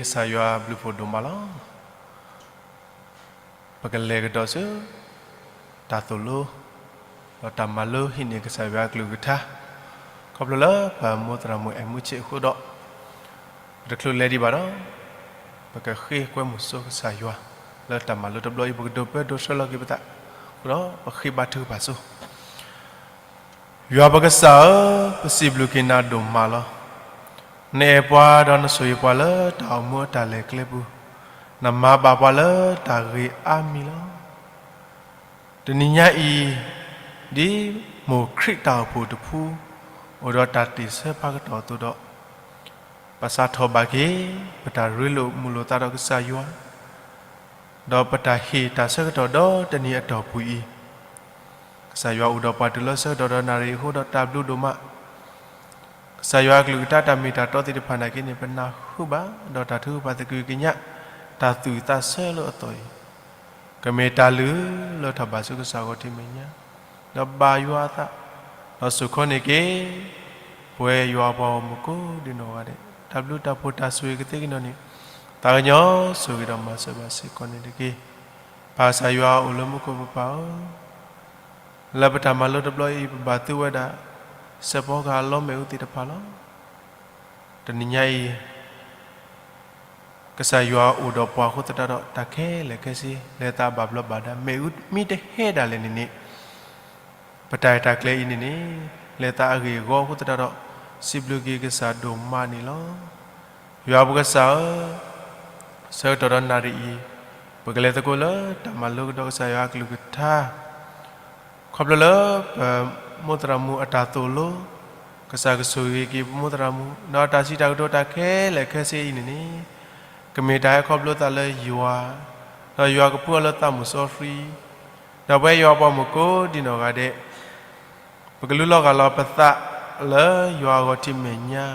ကစၢ်ယွၤဘျုးဖှိၣ်ဒိၣ်မးလီၤ. ပကလဲၤကဒီးဆူ တၢ်သိၣ်လိ ဒီးတၢ်မၤလိဟံးန့ၢ်ကစၢ်ယွၤအကလုၢ်ကထါ, ခီဖျိလၢပမိၢ်သရၣ်မုၣ်အဲၣ်မူဆံးအဃိဒီး ပတချုးလဲၤဒံးဘၣ်ဒီး ပကဃ့ကွဲမုာ်ဆိကစၢ်ယွၤ လၢတၢ်မၤလိတဘျီအံၤ ပကဒိးပၢဒိးဆှၢလီၤက့ၤပသး, အဃိဒီးပဃ့ဘါထုကဖၣ်ဆိ ယွၤပကစၢ်ဧၢ, ပစံးဘျုးက့ၤနၤဒိၣ်မးလီၤ. နအဲၣ်ပှၤဒီးနဆိၣ်ဂ့ၤပှၤလၢတၢ်အိၣ်မူအတၢ်လဲၤကျဲပူၤ, နမၤဘၣ်ပှၤလၢတၢ်ဂ့ၤအါမံၤလီၤ. တနံၤညါအံၤ, ဒ်မိၢ်ခရံာ်တၢ်အိၣ်ဖှိၣ်တဖု အိၣ်ဒီးတၢ်တ့ၢ်ဆၢဖးကတီၢ်အသိးဒီး, ပစးထီၣ်ဘၣ်က့ၤ ပတၢ်ရ့လိာ်မုာ်လိာ်သးဒီးကစၢ်ယွၤ ဒီးပတၢ်ဟ့ၣ်တၢ်ဆၢကတီၢ်ဒီတနံၤအတီၢ်ပူၤအံၤ, ကစၢ်ယွၤအိၣ်ဒီးပှၤတုၤလၢဆၢကတီၢ်ဒီးနၣ်ရံၣ်အဃိဒီးတၢ်ဘျုးဒိၣ်မး, ကစၢ်ယွၤအကလုၢ်ကထါတၢ်မ့ၢ်တၢ်တီသ့ၣ်တဖၣ်နာ်က့န့ၣ် ပနၢ်ဟူဘၣ်, ဒီးတၢ်ထုကဖၣ်သကွံာ်ကညး တၢ်သူၣ်ဝံၣ်သးဆၢလၢအသီအံၤ, ကမ့ၢ်တၢ်လုၢ်လၢထီၣ်ဘၣ်ဆူကစၢ်ဂီၢ်ထံးမဲာ်ညါ, ဒီးဘၣ်ယွၤအသး, ဒီးစိာ်ခီန့ၢ်က့ၤ ပဝဲယွၤအပှၤဂီၢ်မုၢ်ကိးဒံနီၢ်ဂၤဒဲး, တၢ်ဘျုးတၢ်ဖှိၣ်တၢ်ဆိၣ်ဂ့ၤကသ့ကညီၤန့ၣ်, သးကညီၤဆိၣ်ဂ့ၤဒီးမၤစၢၤဘၣ်စ့ၢ်ကီးန့ၣ်တက့ၢ်. ပၢ်ကစၢ်ယွၤအိၣ်လၢမူခိၣ်ပပၢ်ဧၢ, လၢပတၢ်မၤလိတဘျီအံၤ ပဘၣ်သူဝဲဒၣ် စဲးဖီကဟၣ်လီမ့ၣ်အူသ့ၣ်တဖၣ်လီၤ. တနံၤညါအံၤ ကစၢ်ယွၤအိၣ်ဒီးပှၤအဃိသတးဒီး တၢ်ခဲလၢာ်ခဲဆ့ လဲၤသးဘၣ်ဘျီးဘၣ်ဒါ မ့ၣ်အူမ့ၢ်တဟဲဒၣ်လဲာ်န့ၣ်န့ၣ်, ပတၢ်ရဲၣ်တၢ်ကျဲၤအံၤန့ၣ်န့ၣ် လဲၤသးအဂ့ၢ်အဂီၢ်အဃိသတးဒီး စံးဘျုးက့ၤကစၢ်ဒိၣ်မးန့ၣ်လီၤ. ယွၤပကစၢ်ဧၢ, ဆၢကတီၢ်ဒီးနၣ်ရံၣ်အံၤ, ပကလဲၤသကိးလၢတၢ်မၤလိကဒီးကစၢ်ယွၤအကလုၢ်ကထါ ခီဖျိလၢပမိၢ်သရၣ်မုၣ်အတၢ်သိၣ်လိ, ကစၢ်ကဆိၣ်ဂ့ၤက့ၤပမိၢ်သရၣ်မုၣ် ဒီးတၢ်စံးတၢ်ကတိၤတၢ်ခဲလၢာ်ခဲဆ့အံၤန့ၣ်န့ၣ်, ကမ့ၢ်တၢ်ဟဲခီဖျိသးလၢယွၤ, ဒီးယွၤကဖှူအီၤလၢသးမုၢ်စီဆှံ, ဒီးပဝဲယွၤပှၤမုၣ်ကိးဒံနီၢ်ဂၤဒဲး ပကလူလီၤဂာ်လီၤပသးလၢယွၤအဂီၢ်ထံးမဲာ်ညါ,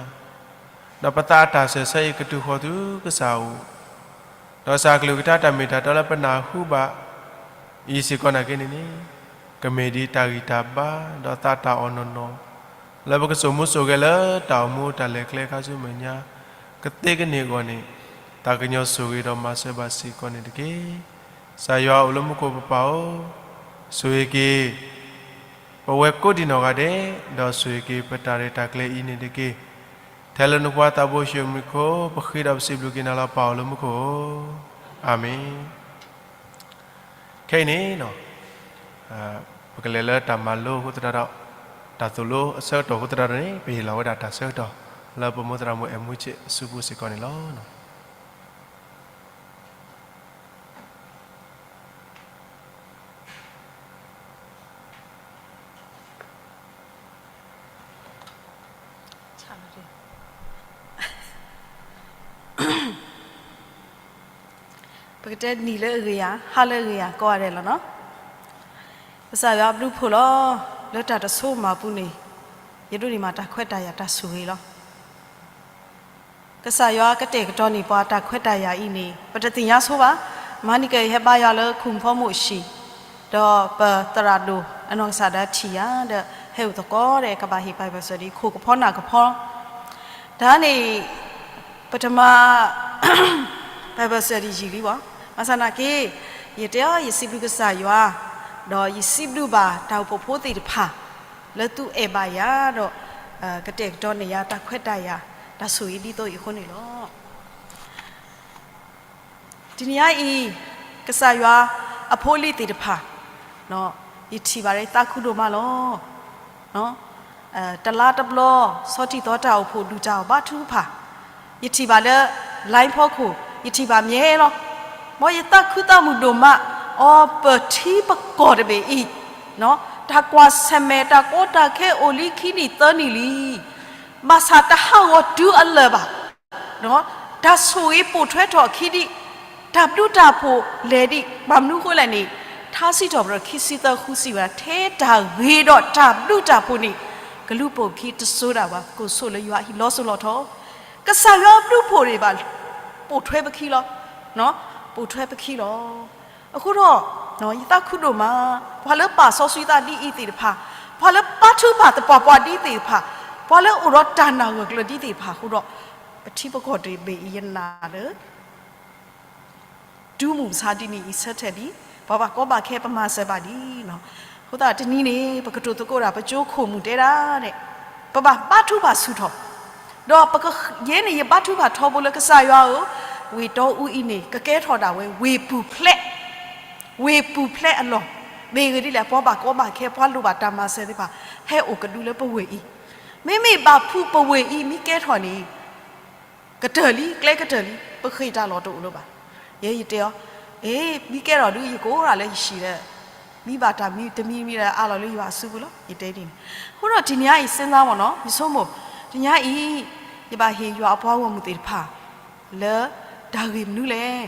ဒီးပသးအတၢ်စၢၤဆၢအံၤကတုၤဃီၤဆူကစၢ်အအိၣ်, ဒီးကစၢ်အကလုၢ်ကထါတၢ်မ့ၢ်တၢ်တီလၢပနၢ်ဟူဘၣ်အံၤစ့ၢ်ကီးနာ်က့န့ၣ်န့ၣ်, ကမ့ၢ်ဒ်တၢ်ဂံၢ်တၢ်ဘါ ဒီးသးတၢ်အီၣ်နီၢ်နီၢ် လၢပကစိာ်မူစိာ်ဂဲၤလၢတၢ်အိၣ်မူတၢ်လဲၤကျဲခါဆူမဲာ်ညါ ကသ့ကန့ၢ်အဂီၢ်န့ၣ်, သးကညီၤဆိၣ်ဂ့ၤဒီးမၤစၢၤဘၣ်စ့ၢ်ကီးန့ၣ်တက့ၢ်. ကစၢ်ယွၤအိၣ်လၢမူခိၣ်ပပၢ်ဧၢ, ဆိၣ်ဂ့ၤက့ၤ ပဝဲကိးဒံနီၢ်ဂၤဒဲး, ဒီးဆိၣ်ဂ့ၤက့ၤပတၢ်ရဲၣ်တၢ်ကျဲၤအံၤန့ၣ်တက့ၢ်. ထဲလၢနဖိသးဘိယ့ၣ်ၡူးမံၤအဃိ ပဃ့ဒီးပစံးဘျုးက့ၤနၤလီၤ ပၢ်အိၣ်လၢမူခိၣ်ဧၢ, အၤမ့ၣ်. ခဲအံၤန့ၣ် ပကလဲၤလၢတၢ်မၤလိအဃိသတးဒီး, တၢ်သိၣ်လိအဆၢကတီၢ်အဃိသတးဒီးန့ၣ် ပဟ့ၣ်လီၤဝဲဒၣ်တၢ်ဆၢကတီၢ် လၢပမိၢ်သရၣ်မုၣ်အဲၣ်မူဆံးအစုပူၤစ့ၢ်ကီးန့ၣ်လီၤ. ပကတဲနံၤလၢအဂ့ၤဧါ, ဟါလၢအဂ့ၤဧါ, ကိးဂၤဒဲးလီၤနီၤ. ကစၢ်ယွၤဘျုးဖှိၣ်လီၤ. လၢတၢ်တဆိကမိၣ်အပူၤန့ၣ်, ယဒိးန့ၢ်မးတၢ်ခွဲးတၢ်ယာ်တၢ်ဆိၣ်ဂ့ၤလီၤ. ကစၢ်ယွၤကတဲာ်ကတီၤန့ၢ်ပှၤတၢ်ခွဲးတၢ်ယာ်အံၤန့ၣ် ပတသ့ၣ်ညါဆိဘၣ်. မၤန့ၢ်က့ၤယဟဲဘါယွၤလၢခိၣ်ဖီမိၣ်အဟံၣ်, ဒီးပသရၣ်ဒိၣ်အနီၢ်ကစၢ်ဒၣ်ထံၣ်ယၤ, ဒီးဟဲအိၣ်သကိးဒီးကဘၣ်ဟ့ၣ် Bible study ခိၣ်ကဖီနၢ်ကဖီ တၢ်န့ၣ် ပတမၤ Bible study ယံာ်လံဘၣ်. ဘၣ်ဆၣ်နာ်က့ ယတဲအီၤ ယစံးဘျုးကစၢ်ယွၤ, ဒီးယစံးဘျုးဘၣ်တၢ်အိၣ်ဖှိၣ်ဖိသ့ၣ်တဖၣ် လၢသုအဲၣ်ဘၣ်ယၤဒီး ကတဲာ်ကတီၤန့ၢ်ယၤတၢ်ခွဲးတၢ်ယာ် တၢ်ဆိၣ်ဂ့ၤဒ်သိးအံၤအဃိန့ၣ်လီၤ. တနံၤညါအံၤ ကစၢ်ယွၤအဖိအလံၤသ့ၣ်တဖၣ် ယထံၣ်ဘၣ်ဒီးယသးခုဒိၣ်မးလီၤ. တလါတဘျီ ဆီထံၣ်သီတၢ်အိၣ်ဖှိၣ်ဒုၣ်တၢ်အီၣ်ဘါထုကဖၣ်, ယထံၣ်ဘၣ်လၢ line ဖီခိၣ် ယထံၣ်ဘၣ်မြဲလီၤ. မ်ယသးခုသးမုာ်ဒိၣ်မး အီၤပထံပကီၢ်တဘ့ၣ်အံၤ တၢ်ကွၢ်ဆၢၣ်မဲာ်တၢ်ကီတၢ်ခဲအိၣ်လံခံနံၣ်သၢနံၣ်လံ, ဘၣ်ဆၣ်တဟးဂီၤတုၤအလၢာ်ဘၣ်. တၢ်ဆိၣ်ဂ့ၤပိာ်ထွဲထီၣ်အခံဒံး, တၢ်ဘျုးတၢ်ဖှိၣ်လဲၤဒံး, ဘၣ်မနုၤဃိလဲၣ်န့ၣ်, ထါစံးထီၣ်ပတြၢၤခံဆံသၢဃုစံးဝဲဒၣ် ထဲတၢ်ဂ့ၤဒီးတၢ်ဘျုးတၢ်ဖှိၣ်န့ၣ် ကလူၤပိာ်ပခံတစိၤဒၣ်ဘၣ်, ကိၣ်ဆိးလၢယွၤအဟံၣ်လီၤစိၤလီၤထီ, ကစၢ်ယွၤအဘျုးဖှိၣ်န့ၣ်ဘၣ် ပိာ်ထွဲပခံလီၤ. ပိာ်ထွဲပခံလီၤ. အဃိဒီး ယသးခုဒိၣ်မး, ပှၤလၢပာ်စီဆှံသးဒ်အံၤသ့ၣ်တဖၣ်, ပှၤလၢဘါထုကဖၣ်သပှၢ်ပှၢ်ဒ်သ့ၣ်တဖၣ်, ပှၤလၢအိၣ်ဒီးတၢ်နာ်ဂၢၢ်ကျၢၤဒ်သ့ၣ်တဖၣ်အဃိဒီး ပထံပကီၢ်တဘ့ၣ်အံၤယနာ်လၢ တုၤမုၢ်မဆါတနံၤအံၤဆၢထၢၣ်လံ, ပှၤဘၣ်ကီဘၣ်ခဲပမၤစၢၤဘၣ်လံ. အဃိသတးတနံၤန့ၣ် ပကတိၤသကိးတၢ် ပကၠိခိၣ်မုၢ်တဲဒၣ်န့ၣ်, ပဘၣ်ဘါထုကဖၣ်ဆူၣ်ထီၣ်, ဒီးပကယဲန့ၣ် ယဘါထုကဖၣ်ထီဘိလၢကစၢ်ယွၤဧၢ, ဝ့ၢ်တီအူအံၤန့ၣ် ကကဲထီၣ်ဒၣ်ဝဲ ဝ့ၢ်ပူၤဖျဲး, ဝ့ၢ်ပူၤဖျဲးအလီၢ်, မ့ၢ်ဂ့ၢ်ဒ်လဲၣ် ပှၤဘၣ်ကီဘၣ်ခဲ ပှၤလိၣ်ဘၣ်တၢ်မၤစၢၤသ့ၣ်တဖၣ် ဟဲအိၣ်ကဒုလၢပဝ့ၢ်အံၤ, မ့မ့ၢ်ဘၣ်ဖုးပဝ့ၢ်အံၤမ့ၢ်ကဲထီၣ်န့ၣ် ကတၢၢ်လံ ကျဲကတၢၢ်လံ ပဃ့ၢ်တၢ်လီၢ်တအိၣ်လၢၤဘၣ်. ယဲယတဲအီၤ, အ့ မ့ၢ်ကဲထီၣ်ဒုး ယကအိၣ်ဒၣ်လၢယဟံၣ်ဒီး မ့ၢ်ဘၣ်တၢ်မံတမံၤမံၤဒီး အါလီၤလၢယွၤအစုပူၤလီၤ ယတဲဒ်န့ၣ်. အဃိဒီးတနံၤညါအံၤ စ့ၢ်သးမ့ၢ်နီၤ ယဆိကမိၣ် တနံၤညါအံၤ ယဘၣ်ဟ့ၣ်ယွၤအပှၤဂီၢ်မုၢ်သ့ၣ်တဖၣ် လၢ တၢ်ဂ့ၢ်မနုၤလဲၣ်.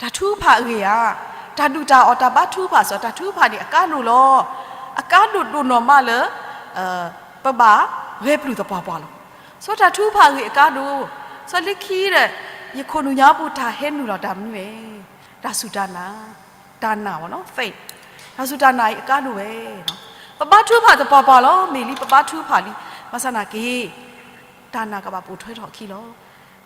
တၢ်ထုကဖၣ်အဂ့ၢ်ဧါ, တၢ်ဒုၣ်တၢ်အီၣ်တၢ်ဘါထုကဖၣ်စ့ၢ် တၢ်ထုကဖၣ်န့ၣ် အကါဒိၣ်လီၤ. အကါဒိၣ်ဒိၣ်နီၢ်မးလၢ ပဘၣ်ဂဲၤပျုၢ်သပှၢ်ပှၢ်လီၤ. စီၤတၢ်ထုကဖၣ်အဂ့ၢ်အကါဒိၣ်, စီၤလၢခံဒီး ယခိၣ်နူာ်ညါပူၤတၢ်ဟဲနုာ်လီၤတၢ်မနုၤလဲၣ်. တၢ်စူၢ်တၢ်နာ်, တၢ်နာ်ဘၣ်နီၤ faith, တၢ်စူၢ်တၢ်နာ်အံၤအကါဒိၣ်ဝဲ ပဘါထုကဖၣ်သပှၢ်ပှၢ်လီၤ မ့ၢ်လံ ပဘါထုကဖၣ်လံ, ဘၣ်ဆၣ်နာ်က့ တၢ်နာ်ကဘၣ်ပိာ်ထွဲထီၣ်အခံလီၤ.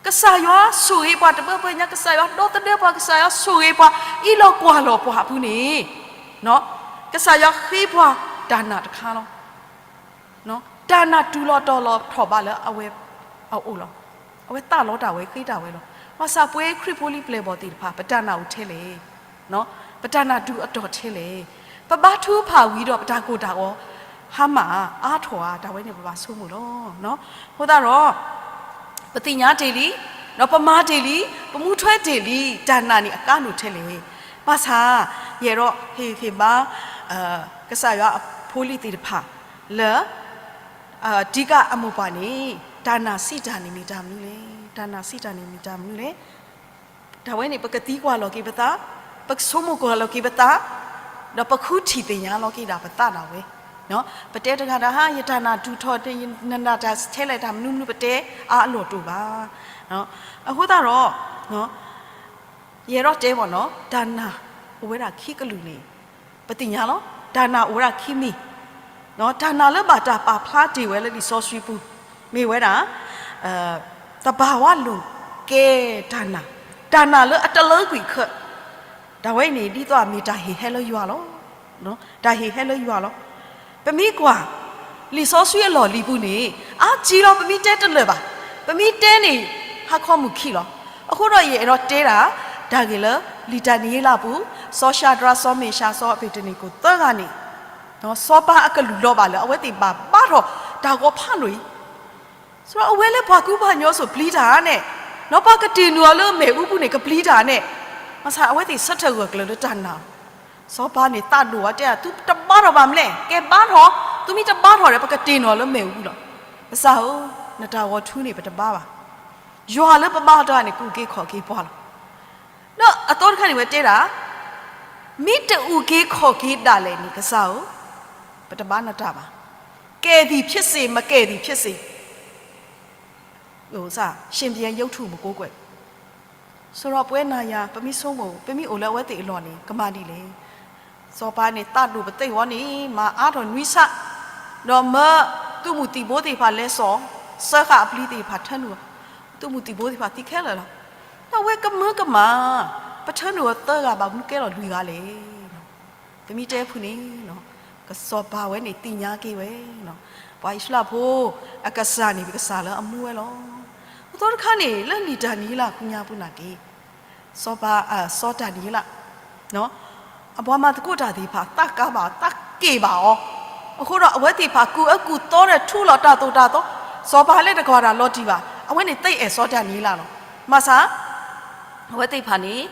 ကစၢ်ယွၤဆိၣ်ဂ့ၤပှၤတဘျီဘျီညါ ကစၢ်ယွၤဒီသဒၢပှၤ ကစၢ်ယွၤဆိၣ်ဂ့ၤပှၤ အ့ၣ်လိာ်ကွၢ်လိာ်ပှၤအပူၤန့ၣ်, ကစၢ်ယွၤဃ့ပှၤတၢ်နာ်တခါလီၤ. တၢ်နာ်တုၤလီၤတီၤလီၤထီၣ်ဘးလၢအဝဲအအိၣ်လီၤ. အဝဲသးလီတၢ်ဝဲဃ့တၢ်ဝဲလီၤ. ဘၣ်ဆၣ်ပှၤခရံာ်ဖိလံပျဲၢ်ဘီၣ်သ့ၣ်တဖၣ် ပတၢ်နာ်အိၣ်ထဲလဲၣ် ပတၢ်နာ်တုၤအတီၢ်ထဲလဲၣ်. ပဘါထုကဖၣ်ဝံၤဒီးပတၢ်ကိၢ်တၢ်ဂီၤ ဟါမၢ်အါထီၣ်ဧါ တၢ်ဝဲန့ၣ်ပဘၣ်ဆိကမိၣ်လီၤ. အဃိသတးဒီး ပသ့ၣ်ညါတ့ၢ်လံ, ဒီးပမၤတ့ၢ်လံ, ပမူထွဲတ့ၢ်လံ, တၢ်နာ်န့ၣ်အကါဒိၣ်ထဲလဲၣ်. ဘၣ်ဆၣ် ယအဲၣ်ဒိးဟ့ၣ်ဂံၢ်ဟ့ၣ်ဘါ ကစၢ်ယွၤအဖိလံၤသ့ၣ်တဖၣ် လၢ တံကၢ်အမိၢ်ပှၢ်န့ၣ် တၢ်နာ်စံးတၢ်န့ၣ်မ့ၢ်တၢ်မနုၤလဲၣ်, တၢ်နာ်စံးတၢ်န့ၣ်မ့ၢ်တၢ်မနုၤလဲၣ်. တၢ်ဝဲန့ၣ် ပကသံကွၢ်လီၤက့ၤပသး, ပကဆိကမိၣ်ကွၢ်လီၤက့ၤပသး, ဒီးပဃုထံၣ်သ့ၣ်ညါလီၤက့ၤဒၣ်ပသးဒၣ်ဝဲ. ပတဲတဂၤဒီး ဟါ ယတၢ်နာ်တုၤထီၣ် နနာ်တၢ်ထဲလဲၣ် တၢ်မနုၤမနုၤ ပတဲအါအလီၢ်တအိၣ်ဘၣ်. အဃိသတးဒီး ယအဲၣ်ဒိးတဲမ့ၢ်နီၤ တၢ်နာ်အိၣ်ဝဲဒၣ်ခံကလုာ်န့ၣ် ပသ့ၣ်ညါလီၤ. တၢ်နာ်အိၣ်ဝဲဒၣ်ခံမံၤ, တၢ်နာ်လၢဘၣ်တၢ်ပာ်ဖျါတ့ၢ်ဝဲလၢလံာ်စီဆှံပူၤ မ့ၢ်ဝဲဒၣ် သဘာဝလိာ်ကဲတၢ်နာ်, တၢ်နာ်လၢအတလၢကွံာ်ခၢၣ်, တၢ်ဝဲအံၤန့ၣ် ဒ်သိးအမ့ၢ်တၢ်ဟ့ၣ်ဟဲလၢယွၤလီၤ. တၢ်ဟ့ၣ်ဟဲလၢယွၤလီၤ. ပမ့ၢ်ကွၢ် လံာ်စီဆှံအလီၢ်လံၤပူၤန့ၣ် အါကံလီၤ ပမ့ၢ်တဲတလၢာ်ဘၣ်, ပမ့ၢ်တဲန့ၣ် ဟါခီမုၢ်ခံလီၤ. အဃိဒီးယအဲၣ်ဒိးတဲဒၣ် တၢ်ဂ့ၢ်လၢလံာ်တၢ်နံၤအ့လးပူၤ စီၤၡၤဒြး စီၤမ့ၡး စီၤအဘ့းနကိၤသၢဂၤန့ၣ် စီၤပၤအကလုၢ်လီၤဘၣ်လၢ အဝဲသ့ၣ်ဘၣ်ဘါထီၣ်တၢ်ဂီၤဖးဒိၣ်အံၤ ဆိုတော့အဝဲလၢပှၤကူပှၤကညီစိၤပျံၤတၢ်န့ၣ်, ဒီးပှၤကတ့ၢ်နုာ်အီၤလၢမ့ၣ်အူပူၤန့ၣ် ကပျံၤတၢ်န့ၣ်, ဘၣ်ဆၣ်အဝဲသ့ၣ်ဆၢထၢၣ်ဂၢၢ်ကျၢၤလၢတၢ်နာ်လီၤ. စီၤပၤန့ၣ်သးဒိၣ်ဝဲတဲ, သုတဘါထီၣ်ဘၣ်မလဲၣ်, ကဲဘါထီၣ်, သုမ့ၢ်တဘါထီၣ်ဒီး ပကတ့ၢ်နုာ်အီၤလၢမ့ၣ်အူပူၤလီၤ. ကစၢ်ဧၢ, နတၢ်ဂီၤထူန့ၣ်ပတဘါဘၣ်. ယွၤလၢပဘါတၢ်န့ၣ် ကအုၣ်က့ၤခီၣ်က့ၤပှၤလီၤ. ဒီးအသီတခါန့ၣ်ဝဲတဲဒၣ်, မ့ၢ်တအုၣ်က့ၤခီၣ်က့ၤဒၣ်လဲာ်န့ၣ် ကစၢ်ဧၢ, ပတဘါနတၢ်ဘၣ်. ကဲၣ်သံၣ်ဖျ့စ့ၣ် မကဲၣ်သံၣ်ဖျ့စ့ၣ် ရှင်ပြန်ရုပ်တုမကိုးကွယ်, ဆိုတော့ပဝဲနၤယၤ ပမ့ၢ်ဆိကမိၣ် ပမ့ၢ်အိၣ်လၢအဝဲသ့ၣ်အလီၢ်န့ၣ် ကမၤဒ်လဲၣ်. စီၤပၤန့ၣ်သးဒိၣ်ပသ့ၣ်ဝဲန့ၣ် မၤအါထီၣ်နွံဆၣ်, ဒီးမၢသုးမုၢ်သံၣ်ဘိသ့ၣ်တဖၣ်လဲၤစိာ်, စၢဃာ်အပျံၤသ့ၣ်တဖၣ်ထၢနုာ်အီၤ, သုးမုၢ်သံၣ်ဘိသ့ၣ်တဖၣ်သံခဲလၢာ်လီၤ. ဒီးအဝဲကမၢကမၣ်, ပထၢနုာ်အီၤသၢဂၤဘၣ် မနုၤကဲလီၤလွံၢ်ဂၤလဲၣ်. ပမ့ၢ်တဲဖုန့ၣ်, ကစီၤပၤဝဲန့ၣ်သ့ၣ်ညါက့ၤဝဲ, ပှၤအံၣ်စရ့လးဖိအကစၢ်န့ၣ် ပကစၢ်လၢအမူဝဲလီၤ. အသီတခါန့ၣ် လၢလံာ်တၢ်နံၤလၢအဃုညါပူၤနာ်က့, စီၤပၤ, စီၤတၢ်နံၤလၢ အပှၤမၤသကိးတၢ်သ့ၣ်တဖၣ် သးကါဘၣ်အီၤ သးက့ၣ်ဘၣ်အီၤ, အဃိဒီးအဝဲသ့ၣ်တဖၣ်ကူၣ်အၢကူၣ်သီဒီးထူလီၤတၢ်သိၣ်တၢ်သီ, စီၤပၤလဲၤတကွၢ်တၢ်လီၤတံၢ်ဘၣ်, အဝဲန့ၣ်သ့အဲၣ်စီၤတၢ်နံၤလၢလီၤ. မၤဆါ, အဝဲသ့ၣ်တဖၣ်န့ၣ်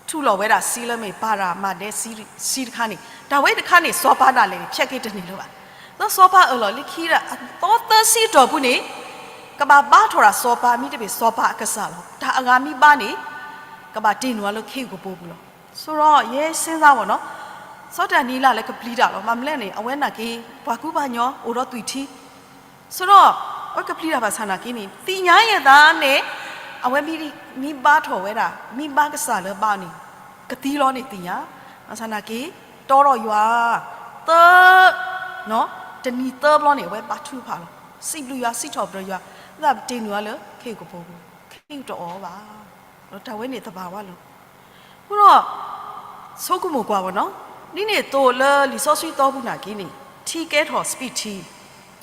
ထူလီၤဝဲဒၣ်စံလၢမ့ၢ်ပၤရၤမၤဒဲစံတခါန့ၣ်, တၢ်ဝဲတခါန့ၣ် စီၤပၤဒၣ်လဲာ်န့ၣ် ဖျဲးက့ၤတန့ၢ်လၢၤဘၣ်. ဒီးစီၤပၤအၢၣ်လီၤလၢခံဒီး အသီသၢဆံအတီၢ်ပူၤန့ၣ် ကဘၣ်ဘါထီၣ်ဒၣ်စီၤပၤမ့တမ့ၢ်စီၤပၤအကစၢ်လီၤ. တၢ်အဂၤမ့ၢ်ဘါန့ၣ် ကဘၣ်တ့ၢ်နုာ်အီၤလၢခ့ကပူၤပူၤလီၤ. ဆိုတော့ ယဲစ့ၢ်သးဝဲနီၤ, စီၤတၢ်နံၤလၢ်လၢကပျံၤတၢ်လီၤ. မ့ၢ်မနုၤလဲၣ်န့ၣ် အဝဲနာ်က့ ပှၤကူပှၤကညီအိၣ်ဒီးသွံၣ်ထံ ဆိုတော့ အဝဲကပျံၤတၢ်ဘၣ်ဆၣ်နာ်က့န့ၣ် သ့ၣ်ညါယဲၢ်သးန့ၣ် အဝဲမ့ၢ်ဘါထီၣ်ဝဲဒၣ် မ့ၢ်ဘါကစၢ်လၢဘါန့ၣ် ကသံလီၤန့ၣ်သ့ၣ်ညါ, ဘၣ်ဆၣ်နာ်က့ တီထီၣ်ယွၤ သၢ, တနံၤသၢဘျီန့ၣ် အဝဲဘါထုကဖၣ်လီၤ. စံးဘျုးယွၤ စံးထီၣ်ပတြၢၤယွၤ, သးပတ့ၢ်နုာ်အီၤလၢခ့ကပီၤပူၤ, ခ့တအီၣ်ဘၣ်. ဒီးတၢ်ဝဲန့ၣ်သဘၣ်ဝါလီၤ. အဃိဒီး ဆိကမိၣ်ကွၢ်ဝဲနီၤ, ဒ်န့ၣ်အသိးလၢလံာ်စီဆှံသီပူၤနာ်က့န့ၣ် ထံကဲထီၣ်စပံးထံ,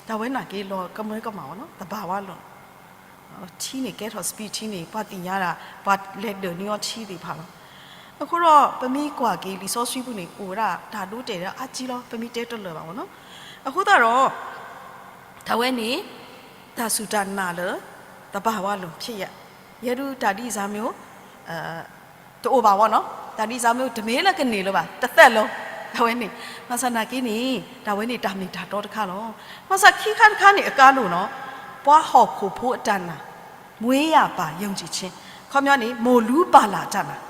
တၢ်ဝဲနာ်က့လီၤကမၢကမၣ်ဝဲနီၤ, သဘၣ်ဝါလီၤ. ထံန့ၣ်ကဲထီၣ်စပံးထံန့ၣ် ပှၤသ့ၣ်ညါဒၣ် ပှၤလဲၤဒၢးန့ၢ်အီၤထံသ့ၣ်တဖၣ်လီၤ. အဃိဒီးပမ့ၢ်ကွၢ်က့ၤလံာ်စီဆှံပူၤန့ၣ် အိၣ်ဝဲဒၣ်တၢ်ဒိတဲာ်ဒီးအါကံလီၤ, ပမ့ၢ်တဲတလၢာ်ဘၣ်ဝဲနီၤ. အဃိသတးဒီး တၢ်ဝဲန့ၣ် တၢ်စူၢ်တၢ်နာ်လၢ သဘၣ်ဝါလီၤ ဖြစ်ရပ်, ယဲဒုးတၢ်ဒ်အံၤမ့ၢ် တအိၣ်ဘၣ်ဝဲနီၤ, တၢ်ဒ်အံၤမ့ၢ်တမ့ၢ်လၢကန့ၢ်လၢၤဘၣ်, တသ့ၣ်ညါလၢၤ, တၢ်ဝဲန့ၣ်, ဘၣ်ဆၣ်နာ်က့န့ၣ် တၢ်ဝဲန့ၣ်တၢ်မ့ၢ်တၢ်တီတခါလီၤ. ဘၣ်ဆၣ်ခံခါတခါန့ၣ် အကါဒိၣ်နီၤ, ပှၤဟီၣ်ခိၣ်ဖိအတၢ်နာ်, မွေးရာပါယုံကြည်ခြင်း, ခီပညီန့ၣ် မိၢ်လူၤပၢ်လၢ်တၢ်နာ်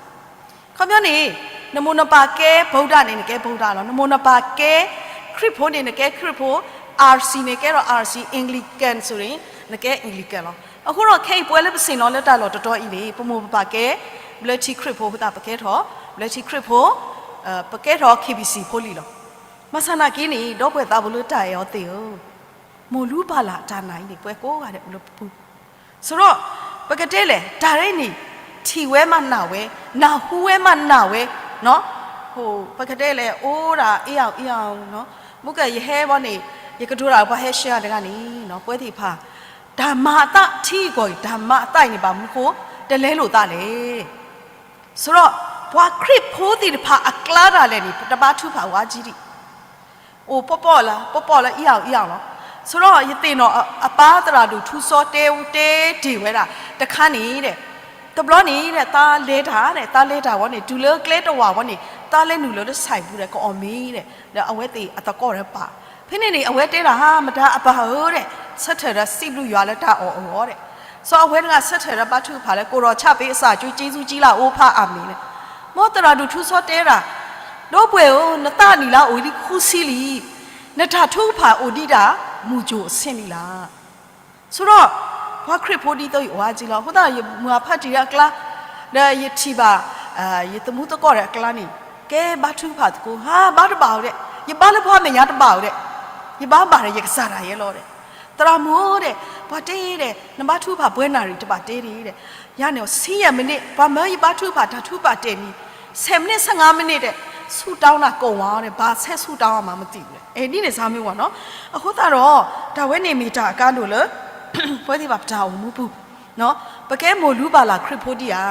ခီပညီန့ၣ် နမိၢ်နပၢ်ကဲဗုဒ္ဓန့ၣ် နကဲဗုဒ္ဓလီၤ, နမိၢ်နပၢ်ကဲခရံာ်ဖိန့ၣ် နကဲခရံာ်ဖိ, RCန့ၣ်ကဲဒီး RC, Anglican န့ၣ် နကဲ Anglican လီၤ. အဃိဒီးခဲအံၤပဝဲလၢပဆ့ၣ်နီၤလၢတၢ်လီၢ်တတီၤအံၤန့ၣ် ပမိၢ်ပပၢ်ကဲ ဘျၢထံခရံာ်ဖိအဃိသတး ပကဲထီၣ် ဘျၢထံခရံာ်ဖိ, ပကဲထီၣ် KBC ဖိလံလီၤ. ဘၣ်ဆၣ်နာ်က့န့ၣ် ဒီပုၢ်ဝဲၢ်သးဘိလၢတၢ်အဲၣ်အီၤသ့ၣ်ဧၢ, မိၢ်လူၤပၢ်လၢ်တၢ်နာ်အံၤန့ၣ် ပဝဲကိးဂၤဒဲးအိၣ်လၢပပူၤ ဆိုတော့ ပကတဲလဲၣ် တၢ်ရ့န့ၣ် ထံၣ်ဝဲမးနာ်ဝဲ, နၢ်ဟူဝဲမးနာ်ဝဲ, ပကတဲလဲၣ် အိၣ်ဒၣ်အ့ၣ်အီၤအ့ၣ်အီၤ, မုၢ်ကယဟဲဘီန့ၣ် ယကတိၤတၢ်ပှၤဟဲရှဲတဂၤန့ၣ် ပဝဲသ့ၣ်တဖၣ် တၢ်မၤအသးထံကီၢ်အံၤ တၢ်မၤအသးအံၤန့ၣ် ဘၣ်မနုၤဃိ တလဲလိာ်သးလဲၣ်. ဆိုတော့ ပှၤခရံာ်ဖိသ့ၣ်တဖၣ်အကျါတၢ်လဲၣ်န့ၣ် ပတဘါထုကဖၣ်ဝဲကံဒံး အိၣ်ပီၣ်ပီၣ်လၢ ပီၣ်ပီၣ်လၢအံၤအီၤအံၤအီၤလီၤ. ဆိုတော့ ယသ့ၣ်နီၣ်အပၢ်သရၣ်ဒိၣ်ထူစီတဲဝဲတဲတ့ၢ်ဝဲဒၣ် တခါန့ၣ်ဒီး တဘျီန့ၣ်ဒီး သးလဲၤတၢ်ဒီး သးလဲၤတၢ်ဝဲန့ၣ် တုၤလၢကျဲတဝာ်ဝဲန့ၣ် သးလဲၤနုာ်လၢတၢ်ဆဲးပူၤဒီး ကအီၣ်မ့ၤဒီး ဒီးအဝဲသ့ၣ်အသကိးဒီးပာ် ဖဲန့ၣ်န့ၣ် အဝဲတဲဒၣ် မတၤအပၢ်ဧၢဒီး ဆၢထၢၣ်ဒီးစံးဘျုးယွၤလၢတၢ်အီၣ်အဂီၢ်ဒီး စီၤအဝဲတဂၤဆၢထၢၣ်ဒီးဘါထုကဖၣ်လၢ ကိုယ်တော်ချပေးအစာ ကျေးဇူးကြီးလှ အိၣ်ဖးအၤမ့ၣ်န့ၣ်, မ်သရၣ်ဒိၣ်ထူစီတဲဒၣ်, ဒီပုၢ်ဝဲၢ်ဧၢ, နသးနံၣ်လၢအအိၣ်လံဃုဆံလံ, နတၢ်ထုကဖၣ်အိၣ်ဒံးဒၣ် မုၢ်ကိၣ်အဆ့ၣ်န့ၣ်လီၤ. ဆိုတော့ ပှၤခရံာ်ဖိဒ်သိးအံၤအိၣ်အါကံလီၤ. အဃိသတး ယမုၢ်အဖးတံၢ်လၢအကျါ, ဒီးယထံၣ်ဘၣ် ယသမူသကိးဒီးအကျါန့ၣ် ကဲဘါထုကဖၣ်သကိး, ဟါ ဘါတဘၣ်ဧိၤဒီး ယဘါလၢပှၤမဲာ်ညါတဘၣ်ဧိၤဒီး ယဘါဘၣ်ဒီးယကစၢ်ဒၣ်ယဲလီၤဒီး သရၣ်မုၣ်ဧၢဒီး ပှၤတဲဒီး နဘါထုကဖၣ်ပှဲၤနၣ်ရံၣ်တဘၣ်တဲဒံးဒီး ယၤန့ၣ် ဆံယဲၢ်မံးနံး ပှၤမၢယဘါထုကဖၣ်တၢ်ထုကဖၣ်တဲာ်မံၤ ဆယ်မိနစ် ဆယ့်ငါးမိနစ်ဒီး ဆူၣ်တၢ်နၢ်ကိၣ်ဝါဒီး ဘၣ်ဆဲဆူၣ်တၢ်အီၣ်မးမတံၢ်ဒီး အဲၣ်ဒ်န့ၣ်စၢ်မ့ၢ်ဝဲနီၤ. အဃိသတးဒီး တၢ်ဝဲန့ၣ်မ့ၢ်တၢ်အကါဒိၣ်လၢ ပဝဲသ့ၣ်ဘၣ်ပတၢ်အိၣ်မူပူၤ ပကဲမိၢ်လူၤပၢ်လၢ်ခရံာ်ဖိဒံးဧါ.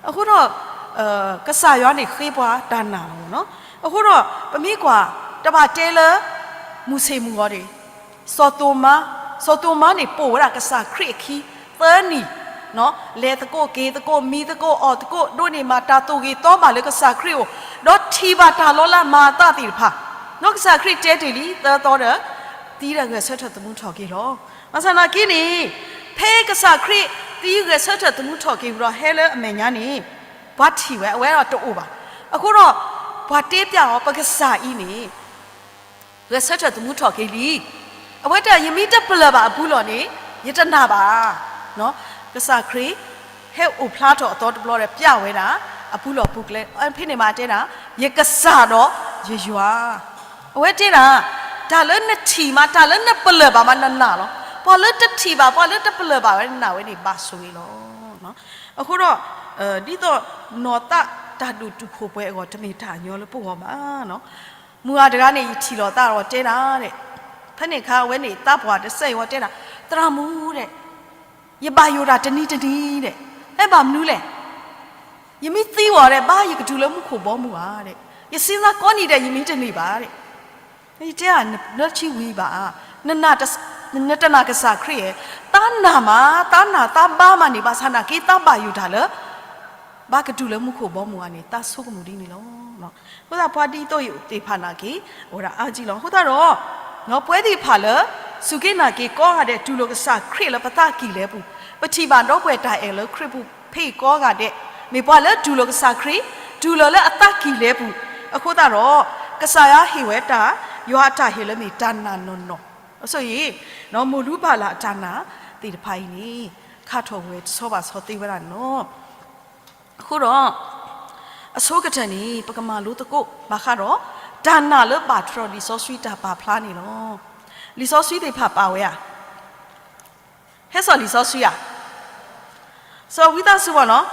အဃိဒီး ကစၢ်ယွၤန့ၣ်ဃ့ပှၤတၢ်နာ်လီၤနီၤ. အဃိဒီး ပမ့ၢ်ကွၢ် တဘၣ်တဲလၢ မုၢ်ဆ့ၣ်မုၢ်ဂီၤန့ၣ် စီၤသိမါ, စီၤသိမါန့ၣ် ပိာ်ဝဲဒၣ်ကစၢ်ခရံာ်အခံ သၢနံၣ်, လဲၤသကိးက့ၤသကိး မံသကိးအီၣ်သကိး ဒိးန့ၢ်မၤတၢ်သိၣ်ဂ့ၤသီဘၣ်လၢကစၢ်ခရံာ်အအိၣ်, ဒီးထံၣ်ဘၣ်တၢ်လီၤလးမၤအသးသ့ၣ်တဖၣ်, ဒီးကစၢ်ခရံာ်တဲတ့ၢ်လံ သၢသီဒီး သံဒီးဂဲၤဆၢထၢၣ်သမူထီၣ်က့ၤလီၤ. ဘၣ်ဆၣ်နာ်က့န့ၣ် ဖဲကစၢ်ခရံာ်သံဂဲၤဆၢထၢၣ်သမူထီၣ်က့ၤဝံၤဒီးဟဲလၢအမဲာ်ညါန့ၣ် ပှၤထံၣ်ဝဲ အဝဲဒီးတအိၣ်ဘၣ်. အဃိဒီး ပှၤတဲပျးအီၤ ပကစၢ်အံၤန့ၣ် ဂဲၤဆၢထၢၣ်သမူထီၣ်က့ၤလံ. အဝဲတဲ ယမ့ၢ်တပလၢၢ်ဘၣ်အပူၤလီၢ်န့ၣ် ယတနာ်ဘၣ်. ကစၢ်ခရံာ် ဟဲအိၣ်ဖျါထီၣ်အသီတဘျီဒီး ပျးဝဲဒၣ် အပူၤလီၢ်ပူၤကျဲ ဖဲန့ၣ်မးတဲဒၣ် ယကစၢ်ဒီးယယွၤ အဝဲတဲဒၣ် တၢ်လၢနထံၣ်မး တၢ်လၢနပလၢၢ်ဘၣ်မးနနာ်လီၤ. ပှၤလၢတထံၣ်ဘၣ် ပှၤလၢတပလၢၢ်ဘၣ်ဝဲ နနာ်ဝဲန့ၣ်ဘၣ်ဆိၣ်ဂ့ၤလီၤ. အဃိဒီး ဒ်သိးနီၢ်သးတၢ်ဒိၣ်တုာ်ခိၣ်ပှဲၤအဂီၢ် တမ့ၢ်တၢ်ညီလၢပဂီၢ်ဘၣ်. မုၢ်ဂၤတဂၤန့ၣ် ယထံၣ်လိာ်သးဒီးတဲဒၣ်ဒီး ဖဲန့ၣ်အခါ အဝဲန့ၣ် သးပှၢ်တစဲးအံၤဝဲတဲဒၣ် သရၣ်မုၣ်ဒီး ယဘၣ်ယိၣ်တၢ်တနံၤတနံၤဒီး အဲၣ်ဘၣ်မနုၤလဲၣ်. ယမ့ၢ်သံဝဲဒီး ဘၣ်ယကတုၤလၢမူခိၣ်ဘီမုၢ်ဧါဒီး ယစံးသးကိးနံၤဒီး ယမ့ၢ်တန့ၢ်ဘၣ်ဒီး ယတဲ နဘျၢထံဝံၤဘၣ်, နတနာ်ကစၢ်ခရံာ်ဧါ, သးနာ်မး သးနာ်သးဘါမးန့ၣ် ဘၣ်ဆၣ်နာ်က့ သးဘၣ်ယိၣ်တၢ်လၢ ဘၣ်ကတုၤလၢမူခိၣ်ဘီမုၢ်ဧါန့ၣ် သးဆိကမိၣ်ဒ်န့ၣ်လီၤ. အဃိသတးပှၤဒ်သိးအံၤသ့ၣ်တဖၣ်နာ်က့ အိၣ်ဝဲဒၣ်အါကံလီၤ. အဃိသတးဒီး ပဝဲသ့ၣ်တဖၣ်လၢ စူၢ်က့ၤနာ်က့ၤကိးဂၤဒဲး တူၢ်လိာ်ကစၢ်ခရံာ်လၢပသးကံၢ်လဲပူၤ, ပထံၣ်ဘၣ်ဒီပုၢ်ဝဲၢ်တၢ်အဲၣ်လၢခရံာ်ပူၤ ဖဲအံၤကိးဂၤဒဲး မ့ၢ်ပှၤလၢတူၢ်လိာ်ကစၢ်ခရံာ် တူၢ်လိာ်လၢအသးကံၢ်လဲပူၤ, အဃိသတးဒီး ကစၢ်ယွၤဟ့ၣ်ဝဲတၢ်, ယွၤအတၢ်ဟ့ၣ်လၢမ့ၢ်တၢ်နာ်နီၢ်နီၢ်, အဆိအံၤ မိၢ်လူၤပၢ်လၢ်အတၢ်နာ်သ့ၣ်တဖၣ်အံၤန့ၣ် ခါထီၣ်ဝဲတဆီဘၣ်ဆီသ့ဝဲဒၣ်န့ၣ်လီၤ. အဃိဒီး အဆိကတၢၢ်န့ၣ် ပကမၤလိသကိးဘၣ်ဃးဒီး တၢ်နာ်လၢဘၣ်ထွဲဒီးလံာ်စီဆှံတၢ်ပာ်ဖျါန့ၣ်လီၤ. လံာ်စီဆှံသ့ၣ်တဖၣ်ပာ်ဝဲဧါ. ဟဲစိာ်လံာ်စီဆှံဧါ. စီၤဝံသးစူၤဘၣ်နီၤ,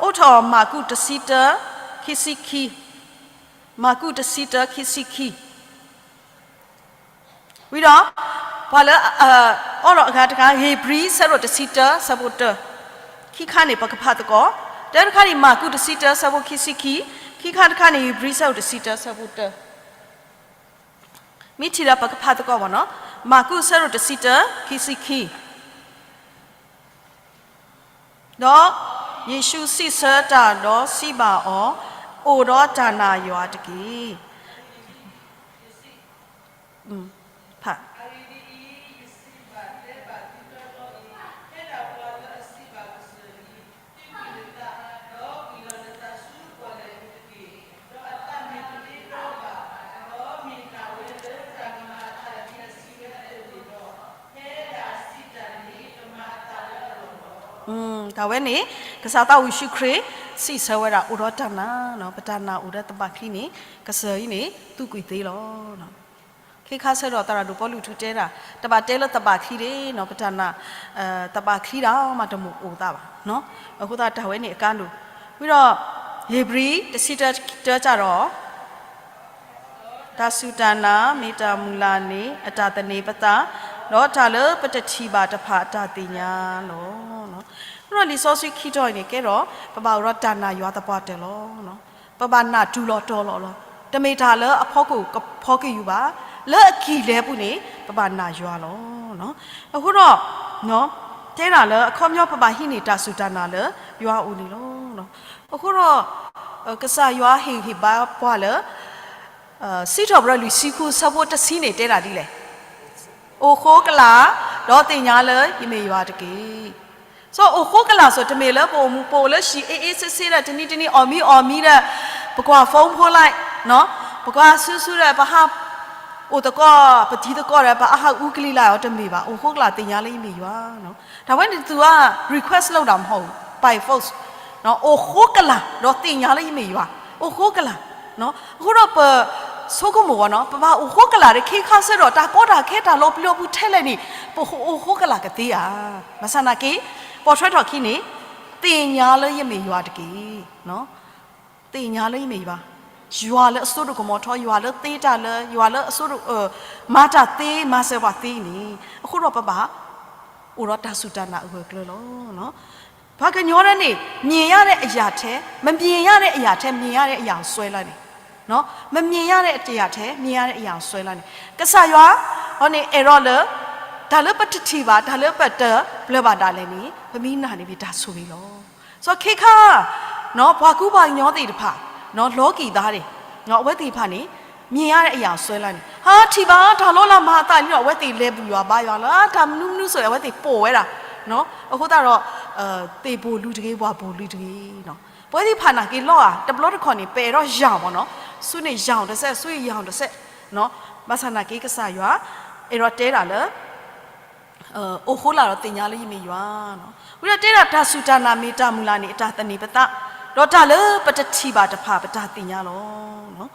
အိးထီၣ်မၢ်ကူးတဆံတၢ ခံဆံခံ, မၢ်ကူးတဆံတၢ ခံဆံခံ. ဝံၤဒီး ပှၤလၢ အီၣ်ဒီးအဂၤတဂၤ ဧ့ၤဘြံၤ ဆၢဒိၣ်တဆံတၢ ဆၢဖိတၢ, ခံခါန့ၣ် ပကဖးသကိး, တၢတခါန့ၣ် မၢ်ကူးတဆံတၢ ဆၢဖိခံဆံခံ, ခံခါတခါန့ၣ် ဧ့ၤဘြံၤ ဆၢဒိၣ်တဆံတၢ ဆၢဖိတၢ. မ့ၢ်ထံၣ်ဒီးပကဖးသကိးဘၣ်နီၤ, မၢ်ကူး ဆၢဒိၣ်တဆံတၢ ခံဆံခံ. ဒီးယ့ၣ်ၡူးစံးဆၢတၢ်ဒီးစံးဘၣ်အီၤ, အိၣ်ဒီးတၢ်နာ်ယွၤတက့ၢ်. တၢ်ဝဲန့ၣ် ကစၢ်သးဝံၣ်ယ့ၣ်ၡူးခရံာ် စံးဆၢဝဲဒၣ် အိၣ်ဒီးတၢ်နာ်, ပတၢ်နာ်အိၣ်ဒီးသဘၣ်ချံန့ၣ် ကစၢ်အံၤန့ၣ် သူၣ်ကွံာ်သ့လီၤ. ခဲခါဆၢဒီးသရၣ်ဒိၣ်ပီလူးထူတဲဒၣ် တဘၣ်တဲလၢသဘၣ်ချံဒၣ်နီၤ, ပတၢ်နာ် သဘၣ်ချံဒၣ်မးတမ့ၢ်အိၣ်သးဘၣ်. အဃိသတးတၢ်ဝဲန့ၣ်အကါဒိၣ်, ဝံၤဒီး ဧ့ၤဘြံၤ တဆံတၢ တၢတၢ်ဒီး တၢ်စူၢ်တၢ်နာ် မ့ၢ်တၢ်မုၢ်လၢ်န့ၣ် အတၢ်သန့ၤပသး, ဒီးတၢ်လၢပတထံၣ်ဘၣ်တဖၣ်အတၢ်သ့ၣ်ညါလီၤ. အဃိဒီးလံာ်စီဆှံခံတီၤအံၤန့ၣ် ကဲထီၣ် ပဘၣ်အိၣ်ဒီးတၢ်နာ်ယွၤသပှၢ်တၢၢ်လီၤ. ပဘၣ်နာ်တုၤလီၤတီၤလီၤလီၤ. တမ့ၢ်တၢ်လၢအဖီခိၣ်ကဖီက့ၤယူၤဘၣ်, လၢအကံၢ်လဲပူၤန့ၣ် ပဘၣ်နာ်ယွၤလီၤ. အဃိဒီး တဲဒၣ်လၢအခီပညီပဘၣ်ဟံးန့ၢ်တၢ်စူၢ်တၢ်နာ်လၢယွၤအအိၣ်န့ၣ်လီၤ. အဃိဒီး ကစၢ်ယွၤဟ့ၣ်ဂံၢ်ဟ့ၣ်ဘါပှၤလၢ စံးထီၣ်ပတြၢၤလွံၢ်ဆံဃု ဆၢဖိတဆံန့ၣ်တဲဒၣ်ဒ်လဲၣ်, အိၣ်ဃိကလာ် ဒီးသ့ၣ်ညါလၢယမ့ၢ်ယွၤတက့ၢ်. စီၤအိၣ်ဃိကလာ်စိၤ တမ့ၢ်လၢပအိၣ်မူပအိၣ်လၢဟံၣ်အ့ၣ်အ့ၣ်ဆ့ဆ့ဒီး တနံၤတနံၤအီၣ်မံအီၣ်မံဒီး ပကွၢ် phone ဖိ like နီၤ, ပကွၢ်ဆူဆူဒီး ပဟး အိၣ်သကိး ပတံၤသကိးဒီး ပအဟးအူကလံၤလၢ်အီၤ တမ့ၢ်ဘၣ်. အိၣ်ဃိကလာ်သ့ၣ်ညါလၢယမ့ၢ်ယွၤ. တၢ်ဝဲန့ၣ်သုးအ request လုပ်တာမဟုတ်ဘူး, by force. အိၣ်ဃိကလာ် ဒီးသ့ၣ်ညါလၢယမ့ၢ်ယွၤ, အိၣ်ဃိကလာ်. အဃိဒီးပဆိကမိၣ်ဝဲနီၤ, ပဘၣ်အိၣ်ဃိကလာ်ဒီး ခဲခါဆၢဒီးတၢ်ကီတၢ်ခဲတၢ်လီၤပျံၤလီၤပူၤထဲလဲၣ်န့ၣ် ပအိၣ်ဃိကလာ်ကသ့ဧါ. ဘၣ်ဆၣ်နာ်က့ ပိာ်ထွဲထီၣ်ခံန့ၣ် သ့ၣ်ညါလၢယမ့ၢ်ယွၤတက့ၢ်. သ့ၣ်ညါလၢယမ့ၢ်ယွၤ, ယွၤလၢအစိတကမီၤထီ, ယွၤလၢသ့တၢ်လၢ, ယွၤလၢအစိတ, မၤတၢ်သ့ မၤစၢၤပှၤသ့န့ၣ်, အဃိဒီးပဘၣ် အိၣ်ဒီးတၢ်စူၢ်တၢ်နာ်အဂၢၢ်အကျၢၤလီၤ. ပှၤကညီဒၣ်န့ၣ် မြင်ရတဲ့အရာထဲ မမြင်ရတဲ့အရာထဲ မြင်ရတဲ့အရာကိုစွဲလန်းန့ၣ်, မမြင်ရတဲ့အရာထဲ မြင်ရတဲ့အရာကိုစွဲလန်းန့ၣ်, ကစၢ်ယွၤအီၤန့ၣ် အဲၣ်ဒိးလၢ တၢ်လၢပတထံၣ်ဘၣ် တၢ်လၢပတတၢၢ်ပျၢၤဘၣ်ဒၣ်လဲာ်န့ၣ် ပမ့ၢ်နာ်န့ၣ်မ့ၢ်တၢ်ဆိၣ်ဂ့ၤလီၤ. စီၤခဲခါ ပှၤကူပှၤကညီသ့ၣ်တဖၣ် လီၤကံၢ်သးန့ၣ် အဝဲသ့ၣ်တဖၣ်န့ၣ် မြင်ရတဲ့အရာကိုစွဲလန်းန့ၣ်, ဟးထံၣ်ဘၣ်တၢ်လီလၢမၤအသးလံဒီး အဝဲသ့ၣ်လဲၤဘူၣ်ယွၤဘါယွၤလၢ တၢ်မနုၤမနုၤဆိၣ် အဝဲသ့ၣ်ပိာ်ဝဲဒၣ်. အဃိသတးဒီး သ့ၣ်ပိာ်လုၢ်တဂ့ၤ ပှၤပိာ်လုၢ်တဂ့ၤ ပဝဲသ့ၣ်တဖၣ်နာ်က့ၤလီၤဧါ, တဘျီတခီၣ်န့ၣ် ပအဲၣ်ဒိးယၢ်မ့ၢ်နီၤ, ဆူန့ၣ်ယၢ်တစဲး ဆူယၢ်တစဲး, ဘၣ်ဆၣ်နာ်က့ၤကစၢ်ယွၤ အဲၣ်ဒိးတဲဒၣ်လၢ အိၣ်ဃိကလာ်ဒီးသ့ၣ်ညါလၢယမ့ၢ်ယွၤ, ဝံၤဒီးတဲဒၣ်တၢ်စူၢ်တၢ်နာ်မ့ၢ်တၢ်မုၢ်လၢ်န့ၣ် အတၢ်သန့ၤပသး, ဒီးတၢ်လၢပတထံၣ်ဘၣ်တဖၣ်ပတၢ်သ့ၣ်ညါလီၤ.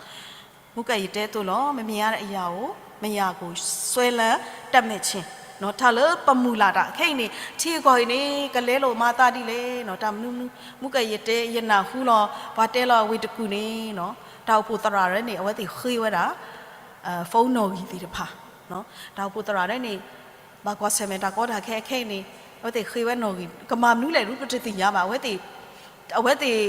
မူကယတဲသိးလီၤ, မမြင်ရတဲ့အရာကို မရကိုစွဲလန်းတတ်မဲ့ခြင်း, တၢ်လၢပမုၢ်လၢ်တၢ် ခဲအံၤန့ၣ် ထံဂုၤကီၢ်ဂၤန့ၣ် ကလဲလိာ်မၤသးဒ်လဲၣ်, တၢ်မနုၤမနုၤ, မူကယတဲ ယနၢ်ဟူလီၤ ပှၤတဲလီၤဝ့ၢ်တကူၣ်န့ၣ် တၢ်အိၣ်ဖှိၣ်သရၣ်ဒၣ်န့ၣ် အဝဲသ့ၣ်ဃ့ဝဲဒၣ် phone နီၣ်ဂံၢ်သ့ၣ်တဖၣ်, တၢ်အိၣ်ဖှိၣ်သရၣ်ဒၣ်န့ၣ် ဘၣ်ကွၢ်ဆၢၣ်မဲာ်တၢ်ကီတၢ်ခဲခဲအံၤန့ၣ် အဝဲသ့ၣ်ဃ့ဝဲနီၣ်ဂံၢ် ကမၤမနုၤလဲၣ်ဒုး ပတသ့ၣ်ညါဘၣ်, အဝဲသ့ၣ် အဝဲသ့ၣ်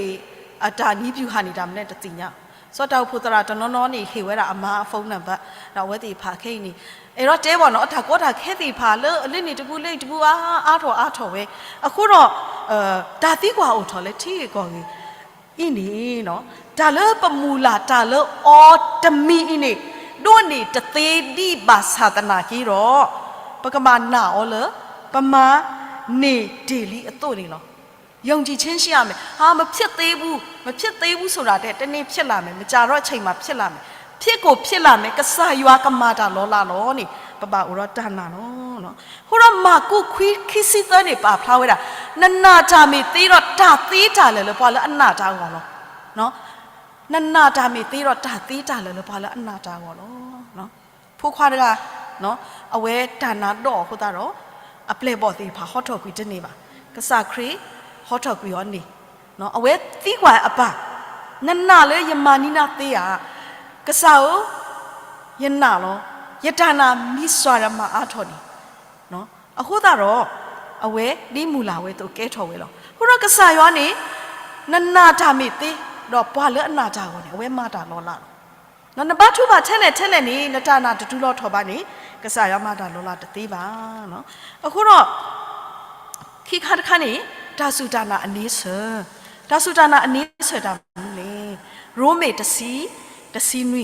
အတၢ်နံၤပျူၤဟၣ်န့ၣ် တၢ်မနုၤလဲၣ်တသ့ၣ်ညါ, စီၤတၢ်အိၣ်ဖှိၣ်သရၣ်တနီၤနီၤန့ၣ် ဟ့ၣ်ဝဲဒၣ်အမါအ phone number ဒီးအဝဲသ့ၣ်တဖၣ်ခဲအံၤန့ၣ် အဲၣ်ဒိးတဲဘၣ်နီၤ အတၢ်ကီတၢ်ခဲသ့ၣ်တဖၣ်လၢအလၢန့ၣ်တပူၤလၢန့ၣ်တပူၤ အါအါထီၣ်အါထီၣ်ဝဲ, အဃိဒီး တၢ်သံကွၢ်အိၣ်ထီၣ်လၢထံဂုၤကီၢ်ဂၤ အံၤန့ၣ် တၢ်လၢပမုၢ်လၢ်တၢ်လၢအီတမံၤအံၤန့ၣ် ဒိးန့ၢ်တသ့ဒံးဘၣ်ဆၣ်သနာ်က့ဒီး ပကဘၣ်နာ်အီၤလၢ ပမၤန့ၢ်တ့ၢ်လံအသိးန့ၣ်လီၤ. ယုံကြည်ခြင်းရှိရမယ်, ဟာ မဖြစ်သေးဘူး, မဖြစ်သေးဘူးဆိုတာထက် တနေ့ဖြစ်လာမယ်, မကြာတော့အချိန်မှာဖြစ်လာမယ်, ဖြစ်ကိုဖြစ်လာမယ်, ကစၢ်ယွၤကမၤတၢ်လီၤလးလီၤန့ၣ် ပဘၣ်အိၣ်ဒီးတၢ်နာ်လီၤ. အဃိဒီးမၢ်ကူးခွံ ခံဆံသၢန့ၣ် ပာ်ဖျါဝဲဒၣ် နနာ်တၢ်မ့ၢ်သ့ဒီး တၢ်သ့တၢ်လၢာ်လၢပှၤလၢအနာ်တၢ်အဂီၢ်လီၤ. နနာ်တၢ်မ့ၢ်သ့ဒီး တၢ်သ့တၢ်လၢာ်လၢပှၤလၢအနာ်တၢ်အဂီၢ်လီၤ. ဖိခွါတဂၤ အဝဲတၢ်နာ်ဒီးအဃိသတးဒီး အပျဲၢ်အဘီၣ်သ့ၣ်တဖၣ်ဟီထီၣ်ကွံာ်တန့ၢ်ဘၣ်. ကစၢ်ခရံာ်ဟီထီၣ်ကွံာ်အီၤန့ၣ်, အဝဲသံကွၢ်အပၢ်, နနာ်လၢယမၤနံၤနၤသ့ဧါ. ကစၢ်ဧၢ, ယနာ်လီၤ. ယတၢ်နာ်မံစှၤဒီးမၤအါထီၣ်န့ၣ်, အဃိသတးဒီး အဝဲဒ်မုၢ်လၢ်ဝဲအသိးကဲထီၣ်ဝဲလီၤ. အဃိဒီးကစၢ်ယွၤန့ၣ် နနာ်တၢ်မ့ၢ်သ့, ဒီးပှၤလၢအနာ်တၢ်အဂီၢ်န့ၣ် အဝဲမၤတၢ်လီၤလးလီၤ. နဘါထုကဖၣ်ထဲလဲၣ်ထဲလဲၣ်န့ၣ် နတၢ်နာ်တတူၢ်လီၤထီၣ်ဘၣ်န့ၣ် ကစၢ်ယွၤမၤတၢ်လီၤလးတသ့ဘၣ်. အဃိဒီး ခံခါတခါန့ၣ် တၢ်စူၢ်တၢ်နာ်အန့ဆၢၣ်, တၢ်စူၢ်တၢ်နာ်အန့ဆၢၣ်တၢ်မနုၤလဲၣ်. ရိမ့ၤတဆံ, တဆံနွံ,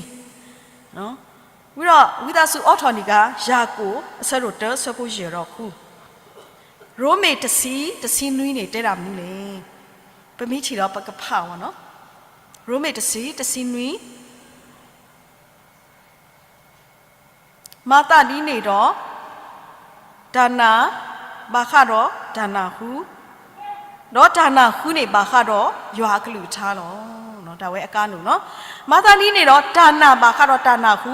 ဝံၤဒီး ဝံသးစူၤအိးထီၣ်န့ၢ်က့ၤ ယၤကိာ်အဆၢဒိၣ်တၢ အဆၢဖိယဲၢ်ဒီးဃု, ရိမ့ၤတဆံ, တဆံနွံန့ၣ်တဲတၢ်မနုၤလဲၣ်. ပမ့ၢ်ထံၣ်ဒီးပကဖးအီၤနီၤ, ရိမ့ၤတဆံ, တဆံနွံ, မၤသးဒ်န့ၣ်ဒီး တၢ်နာ်ဘၣ်ဃးဒီးတၢ်နၢ်ဟူ, ဒီးတၢ်နၢ်ဟူန့ၣ်ဘၣ်ဃးဒီးယွၤအကလုၢ်ကထါလီၤ. တၢ်ဝဲအကါနုာ်နီၤ, မၤသးဒ်န့ၣ်ဒီး တၢ်နာ်ဘၣ်ဃးဒီးတၢ်နၢ်ဟူ,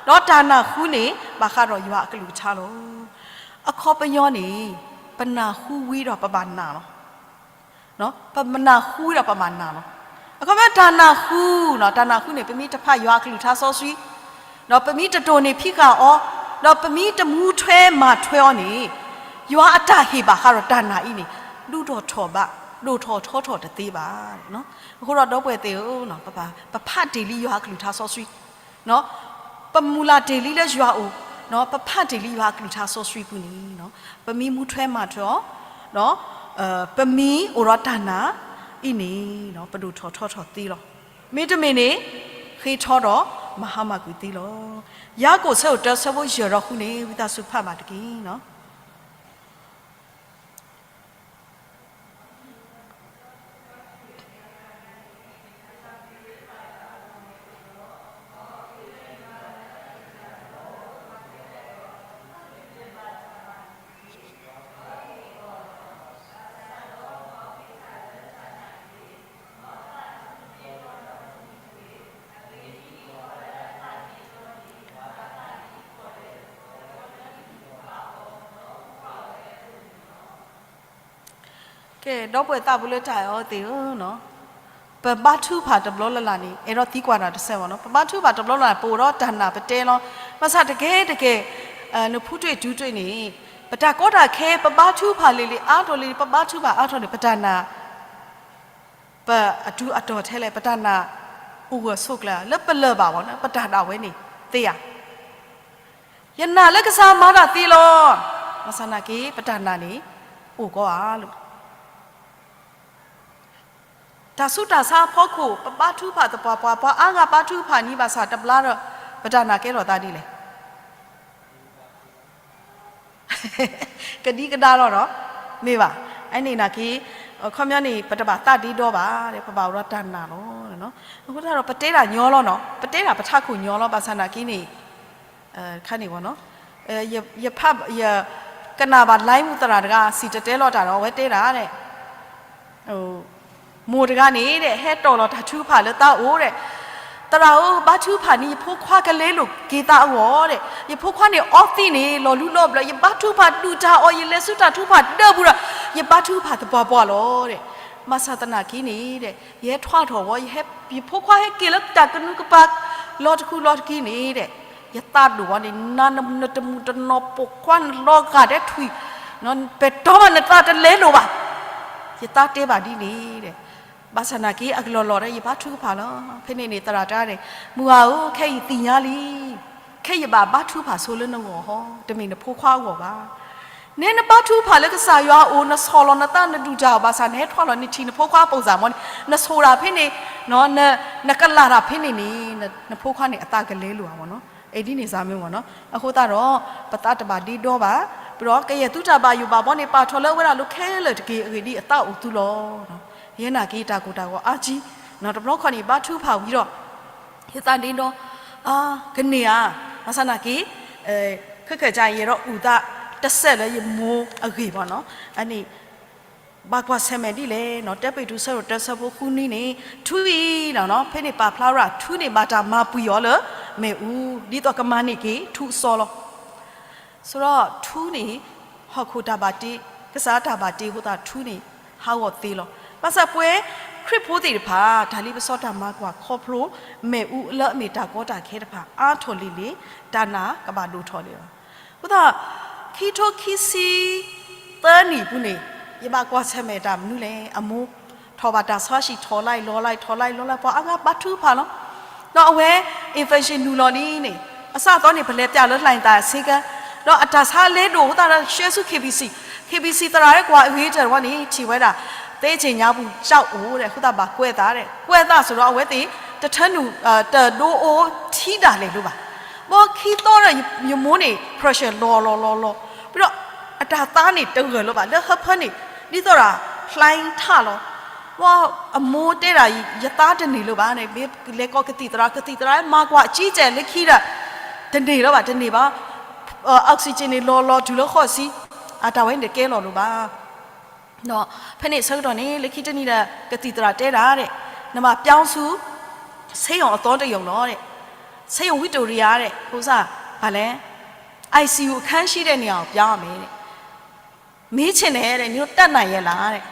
ဒီးတၢ်နၢ်ဟူန့ၣ်ဘၣ်ဃးဒီးယွၤအကလုၢ်ကထါလီၤ. အခီပညီန့ၣ် ပနၢ်ဟူဝံၤဒီးပဘၣ်နာ်လီၤ. ပနၢ်ဟူဝံၤဒီးပဘၣ်နာ်လီၤ. အခီပညီတၢ်နၢ်ဟူနီၤ, တၢ်နၢ်ဟူန့ၣ် ပမ့ၢ်တဖးယွၤအကလုၢ်ကထါစီဆှံ, ဒီးပမ့ၢ်တတိၢ်န့ၢ်ဖံးဃာ်အီၤ, ဒီးပမ့ၢ်တမူထွဲမၤထွဲအီၤန့ၣ်, ယွၤအတၢ်ဟ့ၣ်ဘၣ်ဃးဒီးတၢ်နာ်အံၤန့ၣ် ဒိၣ်ထီၣ်ထီၣ်ဘၣ်, ဒိၣ်ထီၣ်ထီထီၣ်တသ့ဘၣ်. အဃိဒီးဒီပုၢ်ဝဲၢ်သ့ၣ်ဧၢ, ပဖးတ့ၢ်လံယွၤအကလုၢ်ကထါစီဆှံ, ပမုၢ်လၢ်တ့ၢ်လံလၢယွၤအအိၣ်, ပဖးတ့ၢ်လံယွၤအကလုၢ်ကထါစီဆှံပူၤန့ၣ်, ပမ့ၢ်မူထွဲမၤထွဲအီၤ, ပမ့ၢ်အိၣ်ဒီးတၢ်နာ်အံၤန့ၣ် ပဒိၣ်ထီၣ်ထီထီၣ်သ့လီၤ. မ့တမ့ၢ်န့ၣ် ဃ့ထီဒီးမၤဟါမၢ်ကွံာ်သ့လီၤ. ယၤကိာ်ဆၢဒိၣ်တၢ ဆၢဖိယဲၢ်ဒီးဃုန့ၣ် ဝံသးစူၤဖးဘၣ်တက့ၢ်နီၤ. ကဲ ဒီပုၢ်ဝဲၢ်သးပူၤလၢတၢ်အဲၣ်အီၤသ့ၣ်ဧၢ, ပဘါထုကဖၣ်တဘျီလၢ်လၢ်န့ၣ် အဲၣ်ဒိးသံကွၢ်တၢ်တစဲးဘၣ်နီၤ. ပဘါထုကဖၣ်တဘျီလၢ်လၢ် ပအိၣ်ဒီးတၢ်နာ်ပတဲလီၤ. ဘၣ်ဆၣ်တကဲတကဲ နဖူတွ့တုၤတွ့န့ၣ် ပတၢ်ကီတၢ်ခဲ ပဘါထုကဖၣ်လံၤလံၤအါထီၣ်လံၤလံၤ ပဘါထုကဖၣ်အါထီၣ်န့ၣ် ပတၢ်နာ် ပအတုၤအတီၢ်ထဲလဲၣ် ပတၢ်နာ်အိၣ်ဂၢၢ်ဆိးကျၢၤလၢပလၢၢ်ဘၣ်ဝဲန့ၣ် ပတၢ်ဒၣ်ဝဲန့ၣ်သ့ဧါ. ယနာ်လၢကစၢ်မၤတၢ်သ့လီၤ. ဘၣ်ဆၣ်နာ်က့ ပတၢ်နာ်န့ၣ် အိၣ်ကီးဧါလီၤ. တၢ်ဆူးတၢ်ဆါအဖီခိၣ် ပဘါထုကဖၣ်သပှၢ်ပှၢ် ပှၤအါဂၤဘါထုကဖၣ်န့ၣ် ဘၣ်ဆၣ်တဘျါဒီး ပတၢ်နာ်ကဲထီၣ်သးဒ်လဲၣ်. ကဒံကဒါလီၤနီၤ, မ့ၢ်ဘၣ်. အန့ၣ်နာ်က့ အခီပညီန့ၣ် ပတဘၣ်သးဒ့ဒီဘၣ်, ပဘၣ်အိၣ်ဒီးတၢ်နာ်လီၤ. အဃိသတးဒီး ပတဲတၢ်ညီလီၤနီၤ, ပတဲတၢ်ပထးခိၣ်ညီလီၤ. ဘၣ်ဆၣ်နာ်က့န့ၣ် ခါန့ၣ်ဝဲနီၤ, ယဖး ယ ကနၣ်ဘၣ် live မူသရၣ်တဂၤ စံၣ်တဲၤတဲလီၤတၢ်ဒီး အဝဲတဲဒၣ် မိၢ်တဂၤန့ၣ်ဒီး ဟဲတီၣ်လီၤတၢ်ထုကဖၣ်လၢသးအိၣ်ဒီး, သရၣ်ဧၢ ဘါထုကဖၣ်န့ၣ် ယဖိခွါကလဲလိာ်က့ၤသးအဂီၢ်ဒီး, ယဖိခွါန့ၣ်အီသံးန့ၣ် လီၤလူလီၤဘျၢ, ယဘါထုကဖၣ်ဒုၣ်တၢ်အီၣ် ယလဲၤဆူတၢ်ထုကဖၣ်ဒၢပူၤဒီး ယဘါထုကဖၣ်သပှၢ်ပှၢ်လီၤဒီး, ဘၣ်ဆၣ်သနာ်က့န့ၣ်ဒီး ယဟဲထွါထီၣ်ဝဲ ယဟဲ ယဖိခွါဟဲက့ၤလၢတၢ်ကနူးကပၤ လီၤတခူလီၤတက့န့ၣ်ဒီး, ယသးဒိၣ်ဝဲန့ၣ် နတမူတနီၢ်ပိာ်ခွါနလီၤဂာ်ဒဲးထွံၣ်, ပဲာ်တီဘၣ်နသးတလဲလိာ်ဘၣ်. ယသးတဲဘၣ်ဒ်န့ၣ်ဒီး, ဘၣ်ဆၣ်နာ်က့အကလီၢ်လီၢ်ဒီး ယဘါထုကဖၣ်လီၤ. ဖဲန့ၣ်န့ၣ် သရၣ်တဲန့ၣ်, မုၢ်ဧၢဧၢ ခဲအံၤသ့ၣ်ညါလံ, ခဲအံၤယဘၣ်ဘါထုကဖၣ်ဆိလၢနဂီၢ်ဟီ, တမ့ၢ်နဖိခွါအဂီၢ်ဘၣ်. နဲနဘါထုကဖၣ်လၢကစၢ်ယွၤအအိၣ် နဆီၣ်လီၤနသးနဒုၣ်တၢ်အီၣ်ဘၣ်ဆၣ် နဟဲထွါလီၤနထံၣ်နဖိခွါအပိာ်စၢ်မ့ၢ်န့ၣ်, နဆိၣ်တၢ်ဖဲန့ၣ်, နကလၢ်တၢ်ဖဲန့ၣ်န့ၣ်, နဖိခွါန့ၣ်အသးကလဲလိာ်ဘၣ်မ့ၢ်နီၤ. အဲဒ်န့ၣ်စ့ၢ်မ့ၢ်မ့ၢ်နီၤ. အဃိသတးဒီး ပသးတဘၣ်ဒ့ဒီဘၣ်, ပဒီးကယဲၢ်သုတၢ်ဘၣ်ယိၣ်ဘၣ်ဘီန့ၣ် ပာ်ထီၣ်လၢအဝဲဒၣ်လိၤခဲလၢာ်တက့ၢ် အဂ့ၢ်ဒ်အံၤအသးအိၣ်သုလီၤ. ယဲနာ်က့တၢ်ကိၢ်တၢ်ဂီၤအါကံ, တဘျီခီန့ၣ် ဘါထုကဖၣ်ဝံၤဒီး ယသးဒ့ဒီ, အါ, ကန့ၢ်ဧါ, ဘၣ်ဆၣ်နာ်က့ ခဲခၢၣ်စး ယအဲၣ်ဒိးအုၣ်သးတစဲးလၢယမိၢ်အဂ့ၢ်ဘၣ်နီၤ. အန့ၣ် ဘၣ်ကွၢ်ဆၢၣ်မဲာ်ဒ်လဲၣ်နီၤ, တၢပ့းတရူးဆၢဒိၣ်တၢဆၢဖိဃုနွံန့ၣ်, ထူအံၤနီၤ, ဖဲန့ၣ်ပာ်ဖျါဝဲဒၣ် ထူန့ၣ်ဘၣ်တၢ်မၤပှံၢ်အီၤလၢမ့ၣ်အူ, ဒ်သိးကမၤန့ၢ်က့ၤထူအစီလီၤ. ဆိုတော့ ထူန့ၣ် ဟီၣ်ခိၣ်တၢ်ဘၣ်တ့, ကစၢ်တၢ်ဘၣ်တ့အဃိသတး ထူန့ၣ်ဟးဂီၤသ့လီၤ. ဘၣ်ဆၣ်ပဝဲခရံာ်ဖိသ့ၣ်တဖၣ် တၢ်လ့ပစီတၢ်မၤကွၢ်ခီဖျိ မ့ၣ်အူလၢအမ့ၢ်တၢ်ကီတၢ်ခဲတဖၣ် အါထီၣ်လံၤလံၤ တၢ်နာ်ကဘၣ်ဒိၣ်ထီၣ်လံလီၤ. အဃိသတး ခံထိခံဆံသၢနံၣ်ပူၤန့ၣ် ယဘၣ်ကွၢ်ဆၢၣ်မဲာ်တၢ်မနုၤလဲၣ်, အမိၢ် ထီၣ်ဘၣ်တၢ်ဆါဟံၣ် ထီၣ်လီၤလီၤ ထီၣ်လီၤလီၤ ပှၤအါဂၤဘါထုကဖၣ်လီၤ. ဒီးအဝဲ infection နုာ်လီၤလံန့ၣ် အစးအသီန့ၣ် ပလဲၤပၠးလၢ လှိုင်သာ ဆေးခန်း ဒီးအတၢ်ဆါလဲၤဒိၣ်အဃိသတးဒီး ဆှၢဆူ KBC, KBC သရၣ်ဟဲကွၢ်အဂ့ၤတၢၢ်ဝဲန့ၣ် ထံၣ်ဝဲဒၣ် သဲက့ၤညါပူၤ ကျောက်အို ဒီး အဃိသတးဘၣ်ကွဲးသးဒီး ကွဲးသးစ့ၢ်ဒီး အဝဲသ့ၣ် တထၢနုာ် တဒိအိ ထံဒၣ်လဲာ်လၢၤဘၣ်. ဘီခံသီဒီး ယမိၢ်န့ၣ် pressure လီၤလီၤလီၤလီၤ, ပြီးတော့ အတၢ်သါန့ၣ်တဂၢၢ်လၢၤဘၣ် လၢဟၢဖၢန့ၣ် ဒ်သိးဒီး လှိုင်းထးလီၤ. အမိၢ်တဲဒၣ် ယသါတန့ၢ်လၢၤဘၣ်န့ၣ် မ့ၢ်လဲၤကိးကသံၣ်သရၣ် ကသံၣ်သရၣ်မၤကွၢ်အကံကဲးလၢခံဒီး တန့ၢ်လၢၤဘၣ် တန့ၢ်ဘၣ်. oxygen န့ၣ်လီၤလီၤတုၤလၢဃိးဆံ, အတၢ်ဝဲန့ၣ်တကဲလီၤလၢၤဘၣ်. ဒီးဖဲန့ၣ်ဆၢကတီၢ်န့ၣ် လၢခံတနံၤဒီး ကသံၣ်သရၣ်တဲဒၣ်ဒီး နဘၣ်ပြောင်းဆူ ဆေးရုံအသီတရုံလီၤဒီး ဆေးရုံဝံတိုရံယါဒီး ဖိစၢ် ဘာလဲ ICU အခန်းရှိတဲ့နေရာကိုပြောင်းရမယ်တဲ့, မင်းချင်တယ်တဲ့ နင်တို့တတ်နိုင်ရဲ့လားတဲ့.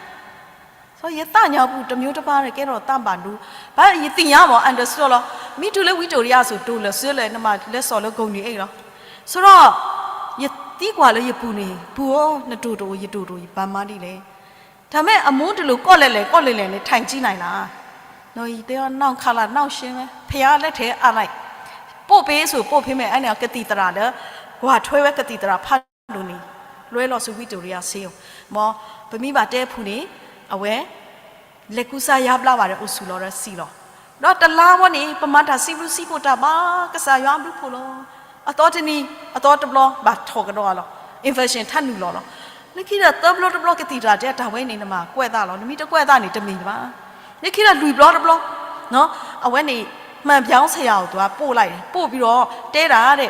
ဆိုတော့ ယသးညါပူၤတမျိုးတစ်ပါးဒီး ကဲထီၣ်သးဘၣ်ဒိ, ဘၣ်ယသ့ၣ်ညါမး understood လီၤ. မ့ၢ်တုၤလၢဝံတိုရံယါအစိၤ တိၤလၢာ်စၢလၢာ် နမၤလဲၤစိာ်လၢကိးနံၤအ့ၣ်လီၤ. ဆိုတော့ ယသံကွၢ်လၢယပူၤန့ၣ် ပူၤဧၢ နတိၤတအိၣ် ယတိၤတအိၣ် ယပာ်မါဒ်လဲၣ်. ဒါပေမဲ့ အမိၢ်တလူၤ ကီၢ်လဲၢ်လဲၢ် ကီၢ်လဲၢ်လဲၢ်န့ၣ် ထိုင်ကြည့်နိုင်လား. ဒီးယတဲအီၤ နောက်ခါလာ နောက်ရှင်းပဲ ဘုရားလက်ထဲအပ်လိုက်, ပို့ပေးဆို ပို့ပေးမယ် အဲန့ၣ် ကသံၣ်သရၣ်လၢ ကွၢ်ထွဲဝဲကသံၣ်သရၣ်ဖးဒိၣ်န့ၣ် လွဲလီၤဆူဝံတိုရံယါဆေးရုံ, မ်ပမ့ၢ်ဘၣ်တဲအဖုၣ်န့ၣ် အဝဲ လဲၤကူစါယါဘျါဘၣ်ဒီး အိၣ်ဆူၣ်လီၤဒီးစံၣ်လီၤ. ဒီးတလါဝဲန့ၣ် ပမၤတၢ်စံးဘျုးစံးဖှိၣ်တၢ်ဘၣ် ကစၢ်ယွၤအဘျုးဖှိၣ်လီၤ. အသီတနံၤ အသီတဘျီ ဘၣ်ထီၣ်ကဒီးလီၤ. infection ထးနုာ်လီၤလီၤ. လၢခံဒီးသၢဘျီတဘျီ ကသံၣ်သရၣ်တဲ တၢ်ဝဲန့ၣ် နမၤကွဲးသးလီၤ. နမ့ၢ်တကွဲးသးန့ၣ် တမ့ၢ်ဘၣ်. လၢခံဒီးလွံၢ်ဘျီတဘျီ အဝဲန့ၣ် မှန်ပြောင်းဆရာကို သူကပို့လိုက်တယ်, ပို့ပြီးတော့ တဲဒၣ်ဒီး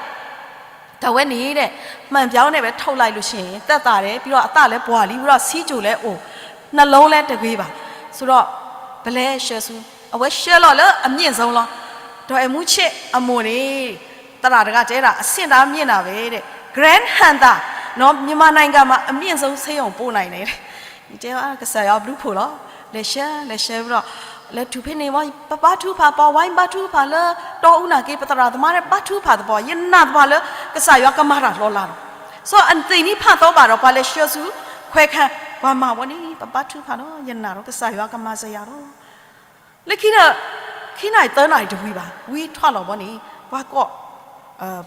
တၢ်ဝဲန့ၣ်ဒီး မှန်ပြောင်းနဲ့ပဲထုတ်လိုက်လို့ရှိရင် သက်သာတယ်, ပြီးတော့ အသလည်းပှၢ်လံ, ပြီးတော့ ဆီးချိုလည်းအို, နှလုံးလည်းတဂ့ၤဘၣ်. ဆိုတော့ ပလဲၤဆှၢဆူ အဝဲဆှၢလီၤလၢအမြင့်ဆုံးလီၤ. ဒီးအဲမူဆ့ၣ်အမိၢ်န့ၣ် သရၣ်တဂၤတဲဒၣ် အဆင့်အတန်းမြင့်တာပဲတဲ့, grand ဟန်သာ, နော်, မြန်မာနိုင်ငံမှာ အမြင့်ဆုံးဆေးရုံပို့နိုင်တယ်. ယတဲ ကစၢ်ယွၤအဘျုးဖှိၣ်လီၤ. လဲၤဆှၢ လဲၤဆှၢပြီးတော့ လဲၤတုၤဖဲန့ၣ်ဝဲ ပဘါထုကဖၣ် ပှၤဝိုင်းဘါထုကဖၣ်လၢတီအူနာ်က့ ပသရၣ်သမါရဲၣ် ဘါထုကဖၣ်သပှၢ် ယနာ်သပှၢ်လၢကစၢ်ယွၤကမၤတၢ်လီၤလးလီၤ. ဆိုတော့ အသ့ၣ်နံၣ်ဖးသီဘၣ်ဒီး ပှၤလဲၤဆှၢဆူ ခွဲခန်း ပှၤမၤဝဲန့ၣ် ပဘါထုကဖၣ်လီၤ. ယနာ်ဒီး ကစၢ်ယွၤကမၤစၢၤယၤလီၤ. လၢခံဒီး ခံနၣ်ရံၣ်သၢနၣ်ရံၣ်တဝံၤဘၣ် ဝံထွးလီၤဘီန့ၣ် ပှၤကိး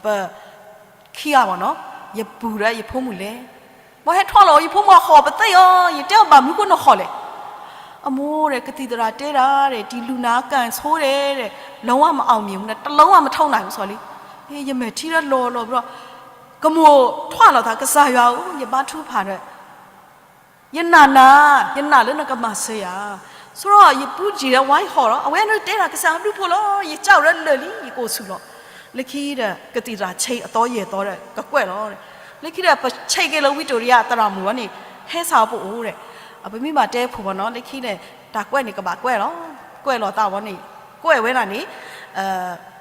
ပခံဂၤဘီနီၤ, ယပူၤဒီးယဖိမုၣ်လဲၤ, ပှၤဟဲထွးလီၤ ယဖိမုၣ်အဃီၣ်ပသ့ၣ်အီၤ, ယတဲအီၤ ဘၣ်မနုၤဃိနဃီၣ်လဲၣ်. အမိၢ်ဒီး ကသံၣ်သရၣ်တဲဒၣ်ဒီး ဒီလူနာကံဆိုးတယ်ဒီး လုံးဝမအောင်မြင်ဘူးန့ၣ် တလုံးမထောက်နိုင်ဘူး စီၤလံ. ယမဲာ်ထံလၢလီၤလီၤဘီဒီး ကမိၣ်ထွးလီၤသး ကစၢ်ယွၤဧၢ ယဘါထုကဖၣ်ဒီး ယနာ်နၤ, ယနာ်လၢနကမၤစၢၤယၤ. ဆိုတော့ ယပူၤကံၤဒီးဝါယဟီၣ်လီၤ. အဝဲန့ၣ်တဲဒၣ် ကစၢ်ယွၤဘျုးဖှိၣ်လီၤ, ယကၢ်ဒီးလၢာ်လံ ယကအိၣ်ဆူၣ်လီၤ. လၢခံဒီး ကသံၣ်သရၣ်ဆဲးအသီယဲၢ်သီဒီး ကကွဲးလီၤ. လၢခံဒီး ပဆဲးက့ၤလၢဝံတိုရံယါသရၣ်မုၣ်ဝဲန့ၣ် ဟဲစးပအိၣ်ဒီး ပမ့ၢ်ဘၣ်တဲဖုၣ်ဘီနီၤ လၢခံန့ၣ် တၢ်ကွဲးန့ၣ်ကဘၣ်ကွဲးလီၤ. ကွဲးလီၤသးဝဲန့ၣ် ကွဲးဝဲဒၣ်န့ၣ်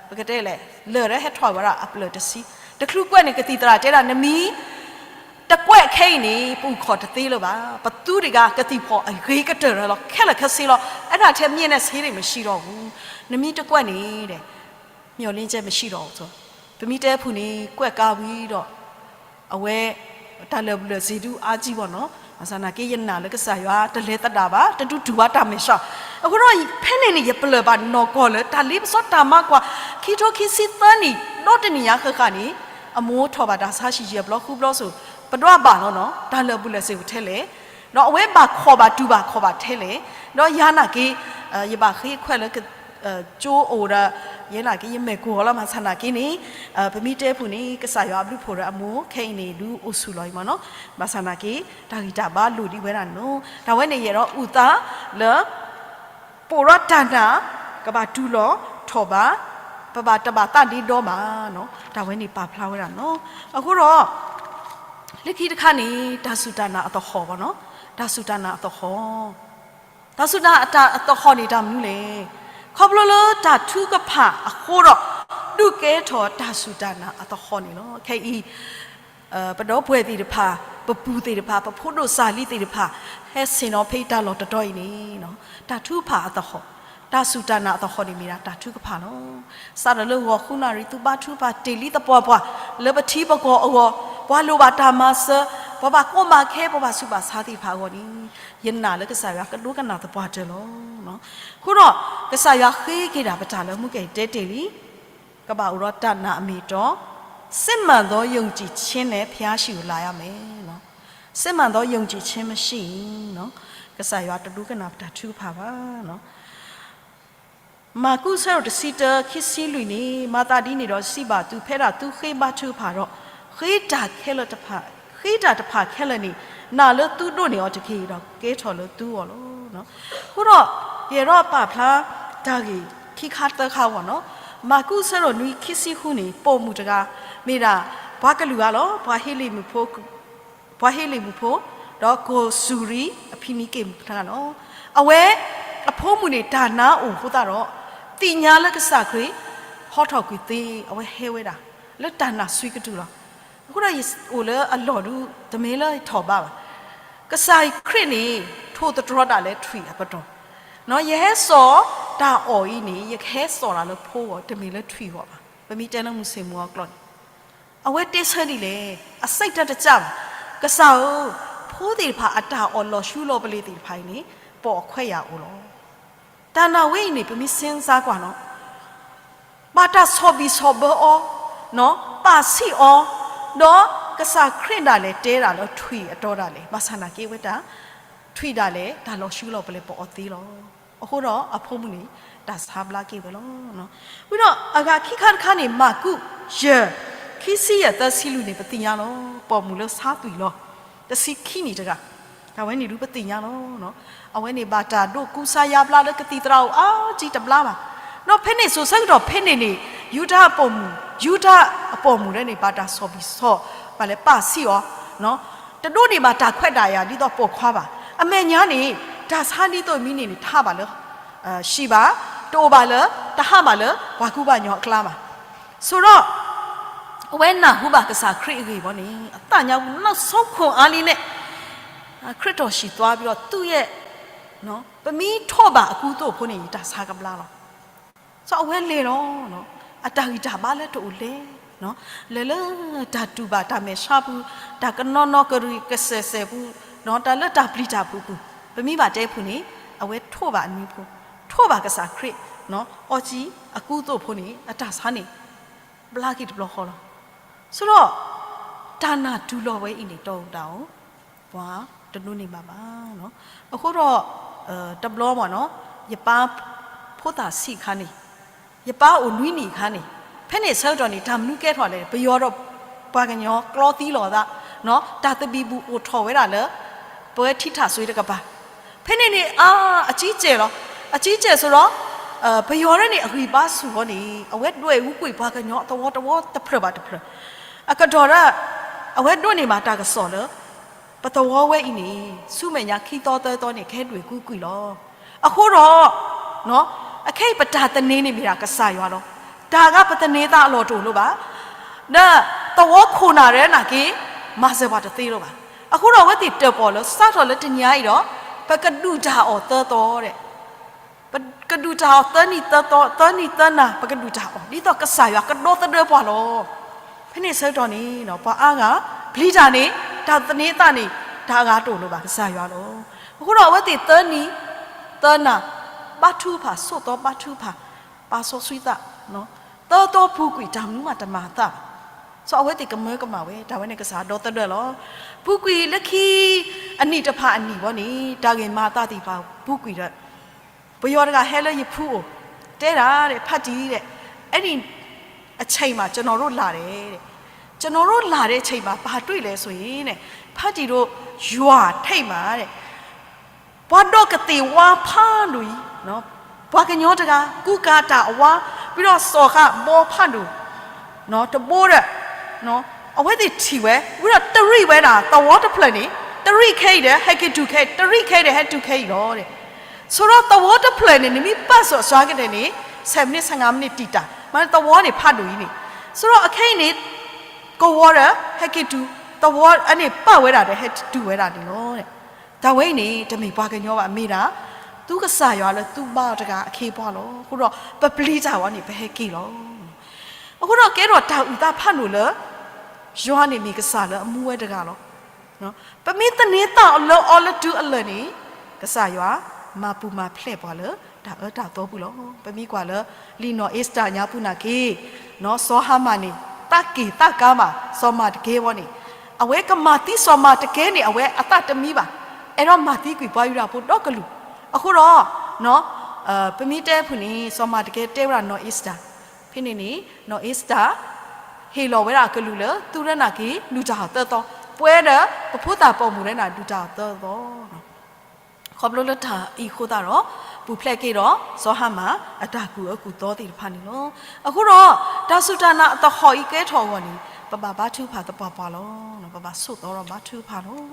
ပကတဲလဲၣ် လၢာ်ဒီးဟဲထွးဝဲဒၣ်အပျၢၢ်တဆံ တချုးကွဲးန့ၣ် ကသံၣ်သရၣ်တဲဒၣ် နမ့ၢ်တကွဲးခဲအံၤန့ၣ် ပအိၣ်ခိးတသ့လၢၤဘၣ်. ပသူတဂၤကသံၣ်ဖီၣ်အဂ့ၤကတၢၢ်လီၤ ခဲလၢာ်ခဲဆ့လီၤ. အဲ့ဒါထက်မြင့်တဲ့ဆေးတွေမရှိတော့ဘူး. နမ့ၢ်တကွဲးန့ၣ် မျှော်လင့်ချက်မရှိတော့ဘူး. ပမ့ၢ်တဲဖုၣ်န့ၣ် ကွဲးကါဝံၤဒီး အဝဲ တၢ်လၢာ်ဘူၣ်လၢာ်စ့ၤဒုးအါကံဘီနီၤ. ဘၣ်ဆၣ်နာ်က့ ယနာ်လၢကစၢ်ယွၤတလဲၤသဒၣ်ဘၣ်, တဒုးတူၢ်ဘၣ်တၢ်မဲာ်ဆှး. အဃိဒီး ဖဲန့ၣ်န့ၣ် ယပလၢၢ်ဘၣ်နီၢ်ကီၢ်လၢ တၢ်လ့ပစီတၢ်မၤကွၢ် ခံထိခံဆံသၢနံၣ် ဒီတနံၣ်ညါဃၣ်ဃၣ်န့ၣ် အမိၢ်ထီၣ်ဘၣ်တၢ်ဆါဟံၣ်ယဲၢ်ဘျီဃုဘျီစိၤ ပဒွးဘၣ်လီၤနီၤ တၢ်လၢာ်ဘူၣ်လၢာ်စ့ၤထဲလဲၣ်. ဒီးအဝဲဘၣ်ခိးဘၣ်တူၢ်ဘၣ်ခိးဘၣ်ထဲလဲၣ်. ဒီးယၤနာ်က့ ယဘၣ်ဃ့ခွဲးလၢ ကၠိအိၣ်ဒီး ယဲနာ်က့ ယမဲာ်ကိၢ်အီၤလီၤ. ဘၣ်ဆၣ်နာ်က့န့ၣ် ပမ့ၢ်တဲဖုၣ်န့ၣ် ကစၢ်ယွၤအဘျုးဖှိၣ်ဒီးအမိၢ်ခဲအံၤန့ၣ် ဒုးအိၣ်ဆူၣ်လီၤအံၤမးနီၤ. ဘၣ်ဆၣ်နာ်က့ တၢ်ဂံၢ်တၢ်ဘါလိၣ်ဒံးဝဲဒၣ်နီၤ. တၢ်ဝဲန့ၣ် ယအဲၣ်ဒိးအုၣ်သးလၢ ပိာ်ထီၣ်တၢ်နာ် ကဘၣ်တူၢ်လီၤထီၣ်ဘး, ပဘၣ်တဘၣ်သးဒ့ဒီဘၣ်နီၤ. တၢ်ဝဲန့ၣ်ပာ်ဖျါဝဲဒၣ်နီၤ. အဃိဒီး လၢခံတခါန့ၣ် တၢ်စူၢ်တၢ်နာ်အသဟီၣ်ဘီနီၤ. တၢ်စူၢ်တၢ်နာ်အသဟီၣ် တၢ်စူၢ်တၢ်နာ်အသဟီၣ်န့ၣ် တၢ်မနုၤလဲၣ်. ခီဖျိလၢတၢ်ထုကဖၣ်အဃိဒီး ဒုးကဲထီၣ်တၢ်စူၢ်တၢ်နာ်အသဟီၣ်န့ၣ်လီၤ. ခဲအံၤ ပဒီပုၢ်ဝဲၢ်သ့ၣ်တဖၣ် ပပူၤသ့ၣ်တဖၣ်, ပဖိဒိၣ်စၢ်လံသ့ၣ်တဖၣ် ဟဲဆ့ၣ်နီၤဖဲအံၤတၢ်လီၢ်တတီၤအံၤန့ၣ်, တၢ်ထုကဖၣ်အသဟီၣ်, တၢ်စူၢ်တၢ်နာ်အသဟီၣ်န့ၣ်မ့ၢ်ဒၣ်တၢ်ထုကဖၣ်လီၤ. စးထီၣ်လၢဂီၤဃုနၣ်ရံၣ် သုဘါထုကဖၣ်တ့ၢ်လံသပှၢ်ပှၢ် လၢပထံပကီၢ်အဂီၢ်, ပှၤလိၣ်ဘၣ်တၢ်မၤစၢၤ, ပှၤဘၣ်ကီဘၣ်ခဲ, ပှၤဘၣ်ဆူးဘၣ်ဆါသ့ၣ်တဖၣ်အဂီၢ်န့ၣ်, ယနာ်လၢကစၢ်ယွၤကဒိကနၣ်သပှၢ်တၢၢ်လီၤ. အဃိဒီး ကစၢ်ယွၤဃ့က့ၤဒၣ်ပတၢ်လၢမူကဲၢ်တဲတ့ၢ်လံ ကဘၣ်အိၣ်ဒီးတၢ်နာ်အမ့ၢ်အတီ, စစ်မှန်သောယုံကြည်ခြင်းနဲ့ ဘုရားရှိခိုးလာရမယ်. စစ်မှန်သောယုံကြည်ခြင်းမရှိရင် ကစၢ်ယွၤတဒိကနၣ်ပတၢ်ထုကဖၣ်ဘၣ်. မၢ်ကူးဆၢဒိၣ်တဆံတၢ ခံဆံလွံၢ်န့ၣ် မၤသးဒ်န့ၣ်ဒီးစံးဘၣ်သု, ဖဲဒၣ်သုဃ့ဘါထုကဖၣ်ဒီး, ဃ့တၢ်ခဲလၢာ်တဖၣ်, ဃ့တၢ်တဖၣ်ခဲလၢာ်န့ၣ်, နာ်လၢသုဒိးန့ၢ်အီၤတက့ၢ်, ဒီးကဲထီၣ်လၢသုဂီၢ်လီၤ. အဃိဒီး ယအဲၣ်ဒိးပာ်ဖျါတၢ်ဂ့ၢ်ခံခါသၢခါအဂီၢ်န့ၣ်, မၢ်ကူးဆၢဒိၣ်နွံ ခံဆံဃုန့ၣ် ပိာ်မုၣ်တဂၤ မ့ၢ်ဒၣ်ပှၤကလုာ်ဂၤလီၤ. ပှၤဟ့လ့ၣ်မုၣ်ဖိ ပှၤဟ့လ့ၣ်မုၣ်ဖိ, ဒီးကိၣ်စူၤရံအဖံနံက့ၣ်မုၣ်တဂၤလီၤ. အဝဲ အဖိမုၣ်န့ၣ် တၢ်နါအိၣ်အဃိသတးဒီး သ့ၣ်ညါလၢကစၢ်ခရံာ် ဟီထီၣ်ကွံာ်သ့, အဝဲဟဲဝဲဒၣ် လၢတၢ်နာ်စွံကတုၢ်လီၤ. အဃိဒီးယအိၣ်လၢအလီၢ်ဒု တမ့ၢ်လၢယထီၣ်ဘးဘၣ်. ကစၢ်ခရံာ်န့ၣ် ထိၣ်သတြီၤဒၣ်လဲာ်ထွံၣ်အပတီၢ်, ယဟဲစိာ်တၢ်အီၣ်အံၤန့ၣ် ယကဟဲစိာ်တၢ်လၢဖိဂီၢ်, တမ့ၢ်လၢထွံၣ်ဂီၢ်ဘၣ်. ပမ့ၢ်တဲလၢမုၢ်ဆ့ၣ်မုၢ်အီၤကျိာ်န့ၣ် အဝဲတဲဆၢဒ်လဲၣ်, အစိတ်ဓာတ်တကျဘၣ်. ကစၢ်ဧၢ, ဖိသ့ၣ်တဖၣ်အတၢ်အီၣ်လီၤဆူလီၤပလ့ၤသ့ၣ်တဖၣ်အံၤန့ၣ် ပိာ်အခွဲးယာ်အိၣ်လီၤ. တၢ်နာ်ဝဲအံၤန့ၣ် ပမ့ၢ်စ့စါကွၢ်န့ၣ် ဘၣ်တၢ်ဆီၣ်ဘံၣ်ဆီၣ်ဘၢအီၤ, ပာ်ဆံးအီၤ, ဒီးကစၢ်ခရံာ်ဒၣ်လဲာ်တဲဒၣ်လၢထွံၣ်အတီၤဒၣ်လဲာ်, ဘၣ်ဆၣ်နာ်က့ဝဲတၢ် ထွံၣ်ဒၣ်လဲာ် တၢ်လီၤဆူလီၤပလ့ၤပိာ်အီၤသ့လီၤ. အဃိဒီးအဖိမုၣ်န့ၣ် တၢ်ဆါဘျါက့ၤဝဲလီၤ. ဝံၤဒီးအဂၤခံခါတခါန့ၣ် မၢ်ကူး ယဲၢ် ခံဆံယဲၢ် သၢဆံလွံၢ်န့ၣ် ပသ့ၣ်ညါလီၤ. ပိာ်မုၣ်လၢဆါသွံၣ်လီၤ. တဆံခံနံၣ်တဂၤ, တၢ်ဝဲန့ၣ်ဒုးပသ့ၣ်ညါလီၤ. အဝဲန့ၣ်ဘၣ်တၢ်ဒိးကူစါယါဘျါလၢကသံၣ်သရၣ်အိၣ်အါကံတဘျါဘၣ်. ဒီးဖဲန့ၣ်စိၤဆၢကတီၢ်ဖဲန့ၣ်န့ၣ် ယူဒၤအပိာ်မုၣ်, ယူဒၤအပိာ်မုၣ်လၢန့ၣ် ဘၣ်တၢ်ဆီၣ်ဘံၣ်ဆီၣ်, ဘၣ်လဲၤပာ်ဆံးအီၤ, တဒိးန့ၢ်ဘၣ်တၢ်ခွဲးတၢ်ယာ်ဒ်သိးပိာ်ခွါဘၣ်. အမဲာ်ညါန့ၣ် တၢ်ဆါဒ်သိးမံန့ၣ်န့ၣ် တဟးဘၣ်လၢ ဟံၣ်ဘၣ်, တအိၣ်ဘၣ်လၢ, တဟးဘၣ်လၢပှၤကူပှၤကညီအကျါဘၣ်. ဆိဒီး အဝဲနၢ်ဟူဘၣ်ကစၢ်ခရံာ်အဂ့ၢ်ဘၣ်န့ၣ် အသးညါဝံၤ နောက်ဆုံးခွန်အားလေးနဲ့ ခရစ်တော်ရှိသွားပြီးတော့ သူ့ရဲ့, ပမ့ၢ်ထိးဘၣ်အကူသိးဖိန့ၣ် တၢ်ဆါကဘျါလီၤ. စီၤအဝဲလဲၤလီၤ, အတၢ်ဂံၢ်တၢ်ဘါလၢတအိၣ်လဲၣ်, လဲၤလၢတၢ်တူၢ်ဘၣ်တၢ်မဲာ်ဆှးပူၤ, တၢ်ကနီၤနီၤကရံၣ်ကစဲးစဲးပူၤ, တၢ်လၢတၢ်ပျံၤတၢ်ဖုးပူၤ, ပမ့ၢ်ဘၣ်တဲဖုးန့ၣ် အဝဲထိးဘၣ်အနွံဖိ, ထိးဘၣ်ကစၢ်ခရံာ်, အီကံအကူသိးဖိန့ၣ် အတၢ်ဆါန့ၣ် ဘျါက့ၤတဘျီဃီလီၤ. ဆိဒီး တၢ်နာ်တူၢ်လိာ်ဝဲအံၤန့ၣ် တီၢ်အိၣ်တၢ်အိၣ်, ပှၤတဒိးန့ၢ်ဘၣ်ဘၣ်. အဃိဒီး တဘျီမ့ၢ်နီၤ ယပၢ်ဖိသၣ်ဆံးအခါန့ၣ်, ယပၢ်အိၣ်နွံနံၣ်အခါန့ၣ်, ဖဲန့ၣ်ဆၢကတီၢ်န့ၣ် တၢ်မနုၤကဲထီၣ်လဲၣ်, ပယီၤဒီးပှၤကညီကျီသံလီၤသး, တၢ်သဘံၣ်ဘုၣ်အိၣ်ထီၣ်ဝဲဒၣ်လၢ ပဝဲထံထၣ်စွ့တကပၤ ဖဲန့ၣ်န့ၣ် အါ, အကံကဲၢ်လီၤ. အကံကဲၢ်ဆိဒီး ပယီၤဒၣ်န့ၣ် အဂံၢ်ဘါဆူၣ်ဝဲန့ၣ် အဝဲဒွဲၣ်အူကွံာ်ပှၤကညီအသဝီတဝီတဖျၢၣ်ဘၣ်တဖျၢၣ်, အကတီၢ်ဒၣ် အဝဲဒိးန့ၢ်ဘၣ်တၢ်ကစီၣ်လၢ ပသဝီဝဲအံၤန့ၣ် ဆူမဲာ်ညါခံသီသၢသီန့ၣ် ကဟဲဒွဲၣ်အူကွံာ်လီၤ. အဃိဒီး အခဲအံၤပတၢ်သန့ၤန့ၣ်မ့ၢ်ဒၣ်ကစၢ်ယွၤလီၤ. တၢ်ဂၤပသန့ၤသးအလီၢ်တအိၣ်လၢၤဘၣ်, ဒီးသဝီခိၣ်နၢ်ရဲၣ်နာ်က့ မၤစၢၤပှၤတသ့လၢၤဘၣ်. အဃိဒီးအဝဲသ့ၣ်တၢၣ်ပီၣ်လၢ စးထီၣ်လၢတနံၤအံၤဒီး ပကဒုၣ်တၢ်အီၣ်သၢသီဒီး ပကဒုၣ်တၢ်အီၣ်သၢနံၤသၢသီ, သၢနံၤသၢနၤ ပကဒုၣ်တၢ်အီၣ် ဒ်သိးကစၢ်ယွၤကဒီသဒၢပှၤလီၤ. ဖဲန့ၣ်ဆၢကတီၢ်န့ၣ် ပှၤအါဂၤ ပျံၤတၢ်န့ၣ် တၢ်သန့ၤသးန့ၣ် တၢ်အဂၤတအိၣ်လၢၤဘၣ် ကစၢ်ယွၤလီၤ. အဃိဒီးအဝဲသ့ၣ်သၢနံၤသၢနၤ ဘါထုကဖၣ် ဆိးသီဘါထုကဖၣ် ပာ်စီဆှံသး, သၢသီပူၤကွံာ် တၢ်မနုၤမးတမၤအသးဘၣ်. စီၤအဝဲသ့ၣ်ကမၢကမၣ်ဝဲ တၢ်ဝဲန့ၣ်ကစၢ်ဒီသဒၢလီၤ. ပူၤကွံာ်လၢခံ အနံၣ်တဖၣ်အနံၣ်ဘီန့ၣ် တၢ်ဂ့ၢ်မၤအသးသ့ၣ်တဖၣ်ပူၤကွံာ်ဒီး ပယီၤတဂၤဟဲလၢယဖုအိၣ် တဲဒၣ်ဒီး ဖါတံၢ်ဒီး အဲ့ဒီအချိန်မှာ ကျွန်တော်တို့လာတယ်တဲ့, ကျွန်တော်တို့လာတဲ့အချိန်မှာ ဘာတွေ့လဲဆိုရင်တဲ့ ဖါတံၢ်တို့ ရွာထိပ်မှာတဲ့ ပှၤဒိးကသ့ၣ်ဝါဖးဒိၣ်အံၤ, ပှၤကညီတဂၤ ကူကၤတၢ်အဝါ ပြီးတော့ စီၤဃးဘီဖးဒိၣ် တဘိဒီး အဝဲသ့ၣ်ထံၣ်ဝဲ ဝံၤဒီးတရံးဝဲဒၣ် သဝီတဖျၢၣ်န့ၣ် တရံးခဲအံၤဒီး ဟဲက့ၤတုၤခဲအံၤ တရံးခဲအံၤဒီး ဟဲတုၤခဲအံၤလီၤ. ဆိဒီးသဝီတဖျၢၣ်န့ၣ် နမ့ၢ်ပာ်စီၤအစှၤကတၢၢ်န့ၣ် ဆယ်မိနစ် ဆယ့်ငါးမိနစ် တံာ်တာ် မ့ၢ်သဝီန့ၣ်ဖးဒိၣ်အံၤန့ၣ်, ဆိဒီးအခဲအံၤန့ၣ် ကဝီၤဒီး ဟဲက့ၤတုၤ သဝီအန့ၣ်ပာ်ဝဲဒၣ်ဒီးဟဲတုၤဝဲဒၣ်န့ၣ်လီၤ. တၢ်ဝဲအံၤန့ၣ် တမ့ၢ်ပှၤကညီဘၣ် မ့ၢ်ဒၣ် သုကစၢ်ယွၤလၢသုဘါအီၤတဂၤအခ့အပှၤလီၤ. အဃိဒီး ပပျံၤတၢ်ဝဲန့ၣ် ပဟဲက့ၤလီၤ. အဃိဒီးကဲထီၣ်တၢ်အုၣ်သးဖးဒိၣ်လၢ ယွၤန့ၣ်မ့ၢ်ကစၢ်လၢအမူဝဲတဂၤလီၤ. ပမ့ၢ်သန့ၤသးလၢအီၤလၢတုၤအလၢာ်န့ၣ် ကစၢ်ယွၤမၤပူၤမၤဖျဲးပှၤလၢတၢ်အၢတၢ်သီပူၤလီၤ. ပမ့ၢ်ကွၢ်လၢ လံာ်နီၢ်အ့စတၢၤညါပူၤနာ်က့ စီၤဟၤမၣ်န့ၣ် သးက့ၢ်သးကါမး စီၤမၤတကဲဝဲန့ၣ် အဝဲကမၤသံစီၤမၤတကဲန့ၣ် အဝဲအသးတမံဘၣ်. အဲၣ်ဒိးမၤသံကွံာ်ပှၤယူဒၤဖိဒီကလုာ်. အဃိဒီး ပမ့ၢ်တဲဖုၣ်န့ၣ် စီၤမၤတကဲတဲဝဲဒၣ်နီၢ်အ့စတၢၤ ဖဲန့ၣ်န့ၣ် နီၢ်အ့စတၢၤ ဟ့ၣ်လီၤဝဲဒၣ်အကလုၢ်လၢ သုရဲၣ်နာ်က့ ဒုၣ်တၢ်အီၣ်သၢသီ, ပဝဲဒီး ပဖိသၣ်ပိာ်မုၣ်ရဲၣ်နာ် ဒုၣ်တၢ်အီၣ်သၢသီ. ခီဖျိလၢတၢ်အံၤအဃိသတးဒီး ပူၤဖျဲးက့ၤဒီး စီၤဟၤမၣ်အတၢ်ကူၣ်အၢကူၣ်သီသ့ၣ်တဖၣ်န့ၣ်လီၤ. အဃိဒီး တၢ်စူၢ်တၢ်နာ်အသဟီၣ်အံၤကဲထီၣ်အဂီၢ်န့ၣ် ပဘၣ်ဘါထုကဖၣ်သပှၢ်ပှၢ်လီၤ. ပဘၣ်ဆိးသီဒီးဘါထုကဖၣ်လီၤ.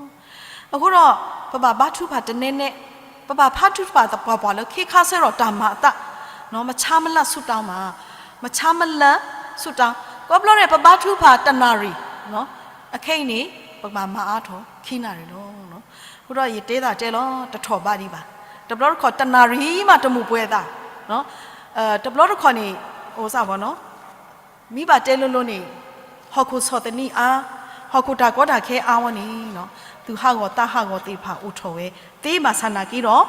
အဃိဒီး ပဘၣ်ဘါထုကဖၣ်တနဲနဲ, ပဘၣ်ဘါထုကဖၣ်သပှၢ်ပှၢ်လၢ ခ့ခါဆၢဒီးတၢ်မၤအသး, မဆါမလၢ်ဆူတၢ်မၤ, မဆါမလၢ်ဆူတၢ်, ခီဖျိန့ၣ် ပဘါထုကဖၣ်တနၣ်ရံၣ်, အခဲအံၤန့ၣ် ပကဘၣ်မၤအါထီၣ်ခံနၣ်ရံၣ်လီၤ. အဃိဒီးယတဲသးတဲလီၤ တထီၣ်ဘးဒံးဘၣ်. တဘျီတခီၣ်တနၣ်ရံၣ်မးတမိၣ်ပှဲၤအသး, တဘျီတခီၣ်န့ၣ် အိၣ်စၢ်ဘီနီၤ မ့ၢ်ဘၣ်တဲလိၤလိၤန့ၣ် ဟီၣ်ခိၣ်ဆီၣ်သနံးအါ, ဟီၣ်ခိၣ်တၢ်ကီတၢ်ခဲအါဝဲန့ၣ်, သူၣ်ဟးဂီၤသးဟးဂီၤသ့ၣ်တဖၣ်အိၣ်ထီၣ်ဝဲ, သ့ဘၣ်ဆၣ်နာ်က့ဒီး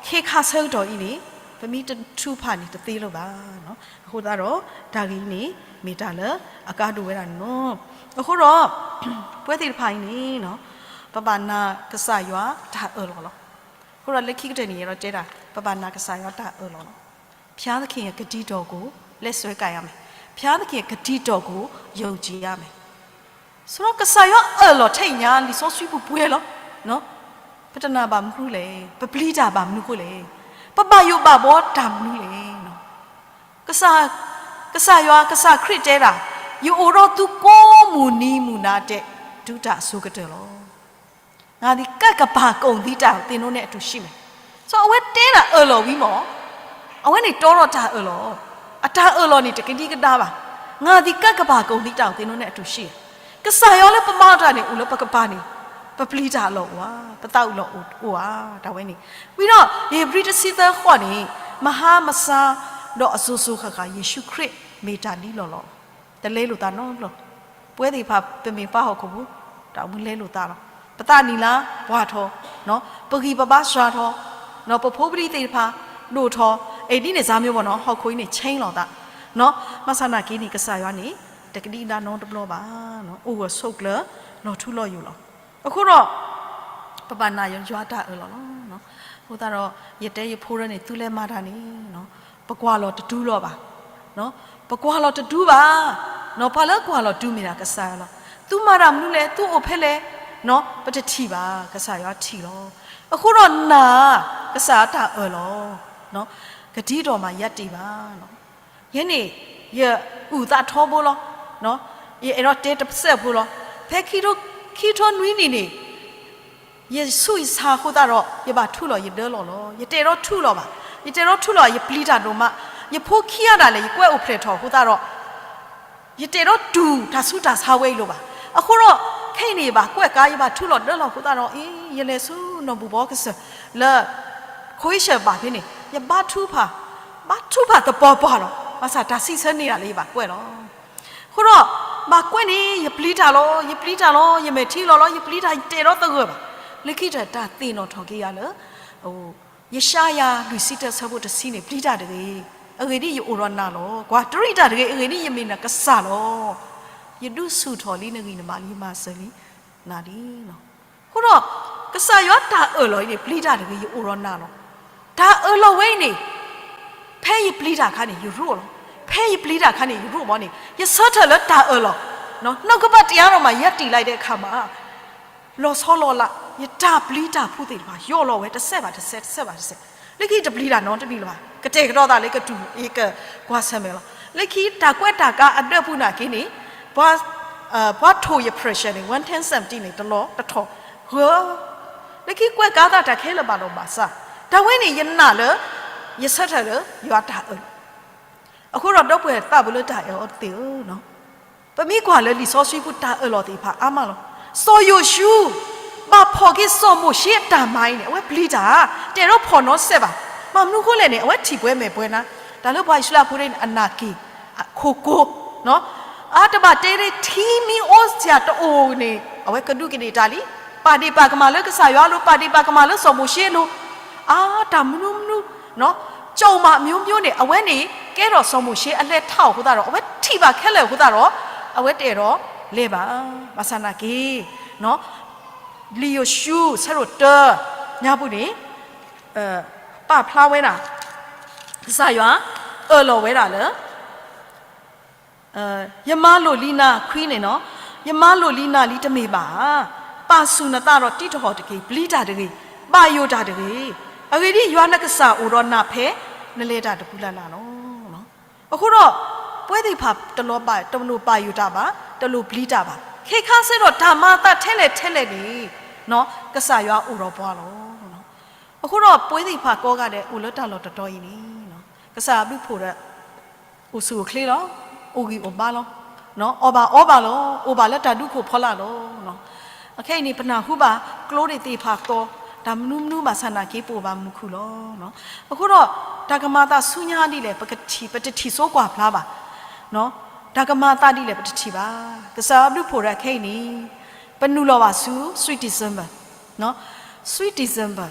ခ့ခါဆၢကတီၢ်အံၤန့ၣ် ပမ့ၢ်တထုကဖၣ်န့ၣ်တသ့လၢၤဘၣ်. အဃိသတးဒီး တၢ်ဂ့ၢ်အံၤန့ၣ် မ့ၢ်တၢ်လၢအကါဒိၣ်ဝဲဒၣ်န့ၣ်လီၤ. အဃိဒီး ပဝဲသ့ၣ်တဖၣ်အံၤန့ၣ် ပဘၣ်နာ်ကစၢ်ယွၤတၢ်အၢၣ်လီၤလီၤ. အဃိဒီးလၢခံကတၢၢ်န့ၣ် ယအဲၣ်ဒိးတဲဒၣ် ပဘၣ်နာ်ကစၢ်ယွၤတၢ်အၢၣ်လီၤလီၤ. ဘုရားသခင်ရဲ့ကတိတော်ကို လက်စွဲကိုင်ရမယ်. ဘုရားသခင်ရဲ့ကတိတော်ကို ယုံကြည်ရမယ်. ဆိုတော့ ကစၢ်ယွၤအၢၣ်လီၤထဲအံၤညါ လံာ်စီဆှံပူၤပှဲၤလီၤ. ပတနာ်ဘၣ်မနုၤလဲၣ်, ပပျံၤတၢ်ဘၣ်မနုၤဃိလဲၣ်, ပဘၣ်ယိၣ်ဘၣ်ဘှီတၢ်မနုၤလဲၣ်. ကစၢ်, ကစၢ်ယွၤ ကစၢ်ခရံာ်တဲဒၣ်, ယအိၣ်ဒီးသုကိးမုၢ်နံၤမုၢ်နၤဒဲး တုၤတၢ်အစိၤကတၢၢ်လီၤ. ငါသည် ကပ်ကပ်ပါကုန်သည့်တိုင် သင်တို့နဲ့အတူရှိမယ်. ဆိုတော့ အဝဲတဲဒၣ်အၢၣ်လီၤဝံၤမး, အဝဲန့ၣ်တီထီၣ်တၢ်အၢၣ်လီၤ, အတၢ်အၢၣ်လီၤန့ၣ် တကဒံကဒါဘၣ်. ငါသည် ကပ်ကပ်ပါကုန်သည့်တိုင် သင်တို့နဲ့အတူရှိမယ်. ကစၢ်ယွၤလၢပမၤတၢ်န့ၣ် အိၣ်လၢပကပၤန့ၣ်, ပပျံၤတၢ်အလီၢ်အိၣ်ဧါ, ပသးအုးလီၢ်အိၣ်ဧါ, တၢ်ဝဲန့ၣ်. ဝံၤဒီး ဧ့ၤဘြံၤတဆံသၢဃိးန့ၣ်, မဟါမဆါဒီးအစိၤစိၤဃၣ်ဃၣ် ယ့ၣ်ၡူးခရံာ်မ့ၢ်တၢ်ဒ်လီၢ်လီၢ် တလဲလိာ်သးနီတဘျီ. ပဝဲသ့ၣ်တဖၣ် ပမ့ၢ်ပှၤဟီၣ်ခိၣ်ဖိ တၢ်အိၣ်မူလဲလိာ်သးလီၤ. ပသးနံၣ်လါပှၢ်ထီၣ်, ပဂံၢ်ပဘါစှၤထီၣ်, ပဖိပလံၤသ့ၣ်တဖၣ် ဒိၣ်ထီၣ်, အဲၣ်ဒ်န့ၣ် စၢ်မ့ၢ်ဘၣ်နီၤ ဟီၣ်ခိၣ်အံၤန့ၣ် change လိာ်သး, ဘၣ်ဆၣ်နာ်က့န့ၣ် ကစၢ်ယွၤန့ၣ် တကဒံကဒါနီတဘျီဘၣ်, အိၣ်ဂၢၢ်ဆိးကျၢၤ လီၤထူလီၤယိာ်လီၤ. အဃိဒီး ပဘၣ်နာ်ယွၤတၢ်အၢၣ်လီၤလီၤ. အဃိသတးဒီး ယတဲယဖိဒၢန့ၣ် သုလဲၤမၤတၢ်န့ၣ် ပကွၢ်လီၤတတုၤလီၤဘၣ်. ပကွၢ်လီၤတတုၤဘၣ်. ပှၤလၢကွၢ်လီၤတုၤမ့ၢ်ဒၣ်ကစၢ်ယွၤလီၤ. သုမၤတၢ်မနုၤလဲၣ်, သုအိၣ်ဖဲလဲၣ်, ပတထံၣ်ဘၣ်, ကစၢ်ယွၤထံၣ်လီၤ. အဃိဒီးနာ် ကစၢ်ယွၤတၢ်အၢၣ်လီၤ, ကဒံကဒါမးယဲတ့ၢ်ဘၣ်. ယဲန့ၣ် ယအုၣ်သးထီဘိလီၤ. ယအဲၣ်ဒိးတဲတစဲးဖိလီၤ. ဖဲခံထိခံထိနွံနံၣ်န့ၣ် ယဆူးယဆါအဃိသတးဒီး ယဘၣ်ထူးလီၤယဒၢလီၤလီၤ. ယတအဲၣ်ဒိးထူးလီၤဘၣ်. ယတအဲၣ်ဒိးထူးလီၤ ယပျံၤတၢ်ဒိၣ်မး. ယဖိခံဂၤဒၣ်လဲာ် ယကွဲအိၣ်ဖျဲၣ်ထီၣ်အဃိသတးဒီး ယတအဲၣ်ဒိးတူၢ်တၢ်ဆူးတၢ်ဆါဝဲအံၤလၢၤဘၣ်. အဃိဒီး ခဲအံၤန့ၣ် ယဘၣ်ကွဲးကါ ယဘၣ်ထူးလီၤဒၢလီၤအဃိသတးဒီး အ့ ယလဲၤဆူနီၢ်ဘူၣ်ဘီကစၢၢ်လၢ ခိအ့ၡၢၣ်ဘၣ်ဖဲန့ၣ် ယဘါထုကဖၣ်, ဘါထုကဖၣ်သပှၢ်ပှၢ်လီၤ. ဘၣ်ဆၣ်တၢ်စံးဆၢန့ၢ်ဒၣ်လၢယဘၣ်ကွဲးလီၤ. အဃိဒီး ဘၣ်ကွဲးန့ၣ် ယပျံၤတၢ်လီၤ, ယပျံၤတၢ်လီၤ, ယမဲာ်ထံလီၤလီၤ, ယပျံၤတၢ် ယတအဲၣ်ဒိးသဂၢၢ်ဘၣ်. လၢခံတၢၢ်တၢ်သ့ၣ်နီၣ်ထီၣ်က့ၤယၤလၢ ယၡါယၤလွံၢ်ဆံတၢဆၢဖိတဆံန့ၣ် ပျံၤတၢ်တဂ့ၤ. အဂ့ၢ်ဒ်အံၤ ယအိၣ်ဒီးနၤလီၤ. ကွၢ်တရံးတၢ်တဂ့ၤ, အဂ့ၢ်ဒ်အံၤ ယမ့ၢ်နကစၢ်လီၤ. ယဒုးဆူၣ်ထီၣ်လံနဂံၢ်နဘါလံ, ယမၤစၢၤလံနၤလံ. အဃိဒီး ကစၢ်ယွၤတၢ်အၢၣ်လီၤအံၤန့ၣ် ပျံၤတၢ်တဂ့ၤ, ယအိၣ်ဒီးနၤလီၤ. တၢ်အၢၣ်လီၤဝဲအံၤန့ၣ် ဖဲယပျံၤတၢ်အခါန့ၣ် ယရိၣ်လီၤ. ဖဲယပျံၤတၢ်အခါန့ၣ် ယရိၣ်ဘီန့ၣ် ယဆၢထၢၣ်လၢတၢ်အၢၣ်လီၤ, နှုတ်ကပတ်တရားတော်မှာ ရပ်တည်လိုက်တဲ့အခါမှာ လီၤဆီလီၤလး ယတၢ်ပျံၤတၢ်ဖုးသ့ၣ်တဖၣ် ယိာ်လီၤဝဲတစဲးဘၣ်တစဲး တစဲးဘၣ်တစဲး. လၢခံတပျံၤတၢ်နီတမံၤလၢၤဘၣ်. ကတဲာ်ကတီၤသးလၢကတူၢ်အ့က ကွၢ်ဆၢၣ်မဲာ်လီၤ. လၢခံတၢ်ကွဲးတၢ်ကါအဒၢးပူၤနာ်က့န့ၣ် ပှၤထိၣ်ယ pressure န့ၣ် one ten seventy န့ၣ် တလီၤတထီၣ်ဂၢၢ်. လၢခံကွဲးကါသးတၢ်ခဲလၢာ်ဘၣ်ဒီးဘၣ်ဆၣ် တၢ်ဝဲန့ၣ်ယနာ်လၢ ယဆၢထၢၣ်လၢယွၤတၢ်အၢၣ်လီၤ. အဃိဒီးဒီပုၢ်ဝဲၢ်သးပူၤလၢတၢ်အဲၣ်အီၤသ့ၣ်ဧၢ, ပမ့ၢ်ကွၢ်လၢလံာ်စီဆှံပူၤတၢ်အၢၣ်လီၤသ့ၣ်တဖၣ်အါမးလီၤ. စီၤယိၤၡူ ဘၣ်ဖီၣ်က့ၤစီၤမိၤၡ့အတၢ်မၤအံၤန့ၣ် အဝဲပျံၤတၢ်, တအဲၣ်ဒိးဖီၣ်နီစဲးဘၣ်. မ့ၢ်မနုၤအဃိလဲၣ်န့ၣ် အဝဲထံၣ်ပှဲၤမဲာ်ပှဲၤနါ, တၢ်လၢပှၤအံၣ်စရ့လးဖိန့ၣ် အနၢ်က့ၤ, အခိၣ်ကိၤ, အတဘၣ်တဲဒ် ထံမ့ၢ်အိၣ်စ့ၢ်တအိၣ်န့ၣ် အဝဲကဒူးကဒ့ၣ်တၢ်လံ. ပာ်ဒ့ၣ်ပာ်ကမၣ်လၢကစၢ်ယွၤအလိၤ, ပာ်ဒ့ၣ်ပာ်ကမၣ်လၢစီၤမိၤၡ့အလိၤ, အါတၢ်မနုၤမနုၤ ကြုံမးမျိုးမျိုးန့ၣ် အဝဲန့ၣ် ကဲထီၣ်စီၤမိၤၡ့အလဲၤထးအီၤအဃိသတးဒီး အဝဲထံၣ်ဘၣ်ခဲလၢာ်အဃိသတးဒီး အဝဲတအဲၣ်ဒိးလဲၤဘၣ်. ဘၣ်ဆၣ်နာ်က့ၤ လံာ်ယိၤၡူ ဆၢဒိၣ်တၢ ညါပူၤန့ၣ် ပာ်ဖျါဝဲဒၣ် ကစၢ်ယွၤအၢၣ်လီၤဝဲဒၣ်လၢ ယမၤလိာ်လံနၤ ခွံန့ၣ်နီၤ, ယမၤလိာ်လံနၤလံတမ့ၢ်ဘၣ်ဧါ. ပာ်ဆူၣ်နသးဒီးတံးတဟီၣ်တက့ၢ်, ပျံၤတၢ်တဂ့ၤ, ဘၣ်ယိၣ်တၢ်တဂ့ၤ. အဂ့ၢ်ဒ်အံၤ, ယွၤနကစၢ်အိၣ်ဒီးနၤဖဲနလဲၤတၢ်တပူၤလၢ်လၢ်လီၤ. အဃိဒီး ပဝဲသ့ၣ်တဖၣ်တလိၣ်ဘၣ်, တလိၣ်ဘၣ်ယိၣ်တၢ်ဘၣ်, တလိၣ်ပျံၤတၢ်ဘၣ်. ခဲခါဆၢဒီးတၢ်မၤအသးထဲလဲၣ်ထဲလဲၣ်န့ၣ် ကစၢ်ယွၤအိၣ်ဒီးပှၤလီၤ. အဃိဒီးပဝဲသ့ၣ်တဖၣ်ကိးဂၤဒဲးအိၣ်လၢတၢ်လီၢ်တတီၤအံၤန့ၣ် ကစၢ်ယွၤဘျုးဖှိၣ်ဒီး အိၣ်ဆူၣ်အိၣ်ချ့လီၤ, အိၣ်ဂံၢ်အိၣ်ဘါလီၤ, အီၣ်ဘၣ်အီဘၣ်လီၤ, အိၣ်ဘၣ်လၢတၢ်ဒူခိၣ်ဖီလာ်လီၤ. အခဲအံၤန့ၣ် ပနၢ်ဟူဘၣ်ကျိဒ်သ့ၣ်တဖၣ်သီ, တၢ်မနုၤမနုၤဘၣ်ဆၣ်နာ်က့ၤ ပအိၣ်ဘၣ်မုာ်ခုၣ်လီၤ. အဃိဒီး တၢ်ကမၤသးဆူညါဒ်လဲၣ် ပတထံၣ်ဆိကွၢ်ဖျါဘၣ်, တၢ်ကမၤသးဒ်လဲၣ်ပတထံၣ်ဘၣ်. ကစၢ်ယွၤဘျုးဖှိၣ်ဒီးခဲအံၤန့ၣ် ပနုာ်လီၤဘၣ်ဆူ Sweet December, Sweet December,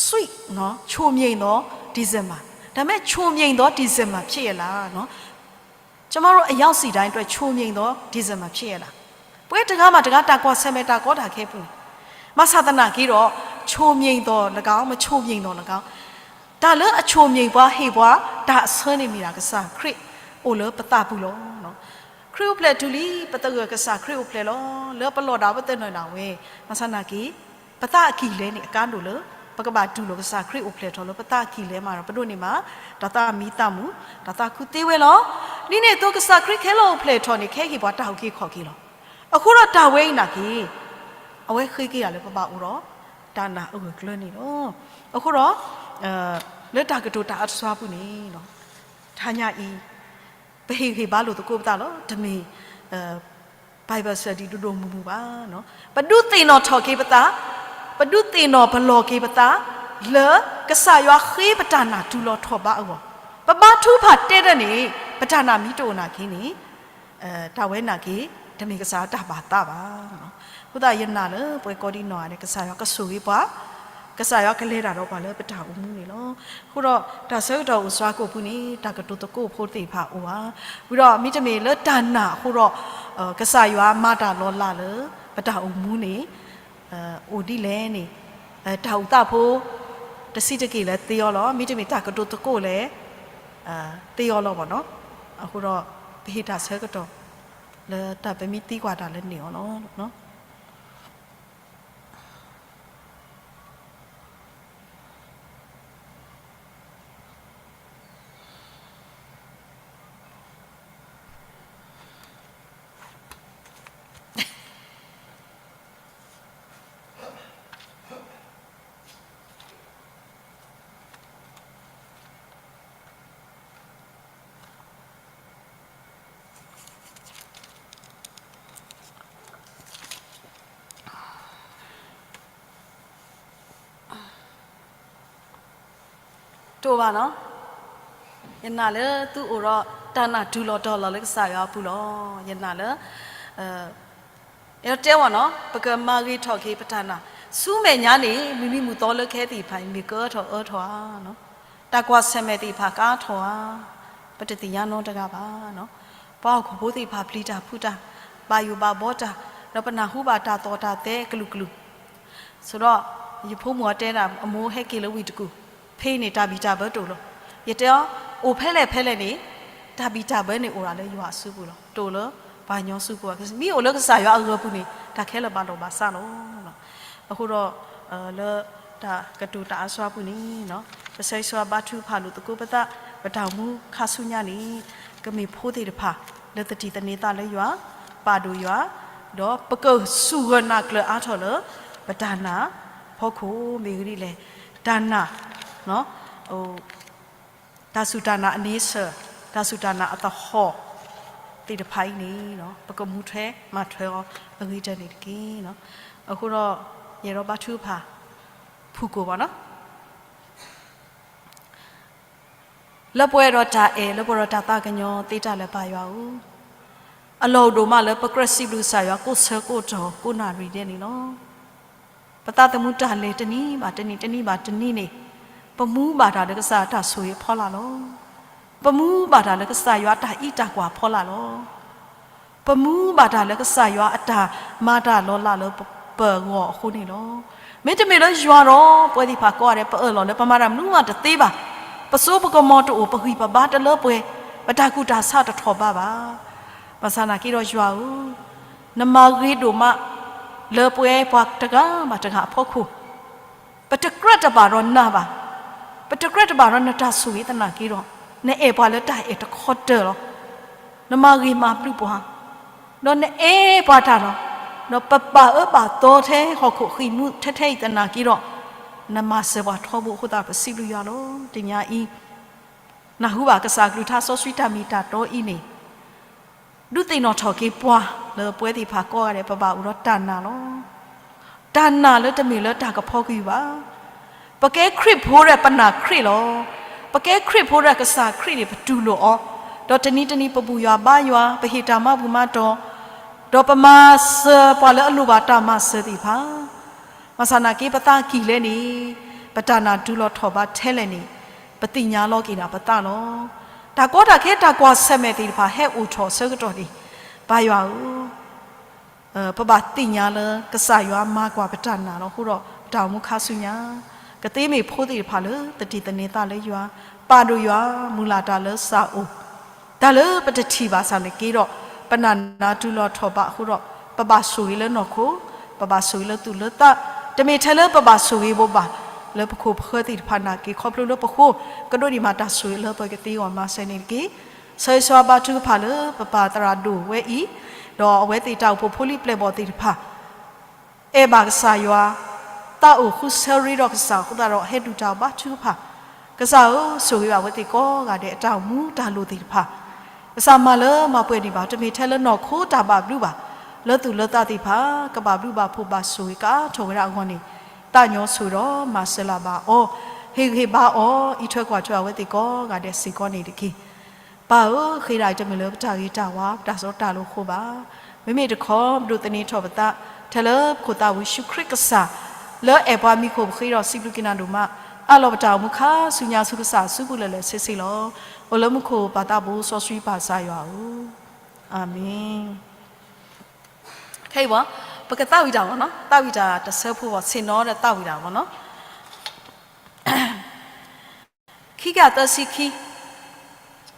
sweet နော်, ချိုမျိုတယ်သော December, ဒါပေမဲ့ ချိုမျိုတယ်သော December ဖြစ်ရဲ့လားနော်, ကျမတို့အယောက်စီတိုင်းအတွက် ချိုမျိုတယ်သော December ဖြစ်ရဲ့လား. ပဝဲတဂၤမးတဂၤ တၢ်ကွၢ်ဆၢၣ်မဲာ်တၢ်ကီတၢ်ခဲအပူၤန့ၣ်, ဘၣ်ဆၣ်သနာ်က့ဒီး ချိုမျိုတယ်သော်လည်းကောင်း မချိုမျိုတယ်သော်လည်းကောင်း, တၢ်လၢအချိုကြီပှၤဟ့ၣ်ပှၤ တၢ်အဆၢန့ၣ်မ့ၢ်ဒၣ် ကစၢ်ခရံာ်အိၣ်လၢပသးပူၤလီၤ. ခရံာ်အိၣ်ဖျဲၣ်ထူလံ, ပသဂၢၢ်ကစၢ်ခရံာ်အိၣ်ဖျဲၣ်လီၤ. လၢပလီၢ်ဒၣ်ဝဲသ့ၣ်နီၢ်ဒၣ်ဝဲ, ဘၣ်ဆၣ်သနာ်က့ ပသးအကံၢ်လဲန့ၣ် အကါဒိၣ်လၢ ပကဘၣ်တူၢ်လိာ်ကစၢ်ခရံာ်အိၣ်ဖျဲၣ်ထီၣ်လၢပသးအကံၢ်လဲမးဒီး ပဒိးန့ၢ်မး တၢ်သးမံသးမုာ်, တၢ်သးခုသ့ဝဲလီၤ. ဒ်န့ၣ်အသိး ကစၢ်ခရံာ်ခဲလၢာ်အိၣ်ဖျဲၣ်ထီၣ်န့ၣ် ကဟဲဟ့ၣ်ပှၤတၢ်အုၣ်က့ၤခီၣ်က့ၤလီၤ. အဃိဒီးတၢ်ဝဲအံၤနာ်က့ အဝဲဃ့က့ၤဒၣ်လၢပဘၣ်အိၣ်ဒီး တၢ်နာ်အဂၢၢ်ကျၢၤန့ၣ်လီၤ. အဃိဒီး လၢတၢ်ကတိၤတၢ်အါတစွါပူၤန့ၣ် ထါညါအံၤ ပဟ့ၣ်ဂံၢ်ဘါလိာ်သကိးပသးလီၤ. တမ့ၢ် Bible study ဒိၣ်ဒိၣ်မုၢ်မုၢ်ဘၣ်. ပဒုးသ့ၣ်နီၣ်ထီၣ်က့ၤပသး, ပဒုးသ့ၣ်နီၣ်ပလီၢ်က့ၤပသး လၢကစၢ်ယွၤဃ့ပတၢ်နာ်တုၤလီၤထီၣ်ဘးအဂီၢ်, ပဘါထုကဖၣ်တဲဒၣ်န့ၣ် ပတၢ်နာ်မ့ၢ်တအိၣ်နာ်က့န့ၣ် တၢ်ဝဲနာ်က့ တမ့ၢ်ကစၢ်ယွၤတၢ်ဘၣ်သးဘၣ်. အဃိသတးယနာ်လၢပှၤကိးဒံနီၢ်ဂၤဒဲး ကစၢ်ယွၤကဆိၣ်ဂ့ၤပှၤ, ကစၢ်ယွၤကလဲၤတၢ်ဒီးပှၤလၢပတၢ်အိၣ်မူန့ၣ်လီၤ. အဃိဒီးတၢ်ဆၢကတီၢ်အိၣ်စှၤကိာ်ပူၤန့ၣ် တၢ်ကတိၤသကိးဖိသ့ၣ်တဖၣ်အိၣ်ဧါ, ဝံၤဒီးမ့တမ့ၢ်လၢတၢ်နာ်အဃိဒီး ကစၢ်ယွၤမၤတၢ်လီၤလးလၢပတၢ်အိၣ်မူန့ၣ် အိၣ်ဒ်လဲၣ်န့ၣ် တၢ်အိၣ်သးဖိ တဆံးတက့ၢ်လၢသ့အီၤလီၤ. မ့တမ့ၢ်တၢ်ကတိၤသကိးလၢ သ့အီၤလီၤဘၣ်နီၤ. အဃိဒီး ပဟ့ၣ်တၢ်ဆၢကတီၢ် လၢတၢ်ပမ့ၢ်သံကွၢ်တၢ်လၢန့ၣ်အီၤလီၤ. တအိၣ်ဘၣ်နီၤ. ယနာ်လၢသုအိၣ်ဒီးတၢ်နာ်တုၤလီၤတီၤလီၤလၢကစၢ်ယွၤအပူၤလီၤ. ယနာ်လၢ အဲၣ်ဒိးတဲဝဲနီၤ, ပကမၤဂ့ၤထီၣ်က့ၤပတၢ်နာ်, ဆူမဲာ်ညါန့ၣ် မုၢ်နံၤမုၢ်သီလၢကဟဲသ့ၣ်တဖၣ် မ့ၢ်ကအၢထီၣ်အၢထီၣ်ဧါ, တၢ်ကွၢ်ဆၢၣ်မဲာ်သ့ၣ်တဖၣ်ကအါထီၣ်ဧါ, ပတသ့ၣ်ညါနီတဂၤဘၣ်. ပှၤဟီၣ်ခိၣ်ဖိသ့ၣ်တဖၣ်ပျံၤတၢ်ဖုးတၢ်, ဘၣ်ယိၣ်ဘၣ်ဘှီတၢ်, ဒီးပနၢ်ဟူဘၣ်တၢ်သီၣ်တၢ်သဲအကလုာ်ကလုာ် ဆိုတော့ ယဖိမုၣ်အီၤတဲဒၣ် အမိၢ်ဟဲက့ၤလၢဝ့ၢ်တကူၣ်, ဖဲန့ၣ်တၢ်ဘံၣ်တၢ်ဘၢတအိၣ်လၢၤ. ယတဲအီၤ အိၣ်ဖဲလဲၣ်ဖဲလဲၣ်န့ၣ် တၢ်ဘံၣ်တၢ်ဘၢန့ၣ်အိၣ်ဒၣ်လၢယွၤအစုပူၤလီၤ. တအိၣ်လၢပှၤကညီစုပူၤဘၣ်. မ့ၢ်အိၣ်လၢကစၢ်ယွၤအဂၢၤပူၤန့ၣ် တၢ်ခဲလၢာ်ဘၣ်လိာ်ဘၣ်စးလီၤ. အဃိဒီး လၢတၢ်ကတိၤတၢ်အါစှၤပူၤန့ၣ် ပဆၢဂ့ၤဆၢဝါဘါထုကဖၣ်လိာ်သကိးပသး, ပတၢ်အိၣ်မူခါဆူညါန့ၣ် ကမ့ၢ်ဖိသ့ၣ်တဖၣ် လၢသတံၢ်သန့ၤသးလၢယွၤ, ပာ်ဒိၣ်ယွၤ, ဒီးပကစူၢ်ဂၢၢ်နာ်ကျၢၤအါထီၣ်လၢ ပတၢ်နာ်ဖီခိၣ်မ့ၢ်ဂ့ၤဒ်လဲၣ်, တၢ်နာ် တၢ်စူၢ်တၢ်နာ်အန့ဆၢၣ်, တၢ်စူၢ်တၢ်နာ်အသဟီၣ်, သ့ၣ်တဖၣ်အံၤန့ၣ် ပကမူထွဲမၤထွဲအီၤအဂ့ၤတၢၢ်န့ၣ်တက့ၢ်. အဃိဒီး ယအဲၣ်ဒိးဘါထုကဖၣ် ဖုၣ်ကိာ်ဘၣ်နီၤ လၢပှဲၤဒီးတၢ်အဲၣ် လၢပှဲၤဒီးတၢ်သးကညီၤသ့တၢ်လၢာ် ပၢ်ယွၤဧၢ, အလီၢ်အိၣ်ဒိၣ်မးလၢပကြၢးစံးဘျုးကစၢ်ယွၤ ကိးဆၢကိးတီၤ ကိးနၣ်ရံၣ်ဒဲးန့ၣ်လီၤ. ပသးသမူတၢ်လဲၤတနံၤဘၣ်တနံၤ တနံၤဘၣ်တနံၤန့ၣ် ပမူဘၣ်တၢ်လၢကစၢ်တၢ်ဆိၣ်ဂ့ၤအဖီလာ်လီၤ. ပမူဘၣ်တၢ်လၢကစၢ်ယွၤအတၢ်အံးတၢ်ကွၢ်အဖီလာ်လီၤ. ပမူဘၣ်တၢ်လၢကစၢ်ယွၤအတၢ်မၤတၢ်လီၤလးလၢပဂီၢ်အဃိန့ၣ်လီၤ. မ့တမ့ၢ်လၢယွၤဒီး ပဝဲသ့ၣ်တဖၣ်ကိးဂၤဒဲး ပအၢၣ်လီၤလၢပမၤတၢ်မနုၤမးတသ့ဘၣ်. ပစိပကမီၤတအိၣ် ပဂံၢ်ပဘါတလၢပှဲၤ, ပတၢ်ကူၣ်တၢ်ဆးတထီၣ်ဘးဘၣ်. ဘၣ်ဆၣ်သနာ်က့ဒီးယွၤဧၢ, နမၤဂ့ၤဒိၣ်မး လၢပဝဲပှၤတဂၤဘၣ်တဂၤအဖီခိၣ် ပတကြၢးတဘၣ်ဒီးနၤဘၣ်. ပတကြၢးတဘၣ်ဒီးနတၢ်ဆိၣ်ဂ့ၤသနာ်က့ဒီး နအဲၣ်ပှၤလၢတၢ်အဲၣ်တခီတၢၢ်လီၤ. နမၤဂ့ၤမၤဘျုးပှၤ, ဒီးနအဲၣ်ပှၤတၢ်လီၤ. ဒီးပဘၣ်အၢဘၣ်သီထဲဟီၣ်ခိၣ်ဃံးမူးထဲထဲအံၤသနာ်က့ဒီး နမၤစၢၤပှၤထီဘိအဃိသတး ပစံးဘျုးယွၤလီၤ. တနံၤအံၤ နၢ်ဟူဘၣ်ကစၢ်အကလုၢ်ကထါစီဆှံတၢ်မ့ၢ်တၢ်တီအံၤန့ၣ် ဒုးသ့ၣ်နီၣ်ထီၣ်က့ၤပှၤ လၢပဝဲသ့ၣ်တဖၣ်ကိးဂၤဒဲး ပဘၣ်အိၣ်ဒီးတၢ်နာ်လီၤ. တၢ်နာ်လၢတမ့ၢ်လၢတၢ်ကဖီကွံာ်ဘၣ်. ပကဲခရံာ်ဖိဒီးပနာ်ခရံာ်လီၤ. ပကဲခရံာ်ဖိဒီးကစၢ်ခရံာ်န့ၣ် ပတူၢ်လိာ်အီၤ, ဒီးတနံၤတနံၤပဘူၣ်ယွၤဘါယွၤ, ပဟ့ၣ်တၢ်မၤဘူၣ်မၤတီၤ, ဒီးပမၤစၢၤပှၤလၢအလိၣ်ဘၣ်တၢ်မၤစၢၤသ့ၣ်တဖၣ် ဘၣ်ဆၣ်သနာ်က့ ပသးကံၢ်လဲၣ်န့ၣ်, ပတၢ်နာ်တုၤလီၤထီၣ်ဘးထဲလဲၣ်န့ၣ်, ပသ့ၣ်ညါလီၤက့ၤဒၣ်ပသးလီၤ. တၢ်ကီတၢ်ခဲတၢ်ကွၢ်ဆၢၣ်မဲာ်သ့ၣ်တဖၣ် ဟဲအိၣ်ထီၣ်အဆၢကတီၢ်န့ၣ်, ပၢ်ယွၤဧၢ, ပဘၣ်သ့ၣ်ညါလၢကစၢ်ယွၤမၤကွၢ်ပတၢ်နာ်လီၤ. အဃိဒီး ပတၢ်အိၣ်မူခါဆူညါ, ကသ့မ့ၢ်ဖိသ့ၣ်တဖၣ်လၢ သတ့ၢ်သန့ၤသးလၢယွၤ, ပာ်ဒိၣ်ယွၤ, မုၢ်လၢ်တၢ်လၢစၢ်အိၣ်, တၢ်လၢပတထံၣ်ဘၣ်ဆၣ်န့ၣ်က့ဒီး, ပနာ်နာ်တုၤလီၤထီၣ်ဘးအဃိဒီး, ပဘၣ်ဆိၣ်ဂ့ၤလၢနီၢ်ခိ, ပဘၣ်ဆိၣ်ဂ့ၤလၢသူၣ်လၢသး, တမ့ၢ်ထဲလၢပဘၣ်ဆိၣ်ဂ့ၤဘိးဘၣ်, လၢပခိၣ်ပဃၢၤသ့ၣ်တဖၣ်နာ်က့ၤ ခီဖျိလၢပဃိ, ကဒိးန့ၢ်မးတၢ်ဆိၣ်ဂ့ၤလၢပကသ့အဂီၢ် မၤစၢၤန့ၣ်တက့ၢ်. ဆၢဂ့ၤဆၢဝါဘါထုကဖၣ်လၢပပၢ်သရၣ်ဒိၣ်ဝဲအံၤ, ဒီးအဝဲသ့ၣ်တၢ်အိၣ်ဖှိၣ်ဖိလံၤပျဲၢ်ဘီၣ်သ့ၣ်တဖၣ် အဲၣ်ဘၣ်ကစၢ်ယွၤ, သးအိၣ်ဃုဆၢရ့ဒီးကစၢ်အဃိသတးဒီး ဟဲဒုၣ်တၢ်ဘါထုကဖၣ်, ကစၢ်ဧၢ, ဆိၣ်ဂ့ၤဘၣ်အဝဲသ့ၣ်ကိးဂၤဒဲးအတၢ်အိၣ်မူတၢ်လိၣ်သ့ၣ်တဖၣ်, ကစၢ်မၤလၢမၤပှဲၤန့ၢ်ဘၣ် တမ့ၢ်ထဲလၢနီၢ်ခိတၢ်ဘၣ်ဘျုးဘၣ်, လၢသူၣ်လၢသးသ့ၣ်တဖၣ် ကဘၣ်ဘျုးဘၣ်ဖှိၣ်ဘၣ်ဆိၣ်ဂ့ၤကအါထီၣ်ဝဲဒၣ်အဂီၢ်န့ၣ်, သးညီဆိၣ်ဂ့ၤဒီးမၤစၢၤလၢ်ဘၣ်အီၤ, ဟ့ၣ်ဂံၢ်ဟ့ၣ်ဘါအီၤ, အံးထွဲကွၢ်ထွဲအဝဲသ့ၣ်ကိးဂၤဒဲးစ့ၢ်ကီးန့ၣ်တက့ၢ်. ပၢ်ဧၢ, ဃ့ဒၣ်အံၤတမ့ၢ်လၢပတၢ်ဂ့ၤတၢ်ဝါ ပတၢ်စီတၢ်လိၤအဃိဘၣ်. မ့မ့ၢ်တခီ ပဒိးသန့ၤထီၣ်ပသး ထဲလၢပခိၣ်သးဝံၡူးခရံာ်ကစၢ်, လၢအဲၣ်ပှၤမံၤခိၣ်ပဃ့ဒီးစံးဘျုးက့ၤနၤဒိၣ်မး, အးလီၤပတၢ်အိၣ်မူခါဆူညါဆူကစၢ်အစုပူၤလၢာ်လၢာ်ဆ့ဆ့လီၤ. အိၣ်လၢမူခိၣ်ပၢ်သးဘိစီဆှံပၢ်ကစၢ်ယွၤဧၢ, အၤမ့ၣ်. ခဲအံၤဘၣ်, ပကသးဝံၣ်တၢ်ဘၣ်နီၤ, သးဝံၣ်တၢ်တဆၢဖိဘၣ်, ဆ့ၣ်နီၤဒီးသးဝံၣ်တၢ်ဘၣ်နီၤ. ခံကယၤသၢဆံခံ,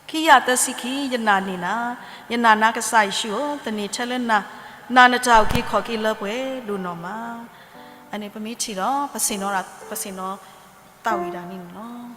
ခံကယၤသၢဆံခံ, ယနာ်န့ၢ်နၤ, ယနာ်နၤကစၢ်ယ့ၣ်ၡူးဧၢ, သန့ၤထဲလၢနၤ, နၤနတၢ်အုၣ်က့ၤခီၣ်က့ၤလၢပှဲၤဒိၣ်နီၢ်မး. အန့ၣ်ပမ့ၢ်ထံၣ်ဒီး ပဆ့ၣ်နီၤ, ပဆ့ၣ်နီၤသးဝံၣ်တၢ်န့ၣ်န့ၣ်လီၤ.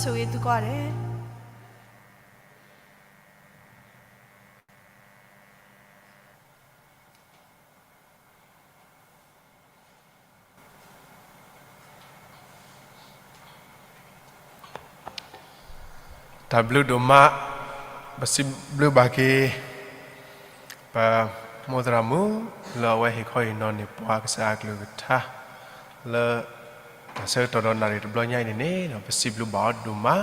ဆိၣ်ဂ့ၤသုကိးဂၤဒဲး. တၢ်ဘျုးဒိၣ်မး, ပစံးဘျုးဘၣ်က့ၤ ပမိၢ်သရၣ်မုၣ် လၢအဝဲဟ့ၣ်ခီဟ့ၣ်နီၤန့ၢ်ပှၤကစၢ်အကလုၢ်ကထါ လၢတၢ်ဆၢကတီၢ်ဒီးနၣ်ရံၣ်တဘျီညါအံၤန့ၣ်န့ၣ် ပစံးဘျုးဘၣ်အီၤဒိၣ်မး,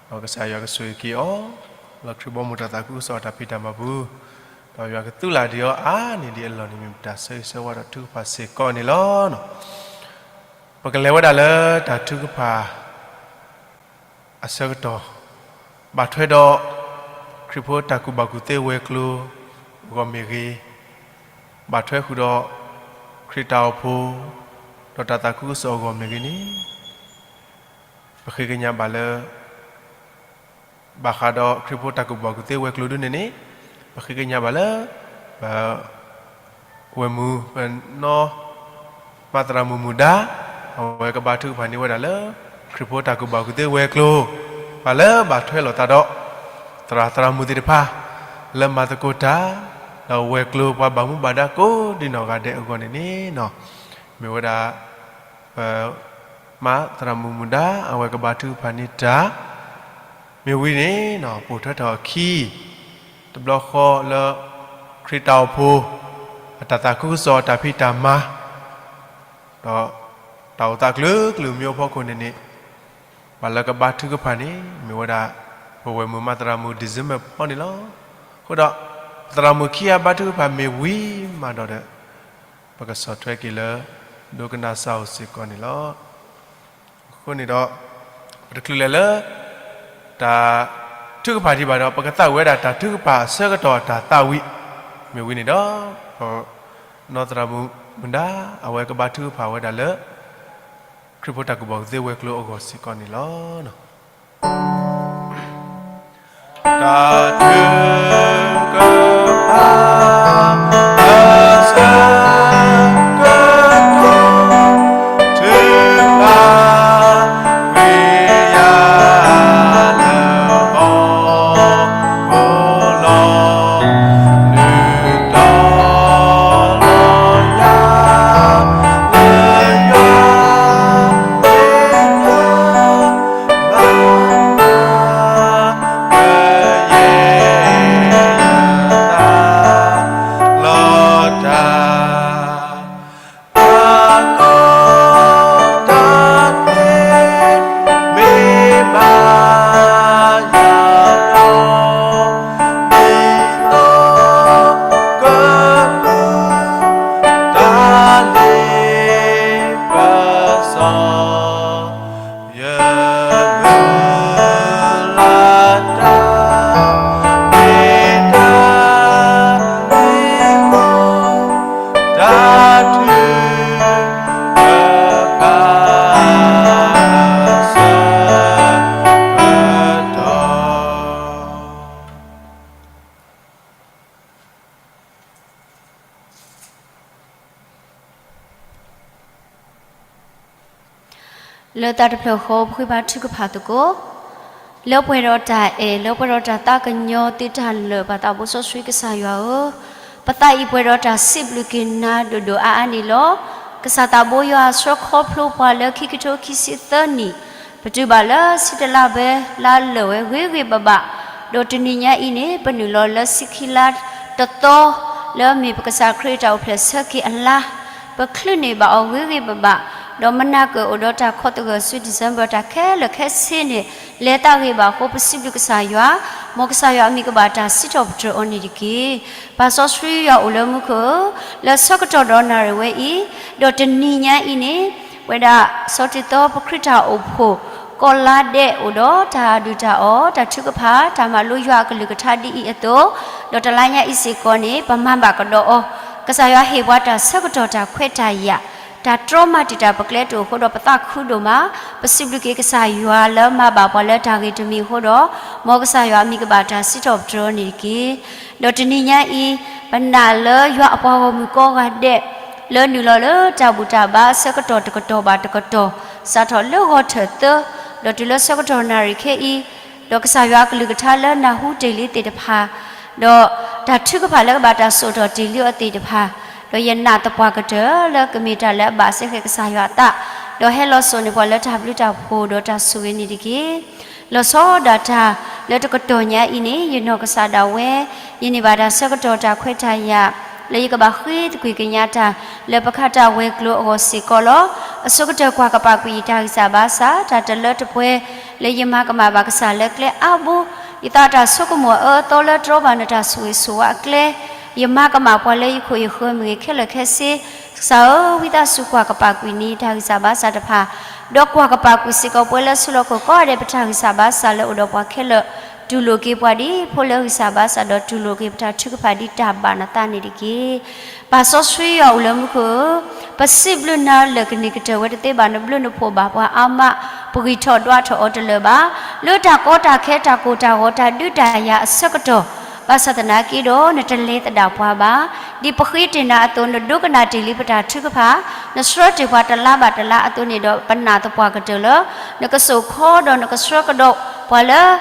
ဒီးကစၢ်ယွၤကဆိၣ်ဂ့ၤက့ၤအီၤ လၢခရံာ်ဘီမုၢ်တၢ်သးခုကစီၣ်အတၢ်ဖံးတၢ်မၤပူၤ, ဒီးယွၤကသူဝ်လၢ်ဒံးအီၤအါန့ၢ်ဒံးအလီၢ်န့ၣ် မ့ၢ်ပတၢ်ဆၢဂ့ၤဆၢဝါဒီးထုကဖၣ်စ့ၢ်ကီးန့ၣ်လီၤ. ပကလဲၤဝဲဒၣ်လၢတၢ်ထုကဖၣ် အဆၢကတီၢ် ဘၣ်ထွဲဒီး ခရံာ်ဖိတၢ်ကူၣ်ဘၣ်ကူၣ်သ့ဝဲၤကျိၤအဂီၢ်မ့ၢ်ဂ့ၤ, ဘၣ်ထွဲဃုာ်ဒီး ခရံာ်တၢ်အိၣ်ဖှိၣ် ဒီးတၢ်သးခုကစီၣ်အဂီၢ်မ့ၢ်ဂ့ၤန့ၣ် ပဃ့ကညးဘၣ်လၢ ဘၣ်ဃးဒီးခရံာ်ဖိတၢ်ကူၣ်ဘၣ်ကူၣ်သ့ဝဲၤကျိၤဒ်န့ၣ်န့ၣ် ပဃ့ကညးဘၣ်လၢ ပ ဝဲၢ်မုၢ် ပနီၢ် မၤသရၣ်မုၣ်မုၣ်ဒါ အဝဲကဘါထုကဖၣ်န့ၢ်ဝဲဒၣ်လၢ ခရံာ်ဖိတၢ်ကူၣ်ဘၣ်ကူၣ်သ့ဝဲၤကျိၤ ပှၤလၢဘၣ်ထွဲလိာ်သးဒီး သရၣ်သရၣ်မုၣ်သ့ၣ်တဖၣ် လၢမၤသကိးတၢ် ဒီးဝဲၤကျိၤပှၤဘၣ်မူဘၣ်ဒါကိးဒံနီၢ်ဂၤဒဲးအဂီၢ်န့ၣ်န့ၣ် မ့ၢ်ဝဲဒၣ် ပ မၤသရၣ်မုၣ်မုၣ်ဒါ အဝဲကဘါထုကဖၣ်န့ၢ်တၢ် မ့ၢ်ဝံၤန့ၣ် ပိာ်ထွဲထီၣ်အခံ တဘျီဃီလၢ ခရံာ်တၢ်အိၣ်ဖှိၣ် အတၢ်သးခုကစီၣ်အတၢ်ဖံးတၢ်မၤ ဒီးတၢ်အိၣ်သးကျၢၤကျၢၤမ့ၢ်အိၣ်ဖီခိၣ်န့ၣ်န့ၣ် ပှၤလၢကဘါထုကဖၣ်န့ၣ် မ့ၢ်ဝဲဒၣ် ပဝဲၢ်မုၢ်မၤသရၣ်မုၣ် December ဖီန့ၣ်လီၤ. အဃိဒီး သရၣ်မုၣ်ခံဂၤဘါထုကဖၣ်မ့ၢ်ဝံၤမးဒီးဒီး ပကဆီၣ်ထွဲက့ၤလၢ ဒိကနၣ်စၢ်အိၣ်စ့ၢ်ကီးန့ၣ်လီၤ. အဃိန့ၣ်ဒီး ပတချုးလဲၤလၢ တၢ်ထုကဖၣ်ဒံးဘၣ်ဒီး ပကသးဝံၣ်ဝဲဒၣ်တၢ်ထုကဖၣ်အဆၢကတီၢ်အတၢ်သးဝံၣ် မ့ၢ်ဝံၤန့ၣ်ဒီး ပနီၢ်သရၣ်မုၣ်မုၣ်ဒါ အဝဲကဘါထုကဖၣ်ဝဲဒၣ်လၢ ခရံာ်ဖိတၢ်ကူၣ်ဘၣ်ကူၣ်သ့ဝဲၤကျိၤအဂီၢ်စ့ၢ်ကီးန့ၣ်လီၤ. တၢ်ထုကဖၣ် အဆၢကတီၢ် ထုကဖၣ်ဝဲယၤလၢဟီၣ်ခိၣ်လီၤ နုာ်တီလီၤယၤ လၢယွၤ ဘါ ကယဲၢ် ယသး လီၤတၢ် တၢ်ကီတၢ်ခဲ မ့ၢ်ဘၣ်ယၤဒီး ဒ်သိးကပူၤ တၢ်လ့ပစီ ယမုၢ်လၢ်တၢ် မ့ၢ်တၢ်မံမီၢ် တၢ်ထုကဖၣ် အဆၢကတီၢ် လၢတၢ်တဖျၢၣ်ဃီ ပဃ့ဘါထုကဖၣ်သကိး, လၢပှဲၤဒီးတၢ်အဲၣ် လၢပှဲၤဒီးတၢ်သးကညီၤသုတၢ်လၢာ် ပှၤသးဘိစီဆှံကစၢ်ယွၤဧၢ, ပသးအံၤပှဲၤဒီးတၢ်စံးဘျုးက့ၤနၤဒိၣ်ဒိၣ်အါအါန့ၣ်လီၤ. ကစၢ်သးဘိယွၤဆှၢခီဖျိပှၤလၢခံကထိခံဆံသၢနံၣ်, ပတုၤဘၣ်လၢဆံတလါဘဲလါလၢာ်ဝဲဂ့ၤဂ့ၤဘၣ်ဘၣ်, ဒီးတနံၤညါအံၤန့ၣ် ပနုာ်လီၤလၢဆံခံလါတသီ လၢအမ့ၢ်ပကစၢ်ခရံာ်တၢ်အိၣ်ဖျဲၣ်ဆၢက့ၤအလါ, ပချုးန့ၢ်ဘၣ်အီၤဂ့ၤဂ့ၤဘၣ်ဘၣ်, ဒီးမနၤကၢၢ်အိၣ်ဒီးတၢ်ခီသဂၢၢ်ဆူ December တၢ်ခဲလၢာ်ခဲဆ့န့ၣ် လဲၤသးဂ့ၤဘၣ်အဃိ ပစံးဘျုးကစၢ်ယွၤ, မ်ကစၢ်ယွၤအမံၤကဘၣ်တၢ်စံးထီၣ်ပတြၢၤအီၤန့ၣ်တက့ၢ်. ပၢ်စီဆှံယွၤအိၣ်လၢမူခိၣ်ဧၢ, လၢဆၢကတီၢ်ဒီးနၣ်ရံၣ်ဝဲအံၤ, ဒီးတနံၤညါအံၤန့ၣ် ပဝဲဒၣ်ဆီတံၢ်သီပခရံာ်တၢ်အိၣ်ဖှိၣ် ကီၢ်လါဒဲးအိၣ်ဒီးတၢ်ဒုၣ်တၢ်အီၣ် တၢ်ထုကဖၣ် တၢ်မၤလိယွၤအကလုၢ်ကထါဒ်အံၤအသိး, ဒီးတလါညါအံၤစ့ၢ်ကီးန့ၣ် ပမၤဘၣ်ကဒီးအီၤ, ကစၢ်ယွၤဟ့ၣ်ပှၤတၢ်ဆၢကတီၢ်တၢ်ခွဲးတၢ်ယာ်, တၢ်တြီမၤတံာ်တာ်ပကျဲတအိၣ်အဃိဒီးပသးခုဒိၣ်မး, ပစံးဘျုးက့ၤကစၢ်ယွၤလၢမၤဘၣ်ပှၤလၢတၢ်ဂ့ၤတမံၤအဃိဒီး, မ်ကစၢ်ယွၤအမံၤကဘၣ်တၢ်စံးထီၣ်ပတြၢၤအီၤန့ၣ်တက့ၢ်. ဒီးတနံၤညါအံၤ, ပနာ်လၢယွၤအပှၤဂီၢ်မုၢ်ကိးဂၤဒဲး, လၢနုာ်လီၤလၢတၢ်ဘူၣ်တၢ်ဘါအဆၢကတီၢ်တကတီၢ်ဘၣ်တကတီၢ်, စးထီၣ်လၢဂီၤထၢၣ်သၢ ဒီးတုၤလၢဆၢကတီၢ်နၣ်ရံၣ်ခဲအံၤ, ဒီးကစၢ်ယွၤအကလုၢ်ကထါလၢနၢ်ဟူတ့ၢ်လံသ့ၣ်တဖၣ်, ဒီးတၢ်ထုကဖၣ်လၢကဘၣ်တၢ်စိာ်ထီၣ်တ့ၢ်လံအီၤသ့ၣ်တဖၣ်, ဒီးယနာ်သပှၢ်ကတၢၢ်လၢကမ့ၢ်တၢ်လၢအဘၣ်စ့ၢ်ကီးကစၢ်ယွၤအသး, ဒီးဟဲလီၤစိာ်န့ၢ်ပှၤလၢတၢ်ဘျုးတၢ်ဖှိၣ်ဒီးတၢ်ဆိၣ်ဂ့ၤန့ၣ်တက့ၢ်. လီၤဆီဒၣ်တၢ်လၢတကတီၢ်ညါအံၤန့ၣ် ယနီၢ်ကစၢ်ဒၣ်ဝဲ, ယန့ၢ်ဘၣ်တၢ်ဆၢကတီၢ်တၢ်ခွဲးတၢ်ယာ် လၢယကဘၣ်ဃ့သကွံၢ်ကညးတၢ်လၢပခးတၢ်ဝဲၤကျိၤအဂီၢ်စ့ၢ်ကီးလီၤ. အဆိကတၢၢ်ကွၢ်ကပာ်ကွံာ်ယတၢ်ဂံၢ်စၢ်ဘါစၢ် တၢ်တလၢတပှဲၤ လၢယမၤကမၣ်ဘၣ်ကစၢ်လၢကျဲအါဘိ, ယသးတၢ်ဆိကမိၣ်အအၢအသီလၢတြီဘၣ်နတၢ်ဆိၣ်ဂ့ၤဆိၣ်ဝါအကျဲ, ယမၤကမၣ်ပှၤလၢယခိၣ်ယဃၢၤမ့ၢ်ဂ့ၤခဲလၢာ်ခဲဆ့, ကစၢ်ဧၢ, ဝံသးစူၤကွၢ်ကပာ်ကွံာ်န့ၢ်တၢ်ဂံၢ်စၢ်ဘါစၢ်တဖၣ်, ဒီးကွၢ်ကပာ်ကွံာ်စ့ၢ်ကီးပဝဲလၢဆူလီၢ်ခိၣ်ကိးဂၤဒဲး ပတၢ်ဂံၢ်စၢ်ဘါစၢ်လၢအိၣ်ဒီးပှၤခဲလၢာ်, တူၢ်လိာ်က့ၤပှၤဒ်ဖိလၢဂံၢ်စၢ်ဘါစၢ်ဒီးတူၢ်လိာ်က့ၤပတၢ်ထုကဖၣ်ဒ်တၢ်ဘၣ်နသးန့ၣ်တက့ၢ်. ပၢ်စီဆှံယွၤအိၣ်လၢမူခိၣ်ဧၢ, ပစံးဘျုးနၤလၢာ်ကန့ၢ်ကတၢၢ်ဝဲတသ့ဘၣ် နဘျုးနဖှိၣ်ဘၣ်ပှၤအါမး, ပဂံၢ်ထီၣ်ဒွးထီၣ်အီၤတလၢာ်ဘၣ်, လၢတၢ်ကီတၢ်ခဲတၢ်ကိၢ်တၢ်ဂီၤတၢ်ဒုးတၢ်ယၤအဆၢကတီၢ်, ဘၣ်ဆၣ်သနာ်က့ဒီး နတလဲၤသဒၣ်ပှၤဘၣ်. ဒ်ပဃ့တ့ၢ်နၤအသိး နဒိကနၣ်တ့ၢ်လံပတၢ်ထုကဖၣ်, နဆှၢတ့ၢ်ပှၤတလါဘၣ်တလါအသိးန့ၣ်ဒီး ပနာ်သပှၢ်ကတၢၢ်လၢ နကစိာ်ခီဒီးနကဆှၢကဒီးပှၤလၢ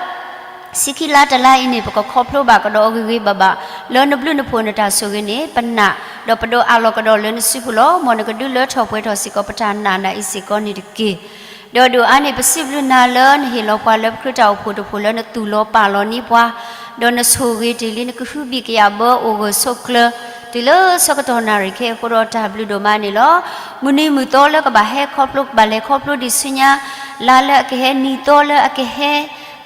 ဆံခံလါတလါအံၤန့ၣ် ပကခီဖျိဘၣ်ကဒီးအဂ့ၤဂ့ၤဘၣ်ဘၣ် လၢနဘျုးနဖှိၣ်နတၢ်ဆိၣ်ဂ့ၤန့ၣ် ပနာ်, ဒီးပဒိးအးလီၤကဒီးလၢနစုပူၤလီၤ. မ်နကဒုးလၢထီၣ်ပှဲၤထီၣ်စ့ၢ်ကီးပတၢ်နာ်နၤအံၤစ့ၢ်ကီးန့ၣ်တက့ၢ်. ဒီးဒိၣ်အါန့ၣ် ပစံးဘျုးနၤလၢနဟ့ၣ်လီၤပှၤလၢပခရံာ်တၢ်အိၣ်ဖှိၣ်တဖှိၣ်လၢနသူၣ်လီၤပာ်လီၤန့ၢ်ပှၤ, ဒီးနဆိၣ်ဂ့ၤတ့ၢ်လံ နကဟုဘံၣ်ကယာ်ဘၢအိၣ်ဂၢၢ်ဆိးကျၢၤ တုၤလၢဆၢကတီၢ်နၣ်ရံၣ်ခဲအံၤအဃိဒီးတၢ်ဘျုးဒိၣ်မးန့ၣ်လီၤ. မုၢ်နံၤမုၢ်သီလၢကဘၣ်ဟဲခီဖျိ ကဘၣ်လဲၤခီဖျိဒံးဆူညါ, လါလၢအကဟဲ နံၤသီလၢအကဟဲ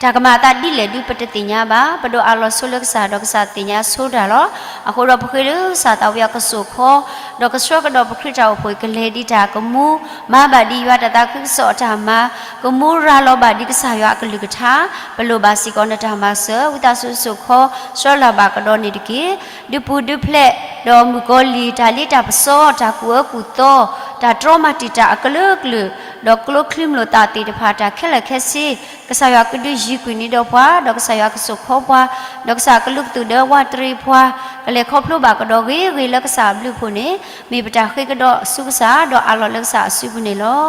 တၢ်ကမၤအသးဒ်လဲၣ်ဒုးပတသ့ၣ်ညါဘၣ်. ပဒိးအးလီၤဆိလၢကစၢ်ဒီးကစၢ်သ့ၣ်ညါဆိတၢ်လီၤ. အဃိဒီးပဃ့လၢကစၢ်သးဝံၣ်အကစိာ်ခီ, ဒီးကဆှၢကဒီးပခရံာ်တၢ်အိၣ်ဖှိၣ်ကလဲၤဒံးတၢ်ကမူ, မၤဘၣ်ဒံးယွၤတၢ်သးခုကစီၣ်အတၢ်မၤ, ကမူရၤလီၤဘၣ်ဒံးကစၢ်ယွၤအကလုၢ်ကထါ, ပလိၣ်ဘၣ်စ့ၢ်ကီးနတၢ်မၤစၢၤ ဝံသးစူၤစိာ်ခီဆှၢလၢ်ဘၣ်ကဒီးန့ၣ်တက့ၢ်. ဒုးပူၤဒုးဖျဲး, ဒီးမုၣ်ကီၤလံၢ် တၢ်လ့တၢ်ပစီ, တၢ်ကူၣ်အၢကူၣ်သီ, တၢ်တြီမၤတံာ်တာ်အကလုာ်ကလုာ်, ဒီးကျိချံမျိာ်သၣ်သ့ၣ်တဖၣ် တၢ်ခဲလၢာ်ခဲဆ့, ကစၢ်ယွၤကဒုးယံၤကွံာ်န့ၢ်ဒီးပှၤ, ဒီးကစၢ်ယွၤကစိာ်ခီပှၤ, ဒီးကစၢ်ကလုာ်ကသူၣ်ဒၢဝးတရံးပှၤ, ကလဲၤခီဖျိဘၣ်ကဒီးဂ့ၤဂ့ၤလၢကစၢ်အဘျုးအဖှိၣ်န့ၣ်, မ့ၢ်ပတၢ်ဃ့ကဒီးဆူကစၢ်, ဒီးအးလီၤလၢကစၢ်အစုပူၤန့ၣ်လီၤ.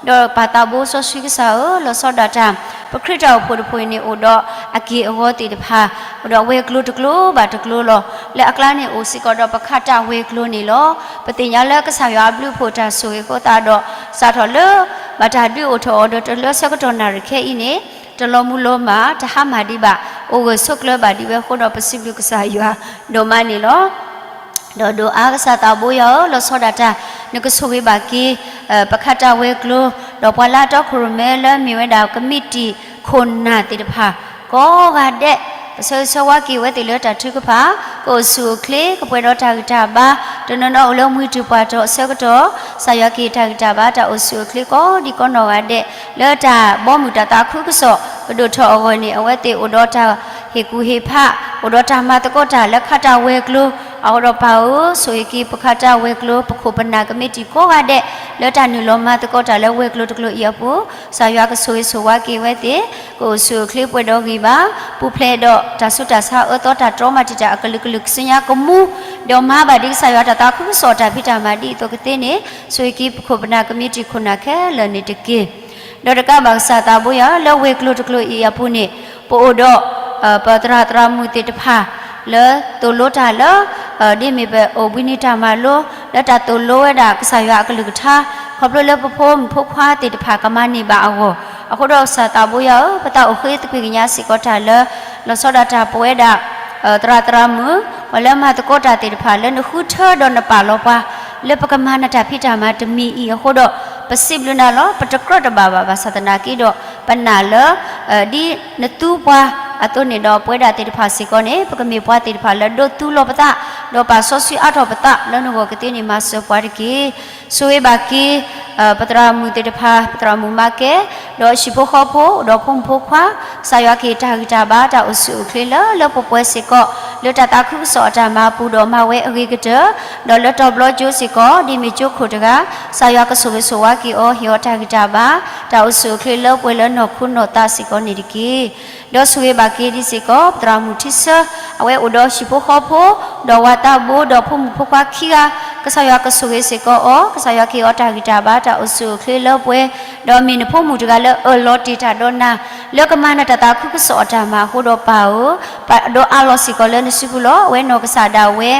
ဒီးပၢ်သးဘိစီဆှံကစၢ်ဧၢ, လီၤဆီဒၣ်တၢ် ပခရံာ်တၢ်အိၣ်ဖှိၣ်တဖှိၣ်အံၤန့ၣ် အိၣ်ဒီးအက့ၢ်အဂီၤသ့ၣ်တဖၣ်, အိၣ်ဒီးဝဲၤကျိၤတကျိၤဘၣ်တကျိၤလီၤ. လၢအကျါန့ၣ်အိၣ်စ့ၢ်ကီးဒီးပခးတၢ်ဝဲၤကျိၤန့ၣ်လီၤ. ပသ့ၣ်ညါလၢကစၢ်ယွၤအဘျုးအဖှိၣ်တၢ်ဆိၣ်ဂ့ၤအဃိသတးဒီး စးထီၣ်လၢ ဘၣ်တၢ်ဒုးအိၣ်ထီၣ်အီၤဒီးတုၤလၢဆၢကတီၢ်နၣ်ရံၣ်ခဲအံၤန့ၣ် တလီၤမူလီၤမၢ် တဟါမၢ်ဒံးဘၣ်, အိၣ်ဂၢၢ်ဆိးကျၢၤဘၣ်ဒံးဝဲအဃိဒီး ပစံးဘျုးကစၢ်ယွၤဒိၣ်မးန့ၣ်လီၤ. ဒီးဒိၣ်အါကစၢ်သးဘိယွၤဧၢ, လီၤဆီဒၣ်တၢ် နကဆိၣ်ဂ့ၤဘၣ်က့ၤ ပခးတၢ်ဝဲၤကျိၤ, ဒီးပှၤလၢအတီခိၣ်ရိၣ်မဲလၢမ့ၢ်ဝဲဒၣ်ကမံးတံာ်ခိၣ်နၢ်သ့ၣ်တဖၣ် ကိးဂၤဒဲး, ပဆၢဂ့ၤဆၢဝါက့ၤဝဲသ့ၣ်လၢတၢ်ထုကဖၣ်, ကအိၣ်ဆူၣ်အိၣ်ချ့ ကပှဲၤဒီးတၢ်ဂံၢ်တၢ်ဘါ, တနီၤနီၤအိၣ်လၢမှံၤတၢ်ပှၢ်တီၢ်အဆၢကတီၢ်, ကစၢ်ယွၤကဟ့ၣ်တၢ်ဂံၢ်တၢ်ဘါ တၢ်အိၣ်ဆူၣ်အိၣ်ချ့ကိးဒံးကိးနီၢ်ဂၤဒဲး, လၢတၢ်ဘီမုၢ်တၢ်သးခုကစီၣ် ကဒိၣ်ထီၣ်အဂီၢ်န့ၣ် အဝဲသ့ၣ်အိၣ်ဒီးတၢ်ဟ့ၣ်ကူၣ်ဟ့ၣ်ဖး, အိၣ်ဒီးတၢ်မၤသကိးတၢ်လၢခးတၢ်ဝဲၤကျိၤ, အဃိဒီးပၢ်ဧၢ, ဆိၣ်ဂ့ၤက့ၤပခးတၢ်ဝဲၤကျိၤ ပခိၣ်ပနၢ်ကမံးတံာ်ကိးဂၤဒဲး, လၢတၢ်နုာ်လီၤမၤသကိးတၢ်လၢဝဲၤကျိၤတကျိၤအံၤအပူၤ, ကစၢ်ယွၤကဆိၣ်ဂ့ၤဆိၣ်ဝါက့ၤဝဲသ့ၣ်, ကအိၣ်ဆူၣ်အိၣ်ချ့ပှဲၤဒီးဂံၢ်ဘါ, ပူၤဖျဲးဒီးတၢ်ဆူးတၢ်ဆါအၢသီ တၢ်တြီမၤတံာ်တာ်အကလုာ်ကလုာ် ကဆူညါကမူ, ဒီးမၤဘၣ်ဒံးကစၢ်ယွၤတၢ်သးခုကစီၣ်တၢ်ဖံးတၢ်မၤဒ်အသိးကသ့န့ၣ်, ဆိၣ်ဂ့ၤက့ၤပခိၣ်ပနၢ်ကမံးတံာ်ခိၣ်နၢ်ခဲလၢာ်န့ၣ်တက့ၢ်. ဒီးတကးဘၣ်ကစၢ်သးဘိယွၤ လၢဝဲၤကျိၤတကျိၤအံၤအပူၤန့ၣ်, ပအိၣ်ဒီး ပသရၣ်သရၣ်မုၣ်သ့ၣ်တဖၣ် လၢသိၣ်လိတၢ်လၢ ဒ်မ့ၢ်ပအိၣ်ဘှံးနံၤတၢ်မၤလိ လၢတၢ်သိၣ်လိဝဲဒၣ်ကစၢ်ယွၤအကလုၢ်ကထါ, ခီဖျိလၢပဖိမုၣ်ဖိခွါသ့ၣ်တဖၣ်ကမၤန့ၢ်ဘၣ်အဂီၢ်, အဃိဒီးကစၢ်သးဘိယွၤဧၢ, ပသးအိၣ်ဃ့သကွံၢ်ကညးစ့ၢ်ကီးတၢ်လၢ လီၤဆီဒၣ်တၢ်ပဝဲဒၣ် သရၣ်သရၣ်မုၣ်, ပှၤလၢမၤသကိးတၢ်သ့ၣ်တဖၣ် လၢနဃုထၢဒီးနပာ်လီၤပှၤ လၢပကမၤနတၢ်ဖံးတၢ်မၤတမံၤအံၤအဃိဒီး ပစံးဘျုးနၤလီၤ. ပတကြၢးတဘၣ်ဘၣ် ဘၣ်ဆၣ်သနာ်က့ဒီး ပနာ်လၢ ဒ်နသူပှၤအသိးန့ၣ်ဒီး ပဝဲဒၣ်သ့ၣ်တဖၣ်စ့ၢ်ကီးန့ၣ် ပကမ့ၢ်ပှၤသ့ၣ်တဖၣ်လၢဒိးသူလီၤပသး, ဒီးပာ်စီဆှံအါထီၣ်ပသး လၢနဂီၢ်ကသ့န့ၣ် မၤစၢၤပှၤတက့ၢ်. ဆိၣ်ဂ့ၤဘၣ်က့ၤ ပသရၣ်မုၣ်သ့ၣ်တဖၣ်, ပသရၣ်မုၣ်မါကဲ, ဒီးဟံၣ်ဖိဃီဖိ, ဒီးဖိမုၣ်ဖိခွါ, ကစၢ်ယွၤကဟ့ၣ်တၢ်ဂံၢ်တၢ်ဘါ တၢ်အိၣ်ဆူၣ်အိၣ်ချ့လၢလၢပှဲၤပှဲၤစ့ၢ်ကီး, လၢတၢ်သးခုကစီၣ်အတၢ်မၤအပူၤဒီးမၤဝဲအဂ့ၤကတၢၢ်, ဒီးလၢတီၤဘျီကၠိစ့ၢ်ကီး, ဒ်မ့ၢ်ကၠိခိၣ်တဂၤ, ကစၢ်ယွၤကဆိၣ်ဂ့ၤဆိၣ်ဝါက့ၤအီၤ, ဟ့ၣ်အီၤတၢ်ဂံၢ်တၢ်ဘါ, တၢ်အိၣ်ဆူၣ်အိၣ်ချ့လၢပှဲၤလၢနီၢ်ခိနီၢ်သးစ့ၢ်ကီးန့ၣ်တက့ၢ်. ဒီးဆိၣ်ဂ့ၤဘၣ်က့ၤဒံးစ့ၢ်ကီး ပသရၣ်မုၣ်ထံဆၢ, အဝဲအိၣ်ဒီးဟံၣ်ဖိဃီဖိ, ဒီးဝၤသးဘိ, ဒီးဖိမုၣ်ဖိခွါခံဂၤ, ကစၢ်ယွၤကဆိၣ်ဂ့ၤစ့ၢ်ကီးအီၤ, ကစၢ်ယွၤကဟ့ၣ်အီၤတၢ်ဂံၢ်တၢ်ဘါတၢ်အိၣ်ဆူၣ်အိၣ်ချ့လၢပှဲၤ, ဒီးမ့ၢ်နဖိမုၣ်တဂၤလၢအၢၣ်လီၤတ့ၢ်တၢ်ဒီးနၤ, လၢကမၤနတၢ်သးခုကစီၣ်အတၢ်မၤအဃိဒီးပၢ်ဧၢ, ပဒီးအးလီၤစ့ၢ်ကီးလၢနစုပူၤလီၤ. အဝဲနီၢ်ကစၢ်ဒၣ်ဝဲ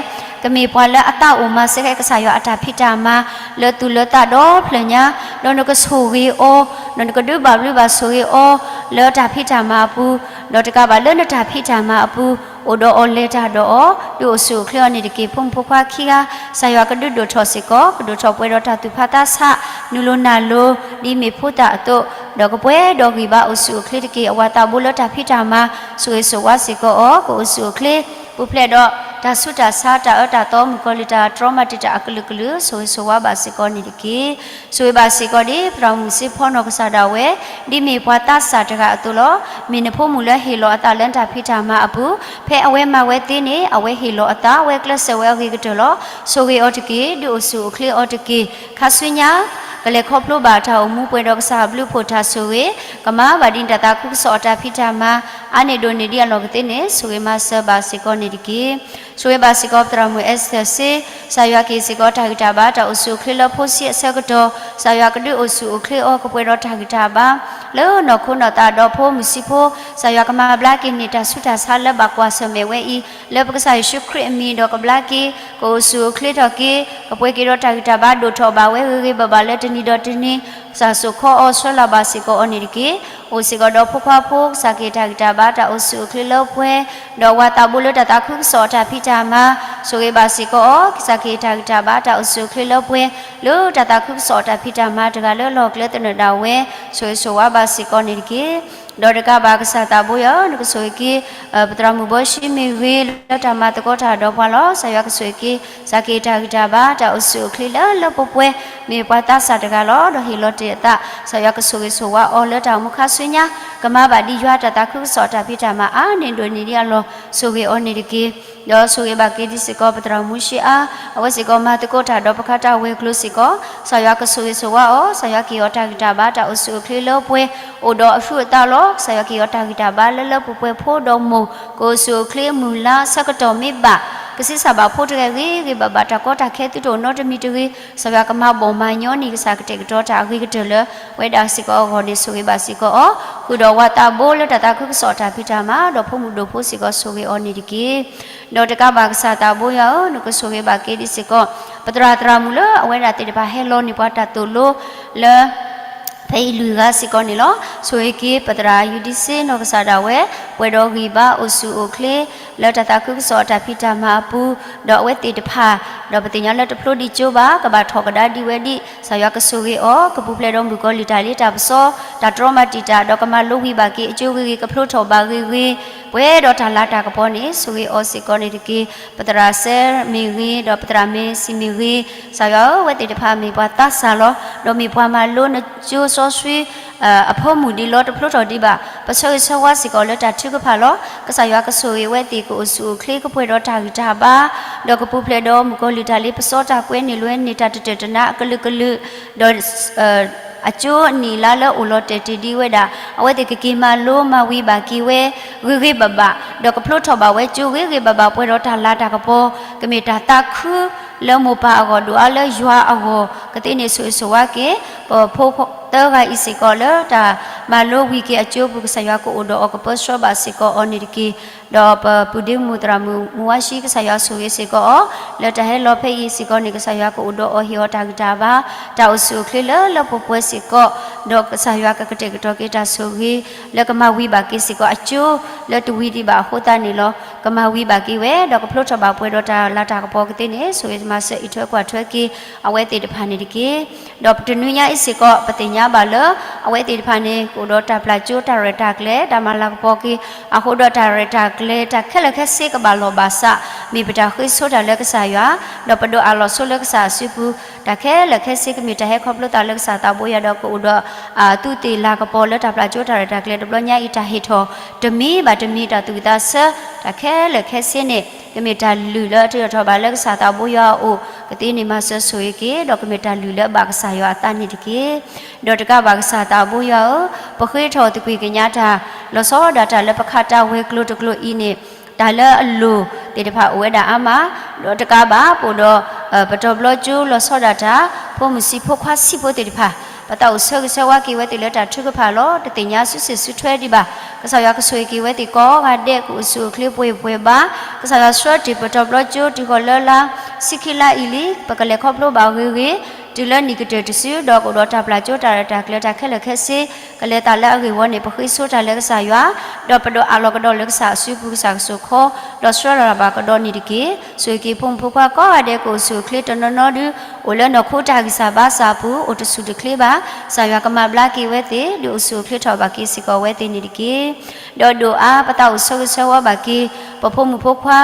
ကမ့ၢ်ပှၤလၢအသးအိၣ်မၤစၢၤကစၢ်ယွၤအတၢ်ဖံးတၢ်မၤ လၢသူၣ်လၢသးဒီဖျၢၣ်ညါ, ဒီးနကဆိၣ်ဂ့ၤအီၤ, ဒီးနကဒုးဘၣ်ဘျုးဘၣ်ဆိၣ်ဂ့ၤအီၤ လၢတၢ်ဖံးတၢ်မၤအပူၤ, ဒီးတကးဘၣ်လၢနတၢ်ဖံးတၢ်မၤအပူၤ အိၣ်ဒီးအီၤလဲၤတၢ်ဒီးအီၤ ဒုးအိၣ်ဆူၣ်အိၣ်ချ့အီၤန့ၣ်တက့ၢ်. ဖိမုၣ်ဖိခွါခံဂၤ ကစၢ်ယွၤကဒုးဒိၣ်ထီၣ်စ့ၢ်ကီး, ကဒိၣ်ထီၣ်ပှဲၤဒီးတၢ်သူၣ်ဖးသးဆး, နုာ်လိၤနၢ်လိၤ ဒ်မ့ၢ်ဖိသၣ်အသိး, ဒီးကပှဲၤဒီးဂံၢ်ဘါအိၣ်ဆူၣ်အိၣ်ချ့တက့ၢ်. အဝၤသးဘိလၢတၢ်ဖံးတၢ်မၤ ဆိၣ်ဂ့ၤဆိၣ်ဝါစ့ၢ်ကီးအီၤ ကအိၣ်ဆူၣ်အိၣ်ချ့ ပူၤဖျဲးဒီးတၢ်ဆူးတၢ်ဆါ တၢ်အၢတၢ်သီ မုၣ်ကီၤလံၢ်တၢ်တြီမၤတံာ်တာ်အကလုာ်ကလုာ် ဆိၣ်ဂ့ၤဆိၣ်ဝါဘၣ်စ့ၢ်ကီးန့ၣ်တက့ၢ်. ဆိၣ်ဂ့ၤဘၣ်စ့ၢ်ကီးဒ် ပသရၣ်မုၣ်စ့ဖီနီၢ်ကစၢ်ဒၣ်ဝဲ ဒ်မ့ၢ်ပှၤသးစၢ်တဂၤအသိးလီၤ. မ့ၢ်နဖိမုၣ်လၢဟ့ၣ်လီၤအသးလၢနတၢ်ဖံးတၢ်မၤအပူၤ, ဖဲအဝဲမၤဝဲသ့န့ၣ် အဝဲဟ့ၣ်လီၤအသး အဝဲကျဲးစၢးဝဲအဂ့ၤကတၢၢ်လီၤ. ဆိၣ်ဂ့ၤအီၤတက့ၢ်, ဒုးအိၣ်ဆူၣ်အိၣ်ချ့အီၤတက့ၢ်. ခါဆူညါ ကလဲၤခီဖျိဘၣ်တၢ်အိၣ်မူပှဲၤဒီးကစၢ်အဘျုးအဖှိၣ်တၢ်ဆိၣ်ဂ့ၤ, ကမၤဘၣ်ဒ်နတၢ်သးခုကစီၣ်အတၢ်ဖံးတၢ်မၤ အါန့ၢ်ဒိၣ်န့ၢ်ဒံးအလီၢ်ကသ့န့ၣ် ဆိၣ်ဂ့ၤမၤစၢၤဘၣ်စ့ၢ်ကီးန့ၣ်တက့ၢ်. ဆိၣ်ဂ့ၤဘၣ်စ့ၢ်ကီး ပသရၣ်မုၣ်အဲစတၢၢ်စ့, ကစၢ်ယွၤကဟ့ၣ်စ့ၢ်ကီးတၢ်ဂံၢ်တၢ်ဘါ တၢ်အိၣ်ဆူၣ်အိၣ်ချ့လၢဖိဆံးအဆၢကတီၢ်, ကစၢ်ယွၤကဒုးအိၣ်ဆူၣ်အိၣ်ချ့အီၤ ကပှဲၤဒီးတၢ်ဂံၢ်တၢ်ဘါ လၢနီၢ်ခိနီၢ်သးဒီးဖိမုၣ်ဆံးဖိ, ကစၢ်ယွၤကမၤဘျါက့ၤန့ၢ်တၢ်ဆူးတၢ်ဆါလၢဘၣ်ကွၢ်ဆၢၣ်မဲာ်ဝဲအံၤ လၢပကစၢ်ယ့ၣ်ၡူးခရံာ်အမံၤဒီးကဘျါက့ၤ, ကအိၣ်ဆူၣ်အိၣ်ချ့ထီၣ်က့ၤ, ကပှဲၤက့ၤဒီးတၢ်ဂံၢ်တၢ်ဘါ ဒိၣ်ထီၣ်ဘၣ်ဝဲဂ့ၤဂ့ၤဘၣ်ဘၣ်လၢတနံၤဒီးတနံၤ, ကစၢ်စိာ်ခီအီၤဆှၢလီၤဘၣ်စ့ၢ်ကီးအီၤန့ၣ်တက့ၢ်. အိၣ်စ့ၢ်ကီးဒီးဖိခွါဖိ ကစၢ်ကဟ့ၣ်တၢ်ဂံၢ်တၢ်ဘါ တၢ်အိၣ်ဆူၣ်အိၣ်ချ့လၢပှဲၤ, ဒီးဝၤသးဘိလၢတၢ်သးခုကစီၣ်အတၢ်ဖံးတၢ်မၤ, ဆိၣ်ဂ့ၤဘၣ်စ့ၢ်ကီးအီၤ, ကစၢ်ကဟ့ၣ်တၢ်ဂံၢ်တၢ်ဘါ တၢ်အိၣ်ဆူၣ်အိၣ်ချ့လၢပှဲၤ, လၢတၢ်သးခုကစီၣ်အတၢ်ဖံးတၢ်မၤတဂၤလၢလီၢ်ကျဲသနၢၣ်ဒၣ်ဝဲ, ဆိၣ်ဂ့ၤဆိၣ်ဝါဘၣ်စ့ၢ်ကီးန့ၣ်တက့ၢ်. ဒီးတကးဘၣ်ကစၢ်သးဘိယွၤဧၢ, နကဆိၣ်ဂ့ၤက့ၤ ပသရၣ်မုၣ်ဘီၡံမ့ၢ်ဂ့ၤ လၢတၢ်မၤသကိးတၢ်ဒီးပှၤလီၤ. ကစၢ်ယွၤကဆိၣ်ဂ့ၤက့ၤ, ကစၢ်ကဟ့ၣ်တၢ်ဂံၢ်တၢ်ဘါ တၢ်အိၣ်ဆူၣ်အိၣ်ချ့လၢလၢပှဲၤပှဲၤ, မ့ၢ်ပှၤသးစၢ်တဂၤလီၤ. ဒီးဟ့ၣ်လီၤတ့ၢ်အသး, ကစၢ်ယွၤကဆိၣ်ဂ့ၤဆိၣ်ဝါအီၤလၢတၢ်အိၣ်မူခါဆူညါ, ကမၤဘၣ်ဒ်ယွၤတၢ်သးခုကစီၣ်အတၢ်ဖံးတၢ်မၤ အါန့ၢ်ဒိၣ်န့ၢ်ဒံးအလီၢ် ဆိၣ်ဂ့ၤအီၤန့ၣ်တက့ၢ်. ဒီးဆိၣ်ဂ့ၤဘၣ်က့ၤဒံးစ့ၢ်ကီး ပသရၣ်မုၣ်မူၡ့အါ, အဝဲစ့ၢ်ကီးမၤသကိးတၢ်ဒီးပခါတၢ်ဝဲၤကျိၤစ့ၢ်ကီး, ကစၢ်ယွၤကဆိၣ်ဂ့ၤဆိၣ်ဝါအီၤ, ကစၢ်ယွၤကဟ့ၣ်အီၤတၢ်ဂံၢ်တၢ်ဘါ တၢ်အိၣ်ဆူၣ်အိၣ်ချ့လၢပှဲၤ, အိၣ်ဒီးအဟုးအသးလီၤ. ကစၢ်ယွၤကဟ့ၣ်အီၤတၢ်ဂံၢ်တၢ်ဘါလၢလၢပှဲၤပှဲၤ ဖိဒီးမိၢ်, ကအိၣ်ဆူၣ်အိၣ်ချ့မုၢ်လါဆၢကတီၢ်မ့ၢ်ဘၣ်, ကဆံးစၢ်ဘၣ်ဖိတဂၤဂ့ၤဂ့ၤဘၣ်ဘၣ်, တၢ်ကီတၢ်ခဲသုတအိၣ်နီတမံၤတဂ့ၤ, ကစၢ်ယွၤကမၤဘီၣ်မၤညီနံၤ, ကစၢ်ကတဲာ်ကတီၤတၢ်အဂ့ၤကတၢၢ်လၢဝဲဒၣ်စ့ၢ်ကီးအဂီၢ်န့ၣ် ဆိၣ်ဂ့ၤဘၣ်စ့ၢ်ကီးအီၤ, ဃုာ်ဒီးဝၤသးဘိလၢတၢ်သးခုကစီၣ်အတၢ်ဖံးတၢ်မၤ, ဒီးဖိမုၣ်ဒိၣ်ဖိစ့ၢ်ကီးဆိၣ်ဂ့ၤအီၤန့ၣ်တက့ၢ်. ဒီးတကးဘၣ်ကစၢ်သးဘိယွၤဧၢ, နကဆိၣ်ဂ့ၤဘၣ်က့ၤဒံးစ့ၢ်ကီး ပသရၣ်သရၣ်မုၣ်လၢအဝဲဒၣ်သ့ၣ်တဖၣ်ဟဲလီၤန့ၢ်ပှၤတၢ်သိၣ်လိလၢ ဖဲအံၤလွံၢ်ဂၤစ့ၢ်ကီးန့ၣ်လီၤ. ဆိၣ်ဂ့ၤက့ၤ ပသရၣ်ယူဒံစ့နီၢ်ကစၢ်ဒၣ်ဝဲ, ပှဲၤဒီးဂံၢ်ဘါအိၣ်ဆူၣ်အိၣ်ချ့ လၢတၢ်သးခုကစီၣ်အတၢ်ဖံးတၢ်မၤအပူၤ, ဒီးအဝဲသ့ၣ်တဖၣ်, ဒီးပသ့ၣ်ညါလၢတဖျိဒံးကၠိဘၣ်, ကဘၣ်ထီၣ်ကဒါဒံးဝဲဒံး, ကစၢ်ယွၤကဆိၣ်ဂ့ၤအီၤ, ကပူၤဖျဲးဒီးမုၣ်ကီၤလံၢ်တၢ်လ့တၢ်ပစီ, တၢ်တြီမၤတံာ်တာ်, ဒီးကမၤလိဝံၤဘၣ်က့ၤအကၠိဂ့ၤဂ့ၤ, ကဖျိထီၣ်ဘၣ်ဂ့ၤဂ့ၤ, ပှဲၤဒီးတၢ်လၤတၢ်ကပီၤန့ၣ် ဆိၣ်ဂ့ၤအီၤစ့ၢ်ကီးန့ၣ်တက့ၢ်. ပသရၣ်စဲမ့ၢ်ဂ့ၤ, ဒီးပသရၣ်မ့ၢ်စံၣ်မ့ၢ်ဂ့ၤ, ကစၢ်ယွၤဧၢ, အဝဲသ့ၣ်တဖၣ်မ့ၢ်ပှၤသးစၢ်လီၤ. ဒီးမ့ၢ်ပှၤမၤလိနကၠိစီဆှံ အဖၢမုၢ်ဒံးလီၤ, တဖျိထီၣ်ဒံးဘၣ်, ပဆၢဂ့ၤဆၢဝါစ့ၢ်ကီးလၢတၢ်ထုကဖၣ်လီၤ. ကစၢ်ယွၤကဆိၣ်ဂ့ၤဝဲသ့ၣ် ကအိၣ်ဆူၣ်အိၣ်ချ့ ကပှဲၤဒီးတၢ်ဂံၢ်တၢ်ဘါ, ဒီးကပူၤဖျဲးဒီးမုၣ်ကီၤလံၢ်တၢ်လ့ပစီ, တၢ်ကွဲန့ၢ်လွဲန့ၢ်တၢ်တတၢၢ်တနါအကလုာ်ကလုာ်, ဒီး အကၠိအနံၣ်အလါလၢအိၣ်လီၤတဲာ်တ့ၢ်ဒံးဝဲဒၣ်, အဝဲသ့ၣ်ကက့ၤမၤလိမၤဝံၤဘၣ်က့ၤဝဲ ဂ့ၤဂ့ၤဘၣ်ဘၣ်, ဒီးကဖျိထီၣ်ဘၣ်ဝဲကၠိဂ့ၤဂ့ၤဘၣ်ဘၣ်, ပှဲၤဒီးတၢ်လၤတၢ်ကပီၤ, ကမ့ၢ်တၢ်သးခုလၢမိၢ်ပၢ်အဂီၢ်, ဒိၣ်အါလၢယွၤအဂီၢ်ကသ့န့ၣ် ဆိၣ်ဂ့ၤဆိၣ်ဝါက့ၤ ပဖိသၢဂၤအံၤစ့ၢ်ကီးလၢတၢ်မၤလိဝံၤက့ၤအကၠိပူၤ, ကစၢ်ယွၤကအိၣ်ဒီးအီၤ, ကပၢဆှၢဘၣ်စ့ၢ်ကီးအီၤန့ၣ်တက့ၢ်. ဒီးပပုၢ်ဒ့မုၣ်သရၣ်မုၣ်မူဝါရှံ, ကစၢ်ယွၤဆိၣ်ဂ့ၤစ့ၢ်ကီးအီၤ, လၢတၢ်ဟဲလီၤဖဲအံၤစ့ၢ်ကီးန့ၣ် ကစၢ်ယွၤကအိၣ်ဒီးအီၤ, ဟ့ၣ်အီၤတၢ်ဂံၢ်တၢ်ဘါ, တၢ်အိၣ်ဆူၣ်အိၣ်ချ့လၢလၢပှဲၤပှဲၤစ့ၢ်ကီး, ဒီးကစၢ်ယွၤကကတဲာ်ကတီၤက့ၤတၢ်ဆိၣ်ဂ့ၤ လၢကမၤဝံၤဘၣ်က့ၤစ့ၢ်ကီးအကၠိလၢတဝံၤဒံးဘၣ်အဃိသတးန့ၣ်လီၤ. ကမၤဝံၤဘၣ်က့ၤဝဲ, ဒီးကဖျိထီၣ်ဘၣ်ပှဲၤဒီးတၢ်လၤတၢ်ကပီၤကသ့န့ၣ် ဆိၣ်ဂ့ၤမၤစၢၤအံးထွဲကွၢ်ထွဲက့ၤ အဝဲသ့ၣ်တဖၣ်န့ၣ်တက့ၢ်. ဒီးပတနွံညါအံၤစ့ၢ်ကီး ပသ့ၣ်ညါဘၣ်လၢ အဝဲသ့ၣ်တဖၣ်န့ၣ် ကအိၣ်ဒီးတၢ်ပျၢ်ကၠိတၢ်ရဲၣ်တၢ်ကျဲၤ, တၢ်မၤလၤကပီၤက့ၤအဃိဒီး တၢ်ရဲၣ်တၢ်ကျဲၤ တၢ်ခဲလၢာ်ခဲဆ့ကဘၣ်လီၢ်ဘၣ်စး, မ့ၢ်ပတၢ်ဃ့ဆိတၢ်လၢကစၢ်ယွၤ, ဒီးပဒိးအးလီၤဆိလၢကစၢ်အစုပူၤ, တၢ်ခဲလၢာ်ခဲဆ့ ကမ့ၢ်တၢ်ဟဲခီဖျိသးလၢကစၢ်သးဘိယွၤ, ဒီးကအိၣ်ဒီး အသူးသ့ၣ်လၤကပီၤလၢတၢ်ပျၢ်ကၠိတၢ်ရဲၣ်တၢ်ကျဲၤတဘျီညါအံၤ, တၢ်ဟ့ၣ်ထီၣ်တမံၤဘၣ်တမံၤ, တၢ်သူၣ်ဝံၣ်သးဆၢ, တၢ်ခဲလၢာ်ခဲဆ့န့ၣ် ကမ့ၢ်တၢ်လုၢ်လၢအထုးထီၣ်ထီထီၣ်ဘၣ်လၢကစၢ်သးဘိယွၤအအိၣ်ကသ့န့ၣ် မၤစၢၤဆိၣ်ဂ့ၤက့ၤ, ဒီးကမ့ၢ်တၢ်လုၢ်လၢအဘၣ်ကစၢ်ယွၤအသးန့ၣ်တက့ၢ်. ဒီးတကးဘၣ်ကစၢ်သးဘိယွၤဧၢ, ပဃ့ထီၣ်သကွံၢ်ကညးတၢ် လီၤဆီဒၣ်တၢ်လၢပခးတၢ်ဝဲၤကျိၤတကျိၤအံၤန့ၣ် တၢ်လၢအလိၣ်သ့ၣ်တဖၣ်အိၣ်ဝဲဒၣ်အါမး, ဒီးတကးဘၣ်ပအိၣ်ဒီး ပတီၢ်ဘျီကၠိလီၤဆီဒၣ်တၢ်, ဖိမုၣ်ဆံးဖိခွါဆံးဖိသ့ၣ်တဖၣ်, ပသးအိၣ်ဆၢဂ့ၤဆၢဝါက့ၤဝဲသ့ၣ်လၢတၢ်ထုကဖၣ်လီၤ. တသ့ၣ်ညါစုစ့ၣ်စုထွဲဒံးဘၣ်. ကစၢ်ယွၤကဆိၣ်ဂ့ၤက့ၤဝဲသ့ၣ်ကိးဂၤဒဲး, ကအိၣ်ဆူၣ်အိၣ်ချ့ပှဲၤပှဲၤဘၣ်. ကစၢ်ယွၤဆှၢတ့ၢ်ပတီၢ်ဘျီကၠိတုၤဃီၤလၢလါဆံခံလါအံၤလံ, ပကလဲၤခီဖျိဘၣ်ဂ့ၤဂ့ၤ, တုၤလၢနံၣ်ကတၢၢ်တစု, ဒီးကအိၣ်ဒီးတၢ်ပျၢ်ကၠိတၢ်ရဲၣ်တၢ်ကျဲၤတၢ်ခဲလၢာ်ခဲဆ့, ကလဲၤသးလၢအဂ့ၢ်ဝီန့ၣ် ပဃ့ဆိတၢ်လၢကစၢ်ယွၤ, ဒီးပဒိးအးလီၤကဒီးလၢကစၢ်အစုပူၤ ကစၢ်ကစိာ်ခီ, ဒီးဆှၢလီၤဘၣ်ကဒီးန့ၣ်တက့ၢ်. ဆိၣ်ဂ့ၤက့ၤဖိမုၣ်ဖိခွါကိးဂၤဒဲး ကအိၣ်ဆူၣ်အိၣ်ချ့တနီၤနီၤဒုး အိၣ်လၢနီၢ်ခိတၢ်ဂံၢ်စၢ်ဘါစၢ်အပူၤ အိၣ်တဆူၣ်တချ့ဘၣ်. ကစၢ်ယွၤကမၤဘျါက့ၤဝဲသ့ၣ် ဒုးအိၣ်ဆူၣ်အိၣ်ချ့ထီၣ်ဘၣ်က့ၤစ့ၢ်ကီးဝဲသ့ၣ်န့ၣ်တက့ၢ်. ဒီးဒိၣ်အါပသးအိၣ်ဆၢဂ့ၤဆၢဝါဘၣ်က့ၤ ပဖိမုၣ်ဖိခွါ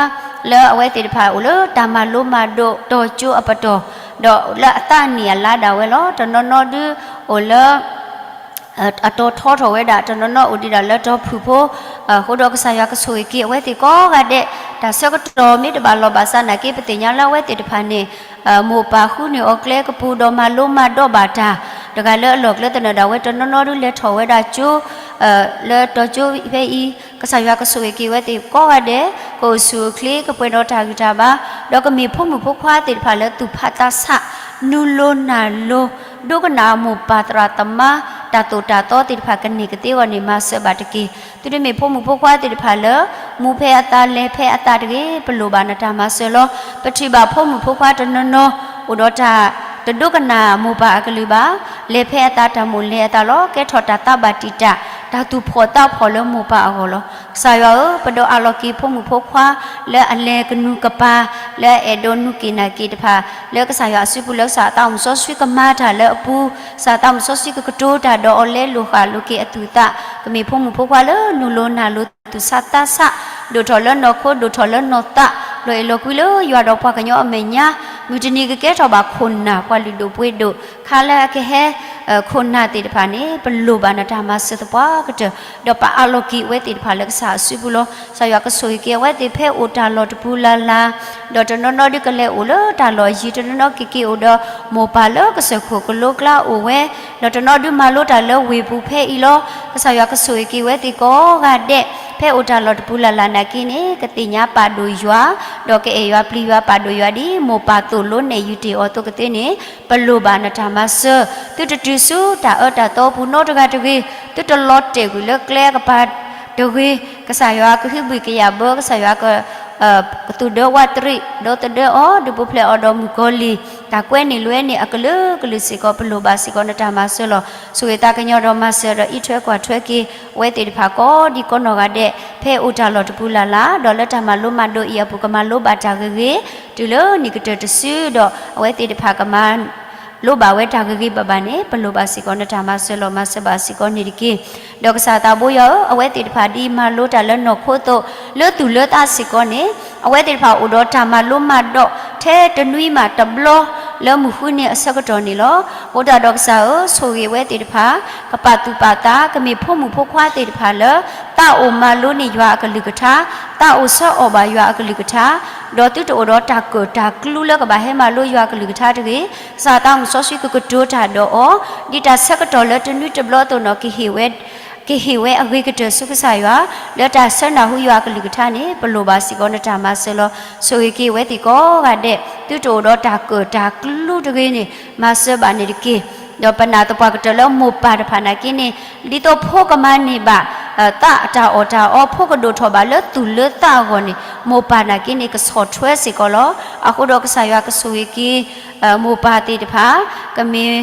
လၢအဝဲသ့ၣ်တဖၣ်အိၣ်လၢတၢ်မၤလိမၤဒိးတီၤကၠိအပတီၢ်, ဒီးလၢအသးနံၣ်အလါဒၣ်ဝဲလီၤ. တနီၤနီၤဒုးအိၣ်လၢ အတီၤထီထီၣ်ဝဲဒၣ်, တနီၤနီၤအိၣ်ဒံးဒၣ်လၢတီၤဖုၣ်ဖိ, အဃိဒီးကစၢ်ယွၤကဆိၣ်ဂ့ၤက့ၤအဝဲသ့ၣ်ကိးဂၤဒဲး, တၢ်ဆၢကတီၢ်မ့ၢ်တဘၣ်လီၢ်ဘၣ်စးနာ်က့ ပသ့ၣ်ညါလၢအဝဲသ့ၣ်တဖၣ်န့ၣ် မိၢ်ပၢ်ဃုန့ၢ်အီၤကျဲကပူၤဒီးမၤလိမၤဒိးဘၣ်တၢ်, တဂၤလၢအလီၢ်ကျဲသနၢၣ်ဒၣ်ဝဲ တနီၤနီၤဒုးလဲၤထီၣ်ဝဲဒၣ်ကၠိ လၢတီၤကၠိဖဲအံၤ, ကစၢ်ယွၤကဆိၣ်ဂ့ၤက့ၤဝဲသ့ၣ်ကိးဂၤဒဲး, ကအိၣ်ဆူၣ်အိၣ်ချ့ ကပှဲၤဒီးတၢ်ဂံၢ်တၢ်ဘါ, ဒီးကမ့ၢ်ဖိမုၣ်ဖိခွါသ့ၣ်တဖၣ်လၢသူၣ်ဖးသးဆး, နုာ်လိၤနၢ်လိၤ, ဒိကနၣ်မိၢ်ပၢ်သရၣ်သမါ တၢ်သိၣ်တၢ်သီသ့ၣ်တဖၣ်ကန့ၢ်ကသ့အဂီၢ်န့ၣ် မၤစၢၤဘၣ်တက့ၢ်. သုတမ့ၢ်ဖိမုၣ်ဖိခွါသ့ၣ်တဖၣ်လၢ မူဖဲအသးလဲၤဖဲအသးတဂ့ၤ, ပလိၣ်ဘၣ်နတၢ်မၤစၢၤလီၤ. ပထံၣ်ဘၣ်ဖိမုၣ်ဖိခွါတနီၤနီၤ အိၣ်ဒီးတၢ်တဒိကနၣ်မိၢ်ပၢ်အကလုၢ်ဘၣ်, လဲၤဖဲအသးတၢ်မိၣ်လဲၤအသးလီၤ. ကဲထီၣ်တၢ်သးဘၣ်တံာ်တာ်, တၢ်သူၣ်ဖှီၣ်သးဖှီၣ်လၢမိၢ်ပၢ်အဂီၢ်လီၤ. ကစၢ်ယွၤဧၢ, ပဒိးအးလီၤက့ၤဖိမုၣ်ဖိခွါ လၢအလဲၤကနူၤကပၤ, လၢအအဲၣ်ဒိးနူၤက့ၣ်နာ်က့ၣ်တဖၣ်, လၢကစၢ်ယွၤအစုပူၤ လၢကစၢ်အသးမုၢ်စီဆှံကမၤတၢ်လၢအပူၤ, ကစၢ်အသးမုၢ်စီဆှံကကတိၤတၢ်ဒီးအီၤ လဲလိာ်ဃာ်လိာ်က့ၤအသူၣ်အသး, ကမ့ၢ်ဖိမုၣ်ဖိခွါလၢနုာ်လိၤနၢ်လိၤ သူၣ်ဆးသးဆး, ဒိၣ်ထီၣ်လၢနီၢ်ခိ ဒိၣ်ထီၣ်လၢနီၢ်သး, လီၤအဲၣ်လီၤကွံလၢယွၤဒီးပှၤကညီအမဲာ်ညါ, မုၢ်တနံၤကကဲထီၣ်ဘၣ်ခိၣ်နၢ် ပှၤလုၢ်ဒိၣ်ပှ့ၤဒိၣ်, ခါလၢအကဟဲ ခိၣ်နၢ်သ့ၣ်တဖၣ်န့ၣ် ပလိၣ်ဘၣ်နတၢ်မၤစၢၤသပှၢ်ကတၢၢ်, ဒီးပအးလီၤက့ၤအဝဲသ့ၣ်တဖၣ်လၢကစၢ်အစုပူၤလီၤ. ကစၢ်ယွၤကဆိၣ်ဂ့ၤက့ၤအဝဲသ့ၣ်ဖဲအိၣ်တၢ်လီၢ်တပူၤလၢ်လၢ်, ဒီးတနီၤနီၤဒုးကလဲၤအိၣ်လၢတၢ်လီၢ်ယံၤ, တနီၤနီၤက့ၤက့ၤအိၣ်ဒီးမိၢ်ပၢ်လၢကစၢၢ်ခိၣ်ကလိကျါအိၣ်ဝဲ, ဒီးတနီၤဒုးမၤလိတၢ်လၢဝ့ၢ်ပူၤဖဲအံၤလီၤ. ကစၢ်ယွၤကဆိၣ်ဂ့ၤက့ၤဝဲသ့ၣ်ကိးဂၤဒဲး, ဖဲအိၣ်တၢ်လီၢ်တပူၤလၢ်လၢ်နာ်က့န့ၣ် ကသ့ၣ်ညါပာ်ဒိၣ်ယွၤ, ဒီးကအဲၣ်ယွၤပျံၤယွၤပာ်ဒိၣ်ယွၤဒ်မိၢ်ပၢ်သိၣ်လိနဲၣ်ယုာ်တ့ၢ်အီၤအသိးကသ့န့ၣ် ပလိၣ်ဘၣ်နတၢ်မၤစၢၤ, သုတတုၤဆူတၢ်အၢတၢ်သီအပူၤနီတဂၤတဂ့ၤ, သုတလီၤတဲာ်ကွံာ်လၢကျဲအကပၤတဂ့ၤ, ကစၢ်ယွၤကဟုဘှံးကယာ်ဘၢ, ကစၢ်ယွၤက ကသူၣ်ဒၢဝးတရံး, ဒီးသဒၢအီၤ, ဒုးပူၤဖျဲးအီၤဒီးမုၣ်ကီၤလံၢ်, တၢ်ကွဲန့ၢ်လွဲန့ၢ်အကလုာ်ကလုာ်စ့ၢ်ကီး ပလိၣ်ဘၣ်စ့ၢ်ကီးနတၢ်မၤစၢၤလီၤ. ဆိၣ်ဂ့ၤသးကညီၤဒီးမၤစၢၤဒီးအံးထွဲကွၢ်ထွဲက့ၤ အဝဲသ့ၣ်တဖၣ်ကိးဒံကိးနီၢ်ဂၤဒဲး ဖဲအိၣ်တၢ်လီၢ်တပူၤလၢ်လၢ်, ဒီးလၢတၢ်မၤလိမၤဒိးအံၤအပူၤ ကမၤလိဘၣ်တၢ်ဂ့ၤဂ့ၤ, တုၤလၢနံၣ်ကတၢၢ်တစုဒီး အဝဲသ့ၣ်တဖၣ်ကမၤ လိဘၣ်ဝဲတၢ်ဂ့ၤဂ့ၤဘၣ်ဘၣ်န့ၣ် ပလိၣ်ဘၣ်စ့ၢ်ကီးနတၢ်မၤစၢၤလီၤ. မၤစၢၤဘၣ်စ့ၢ်ကီးန့ၣ်တက့ၢ်. ဒီးကစၢ်သးဘိယွၤဧၢ, အဝဲသ့ၣ်တဖၣ်ဒ်မၤလိတၢ်လၢနီၢ်ခိအသိး လၢသူၣ်လၢသးစ့ၢ်ကီးန့ၣ် အဝဲသ့ၣ်တဖၣ်အိၣ်ဒီးတၢ်မၤလိမၤဒိး ထဲတနွံမးတဘျီ လၢမုၢ်ဃုနံၤအဆၢကတီၢ်န့ၣ်လီၤ. အဃိသတးဒီးကစၢ်ဧၢ, ဆိၣ်ဂ့ၤဝဲသ့ၣ်တဖၣ် ကပာ်သူၣ်ပာ်သး ကမ့ၢ်ဖိမုၣ်ဖိခွါသ့ၣ်တဖၣ်လၢ သးအိၣ်မၤလိန့ၢ်ယွၤအကလုၢ်ကထါ, သးအိၣ်ဆၢအီၣ်ဘၣ်ယွၤအကလုၢ်ကထါ, ဒီးသုတအိၣ်ဒီးတၢ်ကၢၣ်တၢ်ကျူလၢကဘၣ်ဟဲမၤလိယွၤအကလုၢ်ကထါတဂ့ၤ, ကစၢ်သးမုၢ်စီဆှံကကတိၤတၢ်ဒီးအီၤ ဒ်တၢ်ဆၢကတီၢ်လၢတနွံတဘျီအသိးန့ၣ် ကဟ့ၣ်ဝဲအဂ့ၤကတၢၢ်ဆူကစၢ်ယွၤ လၢတၢ်ဆၢနၢ်ဟူယွၤအကလုၢ်ကထါန့ၣ် ပလိၣ်ဘၣ်စ့ၢ်ကီးနတၢ်မၤစၢၤလီၤ. ဆိၣ်ဂ့ၤက့ၤဝဲသ့ၣ်ကိးဂၤဒဲး သုတအိၣ်ဒီးတၢ်ကၢၣ်တၢ်ကျူတဂ့ၤန့ၣ် မၤစၢၤဘၣ်န့ၣ်တက့ၢ်. ဒီးပနာ်သပှၢ်ကတၢၢ်လၢမိၢ်ပၢ်တဖၣ်နာ်က့န့ၣ် ဒ်သိးဖိကမၤန့ၢ်ဘၣ် သးအတၢ်အီၣ်တၢ်အီ ဖိကဒိၣ်ထီၣ်ဘၣ်လၢသူၣ်လၢသးအဂီၢ်န့ၣ် မိၢ်ပၢ်နာ်က့န့ၣ် ကဆီၣ်ထွဲစ့ၢ်ကီးလီၤ. အဃိဒီးကစၢ်ယွၤကဆိၣ်ဂ့ၤက့ၤ မိၢ်ပၢ်သ့ၣ်တဖၣ် ကမ့ၢ်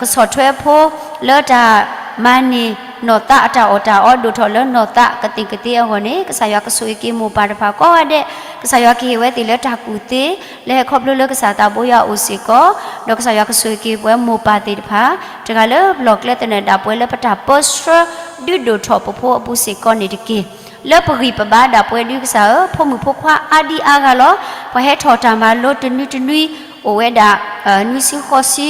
ကဆီၣ်ထွဲဖိ လၢတၢ်မၤန့ၢ်နီၢ်သးအတၢ်အီၣ်တၢ်အီ ဒိၣ်ထီၣ်လၢနီၢ်သးကသ့ၣ်ကသ့အဂီၢ်န့ၣ် ကစၢ်ယွၤကဆိၣ်ဂ့ၤက့ၤမိၢ်ပၢ်တဖၣ်ကိးဂၤဒဲး, ကစၢ်ယွၤကဟ့ၣ်ဝဲသ့ၣ်လၢတၢ်ကူၣ်သ့ လၢဟဲခီဖျိလၢကစၢ်သးဘိယွၤအအိၣ်စ့ၢ်ကီး, ဒီးကစၢ်ယွၤကဆိၣ်ဂ့ၤက့ၤပဝဲမိၢ်ပၢ်သ့ၣ်တဖၣ် တဂၤလၢပလီၢ်ကျဲသနၢၣ်ဒၣ်ပဝဲလၢပတၢ်ပၢဆှၢ ဒုးဒိၣ်ထီၣ်ပဖိအပူၤစ့ၢ်ကီးန့ၣ်တက့ၢ်. လၢပဂံၢ်ပဘါဒၣ်ပှဲၤဒုးကစၢ်ဧၢ, ဖိမုၣ်ဖိခွါအါဒံအါဂၤလီၤ. ပှၤဟဲထီၣ်တၢ်မၤလိတနွံတနွံ အိၣ်ဝဲဒၣ် နွံဆံဃိးဆံ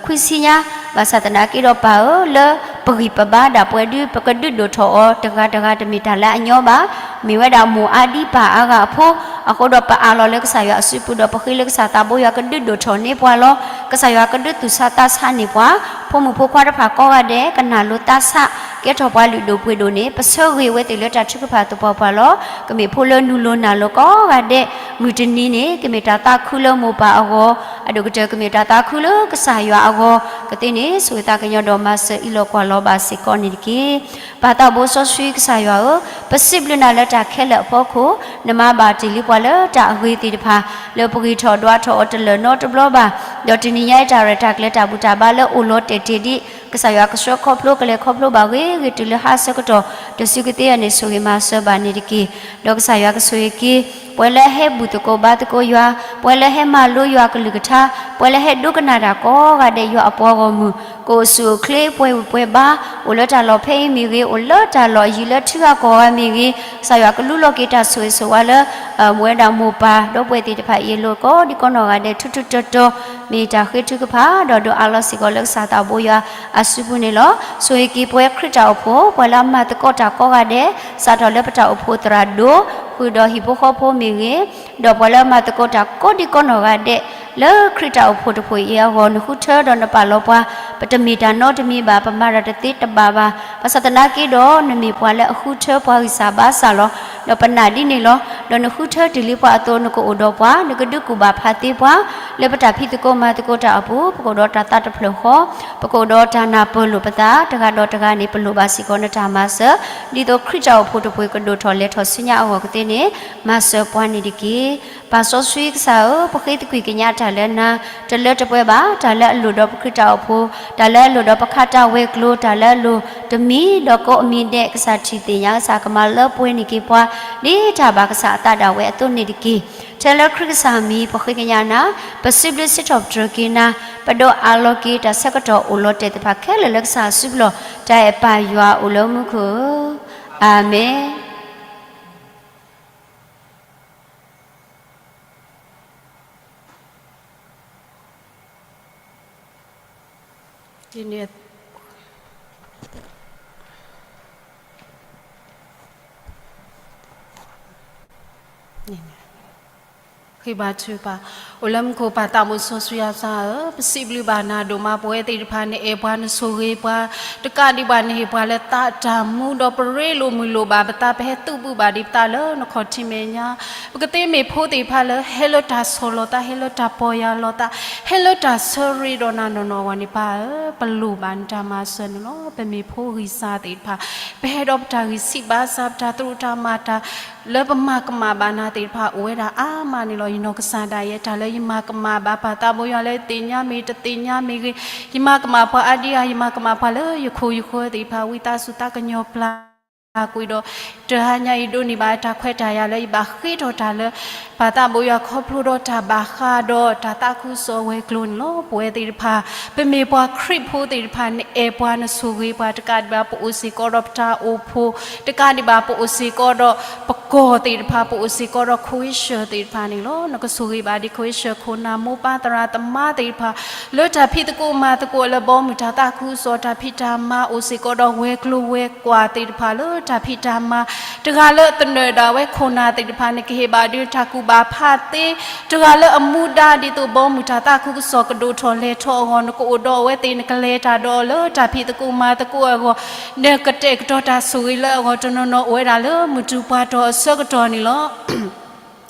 ခွံဆံညါ, ဘၣ်ဆၣ်သနာ်က့ဒီးပၢ်ဧၢ, လၢပဂံၢ်ပဘါဒၣ်ပှဲၤဒုး ပကဒုးဒိၣ်ထီၣ်အီၤတဂၤတဂၤတမ့ၢ်တၢ်လၢအညီဘၣ်. မ့ၢ်ဝဲဒၣ်မိၢ်အါဒံပၢ်အါဂၤအဖိ, အဃိဒီးပအးလီၤလၢကစၢ်ယွၤအစုပူၤဒီး ပဃ့လၢကစၢ်သးဘိယွၤကဒုးဒိၣ်ထီၣ်န့ၢ်ပှၤလီၤ. ကစၢ်ယွၤကဒုးသူၣ်ဆါသးဆါန့ၢ်ပှၤ, ဖိမုၣ်ဖိခွါတဖၣ်ကိးဂၤဒဲး ကနၣ်လိာ်သးဆး, ကဲထီၣ်ပှၤလုၢ်ဒိၣ်ပှ့ၤဒိၣ်န့ၣ် ပဆၢဂ့ၤဝဲသ့ၣ်လၢတၢ်ထုကဖၣ်သပှၢ်ပှၢ်လီၤ. ကမ့ၢ်ဖိလၢနုာ်လီၤနၢ်လီၤကိးဂၤဒဲး, မုၢ်တနံၤန့ၣ် ကမ့ၢ်တၢ်သးခုလၢမိၢ်ပၢ်အဂီၢ်, အဒိၣ်ကတၢၢ်ကမ့ၢ်တၢ်သးခုလၢကစၢ်ယွၤအဂီၢ်, ကသ့န့ၣ် ဆိၣ်ဂ့ၤသးကညီၤဒီးမၤစၢၤအံးလီၤကွၢ်လီၤဘၣ်စ့ၢ်ကီးန့ၣ်တက့ၢ်. ပၢ်သးဘိစီဆှံကစၢ်ယွၤဧၢ, ပစံးဘျုးနၤလၢတၢ်ခဲလၢာ်အဖီခိၣ်, နမၤဘၣ်တ့ၢ်လံပှၤလၢတၢ်အဂ့ၤသ့ၣ်တဖၣ်, လၢပဂံၢ်ထီၣ်ဒွးထီၣ်အီၤတလၢာ်နီတဘျီဘၣ်, ဒီးတနံၤညါအံၤတၢ်ရဲၣ်တၢ်ကျဲၤတၢ်ဘူၣ်တၢ်ဘါလၢအိၣ်လီၤတဲာ်တ့ၢ်ဒံး, ကစၢ်ယွၤကဆှၢခီဖျိကလဲၤခီဖျိဘၣ်ဂ့ၤဂ့ၤတုၤလၢဟါဆၢကတီၢ်, ဒီးစူးကသ့အန့ၣ်ဆိၣ်ဂ့ၤမၤစၢၤဘၣ်န့ၣ်တက့ၢ်. ဒီးကစၢ်ယွၤကဆိၣ်ဂ့ၤက့ၤ ပှၤလၢဟဲဘူၣ်သကိးဘါသကိးယွၤ, ပှၤလၢဟဲမၤလိယွၤကလုၢ်ကထါ, ပှၤလၢဟဲဒိကနၣ်တၢ်ကိးဂၤဒဲးယွၤအပှၤဂီၢ်မုၢ်, ကအိၣ်ဆူၣ်အိၣ်ချ့ပှဲၤဝံၤပှဲၤဘါ, အိၣ်လၢတၢ်လီၢ်ဖဲအံၤမ့ၢ်ဂ့ၤ, အိၣ်လၢတၢ်လီၢ်အယံၤလၢထံဂၤကီၢ်ဂၤမ့ၢ်ဂ့ၤ, ကစၢ်ယွၤကလူလီၤက့ၤတၢ်ဆိၣ်ဂ့ၤဆိၣ်ဝါလၢ ဝဲဒၣ်မိၢ်ပၢ်ဒီပုၢ်ဝဲၢ်သ့ၣ်တဖၣ်အံၤအလိၤကိးဒံကိးနီၢ်ဂၤဒဲး ထူထူတီတီ, မ့ၢ်တၢ်ဃ့ထုကဖၣ် ဒီးဒုးအးလီၤစ့ၢ်ကီးလၢကစၢ်သးဘိယွၤအစုပူၤန့ၣ်လီၤ. ဆိၣ်ဂ့ၤက့ၤပဝဲခရံာ်တၢ်အိၣ်ဖှိၣ်, ပှၤလၢအမၤသကိးတၢ်ကိးဂၤဒဲး, စးထီၣ်လၢပတၢ်အိၣ်ဖှိၣ်သရၣ်ဒိၣ်, ဃုာ်ဒီးဟံၣ်ဖိဃီဖိမ့ၢ်ဂ့ၤ, ဒီးပှၤလၢအမၤသကိးတၢ်ကိးဒံကိးနီၢ်ဂၤဒဲး, လၢခရံာ်တၢ်အိၣ်ဖှိၣ်တဖှိၣ်အံၤအဂီၢ် နဃုထၢဒီးနပာ်လီၤပှၤ, ပတမ့ၢ်တၢ်နီတမံၤဘၣ်, ပမၤတၢ်တသ့တဘၣ်ဘၣ်, ဘၣ်ဆၣ်သနာ်က့ဒီး နမ့ၢ်ပှၤလၢအဃုထၢပှၤဂံၢ်စၢ်ဘါစၢ်လီၤ. ဒီးပနာ်ဒ်န့ၣ်လီၤ. ဒီးနဃုထၢတ့ၢ်လံပှၤအသိး နကအိၣ်ဒီးပှၤ, နကဒုးကူၣ်ဘၣ်ဖးသ့ပှၤ, လၢပတၢ်ဖံးသကိးမၤသကိးတၢ်အပူၤ ပကအိၣ်ဒီးတၢ်သးတဖျၢၣ်ဃီ, ပကအိၣ်ဒီးတၢ်နၢ်ပၢၢ်လိာ်ပသး, တဂၤဒီးတဂၤန့ၣ် ပလိၣ်ဘၣ်စ့ၢ်ကီးနတၢ်မၤစၢၤ, ဒ်သိးခရံာ်တၢ်အိၣ်ဖှိၣ်တဖှိၣ်ကဒိၣ်ထီၣ်လဲၤထီၣ်ဆူညါအဂီၢ်ကသ့န့ၣ် မၤစၢၤပှၤန့ၣ်တက့ၢ်. ပၢ်စီဆှံကစၢ်ဧၢ, ပဃ့သကွံၢ်ကညးတၢ်လၢနၤ, တလၢတပှဲၤဘၣ်, တၢ်လၢအလိၣ်ဒီးပခရံာ်တၢ်အိၣ်ဖှိၣ်, တၢ်လၢအလိၣ်ဒီးပခါတၢ်ဝဲၤကျိၤ, တၢ်လၢအလိၣ်တမံၤဒီးကိးအမံၤဒဲး, ကစၢ်ထံၣ်သ့ၣ်ညါ, ကစၢ်ကမၤလၢပှဲၤန့ၢ်က့ၤပှၤ, ဒ်တၢ်ဘၣ်ကစၢ်အသးဒၣ်ဝဲအသိးန့ၣ်တက့ၢ်. ထဲလၢခရံာ်ကစၢ်မံၤ ပဃ့ကညးနၤ, ပစံးဘျုးစံးထီၣ်ပတြၢၤက့ၤနၤ, ပဒိးအးလီၤက့ၤတၢ်ဆၢကတီၢ်အိၣ်လီၤတဲာ်သ့ၣ်တဖၣ်ခဲလၢာ်လၢကစၢ်အစုပူၤလီၤ. တၢ်အဲၣ်ပၢ်ယွၤအိၣ်လၢမူခိၣ်ဧၢ, အၤမ့ၣ်. ဃ့ဘါထုကဖၣ်, အိၣ်လၢမူခိၣ်ပၢ်သးဘိစီဆှံယွၤဧၢ, ပစံးဘျုးဘၣ်နၤဒိၣ်မး ပဝဲသ့ၣ်တဖၣ် နအဲၣ်ပှၤနဆိၣ်ဂ့ၤပှၤ, တကးဒံးဘၣ်နဟ့ၣ်ပှၤလၢသးတၢ်မူဒီး ပရ့လိာ်မုာ်လိာ်ဘၣ်ပသး, ပဟဲသုးဘူးဘၣ်ဒံးပသးလၢနခီၣ်ထံးမဲာ်ညါ, ပကသ့မ့ၢ်ဖိသ့ၣ်တဖၣ်လၢ ဟဲလၢတၢ်ဆီၣ်လီၤသး, ဟဲလၢတၢ်ပီၢ်ယၢ်လီၤသး, ဟဲလၢတၢ်ဆၢရ့ဒီးနၤနီၢ်နီၢ်အဂီၢ်န့ၣ် ပၢ်ဧၢ, ပလိၣ်ဘၣ်နတၢ်မၤစၢၤန့ၣ်လီၤ. ပမ့ၢ်ဖိဂံၢ်စၢ်သ့ၣ်တဖၣ်, ပဟဲဒီးပတၢ်ဂံၢ်ဆံးဘါစၢ်, ပတၢ်သရူးတၢ်မၤတၢ် လၢပမၤကမၣ်ဘၣ်နၤသ့ၣ်တဖၣ် အိၣ်ဝဲဒၣ်အါမးန့ၣ်လီၤ. ယနီၢ်ကစၢ်ဒၣ်ယဲ တၢ်လၢယမၤကမၣ်ဘၣ်ပၢ်သးဘိယွၤလၢသ့ၣ်ညါမ့ၢ်တသ့ၣ်ညါမ့ၢ်ဂ့ၤ, ယမၤကမၣ်ပှၤအါဒံအါ, ယမၤကမၣ်ပှၤလၢယခိၣ်ယဃၢၤသ့ၣ်တဖၣ် ဝံသးစူၤသးကညီၤပျၢ်ကွံာ်ဒီး တဟါညါအံၤဒိးန့ၢ်ဘၣ်တၢ်ခွဲးတၢ်ယာ်လၢယဘၣ်ဃ့ထီၣ်တၢ်လၢ ပၢ်သးဘိယွၤခီဖျိဒီးတၢ်ဘၣ်ဃးဒီးတၢ်သးခုကစီၣ်ဝဲၤကျိၤန့ၣ်လီၤ. ပဝဲသ့ၣ်တဖၣ် ပမ့ၢ်ပှၤခရံာ်ဖိသ့ၣ်တဖၣ် နအဲၣ်ပှၤနဆိၣ်ဂ့ၤပှၤ တကးဒံးဘၣ် ပအိၣ်စ့ၢ်ကီးဒီးပတၢ်အိၣ်ဖှိၣ်, တကးဒံးဘၣ်ပအိၣ်စ့ၢ်ကီးဒီးပကီၢ်သ့ၣ်တဖၣ်, ပအိၣ်စ့ၢ်ကီးဒီးခိၣ်ဝ့ၢ်ဆှၢသ့ၣ်တဖၣ်န့ၣ်လီၤ. နကဆိၣ်ဂ့ၤဘၣ်ဒံးခိၣ်ဝ့ၢ်ဆှၢခိၣ်နၢ်မိၢ်ပၢ်သရၣ်သမါသ့ၣ်တဖၣ် လၢတၢ်ဖံးသကိးမၤသကိးလၢဘီမုၢ်တၢ်သးခုကစီၣ် တၢ်ဖံးတၢ်မၤအိၣ်စ့ၢ်ကီးဒီးဝဲၤကျိၤဝဲၤကွာ်သ့ၣ်တဖၣ်လၢတၢ်ဖံးတၢ်မၤ, တဂၤလၢအသနၢၣ်ဒၣ်ဝဲခိၣ်နၢ်သ့ၣ်တဖၣ် နကဟ့ၣ်ဘၣ်ဒုးတၢ်ကူၣ်ဘၣ်ဖးသ့, တဂၤလၢအမူဒါဒ်သိးဘီမုၢ်တၢ်သးခုကစီၣ်ကဒိၣ်ထီၣ်လဲၤထီၣ်အဂီၢ် နကအိၣ်ဒီးအဝဲသ့ၣ် နကလဲၤတၢ်ဒီးအီၤလၢတၢ်ဖံးသကိးမၤသကိးအဂီၢ်, နကတဲာ်ကတီၤတၢ်ဆိၣ်ဂ့ၤလၢအဂီၢ် တနီၤနီၤအိၣ်ဝဲဒၣ်လၢမုၢ်တူၢ်ပှၤတီၤအဆၢကတီၢ်န့ၣ်လီၤ.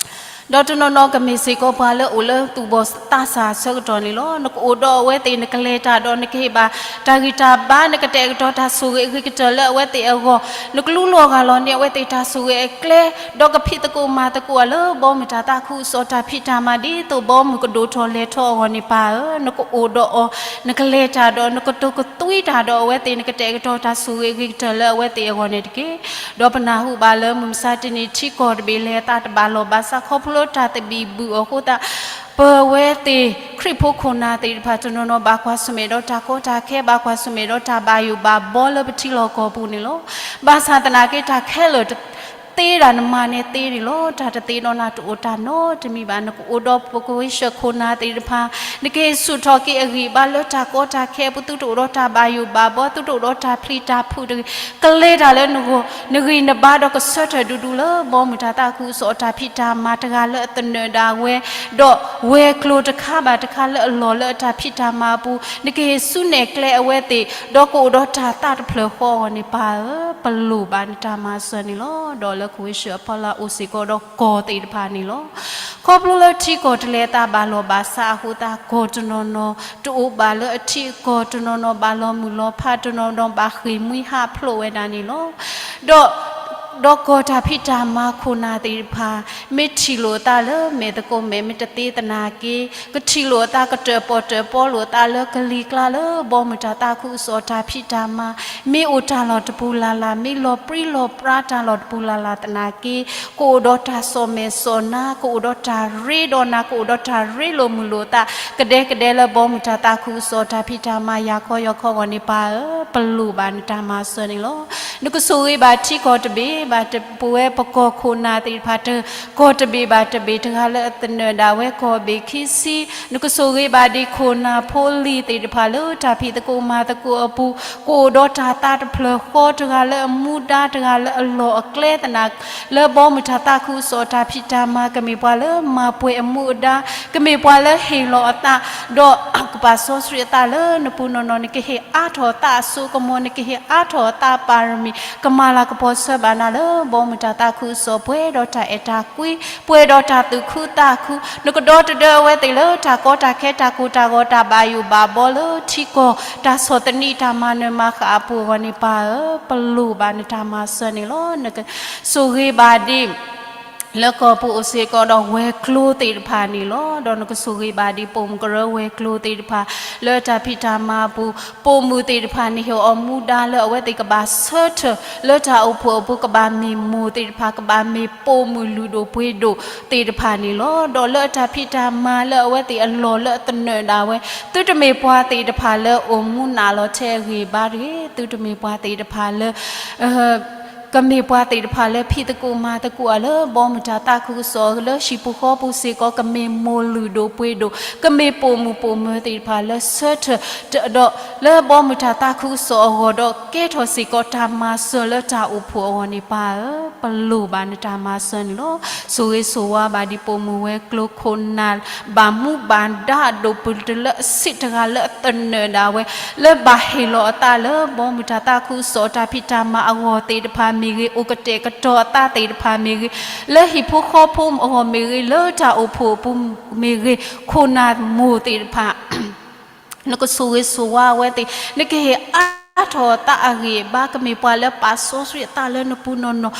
ဒီးတနီၤနီၤကမ့ၢ်စ့ၢ်ကီးပှၤလၢအိၣ်လၢသူၣ်ဘီၣ်သးစၢ်အဆၢကတီၢ်န့ၣ်လီၤ. နကအိၣ်ဒီးအဝဲသ့ၣ် နကလဲၤတၢ်ဒီး နကဟ့ၣ်ဘၣ်တၢ်ဂံၢ်တၢ်ဘါ နကတဲာ်ကတီၤတၢ်ဆိၣ်ဂ့ၤအဂ့ၤကတၢၢ်လၢအဝဲသ့ၣ်အဂီၢ်, နကလူလီၤဂၢ်လီၤန့ၢ်အဝဲသ့ၣ်တၢ်ဆိၣ်ဂ့ၤအကျဲ, ဒီးကဖံးသကိးမၤသကိးအီၤလၢဘီမုၢ်တၢ်သးခုကစီၣ်တၢ်ဖံးတၢ်မၤ ဒ်သိးဘီမုၢ်ကဒိၣ်ထီၣ်လဲၤထီၣ်အဂီၢ်န့ၣ် ပၢ်ဧၢ, နကအိၣ်ဒီးအီၤ, နကလဲၤတၢ်ဒီး နကတိၤကသွံတၢ်ဒီးအဝဲသ့ၣ် နကတဲာ်ကတီၤတၢ်ဆိၣ်ဂ့ၤအဂ့ၤကတၢၢ်လၢအဝဲသ့ၣ်အဂီၢ်န့ၣ်တက့ၢ်. ဒီးပနၢ်ဟူဘၣ်လၢမုၢ်မဆါတနံၤ ထံကီၢ်တဘ့ၣ်လဲၤအသးတဘၣ်လီၢ်ဘၣ်ဆၣ် ခီဖျိတၢ်သဘံၣ်ဘုၣ်အဃိသတး ပဝဲသ့ၣ်ခရံာ်ဖိခိၣ်နၢ်သ့ၣ်တဖၣ် တနီၤနီၤဘၣ်ကွၢ်ဆၢၣ်မဲာ်ဒီးတၢ်ကီတၢ်ခဲ ဘၣ်ကွၢ်ဆၢၣ်မဲာ်ဒီးတၢ်ဘၣ်ယိၣ်ဘၣ်ဘီလၢပထံလီၢ်ကီၢ်ပူၤန့ၣ်လီၤ. ဘၣ်ဆၣ်သနာ်က့ တၢ်ခဲလၢာ် သ့ဒၣ်နမၤန့ၣ်သ့န့ၣ်လီၤ. တၢ်တသ့ဒီးနၤတအိၣ်တၢ်နီတမံၤဘၣ်. နကအိၣ်ဒီးပကဝဲၢ်ဆှၢခိၣ်နၢ်သ့ၣ်တဖၣ်, နကဟ့ၣ်ဆူၣ်ထီၣ်က့ၤအဂံၢ်အဘါလၢတၢ်ကီတၢ်ခဲအပူၤ, သုတအိၣ်ဒီးတၢ်ဘၣ်ယိၣ်ဘၣ်ဘီ, သုတအိၣ်ဒီးတၢ်ပျံၤတၢ်ဖုးတဂ့ၤ, ကလဲၤတၢ်လၢနဂီၢ်, နဂံၢ်နဘါဒီးကဆၢထၢၣ်ဒူဒူလၢဘီမုၢ်တၢ်သးခုကစီၣ်အတၢ်ဖံးတၢ်မၤတဂၤလၢအသနၢၣ်ဒၣ်ဝဲ, ဒီးဝဲၤကျိၤတခါဘၣ်တခါလၢအလီၢ်လၢအတၢ်ဖံးတၢ်မၤအပူၤ, နကဟ့ၣ်ဆူၣ်နဲၣ်ကျဲအဝဲသ့ၣ်, ဒီးကအိၣ်ဒီးတၢ်သးတဖျၢၣ်ဃီအဂီၢ်န့ၣ် ပၢ်ဧၢ, ပလိၣ်ဘၣ်နတၢ်မၤစၢၤန့ၣ်လီၤ. ဒီးလၢကဝဲၢ်ဆှၢအဖီလာ်အိၣ်စ့ၢ်ကီးဒီးကီၢ်သ့ၣ်တဖၣ်န့ၣ်လီၤ. ခီဖျိလၢထံကီၢ်တလဲၤအသးဘၣ်လီၢ်ဘၣ်စးအဃိသတး ကီၢ်တနီၤနီၤတအိၣ်ဘၣ်လၢအထံအကီၢ်, တနီၤနီၤဘၣ်လီၤမုၢ်လီၤဖး, တနီၤနီၤဘၣ်ဃ့ၢ်မှံဟးဖျိးဝဲဒၣ်န့ၣ်လီၤ. ဒီး ဒီးကီၢ်တၢ်ဖံးတၢ်မၤခိၣ်နၢ်သ့ၣ်တဖၣ်, မ့ၢ်ထံၣ်လိာ်အသးလၢမဲာ်သကိးမဲာ် မ့ၢ်တသ့သနာ်က့, ကထံၣ်လိာ်အသးကတၢၢ်ပီၢ်တၢၢ်ပီလိာ်အသးလၢကလံၤကျါလၢဘီမုၢ်တၢ်သးခုကစီၣ်တၢ်ဖံးတၢ်မၤ, မ့ၢ်အိၣ်တၢ်လီၢ်တပူၤလၢ်လၢ်, မ့ၢ်လီၤပြံလီၤပြါတၢ်လီၢ်တပူၤလၢ်လၢ်သနာ်က့, ကအိၣ်ဒီးတၢ်စီၣ်မဲာ်စီၣ်နါ, ကအိၣ်ဒီးတၢ်ရ့ဒီးနၤ, ကအိၣ်ဒီးတၢ်ရ့လိာ်မုာ်လိာ်သး, ကဒဲကဒဲလၢဘီမုၢ်တၢ်သးခုကစီၣ်တၢ်ဖံးတၢ်မၤ ယၤခီယီၤခီဂီၢ်န့ၣ် ပၢ်ဧၢ, ပလိၣ်ဘၣ်နတၢ်မၤစၢၤန့ၣ်လီၤ. နကဆိၣ်ဂ့ၤဘၣ်ထံကီၢ်တဘ့ၣ်ဘၣ်တဘ့ၣ်, ပဝဲပကီၢ်ခိၣ်နၢ်သ့ၣ်တဖၣ်, ကီၢ်တဘ့ၣ်ဘၣ်တဘ့ၣ်, တဂၤလၢအသနၢၣ်ဒၣ်ဝဲကီၢ်ဘ့ၣ်ခံဆံ, နကဆိၣ်ဂ့ၤဘၣ်ဒံးခိၣ်နၢ်ဖိလံၤသ့ၣ်တဖၣ်လၢတၢ်ဖံးသကိးမၤသကိးအပူၤ, ကအိၣ်ဒီးတၢ်သးတဖျၢၣ်ဃီ, တဂၤလၢအမူဒါ, တဂၤလၢအလီၢ်အကျဲသနာ်က့, လၢဘီမုၢ်တၢ်သးခုကစီၣ်တၢ်ဖံးတၢ်မၤ, ကမ့ၢ်ပှၤလၢမၤပှဲၤအမူအဒါ, ကမ့ၢ်ပှၤလၢဟ့ၣ်လီၤအသး, ဒီးကပာ်စီဆှံအသးလၢနပူၤနီၢ်နီၢ်, နကဟ့ၣ်အါထီၣ်အသးအစိကမီၤ, နကဟ့ၣ်အါထီၣ်အသးပၢ်ရမံၤ, ကမၤလၤကပီၤဆၢဘၣ်နၤလၢဘီမုၢ်တၢ်သးခုကစီၣ်, ပှဲၤဒီးတၢ်အဲၣ်တၢ်ကွံ, ပှဲၤဒီးတၢ်သူၣ်ခုသးခု, နကဒီတဒၢအဝဲသ့ၣ်လၢတၢ်ကီတၢ်ခဲတၢ်ကိၢ်တၢ်ဂီၤတၢ်ဘၣ်ယိၣ်ဘၣ်ဘီလၢထံကီၢ်, တၢ်ဆီၣ်သနံးတၢ်မၤနၢၤမၤဃၣ်အပူၤအဂီၢ်န့ၣ် ပၢ်ဧၢ, ပလိၣ်ဘၣ်နတၢ်မၤစၢၤန့ၣ်လီၤ. နကဆိၣ်ဂ့ၤဘၣ်ဒံး လၢကီၢ်ပူၤအိၣ်စ့ၢ်ကီးဒီးဝဲၤကျိၤသ့ၣ်တဖၣ်န့ၣ်လီၤ. ဒီးနကဆိၣ်ဂ့ၤဘၣ်ဒံးပိာ်မုၣ်ကရၢဝဲၤကျိၤသ့ၣ်တဖၣ် လၢတၢ်ဖံးတၢ်မၤအပူၤ, ပိာ်မုၣ်သ့ၣ်တဖၣ်န့ၣ် ဟ့ၣ်အီၤမူဒါလၢအဝဲသ့ၣ်ကဘၣ်ဆၢထၢၣ်လၢတၢ်အိၣ်ဖှိၣ်အပူၤ, ကဘၣ်မ့ၢ်မိၢ်သ့ၣ်တဖၣ်, ကဘၣ်မ့ၢ်ပိာ်မုၣ်လုၢ်ဒိၣ်ပှ့ၤဒိၣ်သ့ၣ်တဖၣ်န့ၣ်လီၤ. ဒီးလၢအတၢ်ဖံးတၢ်မၤလၢအဝဲသ့ၣ်အလီၢ်လၢအသနၢၣ်ဒၣ်ဝဲ, သုတမ့ၢ်ပှၤသ့ၣ်တဖၣ်လၢအိၣ်မူနးလီၤထဲအဂံၢ်အဘါတဂ့ၤ, သုတမ့ၢ်ပှၤသ့ၣ်တဖၣ်လၢ ကမ့ၢ်ပှၤသ့ၣ်တဖၣ်လၢဖံးသကိးမၤသကိးအလၢဘီမုၢ်တၢ်သးခုကစီၣ်လၢဟံၣ်ပူၤဃီပူၤစ့ၢ်ကီး, ကမ့ၢ်မိၢ်လုၢ်ဒိၣ်ပှ့ၤဒိၣ်, ကမ့ၢ်ပိာ်မုၣ်ပိာ်မၢၤသ့ၣ်တဖၣ်လၢဆၢထၢၣ်, ဒီးလၢဘီမုၢ်တၢ်သးခုကစီၣ်အဂီၢ်ဒီး ကဲထီၣ်စ့ၢ်ကီးတၢ်မၤစၢၤလၢတၢ်အိၣ်ဖှိၣ်အဂီၢ်န့ၣ် ပၢ်ဧၢ, ပလိၣ်ဘၣ်နတၢ်မၤစၢၤန့ၣ်လီၤ. ဆိၣ်ဂ့ၤဆိၣ်ဝါဘၣ်ဒံးပိာ်မုၣ်ဝဲၤကျိၤခိၣ်နၢ် ဘၣ်မူဘၣ်ဒါအဒိၣ်ပူၤတလၢအဆံးတဂၤလၢအသနၢၣ်ဒၣ်ဝဲ, လၢဘၣ်ဟ့ၣ်လီၤအသးလၢဘီမုၢ်တၢ်သးခုကစီၣ်တၢ်ဖံးတၢ်မၤအဂီၢ်သ့ၣ်တဖၣ်မ့ၢ်ဂ့ၤ, အိၣ်ကတဲာ်ကတီၤအသးသ့ၣ်တဖၣ်မ့ၢ်ဂ့ၤ, လၢဟံၣ်ဖိဃီဖိအဂီၢ်မ့ၢ်ဂ့ၤ, လၢတၢ်အိၣ်ဖှိၣ်အပူၤမ့ၢ်ဂ့ၤ, ခိၣ်နၢ်မိၢ်သ့ၣ်တဖၣ် နကဆိၣ်ဂ့ၤဆိၣ်ဝါအဝဲသ့ၣ်, နကဟ့ၣ်အါထီၣ်အသးအဂံၢ်အဘါ, ကမ့ၢ်ပှၤလၢပာ်စီဆှံအသးလၢနပူၤနီၢ်နီၢ်,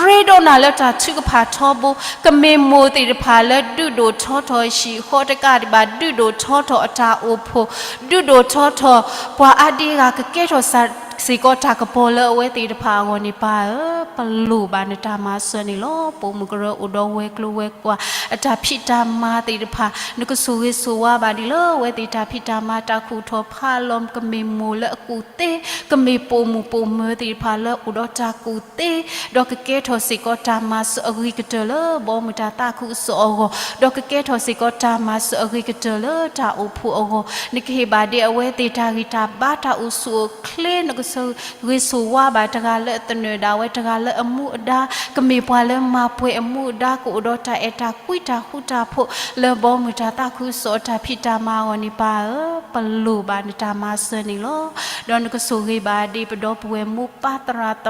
ရ့ဒီးနၤလၢတၢ်ထုကဖၣ်ထီဘိ, ကမ့ၢ်မိၢ်သ့ၣ်တဖၣ်လၢဒုးဒိၣ်ထီထီၣ်ဟံၣ်ဃီတကးဒံးဘၣ်, ဒုးဒိၣ်ထီထီၣ်အတၢ်အိၣ်ဖှိၣ်, ဒုးဒိၣ်ထီထီၣ်ပှၤအါဒံအါဂၤ, ကကဲထီၣ်စ့ၢ်ကီးတၢ်ကပီၤလၢအဝဲသ့ၣ်တဖၣ်အဂီၢ်န့ၣ် ပၢ်ဧၢ, ပလိၣ်ဘၣ်နတၢ်မၤစၢၤန့ၣ်လီၤ. ပိာ်မုၣ်ကရၢအိၣ်ဒီးဝဲၤကျိၤဝဲၤကွာ် အတၢ်ဖံးတၢ်မၤသ့ၣ်တဖၣ်, နကဆိၣ်ဂ့ၤဆိၣ်ဝါဘၣ်ဒံးလၢအဝဲသ့ၣ်တၢ်ဖံးတၢ်မၤတၢ်ခူၣ်ထီၣ်ဖးလီၤ, ကမ့ၢ်မိၢ်လၢအကူၣ်သ့, ကမ့ၢ်ပိာ်မုၣ်ပိာ်မၢၤသ့ၣ်တဖၣ်လၢအိၣ်ဒီးတၢ်ကူၣ်သ့, ဒီးကကဲထီၣ်စ့ၢ်ကီးတၢ်မၤစၢၤအဂ့ၤကတၢၢ်လၢဘီမုၢ်တၢ်သးခုကစီၣ်အဂီၢ်, ဒီးကကဲထီၣ်စ့ၢ်ကီးတၢ်မၤစၢၤအဂ့ၤကတၢၢ်လၢတၢ်အိၣ်ဖှိၣ်အဂီၢ်, နကဟ့ၣ်ဘၣ်ဒံးအဝဲသ့ၣ်တၢ်ဂံၢ်တၢ်ဘါတၢ်အိၣ်ဆူၣ်အိၣ်ချ့, နကဆိၣ်ဂ့ၤဆိၣ်ဝါဘၣ်တဂၤလၢအသနၢၣ်ဒၣ်ဝဲ, တဂၤလၢအမူအဒါ, ကမ့ၢ်ပှၤလၢမၤပှဲၤအမူအဒါ, ကအိၣ်ဒီးတၢ်အဲၣ်တၢ်ကွံတၢ်ဃူတၢ်ဖိး လၢဘီမုၢ်တၢ်သးခုကစီၣ်တၢ်ဖံးတၢ်မၤအဂီၢ်န့ၣ် ပၢ်ဧၢ, ပလိၣ်ဘၣ်နတၢ်မၤစၢၤန့ၣ်လီၤ. ဒီးနကဆိၣ်ဂ့ၤဘၣ်ဒံးပဒီပုၢ်ဝဲၢ်မိၢ်ပၢ်သရၣ်သမ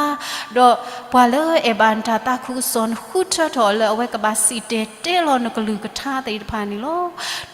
ါ, ဒီးပှၤလၢအဲၣ်ဘၣ်နတၢ်သးခုကစီၣ်, နဃုထၢထီၣ်လၢအဝဲကဘၣ်စံၣ်တဲၤတဲလီၤနကလုၢ်ကထါသ့ၣ်တဖၣ်န့ၣ်လီၤ.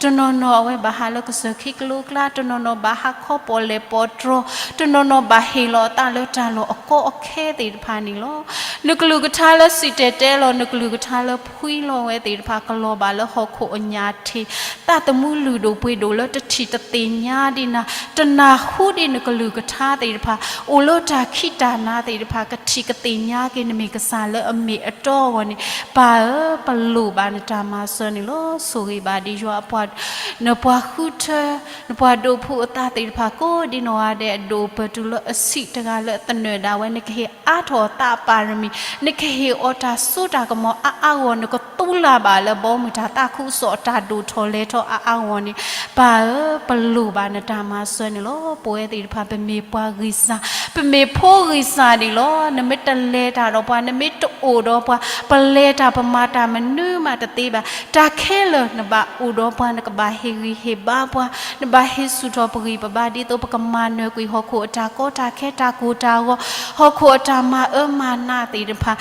တနီၤနီၤအဝဲဘၣ်ဟးလၢကစၢၢ်ခံကလိကျါ, တနီၤနီၤဘၣ်ဟးခီပီၣ်လဲၣ်ပီၣ်တြီၤ, တနီၤနီၤဘၣ်ဟ့ၣ်လီၤအသးလၢတၢ်လီၢ်အကီအခဲသ့ၣ်တဖၣ်န့ၣ်လီၤ. နကလုၢ်ကထါလၢစံၣ်တဲၤတဲလီၤနကလုၢ်ကထါလၢဖှံလီၤဝဲသ့ၣ်တဖၣ် ကလီၤဘၣ်လၢဟီၣ်ခိၣ်အညၣ်ထံး, သးသမူလုၢ်ဒိၣ်ပှ့ၤဒိၣ်လၢတထံၣ်တသ့ၣ်ညါဒံးနၤ, တနၢ်ဟူဒံးနကလုၢ်ကထါသ့ၣ်တဖၣ်, အိၣ်လၢတၢ်ခံးတၢ်နၤသ့ၣ်တဖၣ် ကထံၣ်ကသ့ၣ်ညါက့ၤနမ့ၢ်ကစၢ်လၢအမ့ၢ်အတီအဂီၢ်န့ၣ်, ပၢ်ဧၢ, ပလိၣ်ဘၣ်နတၢ်မၤစၢၤန့ၣ်လီၤ. ဆိၣ်ဂ့ၤဘၣ်ဒံးယွၤအပှၤ, နပှၤဃုထၢ, နပှၤဒိးဖှူအသးသ့ၣ်တဖၣ် ကိးဒံနီၢ်ဂၤဒဲးအဒိၣ်အပၢၢ် နကဟ့ၣ်အီၤတၢ်လုၢ်လၢအဆံးတဂၤလၢအသနၢၣ်ဒၣ်ဝဲ, နကဟ့ၣ်အါထီၣ်အသးအပၢ်ရမံၤ, နကဟ့ၣ်အီၤတၢ်စိတၢ်ကမီၤအါအါဂီၢ်, နကသူလၢ်ဘၣ်လၢဘီမုၢ်တၢ်သးခုကစီၣ်အတၢ်ဒိၣ်ထီၣ်လဲၤထီၣ်အါအါဂီၢ်န့ၣ်, ပၢ်ဧၢ, ပလိၣ်ဘၣ်နတၢ်မၤစၢၤန့ၣ်လီၤ. ပဝဲသ့ၣ်တဖၣ် ပမ့ၢ်ပှၤဂံၢ်စၢ်, ပမ့ၢ်ဖိဂံၢ်စၢ်န့ၣ်လီၤ. နမ့ၢ်တလဲၤတၢ်ဒီးပှၤ, နမ့ၢ်တအိၣ်ဒီးပှၤ, ပလဲၤတၢ်ပမၤတၢ်မနုၤမးတသ့ဘၣ်. တၢ်ခဲလၢာ်နဘၣ်အိၣ်ဒီးပှၤ, နကဘၣ်ဟ့ၣ်ဂံၢ်ဟ့ၣ်ဘါပှၤ, နဘၣ်ဟ့ၣ်ဆူၣ်ထီၣ်ပဂံၢ်ပဘါ ဒ်သိးပကမၤနၢၤကွံာ်ဟီၣ်ခိၣ်အတၢ်ကီတၢ်ခဲတၢ်ကိၢ်တၢ်ဂီၤ, ဟီၣ်ခိၣ်အတၢ်မၤအၢမၤနးသ့ၣ်တဖၣ်,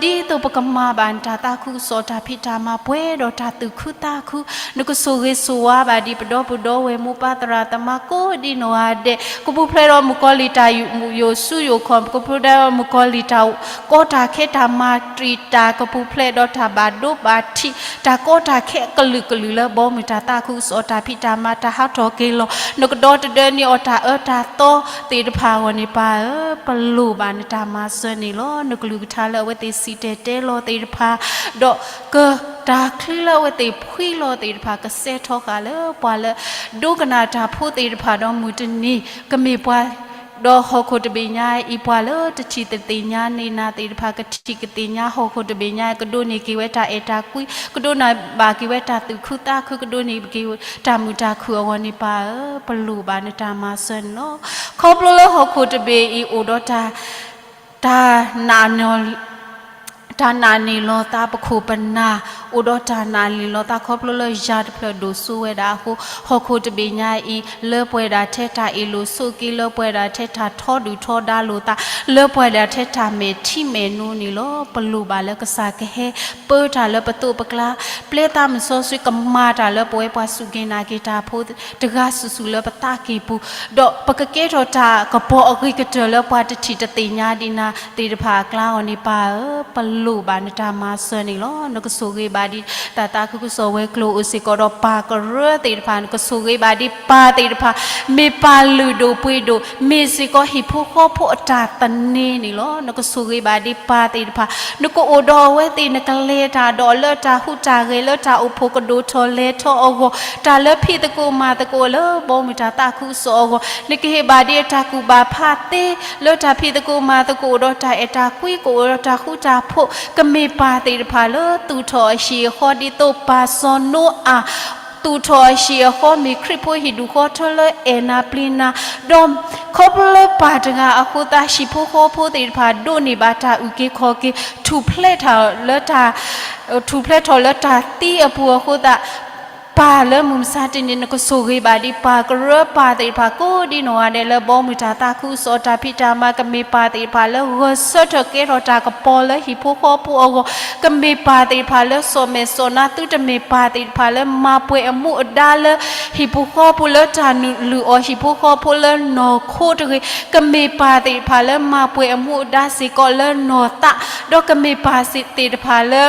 ဒီးဒ်သိးပကမၤဘၣ်နတၢ်သးခုကစီၣ်တၢ်ဖံးတၢ်မၤပှဲၤဒီးတၢ်သူၣ်ခုသးခု, နကဆိၣ်ဂ့ၤဆိၣ်ဝါဘၣ်ဒံးပဒီပုၢ်ဒီဝဲၢ်မိၢ်ပၢ်သရၣ်သမါကိးဒံနီၢ်ဂၤဒဲး, ကပူၤဖျဲးဒီးမုၣ်ကီၤလံၢ်တၢ်ယိာ်ဆူယိာ်ခီၣ်, ကပူၤဖျဲးဒီးမုၣ်ကီၤလံၢ်တၢ်ကီတၢ်ခဲတၢ်မၤတြံာ်တၢ်, ကပူၤဖျဲးဒီးတၢ်ဘၣ်ဒိဘၣ်ထံး, တၢ်ကီတၢ်ခဲအကလုာ်ကလုာ်လၢဘီမုၢ်တၢ်သးခုကစီၣ်တၢ်ဖံးတၢ်မၤတၢ်ဟးထီၣ်က့ၤလီၤ, နကဒီတဒၢန့ၢ်အီၤတၢ်အၢတၢ်သီသ့ၣ်တဖၣ်အဂီၢ်န့ၣ် ပၢ်ဧၢ, ပလိၣ်ဘၣ်နတၢ်မၤစၢၤန့ၣ်လီၤ. နကလုၢ်ကထါလၢအဝဲသ့ၣ်စံၣ်တဲၤတဲလီၤသ့ၣ်တဖၣ်, ဒီးက တၢ်ချံလၢအဝဲသ့ၣ်ဖှံလီၤသ့ၣ်တဖၣ် ကစဲးထီဃာ်လၢပှၤလၢ ဒိကနၣ်တၢ်ဖိသ့ၣ်တဖၣ်ဒီးမုၢ်တနံၤ ကမ့ၢ်ပှၤ, ဒီးဟီၣ်ခိၣ်တဘ့ၣ်ညါအံၤ ပှၤလၢတထံၣ်တသ့ၣ်ညါန့ၢ်နၤသ့ၣ်တဖၣ် ကထံၣ်ကသ့ၣ်ညါ ဟီၣ်ခိၣ်တဘ့ၣ်ညါ ကဒိးန့ၢ်က့ၤဝဲတၢ်အဲၣ်တၢ်ကွံ, ကဒိးန့ၢ်ဘၣ်က့ၤဝဲတၢ်သူၣ်ခုသးခု, ကဒိးန့ၢ်က့ၤတၢ်မုာ်တၢ်ခုၣ်အဂီၢ်န့ၣ် ပၢ်ဧၢ, ပလိၣ်ဘၣ်နတၢ်မၤစၢၤန့ၣ်လီၤ. ခီဖျိလၢဟီၣ်ခိၣ်တဘ့ၣ်အံၤအိၣ်ဒီးတၢ် တၢ်နာ်န့ၢ်လီၤသးပခိၣ်ပနၢ်, အိၣ်ဒီးတၢ်နာ်န့ၢ်လီၤသး ခီဖျိလၢယၤတဖျၢၣ်ဒိၣ်စိဝဲဒၣ်အဃိ, ဟီၣ်ခိၣ်တဘ့ၣ်ညါအံၤ လၢပှဲၤဒၣ်ထဲတၢ်အ့ၣ်လိာ်ဆိးက့, လၢပှဲၤဒၣ်ထဲတၢ်ထီဒုၣ်ထီဒါလိာ်သး, လၢပှဲၤဒၣ်ထဲတၢ်မဲာ်ထံမဲာ်နိန့ၣ်လီၤ. ပလိၣ်ဘၣ်လၢကစၢ်ကဟဲပၢတၢ်လၢပသိးပကျါ, ပျဲသးမုၢ်စီဆှံကမၤတၢ်လၢပဝဲပှၤစူၢ်က့ၤနာ်က့ၤတၢ်ဖိ တဂၤစုာ်စုာ်လၢပသးကံၢ်ပူၤ, ဒီးပကကဲထီၣ်တၢ်ကပီၤအဂ့ၤကတၢၢ်လၢပှၤတထံၣ်တသ့ၣ်ညါဒံးနၤသ့ၣ်တဖၣ်အကျါအဂီၢ်န့ၣ် ပၢ်ဧၢ, ပလိၣ်ဘၣ်နတၢ်မၤစၢၤန့ၣ်လီၤ. နကဆိၣ်ဂ့ၤဘၣ်ဒံး တၢ်သးခုကစီၣ်ဝဲၤကျိၤအိၣ်စ့ၢ်ကီးဒီး ပၢ်ကရၢသ့ၣ်တဖၣ်, နကဆိၣ်ဂ့ၤဘၣ်ဒံးပၢ်သ့ၣ်တဖၣ်, မ့ၢ်ပၢ်လုၢ်ဒိၣ်ပှ့ၤဒိၣ်, မ့ၢ်စ့ၢ်ကီးဟံၣ်ဖိဃီဖိအတၢ်သန့ၤန့ၣ်လီၤ. နကဆိၣ်ဂ့ၤဘၣ်ဒံးပၢ်သ့ၣ်တဖၣ်, နကအိၣ်ဒီးအဝဲသ့ၣ် နကလဲၤတၢ်ဒီးလၢတၢ်ဟူးတၢ်ဂဲၤ လၢတၢ်အိၣ်ဖှိၣ်ကဒိၣ်ထီၣ်လဲၤထီၣ်အဂီၢ်, တၢ်လၢဖံးသကိးမၤသကိးလၢဘီမုၢ်တၢ်သးခုကစီၣ်အဂီၢ်, နကဟ့ၣ်ဘၣ်ဒံးအတၢ်ကူၣ်ဘၣ်ဖးသ့ လၢတၢ်ဖံးသကိးမၤသကိး အိၣ်ဒီးတၢ်အဲၣ်တၢ်ကွံ ကအိၣ်ဒီးတၢ်ဃူတၢ်ဖိး, ကမ့ၢ်ပၢ်သ့ၣ်တဖၣ်လၢသူၣ်ထီၣ်အဟံၣ်အဃီ ဒ်သိးပၢ်စီၤနိအၤ သူၣ်ထီၣ်အဟံၣ်အဃီ မ့ၢ်ခရံာ်ဖိဟံၣ်ဒူၣ်ဃီထၢလၢအဲၣ်နၤပျံၤနၤ, ဒီးခီဖျိလၢပၢ်တဂၤအဃိသတး ဟံၣ်ဖိဃီဖိသ့ၣ်တဖၣ် ဒိးန့ၢ်ဘၣ်တၢ်အုၣ်က့ၤခီၣ်က့ၤ ထူၣ်ဖျဲးထီၣ်လၢတၢ် ထူၣ်ဖျဲးထီၣ်လၢတၢ်သံအပူၤအဃိသတး ပၢ်လၢမုၢ်မဆါတနံၤ နကဆိၣ်ဂ့ၤဘၣ်ဒံး ပၢ်ကရၢပၢ်သ့ၣ်တဖၣ် ကိးဒံနီၢ်ဂၤဒဲး လၢဘီမုၢ်တၢ်သးခုကစီၣ်တၢ်ဖံးတၢ်မၤ ကမ့ၢ်ပၢ်သ့ၣ်တဖၣ်လၢဂဲၤဆၢထၢၣ်ကဲထီၣ်တၢ်ကပီၤလၢဟံၣ်ဖိဃီဖိအဂီၢ်, ကမ့ၢ်ပၢ်သ့ၣ်တဖၣ်လၢစီၤမဲာ်စီၤနါ သုတမ့ၢ်ပၢ်သ့ၣ်တဖၣ်လၢမၤပှဲၤအမူအဒါလၢ ဟံၣ်ဖိဃီဖိလၢတၢ်လုၢ်အီၣ်ဟံၣ်ဖိဃီဖိလၢနီၢ်ခိတဂ့ၤ, ကမ့ၢ်ပၢ်သ့ၣ်တဖၣ်လၢမၤပှဲၤအမူအဒါစ့ၢ်ကီးလၢနီၢ်သး, ဒီးကမ့ၢ်ပၢ်သ့ၣ်တဖၣ်လၢ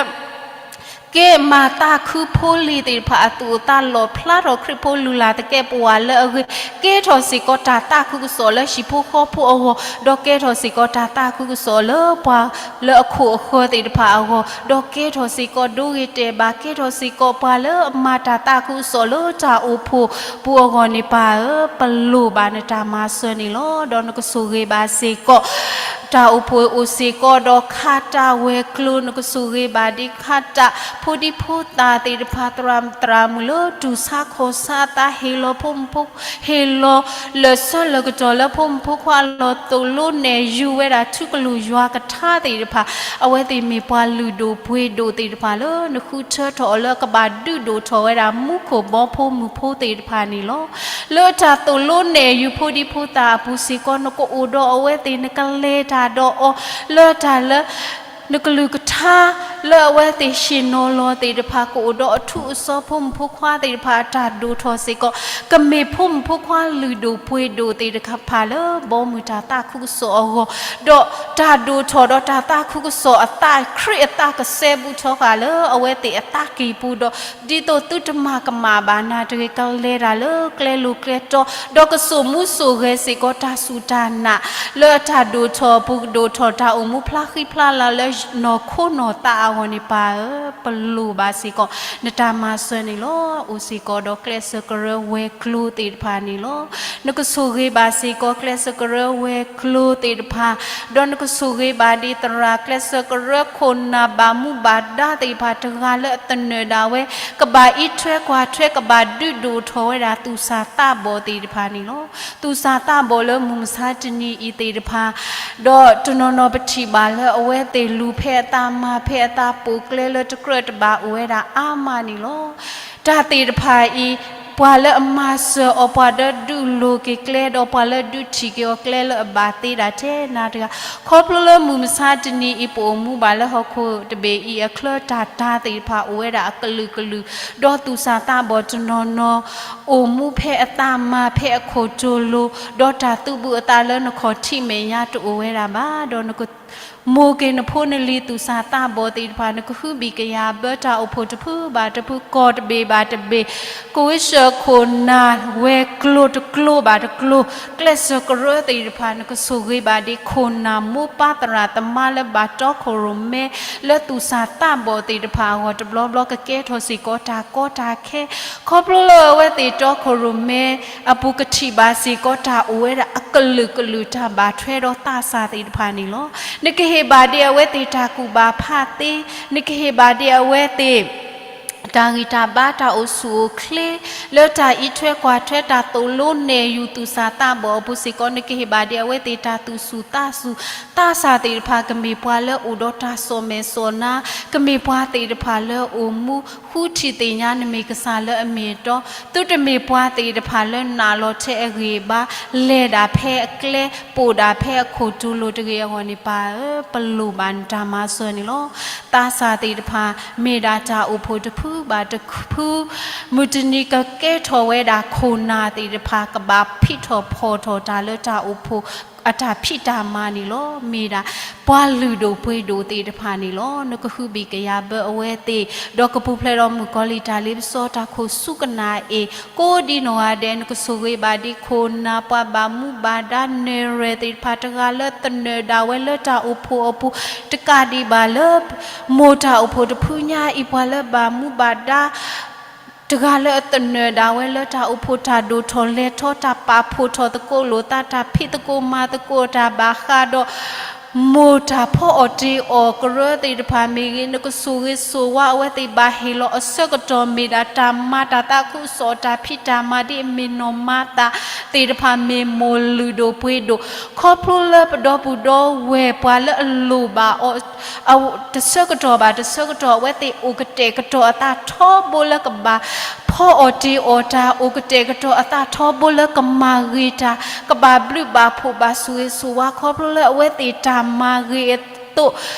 ကဲမၤသးခုဖိလံၤသ့ၣ်တဖၣ်အသူၣ်အသး လီၣ်ဖျါထီၣ်ခရံာ်ဖိလုၢ်လၢ်သကဲးပဝးလၢအဂ့ၤ, ကဲထီၣ်စ့ၢ်ကီးတၢ်သးခုကစီၣ်လၢဟံၣ်ဖိဃီဖိအဂီၢ်, ဒီးကဲထီၣ်စ့ၢ်ကီးတၢ်သးခုကစီၣ်လၢပှၤလၢအခိၣ်အဃၢၤသ့ၣ်တဖၣ်အဂီၢ်, ဒီးကဲထီၣ်စ့ၢ်ကီးဒိဂ့ၤတဲာ်ဘၣ်, ကဲထီၣ်စ့ၢ်ကီးပှၤလၢအမၤတၢ်သးခုကစီၣ်လၢတၢ်အိၣ်ဖှိၣ်ပူၤအဂီၢ်န့ၣ် ပၢ်ဧၢ, ပလိၣ်ဘၣ်နတၢ်မၤစၢၤန့ၣ်လီၤ. ဒီးနကဆိၣ်ဂ့ၤဘၣ်စ့ၢ်ကီး တၢ်အိၣ်ဖှိၣ်အိၣ်စ့ၢ်ကီးဒီး ခးတၢ်ဝဲၤကျိၤ နကဆိၣ်ဂ့ၤဘၣ်ဒံး ခးတၢ်ဖိဒံဖိသၣ်သ့ၣ်တဖၣ် သရၣ်သရၣ်မုၣ်လၢတူၢ်ဆါခီၣ်ဆါအသး ဟ့ၣ်လီၤဖိမုၣ်ဖိ ဟ့ၣ်လီၤလၢာ်ဆၢလၢာ်ကတီၢ်လၢဖိမုၣ်ဖိခွါ လီၤသိၣ်လိနဲၣ်ယူၤဝဲဒၣ်ထူကလုာ်ယွၤကထါသ့ၣ်တဖၣ်, အဝဲသ့ၣ်မ့ၢ်ပှၤလုၢ်ဒိၣ်ပှ့ၤဒိၣ်သ့ၣ်တဖၣ်လၢ နဃုထၢထီၣ်အီၤလၢကဘၣ်ဒုးဒိၣ်ထီၣ်ဝဲဒၣ် မူခိၣ်ဘီဖိမုၢ်ဖိသ့ၣ်တဖၣ်န့ၣ်လီၤ. လၢတၢ်သိၣ်လိနဲၣ်ယူၤဖိဒံဖိသၣ်အပူၤစ့ၢ်ကီး နကအိၣ်ဒီးအဝဲသ့ၣ် နကလဲၤတၢ်ဒီးအီၤ လၢတၢ်လၢ နကလုၢ်ကထါ လၢအဝဲသ့ၣ်ဟ့ၣ်နီၤလီၤသ့ၣ်တဖၣ် ကအိၣ်ဒီးအထူးအစီၤ ဖိမုၣ်ဖိခွါသ့ၣ်တဖၣ်အတၢ်ဒိၣ်ထီၣ်စ့ၢ်ကီး ကမ့ၢ်ဖိမုၣ်ဖိခွါလုၢ်ဒိၣ်ပှ့ၤဒိၣ်သ့ၣ်တဖၣ်လၢ ဘီမုၢ်တၢ်သးခုကစီၣ်အဂီၢ်, ဒီးတၢ်ဒိၣ်ထီၣ်ဒီးတၢ်သးခုကစီၣ်အသး ခရံာ်အသးကစဲဘူးထီဃာ်လၢအဝဲသ့ၣ်အသးကံၢ်ပူၤဒီး ဒ်သိးသုတမၤကမၣ်ဘၣ်နၤတဂ့ၤ ကလဲၤတၢ်လၢကျဲလိၤကျဲတီ ဒီးကစိာ်မူစိာ်ဂဲၤစ့ၢ်ကီးတၢ်စူၢ်တၢ်နာ် လၢအတၢ်ဒိၣ်ထီၣ်အပူၤ ကဒိၣ်ထီၣ်တၢ်အိၣ်မူဖျါဃံဖျါလၤလၢနီၢ်ခိနီၢ်သး အဂီၢ်န့ၣ်ပၢ်ဧၢ, ပလိၣ်ဘၣ်စ့ၢ်ကီး နတၢ်မၤစၢၤန့ၣ်လီၤ. အိၣ်စ့ၢ်ကီးဒီးကျဲးစၢးကရၢဝဲၤကျိၤသ့ၣ်တဖၣ်န့ၣ်လီၤ. နကဆိၣ်ဂ့ၤဘၣ်စ့ၢ်ကီး ကျဲးစၢးကရၢဝဲၤကျိၤသ့ၣ်တဖၣ်, ဒီးနကဆိၣ်ဂ့ၤဘၣ်ဒံးသရၣ် ကျဲးစၢးကရၢခိၣ်နၢ်ဘၣ်မူဘၣ်ဒါသ့ၣ်တဖၣ် တဂၤလၢအသနၢၣ်ဒၣ်ဝဲ ကဘၣ်အံးထွဲကွၢ်ထွဲ ကဘၣ်ဒုးဒိၣ်ထီၣ်ဝဲဒၣ်သူၣ်စၢ်သးဘီၣ်သ့ၣ်တဖၣ်န့ၣ်လီၤ. သူၣ်စၢ်သးဘီၣ်လၢမုၢ်မဆါတနံၤအံၤသ့ၣ်တဖၣ်, ဒီးတနီၤနီၤပထံၣ်ဘၣ်လၢအဝဲသ့ၣ်လူၤဖဲအသး မၤဖဲအသး ပိာ်ကျဲလၢတကြၢးတဘၣ်အိၣ်ဝဲဒၣ်အါမးန့ၣ်လီၤ. တၢ်သ့ၣ်တဖၣ်အံၤ ပှၤလၢအမၤစၢၤအီၤ ပှၤလၢဒုးလိၤက့ၤကျဲ ဒီးပှၤလၢဒုးထံၣ်က့ၤအီၤကျဲလၢအဘၣ်သ့ဒၣ်ထဲနၤတဂၤ, ခီဖျိလၢမုၢ်မဆါတနံၤအံၤ ပအိၣ်မူဘၣ်လၢဟီၣ်ခိၣ်တဘ့ၣ်အံၤအချၢ တၢ်တၤသ့ၣ်တဖၣ်အိၣ်ဝဲဒၣ်အကလုာ်ကလုာ်, ဒီးသူၣ်စၢ်သးဘီၣ်တနီၤနီၤ အိၣ်မူဖဲအသး မၤဖဲအခိၣ်တိၤလိၤ, ဒီးတၢ်သူၣ်ဘုအသးလၢနခီၣ်ထံးမဲာ်ညါတအိၣ်ဝဲဒၣ်ဘၣ်, ဒီးနက မိၢ်က့ၤနဖိနလံၤသူၣ်စၢ်သးဘီၣ်သ့ၣ်တဖၣ် နကဟုဘံၣ်ကယာ်ဘၢတၢ်အိၣ်ဖှိၣ်တဖုဘၣ်တဖု ကီၢ်တဘ့ၣ်ဘၣ်တဘ့ၣ်, ကဝံးစၢၣ်ခိၣ်နၢ်ဝဲၤကျိၤတကျိၤဘၣ်တကျိၤ, ကျဲးစၢးကရၢသ့ၣ်တဖၣ် နကဆိၣ်ဂ့ၤဘၣ်ဒံးခိၣ်နၢ်မိၢ်ပၢ်သရၣ်သမါလၢဘၣ်တီခိၣ်ရိၣ်မဲ လၢသူၣ်စၢ်သးဘီၣ်သ့ၣ်တဖၣ်အဂီၢ် တဘျီဘျီကကဲထီၣ်စ့ၢ်ကီးတၢ်ကီတၢ်ခဲ ခီဖျိလၢအဝဲသ့ၣ်တီခိၣ်ရိၣ်မဲအပူၤ ကထံၣ်ဘၣ်စ့ၢ်ကီးတၢ်အိၣ်ဝဲဒၣ်အကလုာ်ကလုာ် တၢ်ဘၣ်ထွဲဒီးသးစၢ်သ့ၣ်တဖၣ်န့ၣ်လီၤ. နကဟ့ၣ်ဘၣ်ဒံးအဝဲသ့ၣ်တၢ်ကူၣ်ဘၣ်ဖးသ့, နကဟ့ၣ်ဘၣ်ဒံးအဝဲသ့ၣ် တၢ်ဂံၢ်တၢ်ဘါတၢ်အိၣ်ဆူၣ်အိၣ်ချ့ လၢတၢ်အံးထွဲကွၢ်ထွဲတၢ်သိၣ်လိနဲၣ်ယူၤသူၣ်စၢ်သးဘီၣ်အပူၤစ့ၢ်ကီး နကဟ့ၣ်ဘၣ်ဒံးအဝဲသ့ၣ်တၢ်သူၣ်ဆူၣ်သးဆူၣ်, သးစၢ်သ့ၣ်တဖၣ် ကမ့ၢ်ပှၤလၢအိၣ်ဒီးတၢ်စီၣ်မဲာ်စီၣ်နါ, ကမ့ၢ်ပှၤသ့ၣ်တဖၣ်လၢအိၣ်မူ ဃုထံၣ်သ့ၣ်ညါ နမ့ၢ်ကစၢ်လၢအမ့ၢ်အတီ, သုတမ့ၢ်ပှၤသ့ၣ်တဖၣ်လၢနာ်လီၤထဲအဂ့ၢ်ဘါ, လဲၤဒၣ်ဖဲအကျဲ, ပိာ်ဒၣ်ဖဲအခိၣ်တိၤလိၤတဂ့ၤအဂီၢ်န့ၣ် ပၢ်ဧၢ, ပလိၣ်ဘၣ်နတၢ်မၤစၢၤန့ၣ်လီၤ. သးစၢ်သ့ၣ်တဖၣ် မ့ၢ်ဒၣ်တၢ်အိၣ်ဖှိၣ်တဖုဘၣ်တဖု, မုၢ်တနံၤကကဲထီၣ်ဝဲဒၣ်ခိၣ်နၢ်သ့ၣ်တဖၣ် ကဘၣ်ဖံးထီၣ်ဖီၣ်ထီၣ်တၢ်လၢတၢ်အိၣ်ဖှိၣ် အတၢ်ဖံးတၢ်မၤန့ၣ်လီၤ. မ့ၢ်ဒၣ်ပှၤလုၢ်ဒိၣ်ပှ့ၤဒိၣ်သ့ၣ်တဖၣ်န့ၣ်လီၤ. နကဟုဘံၣ်ကယာ်ဘၢအဝဲသ့ၣ်, ဒီးကပူၤဖျဲးဒီးမုၣ်ကီၤလံၢ်တၢ်လ့ပစီ တၢ်ခိၣ်ဆူကနၣ်အ့ၣ် ကိးဒံနီၢ်ဂၤဒဲး, နကဆိၣ်ဂ့ၤဘၣ်ဒံးခိၣ်နၢ်ပှၤဘၣ်မူဘၣ်ဒါနဲၣ်ရွဲၣ်သ့ၣ်တဖၣ် တဂၤလၢသနၢၣ်ဒၣ်ဝဲလၢတၢ်အိၣ်ဖှိၣ်အပူၤ, တကးဒံးဘၣ်လၢ မိၢ်တၢ်အိၣ်ဖှိၣ်တဖုညါအံၤ ပှၤလၢဘၣ်မူဘၣ်ဒါ တဂၤလၢအသနၢၣ်ဒၣ်ဝဲလၢတၢ်အိၣ်ဖှိၣ် တၢ်ဒိၣ်ထီၣ်လဲၤထီၣ် တၢ်ပာ်ဖှိၣ်ထီၣ်သကိးလိာ်သး တၢ်ဖံးသကိးမၤသကိးတၢ်ဘၣ်ဃးဒီး မိၢ်တၢ်ဖီအီၣ်တ့ၤအီၣ်ကရၢသ့ၣ်တဖၣ်မ့ၢ်ဂ့ၤ, နကဆိၣ်ဂ့ၤဆိၣ်ဝါအဝဲသ့ၣ် ဘၣ်ဟ့ၣ်လီၤအဆၢကတီၢ် မ့ၢ်ဒၣ်တၢ်မၤတၢ်သးခုကစီၣ် တၢ်ဖံးတၢ်မၤ ဒ်အမ့ၢ်နီၢ်မၤသးသ့ၣ်တဖၣ် မ့ၢ်မိၢ်လုၢ်ဒိၣ်ပှ့ၤဒိၣ်, ခီဖျိလၢပဒီပုၢ်ဒီဝဲၢ်ပှၤလၢအလိၣ်ဘၣ်အီၤ တဆၢကတီၢ်ဘၣ်တဆၢကတီၢ် အဝဲသ့ၣ်အိၣ်ကတဲာ်ကတီၤအသးထီဘိလၢကဘၣ်ဖီအီၣ်တ့ၤအီၣ်တၢ်, အိၣ်ကတဲာ်ကတီၤအသးထီဘိလၢကမၤဂ့ၤတၢ်, ကဘၣ်ဘျုးဘၣ်ဖှိၣ်ဘၣ်ဆိၣ်ဂ့ၤဆိၣ်ဝါ ခီဖျိလၢအဝဲသ့ၣ်တၢ်မၤဂ့ၤအသိး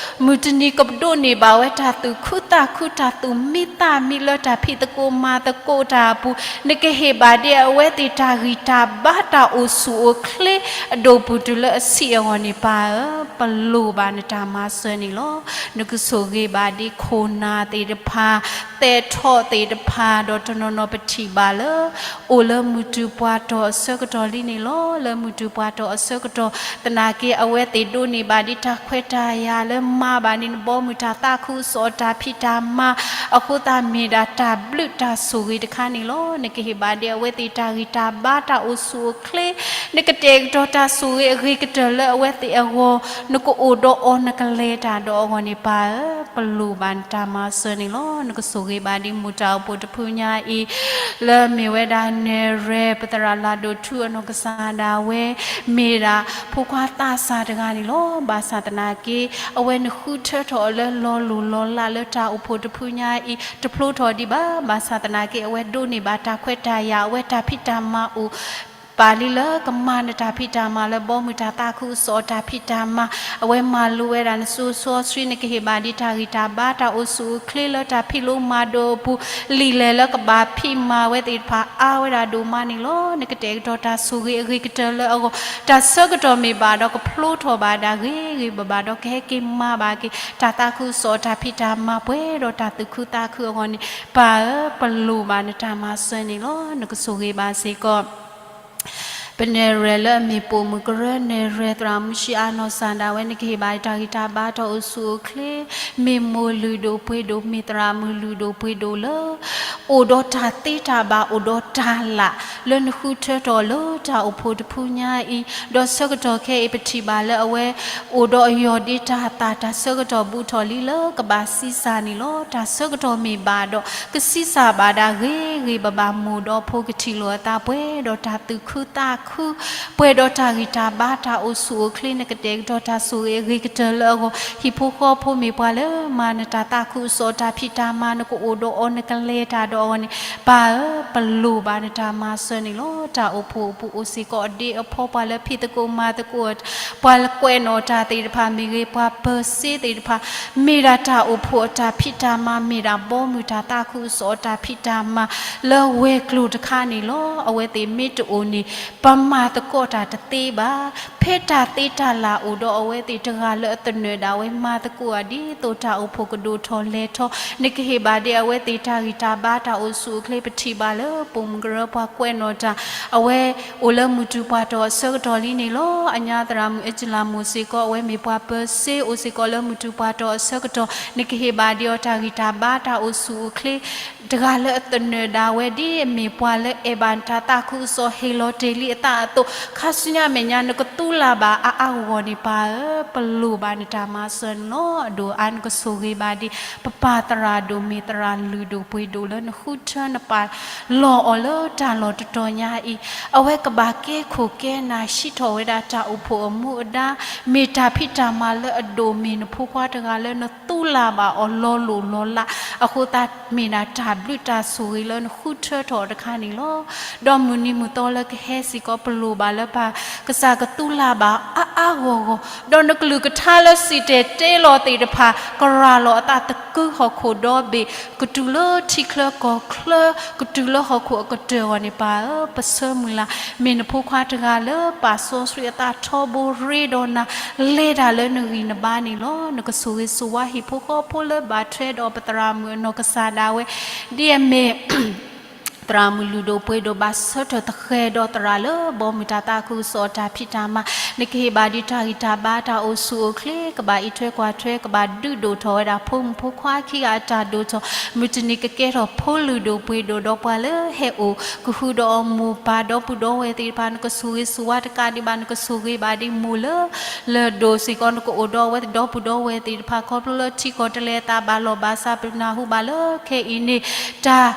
မုၢ်တနံၤကဒိးန့ၢ်ဘၣ်ဝဲတၢ်သူၣ်ခုသးခု တၢ်သူၣ်မံသးမံလၢတၢ်ဖံးသကိးမၤသကိးတၢ်အပူၤ, နကဟ့ၣ်ဘၣ်ဒံးအဝဲသ့ၣ်တၢ်ဂံၢ်တၢ်ဘါ တၢ်အိၣ်ဆူၣ်အိၣ်ချ့ အဒိၣ်ပူၤတုၤလၢအဆံးအဂီၢ်န့ၣ် ပၢ်ဧၢ, ပလိၣ်ဘၣ်နတၢ်မၤစၢၤန့ၣ်လီၤ. နကဆိၣ်ဂ့ၤဘၣ်ဒံးခိၣ်နၢ်သ့ၣ်တဖၣ်, သဲးထီၣ်သ့ၣ်တဖၣ်, ဒီးတနီၤနီၤပထံၣ်ဘၣ်လၢ အိၣ်လၢမုၢ်တူၢ်ပှၤတီၤအဆၢကတီၢ်လံန့ၣ်လီၤ. လၢမုၢ်တူၢ်ပှၤတီၤအဆၢကတီၢ် သနာ်က့ အဝဲသ့ၣ်ဒိးန့ၢ်ဘၣ်ဒံးတၢ်ခွဲးတၢ်ယာ်လၢမၤဘၣ်န့ၣ် နဘီမုၢ်တၢ်သးခုကစီၣ်အတၢ်ဖံးတၢ်မၤ အဃိသတးမ့ၢ်ဒၣ်တၢ်ဘျုးတၢ်ဆိၣ်ဂ့ၤတခါန့ၣ်လီၤ. နကဟ့ၣ်ဘၣ်ဒံးအဝဲသ့ၣ်တၢ်ဂံၢ်တၢ်ဘါ တၢ်အိၣ်ဆူၣ်အိၣ်ချ့, နကတဲာ်ကတီၤတၢ်ဆိၣ်ဂ့ၤအဂ့ၤကတၢၢ်လၢအဝဲသ့ၣ်အဂီၢ်, နကအိၣ်ဒီးအီၤ နကလဲၤတၢ်ဒီးအဂီၢ်န့ၣ် ပၢ်ဧၢ, ပလိၣ်ဘၣ်နတၢ်မၤစၢၤန့ၣ်လီၤ. နကဆိၣ်ဂ့ၤဘၣ်ဒံးမိၢ်တၢ်အိၣ်ဖှိၣ်တဖုညါအံၤ လၢမ့ၢ်ဝဲဒၣ်နဲၣ်ရွဲၣ် ပသရၣ်လၤဒိၣ်ထူအနီၢ်ကစၢ်ဒၣ်ဝဲ မ့ၢ်ဒၣ်ဖိခွါသးစၢ်တဂၤန့ၣ်လီၤ. ဘၣ်ဆၣ်သနာ်က့ အဝဲနဃုထၢထီၣ်အီၤလၢလီၤလိၢ်လီၤလးလၢတၢ်အိၣ်ဖှိၣ်တဖုညါအံၤ တဖျိထီၣ်ဒံးဘၣ်. ဘၣ်ဆၣ်သနာ်က့ အဝဲဒိးန့ၢ်ဘၣ်တၢ်ခွဲးတၢ်ယာ် အဝဲတၢ်ဖံးတၢ်မၤအိၣ် ပာ်လံလၢကမၤနတၢ်ဖံးတၢ်မၤလၢဘီမုၢ်တၢ်သးခုကစီၣ်အတၢ်ဖံးတၢ်မၤ, အဝဲမၤလိဝဲဒၣ်နစိၤစီဆှံ နကဟ့ၣ်ဘၣ်ဒံးတၢ်ဂံၢ်တၢ်ဘါ တၢ်အိၣ်ဆူၣ်အိၣ်ချ့လၢတၢ်ဖံးလိမၤဒိးအပူၤ, လံာ်လဲၢ်လၢကဘၣ်ဖံးမၤဝဲသ့ၣ်တဖၣ်အါဝဲဒၣ်ဒိၣ်မးန့ၣ်လီၤ. နကတဲာ်ကတီၤတၢ်ဆိၣ်ဂ့ၤအဂ့ၤကတၢၢ်လၢအဂီၢ်, တၢ်ဆၢကတီၢ်မ့ၢ်ဘၣ်ဒီးကဖျိထီၣ်ဘၣ်ဒၣ်ဂ့ၤဂ့ၤဘၣ်ဘၣ်ဒီး ကဟဲက့ၤမၤဘၣ်က့ၤ တၢ်သးခုကစီၣ်အတၢ်ဖံးတၢ်မၤပှဲၤဒီးတၢ်သူၣ်ခုသးခုအဂီၢ်န့ၣ် ပၢ်ဧၢ, ပလိၣ်ဘၣ်နတၢ်မၤစၢၤန့ၣ်လီၤ. နကဆိၣ်ဂ့ၤဘၣ်စ့ၢ်ကီး ပနဲၣ်ရွဲၣ်လၢအမ့ၢ်ပိာ်မုၣ်ကရၢ နဲၣ်ရွဲၣ်သရၣ်မုၣ် ရှံးအါနီၢ်စၢ်ဒၣ်ဝဲ နကဟ့ၣ်ဘၣ်တၢ်ဂံၢ်တၢ်ဘါတၢ်အိၣ်ဆူၣ်အိၣ်ချ့, မ့ၢ်မိၢ်လုၢ်ဒိၣ်ပှ့ၤဒိၣ် မ့ၢ်သရၣ်မုၣ်လုၢ်ဒိၣ်ပှ့ၤဒိၣ်လၢ အိၣ်ဒီးတၢ်သ့တၢ်ဘၣ် အိၣ်ဒီးတၢ်လၢ် လၢနဃုထၢထီၣ်လၢတၢ်အိၣ်ဖှိၣ်တဖုညါအံၤ, ဒီးဆၢကတီၢ်ခဲအံၤ ပထံၣ်ဘၣ်လၢအဝဲ အိၣ်ဒီးအယီၢ်ဒ့တၢ်သၣ် တၢ်ဆၢကတီၢ်ဘူးထီၣ်လံလၢကဘၣ်ဆံးစၢ်န့ၣ်လီၤ. တၢ်ဆၢကတီၢ်မ့ၢ်ဘၣ်ဒီး ကဆံးစၢ်ဘၣ်ဒၣ်ဂ့ၤဂ့ၤဘၣ်ဘၣ် မိၢ်ဒီးဖိကထံၣ်လိာ်အသးပှဲၤဒီး တၢ်သူၣ်ခုသးခု ပှဲၤဒီးတၢ်ဂံၢ်တၢ်ဘါ တၢ်အိၣ်ဆူၣ်အိၣ်ချ့ နကတဲာ်ကတီၤတၢ်ဆိၣ်ဂ့ၤအဂ့ၤကတၢၢ်လၢအဂီၢ်, ဟံၣ်ဖိဃီဖိမ့ၢ်ပှၤလၢမၤနတၢ်သးခုကစီၣ်အတၢ်ဖံးတၢ်မၤ နကအိၣ်ဒီးအီၤ နကလဲၤတၢ်ဒီးအီၤန့ၣ် ပၢ်ဧၢ, ပလိၣ်ဘၣ်နတၢ်မၤစၢၤန့ၣ်လီၤ. တၢ်အိၣ်ဖှိၣ်အပူၤအိၣ်စ့ၢ်ကီးအဒ့အဖီ ပှၤလၢဖံးသကိးမၤသကိး ပှၤလၢကွဲးနီၣ်တၢ်သ့ၣ်တဖၣ်မ့ၢ်ဂ့ၤ, ပှၤပၢၤစ့သ့ၣ်တဖၣ် မ့ၢ်ဒၣ်တၢ်အိၣ်ဖှိၣ်အတၢ်ဖံးတၢ်မၤ မ့ၢ်ဒၣ်ဘီမုၢ်တၢ်သးခုကစီၣ်အတၢ်ဖံးတၢ်မၤ လၢဝဲၤကျိၤတခါန့ၣ်လီၤ. အဝဲသ့ၣ်မ့ၢ်တအိၣ်န့ၣ် ပမၤသကိးတၢ်တသ့ဘၣ်. ဖဲတၢ်သ့တၢ်လၢ်အိၣ်ဒီးအဝဲသ့ၣ်တဂၤလၢအသနၢၣ်ဒၣ်ဝဲ မၤသကိးဧါ ဒ်သိးတၢ်အိၣ်ဖှိၣ်ကဒိၣ်ထီၣ်လဲၤထီၣ်, နကဟ့ၣ်ဘၣ်ဒ့အဝဲသ့ၣ်တၢ်ဂံၢ်တၢ်ဘါတၢ်အိၣ်ဆူၣ်အိၣ်ချ့ ပထံၣ်ဘၣ်လၢပိာ်မုၣ်ကရၢပှၤကွဲးနီၣ်တၢ် အဝဲအိၣ်လၢမုၢ်တူၢ်ပှၤတီၤအဆၢကတီၢ်လံန့ၣ်လီၤ. အညါသရၣ်မုၣ်အ့ကလၢ်မိၢ်စ့ၢ်ကီး အဝဲမ့ၢ်ပှၤပၢၤစ့အိၣ်စ့ၢ်ကီးလၢမုၢ်တူၢ်ပှၤတီၤအဆၢကတီၢ်, နကဟ့ၣ်ဘၣ်ဒ့အီၤတၢ်ဂံၢ်တၢ်ဘါတၢ်အိၣ်ဆူၣ်အိၣ်ချ့ တဂၤလၢအသနၢၣ်ဒၣ်ဝဲ ဒ်အမ့ၢ်ပှၤလၢအဲၣ်ဘၣ်နတၢ်သးခုကစီၣ် ဟ့ၣ်လီၤတ့ၢ်လံအသးအသိး ခါဆူညါအမဲာ်ညါ နကသူလၢ်ဘၣ်အါအါဂီၢ်ဂီၢ်န့ၣ် ပၢ်ဧၢ, ပလိၣ်ဘၣ်နတၢ်မၤစၢၤန့ၣ်လီၤ. အဒိၣ်အါ နကဆိၣ်ဂ့ၤဘၣ်ဒ် ပပၢ်သရၣ်ဒိၣ် မ့ၢ်သရၣ်လုၢ်ဒိၣ်ပှ့ၤဒိၣ်လၢနဃုထၢနပာ်လီၤအီၤလၢတၢ်လီၢ်တတီၤညါအံၤ, အဝဲကဘၣ်ကဲခိၣ်ကဲနၢ် ဟံးထီၣ်ဝဲဒၣ်တၢ်အိၣ်ဖှိၣ်အမူအဒါ, မ့ၢ်တၢ်ဖံးတၢ်မၤလၢအဒိၣ် မ့ၢ်နဖိခွါတဂၤလၢနသူလၢ်ဘၣ်အီၤလီၤလိၢ်လီၤလးအဃိသတး မ့ၢ်ဒၣ်တၢ်ဘျုးတၢ်ဆိၣ်ဂ့ၤလၢနဃုထၢထီၣ်အီၤတခါန့ၣ်လီၤ. ဒီးမုၢ်နံၤမုၢ်သီလၢကဟဲစ့ၢ်ကီး ပလိၣ်ဘၣ်လၢပၢ်ကစၢ်ကသူလၢ်ဘၣ်အါအါဂီၢ်ဂီၢ်, ဒီးနကလုၢ်ကထါလၢစံၣ်တဲၤတဲလီၤသ့ၣ်တဖၣ် ကရၤလီၤအသးသကုဟီၣ်ခိၣ်ဒီဘ့ၣ်, ကတုၤလၢထံချၢကီၢ်ချၢ, ကတုၤလၢဟီၣ်ခိၣ်အကတၢၢ်အဂီၢ်န့ၣ် ပၢ်ဧၢ, ပဆၢမုၢ်လၢ် မ့ၢ်နဖိခွါတဂၤလၢပာ်စီဆှံအသးထီဘိရ့ဒီးနၤ, လဲၤတၢ်လၢနဂံၢ်နဘါန့ၣ်လီၤ. နကဆိၣ်ဂ့ၤဆိၣ်ဝါဟံၣ်ဖိဃီဖိလၢဘၣ်ထွဲဒီးပသရၣ်မုၣ်အနီၢ်ကစၢ်ဒၣ်ဝဲ ဒ်အမ့ၢ် သရၣ်မုၣ်လုၢ်ဒိၣ်ပှ့ၤဒိၣ် ဘၣ်ဆၢထၢၣ်သဃဲၤဒီးသရၣ်လၢဘီမုၢ်တၢ်သးခုကစီၣ်အတၢ်ဖံးတၢ်မၤ, နကဟ့ၣ်ဘၣ်ဒံးတၢ်ဂံၢ်တၢ်ဘါတၢ်အိၣ်ဆူၣ်အိၣ်ချ့, ကဘၣ်အံးထွဲကွၢ်ထွဲ, ကဘၣ်ဒုးဒိၣ်ထီၣ်ဝဲဒၣ်ဖိမုၣ်ဖိခွါခံဂၤအတၢ်ဒိၣ်ထီၣ်, မုၢ်တနံၤကကဲထီၣ်ဖိလုၢ်ဒိၣ်ပှ့ၤဒိၣ်ဒီးပှၤလၢဟဲအိၣ်ကဟုဒီးအီၤမိၢ်ပၢ်ဒီပုၢ်ဒီဝဲၢ်သ့ၣ်တဖၣ် နကဆိၣ်ဂ့ၤဆိၣ်ဝါတကးဒံးဘၣ် နကဆိၣ်ဂ့ၤဘၣ်ဒံးမိၢ်လၢ လၢၢ်ဒိၣ်စ့ၢ်ကီး နကအိၣ်ဒီးအဝဲသ့ၣ်ဒီပုၢ်ဒီဝဲၢ်သ့ၣ်တဖၣ် ခီဖျိလၢထံကီၢ်တလဲၤအသးဘၣ်လီၢ်ဘၣ်စး ပနၢ်ဟူဘၣ်လၢခဲအံၤန့ၣ် တၢ်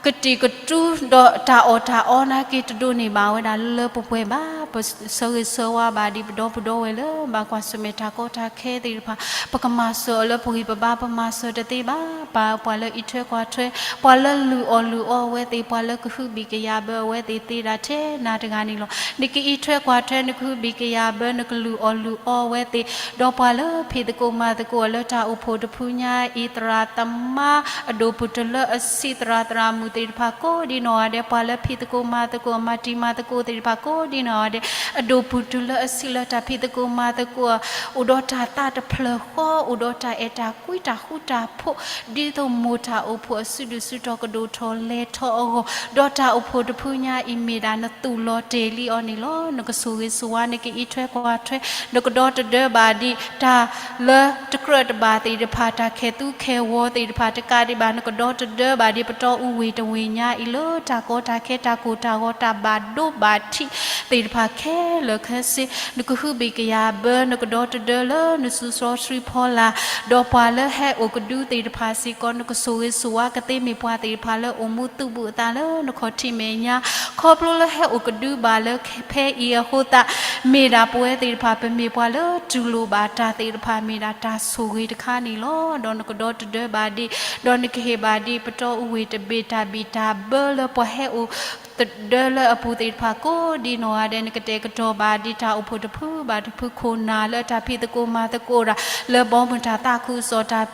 ကတံာ်ကတူၢ်ဒီးတၢ်အီၣ်တၢ်အီနာ်က့ တဒိးန့ၢ်ဘၣ်ဝဲဒၣ်လၢလၢပှဲၤပှဲၤဘၣ်. ပဆၢဂ့ၤဆၢဝါဘၣ်ဒံးပဒီပုၢ်ဒီဝဲၢ်လၢ ဘၣ်ကွၢ်ဆၢၣ်မဲာ်တၢ်ကီတၢ်ခဲသ့ၣ်တဖၣ်, ပကမၤစၢၤအီၤလၢပဂံၢ်ပဘါ ပမၤစၢၤတသ့ဘၣ်. ပၢ် ပှၤလၢအံးထွဲကွၢ်ထွဲ, ပှၤလၢလုၢ်အီၣ်လုၢ်အီအဝဲသ့ၣ်, ပှၤလၢကဟုဘံၣ်ကယာ်ဘၢအဝဲသ့ၣ် သ့ဒၣ်ထဲနၤတဂၤန့ၣ်လီၤ. နကအံးထွဲကွၢ်ထွဲ, နကဟုဘံၣ်ကယာ်ဘၢ, နကလုၢ်အီၣ်လုၢ်အီအဝဲသ့ၣ်, ဒီးပှၤလၢဖံးသကိးမၤသကိးအီၤလၢတၢ်အိၣ်ဖှိၣ်တဖုညါအံၤ, သရၣ်သမါ အဒိၣ်ပုၢ်တလၢအဆံး သရၣ်သရၣ်မုၣ်သ့ၣ်တဖၣ်ကိးဒ်နီၢ်ဂၤဒဲး, ပှၤလၢဖံးသကိးမၤသကိး မၤတံၤမၤသကိးသ့ၣ်တဖၣ်ကိးဒ်နီၢ်ဂၤဒဲး, အဒိၣ်ပုၢ်တုၤလၢအဆံးလၢတၢ်ဖံးသကိးမၤသကိး, အိၣ်ဒီးတၢ်သးတဖျၢၣ်ဃီ, အိၣ်ဒီးတၢ်အဲၣ်တၢ်ကွံတၢ်ဃူတၢ်ဖိး, ဒ်သိးမိၢ်တၢ်အိၣ်ဖှိၣ်အစုဒုၣ်စုတီၤကဒိၣ်ထီၣ်လဲၤထီၣ်အဂီၢ်, ဒီးတၢ်အိၣ်ဖှိၣ်တဖုညါအံၤမ့ၢ်ဒၣ်နသူၣ်လီၤတဲာ်လံအီၤန့ၣ်လီၤ. နကဆိၣ်ဂ့ၤဆိၣ်ဝါ, နကအံးထွဲကွၢ်ထွဲ, နကဒီတဒၢဘၣ်ဒံး တၢ်လၢတကြၢးတဘၣ်သ့ၣ်တဖၣ်, တၢ်ခဲၣ်သူခဲၣ်ဝီသ့ၣ်တဖၣ်တကးဒံးဘၣ်, နကဒီတဒၢဘၣ်ဒံး ပတီၢ်အူဝ့ၢ်တဝ့ၢ်ညါအံၤလၢတၢ်ကီတၢ်ခဲ တၢ်ကိၢ်တၢ်ဂီၤ တၢ်ဘၣ်ဒိဘၣ်ထံးသ့ၣ်တဖၣ်ခဲလၢာ်ခဲဆ့, နကဟုဘံၣ်ကယာ်ဘၢ, နကဒီတဒၢလၢနစုစီဆှံဖီလာ်, ဒီးပှၤလၢဟဲအိၣ်ကဒုသ့ၣ်တဖၣ်စ့ၢ်ကီး နကဆိၣ်ဂ့ၤဆိၣ်ဝါ, ကသ့မ့ၢ်ပှၤသ့ၣ်တဖၣ်လၢအိၣ်မူသုးဘူးအသးလၢနခီၣ်ထံးမဲာ်ညါ, ခီဖျိလၢဟဲအိၣ်ကဒုဘၣ်လၢဖဲအံၤအဃိသတး မ့ၢ်ဒၣ်ပဝဲသ့ၣ်တဖၣ် ပမ့ၢ်ပှၤလၢတူၢ်လိာ်ဘၣ်တၢ်သ့ၣ်တဖၣ် မ့ၢ်ဒၣ်တၢ်ဆိၣ်ဂ့ၤတခါန့ၣ်လီၤ. ဒီးနကဒီတဒၢဘၣ်ဒံး, ဒီးနကဟ့ၣ်ဘၣ်ဒံး ပတီၢ်အူဝ့ၢ်တဘ့ၣ် တၢ်ဘံၣ်တၢ်ဘၢလၢပှၤဟဲအိၣ် တဒၢလၢအပူၤသ့ၣ်တဖၣ် ကိးဒ်နီၢ်ဂၤဒဲး နကတဲာ်ကတီၤဘၣ်ဒံး တၢ်အိၣ်ဖှိၣ်တဖုဘၣ်တဖု ခိၣ်နၢ်လၢတၢ်ဖံးသကိးမၤသကိးတၢ် လၢဘီမုၢ်တၢ်သးခုကစီၣ်တၢ်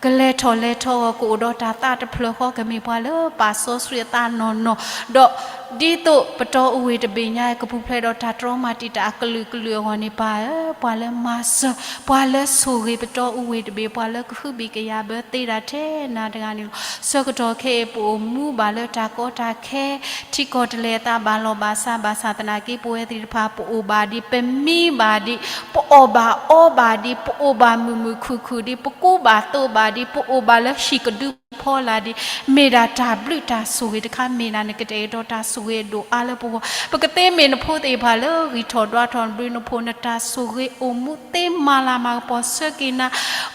ကလဲၤထီၣ်လဲၤထီၣ်အဂီၢ် ကအိၣ်ဒီးတၢ်သးတဖျၢၣ်ဃီ ကမ့ၢ်ပှၤလၢပာ်စီဆှံအသးနီၢ်နီၢ်, ဒီး ဒ်သိးပတီၢ်အူဝ့ၢ်တဘ့ၣ်ညါ ကပူၤဖျဲးဒီးတၢ်တြီမၤတံာ်တာ်အကလုာ်ကလုာ်အဂီၢ်န့ၣ် ပၢ်ဧၢ, ပှၤလၢမၤစၢၤ, ပှၤလၢဆိၣ်ဂ့ၤပတီၢ်အူဝ့ၢ်တဘ့ၣ်, ပှၤလၢကဟုဘံၣ်ကယာ်ဘၢသ့ဒၣ်ထဲနၤတဂၤန့ၣ်လီၤ. ဆၢကတီၢ်ခဲအံၤ ပအိၣ်မူဘၣ်လၢတၢ်ကီတၢ်ခဲ, ထံကီၢ်တလဲၤအသးဘၣ်လီၢ်ဘၣ်စးဘၣ်ဆၣ်သနာ်က့ ပဝဲသ့ၣ်တဖၣ် ပအိၣ်ဘၣ်ဒံး, ပမံဘၣ်ဒံး, ပအီၣ်ဘၣ်အီဘၣ်ဒံး, ပအိၣ်ဘၣ်မုာ်မုာ်ခုၣ်ခုၣ်ဒံး, ပကူဘၣ်သိးဘၣ်ဒံး, ပအိၣ်ဘၣ်လၢဟံၣ်ကဒုဖီလာ်ဒံး, မ့ၢ်ဒၣ်တၢ်ဘျုးတၢ်ဆိၣ်ဂ့ၤတခါ, မ့ၢ်ဒၣ်နကတဲာ်ကတီၤတၢ်ဆိၣ်ဂ့ၤအဒိၣ်အါလၢပဂီၢ်, ပကသ့မ့ၢ်နဖိသ့ၣ်တဖၣ်လၢဂံၢ်ထီၣ်ဒွးထီၣ် နဘျုးနဖှိၣ် နတၢ်ဆိၣ်ဂ့ၤအိၣ်မူသ့မၤလၤမၤကပီၤဆၢက့ၤနၤ,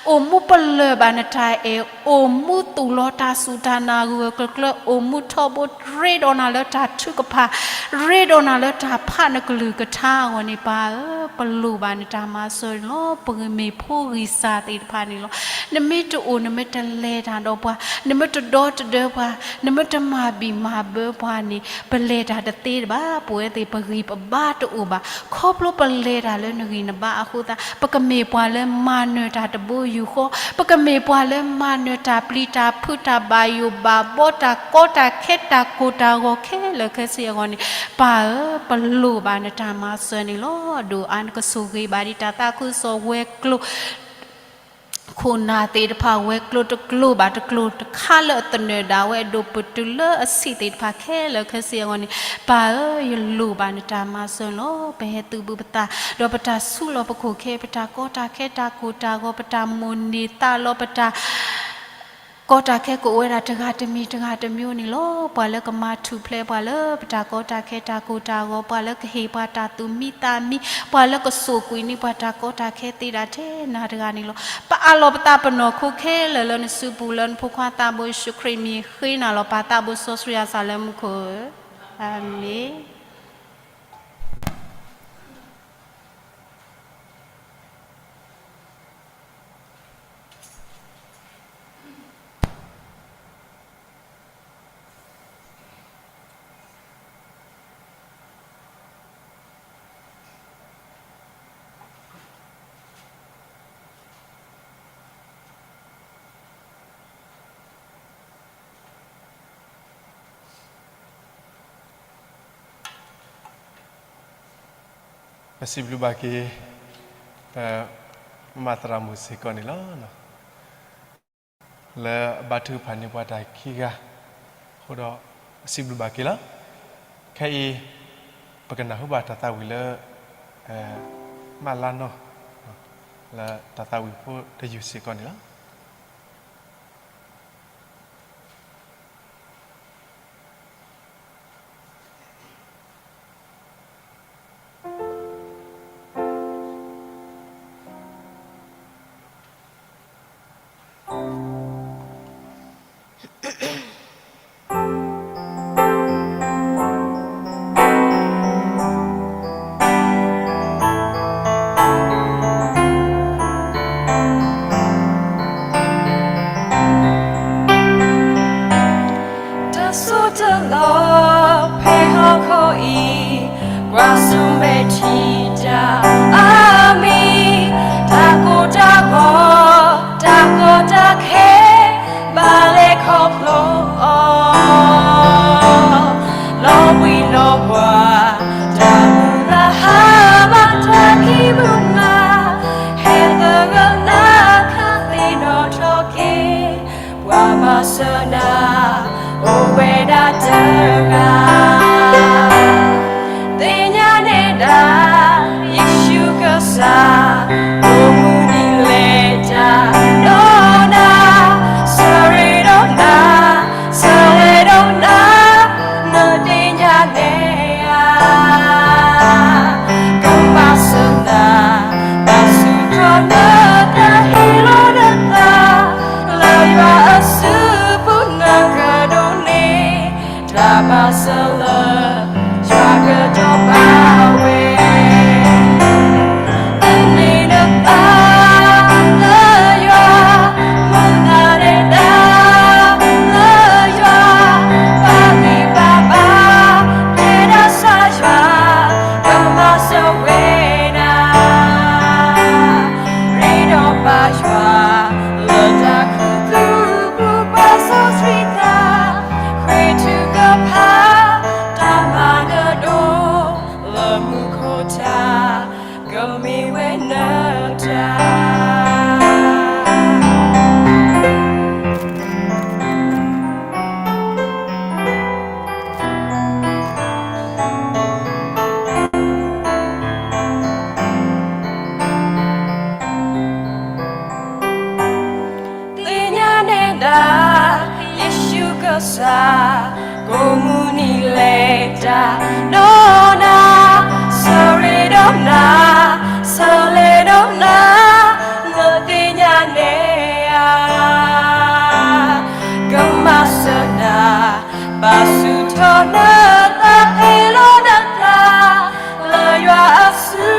အိၣ်မူပလၢၢ်ဘၣ်နတၢ်အဲၣ်, အိၣ်မူသူၣ်လီၤတၢ်စူၢ်တၢ်နာ်ဂၢၢ်ဂၢၢ်ကျၢၤကျၢၤ, အိၣ်မူထီဘိ ရ့ဒီးနၤလၢတၢ်ထုကဖၣ်, ရ့ဒီးနၤလၢတၢ်ဖးနကလုၢ်ကထါအဂီၢ်န့ၣ် ပၢ်ဧၢ, ပလိၣ်ဘၣ်နတၢ်မၤစၢၤန့ၣ်လီၤ. ပဂ့ၤမ့ၢ်ဖိဂံၢ်စၢ်သ့ၣ်တဖၣ်န့ၣ်လီၤ. နမ့ၢ်တအိၣ် နမ့ၢ်တလဲၤတၢ်ဒီးပှၤ, နမ့ၢ်တဒီတဒၢပှၤ, နမ့ၢ်တမၤဘံၣ်မၤဘၢပှၤန့ၣ် ပလဲၤတၢ်တသ့တဘၣ်. ပဝဲသ့ၣ်ပဂံၢ်ပဘါတအိၣ်ဘၣ်. ခီဖျိပလဲၤတၢ်လၢနဂံၢ်နဘါအဃိသတး ပကမ့ၢ်ပှၤလၢမၤနၢၤတၢ်တဘိယူၢ်ဃီ, ပကမ့ၢ်ပှၤလၢမၤနၢၤတၢ်ပျံၤတၢ်ဖုး တၢ်ဘၣ်ယိၣ်ဘၣ်ဘီ တၢ်ကီတၢ်ခဲ တၢ်ကိၢ်တၢ်ဂီၤခဲလၢာ်ခဲဆ့အဂီၢ်န့ၣ် ပၢ်ဧၢ, ပလိၣ်ဘၣ်နတၢ်မၤစၢၤန့ၣ်လီၤ. ဒိၣ်အါနကဆိၣ်ဂ့ၤဘၣ်ဒံးတၢ်သးခုကစီၣ်ဝဲၤကျိၤ ခိၣ်နၢ်သ့ၣ်တဖၣ် ဝဲၤကျိၤတကျိၤဘၣ်တကျိၤတခါလၢအသနၢၣ်ဒၣ်ဝဲအဒိၣ် ပတုၤလၢအဆံးသ့ၣ်တဖၣ်ခဲလၢာ်ခဲဆ့အဂီၢ်န့ၣ် ပၢ်ဧၢ, ယလိၣ်ဘၣ်နတၢ်မၤစၢၤလီၤ. ပဟဲသုးဘူးပသး ဒီးပတၢ်ဆူးလီၤပခိၣ်ခဲ ပတၢ်ကီတၢ်ခဲ တၢ်ကိၢ်တၢ်ဂီၤ ပတၢ်မိၣ်န့ၢ်သးလီၤ ပတၢ် ကီတၢ်ခဲကအိၣ်ဝဲဒၣ်တဂၤတမံၤတဂၤတမံၤန့ၣ်လီၤ. ပှၤလၢကမၤထူၣ်ဖျဲးပှၤလၢပတၢ်ကီတၢ်ခဲ တၢ်ကိၢ်တၢ်ဂီၤ, ပှၤလၢကဟ့ၣ်ပှၤတၢ်သူၣ်မံသးမံ, ပှၤလၢကစိာ်ကွံာ်န့ၢ်ပှၤတၢ်ကီတၢ်ခဲသ့ဒၣ်ထဲနၤတဂၤန့ၣ်လီၤ. ပအးလီၤပသးပနီၢ်ခိခဲလၢာ်လၢနစုပူၤ လၢနဖိခွါသးဘိယ့ၣ်ၡူးခရံာ်မံၤဃ့နၤလီၤ. ပၢ်သးဘိစီဆှံယွၤသးလၢမူခိၣ်ဧၢ, အၤမ့ၣ်. ပစံးဘျုးဘၣ်က့ၤ ပမၤသရၣ်မုၣ်စ့ၢ်ကီးန့ၣ်လီၤ. လၢအဘါထုကဖၣ်န့ၢ်ပှၤတၢ်ခံဂၤ, အဃိဒီး ပစံးဘျုးဘၣ်က့ၤလီၤ. ခဲအံၤ ပကနၢ်ဟူဘၣ်တၢ်သးဝံၣ်လၢ မၢလါနီၤ လၢတၢ်သးဝံၣ်ဖိတယုၢ်စ့ၢ်ကီးန့ၣ်လီၤ.တၢ်စိတၢ်ကမီၤဖဲဟီၣ်ခိၣ်အံၤ, ကွၢ်ဆူမဲာ်ထံတၢ်အါမံၤ, တၢ်ကိၢ်တၢ်ဂီၤ, တၢ်ကီတၢ်ခဲ, ဘၣ်လဲၤခီဖျိအီၤ, လီၤဘှံးလီၤဘှါ, တၢ်မုၢ်လၢ်ဟါမၢ် တၢ်ခံးမုၢ်မး, ဟဲသရၢနၤခါသ့ၣ်နီၣ်ထီၣ်က့ၤ, ပှၤမၤစၢၤနၤ အိၣ်ဝဲဒၣ်တဂၤ, သ့ၣ်ညါနဲဒၣ် ယ့ၣ်ၡူး ကိးမုၢ်နံၤလဲၤတၢ်ဒီးနၤ, ဆၢရ့ဒီးနၤ, ဆၢလဲၤဒီးနၤ, လၢသ့ၣ်ညါနဲၣ်ဧါ, ကမၤစၢၤနၤ, ပာ်ဆူၣ်ထီၣ်နသး ဟ့ၣ်လီၤနသး, လၢယွၤအစု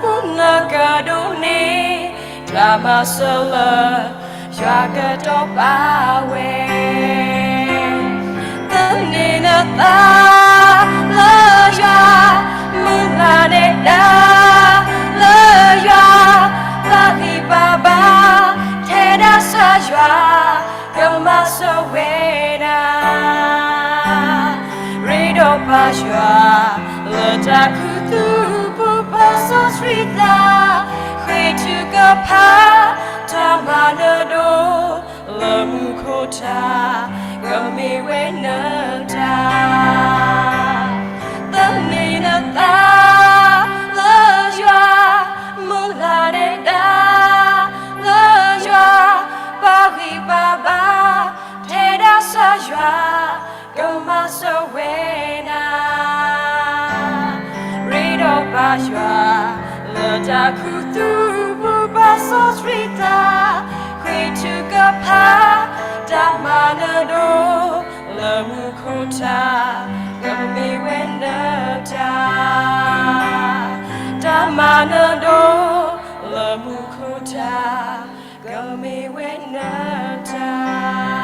ပူၤနကဒိးန့ၢ် တၢ်မၤစၢၤလၢ ယွၤကတီၤပာ်ဝဲ, သန့ၤနသးလၢယွၤ, မုၢ်လၢ်နဲၣ်ဒါလၢယွၤ, ပာ်ဂံၢ်ပာ်ဘါ ထဲဒၣ်ဆၢယွၤ, ကမၤစၢၤဝဲဒၣ် ရ့ဒီးပၢ်ယွၤ, လၢတၢ်ခူသူၣ်ပူၤပာ်စီဆှံသး, ဃ့ထုကဖၣ် တၢ်မၤနၢၤဒိၣ် လၢမူခိၣ်တၢ်, ကမ့ၢ်ဝဲနတၢ်, သန့ၤနသးလၢယွၤ, မုၢ်လၢ်နဲၣ်ဒါ လၢယွၤ, ပာ်ဂံၢ်ပာ်ဘါ ထဲဒၣ်ဆၢယွၤ, ကမၤစၢၤဝဲဒၣ် ရ့ဒီးပၢ်ယွၤ, လၢတၢ်ခူသူၣ်ပူၤပာ်စီဆှံသး, ဃ့ထုကဖၣ် တၢ်မၤနၢၤဒိၣ် လၢမူခိၣ်တၢ်, ကမ့ၢ်ဝဲနတၢ်, တၢ်မၤနၢၤဒိၣ် လၢမူခိၣ်တၢ်, ကမ့ၢ်ဝဲနတၢ်.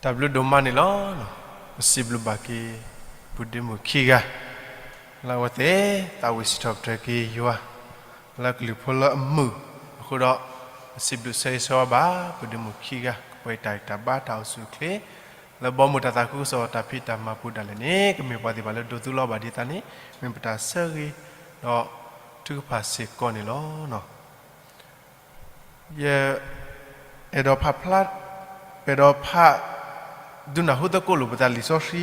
တၢ်ဘျုးဒိၣ်မးန့ၣ်လီၤ. ပစံးဘျုးဘၣ်က့ၤ ပုၢ်ဒ့မုၣ်ခံဂၤ လၢအဝဲသ့ၣ်သးဝံၣ်စံးထီၣ်ပတြၢၤက့ၤယွၤ လၢကလုၢ်ဖိလၢအမုာ်အဃိဒီး, ပစံးဘျုးဆၢဂ့ၤဆၢဝါဘၣ် ပုၢ်ဒ့မုၣ်ခံဂၤ ကပှဲၤတၢ်ဂံၢ်တၢ်ဘါတၢ်အိၣ်ဆူၣ်အိၣ်ချ့ လၢဘီမုၢ်တၢ်သးခုကစီၣ်တၢ်ဖံးတၢ်မၤပူၤဒၣ်လဲာ်န့ၣ် ကမ့ၢ်ပှၤသ့ၣ်တဖၣ်လၢဒိးသူလီၤဘၣ်ဒံးသးန့ၣ် မ့ၢ်ပတၢ်ဆၢဂ့ၤဒီးထုကဖၣ်စ့ၢ်ကီးန့ၣ်လီၤ. ယအဲၣ်ဒိးဖးဖျါ, ပအဲၣ်ဒိးဖး ဒုးနၢ်ဟူသကိးလိာ်ပသးလံာ်စီ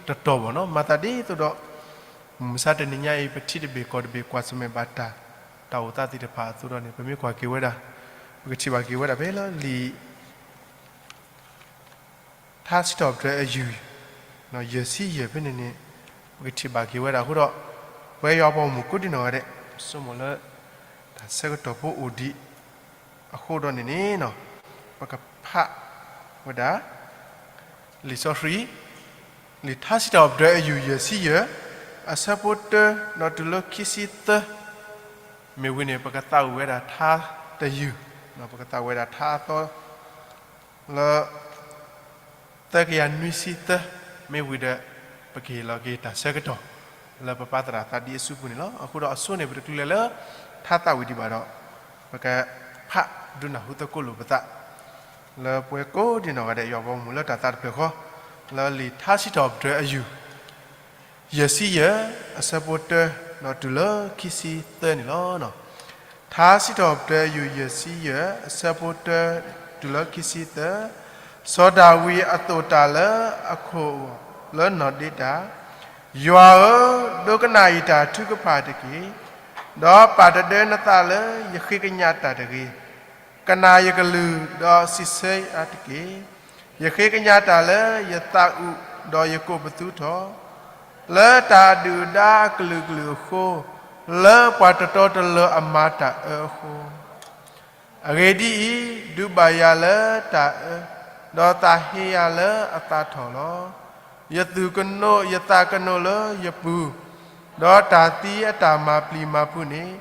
ဆှံတတီၤဘၣ်နီၤ, မၤသးဒ်သိးဒီး မုၢ်မဆါတနံၤညါအံၤ ပထံၣ်တဘ့ၣ်ကီၢ်တဘ့ၣ် ကွၢ်ဆၢၣ်မဲာ်ဘၣ်တၢ် တၢ်အိၣ်သးသ့ၣ်တဖၣ်အသိးဒီးန့ၣ် ပမ့ၢ်ကွၢ်က့ၤဝဲဒၣ်, ပကထံၣ်ဘၣ်က့ၤဝဲဒၣ်ဖဲလၢလံာ် ထါစံးထီၣ်ပတြၢၤအယုၢ် ယဲၢ်ဆံယဲၢ်ဖဲန့ၣ်န့ၣ် ပကထံၣ်ဘၣ်က့ၤဝဲဒၣ်အဃိဒီး, ပှၤယွၤအပှၤဂီၢ်မုၢ်ကိးဒံနီၢ်ဂၤဒဲး ဆိကမိၣ်လၢ တၢ်ဆၢကတီၢ်ဖိအိၣ်ဒံးအဃိဒီးန့ၣ်န့ၣ်, ပကဖးဝဲဒၣ် လံာ်စီဆှံ လံာ်ထါစံးထီၣ်ပတြၢၤအယုၢ်ယဲၢ်ဆံယဲၢ် အဆၢဖိတၢဒီးတုၤလၢခံဆံသၢ, မ့ၢ်ဝံၤန့ၣ် ပကသးဝံၣ်ဝဲဒၣ်ထါတယုၢ်, ပကသးဝံၣ်ဝဲဒၣ်ထါအသီ လၢ သၢကယၤနွံဆံသၢ, မ့ၢ်ဝံၤဒီး ပကဟ့ၣ်လီၤက့ၤတၢ်ဆၢကတီၢ် လၢပပၢ်သရၣ်သးဒံအစုပူၤန့ၣ်လီၤ. အဃိဒီးအဆိန့ၣ် ပတချုးလဲၤလၢ ထါသးဝံၣ်ဒံးဘၣ်ဒီး ပကဖးဒုးနၢ်ဟူသကိးလိာ်ပသး လၢပှၤကိးဒံနီၢ်ဂၤဒဲး ယွၤအပှၤဂီၢ်မုၢ်လၢတၢ်သးတဖျၢၣ်ဃီ လၢလံာ်ထါစံးထီၣ်ပတြၢၤအယုၢ် ယဲၢ်ဆံယဲၢ် အဆၢဖိတၢ ဒီးတုၤလၢခံဆံသၢန့ၣ်လီၤ. ထါစံးထီၣ်ပတြၢၤအယုၢ်ယဲၢ်ဆံယဲၢ် အဆၢဖိတၢ တုၤလၢခံဆံသၢ, စီၤဒၤဝံးအသိၣ်တၢ်လၢအခိၣ်လၢနီၢ်ဒ့တၢ်, ယွၤဧၢ, ဒိကနၣ်ယတၢ်ထုကဖၣ်တက့ၢ်. ဒီးပာ်တဒၢနသးလၢယဃ့ကညးတၢ်တဂ့ၤ. ကနၣ်ယကလုၢ်ဒီးစံးဆၢယၤတက့ၢ်. ယဃ့ကညးတၢ်လၢယသးအုး ဒီးယကိးပသူထီၣ် လၢတၢ်အဒုၣ်အဒါအကလုာ်ကလုာ်အဃိ, လၢပှၤတတီတလၢာ်အမၤတၢ်အၢအဃိ, အဂ့ၢ်ဒ်အံၤ, ဒုးဘၣ်ယၤလၢတၢ်အၢ, ဒီးသးဟ့ယၤလၢအသးထီၣ်လီၤ. ယသူၣ်ကနိးယသးကနိးလၢယပူၤ, ဒီးတၢ်သံအတၢ်မၤပျံၤမၤဖုးန့ၣ်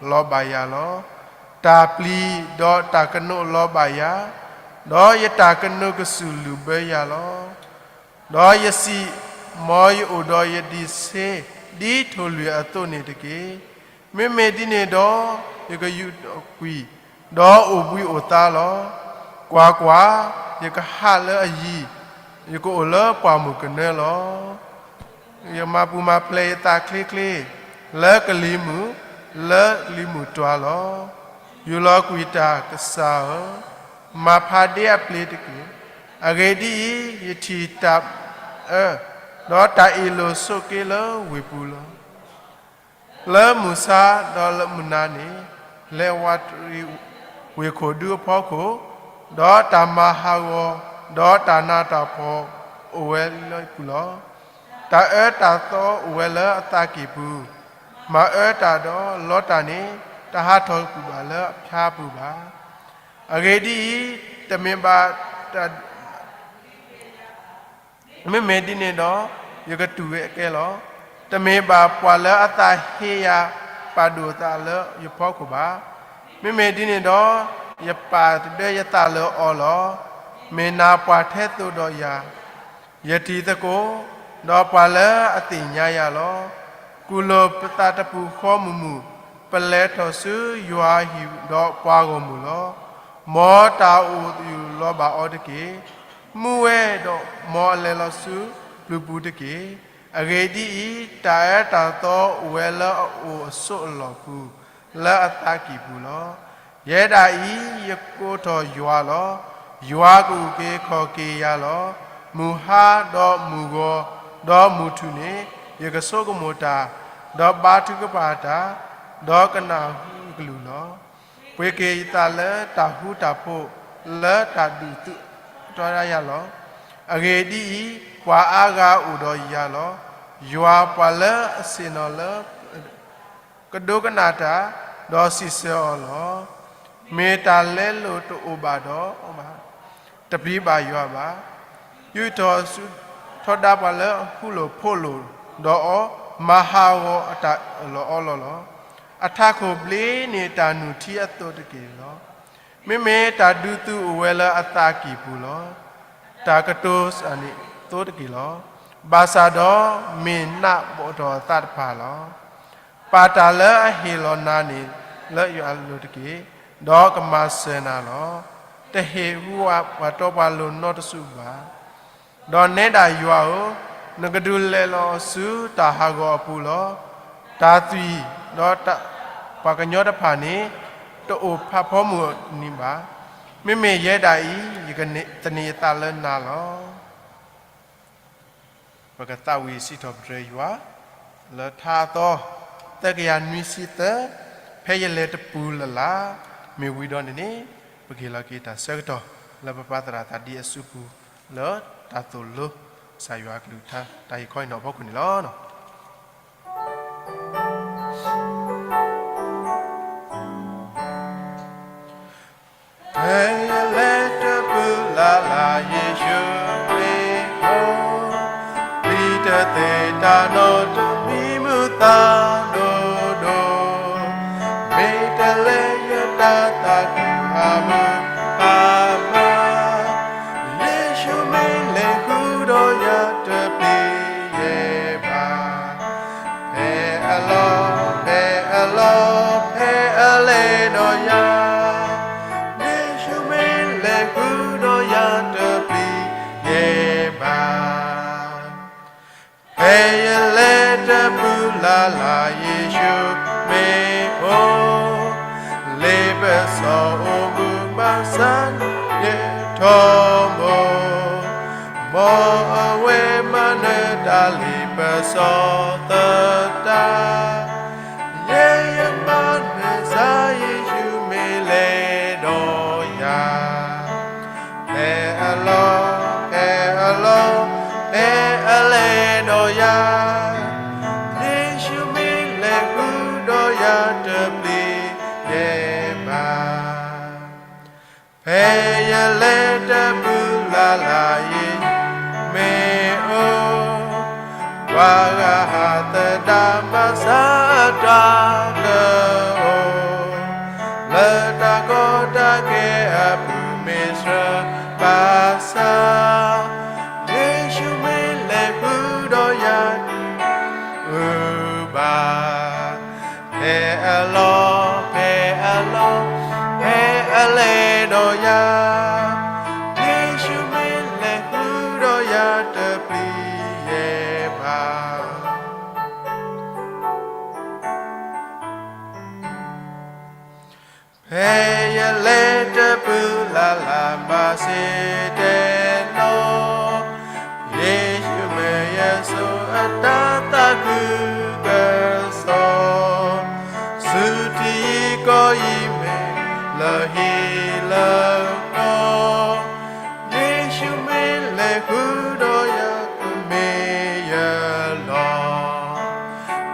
လီၤဘၣ်ယၤလီၤ. တၢ်ပျံၤဒီးတၢ်ကနိးလီၤဘၣ်ယၤ, ဒီးယတၢ်ကနိးကစူၢ်လုၢ်ဘၢယၤလီၤ. ဒီးယစံး, မ်ယအိၣ်ဒီးယဒံးဆှ့ ဒ်ထိၣ်လွံၢ်အသိးန့ၣ်တက့ၢ်. မ့မ့ၢ်ဒ်န့ၣ်ဒီး, ယကယူးကွံာ်, ဒီးအိၣ်ဘှံးအိၣ်သါလီၤ. ကွၢ်ကွၢ်, ယကဟးလၢအယံၤ, ယကအိၣ်လၢပှၢ်မုၢ်ကနၢလီၤ. ယမၤပူၤမၤဖျဲးယသးချ့ချ့, လၢကလံၤမုၢ်, လၢလံၤမုၢ်တွၤလီၤ. ယူၢ်လီၤကွံာ်တၢ်ကစၢ်ဧၢ, မၤဖးဒ့အပျ့ၤတက့ၢ်. အဂ့ၢ်ဒ်အံၤ, ယထံၣ်တၢ် အၢ, ဒီးတၢ်အ့ၣ်လိာ်ဆိးက့လၢဝ့ၢ်ပူၤလီၤ. လၢမုၢ်ဆါဒီးလၢမုၢ်နၤန့ၣ်, လဲၤဝးတရံးဝ့ၢ်ခိၣ်ဒူအဖီခိၣ်, ဒီးတၢ်မၤဟးဂီၤ, ဒီးတၢ်နးတၢ်ဖှီၣ်အိၣ်ဝဲလၢပူၤလီၤ. တၢ်အၢတၢ်သီအိၣ်ဝဲလၢအသးကံၢ်ပူၤ, မၤအၢတၢ်ဒီးလီတၢ်န့ၣ်, တဟးထီၣ်ကွံာ်ဘၣ်လၢအဖၠါပူၤဘၣ်. အဂ့ၢ်ဒ်အံၤ, တမ့ၢ်ဘၣ်တၢ် မ့မ့ၢ်ဒ်န့ၣ်ဒီး, ယကတူၢ်ဝဲအကဲလီၤ. တမ့ၢ်ဘၣ်ပှၤလၢအသးဟ့ယၤပာ်ဒိၣ်အသးလၢယဖီခိၣ်ဘၣ်. မ့မ့ၢ်ဒ်န့ၣ်ဒီး, ယပာ်တဒၢယသးလၢအီၤလီၤ. မ့ၢ်နၤပှၤထဲသိးဒီးယၤ, ယတံၤသကိး, ဒီးပှၤလၢအသ့ၣ်ညါယၤလီၤ. ကူၣ်လိာ်ပသးတပူၤဃီမုာ်မုာ်, ပလဲၤထီၣ်ဆူယွၤအဟံၣ်ဒီးပှၤဂီၢ်မုၢ်လီၤ. မ်တၢ်အိၣ်ယူၢ်လီၤဘၣ်အီၤတက့ၢ်. မူဝဲဒီးမ်အလဲၤလီၤဆူပျုၤပူၤတက့ၢ်. အဂ့ၢ်ဒ်အံၤ, တၢ်အၢတၢ်သီအိၣ်ဝဲလၢအအိၣ်အဆိးအလီၢ်ပူၤ, လၢအသးကံၢ်ပူၤလီၤ. ယဲဒၣ်အံၤ, ယကိးထီၣ်ယွၤလီၤ. ယွၤကအုၣ်က့ၤခီၣ်က့ၤယၤလီၤ. မုၢ်ဟါဒီးမုၢ်ဂီၤ, ဒီးမုၢ်ထူၣ်န့ၣ်, ယကဆိကမိၣ်တၢ်, ဒီးဘါထုကဖၣ်တၢ်, ဒီးကနၣ်ဟူအကလုၢ်လီၤ. ပှ့ၤက့ၤယသးလၢတၢ်ဃူတၢ်ဖိး, လၢတၢ်ဒုးသုးတီဒါယၤလီၤ. အဂ့ၢ်ဒ်အံၤ, ပှၤအါဂၤအိၣ်ဒီးယၤလီၤ. ယွၤပှၤလၢအဆ့ၣ်နီၤလၢ ကဒိကနၣ်တၢ်, ဒီးစံးဆၢအီၤလီၤ. မ့ၢ်တၢ်လဲလိာ်တအိၣ်ဘၣ်ဒီး, တပျံၤဘၣ်ယွၤဘၣ်. ယူာ်ထီၣ်ဆူထီဒါပှၤလၢအဃူလိာ်ဖိးလိာ်ဒီးအီၤ, မၤဟးဂီၤအတၢ်အၢၣ်လီၤအီလီၤလီၤ. အထးခိၣ်ဘျ့န့ၢ်တၢ်နုၢ်ထံအသိးတက့ၢ်လီၤ. မ့မ့ၢ်တၢ်ဒုးသုးအိၣ်ဝဲလၢအသးကံၢ်ပူၤလီၤ. တၢ်ကတိၤစ့ၢ်န့ၣ်သိးတက့ၢ်လီၤ. ဘၣ်ဆၣ်ဒီးမ့ၢ်နးဘီၣ်ထီၣ်အသးတဖၣ်လီၤ. ပာ်တၢ်လၢအဟ့ၣ်လီၤနၤန့ၣ်လၢယွၤအလိၤတက့ၢ်, ဒီးကမၤစၢၤနၤလီၤ. တဟ့ၣ်ဟူပှၤတီပှၤလိၤနီတစုဘၣ်. ဒီးနဲဒၣ်ယွၤဧၢ, နကဒုးလဲၤလီၤဆူတၢ်ဟးဂီၤအပူၤလီၤ. တၢ်သွံၣ်ဒီးပှၤကညီတဖၣ်န့ၣ်, တအိၣ်ဖးဖီမုၢ်နံၤဘၣ်. မ့မ့ၢ်ယဲဒၣ်အံၤ, ယကသန့ၤယသးလၢနၤလီၤ. ပကသးဝံၣ်စံးထီၣ်ပတြၢၤယွၤ လၢထါအသီ သၢကယၤနွံဆံသၢ, ဖဲယလဲၤတပူၤလၢ်လၢ်, မ့ၢ်ဝံၤဒီးန့ၣ်န့ၣ်, ပကဟ့ၣ်လီၤက့ၤတၢ်ဆၢကတီၢ် လၢပပၢ်သရၣ်သးဒ့အစုပူၤ လၢတၢ်သိၣ်လိကစၢ်ယွၤအကလုၢ်ကထါ တၢ်ဟ့ၣ်ခီဟ့ၣ်နီၤအဖီခိၣ်န့ၣ်လီၤ. ဖဲယလဲၤတပူၤလၢ်လၢ်ယ့ၣ်ၡူးမ့ၢ်အိၣ်, ပျံၤတသ့ၣ်တၢ်နီတမံၤမုာ်သးဒိၣ်ဒိၣ်, မ့ၢ်တလဲၤယတၢ်သးခုအမုာ်အမၢ်, ယ့ၣ်ၡူးမ့ၢ်လဲၤဃုာ်ဒီးယၤတပျံၤယဲၢ်ဘၣ်. ဖဲအလီၢ်, ဖဲအလီၢ်, ဖဲအလဲၤဒီးယၤ, ယ့ၣ်ၡူးမ့ၢ်လဲၤဃုာ်ဒီးယၤတပျံၤယဲၢ်ဘၣ်. ဖဲယလဲၤတပူၤလၢ်လၢ်ယ့ၣ်ၡူးမ့ၢ်အိၣ်, လံာ်ပစီၣ်အိၣ်မူဘၣ်ဆၣ်ယဲၢ်ထီဘိ, မ်အဝဲမၤနၢၤတၢ်လံာ်ပစီၣ်သတး, ယဲယမၤနၢၤစၢ်ယ့ၣ်ၡူးမ့ၢ်လဲၤဒီးယၤ. ဖဲအလီၢ်, ဖဲအလီၢ်, ဖဲအလဲၤဒီးယၤ, ယ့ၣ်ၡူးမ့ၢ်လဲၤဃုာ်ဒီးယၤတပျံၤယဲၢ်ဘၣ်. ဖဲယလဲၤတပူၤလၢ်လၢ်ယ့ၣ်ၡူးမ့ၢ်အိၣ်, ပှၤဂၤဟးသဒၣ်ဘၣ်ဆၣ်တၢ်ကအိၣ်, လၢတၢ်ကီတၢ်ခဲအပူၤမ့ၢ်ဆှၢဘၣ်ဆၣ်, ယ့ၣ်ၡူးမ့ၢ်လဲၤဃုာ်ဒီးယၤ အုဘၣ်. ဖဲအလီၢ်, ဖဲအလီၢ်, ဖဲအလဲၤဒီးယၤ, ယ့ၣ်ၡူးမ့ၢ်လဲၤဃုာ်ဒီးယၤတပျံၤယဲၢ်ဘၣ်. ဖဲယလဲၤတပူၤလၢ်လၢ်မၤစ့ၢ်တဲနီၤ, ယ့ၣ်ၡူး ဒီးယမဲာ်လၢဟံၣ်လၢဃီ, ယ့ၣ်ၡူးမ့ၢ်လဲၤဃုာ်ဒီးယၤကမ့ၢ်ယလီၤ.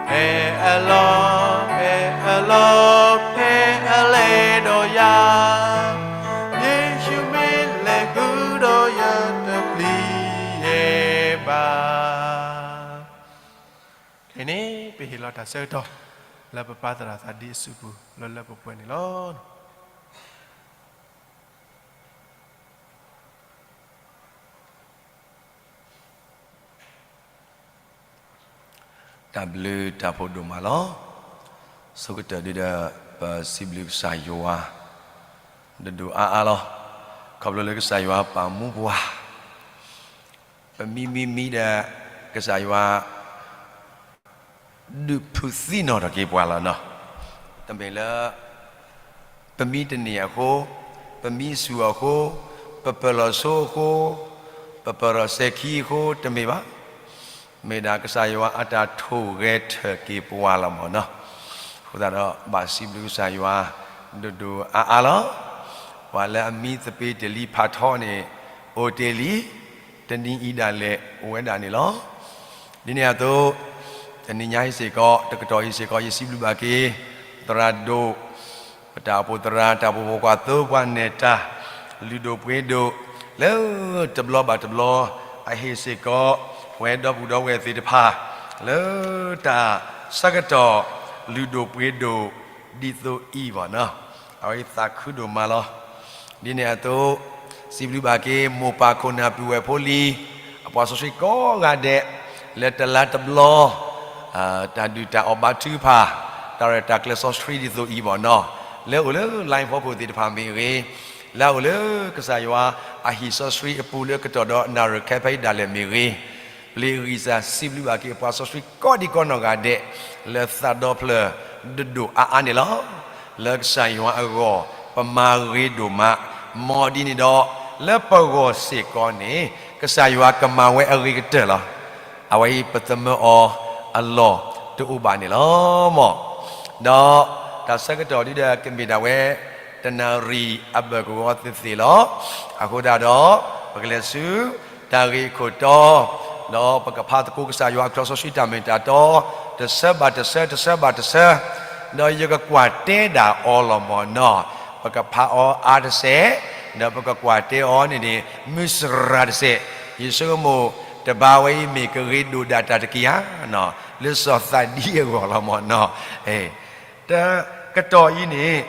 ဖဲအလီၢ်, ဖဲအလီၢ်, ဖဲအလဲၤဒီးယၤ, ယ့ၣ်ၡူးမ့ၢ်လဲၤဃုာ်ဒီးယၤတပျံၤယဲၢ်ဘၣ်. ခဲအံၤန့ၣ် ပဟ့ၣ်လီၤတၢ်ဆၢကတီၢ် လၢပပၢ်သရၣ်သးဒ့အစုပူၤ လၢလၢပှဲၤပှဲၤန့ၣ်လီၤ. တၢ်ဘျုးတၢ်ဖှိၣ်ဒိၣ်မးလီၤ. ဆိကတၢၢ်ဒုဒီး ပစံးဘျုးကစၢ်ယွၤ ဒိၣ်ဒိၣ်အါအါလီၤ. ခီဖျိလၢကစၢ်ယွၤပာ်မူပှၤ ပမံမံမံဒီး ကစၢ်ယွၤ ဒုးဖုးသံနီၣ်ထီၣ်က့ၤပှၤလီၤနီၤ. တမ့ၢ်လၢ ပမံတန့ၢ်အဃိ, ပမံဆူၣ်အဃိ, ပပၢၢ်လီၤဆိအဃိ, ပပၢၢ်ထီၣ်စဲၤခံအဃိ တမ့ၢ်ဘၣ်. မ့ၢ်ဒၣ်ကစၢ်ယွၤအတၢ်ထိၣ်ဂဲၤထၢၣ်က့ၤပှၤလီၤမၢ်နီၤ. အဃိသတးဒီး ဘၣ်စံးဘျုးကစၢ်ယွၤ ဒိၣ်ဒိၣ်အါအါလီၤ. ပှၤလၢအမံသပ့ၤတ့ၢ်လံဖးထီန့ၣ် အိၣ်တ့ၢ်လံ, တနံၤအံၤဒၣ်လဲာ်အိၣ်ဝဲဒၣ်န့ၣ်လီၤ. ဒ်န့ၣ်အသိး တနံၤညါအံၤစ့ၢ်ကီး တကတီၢ်အံၤစ့ၢ်ကီး ယစံးဘျုးဘၣ်က့ၤ သရၣ်ဒိၣ်, ပတၢ်အိၣ်ဖှိၣ်သရၣ်, တၢ်အိၣ်ဖှိၣ်ဖိခွါ, သိပှၤနဲၣ်တၢ်လုၢ်ဒိၣ်ပှ့ၤဒိၣ် လၢတဘျီဘၣ်တဘျီ အဟ့ၣ်စ့ၢ်ကီး ပဝဲဒီပုၢ်ဒီဝဲၢ်သ့ၣ်တဖၣ် လၢတၢ်ဆၢကတီၢ်လုၢ်ဒိၣ်ပှ့ၤဒိၣ် ဒ်သိးအံၤဘၣ်နီၤ. အဝဲသးခုဒိၣ်မးလီၤ. ဒ်န့ၣ်အသိး စံးဘျုးဘၣ်က့ၤ မိၢ်ပၢ်ခိၣ်နၢ်ပုၢ်ဝဲၢ်ဖိလံၤ အပှၤစီဆှံကိးဂၤဒဲး လၢတလါတဘျီ တၢ်ဒုၣ်တၢ်အီၣ်ဘါထုကဖၣ် တၢ်ရဲၣ်တၢ်ကျဲၤစီဆှံဒ်သိးအံၤဘၣ်နီၤ, လၢအအိၣ်လၢ line ဖီခိၣ်သ့ၣ်တဖၣ်မ့ၢ်ဂ့ၤ, လၢအအိၣ်လၢကစၢ်ယွၤအဟံၣ်စီဆှံအပူၤလၢကတီၢ်ဒီးနၣ်ရံၣ်ခဲဖဲအံၤဒၣ်လဲာ်မ့ၢ်ဂ့ၤ, ပျ့ၤအဂံၢ်စၢ်စံးဘျုးဘၣ်က့ၤပှၤစီဆှံကိးဒံးကိးနီၢ်ဂၤဒဲး လၢသးဒီဖျၢၣ်ဒိၣ်ဒိၣ်အါအါန့ၣ်လီၤ. လၢကစၢ်ယွၤအဂီၢ် ပမၤဂ့ၤဒိၣ်မး, မ်ဒ်န့ၣ်ဒီး လၢပဂီၢ်စ့ၢ်ကီးန့ၣ် ကစၢ်ယွၤကမၤဝဲအဂ့ၤကတၢၢ်လီၤ. အဝဲအံၤပသမၢအီၤအလီၢ်တအိၣ်ဘၣ်န့ၣ်လီၤမၢ်. ဒီးတၢ်ဆၢကတီၢ်ဒ်ဒီးကမ့ၢ်ဒၣ်ဝဲ တနၣ်ရံၣ်အဘၢၣ်ကဝီၤသ့ၣ်သ့ၣ်လီၤ. အဃိသတးဒီး ပကလဲၤဆူတၢ်ဂ့ၢ်အခိၣ်တီ ဒီးပကဖးသကိးကစၢ်ယွၤအချံအစီဆှံတၢ်မ့ၢ်တၢ်တီ တဆၢဘၣ်တဆၢ တဆၢဘၣ်တဆၢ, ဒီးယကကွၢ်တဲဒၣ်အီၤလီၤမၢ်နီၤ. ပကဖးအီၤအါတစဲး, ဒီးပကကွၢ်တဲအီၤန့ၣ်န့ၣ် မုၢ်စရၤတစဲး, ယဆိကမိၣ်တဘါဝဲအံၤမ့ၢ်ကဂ့ၤဒိၣ်ဒၣ်တၢ်တက့ၢ်ဧါ, လၢစီၤသးဒံအဂီၢ်လီၤမၢ်နီၤ. တကတီၢ်အံၤန့ၣ်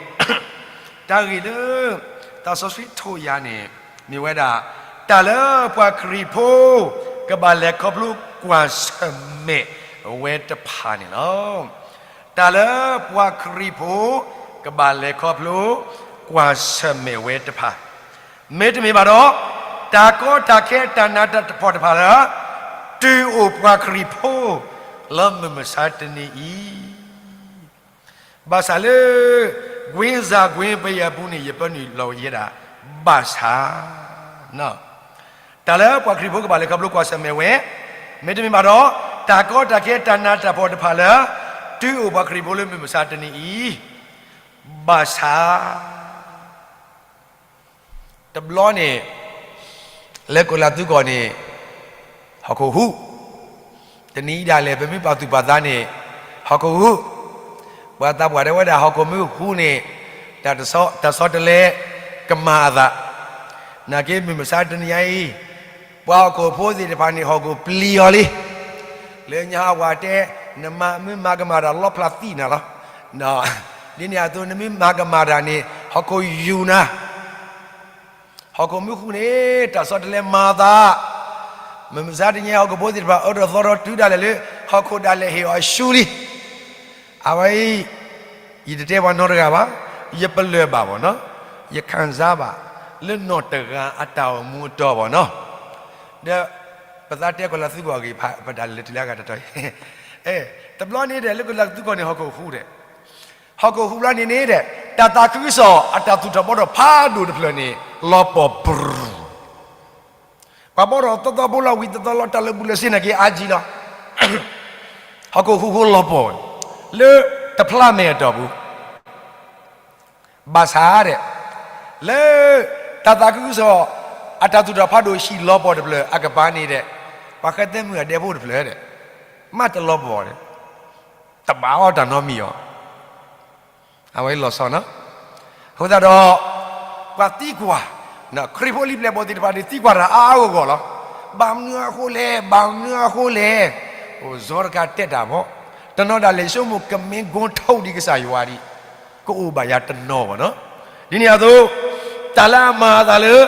တၢ်ဂ့ၢ်လၢ သးစီဆှံထိၣ်ယၤန့ၣ် မ့ၢ်ဝဲဒၣ် တၢ်လၢပှၤခရံာ်ဖိ ကဘၣ်လဲၤခီဖျိကွၢ်ဆၢၣ်မဲာ်ဝဲတဖၣ်န့ၣ်လီၤ. တၢ်လၢပှၤခရံာ်ဖိ ကဘၣ်လဲၤခီဖျိ ကွၢ်ဆၢၣ်မဲာ်ဝဲတဖၣ်, မ့တမ့ၢ်ဘၣ်ဒီး တၢ်ကီတၢ်ခဲတၢ်နးတၢ်ဖှီၣ်တဖၣ်လၢ တုၤအိၣ်ပှၤခရံာ်ဖိ လၢမုၢ်မဆါတနံၤအံၤ ဘၣ်ဆၣ်လၢ ကွ့စၢ်ကွ့ပယီၤပူၤန့ၣ် ယပၢနုာ်လီၤဝဲယဲဒၣ် ဘၣ်ဆၣ် တၢ်လၢပှၤခရံာ်ဖိကဘၣ်လဲၤခီဖျိကွၢ်ဆၢၣ်မဲာ်ဝဲ, မ့တမ့ၢ်ဘၣ်ဒီး တၢ်ကီတၢ်ခဲတၢ်နးတၢ်ဖှီၣ်တဖၣ်လၢ တုၤအိၣ်ပှၤခရံာ်ဖိလၢမုၢ်မဆါတနံၤအံၤ ဘၣ်ဆၣ် တဘျီန့ၣ် လၢကီၢ်လၤသူကီၢ်န့ၣ် ဟီၣ်ခိၣ်ဟူး, တနံၤအံၤဒၣ်လဲာ် ပမ့ၢ်ပာ်သူၣ်ပာ်သးန့ၣ် ဟီၣ်ခိၣ်ဟူး, ပှၤသးပှၢ်တဲဝဲဒၣ် ဟီၣ်ခိၣ်မ့ၢ်ဟူးန့ၣ် တၢ်ဆီတလဲကမၤအသး, နာ်က့မုၢ်မဆါတနံၤအံၤ ပှၤဟီၣ်ခိၣ်ဖိသ့ၣ်တဖၣ်န့ၣ် ဟီၣ်ခိၣ်ပျံၤအီၤလံ လၢညါဟးဝးတဲ နမၤမုၢ်မၤကမၣ်တၢ်လီဖျးသံနၤလီၤ. ဒ်န့ၣ်အသိး နမ့ၢ်မၤကမၣ်တၢ်န့ၣ် ဟီၣ်ခိၣ်ယူၤနၤ, ဟီၣ်ခိၣ်မ့ၢ်ဟူးန့ၣ် တၢ်ဆီတလဲမၤအသး, မုၢ်မဆါတနံၤ ဟီၣ်ခိၣ်ဖိသ့ၣ်တဖၣ် အၢထီၣ်သီထီၣ်တုၤဒၣ်လဲာ်လၢ ဟီၣ်ခိၣ်ဒၣ်လဲာ်ဟ့ၣ်အီၤဆူလံ. အဝဲအံၤ ယတတဲပှၤနီတဂၤဘၣ်, ယပလၢၢ်ဘၣ်ဘၣ်နီၤ, ယခံစားဘၣ် လၢနီၢ်တဂၤအတၢ်အိၣ်မူအတီၢ်ဘၣ်နီၤ, ဒီး ပသးတဲကီၢ်လၤသူကီၢ်အဂ့ၢ်ဖး ပတၢ်လဲၤတလၢအဂၤတတီၤ, တဘျီန့ၣ်ဒီး လၢကီၢ်လၤသူကီၢ်န့ၣ် ဟီၣ်ခိၣ်ဟူးဒီး ဟီၣ်ခိၣ်ဟူးဘျီန့ၣ်န့ၣ်ဒီး တၢ်သးခုကစီၣ်အတၢ်သူၣ်ထီၣ်ဘှီထီၣ်ဖးဒိၣ်တဖျၢၣ်န့ၣ် လီၤပှီၢ်ပြူၤ ပှၤဘှီထီၣ်သီသီဖိလီၤဝံၤသီသီလီၤ တၢ်လၢာ်ဘူၣ်လၢာ်စ့နာ်က့အါကံလီၤ. ဟီၣ်ခိၣ်ဟူးဖိလီၤပှီၢ် လၢတဖျါမဲာ်အတီၢ်ပူၤ, ဘၣ်ဆၣ်ဒီး လၢတၢ်သးခုကစီၣ် အတၢ်သူၣ်ထီၣ်ဖးဒိၣ်ဟံၣ်လီၤပှီၢ်တဖျၢၣ်အကပၤန့ၣ်ဒီး ပှၤဃဲသဲမုၢ်အဒဲဖိတဖျၢၣ်ဒီး မးတလီၤပှီၢ်ဒီး တဘၣ်အီၣ်တၢ်နီတမံၤအီၤ အဝဲလီၤဆီနီၤ. အဃိသတးဒီး ပှၤသံကွၢ်, ခရံာ်ဖိလံာ်ပျဲၢ်ဘီၣ်သ့ၣ်တဖၣ်န့ၣ် သံကွၢ်တၢ်အါအါဂီၢ်ဂီၢ်လီၤ. ဘၣ်မနုၤအဃိလဲၣ်, ဘၣ်မနုၤအဃိလဲၣ်. အိၣ်စီတကးတဲတၢ်မး, တနီၤဒၣ်လဲာ်ဆိကမိၣ် ကမ့ၢ်ကိထိၣ်ဒံးကစၢ်ယွၤဒံး, ကအိၣ်ဘၣ်ယၤတနီၤဘၣ်နီၤ. ဒ်န့ၣ်အသိး တၢ်လၢအမၤအသးလၢ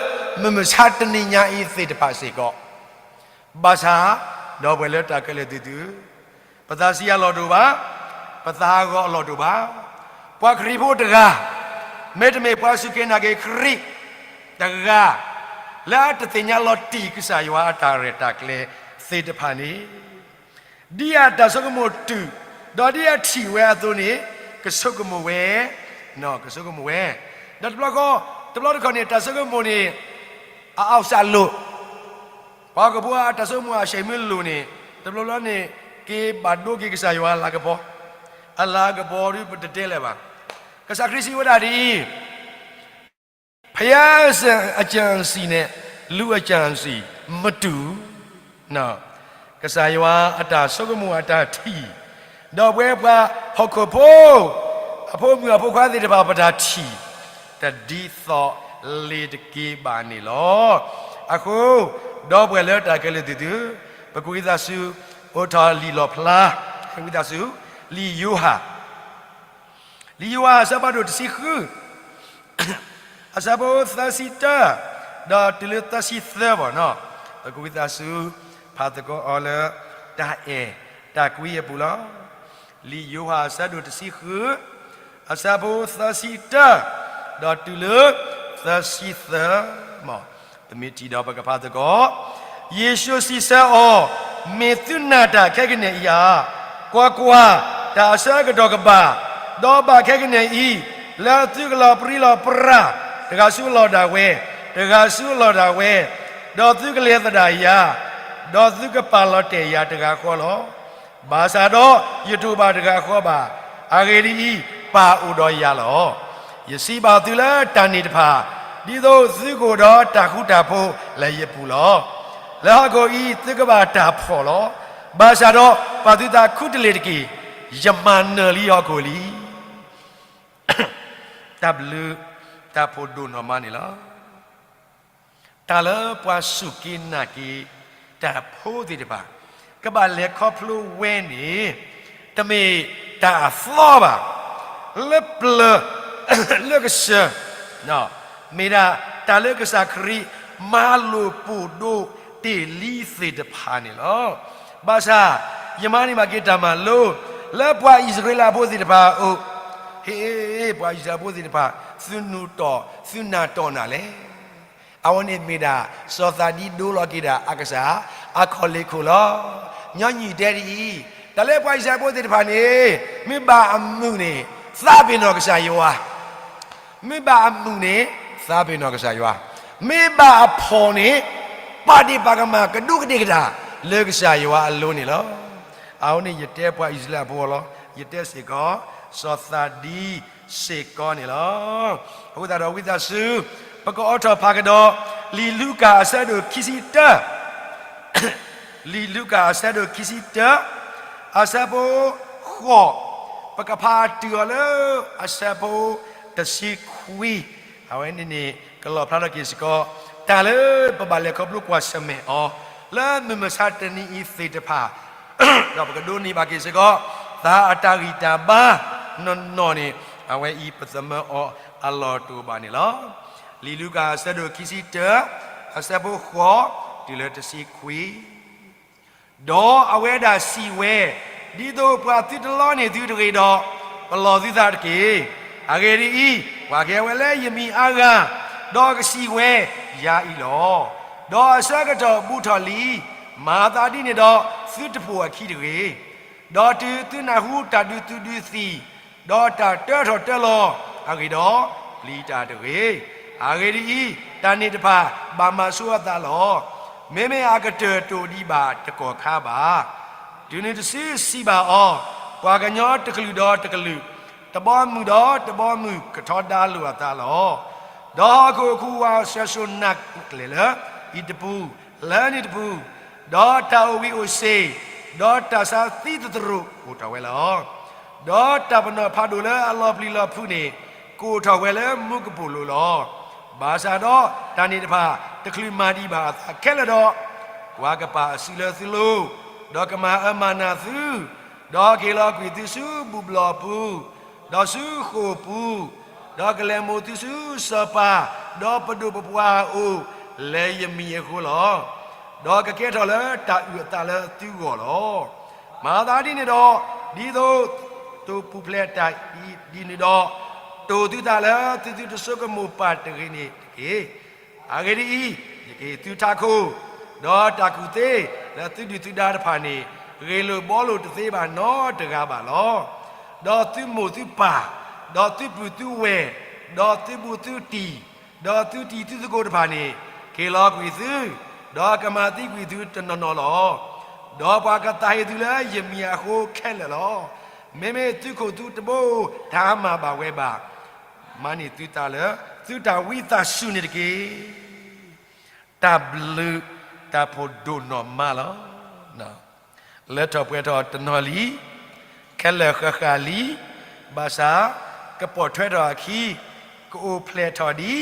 မုၢ်မဆါတနံၤညါအံၤသ့ၣ်တဖၣ်စ့ၢ်ကီး ဘၣ်ဆၣ် ဒီပုၢ်ဝဲၢ်လၢတၢ်ခဲလၢာ်သ့ၣ်သုဧၢ, ပသးဆံးအလီၢ်တအိၣ်ဘၣ်, ပသးဟးဂီၤအလီၢ်တအိၣ်ဘၣ်. ပှၤခရံာ်ဖိတဂၤ, မ့တမ့ၢ်ပှၤစူၢ်က့ၤနာ်က့ၤခရံာ်တဂၤ, လၢအတသ့ၣ်ညါလီၤတံၢ်ကစၢ်ယွၤအတၢ်ရဲၣ်တၢ်ကျဲၤသ့ၣ်တဖၣ်န့ၣ် ဒ်အတၢ်ဆိကမိၣ်တုၤ, ဒီးဒ်အထံၣ်ဝဲအသိးန့ၣ် ကဆိကမိၣ်ဝဲ, ကဆိကမိၣ်ဝဲ, ဒီးတဘျီဃီ, တဘျီတခီၣ်န့ၣ် တၢ်ဆိကမိၣ်န့ၣ် အအီၣ်စးလိာ်, ပှၤဟီၣ်ခိၣ်ဖိအတၢ်ဆိကမိၣ်အဆဲးမ့ၢ်လိာ်န့ၣ် တဘျီဘျီန့ၣ် က့ၤဘၣ်ဒိက့ၤကစၢ်ယွၤအလၤကပီၤ, အလၤကပီၤဒ်ပတတဲလၢၤဘၣ်. ကစၢ်ခရံာ်စံးဝဲဒၣ်ဒ်အံၤ, ဘုရားအကြံအစည်နဲ့ လူအကြံအစည် မတူ, ကစၢ်ယွၤအတၢ်ဆိကမိၣ်အတၢ်ထံၣ်, ဒီးပဝဲပှၤဟီၣ်ခိၣ်ဖိ အဖိမုၣ်အဖိခွါသ့ၣ်တဖၣ် ပတၢ်ထံၣ် တဒ်သိးလ့ၤတက့ၤဘၣ်န့ၣ်လီၤ. အဃိ, ဒီပုၢ်ဝဲၢ်လၢတၢ်ခဲလၢာ်သ့ၣ်သု, ပကဝံသးစူၤ အိးထီၣ်လံာ်လီၣ်ဖျါ, ဝံသးစူၤ လံာ်ယိၤဟၣ် လံာ်ယိၤဟၣ်အဆၢဖးဒိၣ်တဆံဃု, အဆၢဖိသၢဆံတၢ, ဒီးတုၤလၢသၢဆံသၢဘၣ်နီၤ, ပကဝံသးစူၤ ဖးသကိးအီၤလၢ တၢ်အဲၣ်တၢ်ကွံအပူၤလီၤ. လံာ်ယိၤဟၣ်အဆၢဒိၣ်တဆံဃု, အဆၢဖိသၢဆံတၢ, ဒီးတုၤလၢသၢဆံသၢ, ပမ့ၢ်ထံၣ်ဒီးပကဖးသကိး, ယ့ၣ်ၡူးစံးဆၢအီၤ, မ့ၢ်သုနာ်တၢ်ခဲကနံၣ်အံၤဧါ. ကွၢ်ကွၢ်, တၢ်အဆၢကတီၢ်ကဘၣ်, ဒီးဘၣ်ခဲကနံၣ်အံၤ, လၢသုကလီၤပြံလီၤပြါ, တဂၤဆူအလီၢ်ဒၣ်ဝဲ, တဂၤဆူအလီၢ်ဒၣ်ဝဲ, ဒီးသုကလဲၤသဒၣ်ယၤ, ဒီးသုကပာ်လီၤတဲာ်ယၤတဂၤဃီလီၤ. ဘၣ်ဆၣ်ဒီးယတအိၣ်ဘၣ်တဂၤဃီဘၣ်. အဂ့ၢ်ဒ်အံၤ, ပၢ်အိၣ်ဒီးယၤလီၤ. ယစံးဘၣ်သုလၢတၢ်န့ၣ်တဖၣ်, ဒ်သိးသုကအိၣ်ဒီးတၢ်ဃူတၢ်ဖိးလၢယပူၤလီၤ. လၢဟီၣ်ခိၣ်အံၤသုကဘၣ်တၢ်ဖှီၣ်လီၤ. ဘၣ်ဆၣ်ဒီး ပာ်သုသးခူတလ့ၢ်တက့ၢ်. ယမၤနၢၤလံဟီၣ်ခိၣ်လံ. တၢ်ဘျုးတၢ်ဖှိၣ်ဒိၣ်နီၢ်မးန့ၣ်လီၤ. တၢ်လၢပှၤစူၢ်က့ၤနာ်က့ၤတၢ်ဖိသ့ၣ်တဖၣ် ကဘၣ်လဲၤခီဖျိဝဲန့ၣ် တမ့ၢ်တၢ်အသီဘၣ်. လၢပျၢၤ လၢကစၢၢ် မ့ၢ်ဒၣ်တၢ်လၢကစၢ်ခရံာ်မၤလိာ်ပိာ်ဒိၣ်တ့ၢ်လံသ့ၣ်တဖၣ်န့ၣ်လီၤ. ဘၣ်ဆၣ် ယမၤန့ၢ်ဘၣ်က့ၤတၢ်မၤလိ လၢပှၤအံၣ်စရ့လးဖိသ့ၣ်တဖၣ်အအိၣ်, ဟ့ၣ် ပှၤအံၣ်စရ့လးဖိသ့ၣ်တဖၣ် သုနုာ်တီၢ် သုနၢ်တီၢ်နၤလဲၣ်. အဝဲန့ၣ်မ့ၢ်ဒၣ် စီၤသးဒံဒိလီၤက့ၤဒၣ်အကစၢ် အခီၣ်လ့ၣ်ခိၣ်လီၤ. ညီနုၢ်တဲဒ်အံၤ, တၢ်လၢပှၤအံၣ်စရ့လးဖိသ့ၣ်တဖၣ်န့ၣ် မ့ၢ်ဘၣ်အမုာ်န့ၣ် သးပ့ၤနီၣ်ကစၢ်ယွၤ, မ့ၢ်ဘၣ်အမုာ်န့ၣ် သးပ့ၤနီၣ်ကစၢ်ယွၤ, မ့ၢ်ဘၣ်အဖှီၣ်န့ၣ် ပာ်ဒ့ၣ်ပာ်ကမၣ်ကဒူးကဒ့ၣ်ကဒါ လၢကစၢ်ယွၤအလိၤန့ၣ်လီၤ. အဝဲန့ၣ်ယတဲပှၤအံၣ်စရ့လးဖိလီၤ. ယတဲစ့ၢ်ကီး စီၤသးဒံစ့ၢ်ကီးန့ၣ်လီၤ. အဃိသတးဒီးဝံသးစူၤ ပကအိးထီၣ်ဖးကဒီး လံာ်လူၤကၣ်အဆၢဒိၣ်ခံဆံတၢ လံာ်လူၤကၣ်အဆၢဒိၣ်ခံဆံတၢ အဆၢဖိဃိး, ပကဖးတုၤအီၤလၢ အဆၢဖိတဆံခွံ, အဝဲန့ၣ်န့ၣ် ကလီၣ်ဖျါထီၣ်က့ၤစ့ၢ်ကီး တၢ်လၢပဘၣ်လဲၤခီဖျိကွၢ်ဆၢၣ်မဲာ်အီၤ လၢမုၢ်မဆါတနံၤအံၤသ့ၣ်တဖၣ် ဒီးပကဒိးန့ၢ်ဘၣ်က့ၤစ့ၢ်ကီး သးအတၢ်ဂံၢ်တၢ်ဘါနီၢ်နီၢ်န့ၣ် အဝဲအံၤပသမၢအီၤအလီၢ်တအိၣ်ဘၣ်န့ၣ်လီၤ. လံာ်လူၤကၣ်အဆၢဒိၣ်ခံဆံတၢ အဆၢဖိဃိး တုၤလၢတဆံခွံ, ဒီးအဝဲဒၣ်စံးဝဲ, ဒ်သိးပှၤသုတလီန့ၢ်သုတဂ့ၤဒီး, ပလီၢ်သုသးတက့ၢ်. အဂ့ၢ်ဒ်အံၤ, ပှၤကဟဲဝဲလၢယမံၤအါဂၤ, ဒီးကစံးဝဲ, ယၤအံၤလီၤ. ဒီးအဆၢကတီၢ်ဘူးထီၣ်လံ, မၤသးဒ်န့ၣ်ဒီး သုတပိာ်အခံတဂ့ၤ. ဒီးတုၤသုနၢ်ဟူတၢ်ဒုးသုးဒုးသံၣ်, ဒီးတၢ်တၢထီၣ်တၢလီၤအဂ့ၢ်ဒီး, ပျံၤတၢ်တဂ့ၤ. အဂ့ၢ်ဒ်အံၤ, တၢ်န့ၣ်တဖၣ်ဘၣ်မၤဆိအသးလီၤ. မ့မ့ၢ်အကတၢၢ်တအိၣ်ဒံးဘၣ်တကီၢ်ခါဘၣ်. တုၤနုၤတစုစံးဘၣ်အီၤ, ပှၤကညီတကလုာ်ဒီးတကလုာ်, တဘီမုၢ်ဒီးတဘီမုၢ်ကထီဒါလိာ်အသးလီၤ. ဒီးဟီၣ်ခိၣ်အကူအဝါစၢၤစိၤနးကျဲၤလၢအံၤတပူၤ, လၢန့ၣ်တပူၤ, ဒီးတၢ်အိၣ်ဝံၤအိၣ်စ့ၤ, ဒီးတၢ်ဆါသံသတြိာ်အိၣ်ထီၣ်ဝဲလီၤ. ဒီးတၢ်ပနီၣ်ဖးဒိၣ်လၢအလီၤပျံၤလီၤဖုးန့ၣ် ကအိၣ်ထီၣ်ဝဲလၢမူကပိာ်လိၤလီၤ. ဘၣ်ဆၣ်ဒီးတၢ်န့ၣ်တဖၣ် တချုးမၤဒံးဘၣ်အသးခဲလၢာ်ဒီး, ကွၢ်ကပာ်အစုလၢသုလိၤ, ဒီးကမၤအၢမၤနးသု, ဒီးကဟ့ၣ်လီၤကွံာ်သုဆူဘူၣ်ဘျီၣ်ပူၤ, ဒီးဆူဃိာ်ပူၤ, ဒီးကလဲၤမိၢ်သုဆူစီၤပၤ, ဒီးပဒိၣ်ပပှၢ်အအိၣ်, လၢယမံၤအဃိလီၤ. ဒီးကကဲထီၣ်လၢတၢ်အုၣ်အသးလၢသုဂီၢ်လီၤ. မၤသးဒ်န့ၣ်ဒီး, ဒ်သိးတိၢ်ပူၤဖျဲးတၢ်အံၤဒ်န့ၣ်ဒီး, တိၢ်သုသးလၢသုသုတဆိကမိၣ်ပာ်တဂ့ၤန့ၣ်တက့ၢ်. အဂ့ၢ်ဒ်အံၤ, ယကဟ့ၣ်သုထးခိၣ်, ဒီးတၢ်ကူၣ်သ့လၢသုဒုၣ်သုဒါတဖၣ်န့ၣ်, ဂ့ၢ်လိာ်ဘှီလိာ်တသ့ဘၣ်နီတဂၤဘၣ်လီၤ. ဒီးသုမိၢ်သုပၢ်, ဒီးသုပုၢ်သုဝဲၢ်, ဒီးသုဘူးသုတံၢ်, ဒီးသုတံၤသုသကိးတဖၣ်န့ၣ်, ကဟ့ၣ်လီၤကွံာ်သု, ဒီးကမၤသံကွံာ်သုတနီၤနီၤလီၤ. ဒီးပှၤကသးဟ့သုလၢယမံၤအဃိခဲလၢာ်လီၤ. မ့မ့ၢ်သုခိၣ်သုတဘိတၢ်မၤဘၣ်ဝဲဘၣ်. မၤန့ၢ်သုသးလၢ သုတၢ်ဝံသးစူၤန့ၣ်တက့ၢ်. တၢ်ဘျုးတၢ်ဖှိၣ်ဒိၣ်နီၢ်မးလီၤ. လၢထီၣ်ပှဲၤထီၣ်တနီၤလံ, ခဲလၢာ်ဃၣ်ဃၣ်လံ, ဘၣ်ဆၣ်ကပိာ်ထွဲထီၣ်အခံ, ကအိၣ်ဖျဲၣ်ထီၣ်ဒံး,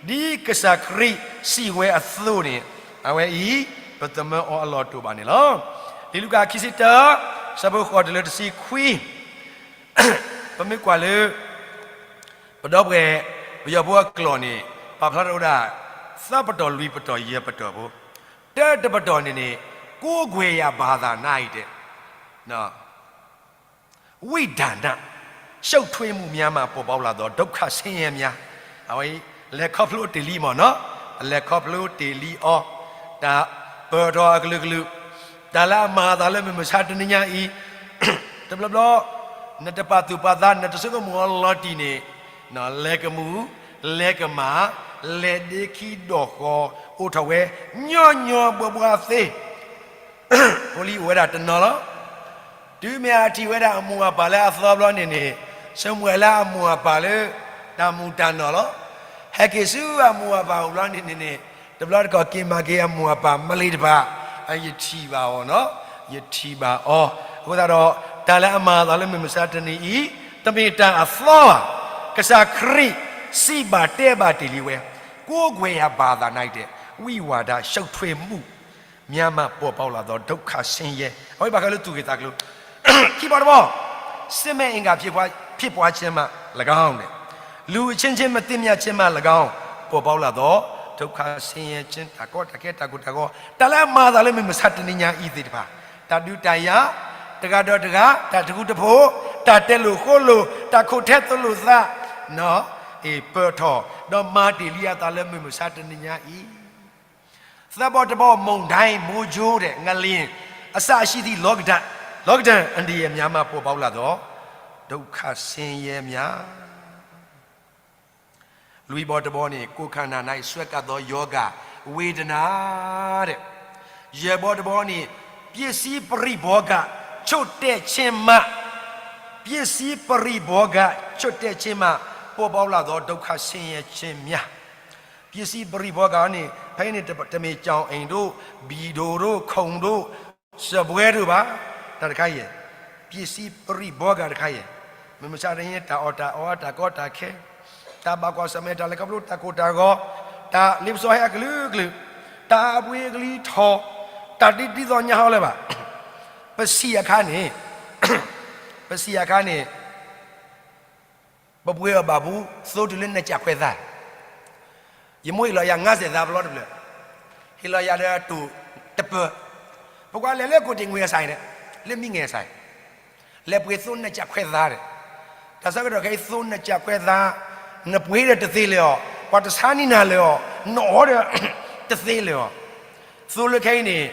ဒ်ကစၢ်ခရံာ်စံးဝဲအသိးန့ၣ်, အဝဲအံၤ ပသမၢအီၤအလီၢ်တအိၣ်ဘၣ်န့ၣ်လီၤ. လံာ်လူၤကၣ်ခံဆံတၢ, ဆၢဖိဃိးတုၤလၢတဆံခွံ ပမ့ၢ်ကွၢ်လၢ ပဒီပုၢ်ဝဲၢ် ပယီၤဖိအကျိာ်န့ၣ် ပာ်ဖျါထီၣ်ဝဲဒၣ် သၢပတီၢ်လွံၢ်ပတီၢ်ယဲၢ်ပတီၢ်ဖိ, တၢတပတီၢ်န့ၣ်န့ၣ် ကိုးကွယ်ရာဘာသာနာအံၤတဲ ဝိဒါန ရှုပ်ထွေးမှုများမှ ပေါ်ပေါက်လာသော ဒုက္ခဆင်းရဲများ, အဝဲ လဲၤခီဖျိတ့ၢ်လံမ့ၢ်နီၤ, လဲၤခီဖျိတ့ၢ်လံအီၤ, တၢ်ပၢၢ်ထီၣ်အကလုာ်ကလုာ်, တၢ်လၢအမၤအသးလၢမုၢ်မဆါတနံၤညါအံၤ, တဘျီဘျီ နတပာ်သူၣ်ပာ်သး နတဆိကမိၣ်အီၤလီၤတံၢ်န့ၣ်, လဲၤကမူၣ်, လဲၤကမၣ်, လဲၤဒ့ခံဒီၣ်ဃီ, အိၣ်ထီၣ်ဝဲ ညီညီဘှီဘှီသ့ ဖိလံၤအိၣ်ဝဲဒၣ်တနီၤလီၤ. တုၤမ့ၢ်အထံၣ်ဝဲဒၣ်အမိၢ်အပၢ်လၢအသီဘျီန့ၣ်န့ၣ်, ဆိကမိၣ်ဝဲလၢအမိၢ်အပၢ်လၢ တၢ်မူးတၢ်နီၢ်လီၤ. ဟဲက့ၤဆူအမိၢ်အပၢ်အိၣ်ဘျီန့ၣ်န့ၣ်န့ၣ်, တဘျီတခီၣ်က့ၤမၤက့ၤအမိၢ်အပၢ်မ့ၢ်လံတဖၣ်, ယထံၣ်ဘၣ်အီၤနီၤ, ယထံၣ်ဘၣ်အီၤ. အဃိသတးဒီး တၢ်လၢအမၤအသးလၢမုၢ်မဆါတနံၤအံၤ, တမ့ၢ်တၢ်အသီဘၣ်. ကစၢ်ခရံာ်စံးဘၣ်တဲဘၣ်တ့ၢ်လံဝဲ, ကိုးကွယ်ရာဘာသာနာအံၤတဲ ဝိဝါဒရှုပ်ထွေးမှု မြန်မာပေါ်ပေါက်လာသောဒုက္ခဆင်းရဲ, အဝဲဘၣ်ဃးလၢသူၣ်ဂ့ၢ်သးကျိၤ, ခံဘီတဘီ, စစ်မက်အင်္ဂါဖြစ်ပွား, ဖြစ်ပွားခြင်းမှ ၎င်း, လူအချင်းချင်းမသင့်မြတ်ခြင်းမှ ၎င်း, ပေါ်ပေါက်လာသောဒုက္ခဆင်းရဲခြင်း, တၢ်ကီတၢ်ခဲတၢ်ကိၢ်တၢ်ဂီၤ, တၢ်လၢအမၤအသးလၢမုၢ်မဆါတနံၤညါအံၤသ့ၣ်တဖၣ်, တၢ်ဒုးတၢ်ယၤ, တဂၤဒီးတဂၤ, တၢ်တဂူတဖိး, တၢ်တဲလိာ်ဃိလိာ်, တၢ်ခိၣ်ထဲသိးလိာ်သး, ပၢၢ်ထီၣ်, ဒီးမၤတ့ၢ်လံအသးလၢမုၢ်မဆါတနံၤညါအံၤ သၢဘီတဘီ မုန်တိုင်း, မိုးကြိုး, ငလျင်, အစရှိသည့် လောကဒဏ်, လောကဒဏ်အန္တရာယ်များမှ ပေါ်ပေါက်လာသော ဒုက္ခဆင်းရဲများ. လွံၢ်ဘီတဘီန့ၣ် ကိုယ်ခန္ဓာ၌ စွဲကပ်သော ရောဂါ, ဝေဒနာ, ယဲၢ်ဘီတဘီန့ၣ် ပစ္စည်းပရိဘောဂ ချို့တဲ့ခြင်းမှ, ပစ္စည်းပရိဘောဂ ချို့တဲ့ခြင်းမှ ပေါ်ပေါက်လာသော ဒုက္ခဆင်းရဲခြင်းများ. ပစ္စည်းပရိဘောဂန့ၣ် ဖဲအံၤန့ၣ် တမ့ၢ် ကြောင်အိမ် တို့, ဘီဒို တို့, ခုံ တို့, စားပွဲ တို့ ဘၣ်, တၢ်တခါအံၤ, ပစ္စည်းပရိဘောဂ တခါအံၤ, မုၢ်မဆါတနံၤ တၢ်အီၣ်တၢ်အီ တၢ်ကီတၢ်ခဲ, တၢ်ဘၣ်ကွၢ်ဆၢၣ်မဲာ် တၢ်လဲၤခီဖျိ တၢ်ကိၢ်တၢ်ဂီၤ, တၢ်လ့ပစီဟဲအကလုာ်ကလုာ်, တၢ်အပှ့ၤအကလံၤထီၣ်, တၢ်ဒ်သိးညါဟီလၢၤဘၣ်. ပစံးအခါန့ၣ်, ပစံးအခါန့ၣ် ပပှ့ၤအီၣ်ဘၣ်ဘူး သိတုၤလၢနကၠၢ်ခွဲးသး, ယမိၢ်ဟ့ၣ်လီၤယၤ ငါးဆယ် သးပလီတဖျၢၣ်, ဟ့ၣ်လီၤယၤဒီးတိၢ်တပၢၢ်, ပကွၢ်လဲၤလၢကိးတ့ၢ်ငွေဆိုင်န့ၣ်, လၢမံငယ်ဆိုင်, လဲၤပှ့ၤသိနကၠၢ်ခွဲးသးဒီး, တၢ်ဆၢကတီၢ်ခဲအံၤ သိနကၠၢ်ခွဲးသး, နပှ့ၤဒီးတသ့လၢၤအီၤ, ပှၤတဆါနံၣ်နၤလၢၤအီၤ, နအီၣ်ဒီးတသ့လၢၤအီၤ, သိလၢခဲအံၤန့ၣ်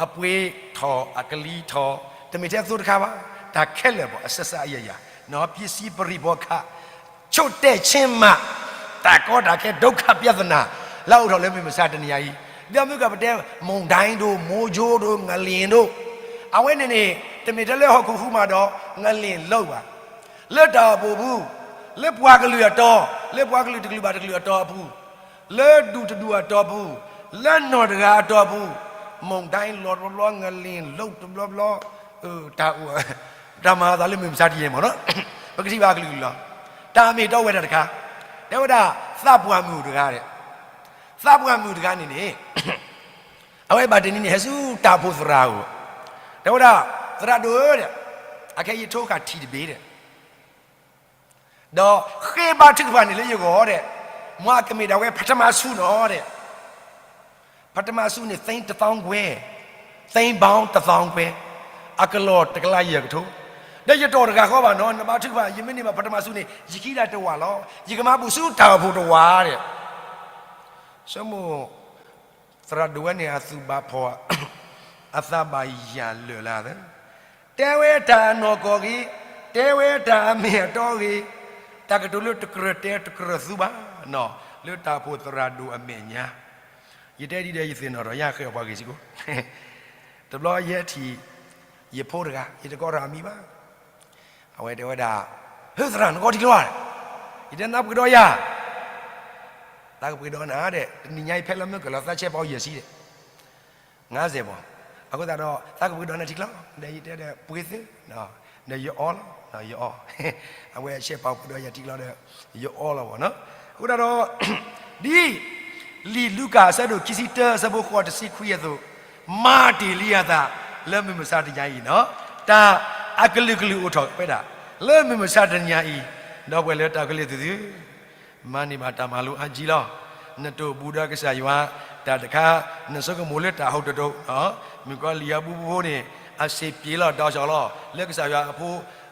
အပှ့ၤထီၣ် အကလံၤထီၣ်, တမ့ၢ်ထဲသိတခါဘၣ်, တၢ်ခဲလၢာ်ဘၣ် အစစအယယၤ, ပစ္စည်းပရိဘောဂ ချို့တဲ့ခြင်းမှ, တၢ်ကီတၢ်ခဲ ဒုက္ခပြဿနာ လၢအအိၣ်ထီၣ်လၢမုၢ်မဆါတနံၤညါအံၤ, ဒီးမုၢ်ကပတဲ မုန်တိုင်း တို့, မိုးကြိုး တို့, ငလျင် တို့, အဝဲန့ၣ်န့ၣ် တမ့ၢ်ထဲလၢဟီၣ်ခိၣ်ဟူးမးဒီး ငလျင်လှုပ် ဘၣ်. လၢတၢ်အိၣ်ဖှိၣ်ပူၤ, လၢပှၤကလုာ်အတီၤ, လၢပှၤကလုာ်တကလုာ်ဘၣ်တကလုာ်အတီၤအပူၤ, လၢဒူၣ်တဒူၣ်အတီၤပူၤ, လၢနီၢ်တဂၤအတီၤပူၤ, မုၢ်ဒိၣ်လီၤတဘျီဘျီ, ငလၢၣ်လိၤတဘျီဘျီ, တၢ်အိၣ်, တၢ်မၤအသးလၢမုၢ်မဆါတယဲၢ်မ့ၢ်နီၤ, ပကထံၣ်ဘၣ်အကလုာ်ကလုာ်လီၤ. တၢ်အမ့ၢ်အတီဝဲဒၣ်တခါ, တဲဝဲဒၣ် သးပှၢ်မုၣ်တဂၤဒီး, သးပှၢ်မုၣ်တဂၤန့ၣ်န့ၣ် အဝဲဘၣ်တနံၤန့ၣ် ဟဲဆူတၢ်အိၣ်ဖှိၣ်သရၣ်အအိၣ်, တဲဝဲဒၣ်, သရၣ်ဒိၣ်ဧၢ, အခဲအံၤယထိဃာ်ထံၣ်တဘ့ၣ်ဒီး, ဒီးဃ့ဘါထုကဖၣ်န့ၣ်လၢယဂီၢ်ဒီး, မ်အကမ့ၢ်ဒၣ်ဝဲ ပထမဆု နီၤဒီး, ပထမဆု န့ၣ် သိန်းတစ်သောင်းခွဲ, သိန်းပေါင်းတစ်သောင်းခွဲ, အကလီၢ်တကလးယဲၢ်ကထိ, ဒီးယတီၢ်တဂၤဃီဘၣ်နီၤ, နဘါထုကဖၣ် ယမ့ၢ်န့ၢ်ဘၣ်ပထမဆု န့ၣ် ယကဟံးဒၣ်တဝာ်လီၤ, ယကမၤဘူၣ်ဆူတၢ်အိၣ်ဖှိၣ်တဝာ်ဒီး, ဆိကမိၣ် သရၣ်ဒိၣ်ဝဲန့ၣ် အသူၣ်ဘၣ်ဖှီၣ်, အသးဘၣ်ယၢ်လၢာ်လၢသၢ, တဲဝဲတၢ်အနီၢ်ကီၢ်ဂ့ၤ, တဲဝဲတၢ်အမ့ၢ်အတီဂ့ၤ, တၢ်ကတိၤလၢတကြၢးတဲတကြၢးသူဘၣ်နီၤ, လၢတၢ်အိၣ်ဖှိၣ်သရၣ်ဒိၣ်အမဲာ်ညါ, ယတဲဒ်ဒီးယသ့ၣ်နီၣ်ထီၣ် ယဃဲၣ်အီၤပှၤဂ့ၤစ့ၢ်ကီး, တဘျီယဲထံၣ် ယဖိတဂၤ ယတကိးတၢ်အမံၤဘၣ်, အဝဲတဲဝဲဒၣ်, ဟ့ၣ်သရၣ် နကိးထံကျိဧါ, ယတဲနသးပှ့ၤဒီးယၤ, သးကပှ့ၤဒီးနၤဒီး တနံၤညါအံၤဖဲလၢမုၢ်ကလီၤ သးဆဲးပီယဲၢ်ဆံဒီး ငါးဆယ်ဘီ, အဃိသတးဒီး သးကပှ့ၤဒီးနၤထံကျိ, ဒီးယတဲဒီးပှ့ၤသ့, ဒီးယအီလီၤ, ယအီ, အဝဲဆဲးပီပှ့ၤဒီးယၤထံကျိဒီး ယအီလီၤဘီနီၤ, အဃိသတးဒီး ဒ် လံာ်လူၤကၣ်အဆၢဒိၣ်ခံဆံတၢ အဆၢဖိဃိးတဆံခွံအသိး, မၤတ့ၢ်လံအသး လၢမုၢ်မဆါတနံၤအံၤနီၤ, တၢ်အကလုာ်ကလုာ်အိၣ်ထီၣ်ဝဲဒၣ် လၢမုၢ်မဆါတနံၤအံၤ, ဒီပုၢ်ဝဲၢ်လၢတၢ်ကလုာ်သုသု မၤန့ၢ်ဘၣ်တၢ်မၤလိအါကံလီၤ. နတိၢ်ဘူးဒီးကစၢ်ယွၤတၢ်တခါ, နဆိကမိၣ်လၢတၢ်ဟီၣ်တတိၢ်, မုၣ်ကီၤလံၢ်အဘူဖိန့ၣ် အစ့ပျ့ၤလီၤဒီးစီၤလီၤ လၢကစၢ်ယွၤအဖိ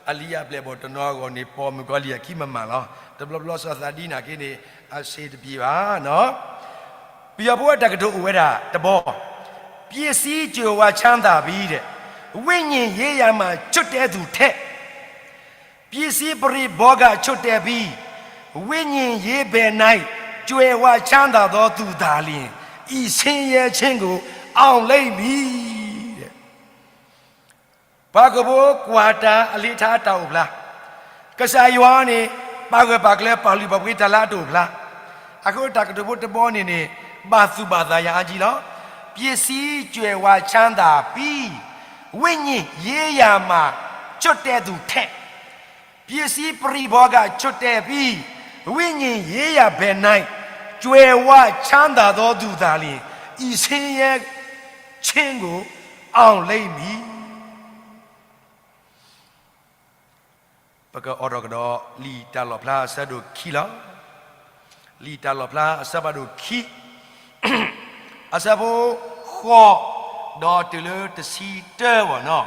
အလံာ်အပျဲၢ်ဘီၣ်တနီၤအဂီၢ်န့ၣ် ပိာ်မုၣ်ကီၤလံၢ်အခံမမၢ်လီၤ. တဘျီဘျီစီၤသးဒ်န့ၣ်က့န့ၣ် အစ့တပျ့ၤဘၣ်နီၤ. ပယီၤဖိအတၢ်ကတိၤအိၣ်ဝဲဒၣ်တဘီ, ပစ္စည်းကြွယ်ဝချမ်းသာပြီး, ဝိညာဉ်ရေးရာမှာချို့တဲ့သူထက်, ပစ္စည်းပရိဘောဂချို့တဲ့ပြီး, ဝိညာဉ်ရေးဘက်၌ ကြွယ်ဝချမ်းသာသောသူသာလျှင် ဤဆင်းရဲခြင်းကို အောင်လိမ့်မည်. ပှၤဟီၣ်ခိၣ်ဖိကွၢ်တၢ်အလံာ်ထါတၢ်အိၣ်ဖျါ, ကစၢ်ယွၤန့ၣ် ပာ်ဂၢၢ်ပာ်ကျၢၤပာ်လုၢ်ပာ်ပှ့ၤတၢ်လၢအတအိၣ်ဖျါ, အဃိတၢ်ကတိၤဖိတဘီန့ၣ်န့ၣ် ဘၣ်သူၣ်ဘၣ်သးယၤအါကံလီၤ. ပစ္စည်းကြွယ်ဝချမ်းသာပြီး, ဝိညာဉ်ရေးရာမှာချို့တဲ့သူထက်, ပစ္စည်းပရိဘောဂချို့တဲ့ပြီး, ဝိညာဉ်ရေးရာဘက်၌ ကြွယ်ဝချမ်းသာသောသူသာလျှင် ဤဆင်းရဲခြင်းကို အောင်လိမ့်မည်. ပကအိးထီၣ်ကဒီး လံာ်တၢ်လီၣ်ဖျါအဆၢဒိၣ်ခံလီၤ. လံာ်တၢ်လီၣ်ဖျါအဆၢဖးဒိၣ်ခံ, အဆၢဖိဃိး, ဒီးတုၤလၢတဆံတၢဘၣ်နီၤ.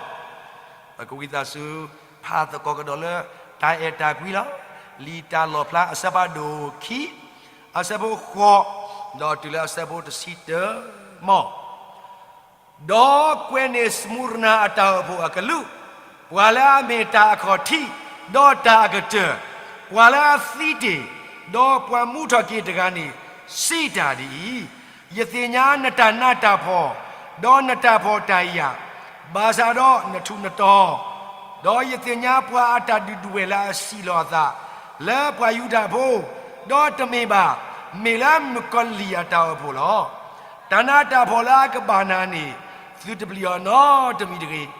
ပကဝံသးစူၤ ဖးသကိးကဒီးလၢတၢ်အဲၣ်တၢ်ကွံလီၤ. လံာ်တၢ်လီၣ်ဖျါအဆၢဖးဒိၣ်ခံ, အဆၢဖိဃိး, ဒီးတုၤလၢအဆၢဖိတဆံတၢ, မ် ဒီးကွဲးန့ၢ်စမူရနၤအတၢ်အိၣ်ဖှိၣ်အကလူး, ပှၤလၢအမ့ၢ်တၢ်အခီၣ်ထံး, ဒီးတၢ်အကတၢၢ်, ပှၤလၢအသံတ့ၢ်, ဒီးပှၤမူထီၣ်က့ၤတဂၤန့ၣ် စံးတၢ်ဒ်အံၤ, ယသ့ၣ်ညါနတၢ်နးတၢ်ဖှီၣ်, ဒီးနတၢ်ဖှီၣ်တၢ်ယာ်, ဘၣ်ဆၣ်ဒီးနထူးနတီၤ, ဒီးယသ့ၣ်ညါပှၤအတၢ်ဒုးဒွဲၣ်လၢအစံၣ်လီၤအသး လၢပှၤယူဒၤဖိ, ဒီးတမ့ၢ်ဘၣ်, မ့ၢ်လၢမုၣ်ကီၤလံၢ်အတၢ်အိၣ်ဖှိၣ်လီၤ. တၢ်နးတၢ်ဖှီၣ်လၢအကဘၣ်နၤန့ၣ် သုတပျံၤအီၤနီတမံၤတဂ့ၤ.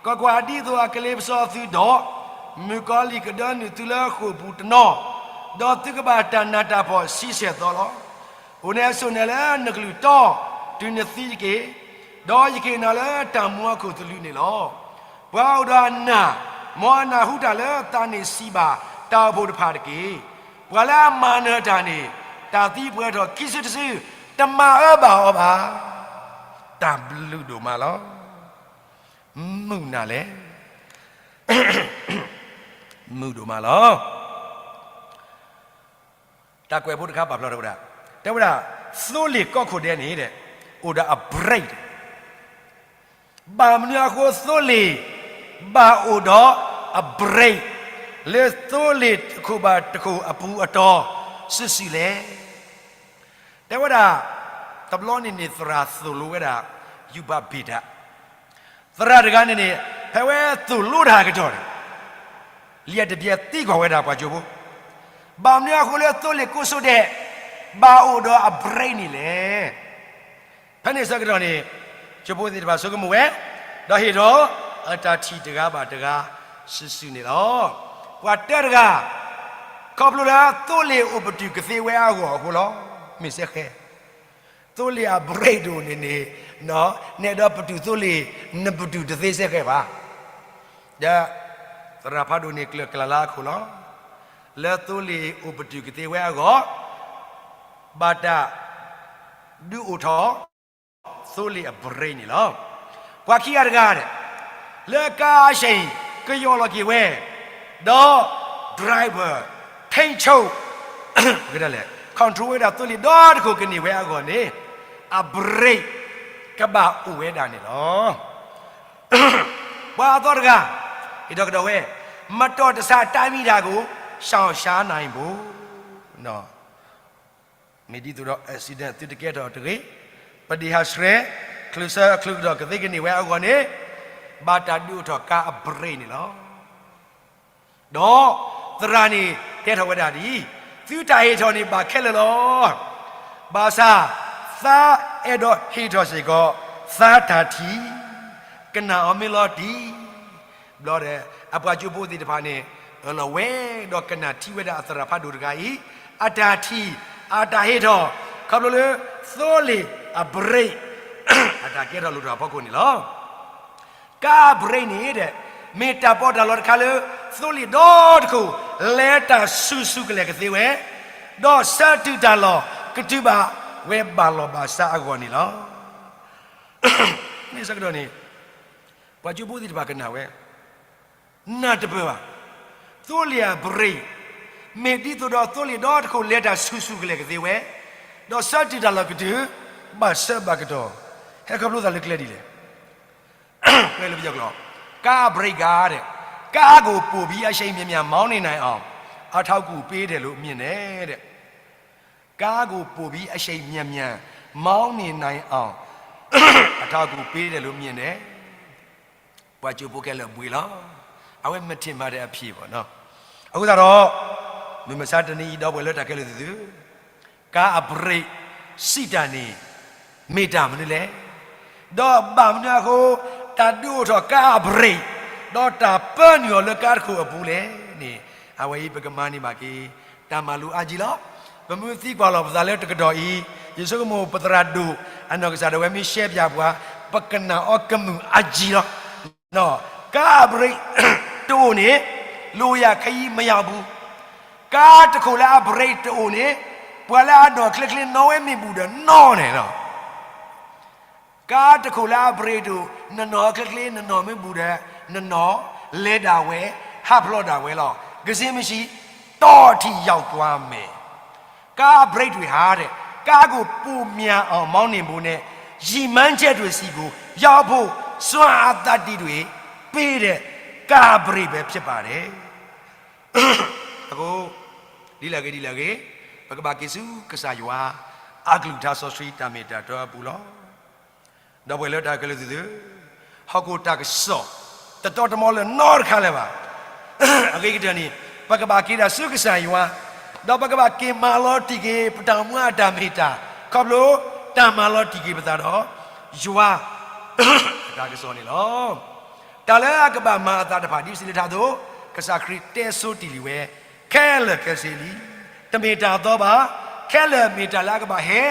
ကွၢ်ကွၢ်, ဒ်သိးအကလ့ပစီသုဒီး, မုၣ်ကီၤလံၢ်ကဒၢနုာ်သုလၢဃိာ်ပူၤတနီၤ, ဒီးသုကဘၣ်တၢ်နးတၢ်ဖှီၣ်ဆံဆဲၣ်သီလီၤ. အိၣ်နဲဆိးနဲလၢနကလုၢ်တီ, တုၤနသံတက့ၢ်. ဒီးယကဟ့ၣ်နၤလၢတၢ်မူအခိၣ်သလုးန့ၣ်လီၤ. ပှၤအိၣ်ဒီးအနၢ်, မ်အနၢ်ဟူတၢ်လၢသးန့ၣ်စံးဘၣ်တၢ်အိၣ်ဖှိၣ်တဖၣ်တက့ၢ်. ပှၤလၢအမၤနၢၤတၢ်န့ၣ်, တၢ်သံပှဲၤထီၣ်ခံစုတစု, တမၤအၢဘၣ်အီၤဘၣ်. တၢ်ဘျုးဒိၣ်မးလီၤ. မုာ်နၤလဲၣ်. မုာ်ဒိၣ်မးလီၤ. တၢ်ကွဲးဖိတခါပာ်ဖျါထီၣ်ဝဲဒၣ်, တဲဝဲဒၣ်, သိလ့ၣ်ကီၢ်ခိၣ်ဒဲးန့ၣ်ဒီး, အိၣ်ဒီးအ break ဒီး, ဘၣ်မနုၤအဃိသိလ့ၣ် ဘၣ်အိၣ်ဒီးအ break လၢသိလ့ၣ်တခိၣ်ဘၣ်တခိၣ်အပူၤအတီၤစုာ်စုာ်လဲၣ်. တဲဝဲဒၣ်, တဘျီန့ၣ်န့ၣ် သရၣ်သိၣ်လိဝဲဒၣ် ယူၢ်ဘၣ်ဘ့ၣ်တၢ်, သရၣ်တဂၤန့ၣ်န့ၣ် ဖဲဝဲသိၣ်လိတၢ်အကတီၢ်န့ၣ် လံာ်အတပျဲသံကွၢ်ဝဲဒၣ်ပှၤကၠိဖိ, ဘၣ်မနုၤအဃိလၢသိလ့ၣ်ကိးစိဒဲး ဘၣ်အိၣ်ဒီးအ break န့ၣ်လဲၣ်. ဖဲန့ၣ်ဆၢကတီၢ်န့ၣ် ကၠိဖိသ့ၣ်တဖၣ်ဆိကမိၣ်ဝဲ, ဒီးဟ့ၣ်ထီၣ်အတၢ်ထံၣ်တဂၤဘၣ်တဂၤစုာ်စုာ်န့ၣ်လီၤ. ပှၤတၢတဂၤ, ခီဖျိလၢသိလ့ၣ်အိၣ်ပတုာ်ကသ့ဝဲအဂီၢ်အဃိလီၤ. မ့ၢ်စဲဃဲ, သိလ့ၣ်အ break တအိၣ်န့ၣ်န့ၣ်, နဲဒိးပတုာ်သိလ့ၣ်, နပတုာ်တသ့စဲဃဲဘၣ်. ဒီးသရၣ်ဖးဒိၣ်န့ၣ်ကျၢၤကျၢၤလၢအခိၣ်လီၤ. လၢသိလ့ၣ်အိၣ်ပတုာ်ကသ့ဝဲအဂီၢ်, ဘၣ်တၢ်ဒုးအိၣ်ထီၣ် သိလ့ၣ်အ break န့ၣ်လီၤ. ပှၤခံဂၤတဂၤဒီး လၢကါအဆ့ၣ်ကယီၢ်လီၤက့ၤဝဲ, ဒီး driver ထိန်းချုပ် ပကတဲလဲၣ် control ဝဲဒၣ်သိလ့ၣ်ဒီတခိၣ်ကန့ၢ်ဝဲအဂီၢ်န့ၣ်, အ break ကဘၣ်အိၣ်ဝဲဒၣ်န့ၣ်လီၤ. ပှၤအသီတဂၤ ဟ့ၣ်ထီၣ်ကဒီးဝဲ, မတော်တဆ တားမြစ်တာကို ရှောင်ရှားနိုင်ဖို့ မ့ၢ်ဒ်သိးဒီး accident သုတကဲထီၣ်တဂ့ၤ, ပဒ့ၣ်ဟးဆှဲး ချုးဆၢချုးကဒီးကသ့ကန့ၢ်ဝဲအဂီၢ်န့ၣ်, ဘၣ်တၢ်ဒုးအိၣ်ထီၣ်ကါအ break န့ၣ်လီၤ. ဒီးသရၣ်န့ၣ်တဲထီၣ်ဝဲဒၣ်ဒ်အံၤ, သုတၢ်ဟ့ၣ်ထီၣ်န့ၣ်ဘၣ်ခဲလၢာ်လီၤ. ဘၣ်ဆၣ် သါအဲၣ်ဒိးဟ့ၣ်ထီၣ်စ့ၢ်ကီး သါတၢ်ထံၣ်, ကနၣ်အီၤမ့ၢ်လီၤတံၢ် ဘျီဒီး အပှၤကၠိဖိသ့ၣ်တဖၣ်န့ၣ် လီၤဝဲဒီးကနၣ်ထံဝဲဒၣ်အသရၣ်ဖးဒိၣ်တဂၤအံၤ အတၢ်ထံၣ် အတၢ်ဟ့ၣ်ထီၣ် ခီဖျိလၢ သိလ့ၣ်အ break အတၢ်ကဲထီၣ်လိၣ်ထီၣ်အဖီခိၣ်န့ၣ်လီၤ. ကါအ break န့ၣ်ဒီး မ့ၢ်တၢ်ပီးတၢ်လီတခါလၢ သိလ့ၣ်ဒီတခိၣ် လဲၤတၢ်ဆူၣ်ဆူၣ်ကလဲာ်ကသ့ဝဲ, ဒီးဆၢတုၤတၢ်လီၢ်ကတုၤဘၣ်ဝဲဘၣ်လီၢ်ဘၣ်စးအဂီၢ်န့ၣ်လီၤ. မ့ၢ်ဆၢကတီၢ်န့ၣ် ပှၤကၠိဖိသ့ၣ်တဖၣ်ကနၣ်ဝဲ, နၢ်တပၢၢ်ဘၣ်. သိလ့ၣ်အ break မ့ၢ်ဒ်သိးဒီးသိလ့ၣ်ဒီတခိၣ်လဲၤတၢ်ဆူၣ်ဆူၣ်ကလဲာ်ကသ့ဝဲ, ဒီးဆၢတုၤတၢ်လီၢ်ကတုၤ ဘၣ်ဆၢဘၣ်ကတီၢ်, ဟဲခီဖျိသးလၢကျဲဒ်လဲၣ်. ကါအ break ဂၤဒီး ကားကိုပိုပြီးအရှိန်များများမောင်းနေနိုင်အောင် အထောက်အကူပေးတယ်လို့မြင်တယ်တဲ့. ကားကိုပိုပြီးအရှိန်မြန်မြန်မောင်းနေနိုင်အောင် အထောက်အကူပေးတယ်လို့မြင်တယ်. ပှၤကၠိဖိခဲလၢာ်ဘှံးလီၤ. အဝဲမ့ၢ်ထံၣ်မၤတၢ်အဖံးဘၣ်နီၤ. အဃိသတးဒီး မုၢ်မဆါတနံၤအံၤ ဒီပုၢ်ဝဲၢ်လၢတၢ်ခဲလၢာ်သ့ၣ်သုဧၢ, ကါအ break စံးတၢ်န့ၣ် မ့ၢ်တၢ်မနုၤလဲၣ်. ဒီးဘၣ်မနုၤအဃိ တၢ်ဒုးအိၣ်ထီၣ်ကါအ break ဒီးတၢ်ပၢနုာ်အီၤလၢကါတခိၣ်အပူၤလဲၣ်န့ၣ်, အဝဲအံၤပကမၤန့ၢ်ဘၣ်က့ၤ တၢ်မၤလိအါကံလီၤ. ပမ့ၢ်သံကွၢ်လီၤပသးလၢတကတီၢ်အံၤ, ယဆိကမိၣ်ပသရၣ်ဒိၣ်အနီၢ်ကစၢ်ဒၣ်ဝဲမ့ၢ်ရှဲပၠးပှၤ, ပကနၣ်အီၤကမုာ်အါကံလီၤ. ကါအ break တအိၣ်န့ၣ် လူၤယၤခဲယံမယၤဘူး. ကါတခိၣ်လၢအ break တအိၣ်န့ၣ် ပှၤလၢအနီၢ်ချ့ချ့နီၣ်ဝဲမ့ၢ်ဘူးဒီးနီၣ်န့ၣ်လီၤ. ကါတခိၣ်လၢအ break တအိၣ် နနီၢ်ချ့ချ့ နနီၢ်မ့ၢ်ဘူးဒီး နနီၢ်လဲၤဒၣ်ဝဲ ဟးဖျိးဒၣ်ဝဲလီၤ. ကစ့မ့ၢ်ဆံး တီၢ်ထံၣ်ယဝ်ၢ်ကွၢ်မဲာ် ကါအ break တဝံၤဟါဒီး ကားကိုပို့မြန်အောင်မောင်းနှင်ဖို့နဲ့ ရည်မှန်းချက်တွေဆီကိုရောက်ဖို့ စွမ်းအားသတ္တိတွေပေးတဲ့ ကားဘရိတ်ပဲဖြစ်ပါတယ်. အဃိ ဒ်လဲၣ်ဂ့ၤဒ်လဲၣ်ဂ့ၤ, ပကဘၣ်က့ၤဆူကစၢ်ယွၤ အကလုၢ်ကထါစီဆှံတၢ်မ့ၢ်တၢ်တီအပူၤလီၤ. ဒီပုၢ်ဝဲၢ်လၢတၢ်ခဲလၢာ်သ့ၣ်ဧၢ, ဟီၣ်ခိၣ်တၢ်ကစီၣ် တတီတမီလၢၤနီတခါလၢၤဘၣ်. အဂ့ၤကတၢၢ်န့ၣ် ပကဘၣ်က့ၤတၢ်ဆူကစၢ်ယွၤ, ဒီးပကဘၣ်က့ၤမၤလီၤတံၢ်က့ၤ ပတၢ်အိၣ်မူအတၢ်မ့ၢ်တၢ်, ခီဖျိတၢ်မၤလီၤတံၢ်က့ၤပသးဒီး ယွၤအတၢ်ကစီၣ်န့ၣ်လီၤ. တၢ်လၢအကဘၣ်မၤအသးတဖၣ် ဒ်ပစံးလၢထါအသိး, ကစၢ်ခရံာ်တဲဆိတ့ၢ်လံဝဲ, ခဲလၢာ်ခဲဆ့လံ. တမ့ၢ်တၢ်အသီဘၣ်, ခဲလၢာ်မ့ၢ်တၢ်လၢအကဘၣ်ဟဲ,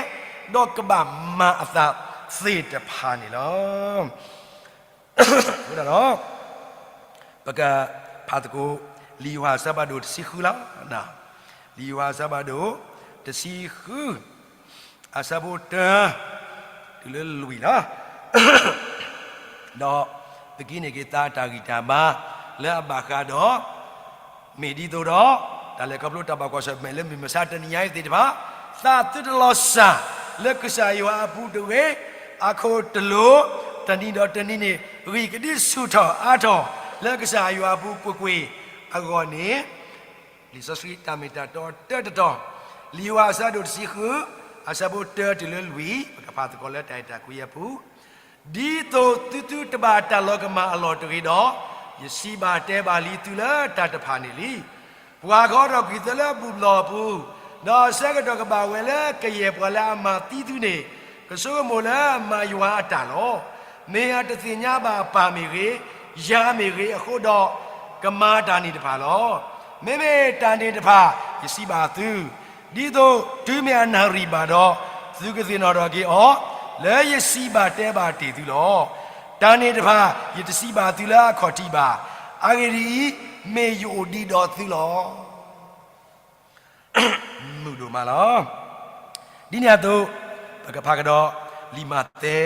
ဒီးကဘၣ်မၤအသးသ့ၣ်တဖၣ်န့ၣ်လီၤ. အဃိဒီး ပကဖးသကိး လံာ်ယိၤဟၣ်အဆၢဖးဒိၣ်တဆံဃုလီၤ. လံာ်ယိၤဟၣ်အဆၢဖးဒိၣ်တဆံဃု အဆၢဖိတၢ တုၤလၢလွံၢ်လီၤ. ဒီးပကဟံးန့ၢ်က့ၤသးတၢ်ဂံၢ်တၢ်ဘါလၢအဘၣ်ဃးဒီး မ့ၢ်ဒ်သိးဒီး တၢ်လဲၤခီဖျိတၢ်ဘၣ်ကွၢ်ဆၢၣ်မဲာ်လၢမုၢ်မဆါတနံၤညါအံၤသ့ၣ်တဖၣ်, သးသုတလီၤစၢ်လၢကစၢ်ယွၤအပူၤတဂ့ၤ, အခိၣ်တလိၤ, တနံၤဒီးတနံၤန့ၣ် ဂံၢ်ကဒုဆူၣ်ထီၣ်အါထီၣ်လၢကစၢ်ယွၤအပူၤကွ့ၢ်ကွ့ၢ်အဂီၢ်န့ၣ်, လံာ်စီဆှံတၢ်မ့ၢ်တၢ်တီတၢတတီၤ, လံာ်ယိၤဟၣ်အဆၢဒိၣ်တဆံဃု အဆၢဖိတၢတုၤလၢလွံၢ်, ပကဖးသကိးလၢတၢ်အဲၣ်တၢ်ကွံအပူၤ, ဒ်သိးသုသုတဘၣ်တၢ်လီၤကမၣ်အလီၢ်တဂ့ၤဒီး, ယစံးဘၣ်တဲဘၣ်လံသုလၢတၢ်တဖၣ်န့ၣ်လံ. ပှၤကဟီထီၣ်ကွံာ်သုလၢဘူၣ်ဘျီၣ်အပူၤ, ဒီးအဆၢကတီၢ်ကဘၣ်ဝဲလၢကယဲၢ်ပှၤလၢအမၤသံသုန့ၣ်, ကဆိကမိၣ်လၢအမၤယွၤအတၢ်လီၤ. မ့ၢ်အတသ့ၣ်ညါဘၣ်ပၢ်မ့ၢ်ဂ့ၤ, ယၤမ့ၢ်ဂ့ၤအဃိဒီး, ကမၤတၢ်န့ၣ်တဖၣ်လီၤ. မ့မ့ၢ်တၢ်န့ၣ်တဖၣ် ယစံးဘၣ်သု, ဒ်သိးတုၤမ့ၢ်အနၣ်ရံၣ်ဘၣ်ဒီး, သုကသ့ၣ်နီၣ်ထီၣ်က့ၤအီၤ, လၢယစံးဘၣ်တဲဘၣ်တ့ၢ်သုလီၤ. တၢ်န့ၣ်တဖၣ် ယတစံးဘၣ်သုလၢအခီၣ်ထံးဘၣ်. အဂ့ၢ်ဒ်အံၤ, မ့ၢ်ယအိၣ်ဒံးဒီးသုလီၤ. မုာ်ဒိၣ်မးလီၤ. ဒ်န့ၣ်အသိး, ပကဖးကဒီး လံာ်မးသဲ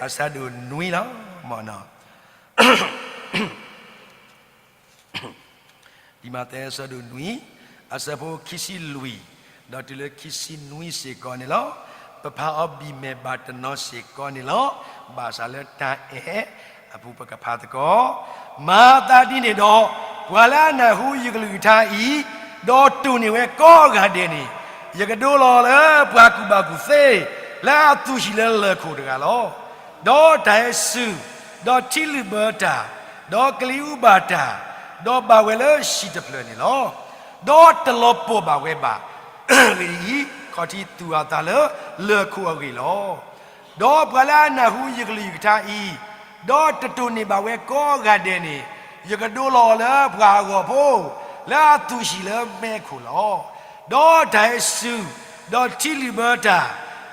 အဆၢဒိၣ်နွံလီၤ. မ်နီၤ လံာ်မးသဲအဆၢဒိၣ်နွံ, အဆၢဖိခံဆံလွံၢ်, ဒီးတုၤလၢခံဆံနွံစ့ၢ်ကီးန့ၣ်လီၤ. ပဖးအီၤဘံၣ်မဲာ်ဘၣ်တနီၤစ့ၢ်ကီးန့ၣ်လီၤ. ဘၣ်ဆၣ်လၢတၢ်အဲၣ်အပူၤပကဖးသကိး, မၤသးဒ်န့ၣ်ဒီး, ပှၤလၢအနၢ်ဟူယကလုၢ်ကထါအံၤ, ဒီးတိၢ်န့ၢ်ဝဲကိးဂၤဒဲးန့ၣ်, ယကဒိလီၤလၢပှၤကူၣ်ဘၣ်ကူၣ်သ့, လၢအသူၣ်ဟံၣ်လၢလၢၢ်ခိၣ်တဂၤလီၤ. ဒီးတၢ်ဟဲစူၢ်, ဒီးထံလုၣ်ဘၢတၢ်, ဒီးကလံၤအူဘၣ်တၢ်, ဒီးဘၣ်ဝဲလၢဟံၣ်တဖျၢၣ်န့ၣ်လီၤ. ဒီးတလီၤပှီၢ်ဘၣ်ဝဲဘၣ်. အဂ့ၢ်ဒ်အံၤ, ခီၣ်ထံးသူၣ်အသးလၢလၢၢ်ခိၣ်အဂ့ၢ်လီၤ. ဒီးပှၤလၢအနၢ်ဟူယကလုၢ်ယကထါအံၤ, ဒီးတတိၢ်န့ၢ်ဘၣ်ဝဲကိးဂၤဒဲးန့ၣ်, ယကဒိလီၤအီၤလၢပှၤအဂီၢ်ဖိ, လၢအသူၣ်ဟံၣ်လၢမဲးခိၣ်လီၤ. ဒီးတၢ်ဟဲစူၢ်, ဒီးထံလုၣ်ဘၢတၢ်,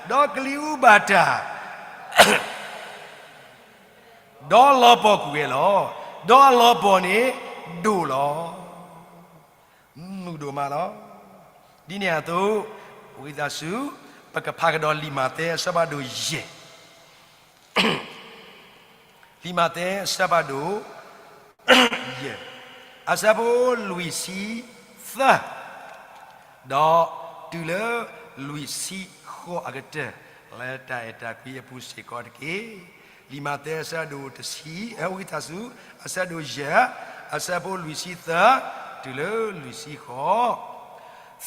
ဒီးကလံၤအူဘၣ်တၢ်, ဒီးလီၤပှီၢ်ကွံာ်ဝဲလီၤ. ဒီးအလီၤပှီၢ်န့ၣ်ဒိၣ်လီၤ. မုာ်ဒိၣ်မးလီၤ. ဒ်န့ၣ်အသိး, ဝံသးစူၤ, ပကဖးကဒီးလံာ်မးသဲအဆၢဖးဒိၣ်ယဲၢ်, လံာ်မးသဲအဆၢဖးဒိၣ်ယဲၢ်, အဆၢဖိလွံၢ်ဆံသၢ, ဒီးတုၤလၢလွံၢ်ဆံဃိးအကတၢၢ်, လၢတၢ်အဲၣ်တၢ်ကွံအပူၤစ့ၢ်ကီးတက့ၢ်. လံာ်မးသဲအဆၢဒိၣ်တဆံ, ဝံသးစူၤ, အဆၢဒိၣ်ယဲၢ်, အဆၢဖိလွံၢ်ဆံသၢ, တုၤလၢလွံၢ်ဆံဃိး.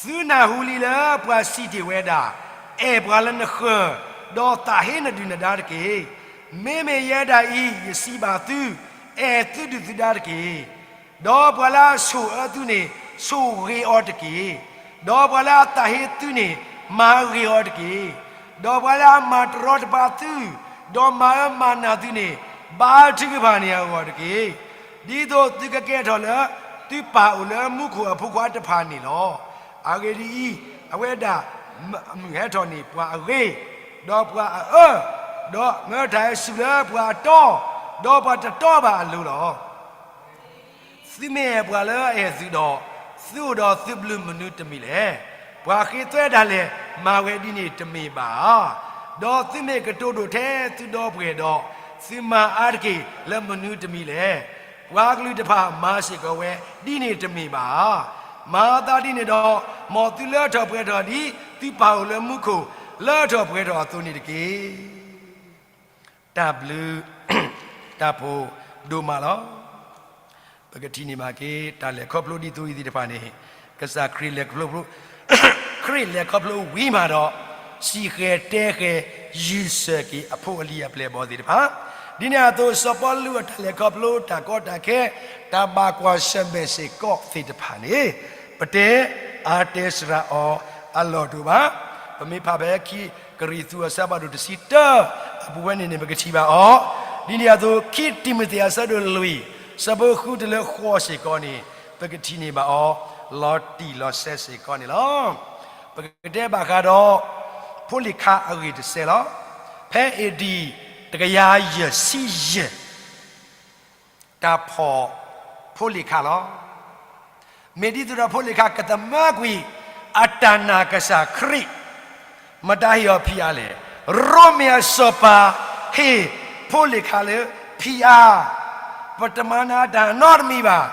သုနၢ်ဟူလံလၢပှၤစံးတ့ၢ်ဝဲဒၣ်, အဲၣ်ပှၤလၢနဃၢၤ, ဒီးသးဟ့နဒုၣ်နဒါတက့ၢ်. မ့မ့ၢ်ယဲဒၣ်အံၤ ယစံးဘၣ်သု, အဲၣ်သုဒုၣ်သုဒါတက့ၢ်. ဒီးပှၤလၢအဆိၣ်အၢသုန့ၣ်, ဆိၣ်ဂ့ၤအီၤတက့ၢ်. ဒီးပှၤလၢအသးဟ့သုန့ၣ်, မၤဂ့ၤအီၤတက့ၢ်. ဒီးပှၤလၢအမၤတရီတပါသု, ဒီးမၤအၢမၤနးသုန့ၣ်, ဘါထုကဖၣ်န့ၢ်အဂီၢ်တက့ၢ်. ဒ်သိးသုကကဲထီၣ်လၢသုပၢ်အိၣ်လၢမူခိၣ်အဖိခွါတဖၣ်န့ၣ်လီၤ. အဂ့ၢ်ဒ်အံၤ, အဝဲဒၣ်မုၢ်ဟဲထီၣ်န့ၢ်ပှၤအဂ့ၤ, ဒီးပှၤအအၢ, ဒီးမၢတၢ်ဟဲစူၢ်လၢပှၤအတီ, ဒီးပှၤတတီဘၣ်အလိၤလီၤ. သုမ့ၢ်အဲၣ်ပှၤလၢအအဲၣ်သုဒီး, သုအိၣ်ဒီးသုဘျုးမနုၤတမံၤလဲၣ်. ပှၤဃ့သွဲဒၣ်လဲာ်မၤဝဲဒ်န့ၣ်တမ့ၢ်ဘၣ်ဧါ. ဒီးသုမ့ၢ်ကတိၤဒိၣ်ထဲသုဒီပုၢ်ဝဲၢ်ဒီး, သုမၤအါတက့ၢ်လၢမနုၤတမံၤလဲၣ်. ပှၤကလုာ်တဖၣ်မၤစ့ၢ်ကီးဝဲဒ်န့ၣ်တမ့ၢ်ဘၣ်ဧါ. မၤသးဒ်န့ၣ်ဒီး, မ်သုလၢထီၣ်ပှဲၤထီၣ်ဒ်သုပၢ်အိၣ်လၢမူခိၣ်လၢထီၣ်ပှဲၤထီၣ်အသိးန့ၣ်တက့ၢ်. တၢ်ဘျုးတၢ်ဖှိၣ်ဒိၣ်မးလီၤ. ပကထံၣ်န့ၢ်ဘၣ်က့ၤ တၢ်လဲၤခီဖျိဒ်သိးအံၤသ့ၣ်တဖၣ်န့ၣ်, ကစၢ်ခရံာ်လဲၤခီဖျိ, ခရံာ်လဲၤခီဖျိဝံၤမးဒီး, စံၣ်ဃဲၤတဲဃဲၤ ယုၢ်စၢၤက့ၤအဖိအလံၤအပျဲၢ်အဘီၣ်သ့ၣ်တဖၣ်, ဒ်န့ၣ်အသိး စီၤပီလူးအတၢ်လဲၤခီဖျိတၢ်ကီတၢ်ခဲ, တၢ်ဘၣ်ကွၢ်ဆၢၣ်မဲာ်စ့ၢ်ကီးသ့ၣ်တဖၣ်န့ၣ်, ပတဲအါတဲစှၤအီၤအလီၢ်တအိၣ်ဘၣ်. ပမ့ၢ်ဖးဖဲခံကရံၣ်သူးအဆၢဖးဒိၣ်တဆံတၢ အပူၤဝဲန့ၣ်န့ၣ် ပကထံၣ်ဘၣ်အီၤ, ဒ်န့ၣ်အသိး ခံတံၤမသ့းအဆၢဒိၣ်လွံၢ် ဆၢဖိဃုတုၤလၢဃိးစ့ၢ်ကီးန့ၣ်, ပကထံၣ်န့ၢ်ဘၣ်အီၤ လီၤတံၢ်လီၤဆဲးစ့ၢ်ကီးန့ၣ်လီၤ. ပကတဲဘၣ်ဃးဒီး ဖိလံၤခါအဂ့ၢ်တစဲးလီၤ. ဖဲ A D တကယၤယဲၢ်ဆံယဲၢ် တၢ်ဖီၣ်ဖိလံၤခါလီၤ. မ့ၢ်ဒ်သိးဒီးဖိလံၤခါကသမၢကွံာ် အတၢ်နာ်ကစၢ်ခရံာ်, မတၤဟ့ၣ်အီၤဖံးအါလဲၣ်. ရိမ့ၤအစီၤပၤဟ့ၣ်ဖိလံၤခါလၢဖံးအါ, ပတမၤနၤတၢ်နီတမံၤဘၣ်.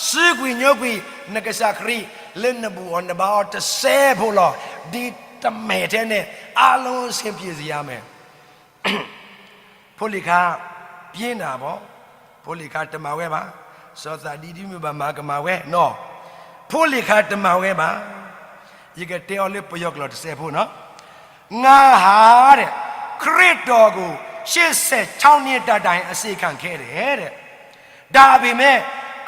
စူးကွံာ်ညိကွံာ်နကစၢ်ခရံာ်လၢနဘူၣ်အီၤနဘါအီၤတစဲးဖိလီၤ. ဒ်တမဲာ်ထဲန့ၣ် အားလုံးအဆင်ပြေစရာမယ်. ဖိလံၤခါ ပျ့နၤဘီ, ဖိလံၤခါတမၤဝဲဘၣ်. စီၤသးဒံဒ်မုၢ်ဘၣ်မၤကမၤဝဲနီၤ, ဖိလံၤခါတမၤဝဲဘၣ်. ယကတဲအီၤလၢပယီၤကျိာ်တစဲးဖိနီၤ, ငါဟာတဲ့, ခရစ်တော်ကို ရှေ့ဆယ့်ခြောက်နှစ်တိုင်တိုင် အစေခံခဲ့တယ်တဲ့. ဒါပေမဲ့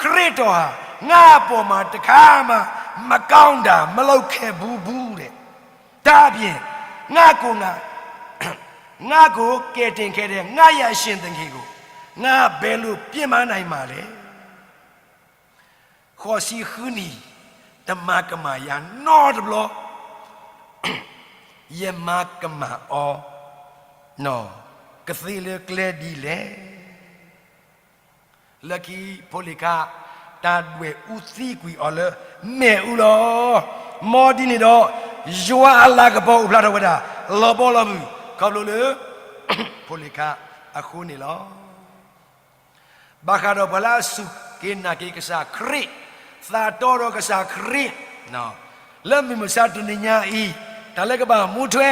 ခရစ်တော်ဟာ ငါ့အပေါ်မှာ တစ်ခါမှ မကောင်းတာ မလုပ်ခဲ့ဘူးဘူးတဲ့။ ဒါ့အပြင် ငါ့ကိုယ်ငါ ငါ့ကိုကယ်တင်ခဲ့တဲ့ ငါ့ရဲ့အရှင်သခင်ကို ငါဘယ်လိုပြစ်မှားနိုင်မှာလဲ။ ဃိးဆံဃုနံၣ် တမၤကမၣ်ယၤနီတဘျီ, ယမၤကမၣ်အီၤ ကသ့လၢကျဲဒ်လဲၣ်. လၢခံဖိလံၤခါ တၢ်ဒွဲၣ်အူသံကွံာ်အီၤလၢမ့ၣ်အူလီၤ. မ်ဒ်န့ၣ်ဒီး ယွၤအလၤကပီၤအိၣ်ဖျါထီၣ်ဝဲဒၣ် လီၤဘီလီၤမုၢ် ခီဖျိလၢ ဖိလံၤခါအဃိန့ၣ်လီၤ. ဘၣ်ဃးဒီးပှၤလၢအစူၢ်က့ၤနာ်က့ၤကစၢ်ခရံာ်, သးတီဒီးကစၢ်ခရံာ်, လၢမုၢ်မဆါတနံၤညါအံၤ, တၢ်လၢကဘၣ်မူထွဲ,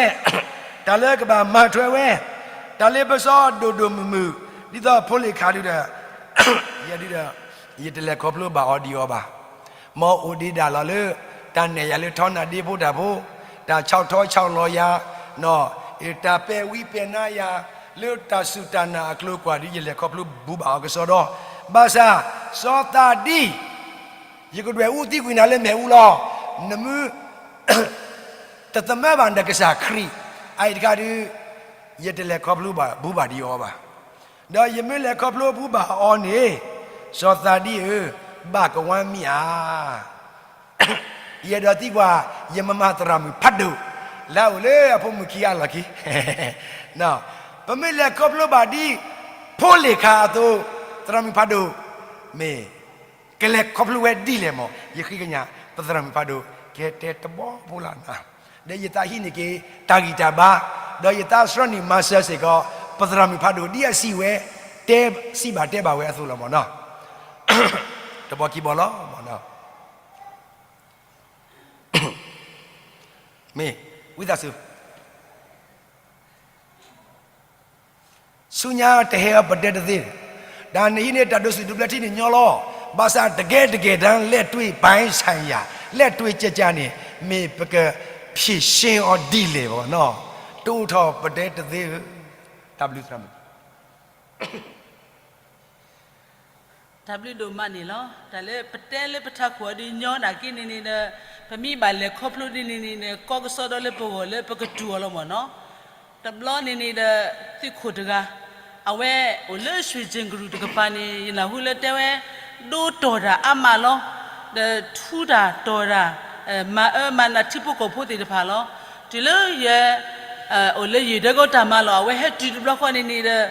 တၢ်လၢကဘၣ်မၤထွဲဝဲ, တၢ်လၢပစီဒိၣ်ဒိၣ်မုၢ်မုၢ်, ဒ်သိးဖိလံၤခါဒုဒီး ယဲဒုဒီး ယတလဲၤခီဖျိဘၣ်အီၤဒံးအီၤဘၣ်. မ်အိၣ်ဒံးဒၣ်လီၤလၢ တၢ်နဲၣ်ယၤလၢထီနၢ်ဒ့ဖိတၢ်ဖိ, တၢ်ဆီၣ်ထီဆီၣ်လီၤယၤ, တၢ်ပဲာ်ဝံပဲာ်နါယၤ လၢတၢ်စူၢ်တၢ်နာ်အကျိၤကွၢ်ဒ် ယလဲၤခီဖျိဘူးဘၣ်အီၤကစီဒီ, ဘၣ်ဆၣ် စီၤသးဒံ ယကဒွဲၣ်အူသံကွံာ်နၤလၢမ့ၣ်အူလီၤ. နမ့ၢ် တသမၢဘၣ်နကစၢ်ခရံာ်, အအံၤတခါဒု ယတလဲၤခီဖျိဘူးဘၣ်ဒံးအီၤဘၣ်. ဒီးယမ့ၢ်လဲၤခီဖျိဘူးဘၣ်အီၤန့ၣ်, စီၤသးဒံဧၢ, ဘၣ်ကဝါမံၤဧါ. ယအဲၣ်ဒိးသံကွၢ် ယမမၤသရၣ်မုၣ်ဖးဒိၣ် လၢအအိၣ်လၢအဖိမုၣ်ခံဂၤအလီၢ်ခံ, ပမ့ၢ်လဲၤခီဖျိဘၣ်ဒ် ဖိလံၤခါအသိး, သရၣ်မုၣ်ဖးဒိၣ် မ့ၢ် ကလဲၤခီဖျိဝဲဒ်လဲၣ်မး, ယဃ့ကညး ပသရၣ်မုၣ်ဖးဒိၣ် ကတဲတဘီဖိလၢနၤ, ဒီးယသးဟံးန့ၢ်က့ၤ တၢ်ဂံၢ်တၢ်ဘါ, ဒီးယသးစရီနံၣ်မၤစၢၤစ့ၢ်ကီး ပသရၣ်မုၣ်ဖးဒိၣ် ဒ်အစံးဝဲ, တဲစံးဘၣ်တဲဘၣ်ဝဲအသိးလီၤမးနီၤ. တဘီခံဘီလီၤမးနီၤ. မ့ၢ် ဝံသးစူၤ ဆူညါတဟဲအီၤပတဲတသ့, တၢ်နဟံးန့ၢ်တၢ်ဒိးစူၣ်ဒိးဘျၢထံန့ၣ်ညီလီၤ. ဘၣ်ဆၣ်တကဲတကဲတၢ် လက်တွေ့ပိုင်းဆိုင်ရာ, လက်တွေ့ကျကျန့ၣ် မ့ၢ်ပက ဖြေရှင်း အီၤဒ်လဲၣ်ဘၣ်နီၤ, တအိၣ်ထီၣ်ပတဲတသ့ဧၢ, တၢ်ဘျုးသရၣ်မုၣ် တၢ်ဘျုးဒိၣ်မးန့ၣ်လီၤ. တၢ်လၢပတဲလၢပထးခိၣ်အီၤဒ်ညီနာ်က့န့ၣ်န့ၣ်ဒီး ပမ့ၢ်ဘၣ်လဲၤခီဖျိဒ်န့ၣ်န့ၣ်ဒီး ကီကစီဒီလၢပဂီၢ်လၢပကတူၢ်အီၤလီၤမးနီၤ. တဘျီန့ၣ်န့ၣ်ဒီး သုးခိၣ်တဂၤ အဝဲအိၣ်လၢ ရွှေကျင်ကရူၢ် တကပၤန့ၣ် ယနၢ်ဟူလၢတဲဝဲ ဒိတီၢ်တၢ်အါမးလီၤ. ဒီးထူတၢ်တီၢ်တၢ် မၤအၢမၤနးထံဖိကီၢ်ဖိသ့ၣ်တဖၣ်လီၤ. တုၤလၢယ အိၣ်လၢယံာ်ဒၢကီတၢ်မၤလီၤ အဝဲဟဲတုၤတဘျီဃီန့ၣ်န့ၣ်ဒီး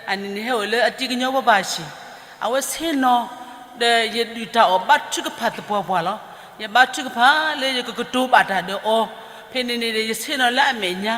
အန့ၣ်န့ၣ်ဟဲအိၣ်လၢအတံကညီဖိဘၣ်ဆံး, အဝဲဆ့ၣ်နီၤ ဒီးယဒုၣ်တၢ်အီၣ်ဘါထုကဖၣ်သပှၢ်ပှၢ်လီၤ. ယဘါထုကဖၣ်လၢယကကတိၤဘၣ်တၢ်ဒီးအီၤ, ဖဲန့ၣ်န့ၣ်ဒီး ယဆ့ၣ်နီၤလၢအမဲာ်ညါ,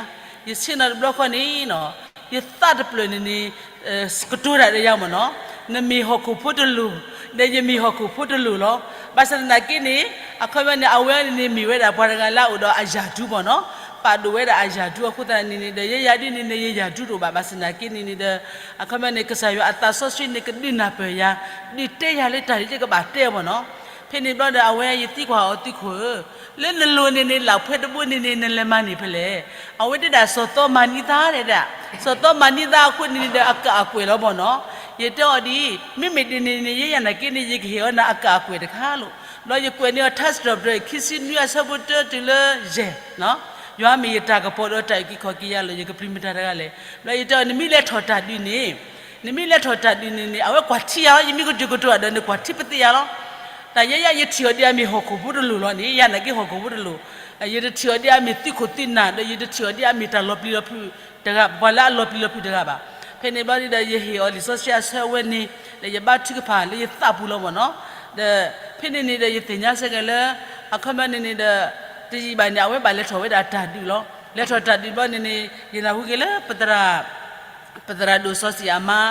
ယဆ့ၣ်နီၤတဘျီဃီန့ၣ်နီၤ ယသးတဖျၢၣ်န့ၣ်န့ၣ် ကတိၤတၢ်ဒီးယၤမးနီၤ, နမ့ၢ်ဟီၣ်ခိၣ်ဖိတလိၤ, ဒီးယမ့ၢ်ဟီၣ်ခိၣ်ဖိတလိၤလီၤ. ဘၣ်ဆၣ်သနာ်က့န့ၣ် အခီပညီန့ၣ် အဝဲန့ၣ်န့ၣ်မ့ၢ်ဝဲဒၣ်ပှၤတဂၤလၢအအိၣ်ဒီးအယၢ်ဒူမးနီၤ, ပာ်ဒိၣ်ဝဲဒၣ်အယၢ်ဒူအဃိသတးန့ၣ်န့ၣ်ဒီး ယဲယၤဒ်န့ၣ်န့ၣ် ယယၢ်ဒူတအိၣ်ဘၣ်. ဘၣ်ဆၣ်သနာ်က့န့ၣ်န့ၣ်ဒီး အခီပညီန့ၣ် ကစၢ်ယွၤအသးစီဆှံန့ၣ် ကဒုးနၢ်ပၢၢ်ယၤ, ဒုးတဲယၤလၢတၢ်လၢယကဘၣ်တဲမးနီၤ. ဖဲန့ၣ်ဘျီဒီး အဝဲယသံကွၢ်အီၤ သုးခိၣ်ဧၢ, လၢနလိၤန့ၣ်န့ၣ် လၢဖှဲတဘိန့ၣ်န့ၣ် နလဲၤမၤန့ၢ်ဖဲလဲၣ်. အဝဲတဲဒၣ် စီၤသီမၤနံသါတဲဒၣ်, စီၤသီမၤနံသါအဃိန့ၣ်န့ၣ်ဒီး အကၣ်အကွဲၢ်လီၤမးနီၤ. ယတဲအီၤဒ်အံၤ, မ့မ့ၢ်ဒ်န့ၣ်န့ၣ် ယဲယၤနာ်က့န့ၣ် ယကဟ့ၣ်အီၤနၤအကၣ်အကွဲၢ်တခါလိၤ. ဘျီယကွဲးန့ၢ်အီၤ ထါစံးထီၣ်ပတြၢၤ ခံဆံနွံ အဆၢဖိတၢတုၤလၢယဲၢ်, ယွၤမ့ၢ်ယတၢ်ကပီၤဒီးတၢ်အုၣ်က့ၤခီၣ်က့ၤယၤလီၤ, ယကပျံၤမတၤတဂၤလဲၣ်. ဘျီယတဲအီၤ နမ့ၢ်လဲၤထီၣ်တၢ်ဒုးန့ၣ်, နမ့ၢ်လဲၤထီၣ်တၢ်ဒုးန့ၣ်န့ၣ် အဝဲကွၢ်ထံယၤလီၤ, ယမ့ၢ်ကတိၤကတိၤတၢ်ဒီး နကွၢ်ထံပသ့ၣ်ယၤလီၤ. တၢ်ယဲယၤ ယထံၣ်အီၤဒ်အမ့ၢ်ဟီၣ်ခိၣ်ဖိတလိၤလီၤန့ၣ်, ယၤနာ်က့ဟီၣ်ခိၣ်ဖိတလိၤ, ယတထံၣ်အီၤဒ်အမ့ၢ်သုးခိၣ်သုးနၢ် ဒီးယတထံၣ်အီၤဒ်အမ့ၢ်တၢ်လီၤပျံၤလီၤဖုးတဂၤ, ပှၤလၢအလီၤပျံၤလီၤဖုးတဂၤဘၣ်. ဖဲန့ၣ်ဘျီန့ၣ်ဒီး ယဟ့ၣ်အီၤလံာ်စီဆှံအဆၢအဝဲန့ၣ်, ဒီးယဘါထုကဖၣ်လၢယသးပူၤလီၤမးနီၤ. ဒီးဖဲန့ၣ်န့ၣ်ဒီး ယသ့ၣ်ညါစ့ၢ်ကီးလၢ အခီပညီန့ၣ်န့ၣ်ဒီး တယံာ်ဘၣ်န့ၣ် အဝဲဘၣ်လဲၤထီၣ်ဝဲဒၣ်တၢ်ဒုးလီၤ. လဲၤထီၣ်တၢ်ဒုးဘျီန့ၣ်န့ၣ် ယနၢ်ဟူက့ၤလၢ ပသရၣ်ဒိၣ်စီၤစံၣ်အမါ,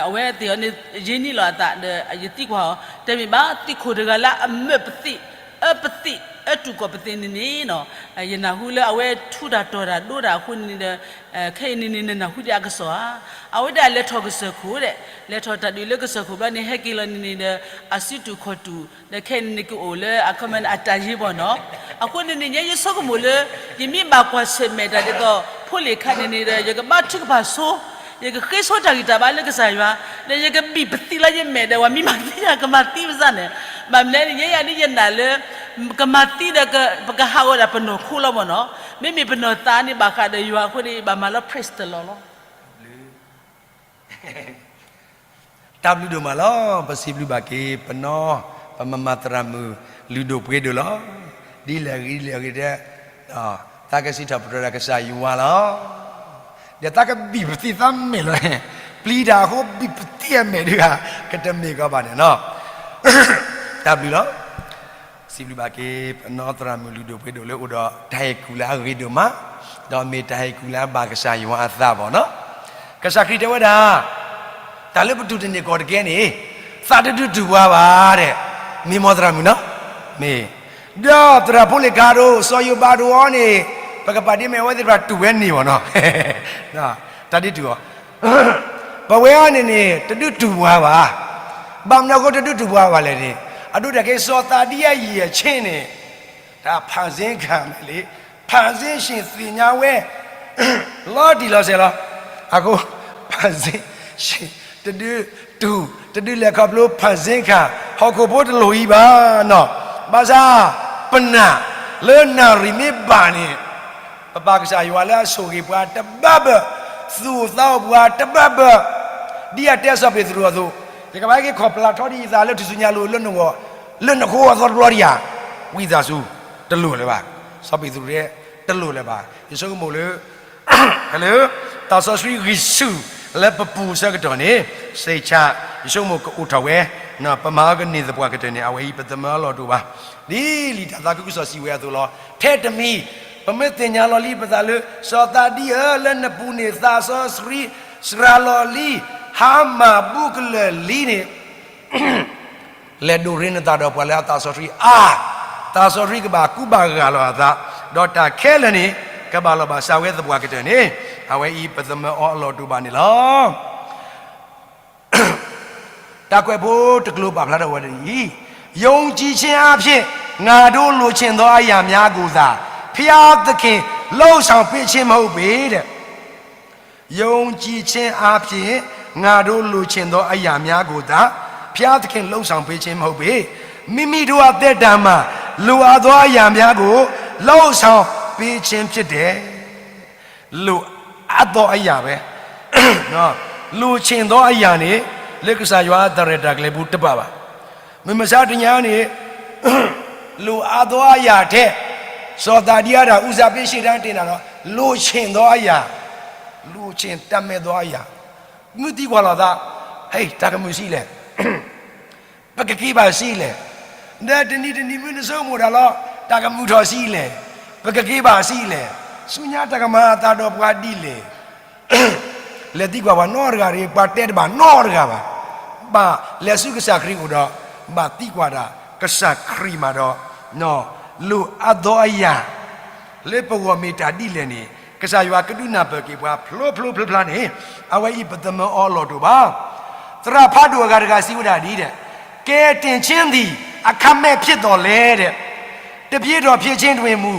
အဝဲသ့ၣ်အီၤန့ၣ် ယ့နံၣ်လီၤအသးဒီး ယသံကွၢ်အီၤ, တမ့ၢ်ဘၣ် သုးခိၣ်တဂၤလၢအမၢပသ့ၣ်, အၢပသ့ၣ်, အၢတူၢ်ကီၢ်ပသ့ၣ်န့ၣ်န့ၣ်နီၤ, ယနၢ်ဟူလၢအဝဲထူတၢ်တီၢ်တၢ်ဒိတၢ်အဃိန့ၣ်ဒီး ခဲအံၤန့ၣ်န့ၣ် နနၢ်ဟူဒ်အကစီၣ်ဧါ. အဝဲဒၣ်လဲၤထီၣ်ကစၢၢ်ခိၣ်ဒဲး, လဲၤထီၣ်တၢ်ဒုးလၢကစၢၢ်ခိၣ်ဘျီန့ၣ် ဟဲက့ၤလီၤန့ၣ်န့ၣ်ဒီး အစုတူၢ်ခီၣ်တူၢ်, ဒီးခဲအံၤန့ၣ်န့ၣ် ကအိၣ်လၢအခီပညီန့ၣ်အတၢ်ယ့ဘီၢ်နီၤ. အဃိန့ၣ်န့ၣ် ယဲယဆိကမိၣ်လၢ ယမ့ၢ်ဘၣ်ကွၢ်ဆၢၣ်မဲာ်တၢ်ဒ်သိး ဖိလ့ၣ်ခါန့ၣ်န့ၣ်ဒီး ယကဘါထုကဖၣ်ဆိ ယကဃ့ဆိတၢ်ဂံၢ်တၢ်ဘါလၢကစၢ်ယွၤ, ဒီးယကဘံၣ်ပသံလီၤယမဲာ်ဒီး ပှၤမ့ၢ်မၤသံယၤ ကမၤသံပသးန့ၣ်, ဘၣ်မနုၤန့ၣ် ယဲယၤဒ်ယနာ်လၢ ကမၤသံဒီး ပကဟးဂီၤဒၣ်ပနီၢ်ခိလီၤမ့ၢ်နီၤ, မ့မ့ၢ်ပနီၢ်သးန့ၣ် ဘၣ်ဃးဒီးယွၤအဃိန့ၣ် ဘၣ်မၤလၢ praise the Lord လီၤ. တၢ်ဘျုးဒိၣ်မးလီၤ. ပစံးဘျုးဘၣ်က့ၤ ပနီၢ် ပမၤမၤသရၣ်မုၣ် လုၢ်ဒိၣ်ပှ့ၤဒိၣ်လီၤ. ဒ်လဲၣ်ဂ့ၤဒ်လဲၣ်ဂ့ၤဒဲး, သးကစံးထီၣ်ပတြၢၤဒီးကစၢ်ယွၤလီၤ. ဒီးသးကဘံၣ်ပသံသးမဲာ်လီၤ. ပျံၤတၢ်အဃိဘံၣ်ပသံအမဲာ်ဒုးဧါ, ကတမ့ၢ်ကီးဘၣ်န့ၣ်နီၤ. တၢ်ဘျုးလီၤ. စံးဘျုးဘၣ်က့ၤ ပနီၢ်သရၣ်မုၣ်လုၢ်ဒိၣ်ပှ့ၤဒိၣ်လၢ အိၣ်ဒီးတၢ်ဟဲကူၣ်လၢအဂ့ၤဒိၣ်မး, ဒီးမ့ၢ်တၢ်ဟဲကူၣ်လၢအဘၣ်ကစၢ်ယွၤအသးဘၣ်နီၤ. ကစၢ်ခရံာ်တဲဝဲဒၣ်, တၢ်လၢပတူၢ်တန့ၢ်ကီၢ်တကဲန့ၣ်, သးတဒုးတူၢ်ပှၤဘၣ်ဒီး, မ့ၢ်မ်သရၣ်မုၣ်နီၤ, မ့ၢ်, ဒီးသရၣ်ဖိလ့ၣ်ကါဒိၣ် စီၤယိၤဘးဒိၣ်အီၤန့ၣ်, ပကပာ်ဒ့ၣ်မ့ၢ်အဝဲသ့ၣ်တဖၣ်တူၢ်ဝဲန့ၢ်ဘၣ်နီၤ, တၢ်ဒုးတူၢ်အီၤ, ပဝဲအံၤန့ၣ်န့ၣ် တဒုးတူၢ်ပှၤဘၣ်, ဘၣ်မနုၤအဃိတဒုးတူၢ်ပှၤဘၣ်လဲၣ်န့ၣ်, အဒိတၢ်ကဲစီၤသးဒံအယံာ်အဆ့န့ၣ် တၢ်ဖၣ်စ့ခၣ်မ့ၢ်လံ, ဖၣ်စ့ၣ်သ့ၣ်ညါဝဲ လီၤတံၢ်လီၤဆဲးလီၤ. အဃိ ဖၣ်စ့ၣ် တဒုးတူၢ် တဒုးလဲၤခီဖျိဖၣ်စ့ၣ်ခၣ် ဟီၣ်ခိၣ်ဖိတလိၣ်အံၤဘၣ်နီၤ. ဘၣ်ဆၣ် ပနာ်လၢနၣ်ရံၣ်မ့ၢ်ဘၣ်န့ၣ် ပပၢ်ကစၢ်ယွၤလၢအဆိၣ်ဂ့ၤပှၤတဘၣ်ဘၣ်, သူၣ်အိၣ်သးအိၣ်ပှၤတဘၣ်ဘၣ်, ဒ်အတဲစီၤပ့းတရူးအသိး, ယကဘၣ်ဟဲက့ၤခီၣ်ဖျါထီၣ်ဒံးယသးလၢထူၣ်စုညါလိၤလၢနဂီၢ်, လၢနဃိအသီတဘျီဒံးဧါ, ဝံသးစူၤ, တလိၣ်လၢၤဘၣ်. စီၤပ့းတရူးတဲ တလိၣ်လၢၤဘၣ်. ယဆိကမိၣ်လၢ လၢ သးစီဆှံဂံၢ်ဆူၣ်လၢပပူၤအဆၢကတီၢ်န့ၣ် စ့ၢ်ကီး ယဆိကမိၣ်ကအိၣ်ထီၣ်ဝဲ, ပမၤအီၤကန့ၢ်သပှၢ်ကတၢၢ်န့ၣ် အဝဲအံၤပသးမၢအလီၢ်တအိၣ်ဘၣ်. ဒ်လံာ်တၢ်သးခုကစီၣ်စံးဝဲအသိးလီၤ. ထဲတမံၤ ပမ့ၢ်သ့ၣ်ညါလီၤလံပသးလၢ စီၤသးဒံဧၢ, လၢနပူၤန့ၣ် သးစီဆှံ စှၤလီၤလံ, ဟါမၢ်ဘူးကလၢာ်လံန့ၣ် လဲၤဒိးရ့နသးဒီးပှၤလၢအသးစီဆှံအါ, သးစီဆှံကဘၣ်ကူဘၣ်ဂာ်လီၤအသး, ဒီးတၢ်ခဲလၢာ်န့ၣ် ကဘၣ်လီၤဘၣ်စးဝဲသပှၢ်ကတၢၢ်န့ၣ်, အဝဲအံၤပသးမၢအီၤအလီၢ်တအိၣ်ဘၣ်န့ၣ်လီၤ. တၢ်ကွဲးဖိတကျိၤပာ်ဖျါထီၣ်ဝဲဒ်အံၤ, ယုံကြည်ခြင်းအားဖြင့် ငါတို့လိုချင်သောအရာများကိုသာ ဘုရားသခင် လုပ်ဆောင်ပေးခြင်းမဟုတ်ပေ တဲ့. ယုံကြည်ခြင်းအားဖြင့် ငါတို့လိုချင်သောအရာများကိုသာ ဘုရားသခင် လုပ်ဆောင်ပေးခြင်းမဟုတ်ပေ မိမိတို့အသက်တာမှာ လိုအပ်သောအရာများကို လုပ်ဆောင်ပေးခြင်းဖြစ်တယ်. လိုအပ်သောအရာပဲ, လိုချင်သောအရာန့ၣ် လၢကစၢ်ယွၤအတၢ်ရဲၣ်တၢ်ကျဲၤပူၤတဘၣ်ဘၣ်. မုၢ်မဆါတနံၤအံၤန့ၣ် လိုအပ်သောအရာထဲ စီၤသးဒံအတၢ် ဦးစားပေးရှေ့တန်းတင်တာတော့ လိုချင်သောအရာ, လိုချင်တတ်မဲ့သောအရာ, မုၢ်သံကွၢ်လိာ်သး, ဟဲ တၢ်ကမုာ်ဆံးလဲၣ်, ပကက့ၤဘၣ်ဆံးလဲၣ်, ဒီးတနံၤတနံၤမုၢ်နဆိကမိၣ်တၢ်လီၤ, တၢ်ကမုာ်ထီၣ်ဆံးလဲၣ်, ပကက့ၤဘၣ်ဆံးလဲၣ်, ဆူညါတၢ်ကမၤအသးဒီးပှၤဒ်လဲၣ် လဲၤသံကွၢ်ပှၤနီတဂၤတဂ့ၤ, ပှၤတဲတဘၣ်နီတဂၤဘၣ်. ဘၣ်လဲၤဆူကစၢ်ခရံာ်အိၣ်ဒီး ဘၣ်သံကွၢ်တၢ် ကစၢ်ခရံာ်မးဒီး လိုအပ်သောအရာ လၢပဂီၢ်မ့ၢ်တၢ်ဒ်လဲၣ်န့ၣ် ကစၢ်ယွၤကဒုးနၢ်ပၢၢ်က့ၤပှၤဖျိဖျိဖျါဖျါန့ၣ် အဝဲအံၤပသးမၢအီၤအလီၢ်တအိၣ်ဘၣ်. သရၣ်ဖးဒိၣ်အဂၤတဂၤစံးဝဲဒၣ်ဒ်ဒီး ကယ်တင်ခြင်းသည် အခမဲ့ဖြစ်သော်လည်းတဲ့ တပြည့်သော်ဖြစ်ခြင်းတွင်မူ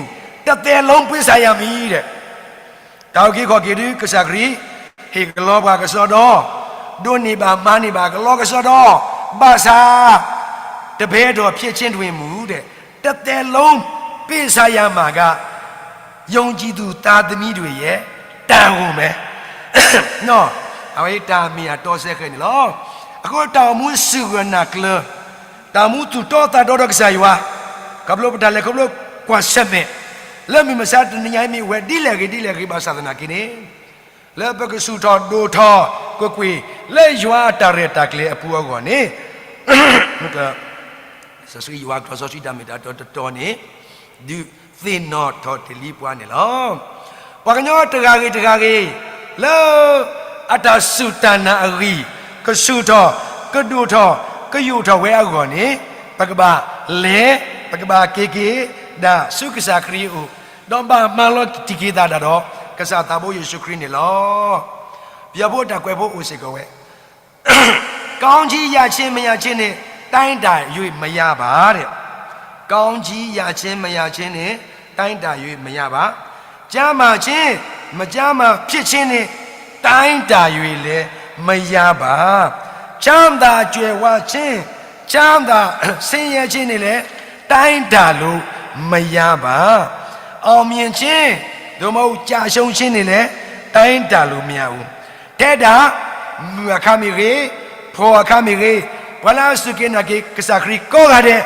တစ်သက်လုံးပေးဆပ်ရမည်တဲ့. တၢ်အုၣ်က့ၤခီၣ်က့ၤဒုး ကစၢ်ခရံာ် ဟ့ၣ်ကလီပှၤကစီဒီ, ဒိးန့ၢ်ဘၣ်မၤန့ၢ်ဘၣ်ကလီကစီဒီ, ဘၣ်ဆၣ် တစ်ပြည့်သော်ဖြစ်ခြင်းတွင်မူ တဲ့, တစ်သက်လုံးပေးဆပ်ရမှာက ယုံကြည်သူသားသမီးတွေရဲ့ တာဝန်ပဲ. အဝဲတၢ်မ့ၢ်အတီစဲဃဲၤန့ၣ်လီၤ. အဃိတၢ်အိၣ်မူစူၢ်ကနာ်ကျၢၤ တၢ်အိၣ်မူသူၣ်တီသးတီဒီးကစၢ်ယွၤ, ခီဖျိပတၢ်လဲၤခီဖျိကွၢ်ဆၢၣ်မဲာ်, လၢမုၢ်မဆါတနံၤညါအံၤမ့ၢ်ဝဲဒ်လဲၣ်ဂ့ၤဒ်လဲၣ်ဂ့ၤဘၣ်ဆၣ်သနာ်က့န့ၣ်, လၢပကဆူၣ်ထီၣ်ဒိၣ်ထီၣ်ကွ့ၢ်ကွ့ၢ် လၢယွၤအတၢ်ရဲၣ်တၢ်ကျဲၤအပူၤအဂီၢ်န့ၣ်, စီဆှံယွၤကီၢ်စီဆှံတၢ်မ့ၢ်တၢ်တီတတီၤန့ၣ် ဒုးသ့ၣ်နီၣ်ထီၣ်တ့ၢ်လံပှၤန့ၣ်လီၤ. ပှၤကညီတဂၤဂ့ၤတဂၤဂ့ၤ လၢအတၢ်စူၢ်တၢ်နာ်အဂံၢ် ကဆူၣ်ထီၣ် ကဒိၣ်ထီၣ် ကယိာ်ထီၣ်ဝဲအဂီၢ်န့ၣ်, ပကဘၣ်လဲၤ ပကဘၣ်က့ၤက့ၤ ဒၣ်ဆူကစၢ်ခရံာ်အအိၣ်, ဒီးဘၣ်မၤလီၤတံၢ်က့ၤသးဒၣ်ဒီး ကစၢ်သးဘိယ့ၣ်ၡူးခရံာ်န့ၣ်လီၤ. ပယီၤဖိတၢ်ကွဲးဖိအိၣ်စ့ၢ်ကီးဝဲ ကောင်းကြီးရခြင်း မရခြင်းနဲ့ တိုင်းတာ၍မရပါတဲ့။ ကောင်းကြီးရခြင်း မရခြင်းနဲ့ တိုင်းတာ၍မရပါ။ ကျန်းမာခြင်း မကျန်းမာဖြစ်ခြင်းနဲ့ တိုင်းတာ၍လည်း မရပါ။ ချမ်းသာကြွယ်ဝခြင်း၊ ချမ်းသာဆင်းရဲခြင်းနဲ့လည်း တိုင်းတာလို့ မရပါ။ အောင်မြင်ခြင်း သို့မဟုတ် ကျရှုံးခြင်းနဲ့လည်း တိုင်းတာလို့ မရဘူး။ ထဲဒၣ် မုၢ်အခါမ့ၢ်ဂ့ၤ, ဖှီၣ်အခါမ့ၢ်ဂ့ၤ, ပှၤလၢအစူၢ်က့ၤနာ်က့ၤကစၢ်ခရံာ်ကိးဂၤဒဲး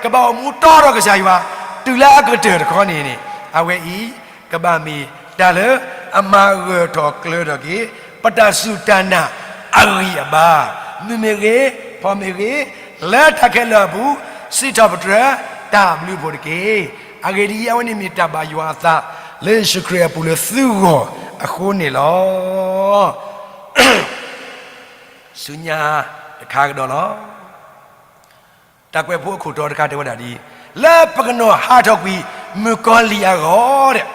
ကဘၣ်အိၣ်မူတီဒီးကစၢ်ယွၤ တုၤလၢအကတၢၢ်တခီန့ၣ်န့ၣ် အဝဲအံၤ ကဘၣ်မ့ၢ်တၢ်လၢအမၤဂၢၢ်ထီၣ်ကျၢၤထီၣ်က့ၤ ပတၢ်စူၢ်တၢ်နာ်အဂံၢ်အဘါ, မုၢ်မ့ၢ်ဂ့ၤ, ဖှီၣ်မ့ၢ်ဂ့ၤ, လၢတၢ်ခဲလၢာ်အပူၤ စံးထီၣ်ပတြၢၤတၢ်ဘျုးဖှိၣ်တက့ၢ်. အဂ့ၢ်ဒ်အံၤ, အဝဲန့ၣ်မ့ၢ်တၢ်ဘၣ်ယွၤအသး လၢယ့ၣ်ၡူးခရံာ်အပူၤလၢသုဂီၢ်အဃိန့ၣ်လီၤ. ဆူညါတခါကဒီးလီၤ. တၢ်ကွဲးဖိအခိၣ်တီတခါတဲဝဲဒၣ်ဒ်အံၤ, လၢပကနီၤဟးထီၣ်ကွံာ်မုၣ်ကီၤလံၢ်အဂီၢ်,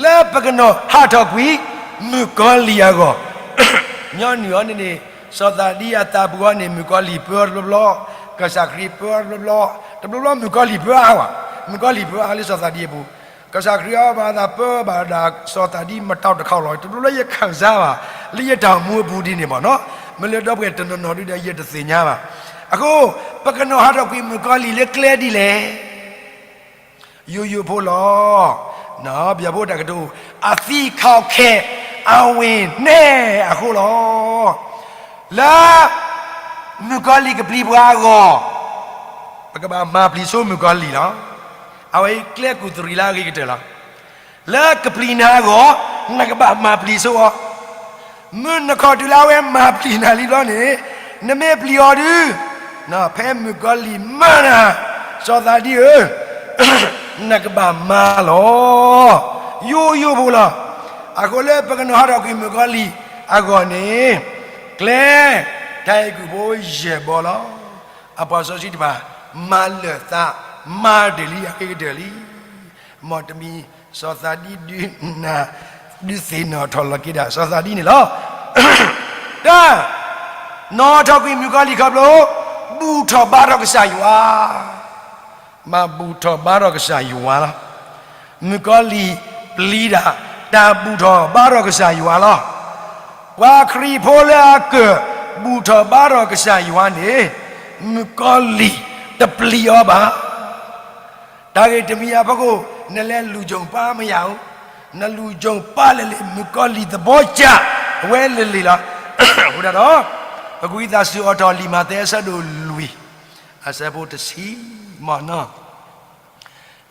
လၢပကနီၤဟးထီၣ်ကွံာ် မုၣ်ကီၤလံၢ်အဂီၢ်, ညီနုၢ်အီၤန့ၣ်န့ၣ် စီၤသးဒံအသးပူၤအီၤန့ၣ် မုၣ်ကီၤလံၢ်ပၢအီၤတဘျီဘျီ, ကစၢ်ခရံာ်ပၢအီၤတဘျီဘျီ, တဘျီဘျီမုၣ်ကီၤလံၢ်ပၢအါဝဲ, မုၣ်ကီၤလံၢ်ပၢအါလၢစီၤသးဒံအပူၤ, ကစၢ်ခရံာ်အီၤဘၣ်သးပၢဘၣ်ဒၣ်စီၤသးဒံမတၤတခီလီၤ. တဘျီဘျီယခံစားဘၣ် လၢယတၢ်အိၣ်မူအပူၤဒ်န့ၣ်ဘၣ်နီၤ, မ့ၢ်လၢဒီပုၢ်ဝဲၢ်တနီၤနီၤဒုဒီးယတသ့ၣ်ညါဘၣ်. အဃိ ပကနီၤဟးထီၣ်ကွံာ်မုၣ်ကီၤလံၢ်လၢကျဲဒ်လဲၣ်. ယိယိဖိလီၤ. ပယီၤဖိတၢ်ကတိၤ, အသံခီၣ်ခဲ အဝ့ၢ်နဲအဃိလီၤ. လၢမုၣ်ကီၤလံၢ်ကပျံၤပှၤအဂီၢ်, ပကဘၣ်မၤပျံၤဆိမုၣ်ကီၤလံၢ်လီၤ. အဝဲအံၤကျဲကူၣ်သရံးလၢအဂ့ၤကတၢၢ်လီၤ. လၢကပျံၤနၤအဂီၢ်, နကဘၣ်မၤပျံၤဆိအီၤ. မုၢ်နခီၣ်တုၤလၢအဝဲမၤပျံၤနၤလံဘျီန့ၣ်, နမ့ၢ်ပျံၤအီၤဒုး, ဖဲမုၣ်ကီၤလံၢ်မၤနၤ, စီၤသးဒံဧၢ, နကဘၣ်မၤလီၤ. ယိယိဖိလီၤ. အဃိလၢပကနီၤဟးထီၣ်ကွံာ်မုၣ်ကီၤလံၢ်အဂီၢ်န့ၣ်, ကျဲ, တၢ်အဲၤကူၣ်ဖိယဲၢ်ဘီလီၤ. အပှၤစီဆှံတဖၣ် မၤလၢာ်သး, မၤတ့ၢ်လံအဂ့ၤကတၢၢ်လံ. မ်တမံၤစီၤသးဒံဒုးနၢ်, ဒုးသ့ၣ်နီၣ်ထီၣ်လီၤက့ၤဒၣ်စီၤသးဒံန့ၣ်လီၤ. တၢ်, နီၤထီၣ်ကွံာ်မုၣ်ကီၤလံၢ်ခီဖျိ, ဘူၣ်ထီၣ်ဘါထီၣ်ကစၢ်ယွၤ. မၤဘူၣ်ထီၣ်ဘါထီၣ်ကစၢ်ယွၤလီၤ. မုၣ်ကီၤလံၢ်ပျံၤဒၣ် တၢ်ဘူၣ်ထီၣ်ဘါထီၣ်ကစၢ်ယွၤလီၤ. ပှၤခရံာ်ဖိလၢအကၢၣ် ဘူၣ်ထီၣ်ဘါထီၣ်ကစၢ်ယွၤန့ၣ်, မုၣ်ကီၤလံၢ်တပျံၤအီၤဘၣ်. တၢ်ဂ့ၢ်တမံၤအဖီခိၣ် နလဲၤလူၤကၠိၣ်ပၢ်မ့ၢ်ယၤဧိၤ, နလူၤကၠိၣ်ပၢ်လၢလံာ် မုၣ်ကီၤလံၢ်သဘီကၢ် အဝဲလၢလံာ်လီၤ. အဃိဒၣ်ဒီး, ပကွၢ်သးဆူအီၤထီၣ်လံာ်မးသဲအဆၢဒိၣ်လွံၢ်, အဆၢဖိတဆံ, မနီၤ,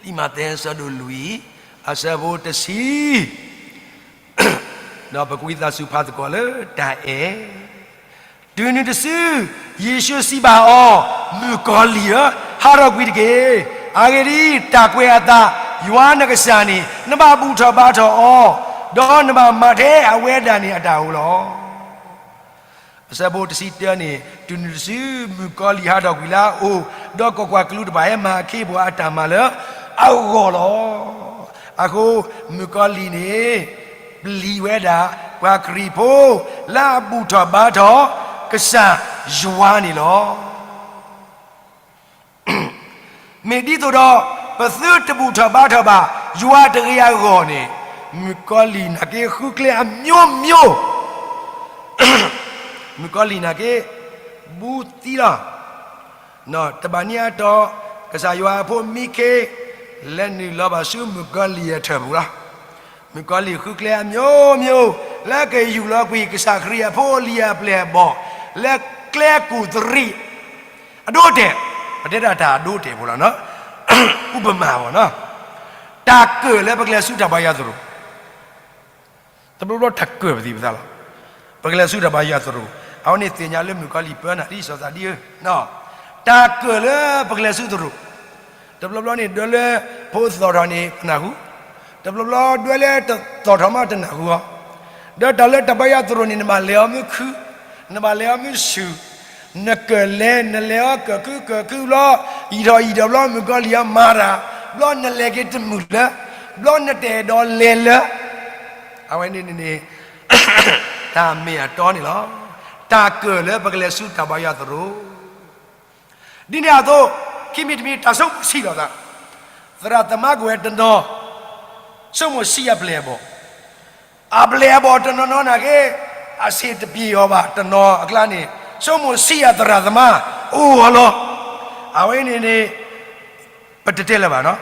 လံာ်မးသဲအဆၢဒိၣ်လွံၢ်, အဆၢဖိတဆံ ဒီးပကွၢ်သးဆူဖးသကိးလၢတၢ်အဲၣ်, တုၤနုၤတစု, ယ့ၣ်ၡူးစံးဘၣ်အီၤ, မုၣ်ကီၤလံၢ်ဧၢ, ဟးထီၣ်ကွံာ်တက့ၢ်. အဂ့ၢ်ဒ်အံၤ, တၢ်ကွဲးအသး, ယွၤနကစၢ်န့ၣ် နဘၣ်ဘူၣ်ထီၣ်ဘါထီၣ်အီၤ, ဒီးနဘၣ်မၤထဲအဝဲဒၣ်န့ၣ်အတၢ်ဧိၤလီၤ. အဆၢဖိတဆံတၢန့ၣ်, တုၤနုၤတစု, မုၣ်ကီၤလံၢ်ဟးထီၣ်ကွံာ်လၢအအိၣ်, ဒီးကွၢ်ကွၢ်, ကလူးတဖၣ်ဟဲမၤအခ့အပှၤအတၢ်မၤလၢအဂီၢ်လီၤ. အဃိ, မုၣ်ကီၤလံၢ်န့ၣ် ပျံၤဝဲဒၣ် ပှၤခရံာ်ဖိ လၢအဘူၣ်ထီၣ်ဘါထီၣ် ကစၢ်ယွၤန့ၣ်လီၤ. မ့ၢ်ဒ်သိးဒီး ပသုတဘူၣ်ထီၣ်ဘါထီၣ်ဘၣ် ယွၤတဂ့ၤအဂီၢ်န့ၣ်, မုၣ်ကီၤလံၢ်နာ်က့ ဃုကျဲအမျိုးမျိုး, မုၣ်ကီၤလံၢ်နာ်က့ ဘူးသံလီၤ. တဘၣ်န့ၣ်အတီၢ်, ကစၢ်ယွၤအဖိမံခ့ လဲၤနုာ်လီၤဘၣ်ဆူမုၣ်ကီၤလံၢ်အထၢၣ်ပူၤလီၤ. မုၣ်ကီၤလံၢ်ဃုကျဲအမျိုးမျိုး လၢကယူၢ်လီၤကွံာ်ကစၢ်ခရံာ်အဖိအလံၤအပျဲၢ်အဘီၣ် လၢကျဲကူၣ်သရံး အဒိအတဲာ်, ပတဲဒၣ်တၢ်အဒိအတဲာ်ဖိလီၤ. ဥပမၤဘၣ်နီၤ, တၢ်ကၢၣ်လၢပကလဲၤဆူတၢ်ဘါယွၤသရိာ် တဘျီဘျီတၢ်ကၢၣ်ပသံးပသးလီၤ. ပကလဲၤဆူတၢ်ဘါယွၤသရိာ်, အဝဲန့ၣ်သ့ၣ်ညါလၢမုၣ်ကီၤလံၢ်ပၢနၤဒ်စီၤသးဒံဧၢ, တၢ်ကၢၣ်လၢပကလဲၤဆူသရိာ်, တဘျီဘျီန့ၣ် ဒွဲလၢဖိသီၣ်ထီၣ်န့ၣ် ပနၢ်ဟူ, တဘျီဘျီဒွဲလၢတသီၣ်ထီၣ်မးတနၢ်ဟူအီၤ, ဒီးတၢ်လၢတၢ်ဘါယွၤသရိာ်န့ၣ် နဘၣ်လဲၤအီၤမ့ၢ်ခု, နဘၣ်လဲၤအီၤမ့ၢ်ဆူၣ်, နကၢၣ်လဲၤ နလဲၤအီၤကၢၣ်ခုကၢၣ်ခုဘျီ, ယံာ်ထီၣ်ယံာ်ထီၣ်ဘျီ မုၣ်ကီၤလံၢ်အီၤမၤတၢ်, ဘျီနလဲၤက့ၤတမုာ်လၢ, ဘျီနတအဲၣ်ဒိးလဲၤလၢ အဝဲန့ၣ်န့ၣ်န့ၣ် တၢ်မ့ၢ်အတီန့ၣ်လီၤ. တၢ်ကၢၣ်လၢပကလဲၤဆူတၢ်ဘါယွၤသရိာ်, ဒ်န့ၣ်အသိး, ခံမံၤတမံၤတၢ်ဆိကမိၣ်ဆံးလီၤသး, သရၣ်သမါကဝဲၤတနီၤ ဆိကမိၣ်ဆံးအပျဲၢ်အဘီၣ်, အပျဲၢ်အဘီၣ်တနီၤနီၤနာ်က့ အဆံးတပျ့ၤအီၤဘၣ် တနီၤအကျါန့ၣ် ဆိကမိၣ်ဆံးအသရၣ်သမါ အိၣ်အီၤလီၤ. အဝဲန့ၣ်န့ၣ် ပတတဲလၢၤဘၣ်နီၤ,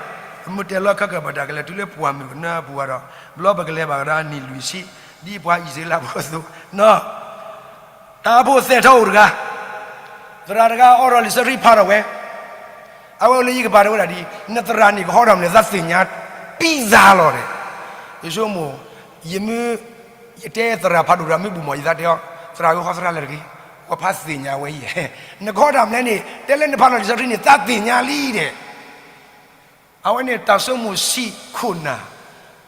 ပမ့ၢ်တဲလီၤခဲကၢၣ်ပတၢ်ကလဲၤတုၤလၢပှၢ်မုၢ်ကနၢအပူၤဘၣ်ဒီး ဘျီပကလဲၤဘၣ်ကဒီးနံၣ်လွံၢ်ဆံ ဒ်ပှၤအံၣ်စရ့လးဖိအသိးနီၤ, တၢ်အိၣ်ဖှိၣ်သဲးထီၣ်အိၣ်တဂၤ, သရၣ်တဂၤအိးထီၣ်လံာ်စီဆှံဖးထီၣ်ဝဲ, အဝဲအိၣ်လၢယကပၤတဲဝဲဒၣ်ဒ် နသရၣ်န့ၣ်ကဟီထီၣ်မနုၤလဲၣ် သးသ့ၣ်ညါ ပံသးလီၤဒီး, ယဆိကမိၣ် ယမ့ၢ် ယတဲသရၣ်ဖးဒိၣ်တဂၤမ့ၢ်ဘူၣ်မီၢ်ယသးတဲအီၤ သရၣ်ဧၢ ဟီသရၣ်လၢတဂ့ၤ, ကွၢ်ဖးသ့ၣ်ညါဝဲအံၤ, နကဟီထီၣ်မနုၤလဲၣ်န့ၣ် တဲလၢနဖးလီၤလံာ်စီဆှံန့ၣ် သးသ့ၣ်ညါလံဒီး အဝဲန့ၣ်တၢ်ဆိကမိၣ်ဆံးခိၣ်နၢ်,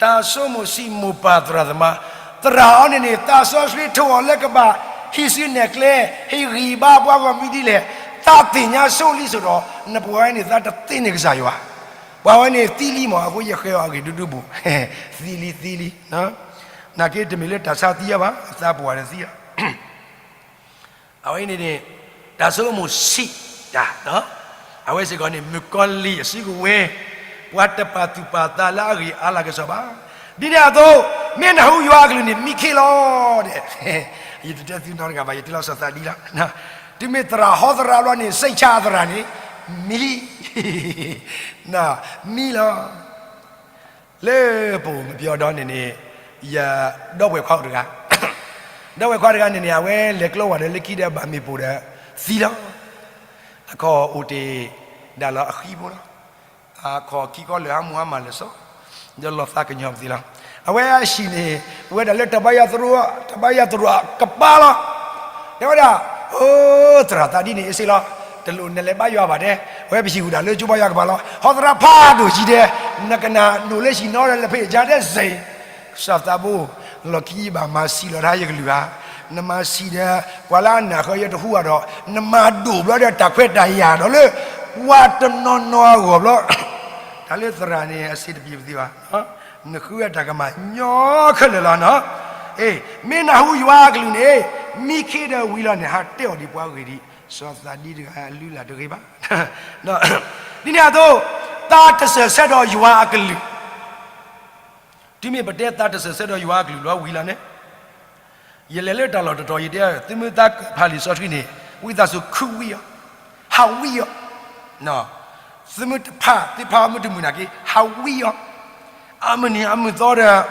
တၢ်ဆိကမိၣ်ဆံးမိၢ်ပၢ်သရၣ်သမါ, သရၣ်အီၤန့ၣ်န့ၣ် သးစီဆှံထိၣ်အီၤလၢကဘၣ် ဟံးစုနဲၣ်ကျဲ, ဟ့ၣ်ဂံၢ်ဘါပှၤဂီၢ်မုၢ်ဒ်လဲၣ်, သးသ့ၣ်ညါဆိလံဆိဒီး နပှၤဝဲန့ၣ်သးတသ့န့ၢ်ကစၢ်ယွၤ, ပှၤဝဲန့ၣ်သံလံမး အဃိယဃဲၤအီၤအဂ့ၢ်ဒူဒူဘိၣ်, သံလံသံလံ, နာ်က့တမ့ၢ်လၢတၢ်ဆါသံအီၤဘၣ်, အသးပှၢ်တသံအီၤ အဝဲအံၤန့ၣ်န့ၣ် တၢ်ဆိကမိၣ်ဆံးတၢ်, အဝဲစ့ၢ်ကီးန့ၣ် မုၣ်ကီၤလံၢ်အစုကဝဲၤ, ပှၤတပာ်သူၣ်ပာ်သးလၢအဂ့ၢ်အါလၢကစီၣ်ဘၣ်. ဒ်န့ၣ်အသိး, မ့ၢ်နၢ်ဟူယွၤအကလုၢ်န့ၣ် မံခ့လီၤဒဲး, ယတတဲသုနီတဂၤဘၣ်, ယတဲလီၤစီၤသးဒံလီၤ. တုၤမ့ၢ်သရၣ်ဟီသရၣ်ဘျီန့ၣ် စံးဆၣ်အသရၣ်န့ၣ် မံ, မံလီၤ. လၢပအိၣ်မပျီဒီးန့ၣ်န့ၣ်, ယဒီပုၢ်ဝဲၢ်ခွါအိၣ်တဂၤ, ဒီပုၢ်ဝဲၢ်ခွါတဂၤန့ၣ်န့ၣ် အဝဲလဲၤကျီဝဲဒီးလၢခံဒီးဘၣ်မ့ၣ်ပိၢ်ဒီးသံလီၤ. အခီၣ်အိၣ်တ့ၢ်ဒၣ်လီၤအဃံဖိလီၤ. အခီၣ်ခံခီလၢာ်ဟးမူဟးမၢ်လၢာ်စီ, ဒီးလီၤသးကညီၤပသ့လီၤ. အဝဲအဟံၣ်န့ၣ် အိၣ်ဝဲဒၣ်လၢတၢ်ဘါယွၤသရိာ်, တၢ်ဘါယွၤသရိာ်အကပၤလီၤ. တဲဝဲဒၣ်, အိ, သရၣ်သးဒ်န့ၣ်အ့ၣ်စ့လီၤ. တလိၣ်နလဲၤဘါယွၤဘၣ်တဲ, အဝဲပဟံၣ်အိၣ်ဒၣ်လၢကၠိဘါယွၤကပၤလီၤ. ဟီသရၣ်ဖးဒိၣ်ကံဒဲး, နကနၣ်နိၣ်လၢဟံၣ်နီဒီးလၢဖဲအံၤကါဒဲးစ့ၢ် စီၤသးဘိ, လီၢ်ခံယဘၣ်မၤဆံးလီၤတၢ်ယကလုၢ်ဧါ, နမၤဆံးဒီး ပှၤလၢအနၢ်ဃၢၤယတဟူဘၣ်ဒီး နမၤဒိၣ်ဘျီဒီးတၢ်ခွဲးတၢ်ယာ်ဒီးလၢ ပှၤတနီၤနီၤအဂီၢ်ဘျီ, တၢ်လၢသရၣ်န့ၣ် အဆံးတပျ့ၤပသ့ဘၣ်, နဃုအတၢ်ကမၣ်ညီခဲလၢာ်လီၤနီၤ. အ့, မ့ၢ်နၢ်ဟူယွၤအကလုၢ်န့ၣ် မံခ့ဒီးဝံၤလီၤန့ၣ် ဟးတဲအီၤဒ်ပှၤဂ့ၢ်ဒံး, စီၤသးဒံတဂၤအလုၢ်အလၢ်တဂ့ၤဘၣ်. ဒ်န့ၣ်အသိး, သးတစၢၢ်ဆၢဒီးယွၤအကလုၢ် တုၤမ့ၢ်ပတဲသးတစၢၢ်ဆၢဒီးယွၤအကလုၢ်လီၤဝံၤလီၤန့ၣ်, ယလဲၤလၢတၢ်လီၢ်တတီၤ ယတဲ, သုမ့ၢ်သးကဖးလံာ်စီဆှံန့ၣ် ဝံသးစူၤခုဝံအီၤ, ဟးဝံအီၤ, သုမ့ၢ်တဖး သုဖးအီၤမ့ၢ်တမုာ်နာ်က့ ဟးဝံအီၤ, အမုၢ်နံၤအမုၢ်သီဒီး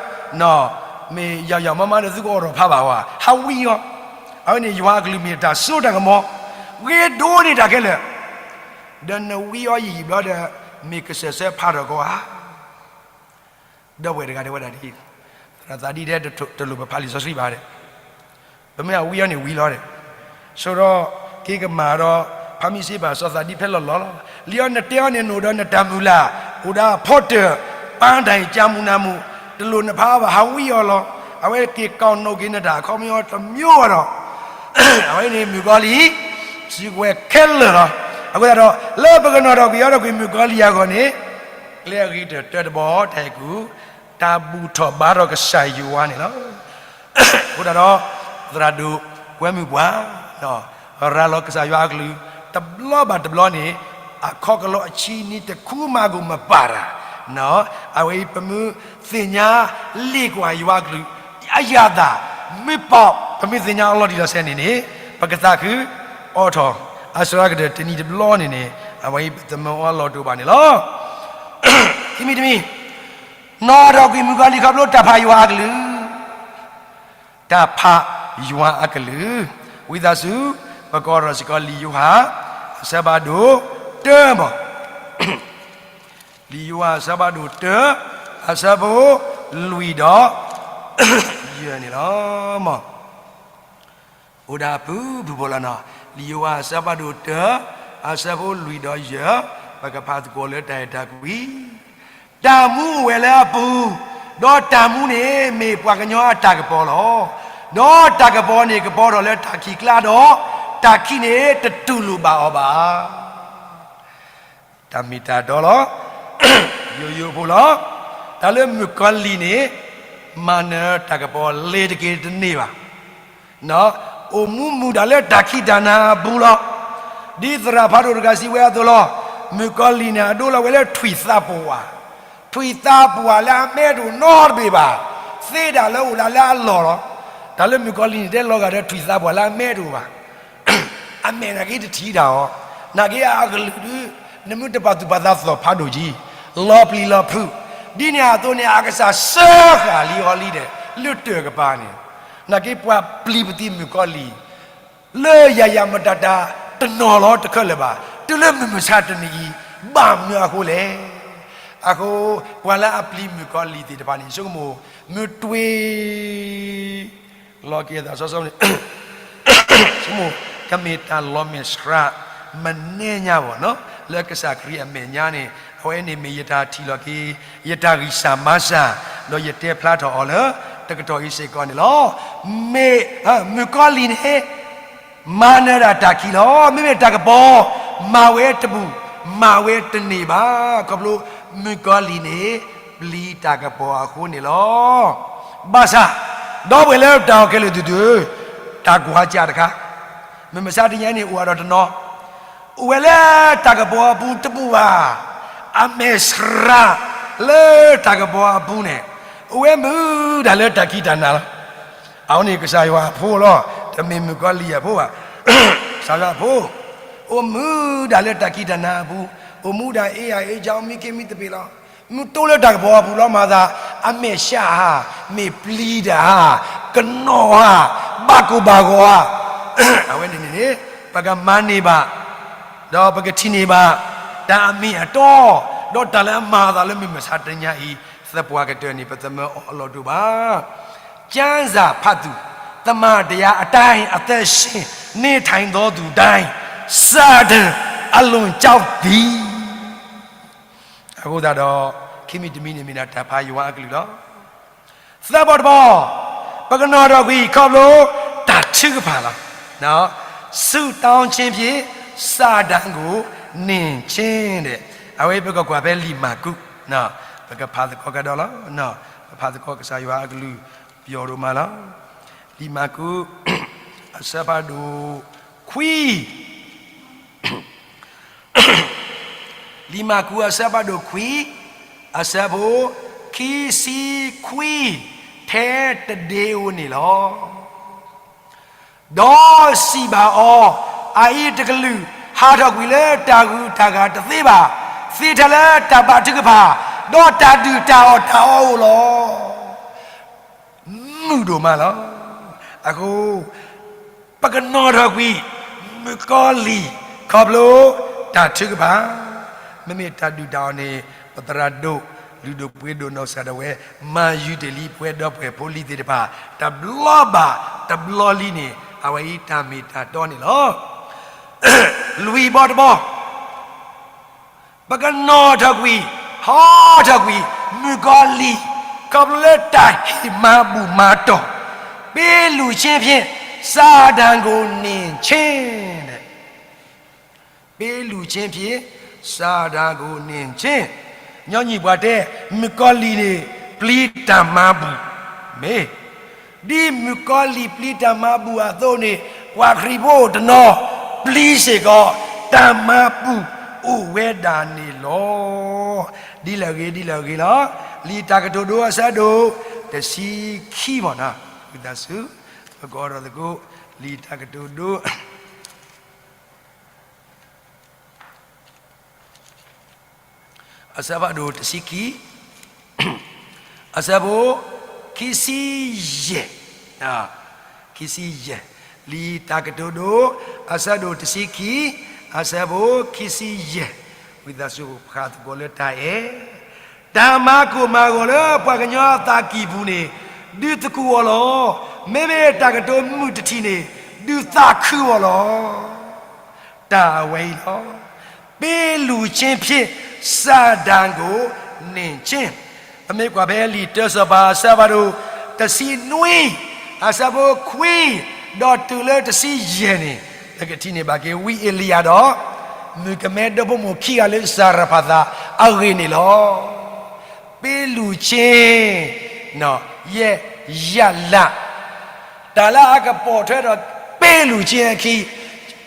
မ့ၢ်ယၤယၤမါမါဒီးသုကအိးထီၣ်ဖးဘၣ်ဝဲ, ဟးဝံအီၤ, အဝဲန့ၣ် ယွၤအကလုၢ်မ့ၢ်တၢ်စိတၢ်ကမီၤ, ဂ့ၤဒိၣ်န့ၢ်တၢ်ခဲလၢာ်, ဒီးနဝံအီၤယံာ်ယံာ်ဘျီဒီး မ့ၢ်ကစၢၢ်ဆၢဖးထီၣ်ကီဧါ ဒီပုၢ်ဝဲၢ်တဂၤတဲဝဲဒၣ်ဒ်အံၤ, သရၣ်သးဒံတဲတလိၣ်ပဖးလံာ်စီဆှံဘၣ်ဒီး, ပမ့ၢ်အဝံအီၤန့ၣ်ဝံၤလီၤဒီး, ဆိဒီးက့ၤကမၣ်ဒီး ဖးမံစ့ဘၣ်စီၤသးဒံဖဲလီၢ်လီၢ်လီၤ. လံအီၤနတဲအီၤန့ၣ် နအိၣ်ဒီးနတၢ်မုၢ်လၢ်, အိၣ်ဒီးအဖီတၢၢ်, ပၢ်တၢ်အံၤကၢမူနၤမူ, တလိၣ်နဖးအီၤဘၣ် ဟးဝံအီၤလီၤ. အဝဲက့ၤကိးနိာ်က့ၤနတၢ်အခီပညီတမျိုးဒီး အဝဲန့ၣ်မုၣ်ကီၤလံၢ် စုကဝဲၤခဲလၢာ်လီၤ. အဃိသတးဒီး လၢပကနီၣ်ထီၣ်ကွံာ်အီၤဒီးကွံာ်မုၣ်ကီၤလံၢ်အဂီၢ်န့ၣ်, ကျဲအဂ့ၤတၢၢ်တၢတဘီ တၢ်အဲၣ်ကူၣ်, တၢ်ဘူၣ်ထီၣ်ဘါထီၣ်ကစၢ်ယွၤန့ၣ်လီၤ. အဃိသတးဒီး သရၣ်ဒိၣ်ကွဲမုာ်ပှၤ ရၤလီၤကစၢ်ယွၤအကလုၢ် တဘျီဘၣ်တဘျီန့ၣ် အခီကလီအဆံနံၤတခူမးကမၣ်ပၢ်တၢ်, အဝဲအံၤပမ့ၢ်သ့ၣ်ညါလ့ၣ်ကွၢ်ယွၤအကလုၢ် အယၣ်သး မ့ၢ်ပှၤ ပမ့ၢ်သ့ၣ်ညါအီၤလီၤတံၢ်လီၤဆဲးန့ၣ်န့ၣ် ပကသးခုအိးထီၣ် အစှၤကတၢၢ်တနံၤတဘျီန့ၣ်န့ၣ် အဝဲအံၤပတမၢအီၤလီၤတိာ်ဘၣ်န့ၣ်လီၤ. ခံမံၤတမံၤ, နီၣ်ထီၣ်ကွံာ်မုၣ်ကီၤလံၢ်ခီဖျိတၢ်ဖးယွၤအကလုၢ် တၢ်ဖးယွၤအကလုၢ်, ဝံသးစူၤ ပကအိးထီၣ်စ့ၢ်ကီးလံာ်ယိၤဟၣ် အဆၢဖးဒိၣ်တၢမး, လံာ်ယိၤဟၣ်အဆၢဖးဒိၣ်တၢ အဆၢဖိလွံၢ်ဒီးယဲၢ်န့ၣ်လီၤ. အိၣ်ဒၣ်အဖုၣ်ဖုၣ်ဖိလီၤနီၤ, လံာ်ယိၤဟၣ်အဆၢဖးဒိၣ်တၢ အဆၢဖိလွံၢ်ဒီးယဲၢ်, ပကဖးသကိးလၢတၢ်အဲၣ်တၢ်ကွံ တၢ်မူအိၣ်ဝဲလၢအပူၤ, ဒီးတၢ်မူန့ၣ် မ့ၢ်ပှၤကညီအတၢ်ကပီၤလီၤ. ဒီးတၢ်ကပီၤန့ၣ်ကပီၤထီၣ်လၢတၢ်ခံးကျါဒီး, တၢ်ခံးန့ၣ်တတူၢ်လိာ်ဘၣ်အီၤဘၣ်. တၢ်မ့ၢ်တၢ်တီလီၤ. ယိယိဖိလီၤ. တၢ်လၢမုၣ်ကီၤလံၢ်န့ၣ် မၤနၢၤတၢ်ကပီၤလ့ၤတက့ၤတန့ၢ်ဘၣ်. အိၣ်မူမုာ်တၢ်လၢတၢ်ခံးတၢ်နၤအပူၤလီၤ. ဒ်သရၣ်ဖးဒိၣ်တဂၤစံးဝဲအသိးလီၤ. မုၣ်ကီၤလံၢ်န့ၣ် အဒိလီၤဝဲလၢထွံၣ်သးပဝး, ထွံၣ်သးပဝးလၢအမဲတအိၣ်နီတဘ့ၣ်ဘၣ်. သ့ဒၣ်လၢအိၣ်ဒၣ်လၢအလီၢ်လီၤ. တၢ်လၢမုၣ်ကီၤလံၢ်န့ၣ် တဲလီၤဂာ်ဒီးထွံၣ်သးပှၢ်လၢအမဲတအိၣ်ဘၣ်. အမဲာ်နာ်က့တထံၣ်တၢ်အီၤ, နာ်က့အကလုာ်ဒုး, နမ့ၢ်တပာ်သူၣ်ပာ်သးသီၣ်ဖးဒိၣ်ကံ, လီၤပျံၤလီၤဖုး, ဒ်န့ၣ်အသိးန့ၣ် အကစၢ်စၢဃာ်လံအီၤလံဒီး လၢတၢ်ကပၤန့ၣ်, နာ်က့ပှၤပျံၤပသံမုၣ်ကီၤလံၢ် လၢယၤယၤမတၤတၢ်တနီၤလီၤတခဲလၢာ်ဘၣ်, တုၤလၢမုၢ်မဆါတနံၤအံၤ, ဘၣ်မနုၤအဃိလဲၣ်. အဃိ ပှၤလၢအပျံၤမုၣ်ကီၤလံၢ်သ့ၣ်တဖၣ်န့ၣ် ဆိကမိၣ်, မ့ၢ်တွ့ လီၤက့ၤအသးစီစီန့ၣ် ဆိကမိၣ် ကမ့ၢ်တၢ်လီၤမဲာ်ဆှး မနဲညါဘၣ်နီၤ, လၢကစၢ်ခရံာ်အမဲာ်ညါန့ၣ် အဝဲန့ၣ်မ့ၢ်ယတၢ်ထံၣ်လီၤက့ၤ ယတၢ်ဂံၢ်စၢ်ဘါစၢ်, ဒီးယတဲဖျါထီၣ်အီၤလၢ တကတီၢ်အံၤစ့ၢ်ကီးန့ၣ်လီၤ. မ့ၢ် မုၣ်ကီၤလံၢ်န့ၣ် မၤနၢၤဒၣ်တၢ်ခံလီၤ. မ့မ့ၢ်တၢ်ကပီၤ မၤဝဲတဘူၣ် မၤဝဲတန့ၢ်ဘၣ်. ခီဖျိမုၣ်ကီၤလံၢ်န့ၣ် ပျံၤတၢ်ကပီၤအဃိန့ၣ်လီၤ. ဘၣ်ဆၣ် ဒီပုၢ်ဝဲၢ်လၢတၢ်အီၣ်ခဲလၢာ်သ့ၣ်ဧၢ, တၢ်ကွၢ်စၢ်တခါ, မုၢ်မဆါတနံၤအံၤန့ၣ် အိၣ်အါဒီးတနီၤ, အိၣ်ဝဲလၢတၢ်ကပီၤအပူၤတဘူၣ်ဘၣ်. အမဲာ်ဆှးလၢတၢ်ကပီၤအပူၤန့ၣ် အိၣ်ဝဲမုာ်ဒၣ်လၢတၢ်ခံးတၢ်နၤလီၤ. အဝဲန့ၣ်ကစၢ်ယွၤအဖိလီၤ, တမ့ၢ်မုၣ်ကီၤလံၢ်အဖိဘၣ်. ကစၢ်ယွၤအဖိ အိၣ်မုာ်ဒၣ်လၢတၢ်ခံးတၢ်နၤအပူၤ, အိၣ်မူဒၣ်အ့ၣ်ယၤအ့ၣ်ကၠီ မံခ့မံသပ့ၤလီၤ. မုၢ်တိလၢတၢ်ကပီၤအပူၤလီၤမၤသး, အမဲာ်ဆှးဧါ, မ့ၢ်ပျံၤတၢ်ဧါ, ကနီၤဧါ, ဘၣ်ကိၢ်ဘၣ်ဂီၤဧါ, အဝဲန့ၣ်န့ၣ် ပကမၤန့ၢ်ဘၣ် ဒီးပကထံၣ်န့ၢ်ဘၣ် တၢ်အမ့ၢ်အတီ, ဒီးတၢ်လၢအမၤအသးလၢမုၢ်မဆါတနံၤအံၤ, သပှၢ်ကတၢၢ်န့ၣ် ပသမၢအီၤအလီၢ်တအိၣ်ဘၣ်. ကျမ်းစာဖတ်သူ, သမ္မာတရားအတိုင်းအသက်ရှင်, နေထိုင်သောသူတိုင်း, စာတန်အလွန်ကြောက်သည်. အဃိသတးဒီး ခံမံၤတမံၤန့ၣ်မ့ၢ်ဒၣ်တၢ်ဖးယွၤအကလုၢ်လီၤ. သၢဘီတဘီ, ပကနီၤထီၣ်ကွံာ်ခီဖျိတၢ်ထုကဖၣ်လီၤ. ဆုတောင်းခြင်းဖြင့် စာတန်ကို နှင်ခြင်း အဝဲပကကွၢ်ဖဲလံာ်မၢ်ကူး, ပကဖးသကိးကဒီးလီၤ. ပဖးသကိးကစၢ်ယွၤအကလုၢ် ပျီဒိၣ်မးလီၤ. လံာ်မၢ်ကူး အဆၢဖးဒိၣ်ခွံ လံာ်မၢ်ကူးအဆၢဖးဒိၣ်ခွံ, အဆၢဖိ ခံဆံခွံ, ထဲတဒ့ဧိၤန့ၣ်လီၤ. ဒီးစံးဘၣ်အီၤ, အအံၤတကလုာ် ဟးထီၣ်ကွံာ်လၢတၢ်ဂုၤတၢ်ဂၤတသ့ဘၣ်, သ့ထဲလၢတၢ်ဘါထုကဖၣ်, ဒီးတၢ်ဒုၣ်တၢ်အီၣ်တၢ်အီအိၣ်လီၤ. မုာ်ဒိၣ်မးလီၤ. အဃိ ပကနီၤထီၣ်ကွံာ် မုၣ်ကီၤလံၢ် ခီဖျိတၢ်ထုကဖၣ်, မ့မ့ၢ်တၢ်ဒုၣ်တၢ်အီၣ်န့ၣ် ပသရၣ်ဒိၣ် လုၢ်ဒိၣ်ပှ့ၤဒိၣ်နီၢ်ကစၢ်ဒၣ်ဝဲ မၤယုၤတ့ၢ်လံ ပဝဲဒီပုၢ်ဝဲၢ်ဖိလံၤသ့ၣ်တဖၣ် တဘျီဘၣ်တဘျီလံန့ၣ် အဝဲအံၤတၢ်မ့ၢ်တၢ်တီန့ၣ်လီၤ. လွံၢ်ဘီတဘီ ပကနီၤထီၣ်ကွံာ် ဟီထီၣ်ကွံာ် မုၣ်ကီၤလံၢ် ခီဖျိလၢတၢ်ဟ့ၣ်မၤဘူၣ်မၤတီၢ်, ပေးလူၤခြင်းဖြင့် စာတန်ကို နှင်ခြင်း ပေးလူၤခြင်းဖြင့် စာတန်ကို နှင်ခြင်း. ညီနုၢ်ပှၤတဲ မုၣ်ကီၤလံၢ်န့ၣ် ပျံၤတၢ်မၤဘူၣ်, မ့ၢ် ဒ်မုၣ်ကီၤလံၢ်ပျံၤတၢ်မၤဘူၣ်အသိးန့ၣ် ပှၤခရံာ်ဖိတနီၤ ပျံၤစ့ၢ်ကီး တၢ်မၤဘူၣ်အိၣ်ဝဲဒၣ်န့ၣ်လီၤ. ဒ်လဲၣ်ဂ့ၤ ဒ်လဲၣ်ဂ့ၤလီၤ. လံာ်တၢ်ကတိၤဒိအဆၢဒိၣ် တဆံခံမ့ၢ်နီၤ, ဝံသးစူၤ ပကအိးထီၣ်သကိး လံာ်တၢ်ကတိၤဒိ အဆၢဖးဒိၣ်တဆံခံ, အဆၢဖိ ခံဆံယဲၢ်, ခံဆံယဲၢ်, လံာ်တၢ်ကတိၤဒိ အဆၢဒိၣ်တဆံခံ, အဆၢဖိ ခံဆံယဲၢ်, ဝံသးစူၤဖးသကိးလၢတၢ်အဲၣ် တၢ်မၤကိၢ်မၤဂီၤလၢပှၤကညီအသးကံၢ်ပူၤန့ၣ် ဒုးသကူးအီၤလီၤ. မ့မ့ၢ်တၢ်ကတိၤမုာ်တထံၣ်န့ၣ် ဒုးသးခုအီၤလီၤ. တၢ်အဝဲအံၤလီၤ. ပေးလူၤခြင်းဖြင့် စာတန်ကို နှင်ခြင်း. ပမ့ၢ်ကွၢ်ဖဲလံာ်တၢစီၤပၤ အဆၢဖးဒိၣ် တဆံနွံ, အဆၢဖိခွံ ဒီးတုၤလၢတဆံယဲၢ်န့ၣ် ပကထံၣ်န့ၢ်ဘၣ်က့ၤ ဝံအ့လံယၤဒီး မုၣ်ကမဲဒၢဖိမိၢ်ခံဂၤလၢစၤရဖးသးအဂ့ၢ်န့ၣ်လီၤ. ပေးလူၤခြင်း, ယဲၢ်ရလဒ်, တၢ်လၢအကပိာ်ထွဲဒီး ပေးလူၤခြင်း အခံ,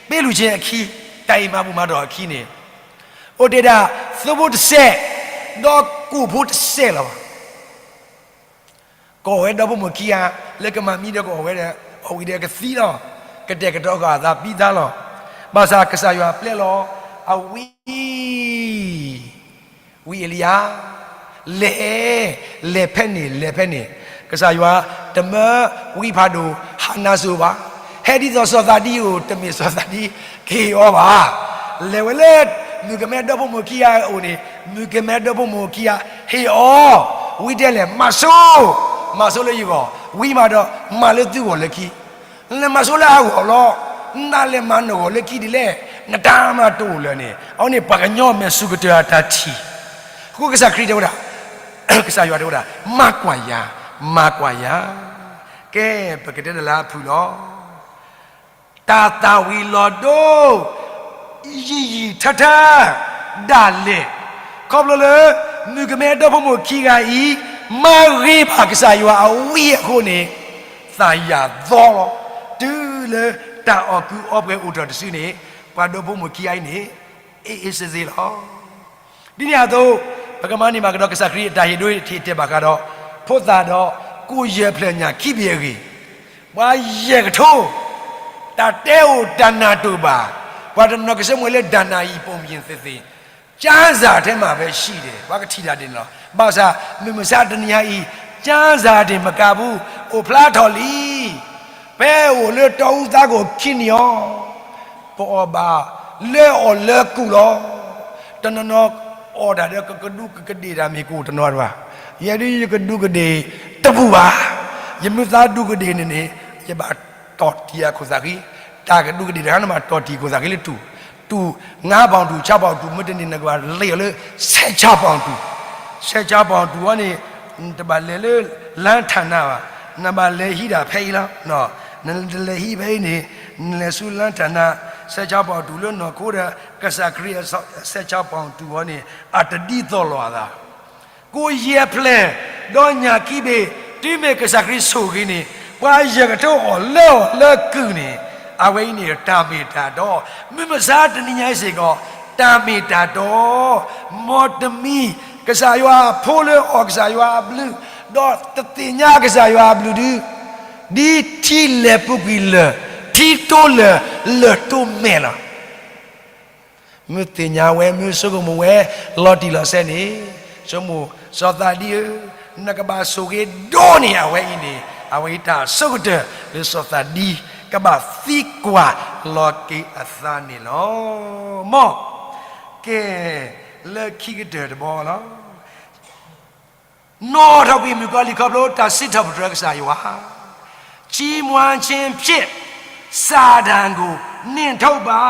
ပေးလူၤခြင်း အခံ, တၢ်အံၤမၤဘူၣ်မၤတီၢ်အခံန့ၣ် အိၣ်တ့ၢ်ဒၣ် သိဖိတစဲး ဒီးကိၣ်ဖိတစဲးလီၤ. ကအီၣ်ဝဲဒီဖိမိၢ်ခံဂၤ, လၢကမၤမံဒီးကအီၣ်ဝဲဒီး, အီၣ်ဝံၤဒီးကသံလီၤ. ကတဲာ်ကတီၤဃာ်အသးပံသါလီၤ. ဘၣ်ဆၣ်ကစၢ်ယွၤပျဲလီၤအဝံၣ် ဝံၣ်အ့လံယၤ, လဲၤ, လဲၤဖဲန့ၣ် လဲၤဖဲန့ၣ်, ကစၢ်ယွၤတမၢဝံၣ်ဖးဒိၣ်ဟးနၤစိၤဘၣ်. ဟဲဒ်သိးစီၤသးဒံဧိၤ တမ့ၢ်စီၤသးဒံကဟ့ၣ်အီၤဘၣ်. လဲၤဝဲလၢ မုၣ်ကမဲဒီဖိမိၢ်ခံဂၤအအိၣ်န့ၣ် မုၣ်ကမဲဒီဖိမိၢ်ခံဂၤဟ့ၣ်အီၤ, ဝံတဲလဲၣ် မၤစိ, မၤစိလၢယဂီၢ်, ဝံမးဒီး မၤလၢသုဂီၢ်လၢခံ နလဲၤမၤစိလၢအဂီၢ်လီၤ. နလဲၤမၤနဂီၢ်လၢခံဒ်လဲၣ်, နတၢ်မၤတအိၣ်လၢၤန့ၣ်, အဝဲန့ၣ်ပှၤကညီမဲာ်ဆူၣ်ကတၢၢ်အတၢ်ထံၣ်. အဃိကစၢ်ခရံာ်တဲဝဲဒၣ်, ကစၢ်ယွၤတဲဝဲဒၣ်, မၤကွၢ်ယၤ, မၤကွၢ်ယၤ. ကဲ, ပကတဲတၢ်လၢအဖုၣ်လီၤ. တၢ်သၣ်ဝံၤလီၤဒိ ယံာ်ယံာ်ထၢထၢ ဒၣ်လဲာ်, ခီဖျိလၢ မုၣ်ကမဲဒီဖိမိၢ်ခံဂၤအံၤ မၤဂ့ၤဘၣ်ကစၢ်ယွၤအဝံၣ်အဃိန့ၣ်, သးယာ်သီလီၤ. တုၤလၢတၢ်အီၣ်ကုအီပှဲၤအိၣ်ထီၣ်တစုန့ၣ်, ပှၤဒီဖိမိၢ်ခံဂၤအံၤန့ၣ် အ့ၣ်အ့ၣ်စ့စ့လီၤ. ဒ်န့ၣ်အသိး, ပကမၤန့ၢ်မၤကဒီးကစၢ်ခရံာ်အတၢ်ဟ့ၣ်ဒိဟ့ၣ်တဲာ်ဘၣ်ဃးဒီး, ဖိသၣ်ဒီး ကိၣ်ယဲၢ်ဖျၢၣ်ညၣ်ခံဘ့ၣ်အဂ့ၢ်, ပှၤယဲၢ်ကထိ, တၢ်တဲအိၣ်တၢ်နၢ်တိၢ်ဘၣ်, ပှၤတနီၤကဆိကမိၣ်လၢ ဒဏ္ဍာရီပုံပြင်သ့သ့, ကျမ်းစာထဲမှာပဲရှိတယ်, ပှၤကထံၣ်တၢ်ဒ်န့ၣ်လီၤ. ဘၣ်ဆၣ် မုၢ်မဆါတနံၤညါအံၤ, ကျမ်းစာတင်မကဘူး, အိၣ်ဖျါထီၣ်လံ. ဖဲအိၣ်လၢတီအူသးကိၣ်ခံနံၣ်အီၤ, ပအီၣ်ဘၣ်လၢအီၣ်လၢကူၣ်လီၤ. တနီၤနီၤအီၣ်တၢ်ဒီးကကဒူးကကဒ့ၣ်တၢ်မ့ၢ်ကအိၣ်တနီၤတဘၣ်. ယဲဒၣ်ယကဒူးကဒ့ၣ်တပူၤဘၣ်. ယမ့ၢ်သးဒူးကဒ့ၣ်န့ၣ်န့ၣ်, ယဘၣ်တီၢ်တံၢ်အခိၣ်သးဃံ, တၢ်ကဒူးကဒ့ၣ်တခါန့ၣ်မး တီၢ်တံၢ်အခိၣ်သးဃံလၢတူၢ်, တူၢ် ငါးပေါင်တူၢ် ခြောက်ပေါင်တူၢ် မ့ၢ်တန့ၢ်နကဘၣ်လဲၤအီၤလၢ ဆယ့်ခြောက်ပေါင်တူၢ်, ဆယ့်ခြောက်ပေါင်တူၢ်အီၤန့ၣ်, နတဘၣ်လဲၤလၢ လမ်းဌာန ဘၣ်, နဘၣ်လဲၤဟံးဒၣ်ဖဲအံၤလီၤ. နတလဲၤဟံးဖဲအံၤန့ၣ်, နလဲၤဆူ လမ်းဌာန ဆယ့်ခြောက်ပေါင်တူၢ်လၢနီၢ်ခိဒီး ကစၢ်ခရံာ်အ ဆယ့်ခြောက်ပေါင်တူၢ် အီၤန့ၣ် အတဒ်သိးလိာ်အသး ကိၣ်ယဲၢ်ဖျၢၣ်, ဒီးညၣ်ခံဘ့ၣ်, တုၤမ့ၢ်ကစၢ်ခရံာ်ဆိၣ်ဂ့ၤန့ၣ်, ပှၤယဲၢ်ကထိအီၣ်လၢအီၣ်လၢကုၢ်န့ၣ်, အဝဲအံၤန့ၣ်တၢ်မ့ၢ်တၢ်တီ, မုၢ်မဆါတနံၤညါအံၤစ့ၢ်ကီး, တၢ်မ့ၢ်တၢ်တီ, မ်တမံၤ, ကစၢ်ယွၤအဖိလၢအီၣ်ကစၢ်ယွၤအဘျုး, ဒီးတသ့ၣ်ညါကစၢ်ယွၤအဘျုးဒု, ဒ်ထံလဲၢ်ပူၤကွံာ်လၢၢ်, ထံတိလၢၢ်, လၢၢ်တိမဲာ်လီၤ. မ့ၢ်သ့ၣ်ညါဝဲ, မ့ၢ်ဆိကမိၣ်ဝဲ, လီၤတံၢ်လီၤဆဲးန့ၣ်, ဆိကမိၣ်, စီၤသးဒံဧၢ, နကဘၣ်ဆိၣ်ဂ့ၤဒိၣ်န့ၢ်အဝဲအံၤန့ၣ်, အဝဲအံၤတၢ်အဆိကတၢၢ်လၢစီၤသးဒံ ကဘၣ်သံကွၢ်လီၤက့ၤအသးန့ၣ်လီၤ. မ်, ကဲ, လၢခံကတၢၢ်တဘီလီၤ. နီၣ်ထီၣ်ကွံာ်မုၣ်ကီၤလံၢ်ခီဖျိ တၢ်စံးထီၣ်ပတြၢၤကစၢ်ယွၤ, ချီးမွမ်းခြင်းဖြင့် စာတန်ကို နှင်ထုတ်ပါ.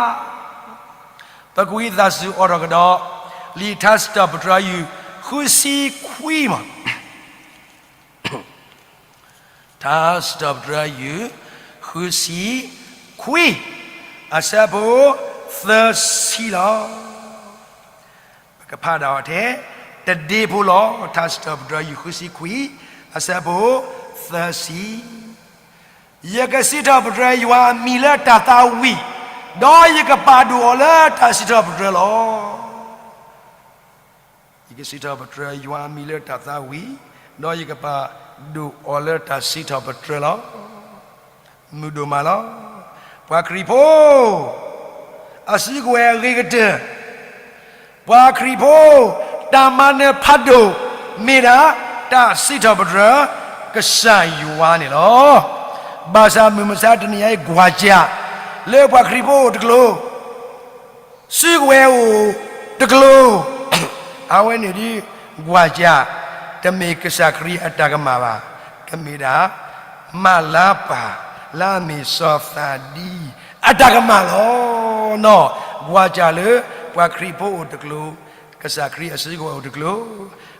ပကဝံသးစူၤအိးထီၣ်ကဒီး လံာ်ထါစံးထီၣ်ပတြၢၤ ယူၢ် ဃုဆံခွံမး, ထါစံးထီၣ်ပတြၢၤ ယူၢ် ဃုဆံခွံ, အဆၢဖိသၢဆံလီၤ. ပကဖးဒၣ်အီၤထဲတဒ့ဖိလီၤ. ထါစံးထီၣ်ပတြၢၤ ယူၢ် ဃုဆံခွံ, အဆၢဖိသၢဆံ, ယကစံးထီၣ်ပတြၢၤယွၤအမံၤလၢတၢ်သးဝံၣ်, ဒီးယကပာ်ဒိၣ်အီၤလၢတၢ်စံးထီၣ်ပတြၢၤလီၤ. ယကစံးထီၣ်ပတြၢၤယွၤအမံၤလၢတၢ်သးဝံၣ်, ဒီးယကပာ်ဒိၣ်အီၤလၢတၢ်စံးထီၣ်ပတြၢၤလီၤ. မုာ်ဒိၣ်မးလီၤ. ပှၤခရံာ်ဖိ အစုကဝဲၤအဂ့ၤကတၢၢ်, ပှၤခရံာ်ဖိ တၢ်မၤနၢၤဖးဒိၣ် မ့ၢ်ဒၣ်တၢ်စံးထီၣ်ပတြၢၤ ကစၢ်ယွၤန့ၣ်လီၤ. ဘၣ်ဆၣ်မုၢ်မဆါတနံၤအံၤ ကွၢ်စၢ် လၢပှၤခရံာ်ဖိအိၣ်တကျိၤ စုကဝဲၤအိၣ်တကျိၤ, အဝဲန့ၣ်ဒ်ကွၢ်စၢ် တမ့ၢ်ကစၢ်ခရံာ်အတၢ်ကမၣ်ဘၣ်, ကမ့ၢ်ဒၣ် မၤလါပၢ် လၢအမ့ၢ်စီၤသးဒံအတၢ်ကမၣ်လီၤ. နီၢ်, ကွၢ်စၢ်လၢပှၤခရံာ်ဖိအိၣ်တကျိၤ, ကစၢ်ခရံာ်အစုကဝဲၤအိၣ်တကျိၤ,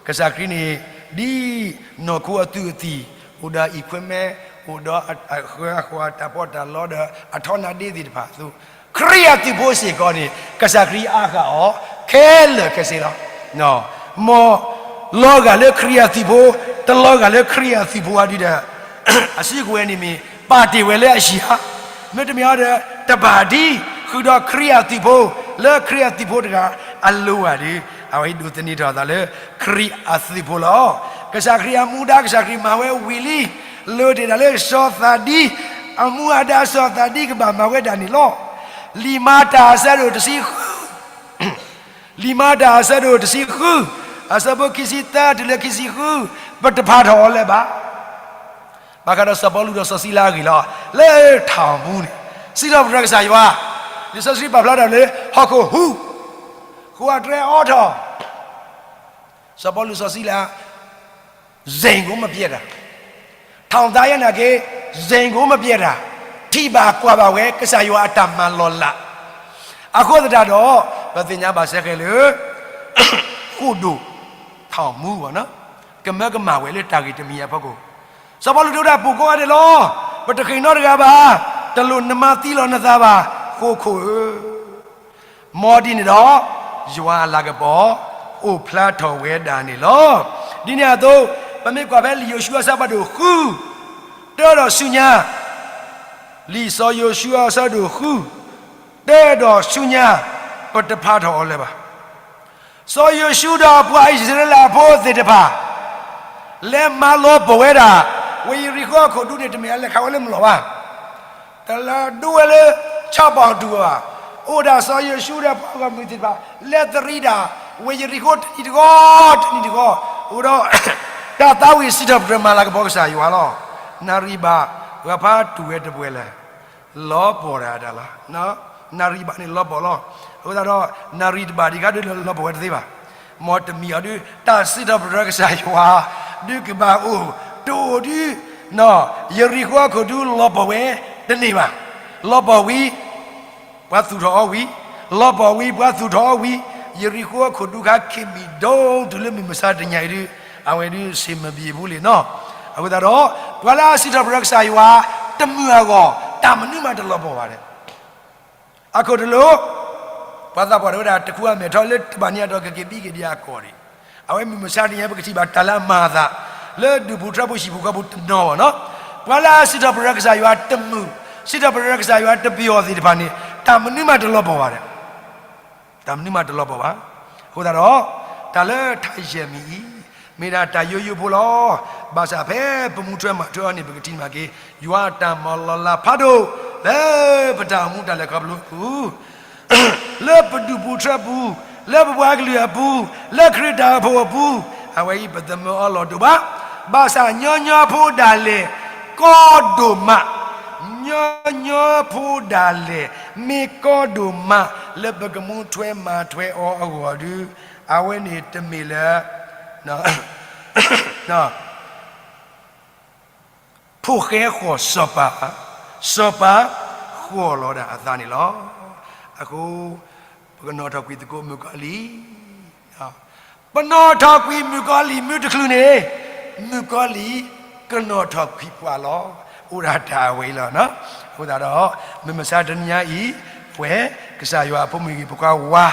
ကစၢ်ခရံာ်န့ၣ် ဒ်နီၢ်ခိအသုးအသံၣ် အိၣ်ဒီး equipment, အိၣ်ဒီးအဃၢအဃီတၢ်ပီးတၢ်လီဒီး အထီနါဒ့သ့ၣ်တဖၣ်အသိး, ခရံာ်အသုးဖိစ့ၢ်ကီးန့ၣ် ကစၢ်ခရံာ်အါဃာ်အီၤ ခဲလၢာ်ခဲဆ့လီၤ. မ်လီၤဂာ်လၢခရံာ်အသုးဖိ, တလီၤဂာ်လၢခရံာ်အသုးဖိအဒုဒီး အစုကဝဲၤန့ၣ်မ့ၢ် ပာ်တ့ၢ်ဝဲလၢအဟံၣ်ဧါ, မ့တမ့ၢ်ဒီး တဘၣ်ဒ်ဃုာ်ဒီးခရံာ်အသုးဖိ လၢခရံာ်အသုးဖိတဂၤအလိၤဘၣ်ဒီး အဝဲဒိးသန့ၤထီၣ်အသးလၢ ခရံာ်အသုးဖိလီၤ. ကစၢ်ခရံာ်အမူဒါ ကစၢ်ခရံာ်မၤဝဲဝံၤလံ, လၢတ့ၢ်ဒၣ်လၢစီၤသးဒံ, အမူအဒါစီၤသးဒံကဘၣ်မၤဝဲဒၣ်န့ၣ်လီၤ. လံာ်မၤတၢ်အဆၢဒိၣ်တဆံဃု လံာ်မၤတၢ်အဆၢဒိၣ်တဆံဃု, အဆၢဖိခံဆံသၢတုၤလၢခံဆံဃု, ပတဖးထီၣ်အီၤလၢၤဘၣ်. ဘၣ်ဃးဒီးစီၤပီလူးဒီးစီၤစံလၤအဂ့ၢ်လီၤ. လၢထီၣ်မူန့ၣ် စံးထီၣ်ပတြၢၤကစၢ်ယွၤ, လံာ်စီဆှံပာ်ဖျါထီၣ်လၢ ဟီၣ်ခိၣ်ဟူး, ဃိးအတြဲၤအိးထီၣ် စီၤပီလူးစီၤစံလၤ ဇိမ်ကိုမပျက်တာ, ထောင်သားရဲ့နာ်က့ ဇိမ်ကိုမပျက်တာ, ထံၣ်ဘၣ်ကွၢ်ဘၣ်ဝဲ ကစၢ်ယွၤအတၢ်မၤလီၤလး. အဃိသတးဒီး ပသ့ၣ်ညါဘၣ်စဲဃဲၤလၢ ဃိၣ်ဒိၣ်ထီၣ်မူ, ကမၢကမၣ်ဝဲလၢတၢ်ဂ့ၢ်တမံၤအဖီခိၣ်, စီၤပီလူးတဲဝဲဒၣ် ပူၤကိးဂၤဒဲးလီၤ, ပတဃ့ၢ်နီတဂၤဘၣ်, တလိၣ်နမၤသံလီၤနသးဘၣ်, ဃိၣ်ခိၣ်ဧၢ မ်ဒ်န့ၣ်ဒီး ယွၤအလၤကပီၤ အိၣ်ဖျါထီၣ်ဝဲဒၣ်န့ၣ်လီၤ. ဒ်န့ၣ်အသိး ပမ့ၢ်ကွၢ်ဖဲလံာ်ယိၤၡူအဆၢဖးဒိၣ်ဃု တၢဒီးဆူညါ, လံာ်စီၤယိၤၡူအဆၢဒိၣ်ဃု တၢဒီးဆူညါ, ပတဖးထီၣ်အီၤလၢၤဘၣ်. စီၤယိၤၡူဒီးပှၤအံၣ်စရ့လးအဖိသ့ၣ်တဖၣ် လဲၤမၤလီၤပှီၢ်ဝဲဒၣ် ဝ့ၢ်ယရံၣ်ဃိအခိၣ်ဒူန့ၣ် တမ့ၢ်အလဲၤခးဝဲလၢမုၢ်လီၤဘၣ်. တလဲၤဒိဝဲလၢ ဆၣ်ပီၣ်တူၢ်ဘၣ်. အိၣ်ဒၣ်စီၤယိၤၡူဒီးပှၤဂီၢ်မုၢ်သ့ၣ်တဖၣ် လဲၤတရံးဒၣ် ဝ့ၢ်ယရံၣ်ဃိတနံၤတဂီၢ် တနံၤတဂီၢ်, အိၣ်ဒီး တၢ်သးဝံၣ်စံးထီၣ်ပတြၢၤမၤလၤကပီၤကစၢ်ယွၤလီၤ. နၣ်ရံၣ်ဘၣ် ပှၤဖးတူၢ်ဝဲတပှဲၤလၢ လီၤပှီၢ်ဒၣ်တၢ်လီၤ. နၣ်ရံၣ်ဘၣ်န့ၣ်လီၤပှီၢ်လီၤ. အဃိသတးဒီး နၣ်ရံၣ်တဘၣ်ဒံးခါဒုးလီၤပှီၢ်ဝဲတသ့ဘၣ်. မ်တမံၤအီၤဒုး တၢ်စံးထီၣ်ပတြၢၤကစၢ်ယွၤ ဒုးကဘၣ်အိၣ် တအိၣ်ဒုး ယရံၣ်ဃိအခိၣ်ဒူလီၤပှီၢ်ဝဲတန့ၢ်ဘၣ်. လီၤပှီၢ်ဝံၤ ပှၤသူၣ်ထီၣ်အီၤဝံၤ, လီၤပှီၢ်ဝံၤ ပှၤသူၣ်ထီၣ်အီၤဝံၤ, ယရံၣ်ဃိအခိၣ်ဒူခါ ခံမံၤဒိၣ်တုၤလၢမုၢ်မဆါတနံၤအံၤဒုး အဝဲဒုး စ့မဘံဘူလံနီၤ. အဃိသတးဒီး ပှၤလၢအစံးထီၣ်ပတြၢၤကစၢ်ယွၤ တမုာ်အဂီၢ် တၢ်မနုၤမးတလီၤပှီၢ်ဘၣ်ဒီး အခိၣ်တလိၤ, ပှၤသးပှၢ်တဲဝဲဒၣ် တခူအမဲာ်ထီၣ်လၢတဘၣ်န့ၢ်အတီၢ်ကက့ၤဘံက့ၤဒံးအကီၢ်ဒံး, အဝဲမုၢ်မဆါတနံၤအံၤ ပကထံၣ်ဘၣ်တၢ်လၢအမၤအသး လၢဒူၣ်ပူၤထၢပူၤဟံၣ်ပူၤဃီပူၤတနီၤဘၣ်နီၤ. ပှၤလၢအစံးထီၣ်ပတြၢၤကစၢ်ယွၤတမုာ်, စံးထီၣ်ပတြၢၤကစၢ်ယွၤတပျီၢ်သ့ၣ်တဖၣ်န့ၣ် တၢ်မနုၤမးတလီၤပှီၢ်ဘၣ်ဒီး တၢ်မနုၤမးတလီၤပှီၢ်ဘၣ်. အဃိသတးဒီး တၢ်လၢထါယဲၢ်မံၤအံၤ မ့ၢ်ဒၣ်တၢ်ယိယိဖိလီၤ. ဘၣ်ဆၣ်ဖဲပမူထွဲမၤထွဲအီၤန့ၣ် ပကထံၣ်မးက့ၤ ယွၤအတၢ်မၤလီၤလးဖးဒိၣ် လၢပတၢ်အိၣ်မူတၢ်လဲၤခီဖျိအပူၤ လၢပဒူၣ်ပူၤထၢပူၤ, လၢပပှၤကလုာ်အပူၤ, လၢခရံာ်တၢ်အိၣ်ဖှိၣ်အပူၤ, အဝဲအံၤပသမၢအီၤလီၢ်ဒိၣ်ဘၣ်. ဘၣ်ဆၣ်ညီညီဖိဒၣ်လဲာ် ကီဒိၣ်မး, ညီညီဖိဒၣ်လဲာ် မ့ၢ်ကီဒိၣ်မး လၢပကမူထွဲမၤထွဲအီၤအဂီၢ်ဒုး အဝဲန့ၣ်တမ့ၢ်လၢ ဖိၣ်ဃဲဃီၣ်စီၤပၤ, စီၤပၤဃီၣ်လီၤဒၣ်အသးန့ၣ်လီၤ. အဃိ ပကနီၣ်ထီၣ်ကွံာ်သကိးမုၣ်ကီၤလံၢ်, ပနီၣ်ထီၣ်ကွံာ်မုၣ်ကီၤလံၢ်မုၢ်တချုးန့ၣ်, မုၣ်ကီၤလံၢ်ကနီၣ်ထီၣ်ကွံာ်ပှၤလီၤ. အိၣ်ဒၣ်တၢ်ဝဲအံၤလီၤ. အဃိသတးဒီး မုၢ်မဆါတနံၤညါအံၤ ပဝဲကစၢ်ယွၤအဖိမုၣ်ဂ့ၤ ပကွၢ်ဝါ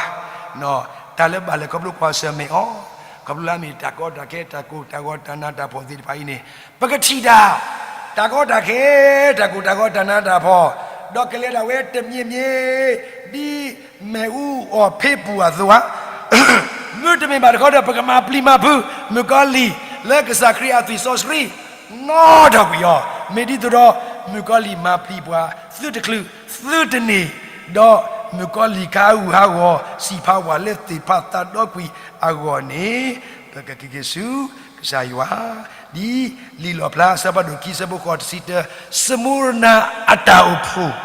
တၢ်လၢဘၣ်လဲၤခီဖျိကွၢ်ဆၢၣ်မဲာ်အီၤ, ခီဖျိလၢအမ့ၢ်တၢ်ကီတၢ်ခဲ တၢ်ကိၢ်တၢ်ဂီၤတၢ်နးတၢ်ဖှီၣ်သ့ၣ်တဖၣ်အံၤန့ၣ် ပကထံၣ်တၢ် တၢ်ကီတၢ်ခဲ တၢ်ကိၢ်တၢ်ဂီၤတၢ်နးတၢ်ဖှီၣ်, ဒီးကလဲၤဒၣ်ဝဲတမံၤမံၤ ဒ်မ့ၣ်အူအီၣ်ဖ့ပူၤအသိးဧါ. မ့တမ့ၢ်ဘၣ်တခီဒီး ပကမၤပျံၤမၤဖုး မုၣ်ကီၤလံၢ် လၢကစၢ်ခရံာ်အသွံၣ်စီဆှံ နီၣ်ထီၣ်ကွံာ်အီၤ, မ့ၢ်ဒ်သိးဒီး မုၣ်ကီၤလံၢ်မၤပျံၤပှၤ သုတချုး သုတန့ၢ်, ဒီးမုၣ်ကီၤလံၢ်ခါအုၣ်ဟးဂီၤ စံးဖးဝဲလၢသ့ၣ်ဖးသးဒီကွံာ်အဂီၢ်န့ၣ် ပကက့ၤက့ၤဆူ ကစၢ်ယွၤ, ဒ်လံာ်လီၣ်ဖျါအဆၢဖးဒိၣ်ခံ အဆၢဖိဃိး တဆံတၢ, စမူရနၤအတၢ်အိၣ်ဖှိၣ်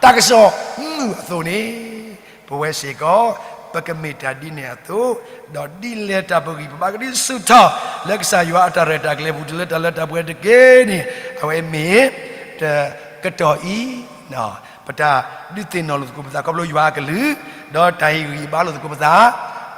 တၢ်ကစီၣ်မုာ်အသိးန့ၣ်, ပဝဲစ့ၢ်ကီး ပကမ့ၢ်တၢ်ဒ်န့ၣ်အသိး, ဒီးဒ်လဲၣ်တၢ်ပဂံၢ်ပဘါကဒုးဆူၣ်ထီၣ် လၢကစၢ်ယွၤအတၢ်ရဲၣ်တၢ်ကျဲၤပူၤ တုၤလၢတၢ်လၢတၢ်ပှဲၤတက့ၢ်န့ၣ်, အဝဲမ့ၢ် တကတီၢ်အံၤ ပတၢ်ဒုးသ့ၣ်နီၣ်လိာ်သကိးပသးခီဖျိယွၤအကလုၢ်, ဒီးတၢ်ဟ့ၣ်ဂံၢ်ဟ့ၣ်ဘါလိာ်သကိးပသး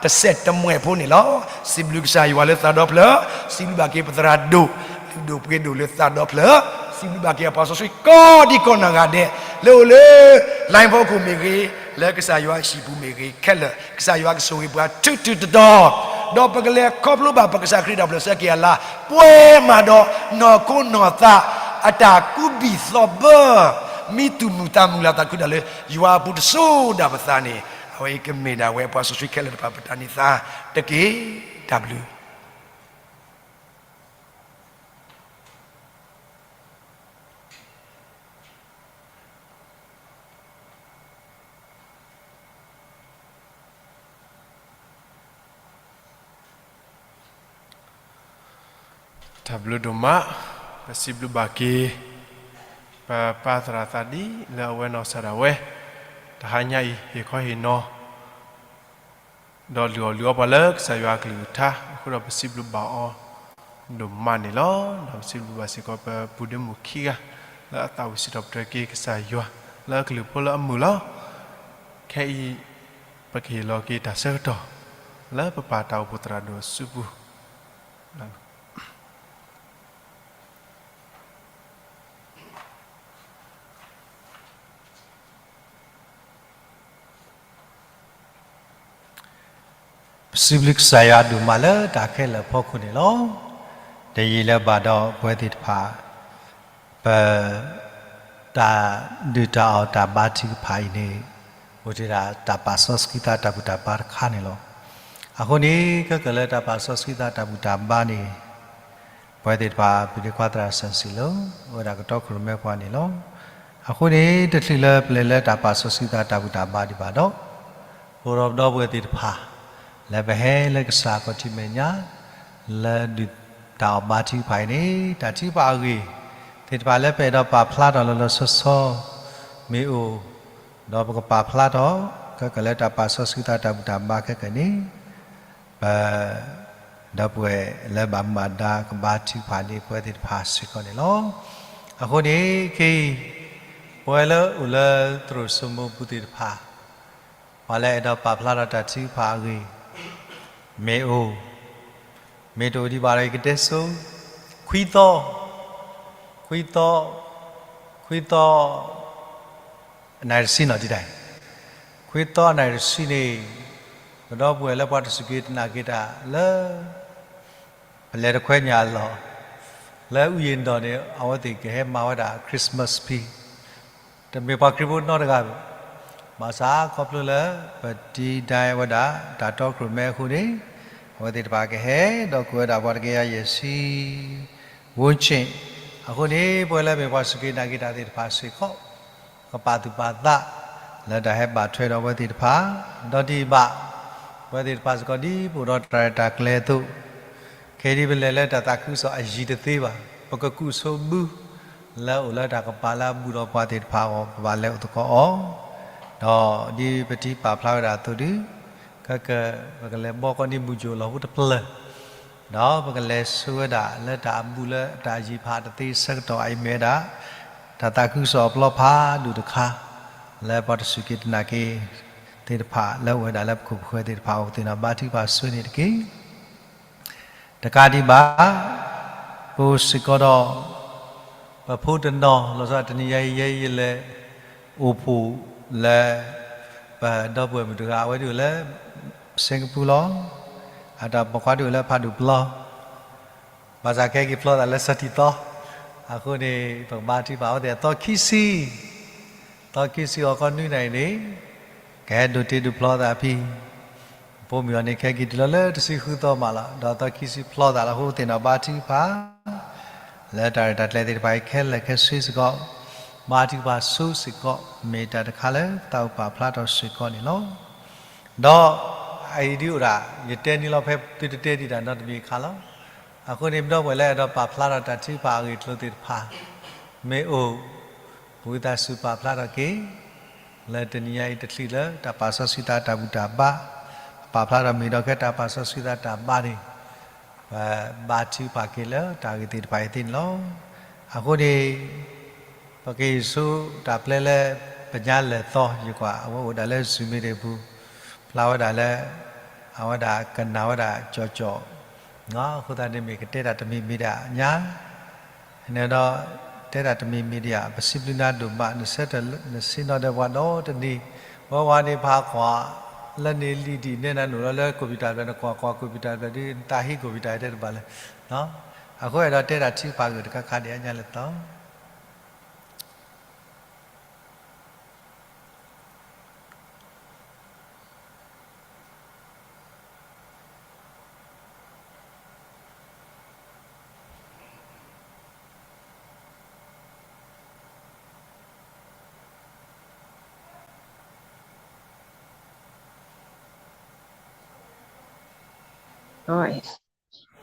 တစဲးတမှဲးဖိန့ၣ်လီၤ. စံးဘျုးကစၢ်ယွၤလၢသးဒီဖျၢၣ်, စံးဘျုးဘၣ်က့ၤပသရၣ်ဒိၣ်, လုၢ်ဒိၣ်ပှ့ၤဒိၣ်လၢသးဒီဖျၢၣ်, စံးဘျုးဘၣ်က့ၤအပှၤစီဆှံကိးဒံကိးနီၢ်ဂၤဒဲး, လၢအိၣ်လၢ line ဖီခိၣ်မ့ၢ်ဂ့ၤ, လၢကစၢ်ယွၤအဟံၣ်ပူၤမ့ၢ်ဂ့ၤ, ခဲလၢာ် ကစၢ်ယွၤကဆိၣ်ဂ့ၤပှၤ ထုထုတတီၤ, ဒီးပကလဲၤခီဖျိဘၣ်ပကစၢ်ခရံာ်တၢ်ဖျၢၣ်ဆၢက့ၤအလါ, ပှဲၤမးဒီးနီၢ်ခိနီၢ်သး အတၢ်ကူးဘံၣ်သီဘၢ မံသူၣ်မုာ်သးမုာ်လၤသးခုဒၣ်လၢ ယွၤအပူၤတစိၤဒၣ်ပသးန့ၣ်, အဝဲအံၤကမ့ၢ်ဒၣ်ဝဲပှၤစီဆှံခဲလၢာ်တဖၣ်ပတၢ်န့ၢ်သါတက့ၢ်. တၢ်ဘျုး တၢ်ဘျုးဒိၣ်မး, ပစံးဘျုးဘၣ်က့ၤ ပပၢ်သရၣ်သးဒံးလၢအဝဲနီၢ်ကစၢ်ဒၣ်ဝဲ တဟါညါအံၤ ဟ့ၣ်ခီဟ့ၣ်နီၤ ဒီးလုၢ်အီၣ်လုၢ်အီပှၤလၢကစၢ်ယွၤအကလုၢ်ကထါအဃိဒီး ပစံးဘျုးဘၣ်အီၤဒိၣ်မးန့ၣ်လီၤ. ဒီးပစံးဘျုးဘၣ်စ့ၢ်ကီး ပပုၢ်ဒီမုၣ်ခံဂၤ လၢအသးဝံၣ်စံးထီၣ်ပတြၢၤက့ၤကစၢ်ယွၤ လၢအကလုၢ်ဖိလၢအမုာ်လီၤ. ခဲအံၤ ပကဟ့ၣ်လီၤက့ၤတၢ်ဆၢကတီၢ် လၢပပၢ်တၢ်အိၣ်ဖှိၣ်သရၣ်ဒိၣ်အစုပူၤ ပစံးဘျုးကစၢ်ယွၤဒိၣ်မးလၢတၢ်ခဲလၢာ်အဖီခိၣ်န့ၣ်လီၤ. တယံာ်လၢၤဘၣ်ဒီးပဝဲသ့ၣ်တဖၣ် ပ တၢ်ဒုၣ်တၢ်အီၣ်တၢ်ဘါထုကဖၣ်အံၤန့ၣ် အိၣ်တ့ၢ်ဒၣ်တၢ်ပာ်စီဆှံသးတၢ်ဘူၣ်တၢ်ဘါတခါန့ၣ်လီၤ. အဃိန့ၣ် ခဲကၢၢ်လၢတၢ်ပာ်စီဆှံသးတၢ်ဘူၣ်တၢ်ဘါန့ၣ် ပဝဲသ့ၣ်တဖၣ် ပုၢ်ဒ့ခွါသရၣ်စၢၣ်စံၣ်လိၤ အိၣ်ဝဲဒၣ်ကတီခိၣ်ရိၣ်မဲခွါန့ၣ်လီၤ. အဃိန့ၣ် တချုးလၢပလဲၤလၢတၢ်ပာ်စီဆှံသးတၢ်ဘူၣ်တၢ်ဘါဒံးဘၣ်ဒီး အိၣ်ဒီးပဒီပုၢ်ဝဲၢ်သ့ၣ်တဖၣ် လၢပဟဲလၢကစၢ်ခီၣ်ထံးမဲာ်ညါ လၢဒုၣ်တၢ်အီၣ်ဘါထုကဖၣ်အံၤန့ၣ် တၢ်ထုကဖၣ်အဂ့ၢ်သ့ၣ်တဖၣ်လၢပအဲၣ်ဒိးပာ်ဖျါထီၣ်လီၤလီၤဆီဆီ မ့ၢ်အိၣ် ဒီးပကပာ်ဖျါထီၣ် ခဲကၢၢ်လၢတၢ်ပာ်စီဆှံသးတၢ်ဘူၣ်တၢ်ဘါခဲကၢၢ်န့ၣ် ပ ဒီပုၢ်ဝဲၢ်လၢဘၣ်မူဘၣ်ဒါကဘါထုကဖၣ်န့ၢ်ပဝဲသ့ၣ်တဖၣ်စ့ၢ်ကီးန့ၣ်လီၤ. အဃိန့ၣ် ခဲအံၤ ပဝဲလၢအိၣ်လၢသရိာ်စိမိပူၤသ့ၣ်တဖၣ် ပှၤလၢအဲၣ်ဒိးပာ်ဖျါထီၣ်တၢ်ထုကဖၣ်အဂ့ၢ် မ့ၢ်အိၣ် မ့ၢ်တအိၣ်ဒံးဘၣ်ဒီး ယကတဲဆိ ခွံသီ ခွံသီ ခွံသီ အနၣ်ရံၣ်တဆံနီၤတံၢ်တၢ်အံၤ, ခွံသီအနၣ်ရံၣ်တဆံန့ၣ် ပဒီပုၢ်ဝဲၢ်လၢပှၤတစူၢ်က့ၤတနာ်က့ၤတၢ်လၢ ပလဲၤတခွဲညါအလီၢ် လၢအူယ့ၣ်ဒီးန့ၣ် အဝဲသ့ၣ်ကဟဲမၤဝဲဒၣ် Christmas ဖံ တမ့ၢ်ပှၤခရံာ်ဖိနီတဂၤဘၣ်. ဘၣ်ဆၣ်ခီဖျိလၢ ပတံၤဒၣ်ဝဲဒၣ် တၢ်တီခိၣ်ရိၣ်မဲအဃိန့ၣ် အဝဲသ့ၣ်တဖၣ်ကဟဲ ဒီးကွဲးဝဲဒၣ်ပှၤတကယၤယဲၢ်ဆံ ဝန်းကျင် အဃိန့ၣ် ပဝဲလၢမ့ၢ်ပှၤစူၢ်က့ၤနာ်က့ၤတၢ်သ့ၣ်တဖၣ်စ့ၢ်ကီး ကပာ်သူၣ်ပာ်သး လၢတၢ်ဟဲဘၣ်ထွဲဒီးအဝဲသ့ၣ်တဖၣ် ဒီးဒ်အံၤဘၣ် ပဝဲသ့ၣ်တဖၣ်စ့ၢ်ကီး ဒ်ပအိၣ်ဒီးတၢ်ရဲၣ်တၢ်ကျဲၤအသိး ခဲအံၤဒ်ပလဲၤလၢတၢ်သးခုကစီၣ်အယံၤတသ့ဘၣ်, ပကကူၣ်ဆိဘု လၢအိၣ်လၢတၢ်ကပာ်လၢအဘူးဒီးပှၤသ့ၣ်တဖၣ်အဂီၢ် ပဘၣ်လဲၤအိၣ်သကိးအီၤ, ဒီးဒ်ပတံၤပာ်ဖျါဝဲဒၣ်အသိးဒီး ခဲကၢၢ် ပကလဲၤဘီကီးန့ၢ်မုၢ်ကၠိၣ်လီၢ်ဟူတဖျၢၣ် ဒီးပကလဲၤဆူဝဲဒၣ်လၢတၢ်အဘူးလၢတၢ်ယံၤဖးတသ့ဆၢကတီၢ်အံၤမ့ၢ်ဝဲဒၣ် တၢ်သးခုကစီၣ်အပျီဖးဒိၣ်တခါ လၢပှၤတစူၢ်က့ၤတနာ်က့ၤသ့ၣ်တဖၣ် လၢအိၣ်ဝဲဒၣ်လၢပခိၣ်ပဃၢၤသ့ၣ်တဖၣ်အအိၣ်သ့ၣ်နီၣ်ဘါထုကဖၣ်ဆူန့ၣ်တက့ၢ်. တကးဒံးဘၣ် ပအိၣ်စ့ၢ်ကီးဒီး ပဖိတနီၤ လီၤဆီဒၣ်တနံၤညါအံၤ ယဲယလဲၤအိၣ်ဖှိၣ်လၢ ပဒီပုၢ်ဝဲၢ်မုၣ်တဂၤ အဝဲဒၣ်အိၣ်လၢ Singapore လီၤ. အတၢ်ပိာ်ခွါဒၣ်အိၣ်လၢဖးဒိၣ်ပျီ ဘၣ်ဆၣ်ခဲက့ၤဖျီသးလၢစးထံၣ်သီ, အဃိန့ၣ် ပကဘါထုကဖၣ်အဝဲသ့ၣ်အသီခံဆံ, သီခံဆံအီၤခီနွံနံၤအံၤန့ၣ် ကဟဲဒိးတ့ဒိးဖျီသးဖံ ဖိမုၣ်အီၤန့ၣ် ခဲက့ၤတုၤလီၤလၢတဆံဃုသီမးလီၤ. ဒီးသီခံဆံဖျီသးလီၤအဃိ သ့ၣ်နီၣ်ဘါထုကဖၣ် လၢတၢ်ရဲၣ်တၢ်ကျဲၤသ့ၣ်တဖၣ်အံၤခဲလၢာ်ခဲဆ့စ့ၢ်ကီး, ဘါထုကဖၣ်ဆူစ့ၢ်ကီး မ့ၢ်တၢ်တခါလၢသးအိၣ်ပာ်ဖျါထီၣ်စ့ၢ်ကီးန့ၣ်လီၤ. ဒီးအအံၤဒ်အိၣ်ဒၣ် ယတဲန့ၢ်လီၤဖဲသုတတဲဒံးတၢ်နီတမံၤအခါလီၤ. အဃိန့ၣ် ပဒီပုၢ်ဝဲၢ်လၢအဲၣ်ဒိးပာ်ဖျါထီၣ်တၢ်ထုကဖၣ်အဂ့ၢ်အကျိၤသ့ၣ်တဖၣ် မ့ၢ်အိၣ် ပဝံသးစူၤပာ်ဖျါထီၣ်က့ၤ လၢတနံၤညါအံၤတချုးလၢတၢ်ပာ်စီဆှံသးတၢ်ဘူၣ်တၢ်ဘါ ပာ်ဖျါထီၣ်မ့ၢ်ဒီးခဲတၢ်ပာ်စီဆှံသးတၢ်ဘါန့ၣ် ပဘါထုကဖၣ်က့ၤလၢတၢ်ဂ့ၢ်သ့ၣ်တဖၣ်အံၤသ့ၣ်န့ၣ်လီၤ. အဃိန့ၣ် ပက့ၤဆူတၢ်ပျဲလၢပညါလဲၤသီ ယကွၢ် အဝဲအိၣ်ဒၣ်လၢ Zoom meeting ပူၤ ဖျါဝဲဒၣ်လၢ အဝဲဒၣ်ကနၣ်ဝဲဒၣ်ကၠီၣ်ကၠီၣ် အဃိသတးန့ၣ်မ့ၢ်ကတဲတၢ်တမံၤမံၤဒၣ်ညါ န့ၣ်ဒီး တဲတၢ်တမံၤမံၤဒံးဧါ, ပစံးဘျုးနၤဒိၣ်မး နဆှၢတၢ် နဆ့ၣ်နီၤဒီးပှၤဒီတနံၤ, ဝဲဝဲန့ၣ်ဖးကွၢ် လၢန့ၣ်လံဒံးနဲနၤနအိၣ်လီၤလၢ computer တဖျၢၣ် နကွၢ်ကွၢ် computer တဖျၢၣ်ဒီး နတၢ်ဟံး computer တဲတဘၣ်လၢၤ, အဃိအဲၣ်ဒိးတဲတၢ်ထုကဖၣ်ဂ့ၢ်တခါခါဒံးအါညါလဲၤသ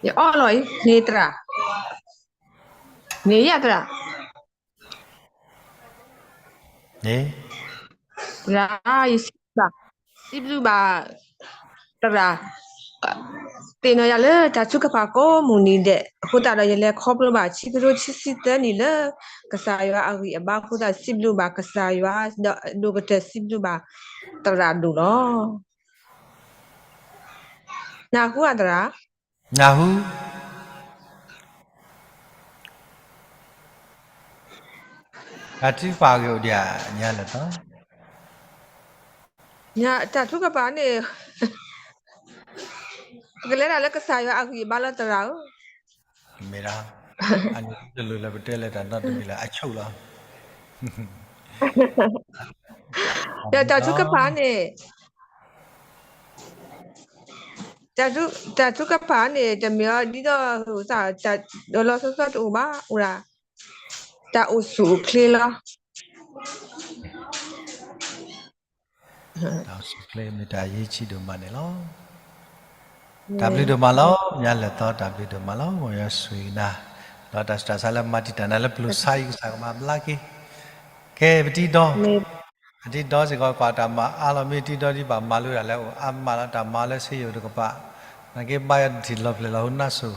ီ ယအီၣ်လီၤအံၤ န့ၢ်တြၢ် န့ၣ်ယသရၣ်, သရၣ်, ယစံးဘျုးဘၣ်, စံးဘျုးဘၣ် သရၣ်, သ့ၣ်နီၣ်ယၤလၢတၢ်ထုကဖၣ်ကိးမုၢ်နံၤဒဲး အဃိသတးဒီး ယလဲၤခီဖျိဘၣ် ခံကထိခံဆံသၢနံၣ်လၢ ကစၢ်ယွၤအဂံၢ်အဘါအဃိသတး စံးဘျုးဘၣ်ကစၢ်ယွၤ ဒီးဒိၣ်ကတၢၢ်စံးဘျုးဘၣ် သရၣ်ဒိၣ်လီၤ. နၢ်ဟူဧါသရၣ်, နၢ်ဟူ တၢ်ထုကဖၣ်ဂ့ၢ်အိၣ်ဒံးဧါ ညါလဲၣ်သီ, တၢ်ထုကဖၣ်န့ၣ် ပကလဲၤတၢ်လၢကစၢ်ယွၤအဂံၢ်အဘါလီၤသရၣ်ဧၢ, မ့ၢ်ဒၣ်, အန့ၣ်တလိၣ်လၢပတဲလၢတၢ်နီတမံၤလၢအဆိၣ်လီၤ. ဒီးတၢ်ထုကဖၣ်န့ၣ် တၢ်ထုကဖၣ်န့ၣ် တမ့ၢ်အီၤဒ်သိး တၢ်လီၤဆီဆီတအိၣ်ဘၣ်, အိၣ်ဒၣ် တၢ်အိၣ်ဆူၣ်အိၣ်ချ့လီၤ. တၢ်အိၣ်ဆူၣ်အိၣ်ချ့မ့ၢ်တၢ်အရေးကြီးဒိၣ်မးန့ၣ်လီၤ. တၢ်ဘျုးဒိၣ်မးလီၤ, ညါလဲၤသီ တၢ်ဘျုးဒိၣ်မးလီၤ, မ်ယွၤဆိၣ်ဂ့ၤနၤ, ဒီးတၢ်ဆူးတၢ်ဆါလၢမၤတံာ်တာ်နၤလၢပျိာ်ဆါအံၤ ကစၢ်ကမၤဘျါက့ၤ, ကဲ ပတံၤဒီ အတံၤဒီစ့ၢ်ကီးကွၢ်တၢ်မၤအါလီၤ, မ့ၢ်တံၤဒီဒ်ဘၣ်မၤလိဒၣ်လၢအိၣ်အါမးလီၤ, တၢ်မၤလၢစ့ယိၤတကပၤ, နာ်က့ဘါယွၤတထံၣ်လီၤဖျဲၣ်လီၤဟိနၢ်စိၤ,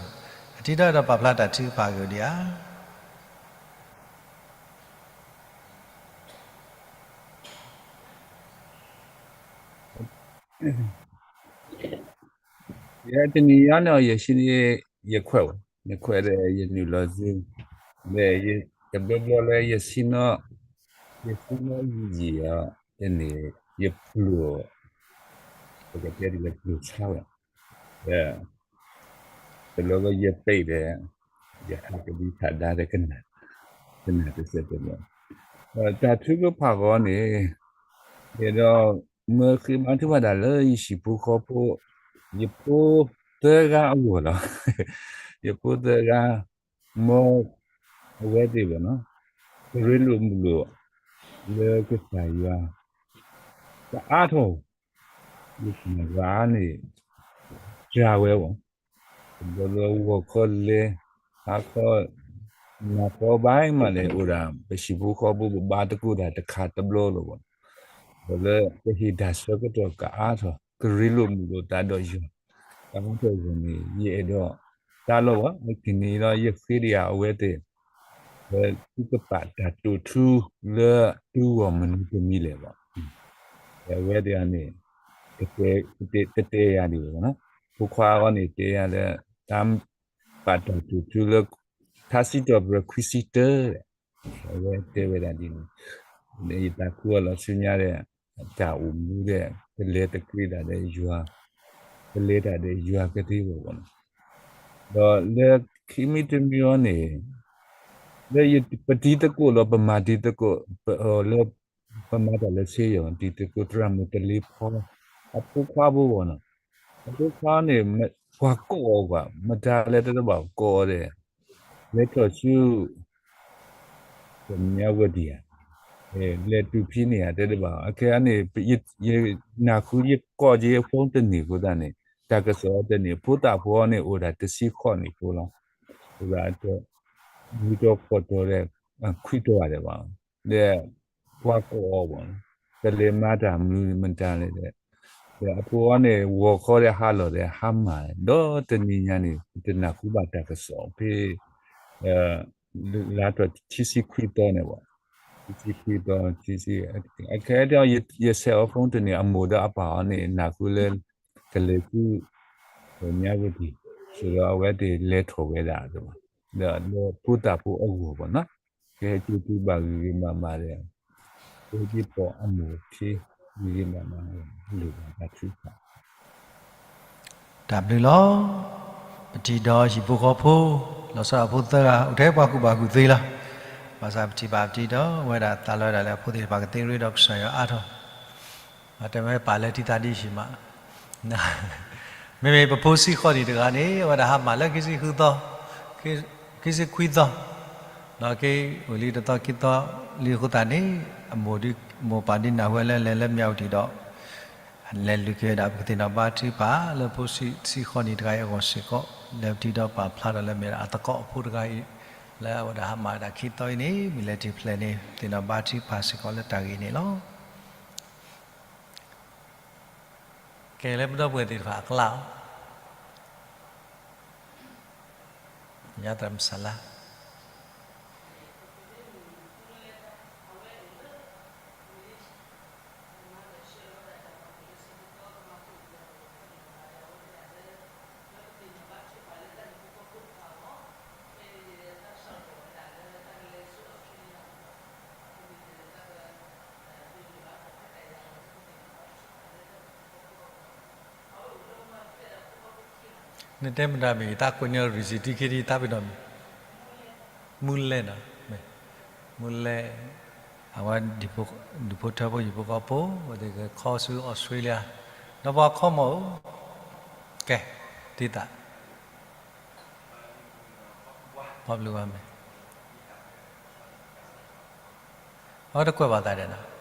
အတံၤဒီဒီးပာ်ဖျါတၢ်ထုကဖၣ်ဂ့ၢ်ဒံးဧါ. ယတနံၤညါန့ၣ် ယဆံးန့ၣ် ယခွဲးဝဲ, ယခွဲးဒီးယနုာ်လီၤဆူ, ဒီးယတဘျီဘျီလၢယဆံးနီၣ်, ယဆံးနီၣ်ယံာ်ယံာ်အီၤ, တန့ၣ် ယပျိာ်, ပကတဲဒ်လဲၣ်ပျိာ်ဆါဝဲ, ဒီး တဘျီဘျီယပ့းဒီး ယဟးကဒံခးဒါဒီးကနၣ်, ကနၣ်တစဲးတဘျီ, တၢ်ထုကဖၣ်ဂီၢ်န့ၣ်, ယဒီး မ့ၢ်ဃ့ဘါထုကဖၣ်တၢ်လၢယဟံၣ်ဖိဃီဖိ, ယဖိသၢဂၤအဂီၢ်လီၤ. ယဖိသၢဂၤ, မ်အဝဲသ့ၣ်ဘၣ်နီၤ, ကရ့လိာ်မုာ်လိာ် လၢကစၢ်ယွၤ ကအါထီၣ်, ယကမၤဂၤန့ၣ် စှၤဝဲဘၣ်, တဘျီဘျီဂီၤခီလဲၤ, ဟါခီ နၢ်ကီဘၣ်မးန့ၣ် အိၣ်ဒၣ် ပဟံၣ်ဖိဃီဖိ ပဘါသကိးတၢ်တခါတဘျီလီၤဘၣ်, ဒီးလၢပဟ့ၣ်တၢ်ဆၢကတီၢ်ကအါထီၣ် ကရ့လိာ်မုာ်လိာ်သးဒီးယွၤ, ကအါထီၣ်အဂီၢ်န့ၣ် ယအဲၣ်ဒိး တၢ်လီၤဘၣ်, အခဲအံၤန့ၣ်ဒီး ယဃ့ဒံးယၤအဝဲသ့ၣ် လၢသုကပာ်တၢ်တိာ်ထူလၢသုဂီၢ်မနုၤတမံၤလဲၣ်ဘၣ်, အဝဲသ့ၣ်န့ၣ် တတဲယၤဒံးဘၣ်, ဖိခွါအဂီၢ်န့ၣ်တဲယၤလၢ တၢ်ပာ်တၢ်တိာ်ထူလၢ ထါစံးထီၣ်ပတြၢၤခွံဆံတၢ, အဝဲတဲဝဲဒၣ်ဒ်န့ၣ်, ယသးခုအီၤလီၤဆူညါဒီး တၢ်အိၣ်မူဒီး ကလဲၤတကြ့ၢ်တၢ်ဒီးယွၤ, ကလဲၤတၢ်ဒီးယွၤကသ့ဘၣ်ဘၣ်နီၤ, ဒီးလၢခံမံၤတမံၤအံၤန့ၣ် လၢပတံၤသကိးလီၤ ပမၤတံၤသကိး, လၢ ပမၤတၢ်လၢစ့ယိၤ တံၤသကိးသရၣ်မုၣ်တလ့ဖီ အဖိခွါဖိဘၣ်နီၤ, အဖိခွါန့ၣ် ပှၤကိးအီၤကွၢ် မတၤလဲၣ်တဘၣ်ကိးအီၤဒီး လဲၤထီၣ်ဆူ ကညီဝဲဒံဧါ, လဲၤတုၤဖဲန့ၣ်ဧါ တဲတဘၣ်, အခဲအံၤန့ၣ် ယနၢ်ဟူယကိးက့ၤအ phone တန့ၢ်အဃိသတးန့ၣ် တၢ်ကစီၣ်အံၤတန့ၢ် ဖိသၣ်ဖိန့ၣ် အိၣ်ဒၣ်တဆံဃိးနံၣ်ဖိလီၤ, အိၣ်ဒၣ် မုၢ်တီၤဖှီၣ်တီၤဒီး ခွံတီၤဂၤဒဲးဘၣ်, ဒီးပှၤကိးအီၤဘၣ်, ကလဲၤမၤတၢ်မနုၤမတၤလဲၣ်ဒီး, ဒီးအဖိအီၤန့ၣ် ဂီၤခီဒီးဟါလီၤဒီးဟါမၢ်, ဒီးတနံၤညါန့ၣ် တနၢ်ဟူဘၣ်တၢ်ကစီၣ်ဖဲ လါထီၣ်ခံဆံခွံသီန့ၣ်ဘၣ်, ခံဆံခွံသီ, အခဲအံၤ ယဆဲးအီၤ phone တန့ၢ် အမိၢ်ဒီးအပၢ်အီၤန့ၣ် နၢ်ဟူလၢ ကလဲၤဆူ ကညီဝဲဒံ, ဒီးအဝဲသ့ၣ်လဲၤထီၣ်ဝဲဒၣ်, ဒီးလၢဖိသၣ်ဖိအဂီၢ်ဘၣ်နီၤ, ကဟဲက့ၤတုၤဘၣ်ဂ့ၤဂ့ၤဘၣ်ဘၣ်ဒီး ကဟဲက့ၤပိာ်အမိၢ်အခံ ဂ့ၤဂ့ၤဘၣ်ဘၣ် လိၣ်ဘၣ်တၢ်ထုကဖၣ် တၢ်ဘျုးလီၤ. ပတံၤဒီးဟံၣ်ဖိဃီဖိ, လီၤဆီဒၣ်ဖိသၢဂၤ အိၣ်ထဲပှၤကူၣ်ဘၣ်ကူၣ်သ့လီၤ. ဘၣ်ဆၣ်ပထံၣ်ဘၣ်ပတံၤဒီး အဝဲဒၣ်သးလီၤဝဲဒၣ်လၢအဖိသ့ၣ်တဖၣ်ကသ့ရ့ဒီးကစၢ်ယွၤအါထီၣ်, တမ့ၢ်ပာ်လၢထံသးဒံးဟံၣ်မး, မ့မ့ၢ်ပဖိဆံဃိးနံၣ်တဂၤန့ၣ် အဝဲဒၣ်ဟါမၢ်လၢခံဆံဃုသီ, ခံဆံခွံသီ, ဒီးက့ၤအိၣ်လံတသီခံသီလံအဃိသတးန့ၣ် အမိၢ်ဒုး မိၢ်ပၢ်ဒုးနၢ်ဟူဝဲလၢလဲၤလၢမၠးဝတံၣ်ဒီး လဲၤလူၤက့ၤဝဲဒၣ်ပကသ့ၣ်နီၣ်ဘါထုကဖၣ်လၢဖိဆံဃိးနံၣ်တဂၤအံၤအဂီၢ်စ့ၢ်ကီး, လဲၤပတံၤဒီးပာ်ဖျါထီၣ်လၢမ့ၢ်ဒၣ်အသကိးအဖိတဂၤအံၤ, လၢအဝဲဒၣ်ဟါမၢ်ဝဲဒၣ်ခံသီအံၤန့ၣ် မ့ၢ်လဲၤတုၤဖျဲးန့ၣ် သ့ၣ်နီၣ်ဘါထုကဖၣ်စ့ၢ်ကီးလၢတၢ်ဂ့ၢ်န့ၣ်လီၤ. ကဲလၢပဒီပုၢ်ဝဲၢ်သ့ၣ်တဖၣ်အကျါအီၤ, ညါသရၣ်မုၣ်စၢ်လါ နတဲမတၤမံၤ တၢ်ကွဲးန့ၢ် receipt ခံဒံး တၢ်ပ့ၤနီၣ်မံၤ, မူလဲၣ်နီၤ, မူလဲၣ်, အဝဲ ဒူၣ်ဖိထၢဖိ ယိၤဖိကီၢ်ဖိ အဝဲသ့ၣ်ကခီဆူ Australia ဒီးပှၤခီမီၤဧိၤ, ကဲ, ဒ်သိး ပှၤဘျုးဘၣ်မ့ၢ်, အဝဲတကွဲးဘၣ်သးဒီးနီၤ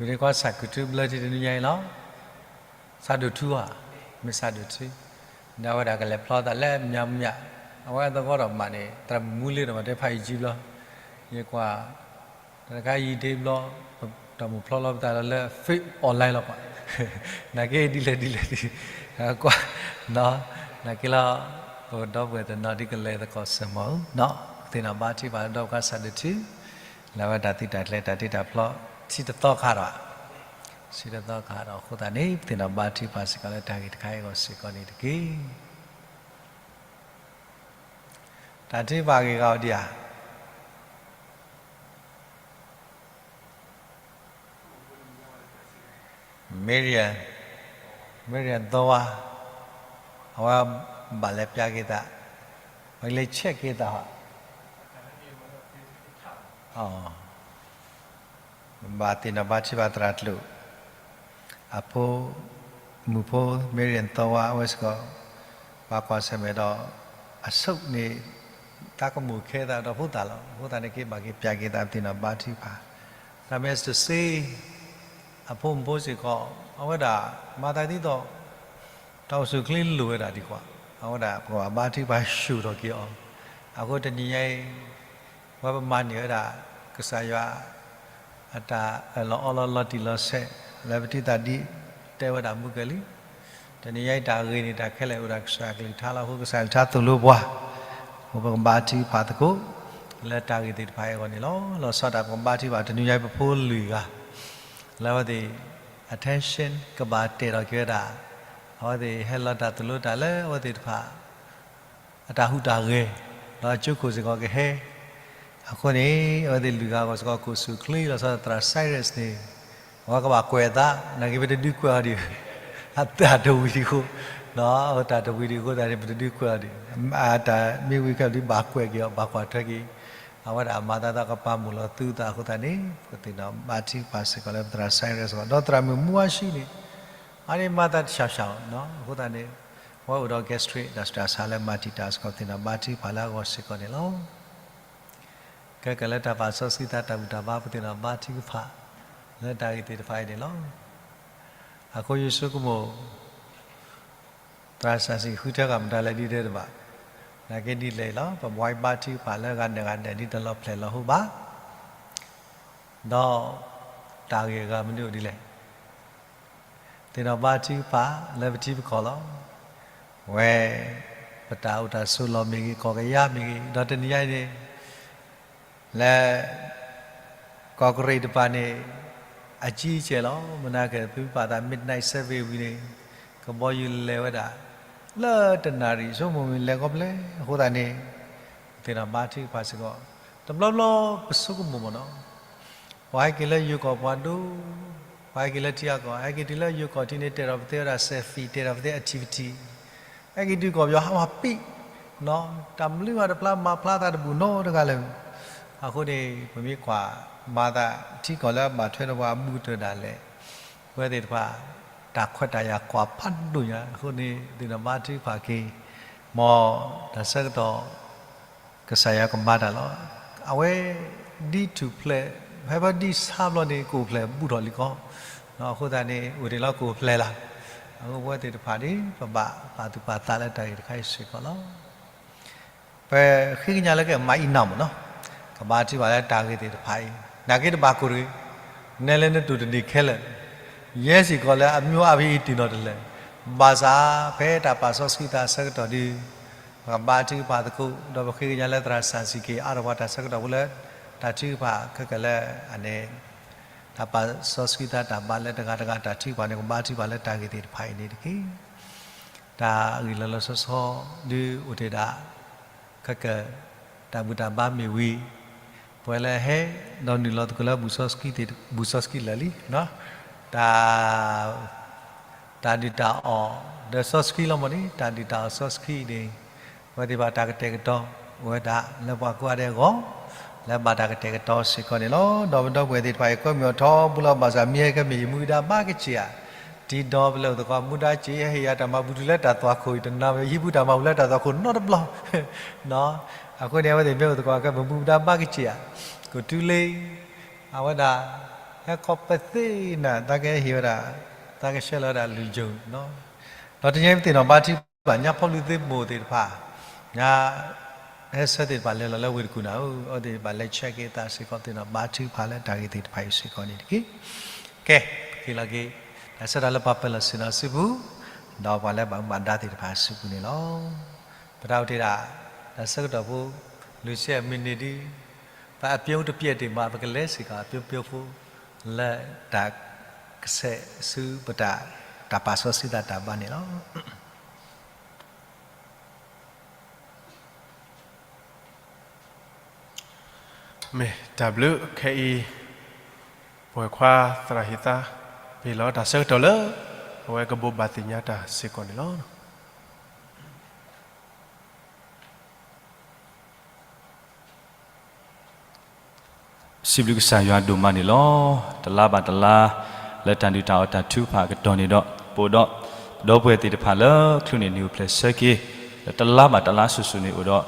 ဝံၤဒ်ကွၢ်ဆၣ်ကုၣ်ထူဘျၢထံတနွံညါအံၤလီၤ. ဆၣ်ဒိၣ်ထူဧါ, မ့ၢ်ဆၣ်ဒိၣ်ထူ, ဒီးအဝဲဒၣ်ကလဲၤဖျီသးလၢမၠးမၠး, အဝဲအသဂီၢ်ဒီးမးန့ၣ် သရၣ်မုၣ်မူလ့ဒီးမၤတဲဖးယံာ်ကံဘျီ, ယကွၢ် တၢ်တခါယံာ်ဒ့ဘျီ, တၢ်မိၣ်ဖျီလီၤပသးလၢ Facebook online လီၤကွၢ်, နာ်က့ဒ်လဲၣ်ဒ်လဲၣ်ဒ်, ကွၢ်, နာ်က့လီၤ, ပဒီပုၢ်ဝဲၢ်တနီၤဒ်ကလဲၤသကိးစၢၤမးဧိၤနီၤ, ပသ့ၣ်နီၣ်ဘါထုကဖၣ်ဒီးပကဆၣ်ဒိၣ်ထူ, လၢအဝဲတၢ်သုးတၢ်ကျဲၤတၢ်တ့တၢ်ဖျီ, ထံတသီခါဒီး, ထံတသီခါဒီးအဃိသတးန့ၣ် ပသ့ၣ်နီၣ်ဘါထုကဖၣ်စ့ၢ်ကီးလၢတၢ်ဂ့ၢ်တခါအံၤအဂီၢ်စ့ၢ်ကီးန့ၣ်တက့ၢ်. တၢ်ထုကဖၣ်အဂ့ၢ်ဂၤအိၣ်ဒံးဧါ. Miriam, Miriam သီဝါ, အဝဲဘၣ်လဲၤပျးက့ၤသး, ပကလဲၤဆဲးက့ၤသးဟီ, ဘၣ်သ့ၣ်နီၣ်ဘါထုကဖၣ်သရၣ်ကျိာ် အဖိ, မုၣ်ဖိ Miriam သီဝါ အဝဲစ့ၢ်ကီး, ပှၤကွၢ်ဆၢၣ်မဲာ်ဒီး, အဆိးန့ၣ်, တၢ်ကမူၣ်ခဲသးဒီးဖိသၣ်လီၤ. အဃိသတးန့ၣ်က့ဘၣ်က့ၤပျးက့ၤသး ပသ့ၣ်နီၣ်ဘါထုကဖၣ်, တၢ်မ့ၢ်စ့ၢ်ကီး, အဖိမုၣ်ဖိစ့ၢ်ကီး, အဝဲဒၣ်မၤသးဒ်သိး တၢ်အိၣ်ဆူၣ်အိၣ်ချ့လိၣ်ဝဲဒၣ်ဒံးကွၢ်, အဝဲဒၣ်ပကဘၣ်ဘါထုကဖၣ်ဆူၣ်ထီၣ်က့ၤအီၤ, အဃိတနံၤညါအံၤ, ပဝဲပမၤန့ၢ်ဝဲဒၣ်, ကစၢ်ယွၤ, အတၢ်အၢၣ်လီၤအီလီၤလီၤတံၢ်လီၤဆဲး, လၢပထံၣ်သးဒ်တဲဝဲဒၣ်မုၢ်ကလံၤ, တနံၤညါအံၤတၢ်ဂ့ၢ်န့ၣ် တၢ်ခဲလၢာ်အိၣ်ဒၣ်ကစၢ်ယွၤကလုၢ်ကထါလီၤ. အဃိကစၢ်ယွၤကလုၢ်ကထါသိၣ်လိပှၤ, အဃိပကဘါထုကဖၣ်သကိး, လၢတၢ်ဂ့ၢ်သ့ၣ်တဖၣ်အံၤအဂီၢ်န့ၣ်လီၤ. လီၤဆီဒၣ်တၢ်ပကဘါထုကဖၣ် တနံၤညါအံၤပဖိလွံၢ်ဂၤ လၢအဝဲသ့ၣ် attention ကဘၣ်တဲာ်ထီၣ်က့ၤဝဲဒၣ်, အဝဲသ့ၣ်ဟဲလီၤတၢ်သိၣ်လိတၢ်လၢအဝဲသ့ၣ်တဖၣ် အတၢ်ဟူးတၢ်ဂဲၤ, ဒီးကၠိခိၣ်စ့ၢ်ကီးကဟဲ, အဃိန့ၣ် အဝဲသ့ၣ်လွံၢ်ဂၤအဂီၢ်စ့ၢ်ကီး ကအိၣ်ဆူၣ်အိၣ်ချ့လီၤဆီဒၣ် သရၣ် Cyrus န့ၣ်, အဝဲကဘၣ်ကွဲးအသး, နာ်က့ပတဒုးကွဲးအီၤဒံး, အတၢ်တဝံၤဒံးအဃိ, အတၢ်တဝံၤဒံးအဃိသတးန့ၣ် ပတဒုးကွဲးအီၤဒံး, အတၢ်မ့ၢ်ဝံၤခဲအံၤဒုးဘၣ်ကွဲးက့ၤအီၤ ဘၣ်ကွၢ်ထွဲက့ၤ, အဝဲဒၣ်အမၤသးသီကပာ်မူၣ်လီၤသုသးအဃိသတးန့ၣ် ပသ့ၣ်နီၣ်ဘါထုကဖၣ်စ့ၢ်ကီးလၢပသရၣ် Cyrus အဂီၢ်, ဒီးသရၣ်မုၣ်မူအါဆံန့ၣ်, အန့ၣ်မၤသးတဆှီဆှီနီၤ, အဃိသတးန့ၣ်, ပဝဲအိၣ်ဒီး gastric ဒီးတၢ်ဆါလၢမၤတံာ်တာ်စ့ၢ်ကီး ပသ့ၣ်နီၣ်ဘါထုကဖၣ်လၢအဂီၢ်စ့ၢ်ကီးန့ၣ်လီၤ. ခဲကလၢတၢ်ပာ်စီဆှံသးတၢ်ဘူၣ်တၢ်ဘါ ပသ့ၣ်နီၣ်ဘါထုကဖၣ် လၢတၢ်ဂ့ၢ်သ့ၣ်တဖၣ်အံၤန့ၣ်လီၤ. အဃိယဆိကမိၣ် သရၣ်စီဆှံဃုထၢဂၤမတၤလဲၣ်ဒ်တဲတဘၣ်, နာ်က့ဒ်လဲၣ်အံၤလီၤ, ပဘှါဘါထုကဖၣ်လၢဂၤနဲၣ်ဂၤနဲၣ်ဒ်တလီၤဖျဲၣ်လီၤဟိဘၣ်, ဒီးတၢ်ဂ့ၢ်အဂၤမနုၤအိၣ်ဒ်လဲၣ် သ့ၣ်နီၣ်ဘါထုကဖၣ်လၢပထံပကီၢ်လီၤ. ဝဲ ပတၢ်အိၣ်တၢ်ဆိးလီၢ်မ့ၢ်ဂ့ၤ ကီၢ်ကယၤမ့ၢ်ဂ့ၤ ဒီးတနံၤညါအံၤန့ၣ် လၢ ကီၢ်ကရံၣ်တဖၣ်န့ၣ် အကံအကဲလီၤ. မနၤကဲ သုပာ်သး midnight service ဝံၤန့ၣ် ကဘီယူၤလဲၤဝဲဒၣ် လၢတနၣ်ရံၣ် ဆိကမိၣ်မ့ၢ်လဲၤခီဖျိအဃိသတးန့ၣ် သ့ၣ်နီၣ်ဘါထုကဖၣ်စ့ၢ်ကီး တဘျီဘျီပဆိကမိၣ်မ့ၢ်နီၤ ပှၤဟဲက့ၤလၢယိၤကီၢ်ပှၤဒိၣ် ပှၤဟဲက့ၤလၢထံအကီၢ်, ဟဲက့ၤတုၤလၢယိၤကီၢ်ထံန့ၣ် တဲဒီးပသ့ဝဲဒၣ် selfie, တဲဒီးပသ့ activity, ဟဲက့ၤတုၤကီၢ်ပယီၤ ဟးမၤပံၣ်, တၢ်မနုၤမးတဖျါ မၤဖျါသးတဘူၣ်နီတဂၤလၢၤ. အဃိန့ၣ် ပမ့ၢ်ကွၢ်မၤသး ထံကီၢ်လၢအဘၣ်ထွဲဒီးပှၤအဘူးကတၢၢ်ဒၣ်လဲာ်, ပဝဲသ့ၣ်တဖၣ် တၢ်ခွဲးတၢ်ယာ်ကွၢ်ဖးဒိၣ်ညါ, အဃိန့ၣ် သ့ၣ်နီၣ်ဘါထုကဖၣ်က့ၤ, မ်တၢ်ဆၢကတီၢ် ကစၢ်ယွၤကမၤတၢ်လီၤ. အဝဲဒ်ထူၣ်ဖျဲး, ဖဲဖဲဒ်ဆါဘျီန့ၣ် ကအိၣ်ဖျဲၣ်ဘူးထီၣ်လံကီး, အဃိသတးန့ၣ် အိၣ်တ့ၢ်လီၤကအိၣ်ဖျဲၣ်လီၤ. အဃိပဝဲသ့ၣ်တဖၣ်န့ၣ် ပဘၣ်ပာ်သူၣ်ပာ်သးလၢတၢ်ဂ့ၢ်တခါအံၤစ့ၢ်ကီးလီၤ. ပဃ့ကညးလၢကမၤအံၤနၢ်မ့ၢ်နီၤ, ကဘါထုကဖၣ်လၢတၢ်ဂ့ၢ်သ့ၣ်တဖၣ်အံၤ, နာ်က့တဘၣ်ကိၢ်တဂ့ၤ, နဲလၢနတူၢ်တန့ၢ်ခဲလၢာ်, ယဲစ့ၢ်ကီးလၢအမ့ၢ်အါဖဲအံၤတ့ၢ်နီၣ်တလၢာ်, ဘၣ်ဆၣ်ဖဲတၢ်ပာ်စီဆှံသးအဆၢကတီၢ်ဒီး ပကဘါထုကဖၣ်သကိး, ဒီးပဃ့ကညးလၢသရၣ်စၢ်စံးက့ၤအါထီၣ်ပှၤတၢ်ဆၢကတီၢ်ဖိလၢ တၢ်ထုကဖၣ်ခဲကလၢာ်အန့ၣ်, တၢ်ပာ်စီဆှံသးတၢ်ဘၣ်လၢတဂၤတဂၤတၢ်ထုကဖၣ်န့ၣ် ကဘါထုကဖၣ်လၢတၢ်ဂ့ၢ်သ့ၣ်တဖၣ်အံၤန့ၣ်တက့ၢ်. တၢ်ဂ့ၢ်လီၤလီၤဆီဆီဒုးအိၣ်တ့ၢ်ဒၣ် ခဲက တၢ်ဘူၣ်တၢ်ဘါမ့ၢ်ဝံၤ, ပှၤလၢဟဲဒီးနုာ်လီၤသကိးလၢ ဘူၣ်စီဆှံလၢာ်လံ, တၢ် တၢ်ဒုၣ်တၢ်အီၣ် ဒီးစီဆှံလီၤမ့ၢ်န့ၣ် တၢ်ဒုၣ်တၢ်အီၣ်စီဆှံန့ၣ်, ပဝဲသ့ၣ်တဖၣ်တၢ်ကတဲာ်ကတီၤအိၣ်ဝဲဒၣ်လၢပှၤကိးဂၤဒဲးအဂီၢ်, လၢဘၣ်တၢ်ကတဲာ်ကတီၤစ့ၢ်ကီးန့ၣ်လီၤ. ဒီးပဒီပုၢ်ဝဲၢ်သ့ၣ်တဖၣ်အံၤ ကွဲမုာ်အီၤထီဘိလီၤ. ဘၣ်ဆၣ်မ့ၢ်ဟဲခဲမ့ၢ် ယမူဒါဘၣ်ကစ့ၢ်ဧါ, တံၤဒီပလဲၤအိၣ်သကိး မူဒါက့ၤဟ့ၣ်ယၤတၢ်မၤဘူၣ်တုၤလၢတၢ်သွၣ်ခိၣ်အံၤ တနၤဝဲ ယဟံးဘူးတၢ်မၤဘူၣ်လၢတၢ်သွၣ်ခိၣ်နီတဘျီ အဃိန့ၣ် အဝဲသ့ၣ်မ့ၢ်အိၣ်သကိး ကမ့ၢ်မူဒါဘၣ်ကစ့ၢ်ဧါ, ကတုၤလံ, အဝဲဒၣ် ဟဲခီပသ့ၣ်နၤ သးကဟ့ၣ်ဝဲဒၣ်, သးကဆှၢလီၤဝဲဒၣ်လုၢ်ယိာ်, ဒီးတနံၤအံၤပသ့ၣ်နီၣ်ဘါထုကဖၣ် ညါဖီလူၤသ့ၣ်မိၢ်သ့ၣ်တဖၣ်, ညါ ဟဲဆၢသ့ၣ်တဖၣ်လဲၤလီၤလၢဝ့ၢ်တကူၣ်နၤဧၢ, အဝဲသ့ၣ်ဘၣ်လဲၤဆဲးက့ၤသးစ့ၢ်ကီး သ့ၣ်နီၣ်ဘါထုကဖၣ်လၢတၢ်ဂ့ၢ်သ့ၣ်တဖၣ်အံၤစ့ၢ်ကီးန့ၣ်တက့ၢ်. ကဲ, ပက့ၤလီၤက့ၤ တၢ်ဆၢကတီၢ်လၢပှၤပၢၤလီၢ်ဆ့ၣ်နီၤစုပူၤ, ဒီးပှၤလၢဘၣ်မူဘၣ်ဒါသ့ၣ်တဖၣ်အစုပူၤန့ၣ်လီၤ. ပတၢ်အိၣ်တ့ၢ်ဒၣ် တၢ်ဆၢကတီၢ်ဖိ လွံၢ်ဆံမံးနံးဒ် ပအပျဲၢ်တပျဲၢ်တ့ၢ်မး ပကလဲၤစ့ၢ်ကီးအပျဲၢ်ပျဲၢ်ဖိ လၢတၢ်ကဆဲးဆူပတၢ် တၢ်ပာ်စီဆှံသးတၢ်ဘါန့ၣ်လီၤ. မ့ၢ်တၢ်ဘျုးခဲအံၤ ပဝဲၢ်ခွါသရၣ်ဟ့ၣ်သး ပဟ့ၣ်လီၤတၢ်ဆၢကတီၢ်လၢ အဝဲကဘိးဘၣ်သ့ၣ်ညါတၢ်စ့ၢ်ကီးန့ၣ်လီၤ. စံးဘျုးကစၢ်ယွၤဒိၣ်မးန့ၣ်လီၤ. တလါဘၣ်တလါ လၢတၢ်ဒုၣ်တၢ်အီၣ်တၢ်ထုကဖၣ်အကတီၢ်န့ၣ်ဒီး ပအိၣ်ဒီး ဒီပုၢ်ဝဲၢ်သ့ၣ်တဖၣ်လၢချုးန့ၣ်နံၤအိၣ်ဖျဲၣ်ဆၢက့ၤ, ဒီးတလါဘၣ်တလါစိၤစိၤန့ၣ်အိၣ်ဒီး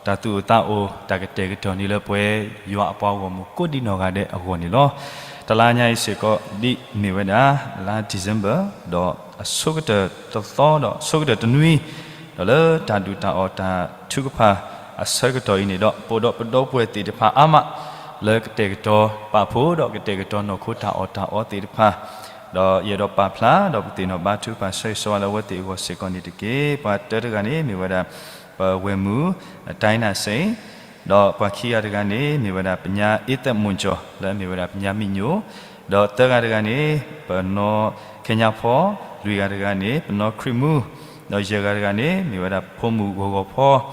တၢ်သူၣ်အိၣ်သးအိၣ် တၢ်ကတဲာ်ကတီၤန့ၣ်လၢပဝဲယွၤအပှၤဂီၢ်မုၢ်ကိးဒံနီၢ်ဂၤဒဲးအဂီၢ်န့ၣ်လီၤ. တလါညါအံၤစ့ၢ်ကီး ဒ်မ့ၢ်ဝဲဒၣ် လါ December ဒီးအဆိကတၢၢ်တသီဒီးအဆိကတၢၢ်တနွံ ဒီးလၢတၢ်ဒုၣ်တၢ်အီၣ်တၢ်ထုကဖၣ်အဆၢကတီၢ်အံၤန့ၣ်ဒီး ပအိၣ်ဒီးပဒီပုၢ်ဝဲၢ်သ့ၣ်တဖၣ်အါမး လၢကတဲာ်ကတီၤပာ်ဖှိၣ်ဒီးကတဲာ်ကတီၤနီၢ်ခိတၢ်အီၣ်တၢ်အီသ့ၣ်တဖၣ်, ဒီးယအဲၣ်ဒိးပာ်ဖျါဒီးပသ့ၣ်နီၣ်ဘါထုကဖၣ်ဆၢဂ့ၤဆၢဝါလၢအဝဲသ့ၣ်အဂီၢ်စ့ၢ်ကီးန့ၣ်တက့ၢ်. ပှၤတၢတဂၤန့ၣ်မ့ၢ်ဝဲဒၣ် ပဝဲၢ်မုၣ် အတၢ်နၢ်စ့ၣ် ဒီးပှၤခံဂၤတဂၤန့ၣ် မ့ၢ်ဝဲဒၣ်ပညါအ့သၢၣ်မူၣ်ကၠီၣ် လၢအမ့ၢ်ဝဲဒၣ်ပညါမံၣ်ညိၣ်, ဒီးသၢဂၤတဂၤန့ၣ် ပနီၢ်ခဲညါဖီ, လွံၢ်ဂၤတဂၤန့ၣ် ပနီၢ်ခရံာ်မူ, ဒီးယဲၢ်ဂၤတဂၤန့ၣ် မ့ၢ်ဝဲဒၣ်ဖိမုၣ်ဂီၤဂီၤဖီ,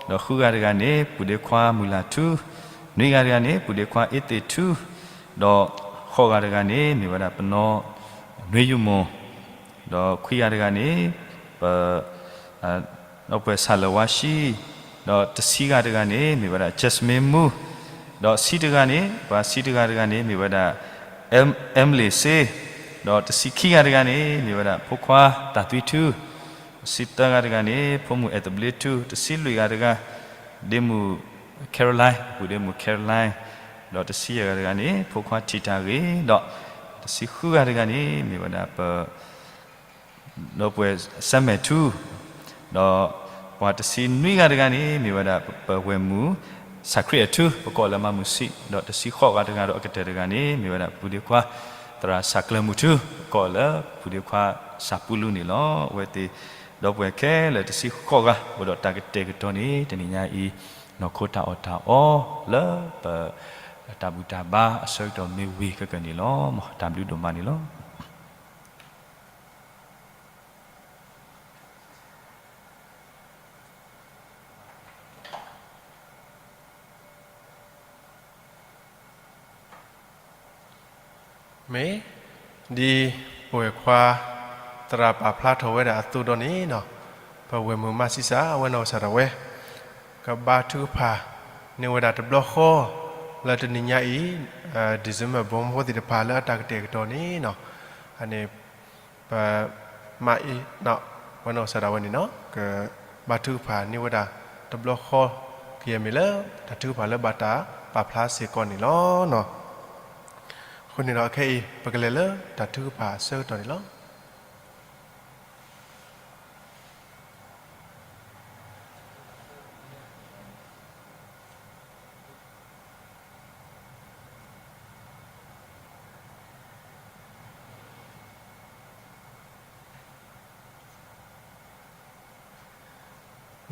ဒီးဃုဂၤတဂၤန့ၣ် ပုၢ်ဒ့ခွါမုၢ်လၢ်ထူ, နွံဂၤတဂၤန့ၣ် ပုၢ်ဒ့ခွါအ့သ့ၣ်ထူ, ဒီးဃိးဂၤတဂၤန့ၣ် မ့ၢ်ဝဲဒၣ်ပနီၢ်နွံယုမူၢ်, ဒီးခွံဂၤတဂၤန့ၣ် ပ ဒီပုၢ်ဝဲၢ်ဆၣ်လၢၤဝါဆှံ, ဒီးတဆံဂၤတဂၤန့ၣ် မ့ၢ်ဝဲဒၣ် Jasmine မူ, ဒီးဆံတဂၤန့ၣ် ပှၤဆံတဂၤတဂၤန့ၣ် မ့ၢ်ဝဲဒၣ် အ့ၣ်လ့ၣ်စ့, ဒီးတဆံခံဂၤတဂၤန့ၣ် မ့ၢ်ဝဲဒၣ်ဖိခွါတၢ်သွံထူ, တဆံသၢဂၤတဂၤန့ၣ် ဖိမုၣ်အဲၣ်သဘျ့ထူ, တဆံလွံၢ်ဂၤတဂၤ ဒ့မုၣ် Caroline, ပုၢ်ဒ့မုၣ် Caroline, ဒီးတဆံယဲၢ်ဂၤတဂၤန့ၣ် ဖိခွါထံၣ်တၢ်ဂ့ၤ, ဒီးတဆံဃုဂၤတဂၤန့ၣ် မ့ၢ်ဝဲဒၣ်ပ ဒီပုၢ်ဝဲၢ်စၢမဲာ်ထူ, ဒီးပှၤတဆံနွံဂၤတဂၤန့ၣ် မ့ၢ်ဝဲဒၣ်ပဝဲၢ်မုၣ် ဆၣ်ခရံာ်အထူ ပကိးလၢမၤမုၢ်ဆံး, ဒီးတဆံဃိးဂၤတဂၤဒီးအကတၢၢ်တဂၤန့ၣ် မ့ၢ်ဝဲဒၣ်ပုၢ်ဒ့ခွါ သရၣ်ဆၣ်ကျၢၤမုၢ်ထူ, ပကိးလၢပုၢ်ဒ့ခွါဆၣ်ပူလူန့ၣ်လီၤ. အဝဲသ့ၣ် ဒီပုၢ်ဝဲၢ်ခဲလၢာ်တဆံဃိးဂၤ အိၣ်ဒီးတၢ်ကတဲာ်ကတီၤန့ၣ် တနံၤညါအံၤ နီၢ်ခိတၢ်အီၣ်တၢ်အီ လၢပ တၢ်ဘူၣ်တၢ်ဘါအဆၢကတီၢ်မ့ၢ်ဝံၤခဲကနံၣ်န့ၣ်လီၤ. မ်တၢ်ဘျုးဒိၣ်မးန့ၣ်လီၤ. မ့ၢ် ဒ်ပဝဲၢ်ခွါသရၣ်ပာ်ဖျါထီၣ်ဝဲဒၣ်အသိးဒီးန့ၣ်နီၤ, ပဝဲၢ်မုၣ်မၤဆံးစၢ် အဝဲနီၢ်ကစၢ်ဒၣ်ဝဲ ကဘါထုကဖၣ်န့ၢ်ဝဲဒၣ်တဘျီဃီ လၢတနံၤညါအံၤ December ဘီမုၢ်ဖိသ့ၣ်တဖၣ်လၢအတၢ်ကတဲာ်ကတီၤန့ၣ်နီၤ, အန့ၣ် ပမၤအံၤ ဝဲနီၢ်ကစၢ်ဒၣ်ဝဲန့ၣ်နီၤ ကဘါထုကဖၣ်န့ၢ်ဝဲဒၣ်တဘျီဃီ ကယဲၢ်မ့ၢ်လၢတၢ်ထုကဖၣ်လၢဘၣ်တၢ်ပာ်ဖျါစ့ၢ်ကီးန့ၣ်လီၤ. အဃိန့ၣ်ဒီးခဲအံၤ ပကလဲၤလၢတၢ်ထုကဖၣ်အဆၢကတီၢ်န့ၣ်လီၤ.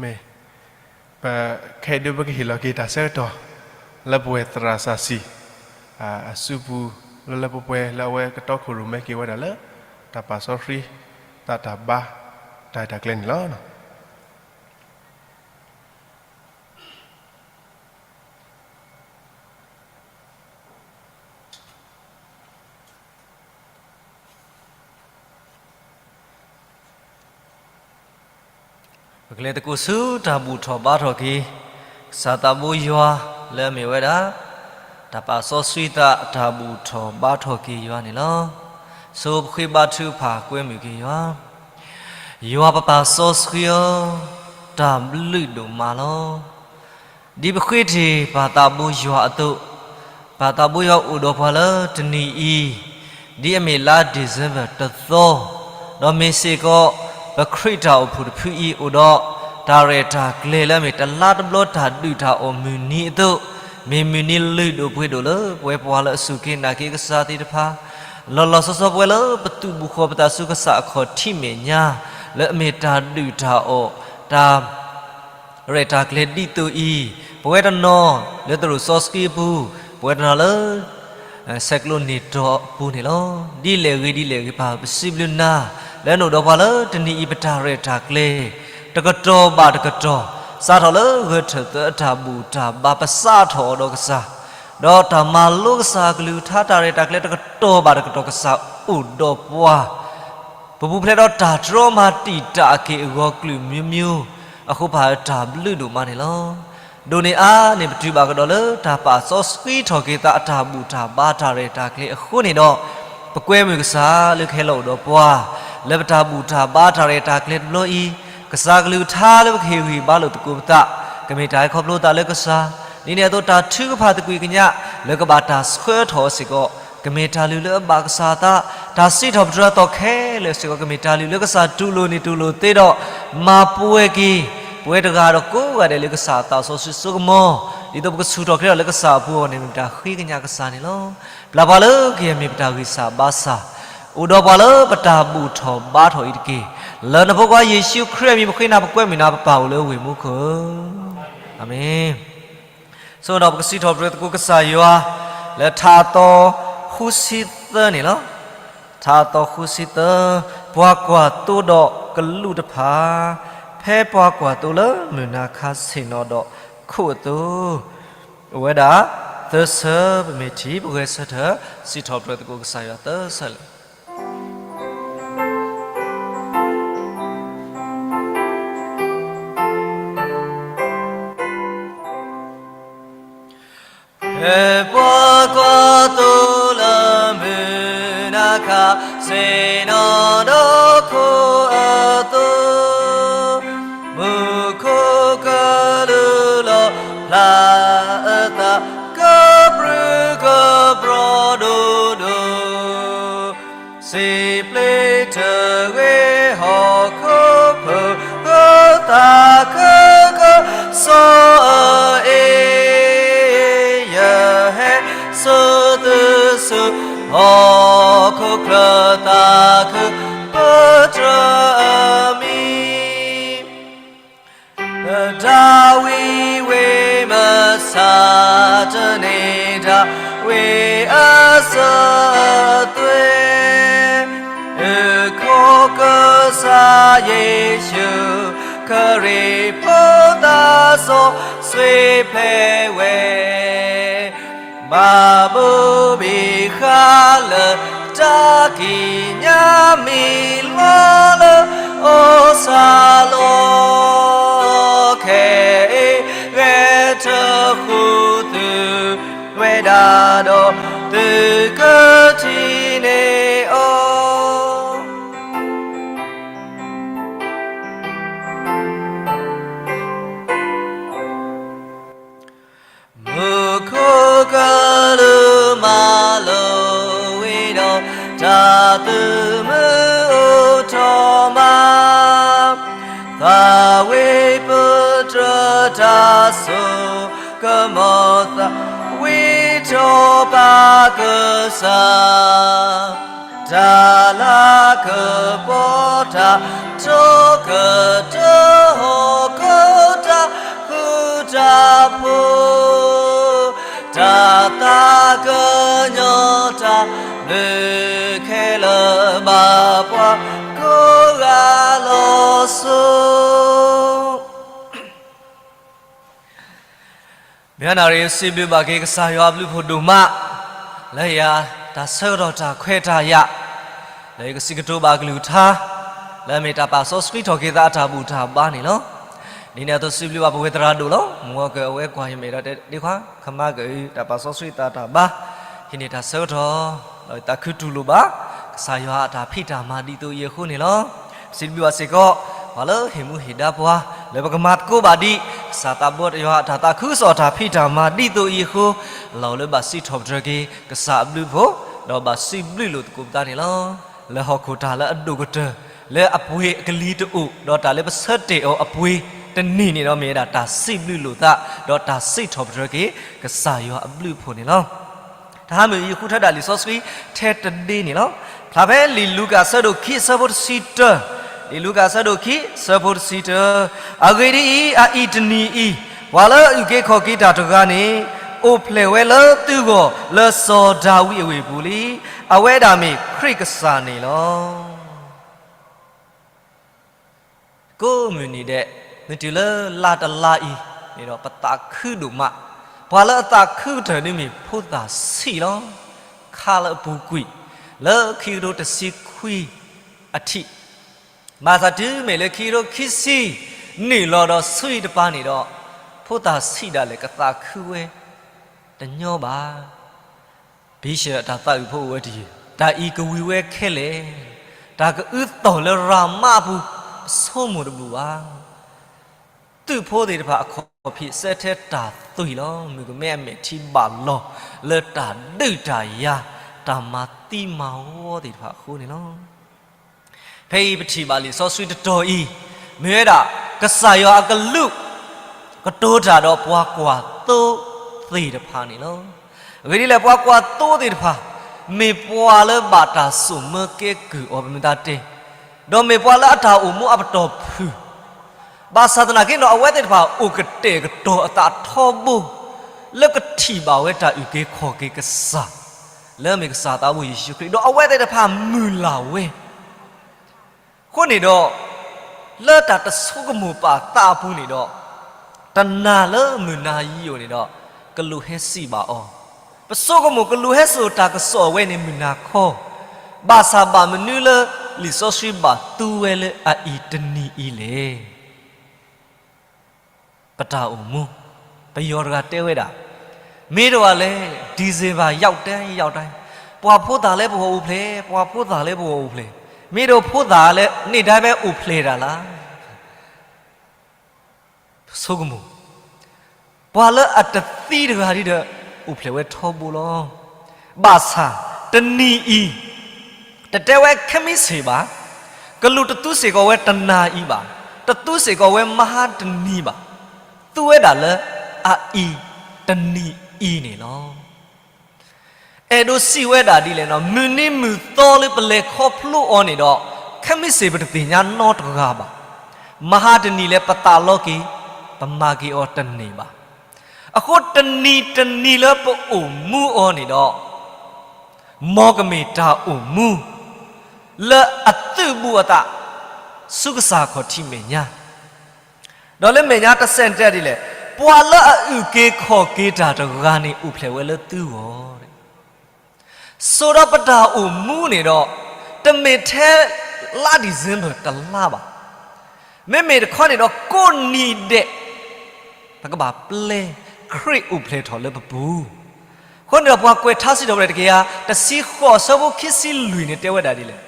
မ့ၢ် ပခဲအံၤဒုး ပကဟ့ၣ်လီၤက့ၤတၢ်ဆၢကတီၢ် လၢပဝဲၢ်သရၣ်စီဆှံ အစုပူၤ လၢလၢပှဲၤပှဲၤလၢအဝဲကတီခိၣ်ရိၣ်မဲက့ၤဝဲဒၣ်လၢ တၢ်ပာ်စီဆှံသးတၢ်ဘါ တၢ်ရဲၣ်တၢ်ကျဲၤန့ၣ်လီၤ. ပကလဲၤသကိးဆူတၢ်ဘူၣ်ထီၣ်ဘါထီၣ်က့ၤ ကစၢ်သးဘိယွၤလၢအမ့ၢ်ဝဲဒၣ် တၢ်ပာ်စီဆှံသးတၢ်ဘူၣ်ထီၣ်ဘါထီၣ်က့ၤယွၤန့ၣ်လီၤ. ဆိပဃ့ဘါထုကဖၣ်ကွဲမုာ်က့ၤယွၤ, ယွၤပပၢ်စီဆှံဧၢ, တၢ်ဘျုးဒိၣ်မးလီၤ. ဒ်ပဃ့တ့ၢ်ပၢ်သးဘိယွၤအသိး, ပၢ်သးဘိယွၤအိၣ်ဒီးပှၤလၢတနံၤအံၤ, ဒ်အမ့ၢ်လါ December တသီ, ဒီးမ့ၢ်စ့ၢ်ကီး ပခရံာ်တၢ်အိၣ်ဖှိၣ်တဖုအံၤအိၣ်ဒီး တၢ်ရဲၣ်တၢ်ကျဲၤလၢအမ့ၢ်တလါတဘျီတၢ်ဒုၣ်တၢ်အီၣ်မုၢ်နံၤအသိး, မ့ၢ်မုၢ်နံၤလုၢ်ဒိၣ်ပှ့ၤဒိၣ်လၢပဝဲပှၤလၢအစူၢ်က့ၤနာ်က့ၤကစၢ်သ့ၣ်တဖၣ် လီၤလီၤဆီဆီပဝဲလၢပသုးဘူးဃီၤပသးဆူကစၢ်အခီၣ်ထံးမဲာ်ညါ, လၢအမ့ၢ်တၢ်ဒုၣ်တၢ်အီၣ်, တၢ်ရဲၣ်တၢ်ကျဲၤဒ်သိးအံၤ, ပဝဲတနီၤလၢသရိာ်စီဆှံအပူၤ, ပဝဲတနီၤလၢ ဆဲးကျိးန့ၢ်တီၤအပူၤန့ၣ်လီၤ. ဒ်လဲၣ်ဂ့ၤဒ်လဲၣ်ဂ့ၤ ပၢ်ပစံးဘျုးနၤ, လၢနအိၣ်ဒီးပှၤလၢတနံၤအံၤပတၢ်ရဲၣ်တၢ်ကျဲၤ တကတီၢ်ဘၣ်တကတီၢ်, စးထီၣ်လၢဂဲၤထၢၣ်သၢအတၢ်ဘူၣ်တၢ်ဘါပစးထီၣ်အီၤဒီးကစၢ်, ဒီးတၢ်မၤလိကစၢ်အကလုၢ်ကထါတၢ်ရဲၣ်တၢ်ကျဲၤတကတီၢ်ဘၣ်တကတီၢ် ကစၢ်အိၣ်ဒီးပှၤ ပပူၤဖျဲးဒီးတၢ်တြီမၤတံာ်တာ်အက့ၢ်အဂီၤကလုာ်မျိုးမျိုး, အဃိပၢ်ဧၢ တၢ်ဘျုးဒိၣ်မးန့ၣ်လီၤ. ဒိၣ်န့ၢ်အါန့ၢ် ပတုၤဘၣ်ကဒီးလၢတၢ်ပာ်စီဆှံထီၣ်က့ၤသးအတၢ်ဘူၣ်တၢ်ဘါတၢ်ရဲၣ်တၢ်ကျဲၤအဃိန့ၣ်ဒီး, ပကွဲမုာ်ကစၢ်လၢကဟဲလီၤအိၣ်ဒီးပှၤ လၢပတၢ်ဘူၣ်တၢ်ဘါတၢ်ရဲၣ်တၢ်ကျဲၤတဘျီအံၤ, ကစၢ်ကလုၢ်ကထါလၢပကဟ့ၣ်ဂံၢ်ဘါလိာ်သကိးပသး, ကမ့ၢ်တၢ်ဟဲခီဖျိသးလၢကစၢ်, ဒ်န့ၣ်အသိးတၢ်ထုကဖၣ်သကွံာ်ကညး လၢကဘၣ်တၢ်ဆှၢထီၣ်အီၤစ့ၢ်ကီး, ကမ့ၢ်တၢ်လုၢ်လၢအဘၣ်ကစၢ်အသး, တၢ်စံးထီၣ်ပတြၢၤအသီခဲလၢာ်စ့ၢ်ကီး ကမ့ၢ်တၢ်လုၢ်လၢကစၢ်တူၢ်လိာ်န့ၢ်တူၢ်လိာ်သ့ဒီး, မၤပှဲၤက့ၤ ပဝဲတဂၤဒီးကိးဂၤဒဲးလၢကစၢ်အသးစီဆှံစိကမီၤ, ဒ်သိးပကဆူၣ်ထီၣ်ချ့ထီၣ်လၢကစၢ်အပူၤအဂီၢ်န့ၣ် မ့ၢ်တၢ်ဃ့ကညးကစၢ်န့ၣ်လီၤ. ပျၢ်ပှၤလၢကယဲၢ်မ့ၢ်ပတၢ်ဂံၢ်စၢ်ဘါစၢ်, အိၣ်ဒီးပှၤလၢပတၢ်ဘူၣ်ထီၣ်ဘါထီၣ်အံၤတက့ၢ်. လၢနဖိခွါယ့ၣ်ၡူးခရံာ်အမံၤပဃ့နၤ ပကွဲမုာ်နၤ ပပၢ်အိၣ်လၢဝ့ၢ်မူခိၣ်ဧၢ, အၤမ့ၣ်. ဆိဒီးပကစံးထီၣ်ပတြၢၤသကိးကစၢ်ယွၤ လၢထါအသီဃုဆံသၢန့ၣ်လီၤ. ထါအသီဃုဆံသၢ, ပှၤကွၢ်သိဒီးကလူးတဖၣ်, ဖဲပှၤကွၢ်သိလၢမုၢ်နၤခါဆ့ၣ်နီၤဒီးခိၣ်အသိး, အိၣ်ဝဲဒၣ်သၢဆၢ, ပမ့ၢ်ထံၣ်ပဂဲၤဆၢထၢၣ် စံးထီၣ်ပတြၢၤသကိးကစၢ်ယွၤသၢဆၢလၢ ဖဲပှၤကွၢ်သိလၢမုၢ်နၤခါဆ့ၣ်နီၤဒီးခိၣ်အသိး, မူခိၣ်ကလူးလီၣ်ဖျါ, အသးကပြုၢ်ကပြီၤဒိၣ်ဒိၣ်, စံးပျ့ၤတဂ့ၤ ဟီၣ်ခိၣ်ဖိ, ပသးခုကစီၣ်အအ့ၣ်, ယဟဲစိာ်သုဆူ ဟီၣ်ခိၣ်ချၢ သးခုပတြၢၤအမံၤ လၢဒၤဝံးဝ့ၢ် မစၢ်တနံၤ ဒၤဝံးအစၢၤအသွဲၣ်, အခိၣ်ကစၢ်ယ့ၣ်ၡူးခရံာ် ဖိသၣ်စီဆှံဖျဲးဝဲ, ဘၣ်ဘိးဘံဃာ်လၢတၢ် တၢ်ကံးညာ်မံၤလီၤလၢ အိၣ်စၢ်လီၤ ခဲအံၤ ဂဲၤထၢၣ်ဃုာ်သုဝဲဒၣ်ဒီး သုကထံၣ်န့ၢ်အီၤ မူခိၣ်ကလူးမၤလိဝဲဒီး တၢ်သုးမုၢ်အိၣ်ထီၣ်မး, သးဝံၣ်ပတြၢၤတၢ်စိကမီၤသး, ဝံထီၣ်ပၢ်ကစၢ် တၢ်လၤကပီၤ တၢ်ထီကတၢၢ် ဟီၣ်ခိၣ်တၢ်ဃူတၢ်ဖိး, တၢ်သးကညီၤတၢ်ဘျုးခဲလၢာ် ဘၣ်ပှၤကိးဂၤလီၤဆိ မ့ၢ်နၣ်ရံၣ် စံးဘျုးဘၣ်က့ၤကစၢ်ယွၤအဘျုးဖှိၣ်ဒိၣ်မး လၢယၤတၢ်ဆၢကတီၢ်တၢ်ခွဲးတၢ်ယာ်, လၢယကစံးကတိၤဘၣ်အကလုၢ်ကထါ, လၢအမ့ၢ်တၢ်ပာ်စီဆှံထီၣ်က့ၤသးအတၢ်ဘူၣ်တၢ်ဘါန့ၣ်လီၤ. ဒ်န့ၣ်အသိးစံးဘျုးဘၣ်ပဝဲသရၣ်ဒိၣ်လီၤ. မ်အကၢ်အဝဲကွၢ်ယမဲာ်ဒီးတဲဒ့ခွါ ကမၤကၢ်အုးတၢ်ပာ်စီဆှံသးတၢ်ဘါ, ဟံးန့ၢ်တၢ်ဆၢကတီၢ်, ဒီးသးခုတူၢ်လိာ်ဘၣ် ကစၢ်ယွၤအတၢ်ဖံးတၢ်မၤဒ်သိးအံၤအဃိန့ၣ်လီၤ. စံးဘျုးဘၣ်စ့ၢ်ကီး ပှၤလၢဟ့ၣ်မူဟ့ၣ်ဒါပှၤ လၢပကမၤသကိးဘၣ်ဒံး ကစၢ်သးဘီတယွၤအတၢ်သးခုကစီၣ်အတၢ်ဖံးတၢ်မၤဒ်သိးအံၤအဃိ, လီၤလၢဘၣ်စံးထီၣ်ပတြၢၤက့ၤ ကစၢ်အဘျုးအဖှိၣ်, ဒီးဘၣ်စံးဘျုးလိာ်သကိးပသးန့ၣ်လီၤ. လၢဟီၣ်ခိၣ်တၢ်လၢအဒိၣ်ကတၢၢ်, လၢအပှ့ၤအကလံၤတအိၣ်, ဒီးတၢ်လၢပဆၢတဲာ်အီၤအပှ့ၤတန့ၢ်န့ၣ်ဒီး မ့ၢ်ဝဲဒၣ်တၢ်စံးဘျုးလိာ်သး, ဒီးတၢ်စံးထီၣ်ပတြၢၤက့ၤ ကစၢ်ယွၤအဘျုးအဖှိၣ်န့ၣ်လီၤ. တဟါမုၢ်အံၤ ဃုထၢဒၣ်လံာ်စီဆှံထဲတဒ့န့ၣ်လီၤ. ဖျါဖဲလံာ်လူၤကၣ်အဆၢဒိၣ်ခံအဆၢဖိတဆံတၢ, လံာ်လူၤကၣ်အဆၢဒိၣ်ခံအဆၢဖိတဆံတၢ, အဂ့ၢ်ဒ်အံၤ, အအံၤတနံၤအံၤ, ပှၤလၢအအုၣ်က့ၤခီၣ်က့ၤတၢ်တဂၤန့ၣ် အိၣ်ဖျဲၣ်ဝဲလၢသုဂီၢ် လၢစီၤဒၤဝံးအဝ့ၢ်ပူၤလံ. အဝဲဒၣ်မ့ၢ်ခရံာ်ကစၢ်န့ၣ်လီၤ. ကိးမုၢ်နံၤဒဲး, မ့ၢ်တုၤလၢလါတလါအံၤန့ၣ်ဒီး ပသးခုဒိၣ်မး, ပှၤလၢအသးခုကတၢၢ်န့ၣ်မ့ၢ်ဖိသၣ်ဆံးလီၤ. ခါလၢအပူၤကွံာ်, လၢခံကထိတဆံခွံအထံး, ဘၣ်ဆၣ်တုၤမ့ၢ်လၢခံကထိခံဆံနုာ်လီၤဒီးဆူအံၤတပၤန့ၣ်ဒီး, ဖိသၣ်ဆံးဒၣ်လဲာ်ကသးခုဝဲတညီဘၣ်. ဘံၣ်ဆၢၣ်အတၢ်သးအုးဖိအိၣ်ဝဲတယုၢ်, တၢ်အံၤကဝံၤဝဲခဲလၢာ်, တၢ်ကအုးသီၣ်လၢရၤမးအပူၤ ပဆိကမိၣ်တဘူၣ်ဘၣ်. သုးဖိသ့ၣ်တဖၣ်အခီၣ်ဖံးစဲထဲတၢ်သွံၣ်လီၤ. မုၣ်ကမဲအမဲာ်ထံဘၣ်လီၤ လၢတၢ်ဒုးတၢ်ယၤ, တၢ်မၤသံမၤဝီသ့ၣ်တဖၣ်အဃိန့ၣ်လီၤ. ဖဲအံၤပထံၣ်ဘၣ်လံာ်စီဆှံတတီၤအံၤ, မ့ၢ်ဝဲဒၣ် ကစၢ်ယွၤအကလူး ကတိၤတၢ်ဒီးပှၤကွၢ်သိသ့ၣ်တဖၣ်န့ၣ်လီၤ. အဂ့ၢ်ဒ်လဲၣ် ပှၤကွၢ်သိသ့ၣ်တဖၣ် မ့ၢ်ပှၤလၢဘၣ်တၢ်စိာ်မၢကဲကုၢ်အီၤ ပမ့ၢ်တၢ်တဲ, ဒီးမ့ၢ်ပှၤလၢအတၢ်အိၣ်မူအပတီၢ်ဖုၣ်, ဘၣ်ဆၣ်သနာ်က့ဒီး အဝဲသ့ၣ်တဖၣ်အိၣ်ကတဲာ်ကတီၤအသးထီဘိ လၢကထံၣ်ဘၣ်ဝဲတၢ်အုၣ်က့ၤခီၣ်က့ၤကစၢ် လၢအမ့ၢ်ကစၢ်သးဘိယ့ၣ်ၡူးခရံာ်, ဒီးအဝဲသ့ၣ်တဖၣ်မုၢ်လၢ်ဝဲ အဃိန့ၣ်ဒီး လၢတၢ်တဆိကမိၣ်ပာ်သးအပူၤန့ၣ်ဒီး, တနၤလၢမုၢ်နၤယံာ်အိၣ်န့ၣ်ဒီး, ကလူးဟဲစံးဘၣ်အီၤ, ပဆိကမိၣ်ကလူးဟဲစိာ်တၢ်ကစီၣ်ဝဲန့ၣ်မုၢ်နၤခီ, ဘၣ်ဆၣ်ဘၣ်မနုၤလၢလံာ်စီဆှံဘၣ်သူဝဲလၢအအံၤတနံၤအံၤလဲၣ်. ပတၢ်အိၣ်မူ, ပယီၤတဂၤတဲဝဲဒၣ်, မ့ၢ်တဝဲလဲၣ် December ရောက်တိုင်းရောက်တိုင်း, ပှၤဖိသၣ်လၢပဂီၢ်အိၣ်ဖျဲၣ်, ပှၤဖိသၣ်လၢပဂီၢ်အိၣ်ဖျဲၣ်, မ့ၢ်တဝဲဖိသၣ်လၢန့ၣ်ဒၣ်ဝဲအိၣ်ဖျဲၣ်တၢ်လၢ ဆိကမိၣ်, ပှၤလၢအတသံတဂၤဒ်ဒီး အိၣ်ဖျဲၣ်ဝဲထီဘိလီၤ. ဘၣ်ဆၣ်, တနံၤအံၤ, တတဲဝဲခဲမုၢ်ဆ့ၣ်ဘၣ်, ကလူးတသူစ့ၢ်ကီးဝဲတနၤအံၤဘၣ်, တသူစ့ၢ်ကီးဝဲမဟါတနံၤဘၣ်, သူဝဲဒၣ်လၢအအံၤတနံၤအံၤန့ၣ်လီၤ. အဲၣ်ဒိးစံးဝဲဒၣ်ဒ်လဲၣ်န့ၣ်, မုၢ်နံၤမုၢ်သီလၢပလဲၤခီဖျိအီၤန့ၣ်ဒီး, ခဲမုၢ်ဆ့ၣ်ပတသ့ၣ်ညါနီတဂၤဘၣ်. မဟါတနံၤလၢပသးလီက့ၤ, ပမၤက့ၤအီၤတန့ၢ်ဘၣ်. အဃိတနံၤတနံၤလၢပအိၣ်မူအီၤန့ၣ်ဒီး, မ်ကမ့ၢ်တၢ်အိၣ်မူ လၢအသုးဘူးအသး ဆူကစၢ်ခီၣ်ထံးမဲာ်ညါ, ဒီးလၢမဲာ်ညါတဆဲးတဲဒ်လဲၣ်, ပှၤလၢအအုၣ်က့ၤခီၣ်က့ၤတၢ်တဂၤန့ၣ် အိၣ်ဖျဲၣ်ဝဲလၢသုဂီၢ်. ဆိဒီးပတၢ်အိၣ်မူန့ၣ်ဒီး, တမ့ၢ်ထဲလါ December တလါဘၣ်. မ့မ့ၢ်တခီန့ၣ်ဒီး ကိးနံၤဒဲး ပကဘၣ်ပျဲခရံာ်အိၣ်ဖျဲၣ်ထီၣ်လၢပပူၤ. အဃိန့ၣ်ဒီး ပှၤကွဲးထါစံးထီၣ်ပတြၢၤတကယၤတဆံဃိး အဆၢဖိခံဆံလွံၢ်န့ၣ် တဲဝဲဒၣ်ဒ်လဲၣ်.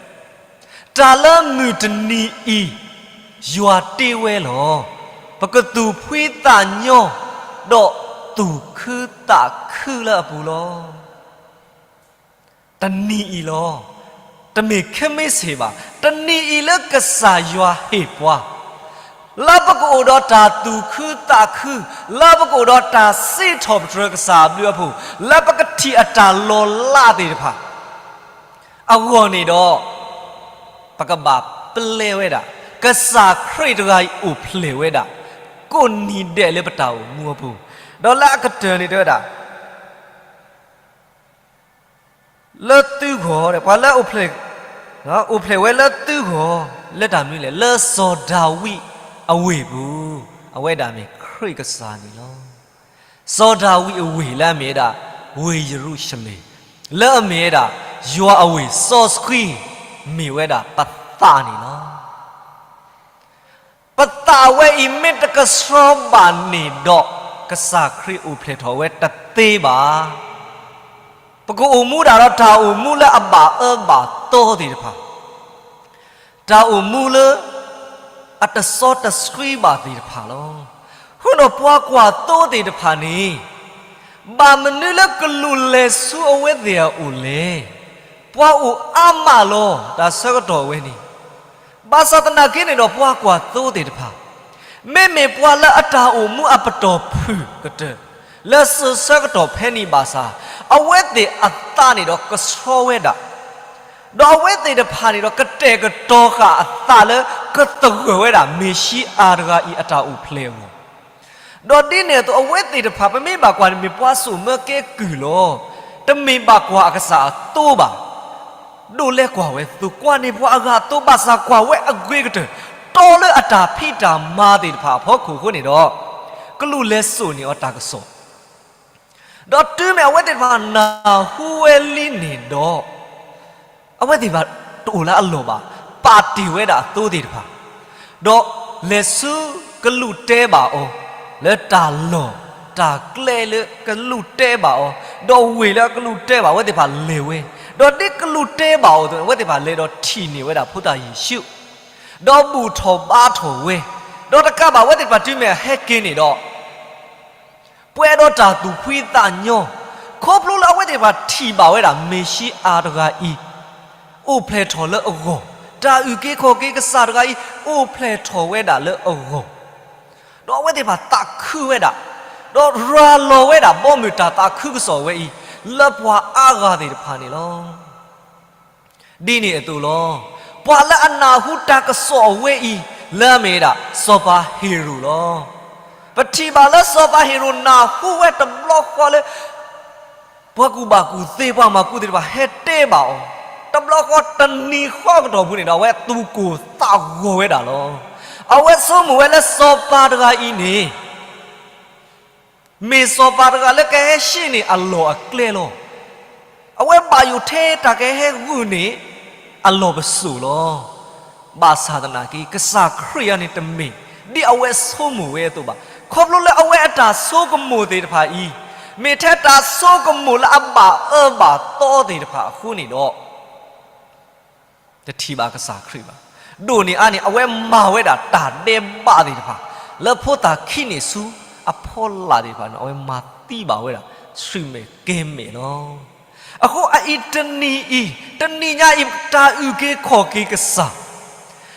တၢ်လၢမုၢ်တနံၤအံၤ ယွၤတ့ဝဲလီၤ. ပကသူၣ်ဖှံသးညီ, ဒီးသူၣ်ခုသးခုလၢအပူၤလီၤ. တနံၤအံၤလီၤ. တမ့ၢ်ခဲမ့ၢ်ဆ့ၣ်ဘၣ်. တနံၤအံၤလၢကစၢ်ယွၤဟ့ၣ်ပှၤ, လၢပကအိၣ်ဒီးတၢ်သူၣ်ခုသးခု, လၢပကအိၣ်ဒီးတၢ်စံးထီၣ်ပတြၢၤကစၢ်အဘျုးအဖှိၣ်, လၢပကထံၣ်အတၢ်လီၤလးသ့ၣ်တဖၣ် အဂီၢ်န့ၣ်ဒီး, ပကဘၣ်ပျဲဝဲဒၣ်, ကစၢ်ခရံာ်တဂၤအံၤအိၣ်ဖျဲၣ်ဝဲဒၣ်, ကိးနံၤဒဲးလၢပတၢ်အိၣ်မူအပူၤ, ဒီးလၢအကတၢၢ်န့ၣ်တဲဝဲဒၣ် လၢသုဂီၢ်, ပှၤလၢ အိၣ်ဖျဲၣ်ဝဲလၢသုဂီၢ်, လၢတၢ်မနုၤလဲၣ်, လၢစီၤဒၤဝံးအဝ့ၢ်ပူၤ, အဝဲဒၣ်မ့ၢ်ခရံာ်ကစၢ်န့ၣ်လီၤ. စီၤဒၤဝံးအဝ့ၢ်လၢအမ့ၢ်ဝဲဒၣ် ဝ့ၢ်ယရူၤၡလ့ၣ်, လၢအမ့ၢ်ဝဲဒၣ် ယွၤအဝ့ၢ်စီဆှံ, မ့ၢ်ဝဲဒၣ်ပသးန့ၣ်လီၤ. ပသးဝဲအံၤမ့ၢ်တကဆှီဘၣ်န့ၣ်ဒီး, ကစၢ်ခရံာ်အိၣ်ဖျဲၣ်ထီၣ်ဝဲတသ့ဘၣ်. ပကအိၣ်မူဒၣ်ဒီးတၢ်အိၣ်မူလၢအဘၣ်အၢဘၣ်သီသ့ၣ်တဖၣ်, တၢ်အိၣ်မူလၢ အတစီတဆှံဘၣ်သ့ၣ်တဖၣ်လီၤ. အဃိဒီးပှၤကွၢ်သိသ့ၣ်တဖၣ်န့ၣ်, ဘၣ်မနုၤလၢကလူးလဲၤဆူအဝဲသ့ၣ်အအိၣ်လဲၣ်. ပှၤအိၣ်အါမးလီၤ တၢ်ဆၢကတီၢ်ဝဲန့ၣ်, ဘၣ်ဆၣ်သနာ်က့န့ၣ်ဒီးပှၤကွၢ်သိသ့ၣ်တဖၣ်, မ့မ့ၢ်ပှၤလၢအတၢ်အိၣ်မူအပတီၢ်ဖုၣ်ကတၢၢ်, လၢစိၤဆၢကတီၢ်ဖဲန့ၣ်ဘၣ်ဆၣ်, အဝဲသ့ၣ်အသးန့ၣ်ဒီးကဆှီဝဲဒၣ် ဒီးအဝဲသ့ၣ်တဖၣ်န့ၣ်ဒီးကတဲာ်ကတီၤဃာ်အသးလၢကသဂၢၢ်ဝဲဒၣ်မ့ၤၡံအၤတဂၤအံၤအတၢ်အိၣ်ဖျဲၣ်အဂီၢ်, ဒီးဒ်န့ၣ်အသိးအဝဲသ့ၣ်တဖၣ် ပမ့ၢ်ဘၣ်ကွၢ်န့ၣ်မ့ၢ်ပှၤစိာ်မၢကဲကုၢ်လီၤ. တမ့ၢ်ဘၣ်ကွၢ်အကစၢ်အသိဘၣ်. ဒိးလဲကွၢ်ဝဲသိ ကွၢ်န့ၢ်ပှၤအဂၤအသိ ဘၣ်ဆၣ်ကွၢ်ဝဲအဂ့ၤကတၢၢ်, တီလၢအတၢ်ဖံးတၢ်မၤသ့ၣ်တဖၣ်အဖီခိၣ်အဃိန့ၣ်ဒီး, ကလူးလဲၤစိာ်န့ၢ်အီၤတၢ်ကစီၣ် ဒီးတုၤမ့ၢ်အဝဲသ့ၣ်တဖၣ်နၢ်ဟူဝဲလံန့ၣ်ဒီး, အဝဲသ့ၣ်တဖၣ်တအိၣ်လၢအလီၢ်ဘၣ်, ပာ်တ့ၢ်ဝဲဒၣ်အသိသ့ၣ်တဖၣ်, ဒီးလဲၤဆူကလူးတဲဘၣ်အီၤ, လၢတၢ်လီၢ်တၢ်ကျဲလၢကလူးတဲဘၣ်အီၤ, ဒီးဝ့ၢ်လၢအကလူးတဲဘၣ်အဝဲသ့ၣ်တဖၣ်လဲၤဝဲ, ဒီးဒ်ကလူးတဲဘၣ်အီၤအသိးန့ၣ် အဝဲသ့ၣ်တဖၣ်လဲၤဒီးထံၣ်န့ၢ်ဝဲဒၣ်ဖိသၣ်ယ့ၣ်ၡူး, ဒီးဘူၣ်ထီၣ်ဘါထီၣ်ဝဲ, ဒီးတကးဘၣ်အဝဲသ့ၣ်တဖၣ်တုၤမ့ၢ်အဟဲက့ၤန့ၣ်ဒီး ပှဲၤဒီးတၢ်သူၣ်ဖှံသးညီ, ခီဖျိလၢအဝဲသ့ၣ်တဖၣ်ထံၣ်ဘၣ်ဝဲဒၣ်မ့ၤၡံအၤတဂၤအံၤ, အိၣ်ဖျဲၣ်ထီၣ်လၢအဂီၢ်, တၢ်အုၣ်က့ၤခီၣ်က့ၤကစၢ်တဂၤအံၤ အိၣ်ဖျဲၣ်ထီၣ်ဝဲဒၣ်လၢအဂီၢ်, ဒီးအဝဲသ့ၣ်တဖၣ်သးခုဝဲဒၣ်, ဒီးရၤလီၤဝဲဒၣ်ဘီမုၢ်တၢ်သးခုကစီၣ်ဝဲအံၤ, လၢပှၤအါဂၤသ့ၣ်တဖၣ်န့ၣ်လီၤ. ဒ်န့ၣ်အသိးလီၤ. ပှၤလၢအနၢ်ဟူတၢ်ကစီၣ်အဝဲအံၤ လၢအမ့ၢ်ဝဲဒၣ် စီၤပၤဟ့ၤရိာ်လီၤ. ပထံၣ်ဘၣ်လၢစီၤပၤဟ့ၤရိာ်နၢ်ဟူဝဲတဘျီဃီလၢ ပှၤကူၣ်ဘၣ်ကူၣ်သ့ ပှၤမၤကူသ့ၣ်တဖၣ်ဟဲတဲဘၣ်အီၤ, တဘျီဃီတနံၤဃီကတီၢ်ပူၤန့ၣ်ဒီး အဝဲသူၣ်ကိၢ်သးဂီၤဝဲဒၣ်လီၤ. အဝဲဆိကမိၣ်ဝဲလၢစီၤပၤတဂၤအံၤန့ၣ် မ့ၢ်စီၤပၤတဂၤလၢကဟဲရှဲန့ၢ်အလီၢ်အကျဲလီၤ. အဝဲဘၣ်ယိၣ်ထဲတၢ်ကဟဲဂုာ်န့ၢ်အလီၢ်ပစိာ်လီၤ. ဘၣ်ဆၣ်သနာ်က့ ကစၢ်ခရံာ်အံၤန့ၣ်တမ့ၢ် ဒ်အဝဲဆိကမိၣ်ဝဲအသိးဘၣ်. ခီဖျိလၢအဝဲအတၢ်ဆိကမိၣ်သ့ၣ်တဖၣ်အံၤ မ့ၢ်ထဲတၢ်ဆိကမိၣ်လၢအဘၣ်အၢဘၣ်သီသ့ၣ်တဖၣ်အဃိန့ၣ်ဒီး တထံၣ်ဘၣ်ကစၢ်ခရံာ်ဘၣ်. ဒိၣ်န့ၢ်အါန့ၢ် အဝဲမၤဝဲဒၣ်တၢ်ဒဲးဘးသ့ၣ်တဖၣ် လၢဖိသၣ်ခံန့ၢ်ဆူအဖီလာ်သ့ၣ်တဖၣ်န့ၣ် အဝဲမၤသံဘၣ်ဝဲဒၣ် ဆှံမဲာ်ကဲမဲာ်လီၤ. အဃိအအံၤတနံၤအံၤ တနံၤညါအံၤ တၢ်အုၣ်က့ၤခီၣ်က့ၤကစၢ်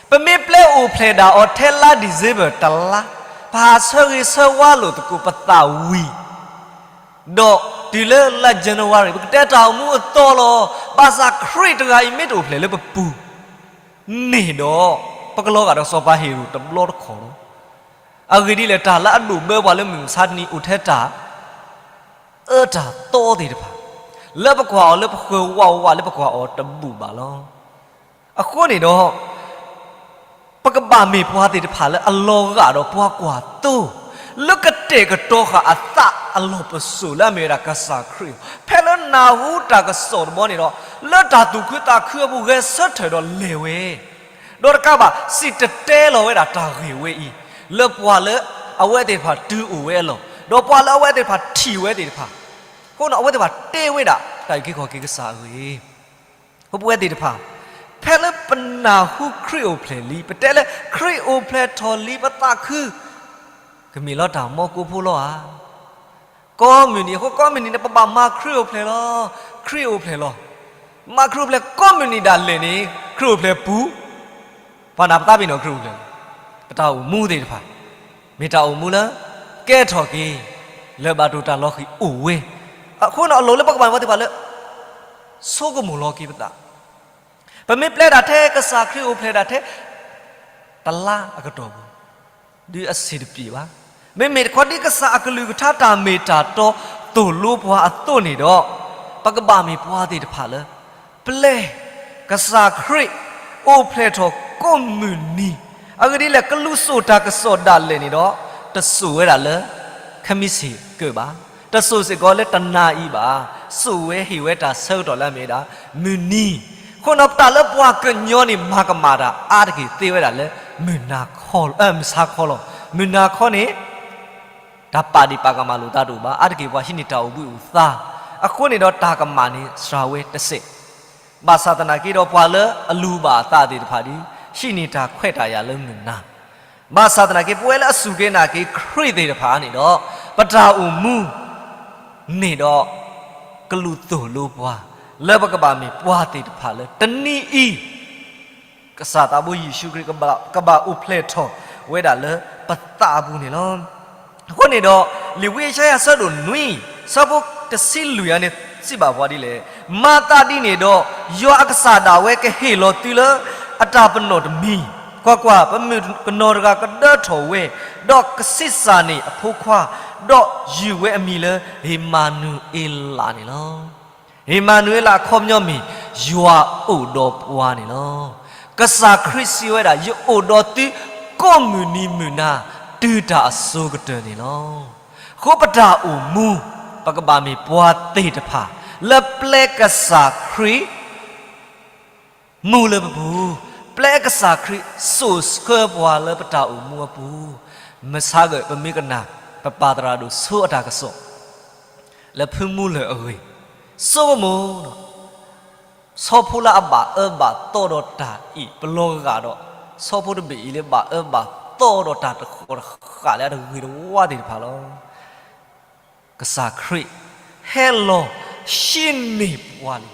ပမ့ၢ်ပျဲအိၣ်ဖျဲၣ်ဒၣ်အီၤထဲလါ December တလါ, ပဟးဆၢဂ့ၤဆၢဝါလိာ်သကိးပသးဝံၤ ဒီးတုၤလၢလါ January ပကတဲတၢ်အိၣ်မူအသီလီၤ. ဘၣ်ဆၣ်ခရံာ်တဂၤအံၤမ့ၢ်တအိၣ်ဖျဲၣ်လၢပပူၤန့ၣ်ဒီး ပကလီၤဂာ်ဒီးစီၤပၤဟ့ၤရိာ်တဘျီတခီၣ်လီၤ. အဂ့ၢ်ဒ်လဲၣ် တၢ်လၢအဒိၣ်ဘၢပှၤလၢမုၢ်မဆါတနံၤအိၣ်ထဲတၢ်အၢတၢ်သီသ့ၣ်တဖၣ် လၢပကွၢ်အီၤလၢပဃၢၤဝးဝးလၢပကွၢ်အီၤတဘူၣ်ဘၣ်လီၤ. အဃိန့ၣ်ဒီး ပကဘၣ်မ့ၢ်ပှၤသ့ၣ်တဖၣ်လၢအလီၤဂာ်ဒီးပှၤကွၢ်သိ, လၢ လၢကတဲာ်ကတီၤဃာ်အသးအလီၢ်ပစိာ်လၢအမ့ၢ်ဝဲဒၣ်ကစၢ်ခရံာ်, ဖဲလၢနၢ်ဟူတၢ်ကစီၣ်တဘီန့ၣ်ဒီး, လၢတၢ်သူၣ်ခုသးခုအပူၤဂဲၤဆၢထၢၣ်ဒီးလဲၤဝဲ, ဒီးတကးဘၣ် စံၣ်တဲၤတဲလီၤဝဲဒၣ်တၢ်ဂ့ၢ်ဝဲအံၤ, လၢပှၤလၢအဝဲသ့ၣ်တဖၣ်တုၤအိၣ်ဝဲအလီၢ်, ဒီးပှၤလၢအဝဲသ့ၣ်တဖၣ်ထံၣ်ဝဲသ့ၣ်တဖၣ်, အဃိန့ၣ် အဝဲသ့ၣ်တဖၣ်တဲဝဲဒၣ်တၢ်အုၣ်က့ၤခီၣ်က့ၤကစၢ်အဂ့ၢ် ပဝဲသ့ၣ်တဖၣ်, ဖဲလၢပနၢ်ဟူခရံာ်အိၣ်ဖျဲၣ်လံ, ပတဲလၢခရံာ်အိၣ်ဖျဲၣ်ထီၣ်လံပသးခု, ကမ့ၢ်လီၤတၢ်မီကိၢ်ဖိလီၤဧါ. ကိးမုၢ်နံၤ, အဃိကိးမုၢ်နံၤန့ၣ် ပဘၣ်မၤခရံာ်အိၣ်ဖျဲၣ်လီၤ. ခရံာ်အိၣ်ဖျဲၣ်လီၤ. မၤခရံာ်အိၣ်ဖျဲၣ်ကိးမုၢ်နံၤဒၣ်လဲာ်န့ၣ် ခရံာ်အိၣ်ဖျဲၣ်ပူၤ, ပှၤနာ်ပသးပ့ၤနီၣ်ခရံာ်အိၣ်ဖျဲၣ်လီၤ. ပတၢ်အိၣ်မူသ့ၣ်တဖၣ်, မ့ၢ်တၢ်အိၣ်မူလၢကဲထီၣ်က့ၤ လၢဘၣ်ဒိတၢ်လီၤဃံၤအိၣ်ဝဲ, အဃိန့ၣ် အလီၢ်လၢပကဘၣ်မၤသ့ၣ်တဖၣ်လၢ ဆိကမိၣ်လီၤက့ၤပသး, ပမ့ၢ်ပျဲဒၣ်ထဲကစၢ်ခရံာ်အိၣ်ဖျဲၣ်ဒၣ်ထဲ တလါအကတီၢ်ပူၤ, ဒုးအဆ့ၣ်တပျ့ၤဘၣ်. မ့မ့ၢ်တခီဒ်ကစၢ်အကလုၢ်ကထါတၢ်မ့ၢ်တၢ်တီသိၣ်လိပှၤအသိးန့ၣ်ဒီး, ပကဘၣ်မ့ၢ်ပှၤသ့ၣ်တဖၣ်လၢ ပျဲ ကစၢ်ခရံာ်အိၣ်ဖျဲၣ်ထီၣ်ကိးမုၢ်နံၤ, အဂ့ၢ်ဒ်လဲၣ် ကလူးစိာ်တၢ်ကစီၣ်ဒၣ်လဲာ်န့ၣ်ဒီး, တစိာ်ဝဲဒၣ်လၢ ခမံစ့ၣ်ကၢၣ်ဘၣ်, တစိာ်စ့ၢ်ကီးလၢတနၤအံၤဘၣ်, စိာ်ဝဲဟ့ၣ်ဝဲတၢ်ဆၢကတီၢ်လၢအမ့ၢ်ဝဲဒၣ် မုၢ်နံၤ, အဃိန့ၣ် ပတၢ်လၢပှၤကညီန့ၣ် မၤကမၣ်တၢ်အါတက့ၢ်သ့ဝဲဒၣ်လၢ မုၢ်နၤခီ, မုၢ်ဆါခီလီၤ. မုၢ်နၤခီန့ၣ် တၢ်ပာ်ဒံးပာ်ကမၣ်လိာ်သးတအိၣ်ဘၣ်, အါတက့ၢ်ပှၤဟံးန့ၢ်တၢ်အိၣ်ဘှံးအိၣ်သါ, အဃိန့ၣ်ဒီးတၢ်ကမၣ်န့ၣ်စှၤဝဲတစဲး, ဘၣ်ဆၣ်သနာ်က့ဒီးပှၤလၢအလူၤဘၣ်အသးသ့ၣ်တဖၣ်ဒီး ဟံးန့ၢ်တၢ်ခွဲးတၢ်ယာ်လၢမုၢ်နၤ, ဘၣ်ဆၣ်သနာ်က့ ပဝဲလၢအစူၢ်က့ၤနာ်က့ၤခရံာ်သ့ၣ်တဖၣ်န့ၣ်ဒီး, ပတၢ်အိၣ်မူ န့ၣ်ဒီး ကလူးသိၣ်လိပှၤ လၢပကဘၣ်မ့ၢ်ပှၤသ့ၣ်တဖၣ်လၢတနံၤအံၤ ကစၢ်သးဘိယ့ၣ်ၡူးခရံာ် ကဘၣ်အိၣ်ဖျဲၣ်ထီၣ်ဝဲဒၣ်လၢပသးအပူၤန့ၣ်လီၤ. အဃိန့ၣ်ဒီး လံာ်ဝံယၡါယၤအဆၢဒိၣ်နွံ အဆၢဖိတဆံလွံၢ်အံၤန့ၣ် စံးဘၣ်ပှၤဒ်လဲၣ်, မၤသးဒ်န့ၣ်ဒီး ယွၤအကစၢ်ဒၣ်ဝဲကဟ့ၣ်လီၤသုလၢအတၢ်ပနီၣ်တမံၤ, ကွၢ်ကွၢ်, ပမုၣ်ကနီၤတဂၤကဒၢထီၣ်ဝဲ, ဒီးကဆံးစၢ်န့ၢ်အဖိခွါ, ဒီးယုၢ်ဝဲအမံၤလၢ အ့မၤနူၤအ့လးန့ၣ်လီၤ. အ့မၤနူၤအ့လးအခီပညီမ့ၢ် ယွၤအိၣ်ဒီးပှၤန့ၣ်လီၤ. ကစၢ်ခရံာ်စံးဝဲဒၣ် ယအိၣ်ဒီးသု ကိးမုၢ်နံၤမုၢ်နၤ တုၤတၢ်အစိၤကတၢၢ်န့ၣ်လီၤ. အဃိပတၢ်အိၣ်မူ ပကဘၣ်မ့ၢ်ပှၤသ့ၣ်တဖၣ် လၢပျဲကစၢ်ခရံာ် မူလၢပပူၤ, ပျဲကစၢ်ခရံာ်စိာ်ဆှၢပှၤလၢပတၢ်အိၣ်မူအပူၤ, မဆါဂၢၢ် ပမ့ၢ်ကနၣ် ပပၢ်သရၣ်ဒိၣ်ဆိအတၢ်ကစီၣ် လၢဖုမူလၢၢ်အဂ့ၢ်, ဆိကမိၣ်ဒီး ဆီဖိလၢအဘၣ်အၢဘၣ်သီဒီးတၢ်အံၤ ပလီၤဂာ်ဒီး ဆီဖိတဘ့ၣ်အံၤလၢဘၣ်အၢဘၣ်သီဒီးတၢ်တဃီၤတဃာ်လၢအတဂ့ၤတဝါသ့ၣ်တဖၣ်လီၤ. ကစၢ်ခရံာ်ဟဲလီၤဟံးန့ၢ်ပှၤလံ.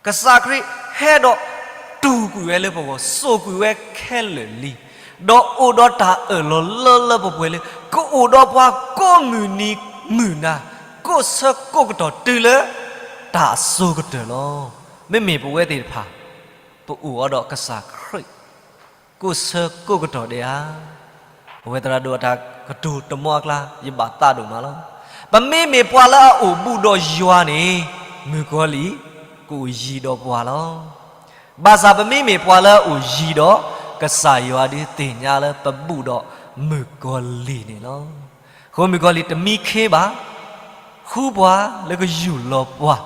ကစၢ်ခရံာ်ဟဲဒီးတူၢ်ကွံာ်ဝဲလၢပဂီၢ်, စိာ်ကွံာ်ဝဲခဲလၢာ်လံ, ဒီးအိၣ်ဒီးတၢ်အၢၣ်လီၤလၢလၢပှဲၤပှဲၤလၢ ကအိၣ်ဒီးပှၤကိးမုၢ်နံၤမုၢ်နၤ, ကိးဆၢကိးကတီၢ်တုၤလၢ တၢ်အစိၤကတၢၢ်လီၤ. မ့မ့ၢ်ပဝဲသ့ၣ်တဖၣ် ပအိၣ်အီၤဒီးကစၢ်ခရံာ် ကိးဆၢကိးကတီၢ်ဒံးဧါ. ပဝဲသရၣ်ဒိၣ်အတၢ်ကတိၤတမီအကျါ ယဘၣ်သးဒိၣ်မးလီၤ. ပမ့မ့ၢ်ပှၤလၢအအိၣ်ဘူးဒီးယွၤန့ၣ် မုၣ်ကီၤလံၢ် ကအိၣ်ယံၤဒီးပှၤလီၤ. ဘၣ်ဆၣ်ပမ့မ့ၢ်ပှၤလၢအအိၣ်ယံၤဒီး ကစၢ်ယွၤဒုးသ့ၣ်ညါလၢပဘူးဒီးမုၣ်ကီၤလံၢ်န့ၣ်လီၤ. အဃိမုၣ်ကီၤလံၢ်တမံခ့ဘၣ် ဃုပှၤလၢကယူၢ်လီၤပှၤ.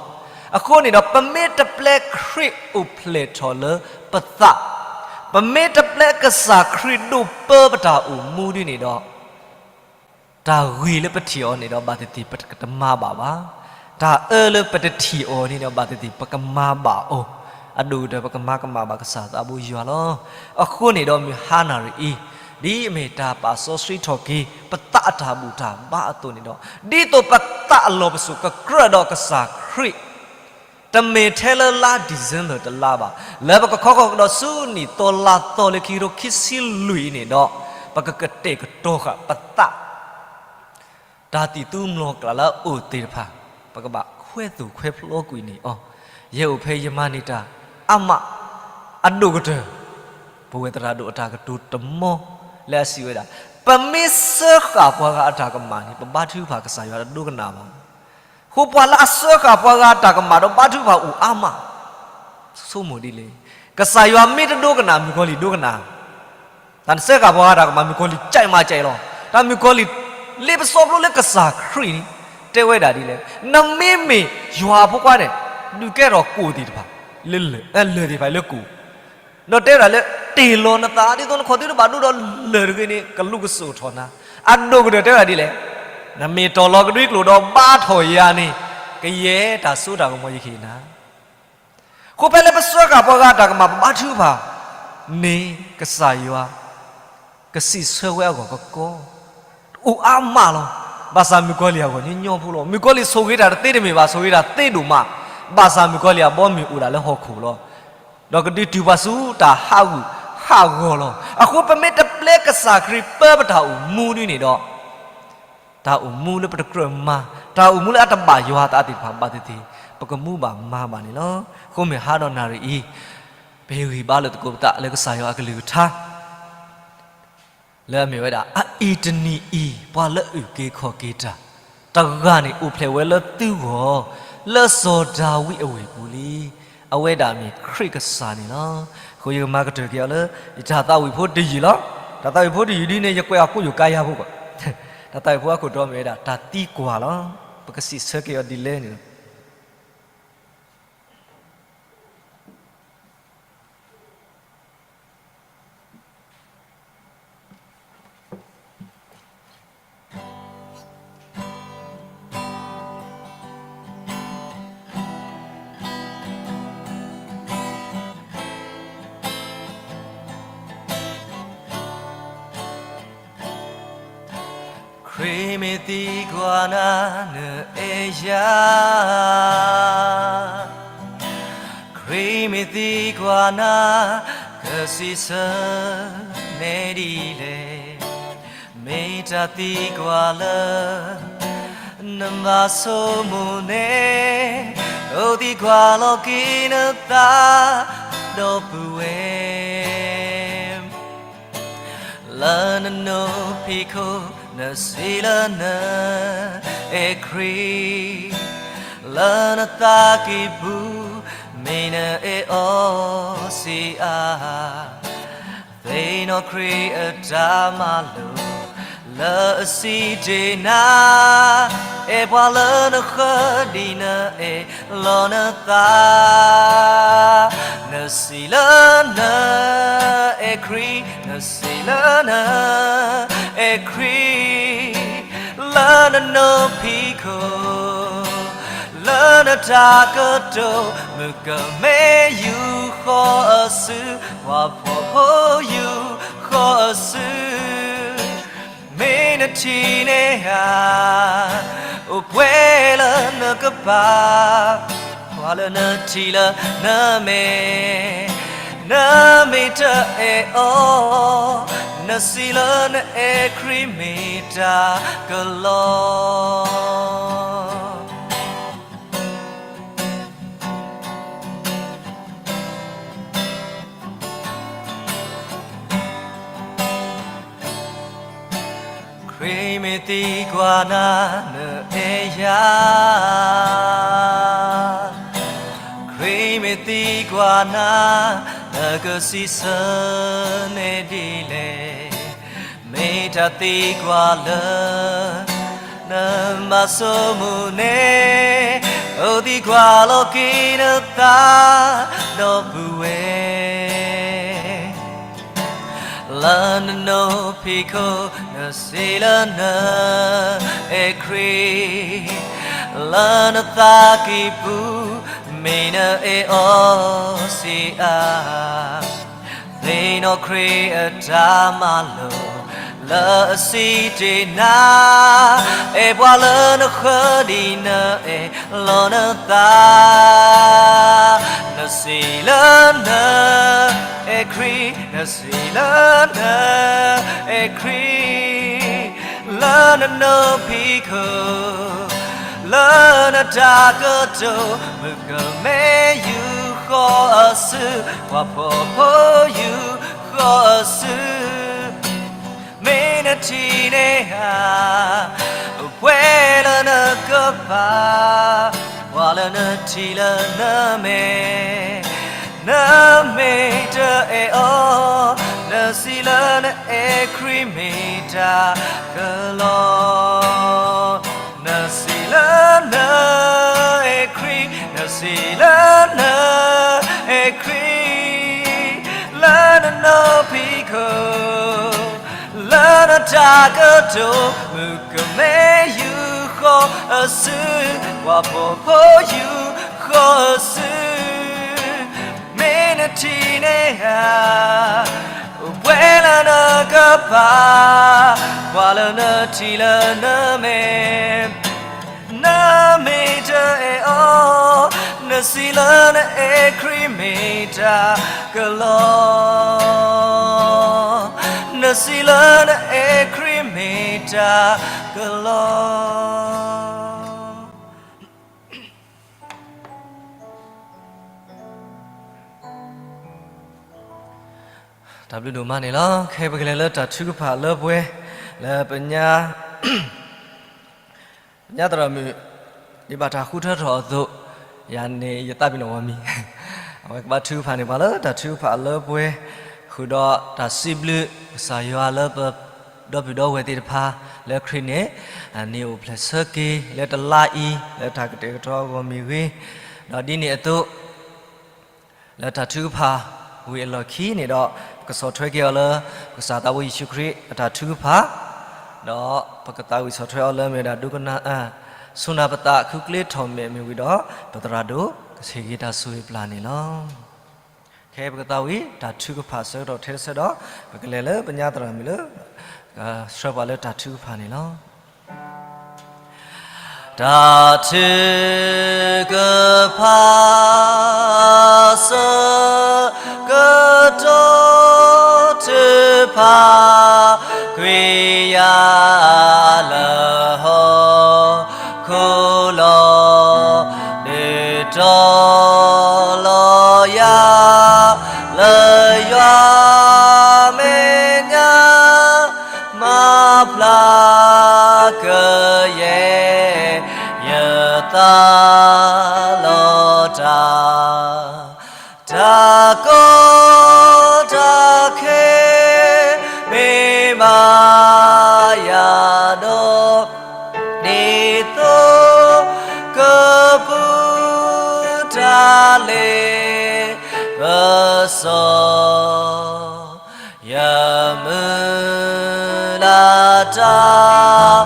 အဃိန့ၣ်ဒီး ပမ့ၢ်တပျဲခရံာ်အိၣ်ဖျဲၣ်ထီၣ်လၢပသး, ပမ့ၢ်တပျဲကစၢ်ခရံာ်ဒိးပၢပတၢ်အိၣ်မူဒ်န့ၣ်ဒီး တၢ်ဂ့ၤလၢပထံၣ်အီၤန့ၣ်ဒီး ဘၣ်သ့ၣ်သ့ၣ်ပတမၤဘၣ်ဘၣ်. တၢ်အၢလၢပတထံၣ်အီၤန့ၣ်ဒီး ဘၣ်သ့ၣ်သ့ၣ်ပကမၤဘၣ်အီၤ. အဒိၣ်ကတၢၢ်ပကမၤကမၣ်ဘၣ်ကစၢ်သးဘိယွၤလီၤ. အဃိန့ၣ်ဒီး မုၢ်ဟါနၣ်ရံၣ်အံၤ ဒ်အမ့ၢ်တၢ်ပာ်စီဆှံထီၣ်က့ၤ ပသးအတၢ်ဘူၣ်တၢ်ဘါအသိးန့ၣ်ဒီး, ဒ်သိးပသးအလီၢ်ပစိာ်ကကြၢးဒီးကစၢ်ခရံာ် တမ့ၢ်ထဲလၢလါ December တလါဘၣ်, လၢပကခီဃီၤကဒီးဆူနံၣ်သီလါသီလၢခံကထိခံဆံလွံၢ်အံၤန့ၣ်ဒီး, ပကကတဲာ်ကတီၤဃာ်ပသး တၢ်သံၣ်သူမျိာ်ကျၢ်လၢအအိၣ်သ့ၣ်တဖၣ်, ပကဘၣ်ခွဲသိၣ်ခွဲဖျိကွံာ်န့ၢ်အီၤ. ယဲအိၣ်ဖဲယမၤန့ၢ်တၢ်အါမး အဒိၣ်ကတၢၢ် ပဝဲသရၣ်ဒိၣ်အတၢ်ကတိၤတမီ လၢအစံးဝဲဒၣ်, ပမ့ၢ်စၢဃာ်ပှၤဂၤအတၢ်ကမၣ်န့ၣ် ပဘါထုကဖၣ်ကစၢ်ယွၤတဒိကနၣ်ဘၣ်. ဃိပှၤလၢအစၢဃာ်ပှၤဂၤအတၢ်ကမၣ်ဒီးဘါထုကဖၣ်အိၣ်အါမး, ဆိကမိၣ်ဒ်လဲၣ်. ကစၢ်ယွၤမ့ၢ်တဒိကနၣ် မုၣ်ကီၤလံၢ်ဒိကနၣ်, တၢ်နစၢဃာ်ပှၤဂၤအတၢ်ကမၣ် မုၣ်ကီၤလံၢ်ကဲးမးကဲးလီၤ. တၢ်မုၣ်ကီၤလံၢ် လံာ်ပစီဖျိလၢကစၢ်ခရံာ်န့ၣ် တဲဝဲဒၣ်ဒ်လဲၣ်, နမ့မ့ၢ်ယွၤဖိခွါန့ၣ် ဒုးကဲထီၣ်ကိၣ်သ့ၣ်တဖၣ်, လၢၢ်သ့ၣ်တဖၣ်လၢကိၣ်, ဒီးတဲဝဲဒၣ်လၢ တ့ၢ်လီၤနသး ဒ်သိးနခီၣ်သုတဘၣ်ဒိဒီးလၢၢ်တဂ့ၤန့ၣ် ကလူးကစိာ်ထီၣ်နၤ, အဒိၣ်ကတၢၢ်တဲဝဲဒၣ်ဒ်လဲၣ်, နမ့ၢ်တီၢ်လီၤကဒွံကျိာ်ဒီးဘါထီၣ်ယၤန့ၣ် ကယဲၢ်တၢ်စိတၢ်ကမီၤယဟ့ၣ်နၤ အဃိဖဲလၢပစၢဃာ်ပှၤဂၤတၢ်ကမၣ်ပဘါထုကဖၣ်န့ၣ် ကစၢ်ယွၤ ကစံးဆၢဝဲအဂီၢ်ကကီ အိၣ်အါမးလီၤ. ဘၣ်ဆၣ်မုၣ်ကီၤလံၢ်အဂီၢ်ညီညီဖိလီၤ. မုၣ်ကီၤလံၢ်ဆိၣ်ဂ့ၤတၢ်တသ့တမ့ၢ်ဘၣ်, ဆိၣ်ဂ့ၤတၢ်သ့ဒိၣ်မး, ဘၣ်ဆၣ်မုၣ်ကီၤလံၢ်အဘီမုၢ်အိၣ်ဒၣ်လၢဟီၣ်ခိၣ်လီၤ. ဒီးကဒုးတုၤပှၤဆူတၢ်ဟးဂူာ်ဟးဂီၤလီၤ. အဃိပမ့ၢ်တပျဲကစၢ်ခရံာ်ပၢပတၢ်အိၣ်မူဒ်န့ၣ်ဒီး တၢ်အိၣ်မူလၢပတကြၢးမၤ, တၢ်အိၣ်မူလၢအတဘၣ်ယွၤသးသ့ၣ်တဖၣ်ဘၣ်သ့ၣ်သ့ၣ်, ပကမူဘၣ်မၤဘၣ်န့ၣ်လီၤ. အဃိမ့ၢ်ဟါဒီးနၣ်ရံၣ်အံၤ, ပဟ့ၣ်ဂံၢ်ဘါလိာ်သကိးပသးလၢကစၢ်ယွၤအကလုၢ်ကထါ လၢအမ့ၢ်ဝဲဒၣ် အအံၤတနံၤအံၤ ပှၤလၢအအုၣ်က့ၤခီၣ်က့ၤတၢ် တဂၤန့ၣ်အိၣ်ဖျဲၣ်ဝဲလၢသုဂီၢ်, လၢစီၤဒၤဝံးအဝ့ၢ်ပူၤလံ. အဝဲဒၣ်မ့ၢ်ခရံာ်ကစၢ်န့ၣ်လီၤ. အဃိယကမၤကတၢၢ်က့ၤအီၤလၢ ယတၢ်သးဝံၣ်ဖိတယုၢ်လီၤ. တၢ်သးဝံၣ်ဖိတယုၢ်ဒ်န့ၣ် ယကွဲးအီၤကိးယိၤကါယါဖိကွၢ်, တၢ်သးဝံၣ်ဖိအခိၣ်တီမ့ၢ်ဝဲဒၣ် တၢ်သံကွၢ်လီၤ. ပကစံးဆၢက့ၤအီၤဒ်လဲၣ်န့ၣ်လီၤ. ခရံာ်မ့ၢ်သံကွၢ်နၤ နအဲၣ်ယၤ, ခရံာ်မ့ၢ်သံကွၢ်နၤ ကစံးဆၢနဲဒ်လဲၣ်. မ့ၢ်တၢ်သံကွၢ်လၢ နဘၣ်ဆိကမိၣ်န့ၣ်, အိၣ်သံကွၢ်လီၤက့ၤနသး ဒီပုၢ်ဝဲၢ် လၢနနိဖံးခိၣ် နစံးလၢနအဲၣ်ခရံာ်, လၢနသးကံၢ်ပူၤ မ့ၢ်နအဲၣ်အီၤစံးဧါ. သ့ၣ်နီၣ်ခရံာ်အတၢ်မၤလိာ် လၢအစံးတ့ၢ်နၤ, အဲၣ်ပှၤလၢနဃၢၤဒ်နအဲၣ်လီၤနသး, နစံးလၢနအဲၣ်ခရံာ်, နစံးလၢနအဲၣ်ခရံာ်, လၢနနိဖံးခိၣ် လၢနတၢ်ကတိၤ မုၣ်ကမဲယူၢ်ဃီအစု, ပှၤဖှီၣ်ဖိယူၢ်ဃီအစု, မ့ၢ်နထံၣ်န့ၢ်ဧါ, အိၣ်ပှဲၤလၢနကပၤ, ပှၤလၢနထံၣ်လၢနမဲာ်, နမ့ၢ်တအဲၣ်အီၤ, နစံးလၢနအဲၣ်ခရံာ်မ့ၢ်တၢ်ကလီ ခရံာ်မ့ၢ်သံကွၢ်နၤ နအဲၣ်ယၤ, ခရံာ်မ့ၢ်သံကွၢ်နၤ နကစံးဆၢန့ၢ်ဒ်လဲၣ်. မ့ၢ်တၢ်သံကွၢ်လၢ နဘၣ်ဆိကမိၣ်န့ၣ်, အိၣ်သံကွၢ်လီၤက့ၤနသး ဒီပုၢ်ဝဲၢ် လၢနနိဖံးခိၣ် နစံးလၢနအဲၣ်ခရံာ်, လၢနသးကံၢ်ပူၤ မ့ၢ်နအဲၣ်အီၤစံးဧါ. သ့ၣ်နီၣ်ခရံာ်အတၢ်မၤလိာ် လၢအစံးတ့ၢ်နၤ, အဲၣ်ပှၤလၢနဃၢၤဒ်နအဲၣ်လီၤနသး, နစံးလၢနအဲၣ်ခရံာ်, နစံးလၢနအဲၣ်ခရံာ်, လၢနနိဖံးခိၣ် လၢနတၢ်ကတိၤ မုၣ်ကမဲယူၢ်ဃီအစု, ပှၤဖှီၣ်ဖိယူၢ်ဃီအစု, မ့ၢ်နထံၣ်န့ၢ်ဧါ, အိၣ်ပှဲၤလၢနကပၤ, ပှၤလၢနထံၣ်လၢနမဲာ်, နမ့ၢ်တအဲၣ်အီၤ, နစံးလၢနအဲၣ်ခရံာ်မ့ၢ် တၢ်ကလီၤ. နစံးလၢနအဲၣ်ခရံာ်, နစံးလၢနအဲၣ်ခရံာ်, လၢနနီၢ်ဖံးခိၣ်, လၢနတၢ်ကတိၤ, မုၣ်ကမဲယူၢ်ဃီအစု, ပှၤဖှီၣ်ဖိယူၢ်ဃီအစု, မ့ၢ်နထံၣ်န့ၢ်ဧါ အိၣ်ပှဲၤလၢနကပၤ, ပှၤလၢနထံၣ်လၢနမဲာ်, နမ့ၢ်တအဲၣ်အီၤ, နစံးလၢနအဲၣ်ခရံာ်မ့ၢ်တၢ်ကလီၤ, နစံးလၢနအဲၣ်ခရံာ်မ့ၢ်တၢ်ကလီၤ. တၢ်ဘျုးဒိၣ်မးန့ၣ်လီၤ. ခဲအံၤပကလဲၤလၢတၢ်ထုကဖၣ်လၢပှဲၤ, လၢပညါ, ပညါသရၣ်မုၣ် ဒ်ဘၣ်တၢ်ဃုထၢထီၣ်အသိး, ယၤန့ၣ်ယသးပ့ၤနီၣ်ဝဲမံၤ, အဝဲကဘၣ်ထုကဖၣ်န့ၣ် ပှၤလၢတၢ်ထုကဖၣ်လၢပှဲၤ, ဃုာ်ဒီးတၢ်စံးဘျုးကစၢ်ယွၤလၢပ ဒီပုၢ်ဒီဝဲၢ်သ့ၣ်တဖၣ် လၢခရံာ်န့ၣ် န့ၢ်အိၣ်ဖျဲၣ်ဆၢက့ၤလၢတလါအံၤ လၢတၢ်ကတဲာ်ကတီၤအဂီၢ်မ့ၢ်ဂ့ၤ, ဒီးဒ်န့ၣ်အသိး လၢတၢ်ထုကဖၣ်ဝံၤအလီၢ်ခံန့ၣ်ဒီး ကဆီၣ်ထွဲက့ၤအီၤလၢ ကစၢ်သးဘိယ့ၣ်ၡူးခရံာ်အတၢ်ထုကဖၣ်, ဒီးပကသးဝံၣ်ဆီၣ်ထွဲအီၤလၢမ့ၢ်ဝဲဒၣ်ဒိကနၣ်, စူၢ်နာ်ပသး ခုကျ့ထီၣ်မဲာ်မ့ၢ်ဝံၤဒီး ပသရၣ်ဒိၣ်ကဟ့ၣ်ဂ့ၤတၢ်ဆိၣ်ဂ့ၤပျၢ်န့ၣ်လီၤ. ခဲအံၤပကသးဝံၣ်တၢ်ထုကဖၣ်ဆၢကတီၢ်ထဲတဆၢဒီး ပကလဲၤလၢပညါသရၣ်မုၣ်လၢ ဆှၢပှၤလၢတၢ်ထုကဖၣ်န့ၣ်လီၤ. တၢ်ထုကဖၣ်ဆၢကတီၢ်ထုကဖၣ် ကွံာ်ယၤလၢဟီၣ်ခိၣ်လီၤ, ဒုးတီၤလီၤယၤ လၢယွၤမဲာ်ညါ မၤဖျါကယဲၢ် ယသးလီၤတၢ်, တၢ်ကီတၢ်ခဲ မ့ၢ်ဘၣ်ယၤဒီး ဒ်သိးကပူၤတၢ်လ့ပစီ ယမုၢ်လၢ်တၢ်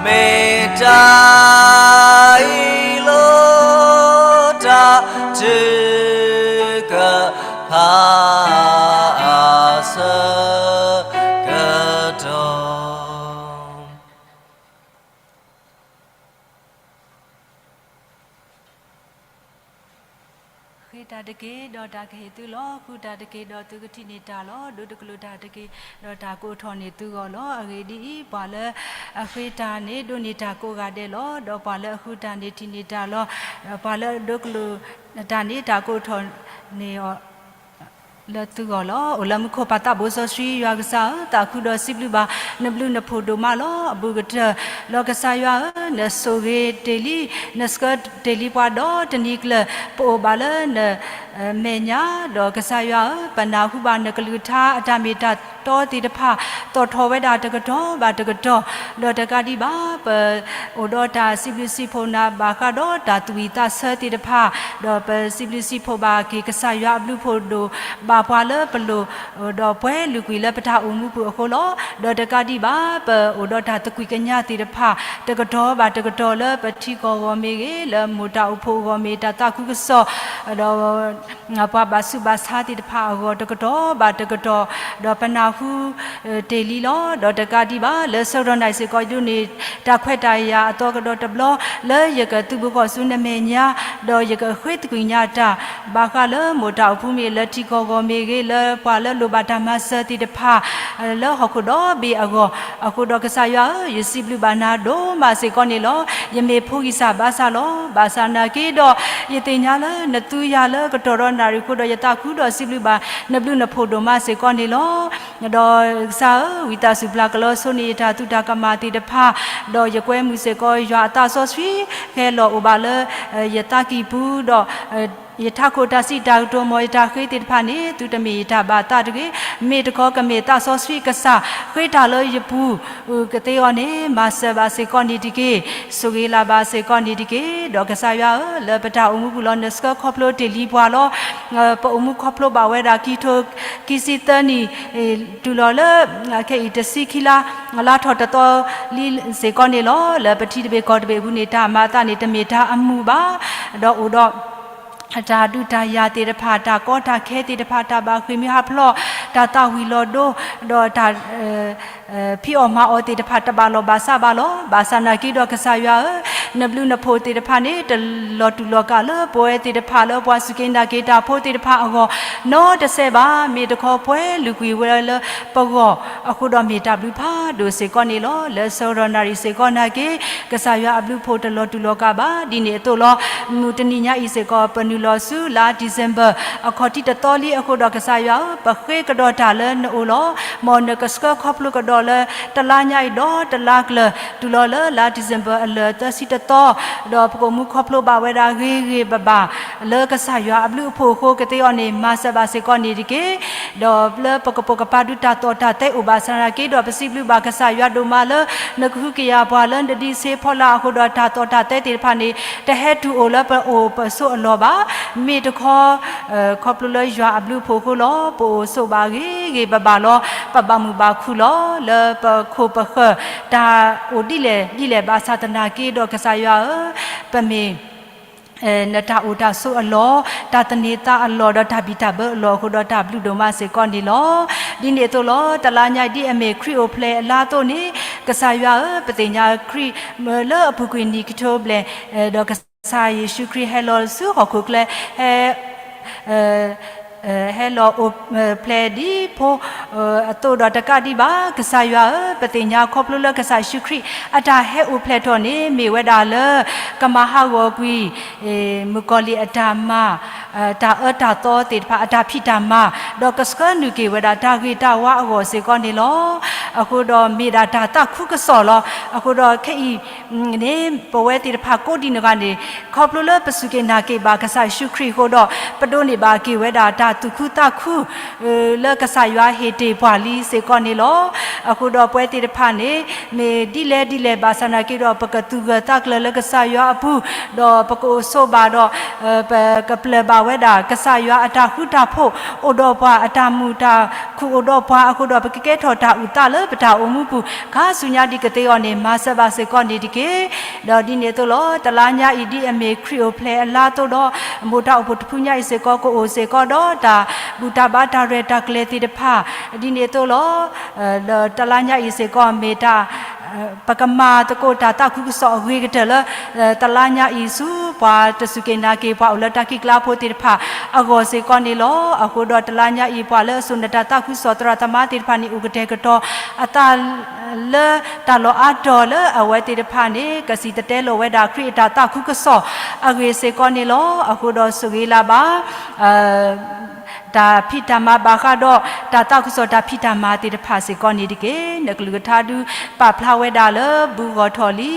မ့ၢ်တၢ်အံၤလီၤ တၢ်ထုကဖၣ်အဆၢကတီၢ်. ဃ့တၢ်တက့ၢ်, ဒီးတၢ်ကဟ့ၣ်သုလီၤ. ဃုတၢ်တက့ၢ်, ဒီးသုကထံၣ်န့ၢ်တၢ်လီၤ. ဒိတကျိၤတၢ်တက့ၢ်, ဒီးတၢ်ကအိးထီၣ်န့ၢ်သုဂီၢ်လီၤ. အဂ့ၢ်ဒ်အံၤ, ပှၤလၢအဃ့တၢ်န့ၣ် ဒိးန့ၢ်တၢ်ကိးဂၤဒဲးလီၤ. ဒီးပှၤလၢအဃုတၢ်န့ၣ် ထံၣ်န့ၢ်တၢ်လီၤ. ပှၤလၢအဒိတကျိၤတၢ်န့ၣ် တၢ်ကအိးထီၣ်န့ၢ်အီၤ လၢသုဂီၢ်လီၤ. အိၣ်လၢမူခိၣ်ပၢ်သးဘိစီဆှံယွၤကစၢ်ဧၢ, သးခုဒီးစံးဘျုးဘၣ် နဘျုးနဖှိၣ်ဒိၣ်မးလီၤ. အဘူးကတၢၢ်လီၤကစၢ်ယွၤဧၢ, နဆိၣ်ဂ့ၤတ့ၢ်လံ, နဆှၢတ့ၢ်လံပှၤဒီးတနံၤကျၢၤ ပအိၣ်ဘၣ်လၢနမဲာ်ညါ, ဒီးကစၢ်ယွၤဧၢ, ပနၢ်ဟူဘၣ်နကလုၢ်ကထါအတၢ်မ့ၢ်တၢ်တီသ့ၣ်တဖၣ် သီၣ်ထီၣ်ဝဲဒၣ်တကတီၢ်ဘၣ်တကတီၢ်, ဒီးတကးဒံးဘၣ် ပအိၣ်ဒီးတၢ်စံးဘျုးစံးဖှိၣ်နၤဘၣ်ဃးဒီးတၢ်သူၣ်ဝံၣ်သးဆၢသ့ၣ်တဖၣ်, ဒီးပစံးဘျုးစံးဖှိၣ်ဘၣ်က့ၤကစၢ်ယွၤအဘျုးဖှိၣ်ဒိၣ် ဘၣ်ပှၤလၢပလိၤ ဒီးပှဲၤလုာ်ကွံာ်လၢပတၢ်အိၣ်မူပူၤအဃိလီၤ. ဒီးတကးဒံးဘၣ် ပအိၣ်ဒီးတၢ်သကွံာ်ကညးသ့ၣ်တဖၣ် တကတီၢ်ဘၣ်တကတီၢ်လၢပထံကီၢ်ဂီၢ်မ့ၢ်ဂ့ၤ, လၢမိၢ်တၢ်အိၣ်ဖှိၣ်အဂီၢ်မ့ၢ် တၢ်သးခုကစီၣ်, ဒီး ပှၤဘၣ်ဆူးဘၣ်ဆါသ့ၣ်တဖၣ်အဂီၢ် တကတီၢ်ဘၣ်တကတီၢ်, ဒီးပနၢ်ဟူတ့ၢ်လံလီၤ. ဒီးတကးဒံးဘၣ် လၢဆၢကတီၢ်နံၤစ့ၢ်ကီး ယဒိးန့ၢ်တၢ်ခွဲးတၢ်ယာ်အသီကဒီးတဘျီ လၢယကသုးဘူးဃီၤဆူနမဲာ်ညါ, ဒီးယကဃ့သကွံာ်ညါတၢ် ဘၣ်ဃးလၢမိၢ်တၢ်အိၣ်ဖှိၣ်မ့ၢ်ဂ့ၤ, လၢထံကီၢ်ဂီၢ်မ့ၢ်ဂ့ၤ, လၢပှၤလၢလိၣ်ဘၣ်တၢ်မၤစၢၤသ့ၣ်တဖၣ် လၢဟီၣ်ခိၣ်ဒီဘ့ၣ်အဂီၢ်, အဃိဒီးကစၢ်ယွၤဧၢ, ယစံးဘျုးဘၣ်နၤဒိၣ်မးစ့ၢ်ကီးန့ၣ်လီၤ. ယမ့ၢ်ဖိဂံၢ်စၢ်ဘါစၢ်လီၤ. ဘၣ်ဆၣ်နာ်က့ဒီး ယသ့ၣ်ညါလၢနသူယၤလၢကတီၢ်ဒီးနၣ်ရံၣ်အဃိဒီး ယသးခုဒီးစံးဘျုးဘၣ် နဘျုးနဖှိၣ်ဒိၣ်မးစ့ၢ်ကီးန့ၣ်လီၤ. ဒီးကစၢ်ဧၢ, ဝံသးစူၤပျၢ်ကလီဆိန့ၢ်ယတၢ်သုးတၢ်ကမၣ်သ့ၣ်တဖၣ်, ဒီးယကွဲမုာ်စ့ၢ်ကီးယွၤအသးစီဆှံ ဟဲလီၤအိၣ်ဘၣ်လၢ ယသးကံၢ်ပူၤဒီး ယထးခိၣ်တၢ်စံးတၢ်ကတိၤ မ်ယတၢ်ဃ့သ့ၣ်တဖၣ်န့ၣ် သုတမ့ၢ်ယတၢ်ဘၣ်သးတဂ့ၤ. မ့ၢ်တခီကမ့ၢ်သးစီဆှံကစၢ် ဃ့တၢ်လၢယပူၤကသ့အီၤန့ၣ် မၤစၢၤဘၣ်စ့ၢ်ကီးန့ၣ်တက့ၢ်. ဆိၣ်ဂ့ၤလၢ်ဘၣ်စ့ၢ်ကီးန့ၣ်တက့ၢ်. ဒီးကစၢ်ယွၤဧၢ, လၢပတၢ်အိၣ်မူပူၤလီၤ နဆှၢခီဖျိတ့ၢ်လံပှၤလီၤ. ပအိၣ်မူခီဖျိဘၣ်ဝဲဒၣ် ခံကထိခံဆံသၢနံၣ် တုၤလီၤလၢ ခဲအံၤတဆံခံလါ လါထီၣ်တသီလံစ့ၢ်ကီးန့ၣ်လီၤ. လၢပထံတဘ့ၣ်ကီၢ်တဘ့ၣ်အပူၤန့ၣ် တၢ်မၤအသးန့ၣ် တမ့ၢ်တၢ်အမုာ်ဘၣ်, ဒီးအိၣ်ဒီး တၢ်ဒုးတၢ်ယၤသ့ၣ်တဖၣ်, တၢ်ကီတၢ်ခဲသ့ၣ်တဖၣ်, တၢ်ဘၣ်ဃ့ၢ်မှံဟးဖျိး, တၢ်သးဝံၤလီၤဒိ, ဒီးတၢ် ဖံးအီၣ်မၤအီၣ်သ့ၣ်တဖၣ် တဘၣ်လိာ်ဘၣ်စးဘၣ်လီၤ. ဘၣ်ဆၣ်နာ်က့ဒီးကစၢ်ယွၤဧၢ, နဘျုးနဖှိၣ်သ့ၣ်တဖၣ်န့ၣ် တလီၤတူာ်လီၤကာ်လၢပဝဲသ့ၣ်တဖၣ်လၢပှၤစူၢ်က့ၤနာ်က့ၤတၢ်ဖိသ့ၣ်တဖၣ်အဂီၢ် နီတစဲးဘၣ်. မ့ၢ်တခီပှဲၤလုၢ်ကွံာ်ဝဲလၢပဂီၢ်အဃိဒီး မ့ၢ်တၢ်ဘျုးဖးဒိၣ်စ့ၢ်ကီးန့ၣ်လီၤ. လၢဆၢကတီၢ်နၣ်ရံၣ်စ့ၢ်ကီးနာ်က့ ကစၢ်ယွၤအဘျုးအဖှိၣ်တလီၤတူာ်လီၤကာ်ဘၣ်. ဒ်န့ၣ်အသိးလီၤ. မုၢ်တနံၤညါအံၤစ့ၢ်ကီး ပနုာ်လီၤဆူလါ December အခီၣ်ထံးတသီလံအဃိဒီး ကစၢ်ယွၤဧၢ, ပဃ့ကဒီးတၢ်လၢနအိၣ်လီၤ. မ်နကဆှၢခီဖျိကဒီးလၢတလါညါအံၤဒီးတလါကျၢၤ တုၤလီၤလၢလါ December အလၢာ်သၢဆံတသီ, ဒီးပကအိၣ်မူခီဖျိဘၣ်ဝဲဒၣ်ဂ့ၤဂ့ၤဘၣ်ဘၣ် လၢကစၢ်ယွၤအဘျုးအဖှိၣ်အဃိကသ့အီၤန့ၣ် မၤစၢၤဘၣ်စ့ၢ်ကီးန့ၣ်တက့ၢ်. ဒီးလၢပကပိာ်ကပၤဒုးတၢ်သီၣ်တၢ်သဲအိၣ်ဘၣ်ဆၣ်နာ်က့ဒီး ပစံးဘျုးဘၣ်ကစၢ်ယွၤဒိၣ်မးလၢ နကဟုကယာ်ပှၤလၢနဒံးဆ့ဖီလာ်အဃိဒီး တၢ်သီၣ်တၢ်သဲသ့ၣ်တဖၣ်န့ၣ် တဟဲတုၤအိၣ်လၢပအိၣ်ပဆိးအလီၢ်ဘၣ်. မ့ၢ်တခီ ခီဖျိလၢယွၤအဘျုးအဖှိၣ်အဃိလီၤ. ပအိၣ်ဆိးဘၣ်ဂ့ၤဂ့ၤဘၣ်ဘၣ်လီၤ. ပဘၣ်မုာ်ဘၣ်ခုၣ်လီၤ. လၢပခိၣ်ပဃၢၤ တၢ်အိၣ်ဒ်လဲၣ်ဒ်လဲၣ်ဘၣ်ဆၣ်သနာ်က့ဒီး ကစၢ်ယွၤဧၢ, ပမ့ၢ် နတၢ်အိၣ်တၢ်ဆိးအလီၢ်, တၢ်သန့ၤသးအလီၢ်, ဒီးတၢ်ဘံၣ်တၢ်ဘၢအလီၢ်အဃိဒီး တၢ်ဘျုးဒိၣ်မးစ့ၢ်ကီးန့ၣ်လီၤ. ဒ်န့ၣ်အသိးလီၤ. တလါညါအံၤ ဒ်အမ့ၢ်ခရံာ်အိၣ်ဖျဲၣ်အလါအသိးန့ၣ် ကစၢ်ယွၤဧၢ, ပသ့ၣ်ညါခရံာ် လၢအပူၤကွံာ်နံၣ်ကထိဘျဲၣ်, ဒီးကစၢ်ယ့ၣ်ၡူးခရံာ်ဟဲလီၤဆူဟီၣ်ခိၣ်ချၢ ဟဲ ဟဲလီၤအိၣ်ဖျဲၣ်ဒ်ဖိအသိးဒီးတကးဒံးဘၣ်. ကစၢ်ယွၤဧၢ, ပသ့ၣ်ညါခီဖျိလၢကစၢ်ယ့ၣ်ၡူးခရံာ် အတၢ်ဟဲအိၣ်ဖျဲၣ်ထီၣ်န့ၣ် မ့ၢ်ဝဲဒၣ်လၢ ကမၤဟးဂီၤကွံာ် မုၣ်ကီၤလံၢ်အတၢ်မၤ တၢ်အၢတၢ်သီသ့ၣ်တဖၣ် အတၢ်ဖံးတၢ်မၤ, ဒီးကဆှၢနုာ်က့ၤဝဲဒၣ်တၢ်ဂ့ၤတၢ်ဝါအဂီၢ်စ့ၢ်ကီးန့ၣ်လီၤ. အဃိဒီးမ့ၢ်ဒၣ်တၢ်သးခုကစီၣ်လီၤ. အဃိဒီးခဲအံၤ န့ၣ် ပဝဲသ့ၣ်တဖၣ်ကိးဒံးနီၢ်ဂၤန့ၣ် ခီဖျိလၢပစူၢ်က့ၤနာ်က့ၤဘၣ်ကစၢ်ယ့ၣ်ၡူးခရံာ်အဃိဒီး ပဒိးန့ၢ်ဘၣ်က့ၤဝဲဒၣ်တၢ်သူၣ်ခုသးခု လၢကစၢ်ယွၤဟ့ၣ်တ့ၢ်ပှၤလံစ့ၢ်ကီးန့ၣ်လီၤ. အဃိဒီးပဝဲသ့ၣ်တဖၣ်န့ၣ် မ့ၢ်ဒ်လဲၣ်ဒ်လဲၣ်ဘၣ်ဆၣ်နာ်က့ဒီး ပကသူၣ်ဂၢၢ်သးကျၢၤလၢကစၢ်ယွၤအပူၤ, ဒီးပကအိၣ်ဆိးဘၣ်ဒီး ပကပျၢ်ဘၣ်ဝဲဒၣ် ကစၢ်ယွၤအတၢ်ဃူတၢ်ဖိးအိၣ်ဒီးပှၤ, အတၢ်မုာ်တၢ်ခုၣ်အိၣ်ဒီးပှၤအဃိဒီး ပကကဲထီၣ်တၢ်အုၣ်သးလၢပတၢ်အိၣ်မူပူၤ ခါဆူညါဒ်ကသ့အီၤန့ၣ် မၤစၢၤဘၣ်စ့ၢ်ကီးန့ၣ်တက့ၢ်. ဒီးဒ်န့ၣ်အသိးလီၤ. တလါညါအံၤ ဒ်အမ့ၢ်ခရံာ်အိၣ်ဖျဲၣ်အလါအသိးဒီး မိၢ်တၢ်အိၣ်ဖှိၣ်တဖုညါအံၤစ့ၢ်ကီး ကအိၣ်စ့ၢ်ကီးဒီးတၢ်ဘူၣ်တၢ်ဘါတၢ်ရဲၣ်တၢ်ကျဲၤသ့ၣ်တဖၣ် ဒ်န့ၣ်အသိးလီၤ. ဒီးတလါညါအံၤစ့ၢ်ကီး မ့ၢ်တၢ် ပကမၤသကိးတၢ်သးခုကစီၣ်အဂ့ၤကတၢၢ်လၢ တလါညါအံၤဆူ ပှၤတစူၢ်က့ၤနာ်က့ၤ ပှၤအိၣ်လၢတၢ်ခံးကျါဖိသ့ၣ်တဖၣ်အဂီၢ်စ့ၢ်ကီးန့ၣ်လီၤ. အဃိဒီးတလါညါအံၤ ပှၤလၢအစိာ်နတၢ်သးခုကစီၣ်သရၣ်သမါသ့ၣ်တဖၣ်န့ၣ် အိၣ်ကတဲာ်ကတီၤအသး လၢတၢ်လီၢ်အါတီၤလၢအဝဲသ့ၣ်တဖၣ်န့ၣ် ကစံၣ်တဲၤတဲလီၤဝဲဒၣ်ခရံာ်အတၢ်သးခုကစီၣ်အဂ့ၢ်စ့ၢ်ကီးန့ၣ်လီၤ. အဃိဒီးဆိၣ်ဂ့ၤလၢ်ဘၣ် တၢ်ဖံးတၢ်မၤဘၣ်ဃးဒီး တၢ်သးခုကစီၣ်တၢ်ဖံးတၢ်မၤသ့ၣ်တဖၣ်စ့ၢ်ကီးန့ၣ်တက့ၢ်. နကလုၢ်ကထါဒုးပာ်ဖျါဝဲဒၣ်လၢဘူၣ်ဂီၢ်ထီၣ်လံ.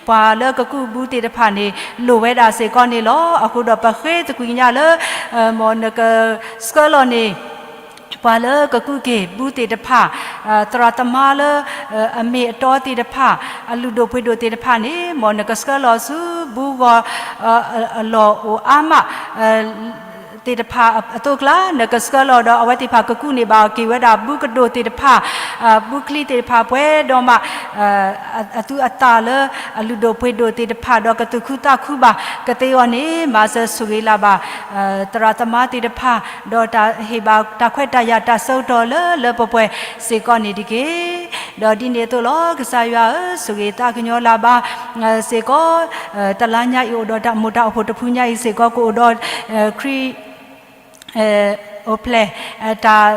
ပှၤလၢကကူးဘုသ့ၣ်တဖၣ်န့ၣ် လိၣ်ဝဲဒၣ်စ့ၢ်ကီးန့ၣ်လီၤ. အဃိဒီးပဃ့သကွံာ်ညါလၢ မ်နကဆှၢလီၤန့ၣ် ပှၤလၢကကူးက့ၤဘုသ့ၣ်တဖၣ် သရၣ်သမါလၢ အမ့ၢ်အတီသ့ၣ်တဖၣ် အလုၢ်ဒိၣ်ပှ့ၤဒိၣ်သ့ၣ်တဖၣ်န့ၣ် မ်နကဆှၢလီၤဆူဘူၣ်ဂီၢ် အလီၢ်အိၣ်အါမး သ့ၣ်တဖၣ်အသိးကျါ နကဆှၢလီၤဒီး အဝဲသ့ၣ်တဖၣ်ကကူးန့ၢ်ဘၣ်က့ၤဝဲဒၣ် ဘုကဒိၣ်သ့ၣ်တဖၣ် ဘုချံသ့ၣ်တဖၣ် ပှဲၤဒီးမး အသူအသၣ်လၢအလုၢ်ဒိၣ်ပှ့ၤဒိၣ်သ့ၣ်တဖၣ် ဒီးကသူၣ်ခုသးခုဘၣ်ကသ့အီၤန့ၣ် မၤစၢၤဆိၣ်ဂ့ၤလၢ်ဘၣ် သရၣ်သမါသ့ၣ်တဖၣ် ဒီးတၢ်ဟ့ၣ်ဘၣ်တၢ်ခွဲးတၢ်ယာ်တၢ်ဆၢကတီၢ်လၢလၢပှဲၤပှဲၤစ့ၢ်ကီးန့ၣ်တက့ၢ်. ဒီးဒ်န့ၣ်အသိးလီၤ. ကစၢ်ယွၤဧၢ, ဆိၣ်ဂ့ၤသးကညီၤလၢ်ဘၣ် စ့ၢ်ကီး တလါညါအံၤအိၣ်ဒီးတၢ်မိၢ်တၢ်အိၣ်ဖှိၣ်တဖုညါအံၤစ့ၢ်ကီး ကအိၣ်ဒီး ခရံာ် အိၣ်ဖျဲၣ် တၢ်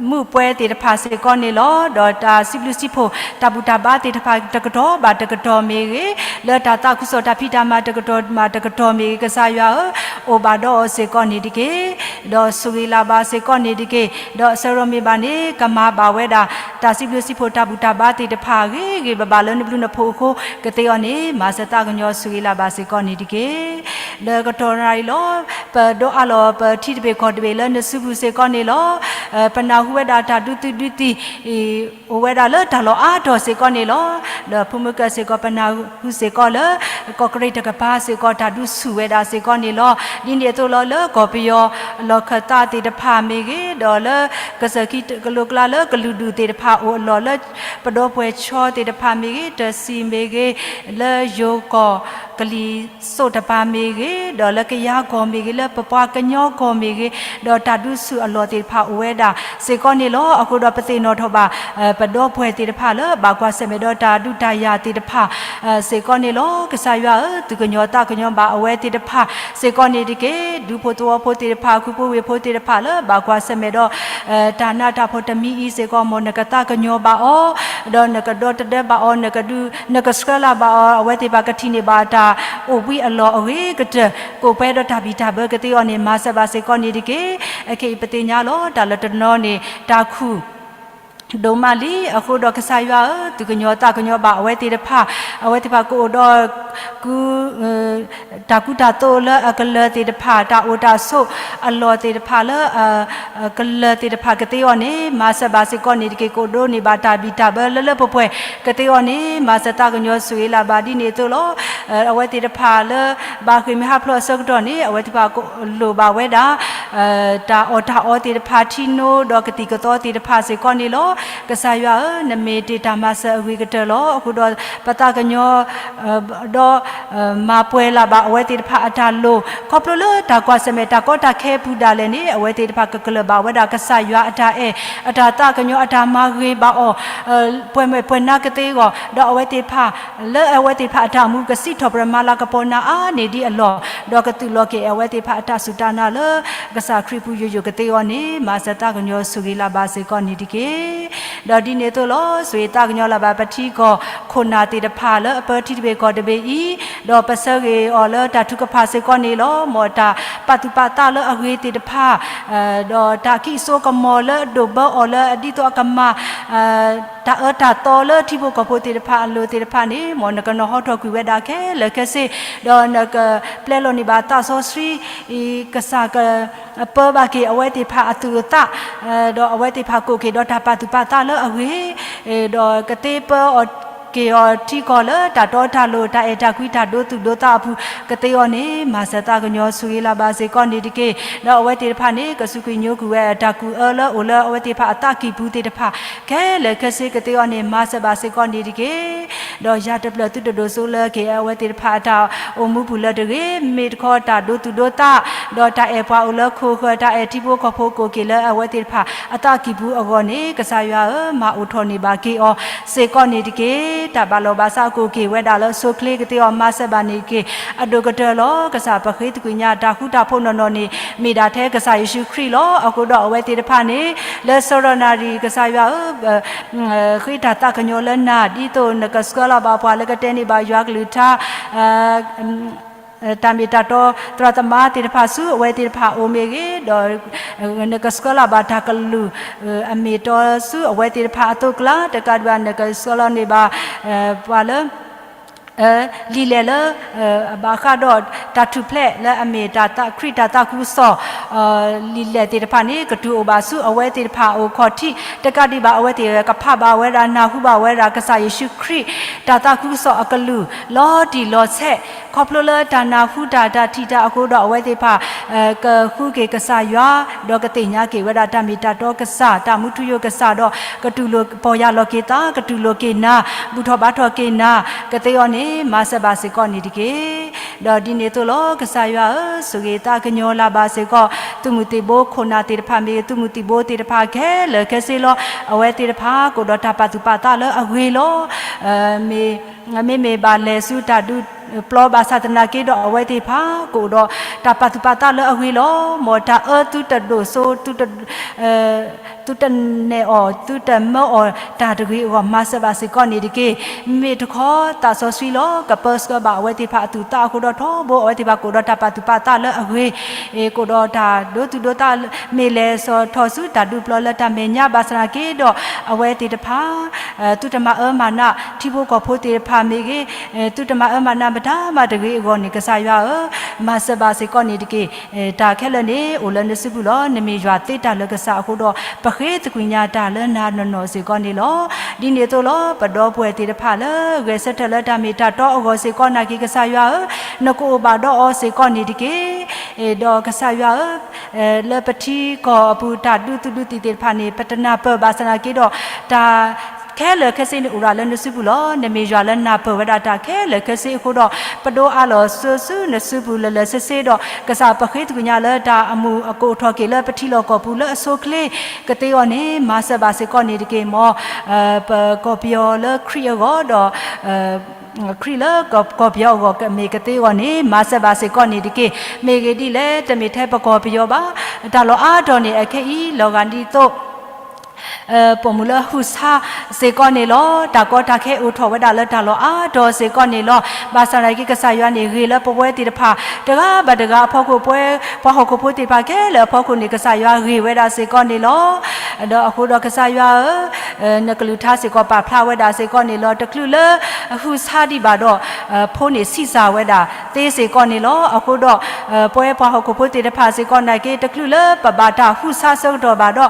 မူးပွဲသ့ၣ်တဖၣ်စ့ၢ်ကီးန့ၣ်လီၤ. ဒီးတၢ်စံးဘျုးစံးဖှိၣ် တၢ်ဘူၣ်တၢ်ဘါသ့ၣ်တဖၣ်တကတီၢ်ဘၣ်တကတီၢ်မ့ၢ်ဂ့ၤ, လၢတၢ်သးခုကစီၣ်တၢ်ဖံးတၢ်မၤတကတီၢ်ဘၣ်တကတီၢ်မ့ၢ်ဂ့ၤ, ကစၢ်ယွၤဧၢ, အိၣ်ဘၣ်ဒီးအီၤစ့ၢ်ကီးန့ၣ်တက့ၢ်. ဒီးဆိၣ်ဂ့ၤလၢ်ဘၣ်စ့ၢ်ကီးန့ၣ်တက့ၢ်. ဒီးအဆၢကတီၢ်မ့ၢ်ဘၣ်န့ၣ် ကမၤဘၣ်ဝဲဒၣ် တၢ်စံးဘျုးစံးဖှိၣ်တၢ်ဘူၣ်တၢ်ဘါသ့ၣ်တဖၣ် ဂ့ၤဂ့ၤဘၣ်ဘၣ်လၢနဘျုးနဖှိၣ်အဃိ ကသ့အီၤန့ၣ် မၤစၢၤသးကညီၤဆိၣ်ဂ့ၤလၢ်ဘၣ်စ့ၢ်ကီးန့ၣ်တက့ၢ်. ဒီးကတီၢ်ရၤအံၤလီၤ ပဒိးအးလီၤပထံတဘ့ၣ်ကီၢ်တဘ့ၣ်လၢနစုပူၤစ့ၢ်ကီးန့ၣ်လီၤ. ပနၢ်ဟူဝဲဒၣ်တၢ်ဒုးသုးဒုးသံၣ် အိၣ်ဝဲဒၣ်လၢတၢ်လီၢ်အါတီၢ်စ့ၢ်ကီးန့ၣ်လီၤ. ဒီးဖိမုၣ်ကဲစ့ၢ်ကီးပနၢ်ဟူစ့ၢ်ကီးလၢ ကီၢ်ကရ့ၣ်တကပၤစ့ၢ်ကီး တၢ်ဒုးဆူၣ်ဝဲဒၣ်စ့ၢ်ကီးန့ၣ်လီၤ. ဒ်န့ၣ်အသိးလီၤ လၢကီၢ်ပယီၤလီၢ်ခၢၣ်သးသ့ၣ်တဖၣ်မ့ၢ်ဂ့ၤ, ဒီးလၢကစၢၢ်ခံကလိကျါလၢကလုာ်ဒူၣ်သ့ၣ်တဖၣ်အိၣ်အလီၢ်လၢ ပဒီပုၢ်ဝဲၢ်ချီသ့ၣ်တဖၣ်မ့ၢ်ဂ့ၤ, တၢ်စံၣ်မ့ၢ်ဂ့ၤ, လၢယိၤကီၢ်ကလံၤစိးတပၤမ့ၢ်ဂ့ၤ, ဒီးလၢကယၤကီၢ်မ့ၢ်ဂ့ၤ, လၢပပှၤကညီကီၢ်မ့ၢ်ဂ့ၤ, ဒီးတၢ်ဒုးဆူၣ်အလီၢ်သ့ၣ်တဖၣ်အိၣ်ဝဲဒၣ်စ့ၢ်ကီးန့ၣ်လီၤ. အဃိဒီးပသ့ၣ်နီၣ်ထီၣ်ဘၣ် ပဒီပုၢ်ဝဲၢ်သ့ၣ်တဖၣ်လၢဘၣ်ကွၢ်ဆၢၣ်မဲာ်ဒီးတၢ်ဒုးတၢ်ယၤသ့ၣ်တဖၣ် စ့ၢ်ကီးန့ၣ်လီၤ. ကစၢ်ယွၤဧၢ, သူၣ်ကညီၤသးကညီၤဘၣ်အဝဲသ့ၣ်တဖၣ်စ့ၢ်ကီးန့ၣ်တက့ၢ်. ဒူဖိသဝီဖိသ့ၣ်တဖၣ် ခူဖိဝ့ၢ်ဖိသ့ၣ်တဖၣ်လၢဘၣ်ကွၢ်ဆၢၣ်မဲာ်ဒီး တၢ်နးတၢ်ဖှီၣ်တမံၤအံၤစ့ၢ်ကီး မ်နကသးကညီၤဘၣ်အီၤ, ဒီးနကဒီတဒၢဘၣ်အီၤ, နကဒုး နကဆှၢလၢ်ဘၣ်အီၤ, အဝဲသ့ၣ်တဖၣ်ကထံၣ်န့ၢ်ဘၣ်တၢ်အိၣ်ဘှံးအလီၢ်အဂ့ၤကတၢၢ် ကအိၣ်ပှဲၤဒီးတၢ်ဘံၣ်တၢ်ဘၢကသ့အီၤန့ၣ် မၤစၢၤဘၣ်စ့ၢ်ကီးန့ၣ်တက့ၢ်. အခဲအံၤပသ့ၣ်ညါလီၤ တၢ်လၢတနီၤန့ၣ် တၢ်ခူၣ် ဒိၣ်မးလံ. အဃိဒီးကစၢ်ယွၤဧၢ, သူၣ်ကညီၤသးကညီၤဘၣ်အဝဲသ့ၣ်တဖၣ်, အဝဲသ့ၣ်တဖၣ်ကအိၣ်ဒီး ကူ တၢ်ကူတၢ်သိးလၢအကလၢၤသ့ၣ်တဖၣ်, တၢ်အိၣ်တၢ်ဆိးအလီၢ်သ့ၣ်တဖၣ်လၢ ကလၢၤသ့ၣ်တဖၣ်ကသ့အီၤန့ၣ် မၤစၢၤဘၣ်စ့ၢ်ကီးန့ၣ်တက့ၢ်. ကဒိးန့ၢ်ဘၣ်တၢ်ဘံၣ်တၢ်ဘၢလၢလၢပှဲၤပှဲၤကသ့အီၤန့ၣ် မၤစၢၤသးကညီၤဆိၣ်ဂ့ၤလၢ်ဘၣ်ဒ်န့ၣ်အသိးလီၤ. အဝဲသ့ၣ်တဖၣ်လၢ ဘၣ်ဃ့ၢ်မှံဟးဖျိးအဆၢကတီၢ်န့ၣ် အဝဲသ့ၣ်တဖၣ်ကလိၣ်ဘၣ်ဝဲဒၣ် တၢ်အီၣ်တၢ်အီသ့ၣ်တဖၣ် ထံနိဒီးကသံၣ်ကသီသ့ၣ်တဖၣ်စ့ၢ်ကီးန့ၣ်လီၤ. ကစၢ်ယွၤဧၢ, နမ့ၢ်တ့ၢ်တၢ်မၤစၢၤအဂ့ၤကတၢၢ်လီၤ. အဃိဒီးပသးကညီၤ ဒီး မၤပှဲၤလၢ်ဘၣ်အဝဲသ့ၣ်တဖၣ်အတၢ်လိၣ် ခီဖျိလၢတၢ်ကွၢ်ဆၢၣ်မဲာ်တၢ်ကီတၢ်ခဲအပူၤဒၣ်လဲာ်န့ၣ် အဝဲသ့ၣ်တဖၣ်ကကလၢၤဘၣ်ဝဲဒၣ်ကစၢ်ယွၤအတၢ်အဲၣ် အတၢ်သးကညီၤ အတၢ်မၤဂ့ၤဘၣ်အီၤ ပှဲၤမဲာ်ပှဲၤနါကသ့အဂီၢ် ဒီးအဝဲသ့ၣ်တဖၣ် လၢအဝဲသ့ၣ်တဖၣ်အတၢ်အိၣ်မူကစံးထီၣ်ပတြၢၤမၤလၤကပီၤနၤအါန့ၢ်ဒံးအလီၢ် ဒီးကသုးလီၤက့ၤအဝဲသ့ၣ်တဖၣ်အတၢ်စူၢ်တၢ်နာ်လၢကစၢ်ခရံာ်ပူၤယိာ်ယိာ်ကသ့အီၤန့ၣ် မၤစၢၤသးကညီၤဆိၣ်ဂ့ၤလၢ်ဘၣ်စ့ၢ်ကီးန့ၣ်တက့ၢ်. ဒီးဒ်န့ၣ်အသိးလီၤ ဆိၣ်ဂ့ၤသးကညီၤလၢ်ဘၣ်ပထံကီၢ်ခိၣ်နၢ်သ့ၣ်တဖၣ် လၢအပၢထံတဘ့ၣ်ကီၢ်တဘ့ၣ်အံၤ ဒီးပဆၢဂ့ၤအီၤလၢတၢ်ထုကဖၣ်စ့ၢ်ကီးန့ၣ်လီၤ. မ်တၢ်ပာ်သူၣ်ပာ်သးလၢအဂ့ၤသ့ၣ်တဖၣ် ဒီးတၢ်ကံၣ်စိကမီၤလၢအဒိၣ်ဘၢအီၤလၢအဒ်သိးအကမၤ တၢ်အၢတၢ်သီလၢထံဖိကီၢ်ဖိသ့ၣ်တဖၣ်အလိၤသ့ၣ်တဖၣ်န့ၣ် မ်နကနီၤဟီထီၣ်ကွံာ်ဝဲဒၣ်ခဲလၢာ်ခဲဆ့ ဒီးနကပျဲလီၤန့ၢ်ဘၣ်သးစီဆှံ ကစၢ်ကပၢဘၣ်က့ၤအဝဲသ့ၣ်တဖၣ်အသူၣ်အသး ဒီးအဝဲသ့ၣ်တဖၣ်ကအိၣ်က့ၤဒီးတၢ်ပာ်သူၣ်ပာ်သးလၢအဂ့ၤ ဒီးကသ့ပၢအီၤက့ၤအီၤထံကီၢ်လၢတၢ်တီတၢ်လိၤ တၢ်အဲၣ်တၢ်ကွံ တၢ်ဒိသူၣ်ဒိသးအပူၤကသ့အီၤန့ၣ် မၤစၢၤသးကညီၤဆိၣ်ဂ့ၤလၢ်ဘၣ်စ့ၢ်ကီးန့ၣ်တက့ၢ်. ဒီးအဝဲသ့ၣ်တဖၣ်န့ၣ် ကစူးကွံာ်ညိကွံာ်ဝဲတၢ်ကူၣ်အၢလၢအိၣ်လၢအဝဲသ့ၣ်တဖၣ်အသးကံၢ်ပူၤသ့ၣ်တဖၣ် ခဲလၢာ်ခဲဆ့ကသ့အီၤန့ၣ် မၤစၢၤဘၣ်စ့ၢ်ကီးန့ၣ်တက့ၢ်. ဒီးယၤတဖျၢၣ်သုတဒိၣ်စိလၢက့ၤအဝဲသ့ၣ်တဖၣ်အတၢ်အိၣ်မူပူၤလၢတဂ့ၤ မ့ၢ်တခီတၢ်ဒိသူၣ်ဒိသး ဒီးတၢ်အဲၣ်ပှၤအိၣ်လၢခိၣ်ဃၢၤ တၢ်အဲၣ်ထံဖိကီၢ်ဖိကအိၣ်က့ၤလၢအဝဲသ့ၣ်တဖၣ်အသးကံၢ်ပူၤအဂီၢ်န့ၣ် ကစၢ်ယွၤဧၢ မၤအိၣ်ထီၣ်န့ၢ်ဘၣ်က့ၤအီၤစ့ၢ်ကီးန့ၣ်တက့ၢ်. တၢ်ဘၣ်လီၤဘၣ်စးကအိၣ်က့ၤဝဲဒၣ်လၢအဆိအချ့ကသ့အီၤ မၤစၢၤဘၣ်န့ၣ်တက့ၢ်. အဒိၣ်ကတၢၢ်လီၤ ကစၢ်ပဃ့သကွံာ်ညါတၢ်ဃူတၢ်ဖိးနီၢ်နီၢ်န့ၣ် မ့ၢ်ဒၣ်ထဲကစၢ်ယ့ၣ်ၡူးခရံာ်လီၤ. အဃိဒီးအဝဲသ့ၣ်တဖၣ်န့ၣ် လၢစီၤရီနၤရံၣ် ကစၢ်ယွၤဧၢ ဃ့တၢ်သးကညီၤလၢနၤ ဒ်သိးနကဆှၢလီၤဘၣ်ပှၤလၢကတဲန့ၢ်ဘၣ်ယွၤကလုၢ်ကထါ တၢ်မ့ၢ်တၢ်တီသရၣ်သမါသ့ၣ်တဖၣ်ဆူအဝဲသ့ၣ်တဖၣ်အိၣ်မ့ၢ်ဂ့ၤ, ဒီးနကဆှၢလီၤဘၣ်တၢ်ကလုၢ် အမ့ၢ်တီဆူအဝဲသ့ၣ်တဖၣ်အသိးကျါ တကးဒံးဘၣ် နကဆှၢလီၤန့ၢ်ဘၣ် ပှၤလၢ လံာ်လဲၢ်လၢ အဘၣ်ဃးဒီးတၢ်ထူၣ်ဖျဲးလၢအမ့ၢ်တၢ်သးခရံာ်တၢ်သးခုကစီၣ် လံာ်လဲၢ်သ့ၣ်တဖၣ်န့ၣ် ကတုၤအိၣ်ဘၣ်ဆူအဝဲသ့ၣ်တဖၣ်အအိၣ်ခီၣ်ထံး တကးဒံးဘၣ်အဝဲသ့ၣ်ကဖးဘၣ်ဝဲဒၣ် နၢ်ဟူဘၣ်ဝဲဒၣ် ကစၢ်ယ့ၣ်ၡူးခရံာ် တၢ်သးခုကစီၣ်အကလုၢ် လီၤတံၢ်လီၤဆဲး ခီဖျိလၢတၢ်နၢ်ဟူတၢ် တၢ်ထံၣ်တၢ်အဃိဒီး အဝဲသ့ၣ်တဖၣ် ကဃုက့ၤကစၢ်ယွၤ ဒီးကသ့ၣ်ညါက့ၤဝဲဒၣ်တၢ်မ့ၢ်တၢ်တီကစၢ် တၢ်မူထူယိာ်ကစၢ်ဒီး ကတူၢ်လိာ်ပီၢ်ယၢ်လီၤက့ၤသး ကတူၢ်လိာ်က့ၤနၤ ဘူၣ်ထီၣ်ဘါထီၣ်က့ၤနၤ ကသ့အီၤန့ၣ် မၤစၢၤဘၣ်စ့ၢ်ကီးန့ၣ်တက့ၢ်. ဒီးဒ်န့ၣ်အသိးလီၤ ကစၢ်ယွၤဧၢ ဆိၣ်ဂ့ၤသးကညီၤလၢ်ဘၣ်စ့ၢ်ကီး သုးမုၢ်သံၣ်ဘိခိၣ်နၢ်သ့ၣ်တဖၣ်မ့ၢ်ဂ့ၤ သုးမုၢ်သံၣ်ဘိသ့ၣ်တဖၣ်ခဲလၢာ်ခဲဆ့လီၤ အဝဲသ့ၣ်တဖၣ် ကအိၣ်ဒီးတၢ်ပာ်သူၣ်ပာ်သးလၢအဂ့ၤလီၤ မ့ၢ် မ့မ့ၢ်ဘၣ်လဲၤဆူတၢ်ဒုးပျီဘၣ်ဆၣ်သနာ်က့ဒီး အဝဲသ့ၣ်တဖၣ်ကအိၣ်ဒီးတၢ်ပာ်သူၣ်ပာ်သးလၢအဂ့ၤလီၤ. မ်တၢ်အၢသုတဒိၣ်စိ သုတနဲၣ်အီၤ သုတမၢအီၤတၢ်တဂ့ၤအဂီၢ် မၤစၢၤဘၣ်စ့ၢ်ကီးန့ၣ်တက့ၢ်. မ့ၢ်တခီ သးစီဆှံလီၤ ကပၢဆှၢဘၣ်အဝဲသ့ၣ်တဖၣ်အသူၣ်သးအဃိဒီး ထီဘိ အဝဲသ့ၣ်တဖၣ်ကအိၣ်ဒီးတၢ်ပာ်သူၣ်ပာ်သးလၢအဂ့ၤ ကအိၣ်ဒီးတၢ်ဒိသူၣ်ဒိသး မ့ၢ်လဲၤစိာ်ထီၣ်ဆူတၢ်ဒုးပျီလၢတၢ်မဲာ်ညါဘၣ်ဆၣ်သနာ်က့ဒီး အဝဲသ့ၣ်တဖၣ် သုတမၤအၢမၤနး ထံဖိကီၢ်ဖိသ့ၣ်တဖၣ်မ့ၢ်ဂ့ၤ သုတမၤအၢမၤနးမတၤမးတဂ့ၤအဂီၢ်န့ၣ် ကစၢ်ယွၤဧၢ, မၤစၢၤဘၣ်စ့ၢ်ကီးန့ၣ်တက့ၢ်. တၢ်ခဲလၢာ်န့ၣ် အိၣ်လၢနစုပူၤလီၤ. နမ့ၢ်ယွၤသ့တၢ်လၢကစၢ်အဃိဒီး ပဃ့သကွံာ်ညါတၢ်လၢနၤနီၢ်နီၢ်စ့ၢ်ကီးန့ၣ်လီၤ. ဒ်န့ၣ်အသိးလီၤ ပဒီပုၢ်ဝဲၢ်သ့ၣ်တဖၣ်လၢ ဂဲၤဆၢထၢၣ်လၢတၢ်မ့ၢ်တၢ်တီအဂီၢ်စ့ၢ်ကီးနာ်က့ ကစၢ်ယွၤဧၢ, နကအိၣ်ဘၣ်ဒီးအီၤစ့ၢ်ကီးန့ၣ်တက့ၢ်. ဒီးကစၢ်ယွၤဧၢ လၢပထံကီၢ်အပူၤ တၢ်ဒုးသူၣ်ဒုးသံၣ်သ့ၣ်တဖၣ်န့ၣ် ပတနၢ်ပၢၢ်ဘၣ်ဆၣ်သနာ်က့ဒီး တၢ်ခဲလၢာ်ခဲဆ့န့ၣ်အိၣ်ရၤလၢနစုပူၤလီၤ. နမ့ၢ်ယွၤလၢနၢ်ပၢၢ်ဝဲဒၣ်တၢ်ခဲလၢာ်ခဲဆ့အဃိဒီး ပဒိးအးလီၤစိၤဆူနစုပူၤလၢလၢဆ့ဆ့ဒီး ကစၢ်ပဃ့သကွံာ်ညါလၢတၢ်အမုာ်အကိးထီၣ်က့ၤလၢပထံလီၢ်ကီၢ်ပူၤလၢအဆိအချ့ ကသ့အီၤန့ၣ် မၤစၢၤဘၣ်စ့ၢ်ကီးန့ၣ်တက့ၢ်. မ်ပကီၢ်ပယီၤလၢခရံာ်အဂီၢ်ဒီး ခရံာ်လၢကီၢ်ပယီၤအဂီၢ်မ့ၢ်ကသ့အီၤန့ၣ် မၤစၢၤဘၣ်စ့ၢ်ကီးန့ၣ်တက့ၢ်. မ့ၢ်ဂ့ၢ်ဒ်လဲၣ် တမ့ၢ်ထဲပကီၢ်ပယီၤဘၣ်. တၢ်လီၢ်အါတီၤန့ၣ် အခဲအံၤ လီၤဂာ်ဒ်သိး ပိာ်မုၣ်လၢဟုၣ်ဆါစ့ၢ်ကီးန့ၣ်လီၤ. တၢ်ကီတၢ်ခဲအိၣ်ထီၣ်ဝဲဒၣ်လၢတၢ်လီၢ်အါတီၤစ့ၢ်ကီးန့ၣ်လီၤ. ဘၣ်ဆၣ်သနာ်က့ ကစၢ်ယွၤန့ၣ် ဂ့ၤလၢပဝဲသ့ၣ်တဖၣ် တဂၤဘၣ်တဂၤအဖီခိၣ် ပဝဲပှၤဟီၣ်ခိၣ်ဖိသ့ၣ်တဖၣ်ခဲလၢာ်အဖီခိၣ်န့ၣ် ကစၢ်ယွၤဂ့ၤဝဲဒၣ်စ့ၢ်ကီးန့ၣ်လီၤ. ဒီးအဃိဒီးကစၢ်ယွၤဧၢ နကလုၢ်ကထါစ့ၢ်ကီးပာ်ဖျါဝဲဒၣ်စ့ၢ်ကီးန့ၣ်လီၤ. တချုးလၢဟုၣ်ဆါဒံးဘၣ်ဒီး ဖိန့ၣ်ဆံးစၢ်ဝဲဒၣ်သ့စ့ၢ်ကီးန့ၣ်လီၤ. အဃိဒီး ပဝဲပှၤဟီၣ်ခိၣ်ဖိသ့ၣ်တဖၣ်စ့ၢ်ကီးနာ်က့ တချုးလၢပဘၣ်တၢ်ဟုၣ်ဆါဆၢကတီၢ်ဘၣ်ဒီး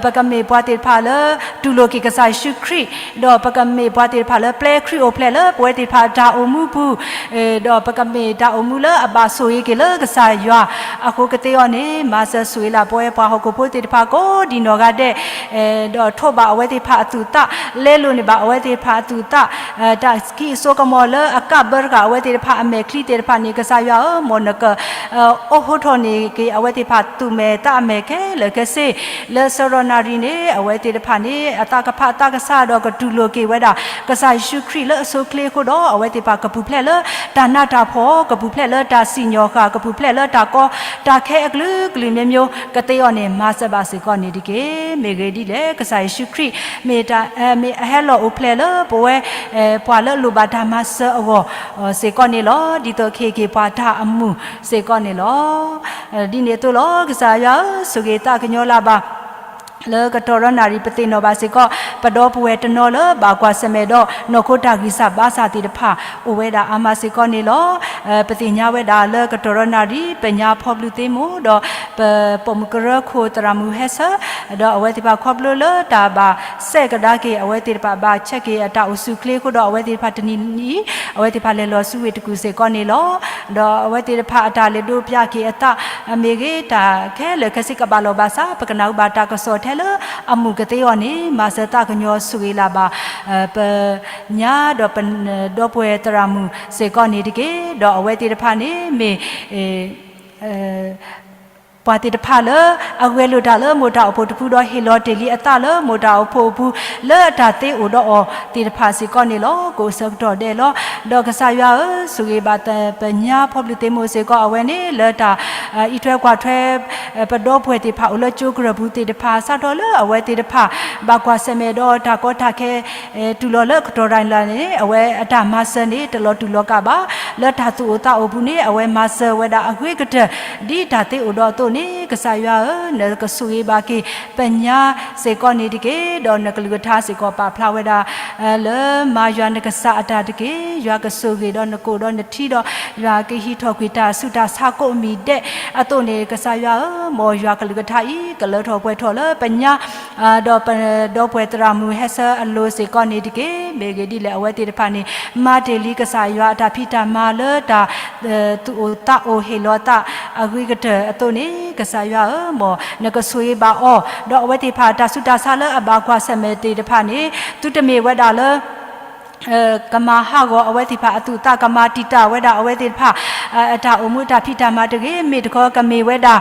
ပကမ့ၢ်ပှၤသ့ၣ်တဖၣ်လၢ တူၢ်လိာ်က့ၤကစၢ်ယ့ၣ်ၡူးခရံာ် ဒီးပကမ့ၢ်ပှၤသ့ၣ်တဖၣ်လၢပျဲခရံာ်အိၣ်ဖျဲၣ်လၢပဝဲသ့ၣ်တဖၣ်တၢ်အိၣ်မူပူၤ ဒီးပကမ့ၢ်တၢ်အိၣ်မူလၢအဘၣ်ဆိၣ်ဂ့ၤက့ၤလၢကစၢ်ယွၤ အဃိကသ့အီၤန့ၣ် မၤစၢၤဆိၣ်ဂ့ၤလၢ်ပဝဲပှၤဟီၣ်ခိၣ်ဖိသ့ၣ်တဖၣ်ကိးဒံးနီၢ်ဂၤဒဲး ဒီးထိးဘၣ်အဝဲသ့ၣ်တဖၣ်အသူၣ်သး လဲလိာ်န့ၢ်ဘၣ်အဝဲသ့ၣ်တဖၣ်အသူၣ်သး တၢ်ကံၣ်အစိကမီၤလၢအကးဘၢတဃာ်အဝဲသ့ၣ်တဖၣ်အမဲာ်ချံသ့ၣ်တဖၣ်န့ၣ် ကစၢ်ယွၤဧၢ မ်နက အိးဟိထီၣ်န့ၢ်က့ၤအဝဲသ့ၣ်တဖၣ်သူၣ်မဲာ်သးမဲာ်ခဲလၢာ်ခဲဆ့ လၢဆၢရီၣ်နၣ်ရံၣ်န့ၣ် အဝဲသ့ၣ်တဖၣ်န့ၣ် အသးကဖးအသးကဆးဒီးကတူၢ်လိာ်က့ၤဝဲဒၣ် ကစၢ်ယ့ၣ်ၡူးခရံာ်လၢအဆိအချ့အဃိဒီး အဝဲသ့ၣ်တဖၣ်ကပူၤဖျဲးလၢတၢ်နးတၢ်ဖှီၣ် ကပူၤဖျဲးလၢတၢ်စံၣ်ညီၣ်ဃာ် ကပူၤဖျဲးလၢတၢ်ကီတၢ်ခဲအကလုာ်ကလုာ်မျိုးမျိုး ကသ့အီၤန့ၣ် မၤစၢၤဘၣ်စ့ၢ်ကီးန့ၣ်တက့ၢ်. မ့ၢ်ဂ့ၢ်ဒ်လဲၣ် ကစၢ်ယ့ၣ်ၡူးခရံာ် မ့ၢ်တၢ် မ့ၢ်အဟဲလီၤအိၣ်ဖျဲၣ်လၢပဝဲ ပှၤလၢအလိၣ်ဘၣ်တၢ်မၤစၢၤအဂီၢ် စ့ၢ်ကီးန့ၣ်လီၤ. ဒ်သိးကဟ့ၣ်က့ၤပှၤတၢ်အမုာ်စ့ၢ်ကီးန့ၣ်လီၤ. ဒ်န့ၣ်အသိးလီၤ ကစၢ်ယွၤဧၢ ဆိၣ်ဂ့ၤသးကညီၤလၢ်ဘၣ် လၢကတီၢ်ရီနၣ်ရံၣ်ပသ့ၣ်နီၣ်ဘၣ်စ့ၢ်ကီး ပဒီပုၢ်ဝဲၢ်တနီၤလၢဘၣ်ကွၢ်ဆၢၣ်မဲာ်ဒီး နီၢ်ခိတၢ်ဂံၢ်စၢ်ဘါစၢ်သ့ၣ်တဖၣ် အိၣ်ဝဲဒၣ်အါမးစ့ၢ်ကီးန့ၣ်လီၤ. ပသ့ၣ်ညါဝဲဒၣ်လၢကတီၢ်ရီနၣ်ရံၣ် ပညါဖီဘျုးသ့မိၢ်ဒီး ပပိာ်မုၣ်ကရၢခိၣ်သရၣ်မုၣ်ဟဲဆၢ ဒီးအဝဲသ့ၣ်တဖၣ်ခီဖျိလၢတၢ်ဘၣ်စဲးကဒါက့ၤ အဝဲသ့ၣ်တဖၣ်ဘၣ်ဆဲးက့ၤအတၢ်အိၣ်ဆူၣ်ချ့အဃိဒီး အဝဲသ့ၣ်တဖၣ်တနံၤနံၤ အဝဲသ့ၣ်တဖၣ်လဲၤလီၤဆူဝ့ၢ်တကူၣ်စ့ၢ်ကီးန့ၣ်လီၤ. ဒီးအဝဲသ့ၣ်တဖၣ်အတၢ်လဲၤဒိးပျၢ်က့ၤအသး မ့ၢ်ဂ့ၤတၢ်ခဲလၢာ်ခဲဆ့ကဘၣ်လီၤဘၣ်စး ပကနၣ်ဟူဘၣ်တၢ်ကစီၣ်ထဲလၢအမုာ်ကသ့အီၤန့ၣ် မၤစၢၤသးကညီၤဆိၣ်ဂ့ၤလၢ်ဘၣ် ပညါဒီးပဒီပုၢ်ဝဲၢ်သရၣ်မုၣ်စ့ၢ်ကီးန့ၣ်တက့ၢ်. ဒီးအဝဲသ့ၣ်တဖၣ်န့ၣ်မ့ၢ် ပှၤသ့ၣ်တဖၣ်လၢအဂဲၤလိာ်တၢ်လၢမိၢ်တၢ်အိၣ်ဖှိၣ်တဖုဒီးဟ့ၣ်လီၤတ့ၢ်လံအသးလၢမိၢ်တၢ်အိၣ်ဖှိၣ်အပူၤ လၢအတၢ်သ့အိၣ်ဒီးအီၤသ့ၣ်တဖၣ်စ့ၢ်ကီးန့ၣ်လီၤ. ကအိၣ်ဆၢကတီၢ်ဒဲးလီၤ. ဒီးကစၢ်ယွၤဧၢ ဆိၣ်ဂ့ၤဘၣ်ပညါဖီဘျုးသ့မိၢ်စ့ၢ်ကီး အဝဲန့ၣ်လၢတၢ်အံးထွဲကွၢ်ထွဲ ပဒီပုၢ်ဝဲၢ်သ့ၣ်တဖၣ်အိၣ်လၢကၠိကရၢၢ်ပူၤသ့ၣ်တဖၣ် စးထီၣ်လၢအဝဲသ့ၣ်တဖၣ် ဘၣ်ကွၢ်ဆၢၣ်မဲာ်ဒီးတၢ်ကီတၢ်ခဲ တုၤလီၤလၢကတီၢ်ရၤလၢ်န့ၣ် အဝဲအတၢ်မၤစၢၤန့ၣ် တလီၤတူာ်လီၤကာ်ဘၣ်. လၢတၢ်သူၣ်အိၣ်သးအိၣ်ပူၤန့ၣ် အဝဲမၤစၢၤဝဲဒၣ်အဂ့ၤကတၢၢ် ဒ်တၢ်သ့အိၣ်ဒီးအသိးန့ၣ် ကစၢ်ယွၤဧၢ နကဆိၣ်ဂ့ၤဘၣ်က့ၤပညါစ့ၢ်ကီးန့ၣ်တက့ၢ်. ဒီးနကလုၢ်ကထါစ့ၢ်ကီးပာ်ဖျါဝဲဒၣ် လၢမၤယွၤနကစၢ်အတၢ်တက့ၢ်. ယွၤကဆိၣ်ဂ့ၤဒီးနကိၣ်ဒီးနထံဒီး ယွၤကဟံးထီၣ်ကွံာ်တၢ်ဆူးတၢ်ဆါကိးမံၤဒဲးအသိးန့ၣ် ကစၢ်ယွၤဧၢ မ်ယွၤကလုၢ်ကထါအံၤ ကလၢထီၣ်ပှဲၤထီၣ်လၢပညါ ဒီးပဒီပုၢ်ဝဲၢ်သရၣ်မုၣ်ဟဲဆၢအလိၤစ့ၢ်ကီးန့ၣ်တက့ၢ်. မ့ၢ်ဂ့ၢ်ဒ်လဲၣ် အဝဲသ့ၣ်တဖၣ်န့ၣ် မၤတ့ၢ်လံကစၢ်ယွၤအတၢ်ဖံးတၢ်မၤလၢတၢ် သူၣ်အိၣ်သးအိၣ်ဟ့ၣ်လီၤသးအဂ့ၤကတၢၢ်အသိးန့ၣ် ကစၢ်ယွၤဧၢ မ်နကဆိၣ်ဂ့ၤဘၣ်အီၤ ဒီးအဝဲသ့ၣ်တဖၣ်တၢ်ဆူးတၢ်ဆါလၢအဘၣ်ကွၢ်ဆၢၣ်မဲာ်သ့ၣ်တဖၣ်န့ၣ် သုတမ့ၢ်ဝဲဒၣ်လၢ ကမၤဟးဂီၤအဝဲသ့ၣ်တဖၣ်အသူၣ်အသး, ကမၤတံာ်တာ်ဝဲဒၣ်အဝဲသ့ၣ်တဖၣ် အတၢ်အိၣ်မူတၢ်ဖံးတၢ်မၤတဂ့ၤ, မ့ၢ်တခီကမ့ၢ်ဝဲဒၣ်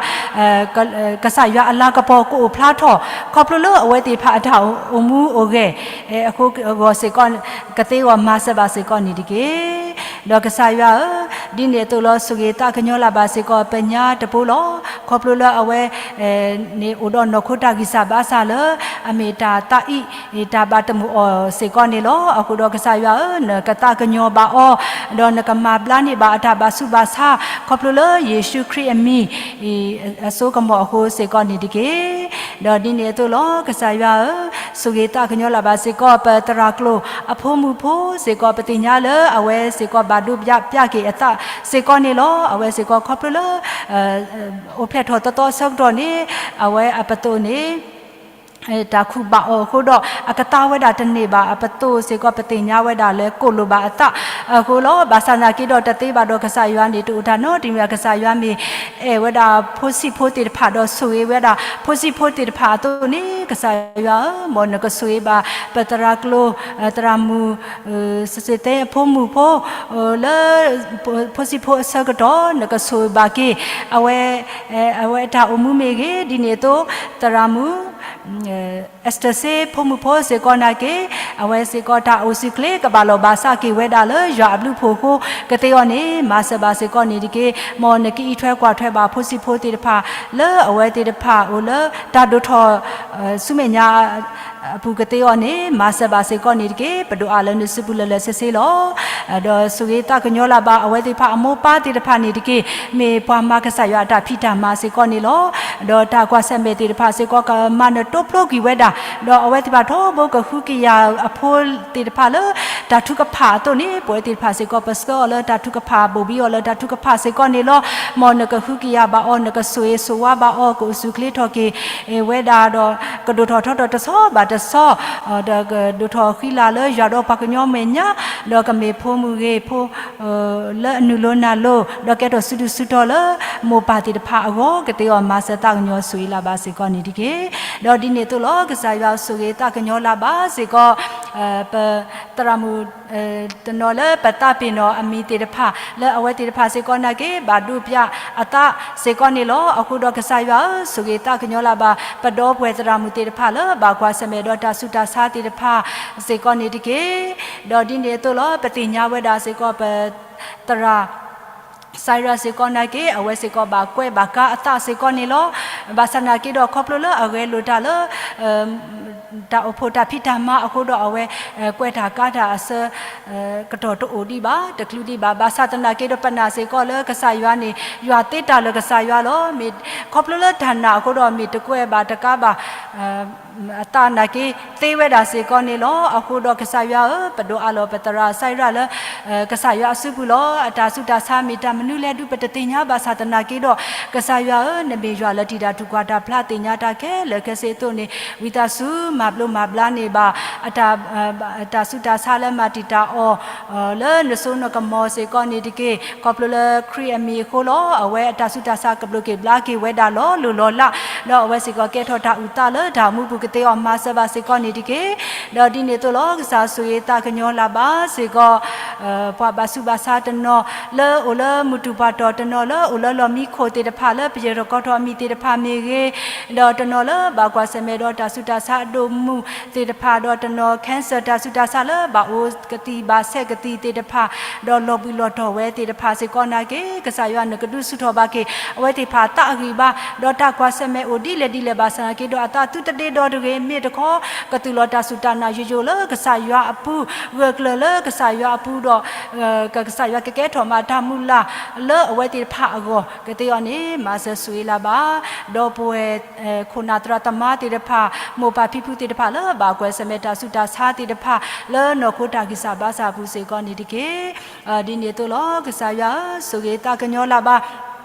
ကစၢ်ယွၤအလၤကပီၤကအိၣ်ဖျါထီၣ် ခီဖျိလၢအဝဲသ့ၣ်တဖၣ်အတၢ်အိၣ်မူအိၣ်ဂဲၤ အဃိဂီၢ်စ့ၢ်ကီး ကသ့အဂီၢ်မၤစၢၤဘၣ်စ့ၢ်ကီးန့ၣ်တက့ၢ်. ဒီးကစၢ်ယွၤဧၢ, ဒ်န့ၣ်အသိးလီၤ ဆိၣ်ဂ့ၤသးကညီၤလၢ်ဘၣ်စ့ၢ်ကီး ပညါတပူၤလီၤ. ခီဖျိလၢအဝဲ န့ၣ်အိၣ်ဒီးနီၢ်ခိတၢ်ဂံၢ်စၢ်ဘါစၢ်လၢ အမ့ၢ်တၢ်သးအံၣ် တၢ်ဘၣ်တမုာ်အီၤစ့ၢ်ကီးန့ၣ်လီၤ. အဃိဒီးကစၢ်ယွၤဧၢ, နကသးကညီၤဘၣ်အီၤ, ဒီးနကမၤဘျါန့ၢ်ဘၣ်အတၢ်ဘၣ်ဆူးဘၣ်ဆါ ခီဖျိလၢယ့ၣ်ၡူးခရံာ်အမံၤ အစိကမီၤအဃိစ့ၢ်ကီးန့ၣ်တက့ၢ်. ဒီးဒ်န့ၣ်အသိးလီၤ ကစၢ်ယွၤဧၢ, ဆိၣ်ဂ့ၤသးကညီၤလၢ်ဘၣ်စ့ၢ်ကီး ပသရၣ်ကျိၤအဖိမုၣ်ဖိစ့ၢ်ကီး ပသ့ၣ်ညါလၢအဝဲစ့ၢ်ကီးဘၣ်ဒိဘၣ်ပျၢ်က့ၤအသးစ့ၢ်ကီးန့ၣ်လီၤ. အဝဲစ့ၢ်ကီးခီဖျိလၢ အိၣ်ဖျဲၣ်ထီၣ်သီသီအဆၢကတီၢ်န့ၣ် အဝဲအပသိၣ်န့ၣ် တၢ်ခုၣ်ဘၣ်အီၤအဃိဒီး အကသါဝဲဒၣ်တန့ၢ်ဘၣ် အပသိၣ်စ့ၢ်ကီး ပသ့ၣ်ညါဝဲဒၣ်လၢကိၣ်လိၣ်ဘၣ်အသးအဃိလီၤ. ဘၣ်ဆၣ်သနာ်က့ဒီး တသ့ဘၣ်ဒီးကစၢ်ယွၤန့ၣ် တအိၣ်တၢ်နီတမံၤ ကစၢ်ယွၤမ့ၢ်အဲၣ်ဝဲဒၣ်ဖိဆံးဖိသ့ၣ်တဖၣ် ဒီးဆိၣ်ဂ့ၤဝဲဒၣ် ဖိဆံးဖိသ့ၣ်တဖၣ်အသိးန့ၣ် ကစၢ်ယွၤဧၢ, မ်နကဆိၣ်ဂ့ၤဘၣ် ပသရၣ်ကျိၤ သရၣ်မုၣ် စစ့သဲအဖိမုၣ်ဖိ လၢ ဖိဆံးဖိအဆၢကတီၢ် နကဆိၣ်ဂ့ၤဘၣ်က့ၤ အဝဲ အဝဲအတၢ်အိၣ်မူမ့ၢ်ဂ့ၤ, ဒ်န့ၣ်အသိး သရၣ်မုၣ် အ့စတၢၢ်စ့ဖိမုၣ်ဖိစ့ၢ်ကီးနာ်က့ အဝဲစ့ၢ်ကီးတၢ်အိၣ်ဆူၣ်ချ့ ကဘၣ်လီၢ်ဘၣ်စးက့ၤဝဲဒၣ်လၢယွၤအဘျုးအဖှိၣ်အဃိ ကသ့အီၤန့ၣ် မၤစၢၤဘၣ်စ့ၢ်ကီးန့ၣ်တက့ၢ်. မ်နကအံးထွဲကွၢ်ထွဲဘၣ်ဖိဆံးဖိသ့ၣ်တဖၣ် လၢအဝဲသ့ၣ်တဖၣ်အိၣ်လၢတၢ်ဒိၣ်ထီၣ် ဆူမဲာ်ညါ အပူၤကသ့အီၤန့ၣ် မၤစၢၤဘၣ်စ့ၢ်ကီးန့ၣ်တက့ၢ်. ပဒိၣ်အါလၢနစုပူၤလၢာ်လၢာ်ဆ့ဆ့လီၤ. ဒီးဆိၣ်ဂ့ၤသးကညီၤလၢ်ဘၣ်အဝဲသ့ၣ်တဖၣ်အမိၢ်ပၢ်သ့ၣ်တဖၣ်န့ၣ်တက့ၢ်. မ့ၢ်ပှၤမၤကစၢ်ယွၤအတၢ်ဖံးတၢ်မၤစ့ၢ်ကီးန့ၣ်လီၤ. ဒီးတၢ်ကွၢ်ဆၢၣ်မဲာ်သ့ၣ်တဖၣ်စ့ၢ်ကီးကမၤနၢၤတိဖျိကွံာ်ဝဲဒၣ်, ဒီးအဝဲသ့ၣ်တဖၣ်ထီဘိကဟုကယာ်အဖိသ့ၣ်တဖၣ်လၢ တၢ်ထုကဖၣ်အသိးန့ၣ် ပဝဲသ့ၣ်တဖၣ်စ့ၢ်ကီး ပဆှၢအီၤလၢတၢ်ထုကဖၣ် ဘိၣ်ဘံအီၤလၢတၢ်ထုကဖၣ်စ့ၢ်ကီးန့ၣ်လီၤ. မ်နကဟုကယာ်ဘၣ်အီၤ နကဆိၣ်ဂ့ၤဆိၣ်ဝါဘၣ်အီၤ ကအိၣ်ဆူၣ်ချ့ထီၣ်က့ၤဝဲဒၣ်ဒီး ကဒိၣ်ထီၣ်ထီထီၣ်တဆီဘၣ်တဆီ ဒီးကဒိၣ်ထီၣ်ဃံလၤလၢယွၤဒီးပှၤကညီမဲာ်ညါ, ဒီးကမ့ၢ်ဖိမုၣ်ဂ့ၤဖိ လၢအနုာ်လီၤနၢ်လီၤ ဒီးကဲထီၣ်စုဒုၣ်စုတီၤလၢ မိၢ်ပၢ်သ့ၣ်တဖၣ်အဂီၢ် ကသ့အီၤမၤစၢၤသးကညီၤဆိၣ်ဂ့ၤလၢ်ဘၣ်စ့ၢ်ကီးန့ၣ်တက့ၢ်. ဒီးဒ်န့ၣ်အသိးလီၤ ကစၢ်ယွၤဆိၣ်ဂ့ၤသးကညီၤလၢ်ဘၣ်စ့ၢ်ကီး ပသရၣ်မုၣ် တနီၤလၢပသးပ့ၤနီၣ်အမံၤသ့ၣ်တဖၣ် လၢအဝဲသ့ၣ်တဖၣ်စ့ၢ်ကီးနာ်က့ ဘၣ်ဒိဘၣ်ပျၢ်အသးစ့ၢ်ကီးန့ၣ်လီၤ. အဃိဒီးကစၢ်ယွၤဧၢ, ဆိၣ်ဂ့ၤသးကညီၤလၢ်ဘၣ် ပဒီပုၢ်ဝဲၢ်သရၣ်မုၣ်သ့ၣ်တဖၣ်လၢ ဘၣ်ကွၢ်ဆၢၣ်မဲာ်ဒီးတၢ်ဆူးတၢ်ဆါသ့ၣ်တဖၣ်စ့ၢ်ကီးန့ၣ်တက့ၢ်. ဒီးဒ်န့ၣ်အသိးလီၤ ပသ့ၣ်ညါဝဲဒၣ်စ့ၢ်ကီး ပသရၣ် စံရၣ် စ့ၢ်ကီးနာ်က့ အဝဲစ့ၢ်ကီးဘၣ်ကွဲဘၣ်ကါအသးစ့ၢ်ကီးန့ၣ်လီၤ. ဘၣ်ဆၣ်နာ်က့ဒီး ခီဖျိလၢအဂဲၤလိာ်တၢ်လၢ တၢ်အိၣ်ဖှိၣ်တၢ်ဖံးတၢ်မၤအဃိဒီး အဝဲ ကွဲတၢ်ကါတၢ်အဆၢ ကတီၢ်တအိၣ်ဒံးဘၣ် တချုးဒံးဘၣ်. ဘၣ်ဆၣ်သနာ်က့ဒီး ပနာ်စ့ၢ်ကီးလၢကစၢ်ယွၤန့ၣ် ယွၤသ့တၢ်လၢကစၢ်ယွၤလီၤ. မ့ၢ်ခီဖျိလၢတၢ်နာ်အဃိဒီး မ့ၢ်တကွဲဘၣ်တကါဘၣ် အသးနာ်က့ သ့ဝဲဒၣ်စ့ၢ်ကီးန့ၣ်လီၤ. အဃိဒီးကစၢ်ယွၤဧၢ, ပဒိၣ်အါလီၤပသရၣ်စံရၣ်လၢ ကစၢ်ယွၤအစုပူၤလီၤ. အတၢ်ဆူးတၢ်ဆါမ့ၢ်တၢ်မနုၤလဲၣ်ဒုး ပတသ့ၣ်ညါဘၣ်ဆၣ်သနာ်က့ဒီး ကစၢ်ယွၤဧၢ, နမ့ၢ်ယွၤလၢတံာ်တာ်ထူၣ်ကွၢ်တၢ်ဖျါသ့ၣ်ညါတၢ်ခဲလၢာ်ခဲဆ့အသိးန့ၣ် ဝံသးစူၤမၤဘျိးမၤဘျါန့ၢ်ဘၣ် တၢ်ဆူးတၢ်ဆါလၢမၤတံာ်တာ်အီၤ လၢနစိနကမီၤစ့ၢ်ကီးန့ၣ်တက့ၢ်. ခီဖျိလၢခရံာ်အမံၤအဃိလီၤ. အဝဲအတၢ်ဆူးတၢ်ဆါကဘျိးက့ၤဘျါက့ၤဝဲဒၣ်လီၤလိၤလီၤလး, ဒီးအဝဲစ့ၢ်ကီးကဲထီၣ်တၢ်အုၣ်သးလၢတၢ်အိၣ်မူပူၤကသ့အီၤမၤစၢၤဘၣ်စ့ၢ်ကီးန့ၣ်တက့ၢ်. ဒီးဒ်န့ၣ်အသိးလီၤ. ကစၢ်ဆိၣ်ဂ့ၤသးကညီၤလၢ်ဘၣ်စ့ၢ်ကီး ပှၤဘၣ်ဆူးဘၣ်ဆါတနီၤ လၢအိၣ်လၢမုၢ်တူၢ်ပှၢ်တီၢ်တနီၤလၢအိၣ်လၢလီၢ်မံခိၣ်သ့ၣ်တဖၣ်လၢပယဲၢ်တကီထီၣ်အမံၤသ့ၣ်တဖၣ်မ့ၢ်ဂ့ၤ, ဒီးတနီၤလၢဘၣ်ကွၢ်ဆၢၣ်မဲာ်ဒီးတၢ်ဆူးတၢ်ဆါအဒိၣ်မုၢ်သ့ၣ်တဖၣ် ဒီးတနီၤ cancer တၢ်ဆူးတၢ်ဆါလၢဘၣ်အိၣ်ကသံၣ်ဘၣ်ဆဲးကသံၣ်သ့ၣ်တဖၣ် ဒီးလီၤဘှံးလီၤတီၤဝဲသ့ၣ်တဖၣ်စ့ၢ်ကီးနာ်က့ ကစၢ်ယွၤနကဒုးဆူၣ်ထီၣ်ဘၣ်က့ၤ အဝဲသ့ၣ်တဖၣ်သးအဂံၢ်ဘါ ဒီးတၢ်ကွၢ်ဆၢၣ်မဲာ်အိၣ်ဒ်လဲၣ်ဒ်လဲၣ်ဘၣ်ဆၣ်သနာ်က့ဒီး အသးသုတဒ့ဒီတဂ့ၤ မ့ၢ်တခီ ကသူၣ်လီၤတၢ်စူၢ်တၢ်နာ်ယိယိလၢကစၢ်ယွၤအပူၤ ဂၢၢ်ကျၢၤလၢကစၢ်ယွၤအပူၤဒီး ကစၢ်ယွၤကကဲထီၣ်မးတၢ်မုၢ်လၢ် လၢအဝဲသ့ၣ်တဖၣ်အဂီၢ် ကသ့အီၤန့ၣ် မၤစၢၤဆိၣ်ဂ့ၤလၢ်ဘၣ် ဒီပုၢ်ဝဲၢ် ခိၣ်နၢ်သရၣ်သမါသ့ၣ်တဖၣ် မိၢ်ပၢ်ဖံဖုသ့ၣ်တဖၣ်လၢဘၣ်ကွၢ်ဆၢၣ်မဲာ်တၢ်ဆူးတၢ်ဆါသ့ၣ်တဖၣ် လၢနီၢ်ခိတၢ်ဂံၢ်စၢ်ဘါစၢ်အပူၤစ့ၢ်ကီးန့ၣ်တက့ၢ်. ဒ်န့ၣ်အသိးလီၤ. ကစၢ်ယွၤဧၢ, ဆိၣ်ဂ့ၤသးကညီၤလၢ်ဘၣ်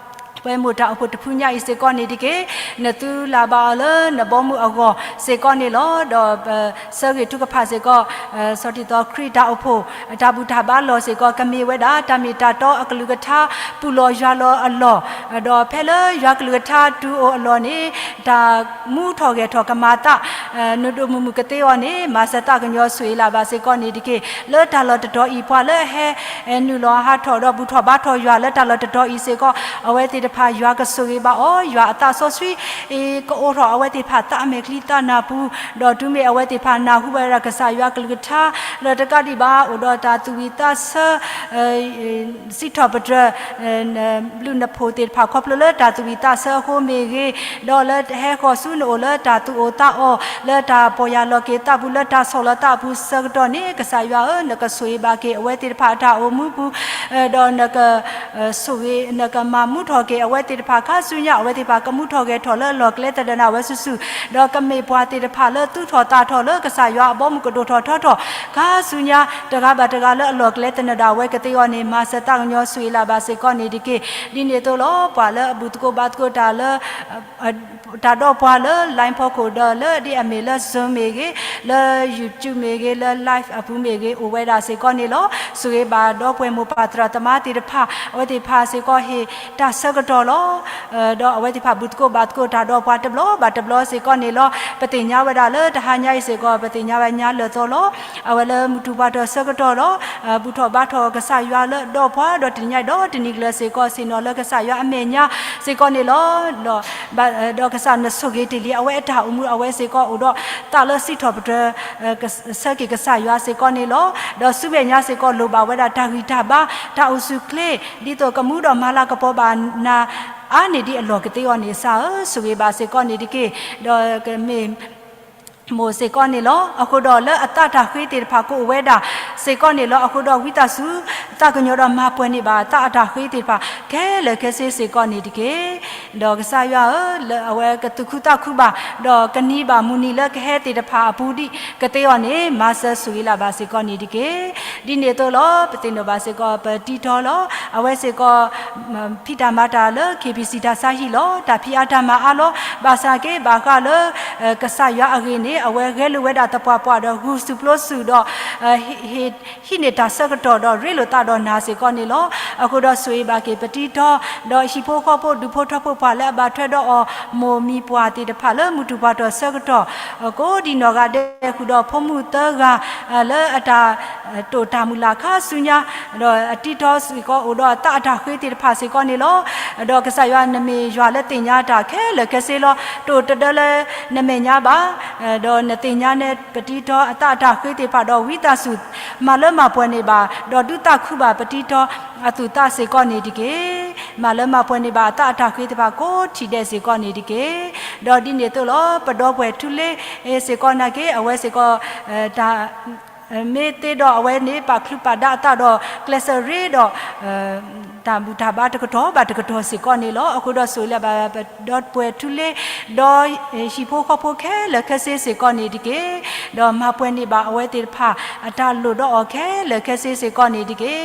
ပှဲၤမိၢ်တၢ်အိၣ်ဖှိၣ်တဖုညါအံၤစ့ၢ်ကီးန့ၣ်တက့ၢ်, နသုလၢ်ဘၣ်အီၤလၢနဘီမုၢ်အဂီၢ်စ့ၢ်ကီးန့ၣ်လီၤ. ဒီးပဆၢဂ့ၤထုကဖၣ်စ့ၢ်ကီး စီၤတံၤသီခရံာ်တၢ်အိၣ်ဖှိၣ် တၢ်ဘူၣ်တၢ်ဘါလီၢ်စ့ၢ်ကီး ကမ့ၢ်ဝဲဒၣ် တၢ်မ့ၢ်တၢ်တီအကလုၢ်ကထါ ပူၤလီၤယွၤလီၤအလီၢ်, ဒီးဖဲလၢယွၤကလုၢ်ကထါတုၤအိၣ်အလီၢ်န့ၣ် တၢ်မူထီၣ်ဂဲၤထီၣ်ကမၤသး နဒိၣ်မုၢ်မုၢ်ကသ့အီၤန့ၣ် မၤစၢၤသးကညီၤဆိၣ်ဂ့ၤလၢ်ဘၣ်စ့ၢ်ကီးန့ၣ်တက့ၢ်. လၢတၢ်လီၢ်တတီၤအံၤ ပှၤလၢအဟဲနုာ်လီၤဟးထီၣ်ဒီးဘူၣ်ထီၣ်ဘါထီၣ်ယွၤလၢတၢ်လီၢ်တတီၤအံၤစ့ၢ်ကီး အဝဲသ့ၣ်တဖၣ်ယွၤကဆိၣ်ဂ့ၤဘၣ်အီၤ, ယွၤအသးစီဆှံ ကအိးထီၣ်အဝဲသ့ၣ်တဖၣ်သးအမဲာ်ချံသးနၢ်ပူၤ, ဒီးတုၤမ့ၢ်အဝဲသ့ၣ်တဖၣ်နၢ်ဟူဘၣ်ဝဲဒၣ်ကစၢ်ယွၤကလုၢ်ကထါ လၢတကးဒံးဘၣ် အိၣ်ဒီးတၢ်သူၣ်ဝံၣ်သးဆၢ စံးထီၣ်ပတြၢၤ ဘျုးနဖှိၣ်သ့ၣ်တဖၣ် ခီဖျိလၢတၢ်သူၣ်ဝံၣ်သးဆၢအဃိမ့ၢ်ဂ့ၤ, ဒီးလၢဟဲဃီၤဆူနအိၣ်လၢတၢ်သူၣ်အိၣ်သးအိၣ် လၢတၢ်ပီၢ်ယၢ်လီၤက့ၤသးပူၤ လၢတၢ်ဆီၣ်လီၤသးအပူၤဆၢကတီၢ်န့ၣ် ကစၢ်ယွၤဧၢ, နကဆိၣ်ဂ့ၤဘၣ်က့ၤအဝဲသ့ၣ်တဖၣ်အတၢ်အိၣ်မူပူၤ, ဒီးနက ဆိၣ်ဂ့ၤ နကမၤမူထီၣ်က့ၤအဝဲသ့ၣ်တဖၣ် ခါဆူညါ အဝဲသ့ၣ်တဖၣ်ကမူထီၣ်ဂဲၤထီၣ်လၢအလီၢ်ကျဲသနၢၣ်ဒၣ်ဝဲစုာ်စုာ်, ဒီးကမ့ၢ်ပှၤသ့ၣ်တဖၣ်လၢသူၣ်ထီၣ်သးထီၣ်လၢကစၢ်ယွၤအဘီအမုၢ်ကဒိၣ်ထီၣ်ထီထီၣ် ခါဆူညါ တဂၤဘၣ်တဂၤလၢအလီၢ်ကျဲသနၢၣ်ဒၣ်ဝဲကသ့အီၤန့ၣ် မၤစၢၤသးကညီၤဆိၣ်ဂ့ၤလၢ်ဘၣ်စ့ၢ်ကီးန့ၣ်တက့ၢ်. ဒ်န့ၣ်အသိးလီၤ ပှၤလၢအဘူၣ်သကိးဘါသကိးတၢ်လၢ တၢ်ဒီးပှၤလၢ line ဖီခိၣ်ဒီးလၢဒ်အမ့ၢ်လၢ Zoom မ့ၢ်ဂ့ၤ, လၢ YouTube မ့ၢ်ဂ့ၤ, လၢ live အပူၤမ့ၢ်ဂ့ၤ အိၣ်ဝဲဒၣ်စ့ၢ်ကီးန့ၣ်လီၤ. ဆိၣ်ဂ့ၤဘၣ်ဒီပုၢ်ဝဲၢ်မိၢ်ပၢ်သရၣ်သမါသ့ၣ်တဖၣ် အဝဲသ့ၣ်တဖၣ်စ့ၢ်ကီးဟ့ၣ်တၢ်ဆၢကတီၢ်လီၤ. ဒီးအဝဲသ့ၣ်တဖၣ်ဘူၣ်သကိးဘါသကိးတၢ်ဒီးပှၤတဘျီဘၣ်တဘျီစ့ၢ်ကီးန့ၣ်လီၤ. ပသ့ၣ်ညါဝဲဒၣ်လၢတဟါညါအံၤစ့ၢ်ကီး ပသ့ၣ်ညါဝဲညါလၢာ်သီလီၤ. အဝဲလၢမုၢ်တူၢ်ပှၤတီၢ်ဆၢကတီၢ်လီၤ. ဘူၣ်ထီၣ်ဘါထီၣ်ကစၢ်ယွၤလၢဒီးပှၤ ဒီးတနံၤညါအံၤဒီးတနံၤကျၢၤစ့ၢ်ကီး ဆ့ၣ်နီၤလၢကစၢ်ယွၤအမဲာ်ညါစ့ၢ်ကီးန့ၣ်လီၤ. ဒီး ဒီးကစၢ်နဆိၣ်ဂ့ၤတ့ၢ်လံ အဝဲအတၢ်အိၣ်မူအဝဲစ့ၢ်ကီး အိၣ်ဒီးသးလၢစံးထီၣ်ပတြၢၤ ဆၢက့ၤကစၢ်ယွၤစ့ၢ်ကီးန့ၣ်လီၤ. ဒီးဆူမဲာ်ညါစ့ၢ်ကီး လိၣ်ဘၣ်ဝဲဒၣ်တၢ်ဂံၢ်တၢ်ဘါ တၢ်အိၣ်ဆူၣ်အိၣ်ချ့ ဒ်သိးကမူဒီးမၤလၤကပီၤဘၣ်နၤ အါန့ၢ်ဒံးအလီၢ်ကသ့အီၤန့ၣ် ကစၢ်ဧၢ, ဆိၣ်ဂ့ၤဘၣ်စ့ၢ်ကီးန့ၣ်တက့ၢ်. ဒီးကမ့ၢ် မိၢ်စ့ၢ်ကီးန့ၣ်လီၤ. အဃိဒီးလၢအသးတၢ်ဃ့သ့ၣ်တဖၣ် ကအိၣ်ဝဲဒၣ်စ့ၢ်ကီးန့ၣ်လီၤ. အဃိဒီးဝံသးစူၤ သးကညီၤဒီးမၤပှဲၤန့ၢ်ဘၣ် သးအတၢ်ဃ့သ့ၣ်တဖၣ် ခဲလၢာ်ခဲဆ့စ့ၢ်ကီးန့ၣ်တက့ၢ်. ဒီးကစၢ်ယွၤဧၢ, လၢအဝဲကသူၣ်ခုသးခုဘၣ် ဒီးကနံၤဘၣ်မုၢ်နံၤလၢကဟဲသ့ၣ်တဖၣ်အပူၤဒံးကသ့အီၤန့ၣ် မၤစၢၤဆိၣ်ဂ့ၤလၢ်ဘၣ်စ့ၢ်ကီးန့ၣ်တက့ၢ်. ဒ်န့ၣ်အသိးလီၤ. ပသ့ၣ်နီၣ်ဘၣ်စ့ၢ်ကီး ပတံထီလီၤ. အဝဲစ့ၢ်ကီး ဖံးတၢ်မၤတၢ်လၢ KBC တၢ်ဆါဟံၣ်လီၤ. တၢ်ဖံးအါတၢ်မၤအါလီၤ. ဘၣ်ဆၣ်က့ ဘၣ်ဃးလၢ ကစၢ်ယွၤအဂ့ၢ်န့ၣ် အဝဲဂဲၤလိာ်ဝဲဒၣ်သပှၢ်ပှၢ်ဒီး ဂုာ်ဆူၣ်ပျိဆူၣ်ဒီး ဟံးန့ၢ်တၢ်ဆၢကတီၢ်ဒီး ရ့လိာ်သးဒီးနၤစ့ၢ်ကီးန့ၣ်လီၤ. အဃိဒီးဆိၣ်ဂ့ၤဘၣ်က့ၤပတံထီ ဒီးဟံၣ်ဖိဃီဖိ ဒူၣ်ဖိထၢဖိပှၤလၢအဘၣ်ထွဲဒီးအီၤ မိၢ်မံၤပှၢ်သ့ၣ်တဖၣ်လၢမုၢ်တူၢ်ပှၤတီၢ်ဆၢကတီၢ် ကိးဒံနီၢ်ဂၤဒဲး ဃုာ်ဒီးဖိမုၣ်သၢဂၤ လၢအတၢ် တိာ်တၢ်မုၢ်လၢ်ခါဆူညါ ဒီးအတံထီစ့ၢ်ကီး အိၣ်ဒီးသးအတၢ်ဃ့သ့ၣ်တဖၣ်စ့ၢ်ကီးန့ၣ်လီၤ. ဒီးကစၢ်ယွၤနမ့ၢ်ယွၤလၢသ့ၣ်ညါတၢ်ခဲလၢာ်ခဲဆ့လီၤ. တအိၣ်တဒၢလၢနမဲာ်ညါဘၣ်. ဒီးနသ့ၣ်ညါန့ၣ် ပတံထီအသးအတၢ်ဃ့သ့ၣ်တဖၣ်ဒီး ဝံသးစူၤ မၤလၢမၤပှဲၤန့ၢ်ဘၣ် ဒီးဒုးသးခုဘၣ်ပတံထီအသူၣ်သးစ့ၢ်ကီးန့ၣ်တက့ၢ်. မၤလၢမၤပှဲၤန့ၢ်ဘၣ်အသးအတၢ်ဃ့သ့ၣ်တဖၣ်ကိးထံၣ်ဒဲးစ့ၢ်ကီးန့ၣ်တက့ၢ်. ဒီးဒ်န့ၣ်အသိးလီၤ. ပဒီပုၢ်ဝဲၢ်ထူလ့စ့ၢ်ကီးနာ်က့ အဝဲစ့ၢ်ကီး တၢ် မ့ၢ်သ့ဒီးအဝဲန့ၣ် ပာ်ချုးပာ်ဒါအသးဒီး ကျဲးစၢးရ့ဒီး တၢ်ဘူၣ်တၢ်ဘါတကတီၢ်ဘၣ်တကတီၢ်စ့ၢ်ကီးန့ၣ်လီၤ. အဃိဒီးဆိၣ်ဂ့ၤလၢ်ဘၣ်ပဒီပုၢ်ဝဲၢ်ထူလ့ ဒီးဟံၣ်ဖိဃီဖိခဲလၢာ်ခဲဆ့စ့ၢ်ကီးန့ၣ်တက့ၢ်. ဒီးမၤပှဲၤန့ၢ်ဘၣ်အဝဲသ့ၣ်တဖၣ် အတၢ်လိၣ်ဒီးအီၤခဲလၢာ်ခဲဆ့စ့ၢ်ကီးန့ၣ်တက့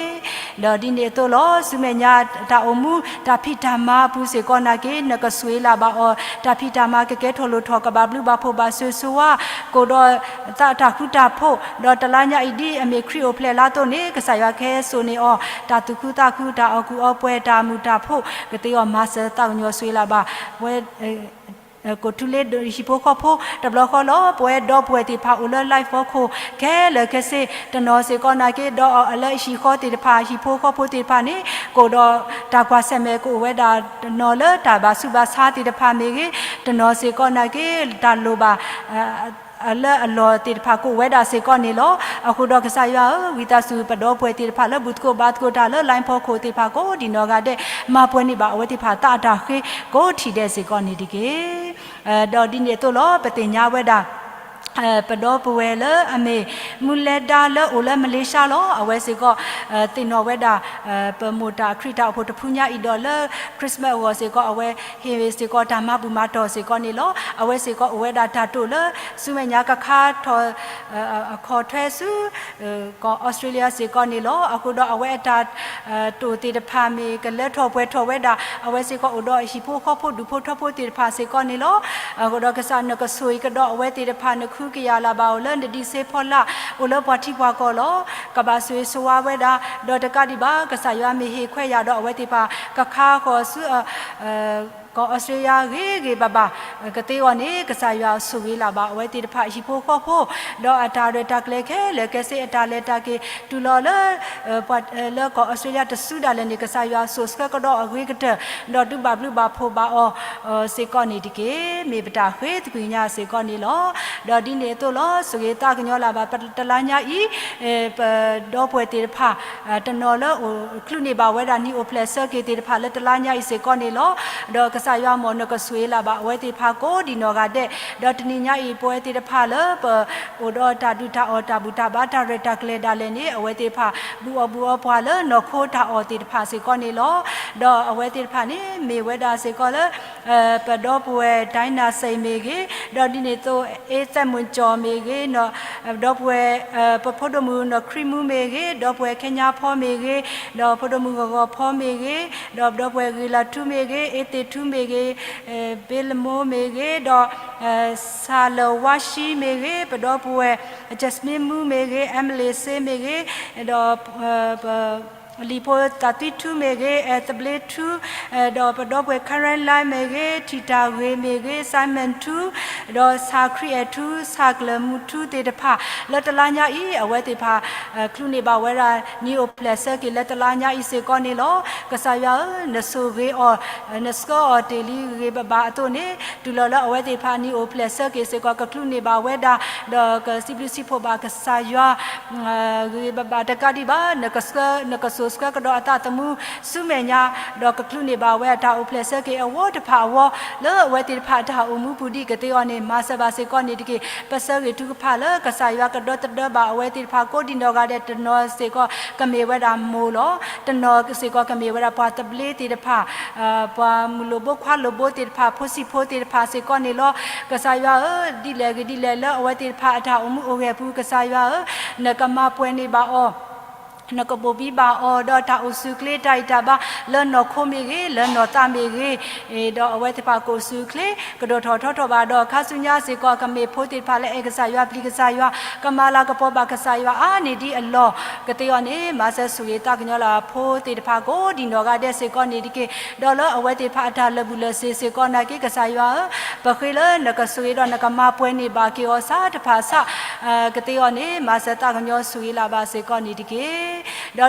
ၢ်. ဒီးဒ်န့ၣ်အသိးလီၤ. ဆူမဲာ်ညါတၢ်အိၣ်မူ တၢ်ဖံးတၢ်မၤအပူၤစ့ၢ်ကီးနာ်က့ နကဆိၣ်ဂ့ၤလၢ်ဘၣ်အီၤ တၢ်ဖံးတၢ်မၤကကဲထီၣ်လိၣ်ထီၣ် ကဘၣ်ဘျုးဘၣ်ဖှိၣ်ဘၣ်ဆိၣ်ဂ့ၤဆိၣ်ဝါ ကအိၣ်ဒီးသးတၢ်ဃူတၢ်ဖိး ဒီးတလါညါအံၤဒ်အမ့ၢ်ခရံာ်အိၣ်ဖျဲၣ်လါအသိးန့ၣ် ကစၢ်ယွၤကဟဲစိာ်န့ၢ်အီၤ တၢ်သူၣ်ခုသးခု တၢ်အီၣ်ကူၣ်အီပှဲၤ တၢ်မုာ်တၢ်ဖိးကသ့အီၤ မၤစၢၤသးကညီၤဆိၣ်ဂ့ၤလၢ်ဘၣ် ပဝဲ ကိးထူလ့ဟံၣ်ဖိဃီဖိတဘျီဃီလီၤ. ပဝဲဒီပုၢ်ဝဲၢ်သ့ၣ်တဖၣ်အိၣ်လၢ live ဖီခိၣ် ခဲလၢာ်ခဲဆ့ တနီၤစ့ၢ်ကီးနာ်က့ ဒီးလၢဟံၣ်ဃီသ့ၣ်တဖၣ် ဟံၣ်ဖိဃီဖိသ့ၣ်တဖၣ်န့ၣ် ကအိၣ်ဒီးတၢ်ကွၢ်ဆၢၣ်မဲာ် ကအိၣ်ဝဲဒၣ်တနီၤလၢတၢ်ဘၣ်ဆူးဘၣ်ဆါသ့ၣ်တဖၣ်မ့ၢ်ဂ့ၤ တနီၤစ့ၢ်ကီးနာ်က့ တၢ်လိၣ်ဘၣ် လၢအလီၢ်သ့ၣ်တဖၣ်ကအိၣ်ဝဲဒၣ်စ့ၢ်ကီးန့ၣ်လီၤ. အဃိဒီးကစၢ်ယွၤဧၢ, ဝံသးစူၤပဒီပုၢ်ဝဲၢ်သ့ၣ်တဖၣ်လၢဘူၣ်သကိးဘါသကိးတၢ်လၢ line ဖီခိၣ်သ့ၣ်တဖၣ်ကိးဒံးနီၢ်ဂၤဒဲး မၤပှဲၤန့ၢ်ဘၣ်အဝဲသ့ၣ်တဖၣ်သးအတၢ်ဃ့ကိးထံၣ်ဒဲးစ့ၢ်ကီးန့ၣ်တက့ၢ်. ဒီးဒ်န့ၣ်အသိးလီၤ ပသ့ၣ်ညါဝဲဒၣ် ပဒီပုၢ်ဝဲၢ်လၢအမ့ၢ် မူလဲဒါလၢအိၣ်လၢမလ့ၡါလီၤ. အဝဲစ့ၢ်ကီး သ့ၣ်နီၣ်ဝဲဒၣ် ပမိၢ်တၢ်ခရံာ်တၢ်အိၣ်ဖှိၣ်တဖုညါအံၤဒီးလၢ Christmas အဂီၢ်စ့ၢ်ကီး အဝဲဟ့ၣ်စ့ၢ်ကီးတၢ်မၤဘူၣ်မၤတီၢ်စ့ၢ်ကီးန့ၣ်လီၤ. အဝဲစ့ၢ်ကီးအိၣ်ဝဲဒၣ်တၢ်တိာ်လၢ ဆူမဲာ်ညါကခါထီၣ် အခီၣ်ထွဲဆူ ကီၢ်အီစထြ့လယါစ့ၢ်ကီးန့ၣ်လီၤ. အဃိဒီးအဝဲအတၢ် တိာ်သ့ၣ်တဖၣ်မ့ၢ်ကလၢထီၣ်ပှဲၤထီၣ်ဝဲဒၣ် အဝဲစ့ၢ်ကီးအိၣ်ဒီးဟံၣ်ဖိဃီဖိဒူၣ်ဖိထၢဖိသ့ၣ်တဖၣ်စ့ၢ်ကီးန့ၣ်လီၤ. အဃိဒီးကစၢ်နကဆိၣ်ဂ့ၤကဒီး အဝဲသ့ၣ်တဖၣ်နဃုကယာ်လၢ်ဘၣ်အိၣ်လၢနဒံးစ့ဖီလာ် အိၣ်လၢပှၤထံပှၤကီၢ်လီၤ. ကဘၣ်ဆိၣ်ဂ့ၤဆိၣ်ဝါဝဲဒၣ် ဒီးတကးဒံးဘၣ် ကစၢ်ယွၤမ့ၢ်ဟ့ၣ်ခွဲးယာ်ဒီးအဝဲသ့ၣ်တဖၣ် ကခါဃီၤဆူ ကီၢ်အီစထြ့လယါဂ့ၤဂ့ၤဘၣ်ဘၣ် ကသ့အဂီၢ်န့ၣ် ကစၢ်ယွၤဆိၣ်ဂ့ၤလၢ်ဘၣ် အဝဲသ့ၣ်တဖၣ်ဟံၣ်ဖိဃီဖိ ဒီးအတၢ်ရဲၣ်တၢ်ကျဲၤခဲလၢာ် ကဲစ့အတၢ်လဲၤတၢ်က့ၤ တုၤလီၤလၢ လၢကီၢ်အီစထြ့လယါတစုဒၣ်လဲာ်န့ၣ် ကစၢ်ယွၤဆိၣ်ဆှၢကဒီးအဂ့ၤကတၢၢ် ဒီးဒုးဘၣ်ဘျုးဘၣ်ဖှိၣ်ဘၣ်အီၤ စ့ၢ်ကီးန့ၣ်တက့ၢ်. မ့ၢ်ပတၢ်ဃ့သကွံာ်ညါစ့ၢ်ကီးန့ၣ်လီၤ. ဒီးဒ်န့ၣ်အသိးလီၤ ဆိၣ်ဂ့ၤသးကညီၤလၢ်ဘၣ် ပတလါညါအံၤ ပဒီပုၢ်ဝဲၢ်သ့ၣ်တဖၣ် တနီၤလၢအိၣ်ချုးန့ၢ်ဘၣ်ဝဲဒၣ် နံၣ်အိၣ်ဖျဲၣ်ဆၢက့ၤသ့ၣ်တဖၣ်လၢတလါညါအံၤစ့ၢ်ကီးန့ၣ်လီၤ. ဒီးကစၢ်ယွၤမ့ၢ်နကဆိၣ်ဂ့ၤလၢ်ဘၣ် အဝဲသ့ၣ်တဖၣ်ကိးဒံးနီၢ်ဂၤဒဲး, ဒီးတနံၤညါအံၤ ပဝဲသ့ၣ်တဖၣ်လၢပအိၣ်ဒီးတၢ်ဒုၣ်တၢ်အီၣ်တၢ်ဘူၣ်တၢ်ဘါတၢ်ရဲၣ်တၢ်ကျဲၤဒၣ်လဲာ်န့ၣ် အဝဲသ့ၣ်တဖၣ် ဘူၣ်အီၣ်ဘူၣ်အီပှၤလၢနီၢ်ခိတၢ်အီၣ်သ့ၣ်တဖၣ်စ့ၢ်ကီးန့ၣ်လီၤ. ဒီးအဝဲသ့ၣ်တဖၣ်န့ၣ် မ့ၢ်ဝဲဒၣ်စ့ၢ်ကီးလၢ ပဒီပုၢ်ဝဲၢ် ဒိၣ်နၣ်စံၣ် မ့ၢ်ဂ့ၤ, ဒီးဒ်န့ၣ်အသိး အ့သဲးမုၢ်ကၠီၣ် မ့ၢ်ဂ့ၤ, ဒီပုၢ်ဝဲၢ် ပဖိဒိၣ်မုၣ်နီၢ်ခရံာ်မူ မ့ၢ်ဂ့ၤ, ဒီပုၢ်ဝဲၢ် ခဲညါဖီ မ့ၢ်ဂ့ၤ, ဒီးဖိဒိၣ်မုၣ်ဂီၤဂီၤဖီ မ့ၢ်ဂ့ၤ, ဒီးဒီပုၢ်ဝဲၢ် ဂ့ၤလၤထူ မ့ၢ်ဂ့ၤ, အ့သ့းထူ မ့ၢ်ဂ့ၤ, ဘ့လမိ မ့ၢ်ဂ့ၤ, ဒီး ဆၣ်လၢၢ်ဝါရှံ မ့ၢ်ဂ့ၤ, ပဒီပုၢ်ဝဲၢ် ကၠဲးစမံမူ မ့ၢ်ဂ့ၤ, အမလ့းစ့ မ့ၢ်ဂ့ၤ, ဒီး လံၣ်ဖိသးသွံထူ မ့ၢ်ဂ့ၤ, အဲၣ်သဘျ့ထူ, ဒီးပဒီပုၢ်ဝဲၢ် Caroline မ့ၢ်ဂ့ၤ, ထံၣ်တၢ်ဂ့ၤ မ့ၢ်ဂ့ၤ, Simon ထူ, ဒီးဆၣ်ခရံာ်အဲၣ်ထူ, ဆၣ်ကလၢၢ်မူထူသ့ၣ်တဖၣ် လၢတလါညါအံၤ အဝဲသ့ၣ်တဖၣ် ချုးန့ၢ်ဘၣ်ဝဲဒၣ် နံၣ်အိၣ်ဖျဲၣ်ဆၢက့ၤလၢတလါညါအံၤစ့ၢ်ကီးန့ၣ်လီၤ. ကစၢ်ယွၤဧၢ, နဆိၣ်ဂ့ၤအီၤ, နဆှၢအီၤတ့ၢ်လံဂ့ၤဂ့ၤဘၣ်ဘၣ်အသိးန့ၣ် တုၤလီၤလၢအဝဲသ့ၣ်တဖၣ် နံၣ်အိၣ်ဖျဲၣ်ဆၢက့ၤစ့ၢ်ကီး ကချုးန့ၢ်ဘၣ်ဝဲဒၣ်, ဒီးကစံးဘျုးစံးဖှိၣ်ဘၣ်ကစၢ်ယွၤ ဂ့ၤဂ့ၤဘၣ်ဘၣ်တကးဒံးဘၣ် နကဆှၢ နကဆိၣ်ဆှၢကဒီးအသးသမူဆူမဲာ်ညါ, ဒီးကချုးန့ၢ်ဘၣ်ဝဲအတၢ်အိၣ်ဖျဲၣ်ဆၢက့ၤအဝီတဖၣ်အဝီ လၢအဝဲသ့ၣ်တဖၣ်အတၢ်အိၣ်မူပူၤဒ်ကသ့အီၤန့ၣ် မၤစၢၤဘၣ်စ့ၢ်ကီးန့ၣ်တက့ၢ်. ပဆၢဂ့ၤထုကဖၣ်လၢကစၢ်ယွၤကဒီသဒၢဘၣ်အဝဲသ့ၣ်တဖၣ်ကိးဒံးနီၢ်ဂၤဒဲး, တနီၤစ့ၢ်ကီးကမ့ၢ်ဝဲဒၣ်မိၢ်လီၤ, တနီၤစ့ၢ်ကီးကမ့ၢ်ဝဲဒၣ်ပှၤသဘျ့သ့ၣ်တဖၣ် ပှၤမုၣ်လိၣ်ဘိခွါလိၣ်ဘိသ့ၣ်တဖၣ် ဖိဆံးဖိသ့ၣ်တဖၣ်စ့ၢ်ကီးန့ၣ်လီၤ. ကစၢ်ယွၤဧၢ, ဒ်လဲၣ်ဂ့ၤဒ်လဲၣ်လၢအဝဲသ့ၣ်တဖၣ်အတၢ်အိၣ်မူအိၣ်ဂဲၤပူၤ ကစၢ်ယွၤဧၢ, နကမၤပှဲၤန့ၢ်ဘၣ်အီၤ, နကဘိၣ်ဘံဘၣ်အီၤ ဒီးတၢ်အိၣ်ဆူၣ်အိၣ်ချ့တၢ်ဂံၢ်တၢ်ဘါ လၢနီၢ်ခိမ့ၢ်ဂ့ၤ လၢနီၢ်သးမ့ၢ်ဂ့ၤ, ဒီးအဝဲသ့ၣ်တဖၣ်ကအိၣ်ဆူၣ်အိၣ်ချ့ ကဒိၣ်ထီၣ်ထီထီၣ်ဘၣ်ဒီးခါဆူညါစ့ၢ်ကီး ကမ့ၢ်ဖိသ့ၣ်တဖၣ်လၢအဲၣ်ကစၢ်ယွၤပျံၤကစၢ်ယွၤ ကမၤလၤကပီၤဘၣ်ကစၢ်ယွၤအါန့ၢ်ဒ်အလီၢ် ကသ့အီၤန့ၣ် မၤစၢၤဆိၣ်ဂ့ၤသးကညီၤလၢဖိသ့ၣ်တဖၣ်ကိးဒံးနီၢ်ဂၤဒဲးစ့ၢ်ကီးန့ၣ်တက့ၢ်. ဒီးလၢအဝဲသ့ၣ်တဖၣ်အတၢ်လၢာ်ဘူၣ်လၢာ်စ့ၤစ့ၢ်ကီးနာ်က့ ကစၢ်ယွၤဧၢ, ပဃ့လၢနကဆိၣ်ဂ့ၤဒီးနကမၤပှဲၤန့ၢ်ဘၣ်က့ၤအီၤဆးတဖၣ်ဆး ကသ့အီၤန့ၣ် မၤစၢၤသးကညီၤဆိၣ်ဂ့ၤလၢ်ဘၣ်စ့ၢ်ကီးန့ၣ်တက့ၢ်.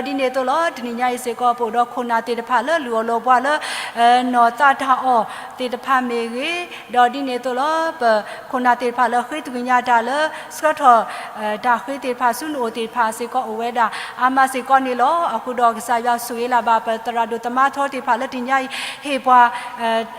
ဒီးဒ်န့ၣ်အသိးလီၤ တနံၤညါအံၤစ့ၢ်ကီး ပအိၣ်ဒီးခိၣ်နၢ်သ့ၣ်တဖၣ်လၢလုၢ်အီၣ်လီၤပှၤလၢ နီၢ်သးတၢ်အီၣ်သ့ၣ်တဖၣ်မ့ၢ်ဂ့ၤ, ဒီးဒ်န့ၣ်အသိးလီၤ ပခိၣ်နၢ်သ့ၣ်တဖၣ်လၢဃ့သကွံာ်ညါတၢ်လၢ ဆှၢထီၣ် တၢ်ဃ့သ့ၣ်တဖၣ်ဆူနအိၣ်သ့ၣ်တဖၣ်စ့ၢ်ကီးအိၣ်ဝဲဒၣ် အါမးစ့ၢ်ကီးန့ၣ်လီၤ. အဃိဒီးကစၢ်ယွၤဆိၣ်ဂ့ၤလၢ်ဘၣ်ပသရၣ်ဒိၣ်သမါထီသ့ၣ်တဖၣ်လၢတနံၤညါအံၤ ဟ့ၣ်ပှၤ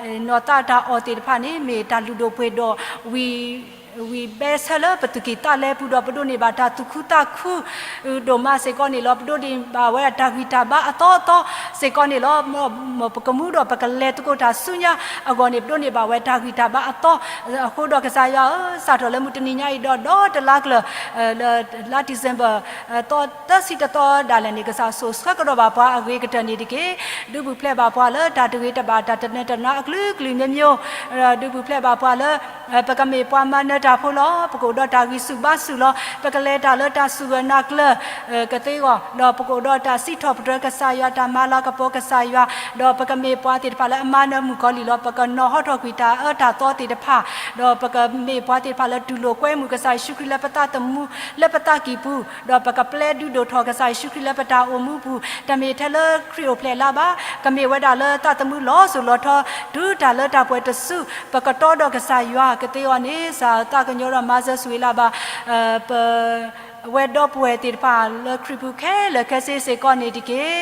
နီၢ်သးတၢ်အီၣ်သ့ၣ်တဖၣ်န့ၣ် မ့ၢ်တၢ်လုၢ်ဒိၣ်ပှ့ၤဒိၣ် ဝံၤ ဝံၤဘဲဆၢလၢပသူၣ်ကံၢ်သးလဲပူၤဒီး ပဒိးန့ၢ်ဘၣ်တၢ်သူၣ်ခုသးခု ဒိၣ်မးစ့ၢ်ကီးန့ၣ်လီၤ. ပဒိးန့ၢ်ဘၣ်ဝဲဒၣ်တၢ်ဂံၢ်တၢ်ဘါအသီအသီစ့ၢ်ကီးန့ၣ်လီၤ. မ်ပကမူဒီးပကလဲၤသကိးတၢ်ဆူညါအဂီၢ်န့ၣ် ပဒိးန့ၢ်ဘၣ်ဝဲတၢ်ဂံၢ်တၢ်ဘါအသီ အဃိဒီးကစၢ်ယွၤဧၢ, စးထီၣ်လၢမုၢ်တနံၤညါအံၤဒီး ဒီတလါကျၢၤ လၢလါ December သီသၢဆံတသီဒၣ်လဲာ်န့ၣ် ကစၢ်ဆိၣ်ဆှၢကဒီးဘၣ်ပှၤအဂ့ၤကတၢၢ်န့ၣ်တက့ၢ်. ဒုးပူၤဖျဲးဘၣ်ပှၤလၢတၢ်တဂ့ၤတဘၣ် တၢ်တနၢၤတၢ်နါအကလုာ်ကလုာ်မျိုးမျိုး, ဒုးပူၤဖျဲးဘၣ်ပှၤလၢ ပကမ့ၢ်ပှၤမၤနၢၤတၢ်ဖိလီၤ. ပကအိၣ်ဒီးတၢ်ဂံၢ်ဆူၣ်ဘါဆူၣ်လီၤ. ပကလဲၤတၢ်လၢတၢ်စူၢ်ဂၢၢ်နၤကျၢၤ ကသ့အဂီၢ်, ဒီးပကအိၣ်ဒီးတၢ်စံးထီၣ်ပတြၢၤကစၢ်ယွၤ, တၢ်မၤလၤကပီၤကစၢ်ယွၤ, ဒီးပကမ့ၢ်ပှၤသ့ၣ်တဖၣ်လၢအမၤနၢၤမုၣ်ကီၤလံၢ်လီၤ. ပကနီၤဟီထီၣ်ကွံာ်တၢ်အၢတၢ်သီသ့ၣ်တဖၣ်, ဒီးပကမ့ၢ်ပှၤသ့ၣ်တဖၣ်လၢတူၢ်လိာ်ကွဲမုာ်ကစၢ်ယ့ၣ်ၡူးခရံာ်လၢပသးသမူ လၢပသးကံၢ်ပူၤ, ဒီးပကပျဲဒုးဒိၣ်ထီၣ်ကစၢ်ယ့ၣ်ၡူးခရံာ်လၢပတၢ်အိၣ်မူပူၤ, တမ့ၢ်ထဲလၢခရံာ်အိၣ်ဖျဲၣ်လၢၤဘၣ်, ကမ့ၢ်ဝဲဒၣ်လၢသးသမူလီၤစိၤလီၤထီ တုၤတၢ်လၢတၢ်ပှဲၤတစု, ပကတီဒီးကစၢ်ယွၤကသ့အီၤန့ၣ် စးသးကညီၤဒီးမၤစၢၤဆိၣ်ဂ့ၤလၢၤဘၣ် ပ အဝဲဒီပုၢ်ဝဲၢ်သ့ၣ်တဖၣ်လၢခရံာ်ပူၤခဲလၢာ်ခဲဆ့စ့ၢ်ကီးန့ၣ်တက့ၢ်.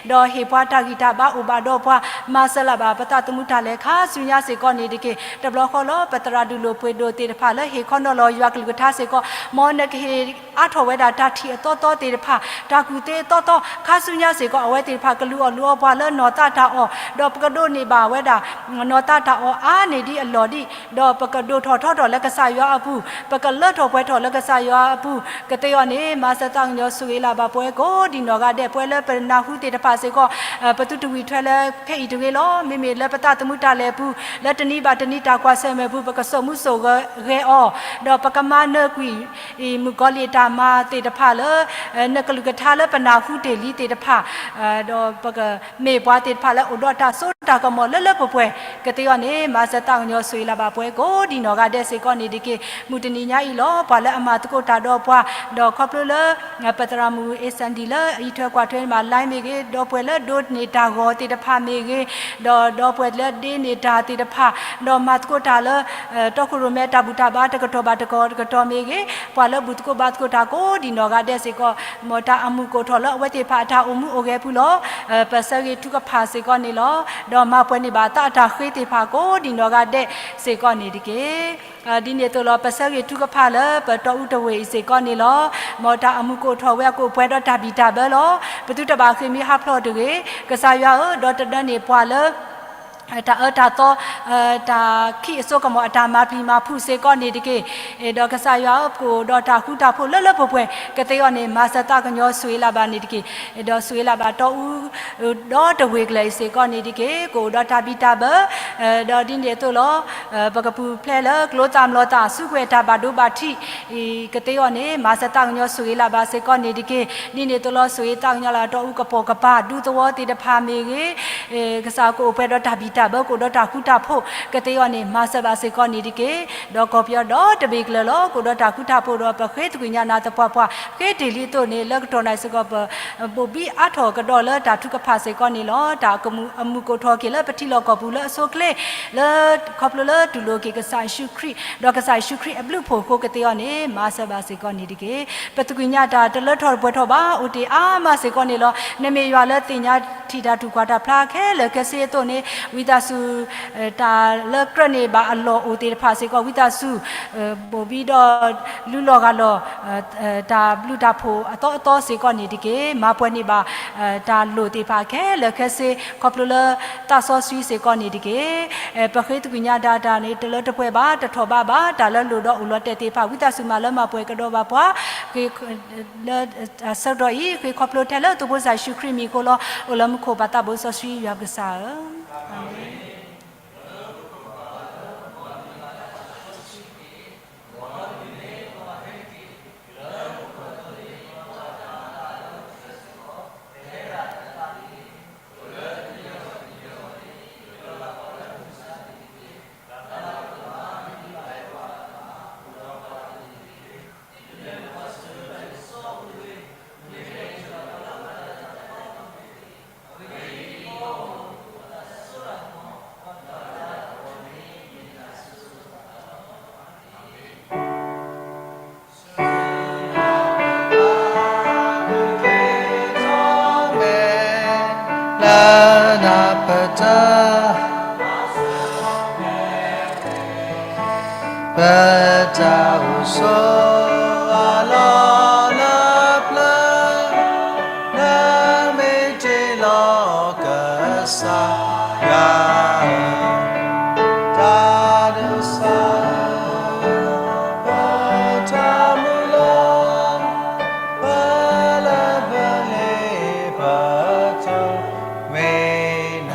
ဒီးဟ့ၣ်ပှၤတၢ်ဂံၢ်တၢ်ဘါအိၣ်ဘၣ်ဒီးပှၤ မၤစၢၤလၢ်ဘၣ်ပသးသမူတၢ်လဲၤခါဆူညါစ့ၢ်ကီးန့ၣ်တက့ၢ်. တဘျီဃီလီၤ ပသရၣ်ဒုၣ်ဒိၣ်ပှ့ၤဒိၣ်သ့ၣ်တဖၣ်လၢဟ့ၣ်ခီနီၤလီၤယွၤကလုၢ်ကထါစ့ၢ်ကီး မ်နကဟ့ၣ်အါထီၣ်ဝဲဒၣ်တၢ်ထံၣ်အသီသီသ့ၣ်တဖၣ် တၢ်ကူၣ်သ့အသီသီ ခါဆူညါစ့ၢ်ကီး အဝဲသ့ၣ်တဖၣ်ကလူၤအီၣ်လူၤအီပှၤလၢနီၢ်သးတၢ်အီၣ် ဒီးပကဒိးန့ၢ်ဘၣ်ဝဲဒၣ် နီၢ်သးတၢ်အီၣ်အါန့ၢ်ဒ်အလီၢ်ဒံး ဒီးပကဒိၣ်ထီၣ်ထီထီၣ်လၢကစၢ်ယွၤအပူၤ ပကလၢထီၣ်ပှဲၤထီၣ်လၢကစၢ်ယွၤအပူၤ ကသ့အီၤန့ၣ် မၤစၢၤသးကညီၤဆိၣ်ဂ့ၤလၢ်ဘၣ်ပှၤကိးဒံးနီၢ်ဂၤဒဲး ပှၤလၢပနၢ်ဟူသ့ၣ်တဖၣ်စ့ၢ်ကီး ပသုတဝံၣ်ထွဲလၢဖဲအံၤတဂ့ၤလီၤ. မ့မ့ၢ်လၢပသးသမူတၢ်လဲၤပူၤ လၢတနံၤဘၣ်တနံၤတၢ်ကွၢ်ဆၢၣ်မဲာ်ပူၤ ပကစိာ်မူစိာ်ဂဲၤအီၤ ဒီးပကမၤနၢၤကွံာ် မုၣ်ကီၤလံၢ်တၢ်မၤသ့ၣ်တဖၣ်လၢ နကလုၢ်ကထါလၢပနၢ်ဟူတ့ၢ်လံသ့ၣ်တဖၣ် ဒီးပကမ့ၢ်ပှၤသ့ၣ်တဖၣ်လၢအိၣ်ဒီးတၢ်စိတၢ်ကမီၤလၢလၢပှဲၤပှဲၤ ကသ့အီၤန့ၣ် မၤစၢၤသးကညီၤဆိၣ်ဂ့ၤလၢ်ဘၣ်ပှၤကိးဒံးနီၢ်ဂၤဒဲးစ့ၢ်ကီးန့ၣ်တက့ၢ်. မုၢ်တနံၤညါအံၤလီၤ ပှၤလၢအမၤသကိးတၢ်ဒီးပှၤ ဒီးခီဖျိလၢ ပသရၣ်မုၣ်အ့စၣ်ဒံၣ်လၢအအံးထွဲကွၢ်ထွဲန့ၣ်ဘၣ် line မ့ၢ်ဂ့ၤ ဒီပုၢ်ဝဲၢ်လၢဒိးန့ၢ်တၢ်ဂီၤသ့ၣ်တဖၣ်မ့ၢ်ဂ့ၤ ဒီးဒီပုၢ်ဝဲၢ်လၢဒ့န့ၢ်တၢ်သ့ၣ်တဖၣ် ဒီးမၤသကိးတၢ်လၢ တီခိၣ်ရိၣ်မဲတၢ်ဘူၣ်တၢ်ဘါတကတီၢ်ဘၣ်တကတီၢ်တကတီၢ်မ့ၢ်ဂ့ၤ ပှၤလၢဘူၣ်သကိးဘါသကိးတၢ်ကိးဒံးနီၢ်ဂၤဒဲးစ့ၢ်ကီး မ်တၢ်အမုာ်ကိၣ်ထီၣ်လၢအဝဲသ့ၣ်တဖၣ်အတၢ်အိၣ်မူအိၣ်ဂဲၤပူၤလီၤ. ပဆၢဂ့ၤထုကဖၣ်စ့ၢ်ကီးန့ၣ်လီၤ. ဒီးမၤပှဲၤန့ၢ်ဘၣ်သးအတၢ်ဃ့သ့ၣ်တဖၣ်ကိးဒံးနီၢ်ဂၤဒဲးစ့ၢ်ကီးန့ၣ်တက့ၢ်. ဒ်န့ၣ်အသိးလီၤ ပဆၢဂ့ၤထုကဖၣ်လၢပတီအူတဝ့ၢ်အံၤစ့ၢ်ကီးန့ၣ်လီၤ. မ်တၢ်အမုာ်ကိၣ်ထီၣ်ဝဲအကအိၣ်ပှဲၤဒီးတၢ်ဘံၣ်တၢ်ဘၢလီၤ. ပသုတဘၣ်ဃ့ၢ်မှံဟးဖျိးတဂ့ၤ. ကစၢ်ယွၤဧၢ, ဒီးတဒၢန့ၢ်ပှၤလၢ တၢ်အၢတၢ်သီ တၢ်ခံးအစိကမီၤအတၢ်မၤပျံၤမၤဖုးစ့ၢ်ကီးန့ၣ်တက့ၢ်. ဒီးကစၢ်ယွၤဧၢ, ပကအိၣ်ဒီးတၢ်ဃူတၢ်ဖိးလၢလၢပှဲၤပှဲၤ, ကသ့အီၤန့ၣ် မၤစၢၤသးကညီၤဆိၣ်ဂ့ၤလၢ်ဘၣ်န့ၣ်တက့ၢ်. ဒီးဆိၣ်ဂ့ၤလၢ်ဘၣ်တီအူ ဒီတဝ့ၢ်ကျၢၤအံၤစ့ၢ်ကီးန့ၣ်တက့ၢ်. ကအိၣ်ဒီးတၢ်ဘံၣ်တၢ်ဘၢ, ဒီးဒ်န့ၣ်အသိးလီၤ. ပကပူၤဖျဲးလၢကျိသၣ်မျိာ်သၣ် စုကဝဲၤတၢ်ဘၣ်ဒိဘၣ်ထံး ကသ့အီၤန့ၣ် မၤစၢၤသးကညီၤဆိၣ်ဂ့ၤလၢ်ဘၣ်စ့ၢ်ကီးန့ၣ်တက့ၢ်. ဒ်န့ၣ်အသိးလီၤ ဆိၣ်ဂ့ၤသးကညီၤလၢ်တီအူကပိာ်ကပၤ ဒူသဝီသ့ၣ်တဖၣ်မ့ၢ်ဂ့ၤ, ကစၢ်ကအိၣ်ပှဲၤဒီးတၢ်ဘံၣ်တၢ်ဘၢ ကအိၣ်ဒီးတၢ်ဃူတၢ်ဖိး ကသ့အီၤန့ၣ် မၤစၢၤဘၣ်စ့ၢ်ကီးန့ၣ်တက့ၢ်. ဒီးကီၢ်ပယီၤဒီတဘ့ၣ်ကျၢၤလီၤ ကအိၣ်ဒီးတၢ်ဃူတၢ်ဖိးဒီး ပဃ့သကွံာ်ညါနၤသပှၢ်ပှၢ် ဃ့တ့ၢ်လံအသိးန့ၣ် လၢကတီၢ်နၢ်စ့ၢ်ကီး ပဘိးဘံအါထီၣ်ကဒီးလၢတၢ်ထုကဖၣ်စ့ၢ်ကီးန့ၣ်လီၤ. တၢ်အမုာ်ကိၣ်ထီၣ်က့ၤလၢပထံလီၢ်ကီၢ်ပူၤလၢအဆိအချ့ လၢ ခီဖျိလၢတူၢ်လိာ်က့ၤကစၢ်ယ့ၣ်ၡူးခရံာ် ဒီးကစၢ်ယ့ၣ်ၡူးခရံာ်အဘျုးအဖှိၣ်အဃိ ကသ့အီၤန့ၣ် မၤစၢၤဘၣ်စ့ၢ်ကီးန့ၣ်တက့ၢ်. ပသကွံာ်ညါတၢ်တလၢထီၣ်တပှဲၤထီၣ်ဘၣ် အိၣ်တ့ၢ်အါမးစ့ၢ်ကီးန့ၣ်လီၤ. နမ့ၢ်ယွၤလၢသ့ၣ်ညါထံၣ်တၢ်တူၢ်ကွၢ်တၢ်ဖျါခဲလၢာ်ခဲဆ့အသိးန့ၣ် ဝံသးစူၤ တၢ်လၢကြၢးန့ၢ်ဘၣ်အလီၢ်အိၣ်သ့ၣ်တဖၣ်စ့ၢ်ကီး ဝံသးစူၤ ဘိးဘံဒီး လူလီၤဂၢ်လီၤ တၢ်ဘျုးတၢ်ဖှိၣ်အသီအသီစ့ၢ်ကီးန့ၣ်တက့ၢ်. မၤပှဲၤန့ၢ်ဘၣ် တၢ်လိၣ်သ့ၣ်တဖၣ်ခဲလၢာ်ခဲဆ့ ခီဖျိလၢသးစီဆှံစ့ၢ်ကီးန့ၣ်တက့ၢ်. ပဃ့သကွံာ်ညါဒၣ်တၢ်န့ၣ် တလၢတပှဲၤဘၣ် တထီၣ်ဘးဘၣ် တၢ်လၢလိၣ်ဒီးအိၣ်လီၤတဲာ်သ့ၣ်တဖၣ် ဝံသးစူၤမၤလၢမၤပှဲၤကဒီးဘၣ်ပှၤ လၢအဆၢကတီၢ်အံၤ ဃ့ခီဖျိထဲလၢသူၣ်ဘိကစၢ်ယ့ၣ်ၡူးခရံာ်မံၤအဃိလီၤ. အိၣ်လၢမူခိၣ်ပၢ်သးဘိစီဆှံယွၤပကစၢ်ဧၢ, အၤမ့ၣ်. လၢနၢ်ပတၢၢ် ပတၢ်အိၣ်ဆိးအလီၢ်လၢပျၢၤ လၢမ့ၢ်တ့ၢ်လီၤကစၢ်ယွၤ တၢ်ဒိးစၢ် ပတၢ်မုၢ်လၢ် ပလၢပလ့ပတိၢ် မ့ၢ်နၤ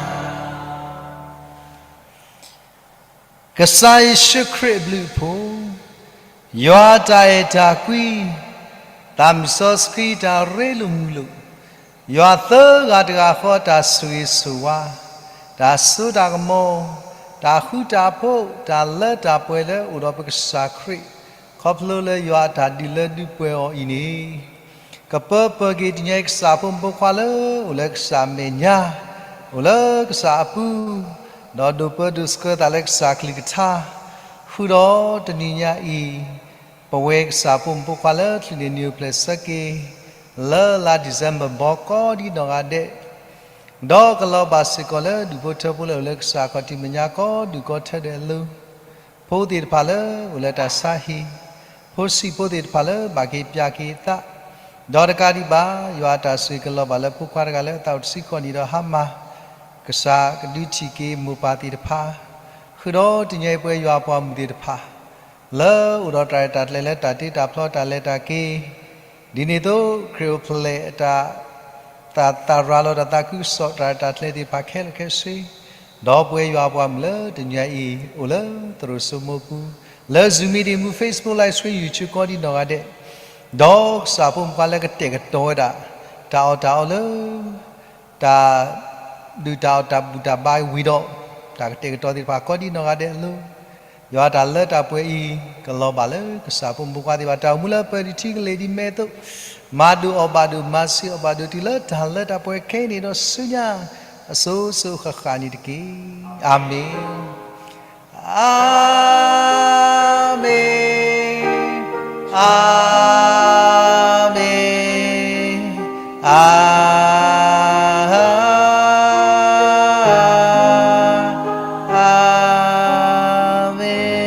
ကစၢ်ယ့ၣ်ၡူးခရံာ်အဘျုးအဖှိၣ်, ယွၤအတၢ်အဲၣ်တၢ်ကွံ, သးမုၣ်စီဆှံတၢ်ရ့လိာ်မုာ်လိာ်, ယွၤသၢဂၤတဂၤဃီတၢ်ဆိၣ်ဂ့ၤဆိၣ်ဝါ, တၢ်စိတၢ်ကမီၤ, တၢ်ဃူတၢ်ဖိး, တၢ်လၢတၢ်ပှဲၤလၢအိၣ်ဒီးပကစၢ်ခရံာ်, ခီဖျိလၢယွၤအတၢ်ဒုးလၢဒုးပှဲၤအီၤအံၤန့ၣ် ကပၢပှဲၤက့ၤတညီကစၢ်ဖိမုၣ်ဖိခွါလၢ အိၣ်လၢကစၢ်မဲာ်ညါ, အိၣ်လၢကစၢ်အပူၤ, ဒီးဒိးပၢဒိးဆှၢသးလၢကစၢ်ကလုၢ်ကထါ, ဃုာ်ဒီးတနံၤညါအံၤ, ပဝဲကစၢ်ဖိမုၣ်ဖိခွါလၢ ချုးန့ၢ်နံၣ်အိၣ်ဖျဲၣ်ဆၢက့ၤ လၢလါ December ဘီ ကိးဒံနီၢ်ဂၤဒဲး, ဒီးကလီၤဘၣ်စ့ၢ်ကီးလၢဒူၣ်ဖိထၢဖိလၢအိၣ်လၢကစၢ်ခီၣ်ထံးမဲာ်ညါကိးဒူၣ်ကိးထၢဒဲးအလိၤ, ဖိသ့ၣ်တဖၣ်လၢအိၣ်လၢတၢ်ဆါဟံၣ်, ဖိဆံးဖိသ့ၣ်တဖၣ်လၢဘၣ်က့ၤပျၢ်က့ၤအသး, ဒီးတကးဒံးဘၣ် ယွၤအတၢ်ဆိၣ်ဂ့ၤကလီၤဘၣ်လၢဖိခွါတဂၤလၢအသးအိၣ်တဆံဃိးနံၣ်ဒီးဟါမၢ်, ကစၢ်ကဒုးထံၣ်က့ၤမိၢ်ပၢ်သ့ၣ်တဖၣ်, ဃုာ်ဒီးတနံၤအံၤပဝဲယွၤအပှၤမုၣ်သ့ၣ်တဖၣ် လၢအိၣ်ဒီးတၢ်ရဲၣ်တၢ်ကျဲၤလၢတၢ်တ့တၢ်ဖျီတၢ်လဲၤတၢ်က့ၤ, ဒ်န့ၣ်အသိး ခရံာ်အိၣ်ဖျဲၣ်အတၢ် သးသးရၤလီၤတၢ်သးခုကစီၣ်တၢ်ရဲၣ်တၢ်ကျဲၤသ့ၣ်တဖၣ်ခဲလၢာ်ခဲဆ့, ဒီးပဝဲယွၤအပှၤမုၣ်လၢတနံၤအံၤ အိၣ်လၢသရိာ်စိမိပူၤ, လၢ Zoom meeting မူ Facebook Live Stream YouTube ကိးဒံနီၢ်ဂၤဒဲး, ဒီးကစၢ်ဖိမုၣ်ဖိခွါလၢကတဲာ်ကတီၤဝဲဒၣ် တၢ်အီၣ်တၢ်အီလၢ တၢ်ဒုၣ်တၢ်အီၣ်တၢ်ဘူၣ်တၢ်ဘါဝံၤဒီး တၢ်ကတဲာ်ကတီၤသ့ၣ်တဖၣ်ကိးဒံနီၢ်ဂၤဒဲးအလိၤ, ယွၤတၢ်လၢတၢ်ပှဲၤအံၤ ကလီၤဘၣ်လၢကစၢ်ဖိမုၣ်ဖိခွါသ့ၣ်တဖၣ် တၢ်အိၣ်မူလၢပၢၤဒံးထံကလ့ၢ်ဒံးမဲာ်အသိး, မၤဒိၣ်အီၣ်ဘၣ်ဒိၣ် မၤဆံးအီၣ်ဘၣ်ဒိၣ်တုၤလၢတၢ်လၢတၢ်ပှဲၤခဲအံၤန့ၣ်ဒီးဆူညါ အစိၤစိၤဃၣ်ဃၣ်န့ၣ်တက့ၢ်. အၤမ့ၣ်. အၤမ့ၣ်, အၤမ့ၣ်, အၤ, အၤမ့ၣ်.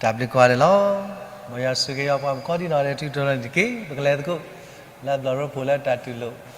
တၢ်ဘျုးကိးဂၤဒဲးလီၤ. မ်ယွၤဆိၣ်ဂ့ၤယွၤပှၤကိးဒံနီၢ်ဂၤဒဲး တုၤတၢ်လီၤန့ၣ်တက့ၢ်. ပကလဲၤသကိး လၢအဘျီၣ်ရိဖှိၣ်လၢတၢ်တူၢ်လိာ်